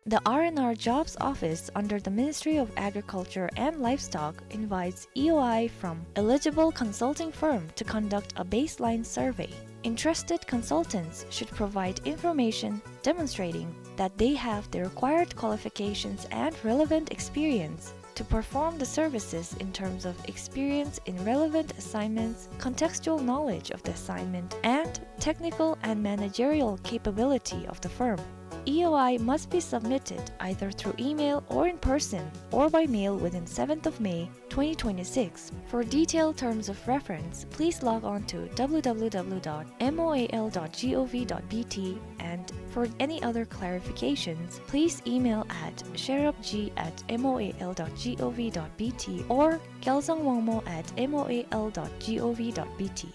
The R and R Jobs Office under the Ministry of Agriculture and Livestock invites E O I from eligible consulting firm to conduct a baseline survey. Interested consultants should provide information demonstrating that they have the required qualifications and relevant experience to perform the services in terms of experience in relevant assignments, contextual knowledge of the assignment, and technical and managerial capability of the firm. E O I must be submitted either through email or in person or by mail within seventh of May twenty twenty-six. For detailed terms of reference, please log on to W W W dot M O A L dot G O V dot B T, and for any other clarifications, please email at sherabji at M O A L dot G O V dot B T or gyalzang wangmo at M O A L dot G O V dot B T.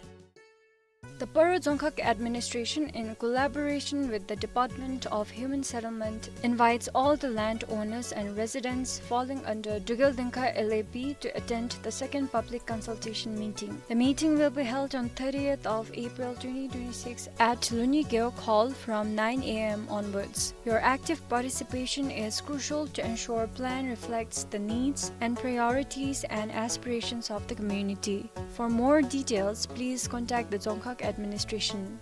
The Paro Dzongkhag Administration, in collaboration with the Department of Human Settlement, invites all the landowners and residents falling under Drukgyal Dzongkhag L A P to attend the second public consultation meeting. The meeting will be held on thirtieth of April twenty twenty-six at Luni Gewog Hall from nine A M onwards. Your active participation is crucial to ensure plan reflects the needs and priorities and aspirations of the community. For more details, please contact the Dzongkhag Administration.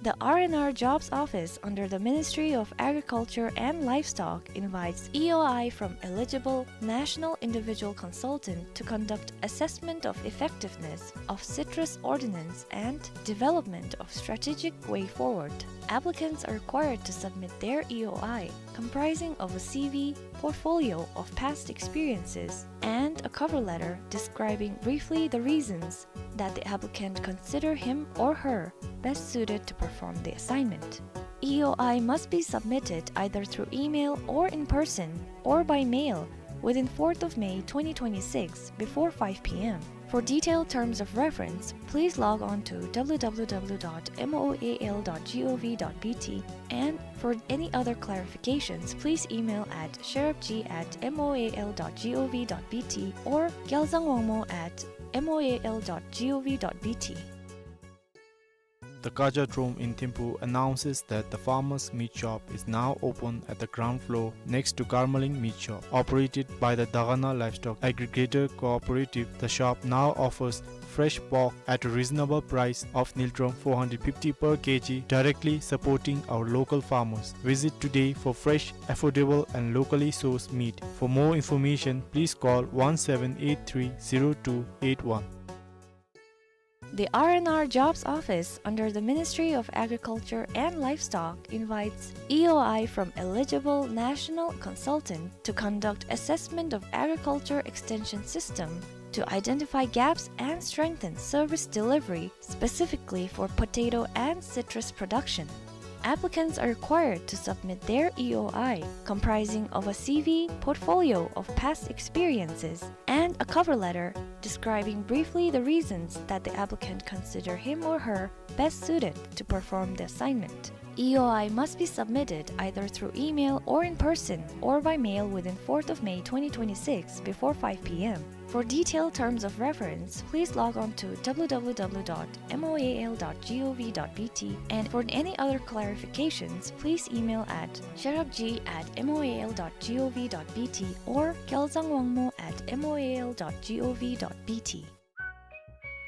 The R and R Jobs Office under the Ministry of Agriculture and Livestock invites E O I from eligible national individual consultant to conduct assessment of effectiveness of citrus ordinance and development of strategic way forward. Applicants are required to submit their E O I, comprising of a C V, portfolio of past experiences, and a cover letter describing briefly the reasons that the applicant consider him or her best suited to perform the assignment. E O I must be submitted either through email or in person or by mail within fourth of May twenty twenty-six before five P M. For detailed terms of reference, please log on to W W W dot M O A L dot G O V dot B T, and for any other clarifications, please email at sherabji at M O A L dot G O V dot B T or gyalzang wangmo at M O A L dot G O V dot B T. The Kajadrome in Thimphu announces that the farmer's meat shop is now open at the ground floor next to Karmaling Meat Shop, operated by the Dagana Livestock Aggregator Cooperative. The shop now offers fresh pork at a reasonable price of Ngultrum four hundred fifty per K G, directly supporting our local farmers. Visit today for fresh, affordable and locally sourced meat. For more information, please call one seven eight three zero two eight one. The R and R Jobs Office under the Ministry of Agriculture and Livestock invites E O I from eligible national consultant to conduct assessment of agriculture extension system to identify gaps and strengthen service delivery specifically for potato and citrus production. Applicants are required to submit their E O I, comprising of a C V, portfolio of past experiences, and a cover letter describing briefly the reasons that the applicant consider him or her best suited to perform the assignment. E O I must be submitted either through email or in person or by mail within fourth of May twenty twenty-six before five P M. For detailed terms of reference, please log on to W W W dot M O A L dot G O V dot B T, and for any other clarifications, please email at sherabji at M O A L dot G O V dot B T or gyalzang wangmo at M O A L dot G O V dot B T.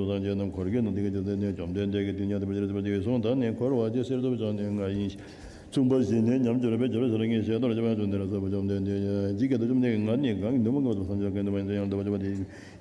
ཚོགས་སངས་རྒྱས་རྣམས་འཁོར་གྱིས་ནང་དེ་སྐད་ཅེས་ཟེར་ནས། བཅོམ་ལྡན་འདས་ཀྱིས་དེ་སྙམ་དུ་དཔེ་ཆ་ལ་སོགས་པ་དེ་གསུངས་དང་ནི། འཁོར་བ་ཇི་སྲིད་དུ་བྱང་ནས་ང་ཡི་མཚུངས་པར་བཞེས་ནས་ཉམས་སུ་ལེན་པའི་རྒྱལ་སྲས་ལ་ངས་བཤད་དོ། ཞེས་པ་བཅོམ་ལྡན་འདས་ཇི་སྐད་དུ། བཅོམ་ལྡན་གྱིས་ང་ནི་གང་གིས་འདུན་མ་དགོས་པར་སངས་རྒྱས་ཀྱི་ནུས་པ་ཡང་དག་པར་བརྗོད་པ་དེ།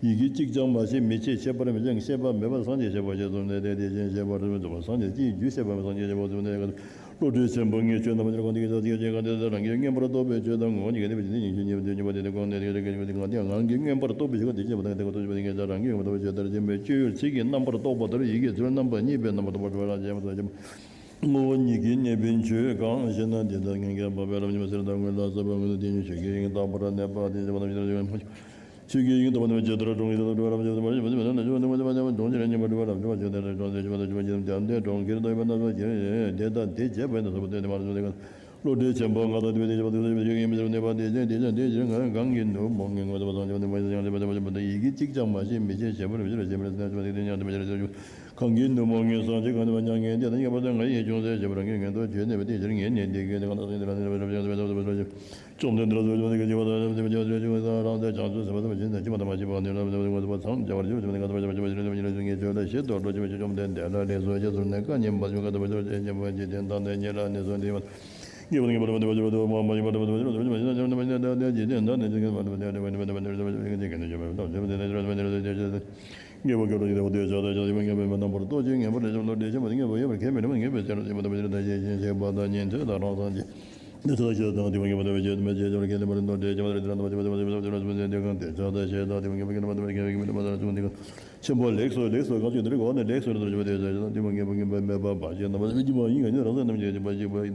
ཡི་གེ་གཅིག་ཀྱང་མ་ཤེས་མི་ཆོས་ཤེས་པར་མི་བྱ་ཞིང་ཤེས་པ་མེད་པར་སངས་རྒྱས་ཤེས་པའོ། ཞེས་གསུངས་ཏེ། དེ་དེ་བཞིན་གཤེགས་པ་རིན་པོ་ཆེ་སངས་རྒྱས་ཀྱི་རྒྱུད་བཤད་པ་སངས་རྒྱས་ཀྱི་བློ་གྲོས་ཆེན་པོ་ལྔས་ཆོས་རྣམ་པ་ལྔ་ཀུན་གྱི་ཆ་ཤས་ཀྱི་ཆོས་གང་དེ་དག་རང་གིས་མངོན་པར་རྟོགས་པའི་ཆོས་དང་། ངོ་བོ་ཉིད་ཀྱིས་གནས་པའི་ཆོས་དེ་ཉིད་ཀྱི་ཉེ་བར་དུ་ཉེ་བ་དེ་ནི་གང་། དེ་དེ་སྐད་ཅེས་ང་དེ་ང་རང་གིས་མངོན་པར་རྟོགས་པའི་ཆོས་གང་དེ་ཉིད་ཀྱི་ཆ་ཤས་ཀྱི་ཆོས་དང་དེ་ཀ་ཏོ་ཆོས་པ་དེ་ཉིད་ཀྱི་ཆ་རང་གིས་མངོན་པར་རྟོགས་པའི་ཆོས་གང་དེ་ཉིད་ཀྱི་ཆ་རང་གིས་མངོན་པར་རྟོགས་པའི་ཆོས་གང་དེ་ཉིད་ཀྱི་ཆ་རང་གིས་མངོན་པར་རྟོགས་པའི་ཆོས་དང་རྗེན་པའི་སྤྱོད་ཡུལ་ཕྱིས་ཀྱི་རྣམ་པར་རྟོག་པ་ལྟར་ཡི་གེ་ཚུལ་རྣམ་པ་གཉིས་པའི་རྣམ་པར་རྟོག་པ་སྒྲུབ་པ་རང་བྱེད་མ་ཐག་བྱེད་པ། ངོ་བོ་ཉིད་ཀྱིས་གནས་པའི་ཆོས་གང་ཞེ་ན། འདི་ལྟར་མངོན་གྱུར་འཕགས་པའི་རབ་འབྱམས་སེམས་དཔའ་སྔོན་ལ་བསགས་པའི་དངོས་གྲུབ་དེ་ཉིད་ཆོས་ཀྱི་དབྱིངས་དག་པར་གནས་པ་དེ་ཆོས་པ་དང་ཆོས་ཆོས་ཀྱི་དབྱིངས་དག་པར་གནས་པ་ཇི་ལྟར་གྲོང་ཁྱེར་དག་པར་སྒྲུབ་པ་རབ་འབྱམས་སེམས་དཔའ་ཆོས་པ་དང་ཆོས་པ་དང་ཆོས་པ་དང་གྲོང་ཁྱེར་ཉིད་པར་སྒྲུབ་པ་རབ་འབྱམས་སེམས་དཔའ་ཆོས་པ་དང་ཆོས་པ་དང་ཆོས་པ་དང་ཆོས་པ་དང་ཆོས་པ་དང་དེ་ལྟར་དེ་བྱེད་པ་ཡིན་ན་སོགས་པ་སྟེ་དེ་མ་རེད། བློ་གྲོས་ཆེན་པོ་ལྔ་དང་བདུན་པའི་དེ་བཞིན་གཤེགས་པ་ཐུགས་རྗེ་ཆེན་པོ་ཡིན་པས་ནི་དེ་ཕྱིར་ང་གང་གིས་ནུབ་མོ་ངས་ངོ་ཚ་བ་སངས་རྒྱས་པ་དེ་མ་ཡིན་ཡང་དེ་བ་ཐམས་ཅད་པ་དེ་ཡི་གེ་གཅིག་ཀྱང་མ་ཤེས་མི་ཤེས་བྱེད་པར་བྱེད་པར་བྱེད་པར་བྱེད་པར་བྱེད་པར་བྱེད་པར་གང་གིས་ནུབ་མོ་ངས་སངས་རྒྱས་གང་ནུབ་པ་མྱ་ངན་འདས་དང་ཉེས་པ་དང་ང་ཡི་ཅུང་ཟད་བྱེད་པར་ངས་ངན་འགྲོར་གྱུར་ནས་པ་དེ་ཕྱིར་ངས་ནི་འདི་སྐད་དེ་གང་དག་སེམས་དེ་ལ་ནི་བཅོམ་ལྡན་འདས་ལ་སོགས་པ་དེ་སྐད་ཅེས་པ་དང་དེ་བ་ཐམས་ཅད་རང་སྡེ་བྱང་ཆུབ་སེམས་དཔའ་ཐམས་ཅད་ཤེས་ནས་ཤེས་པ་དང་མ་ཤེས་པ་ནི་རབ་ཏུ་ངོ་ཚ་བ་སངས་རྒྱས་པར་གྱུར་ཅིག་ངས་ཆོས་ལ་ཞེ་སྡང་སྤྲོ་བྱེད་པ་བཅོམ་ལྡན་འདས་ལ་ལེགས་སོ་ཞེས་གསོལ་ནས་བཀའ་ཉན་པ་ཞིག་ནི་བཀའ་ཉན་པ་ཞིག་ནི་བཀའ་ཉན་པ་ཞིག་དེ་དང་དེ་ཉིད་ལ་ནི་གསོལ་འདེབས་ཆེན་པོ་ལེགས་སོ་ལེགས་སོ། གང་ཞིག་འདིར་གོ་ནས་ལེགས་སོ་ལེགས་སོ།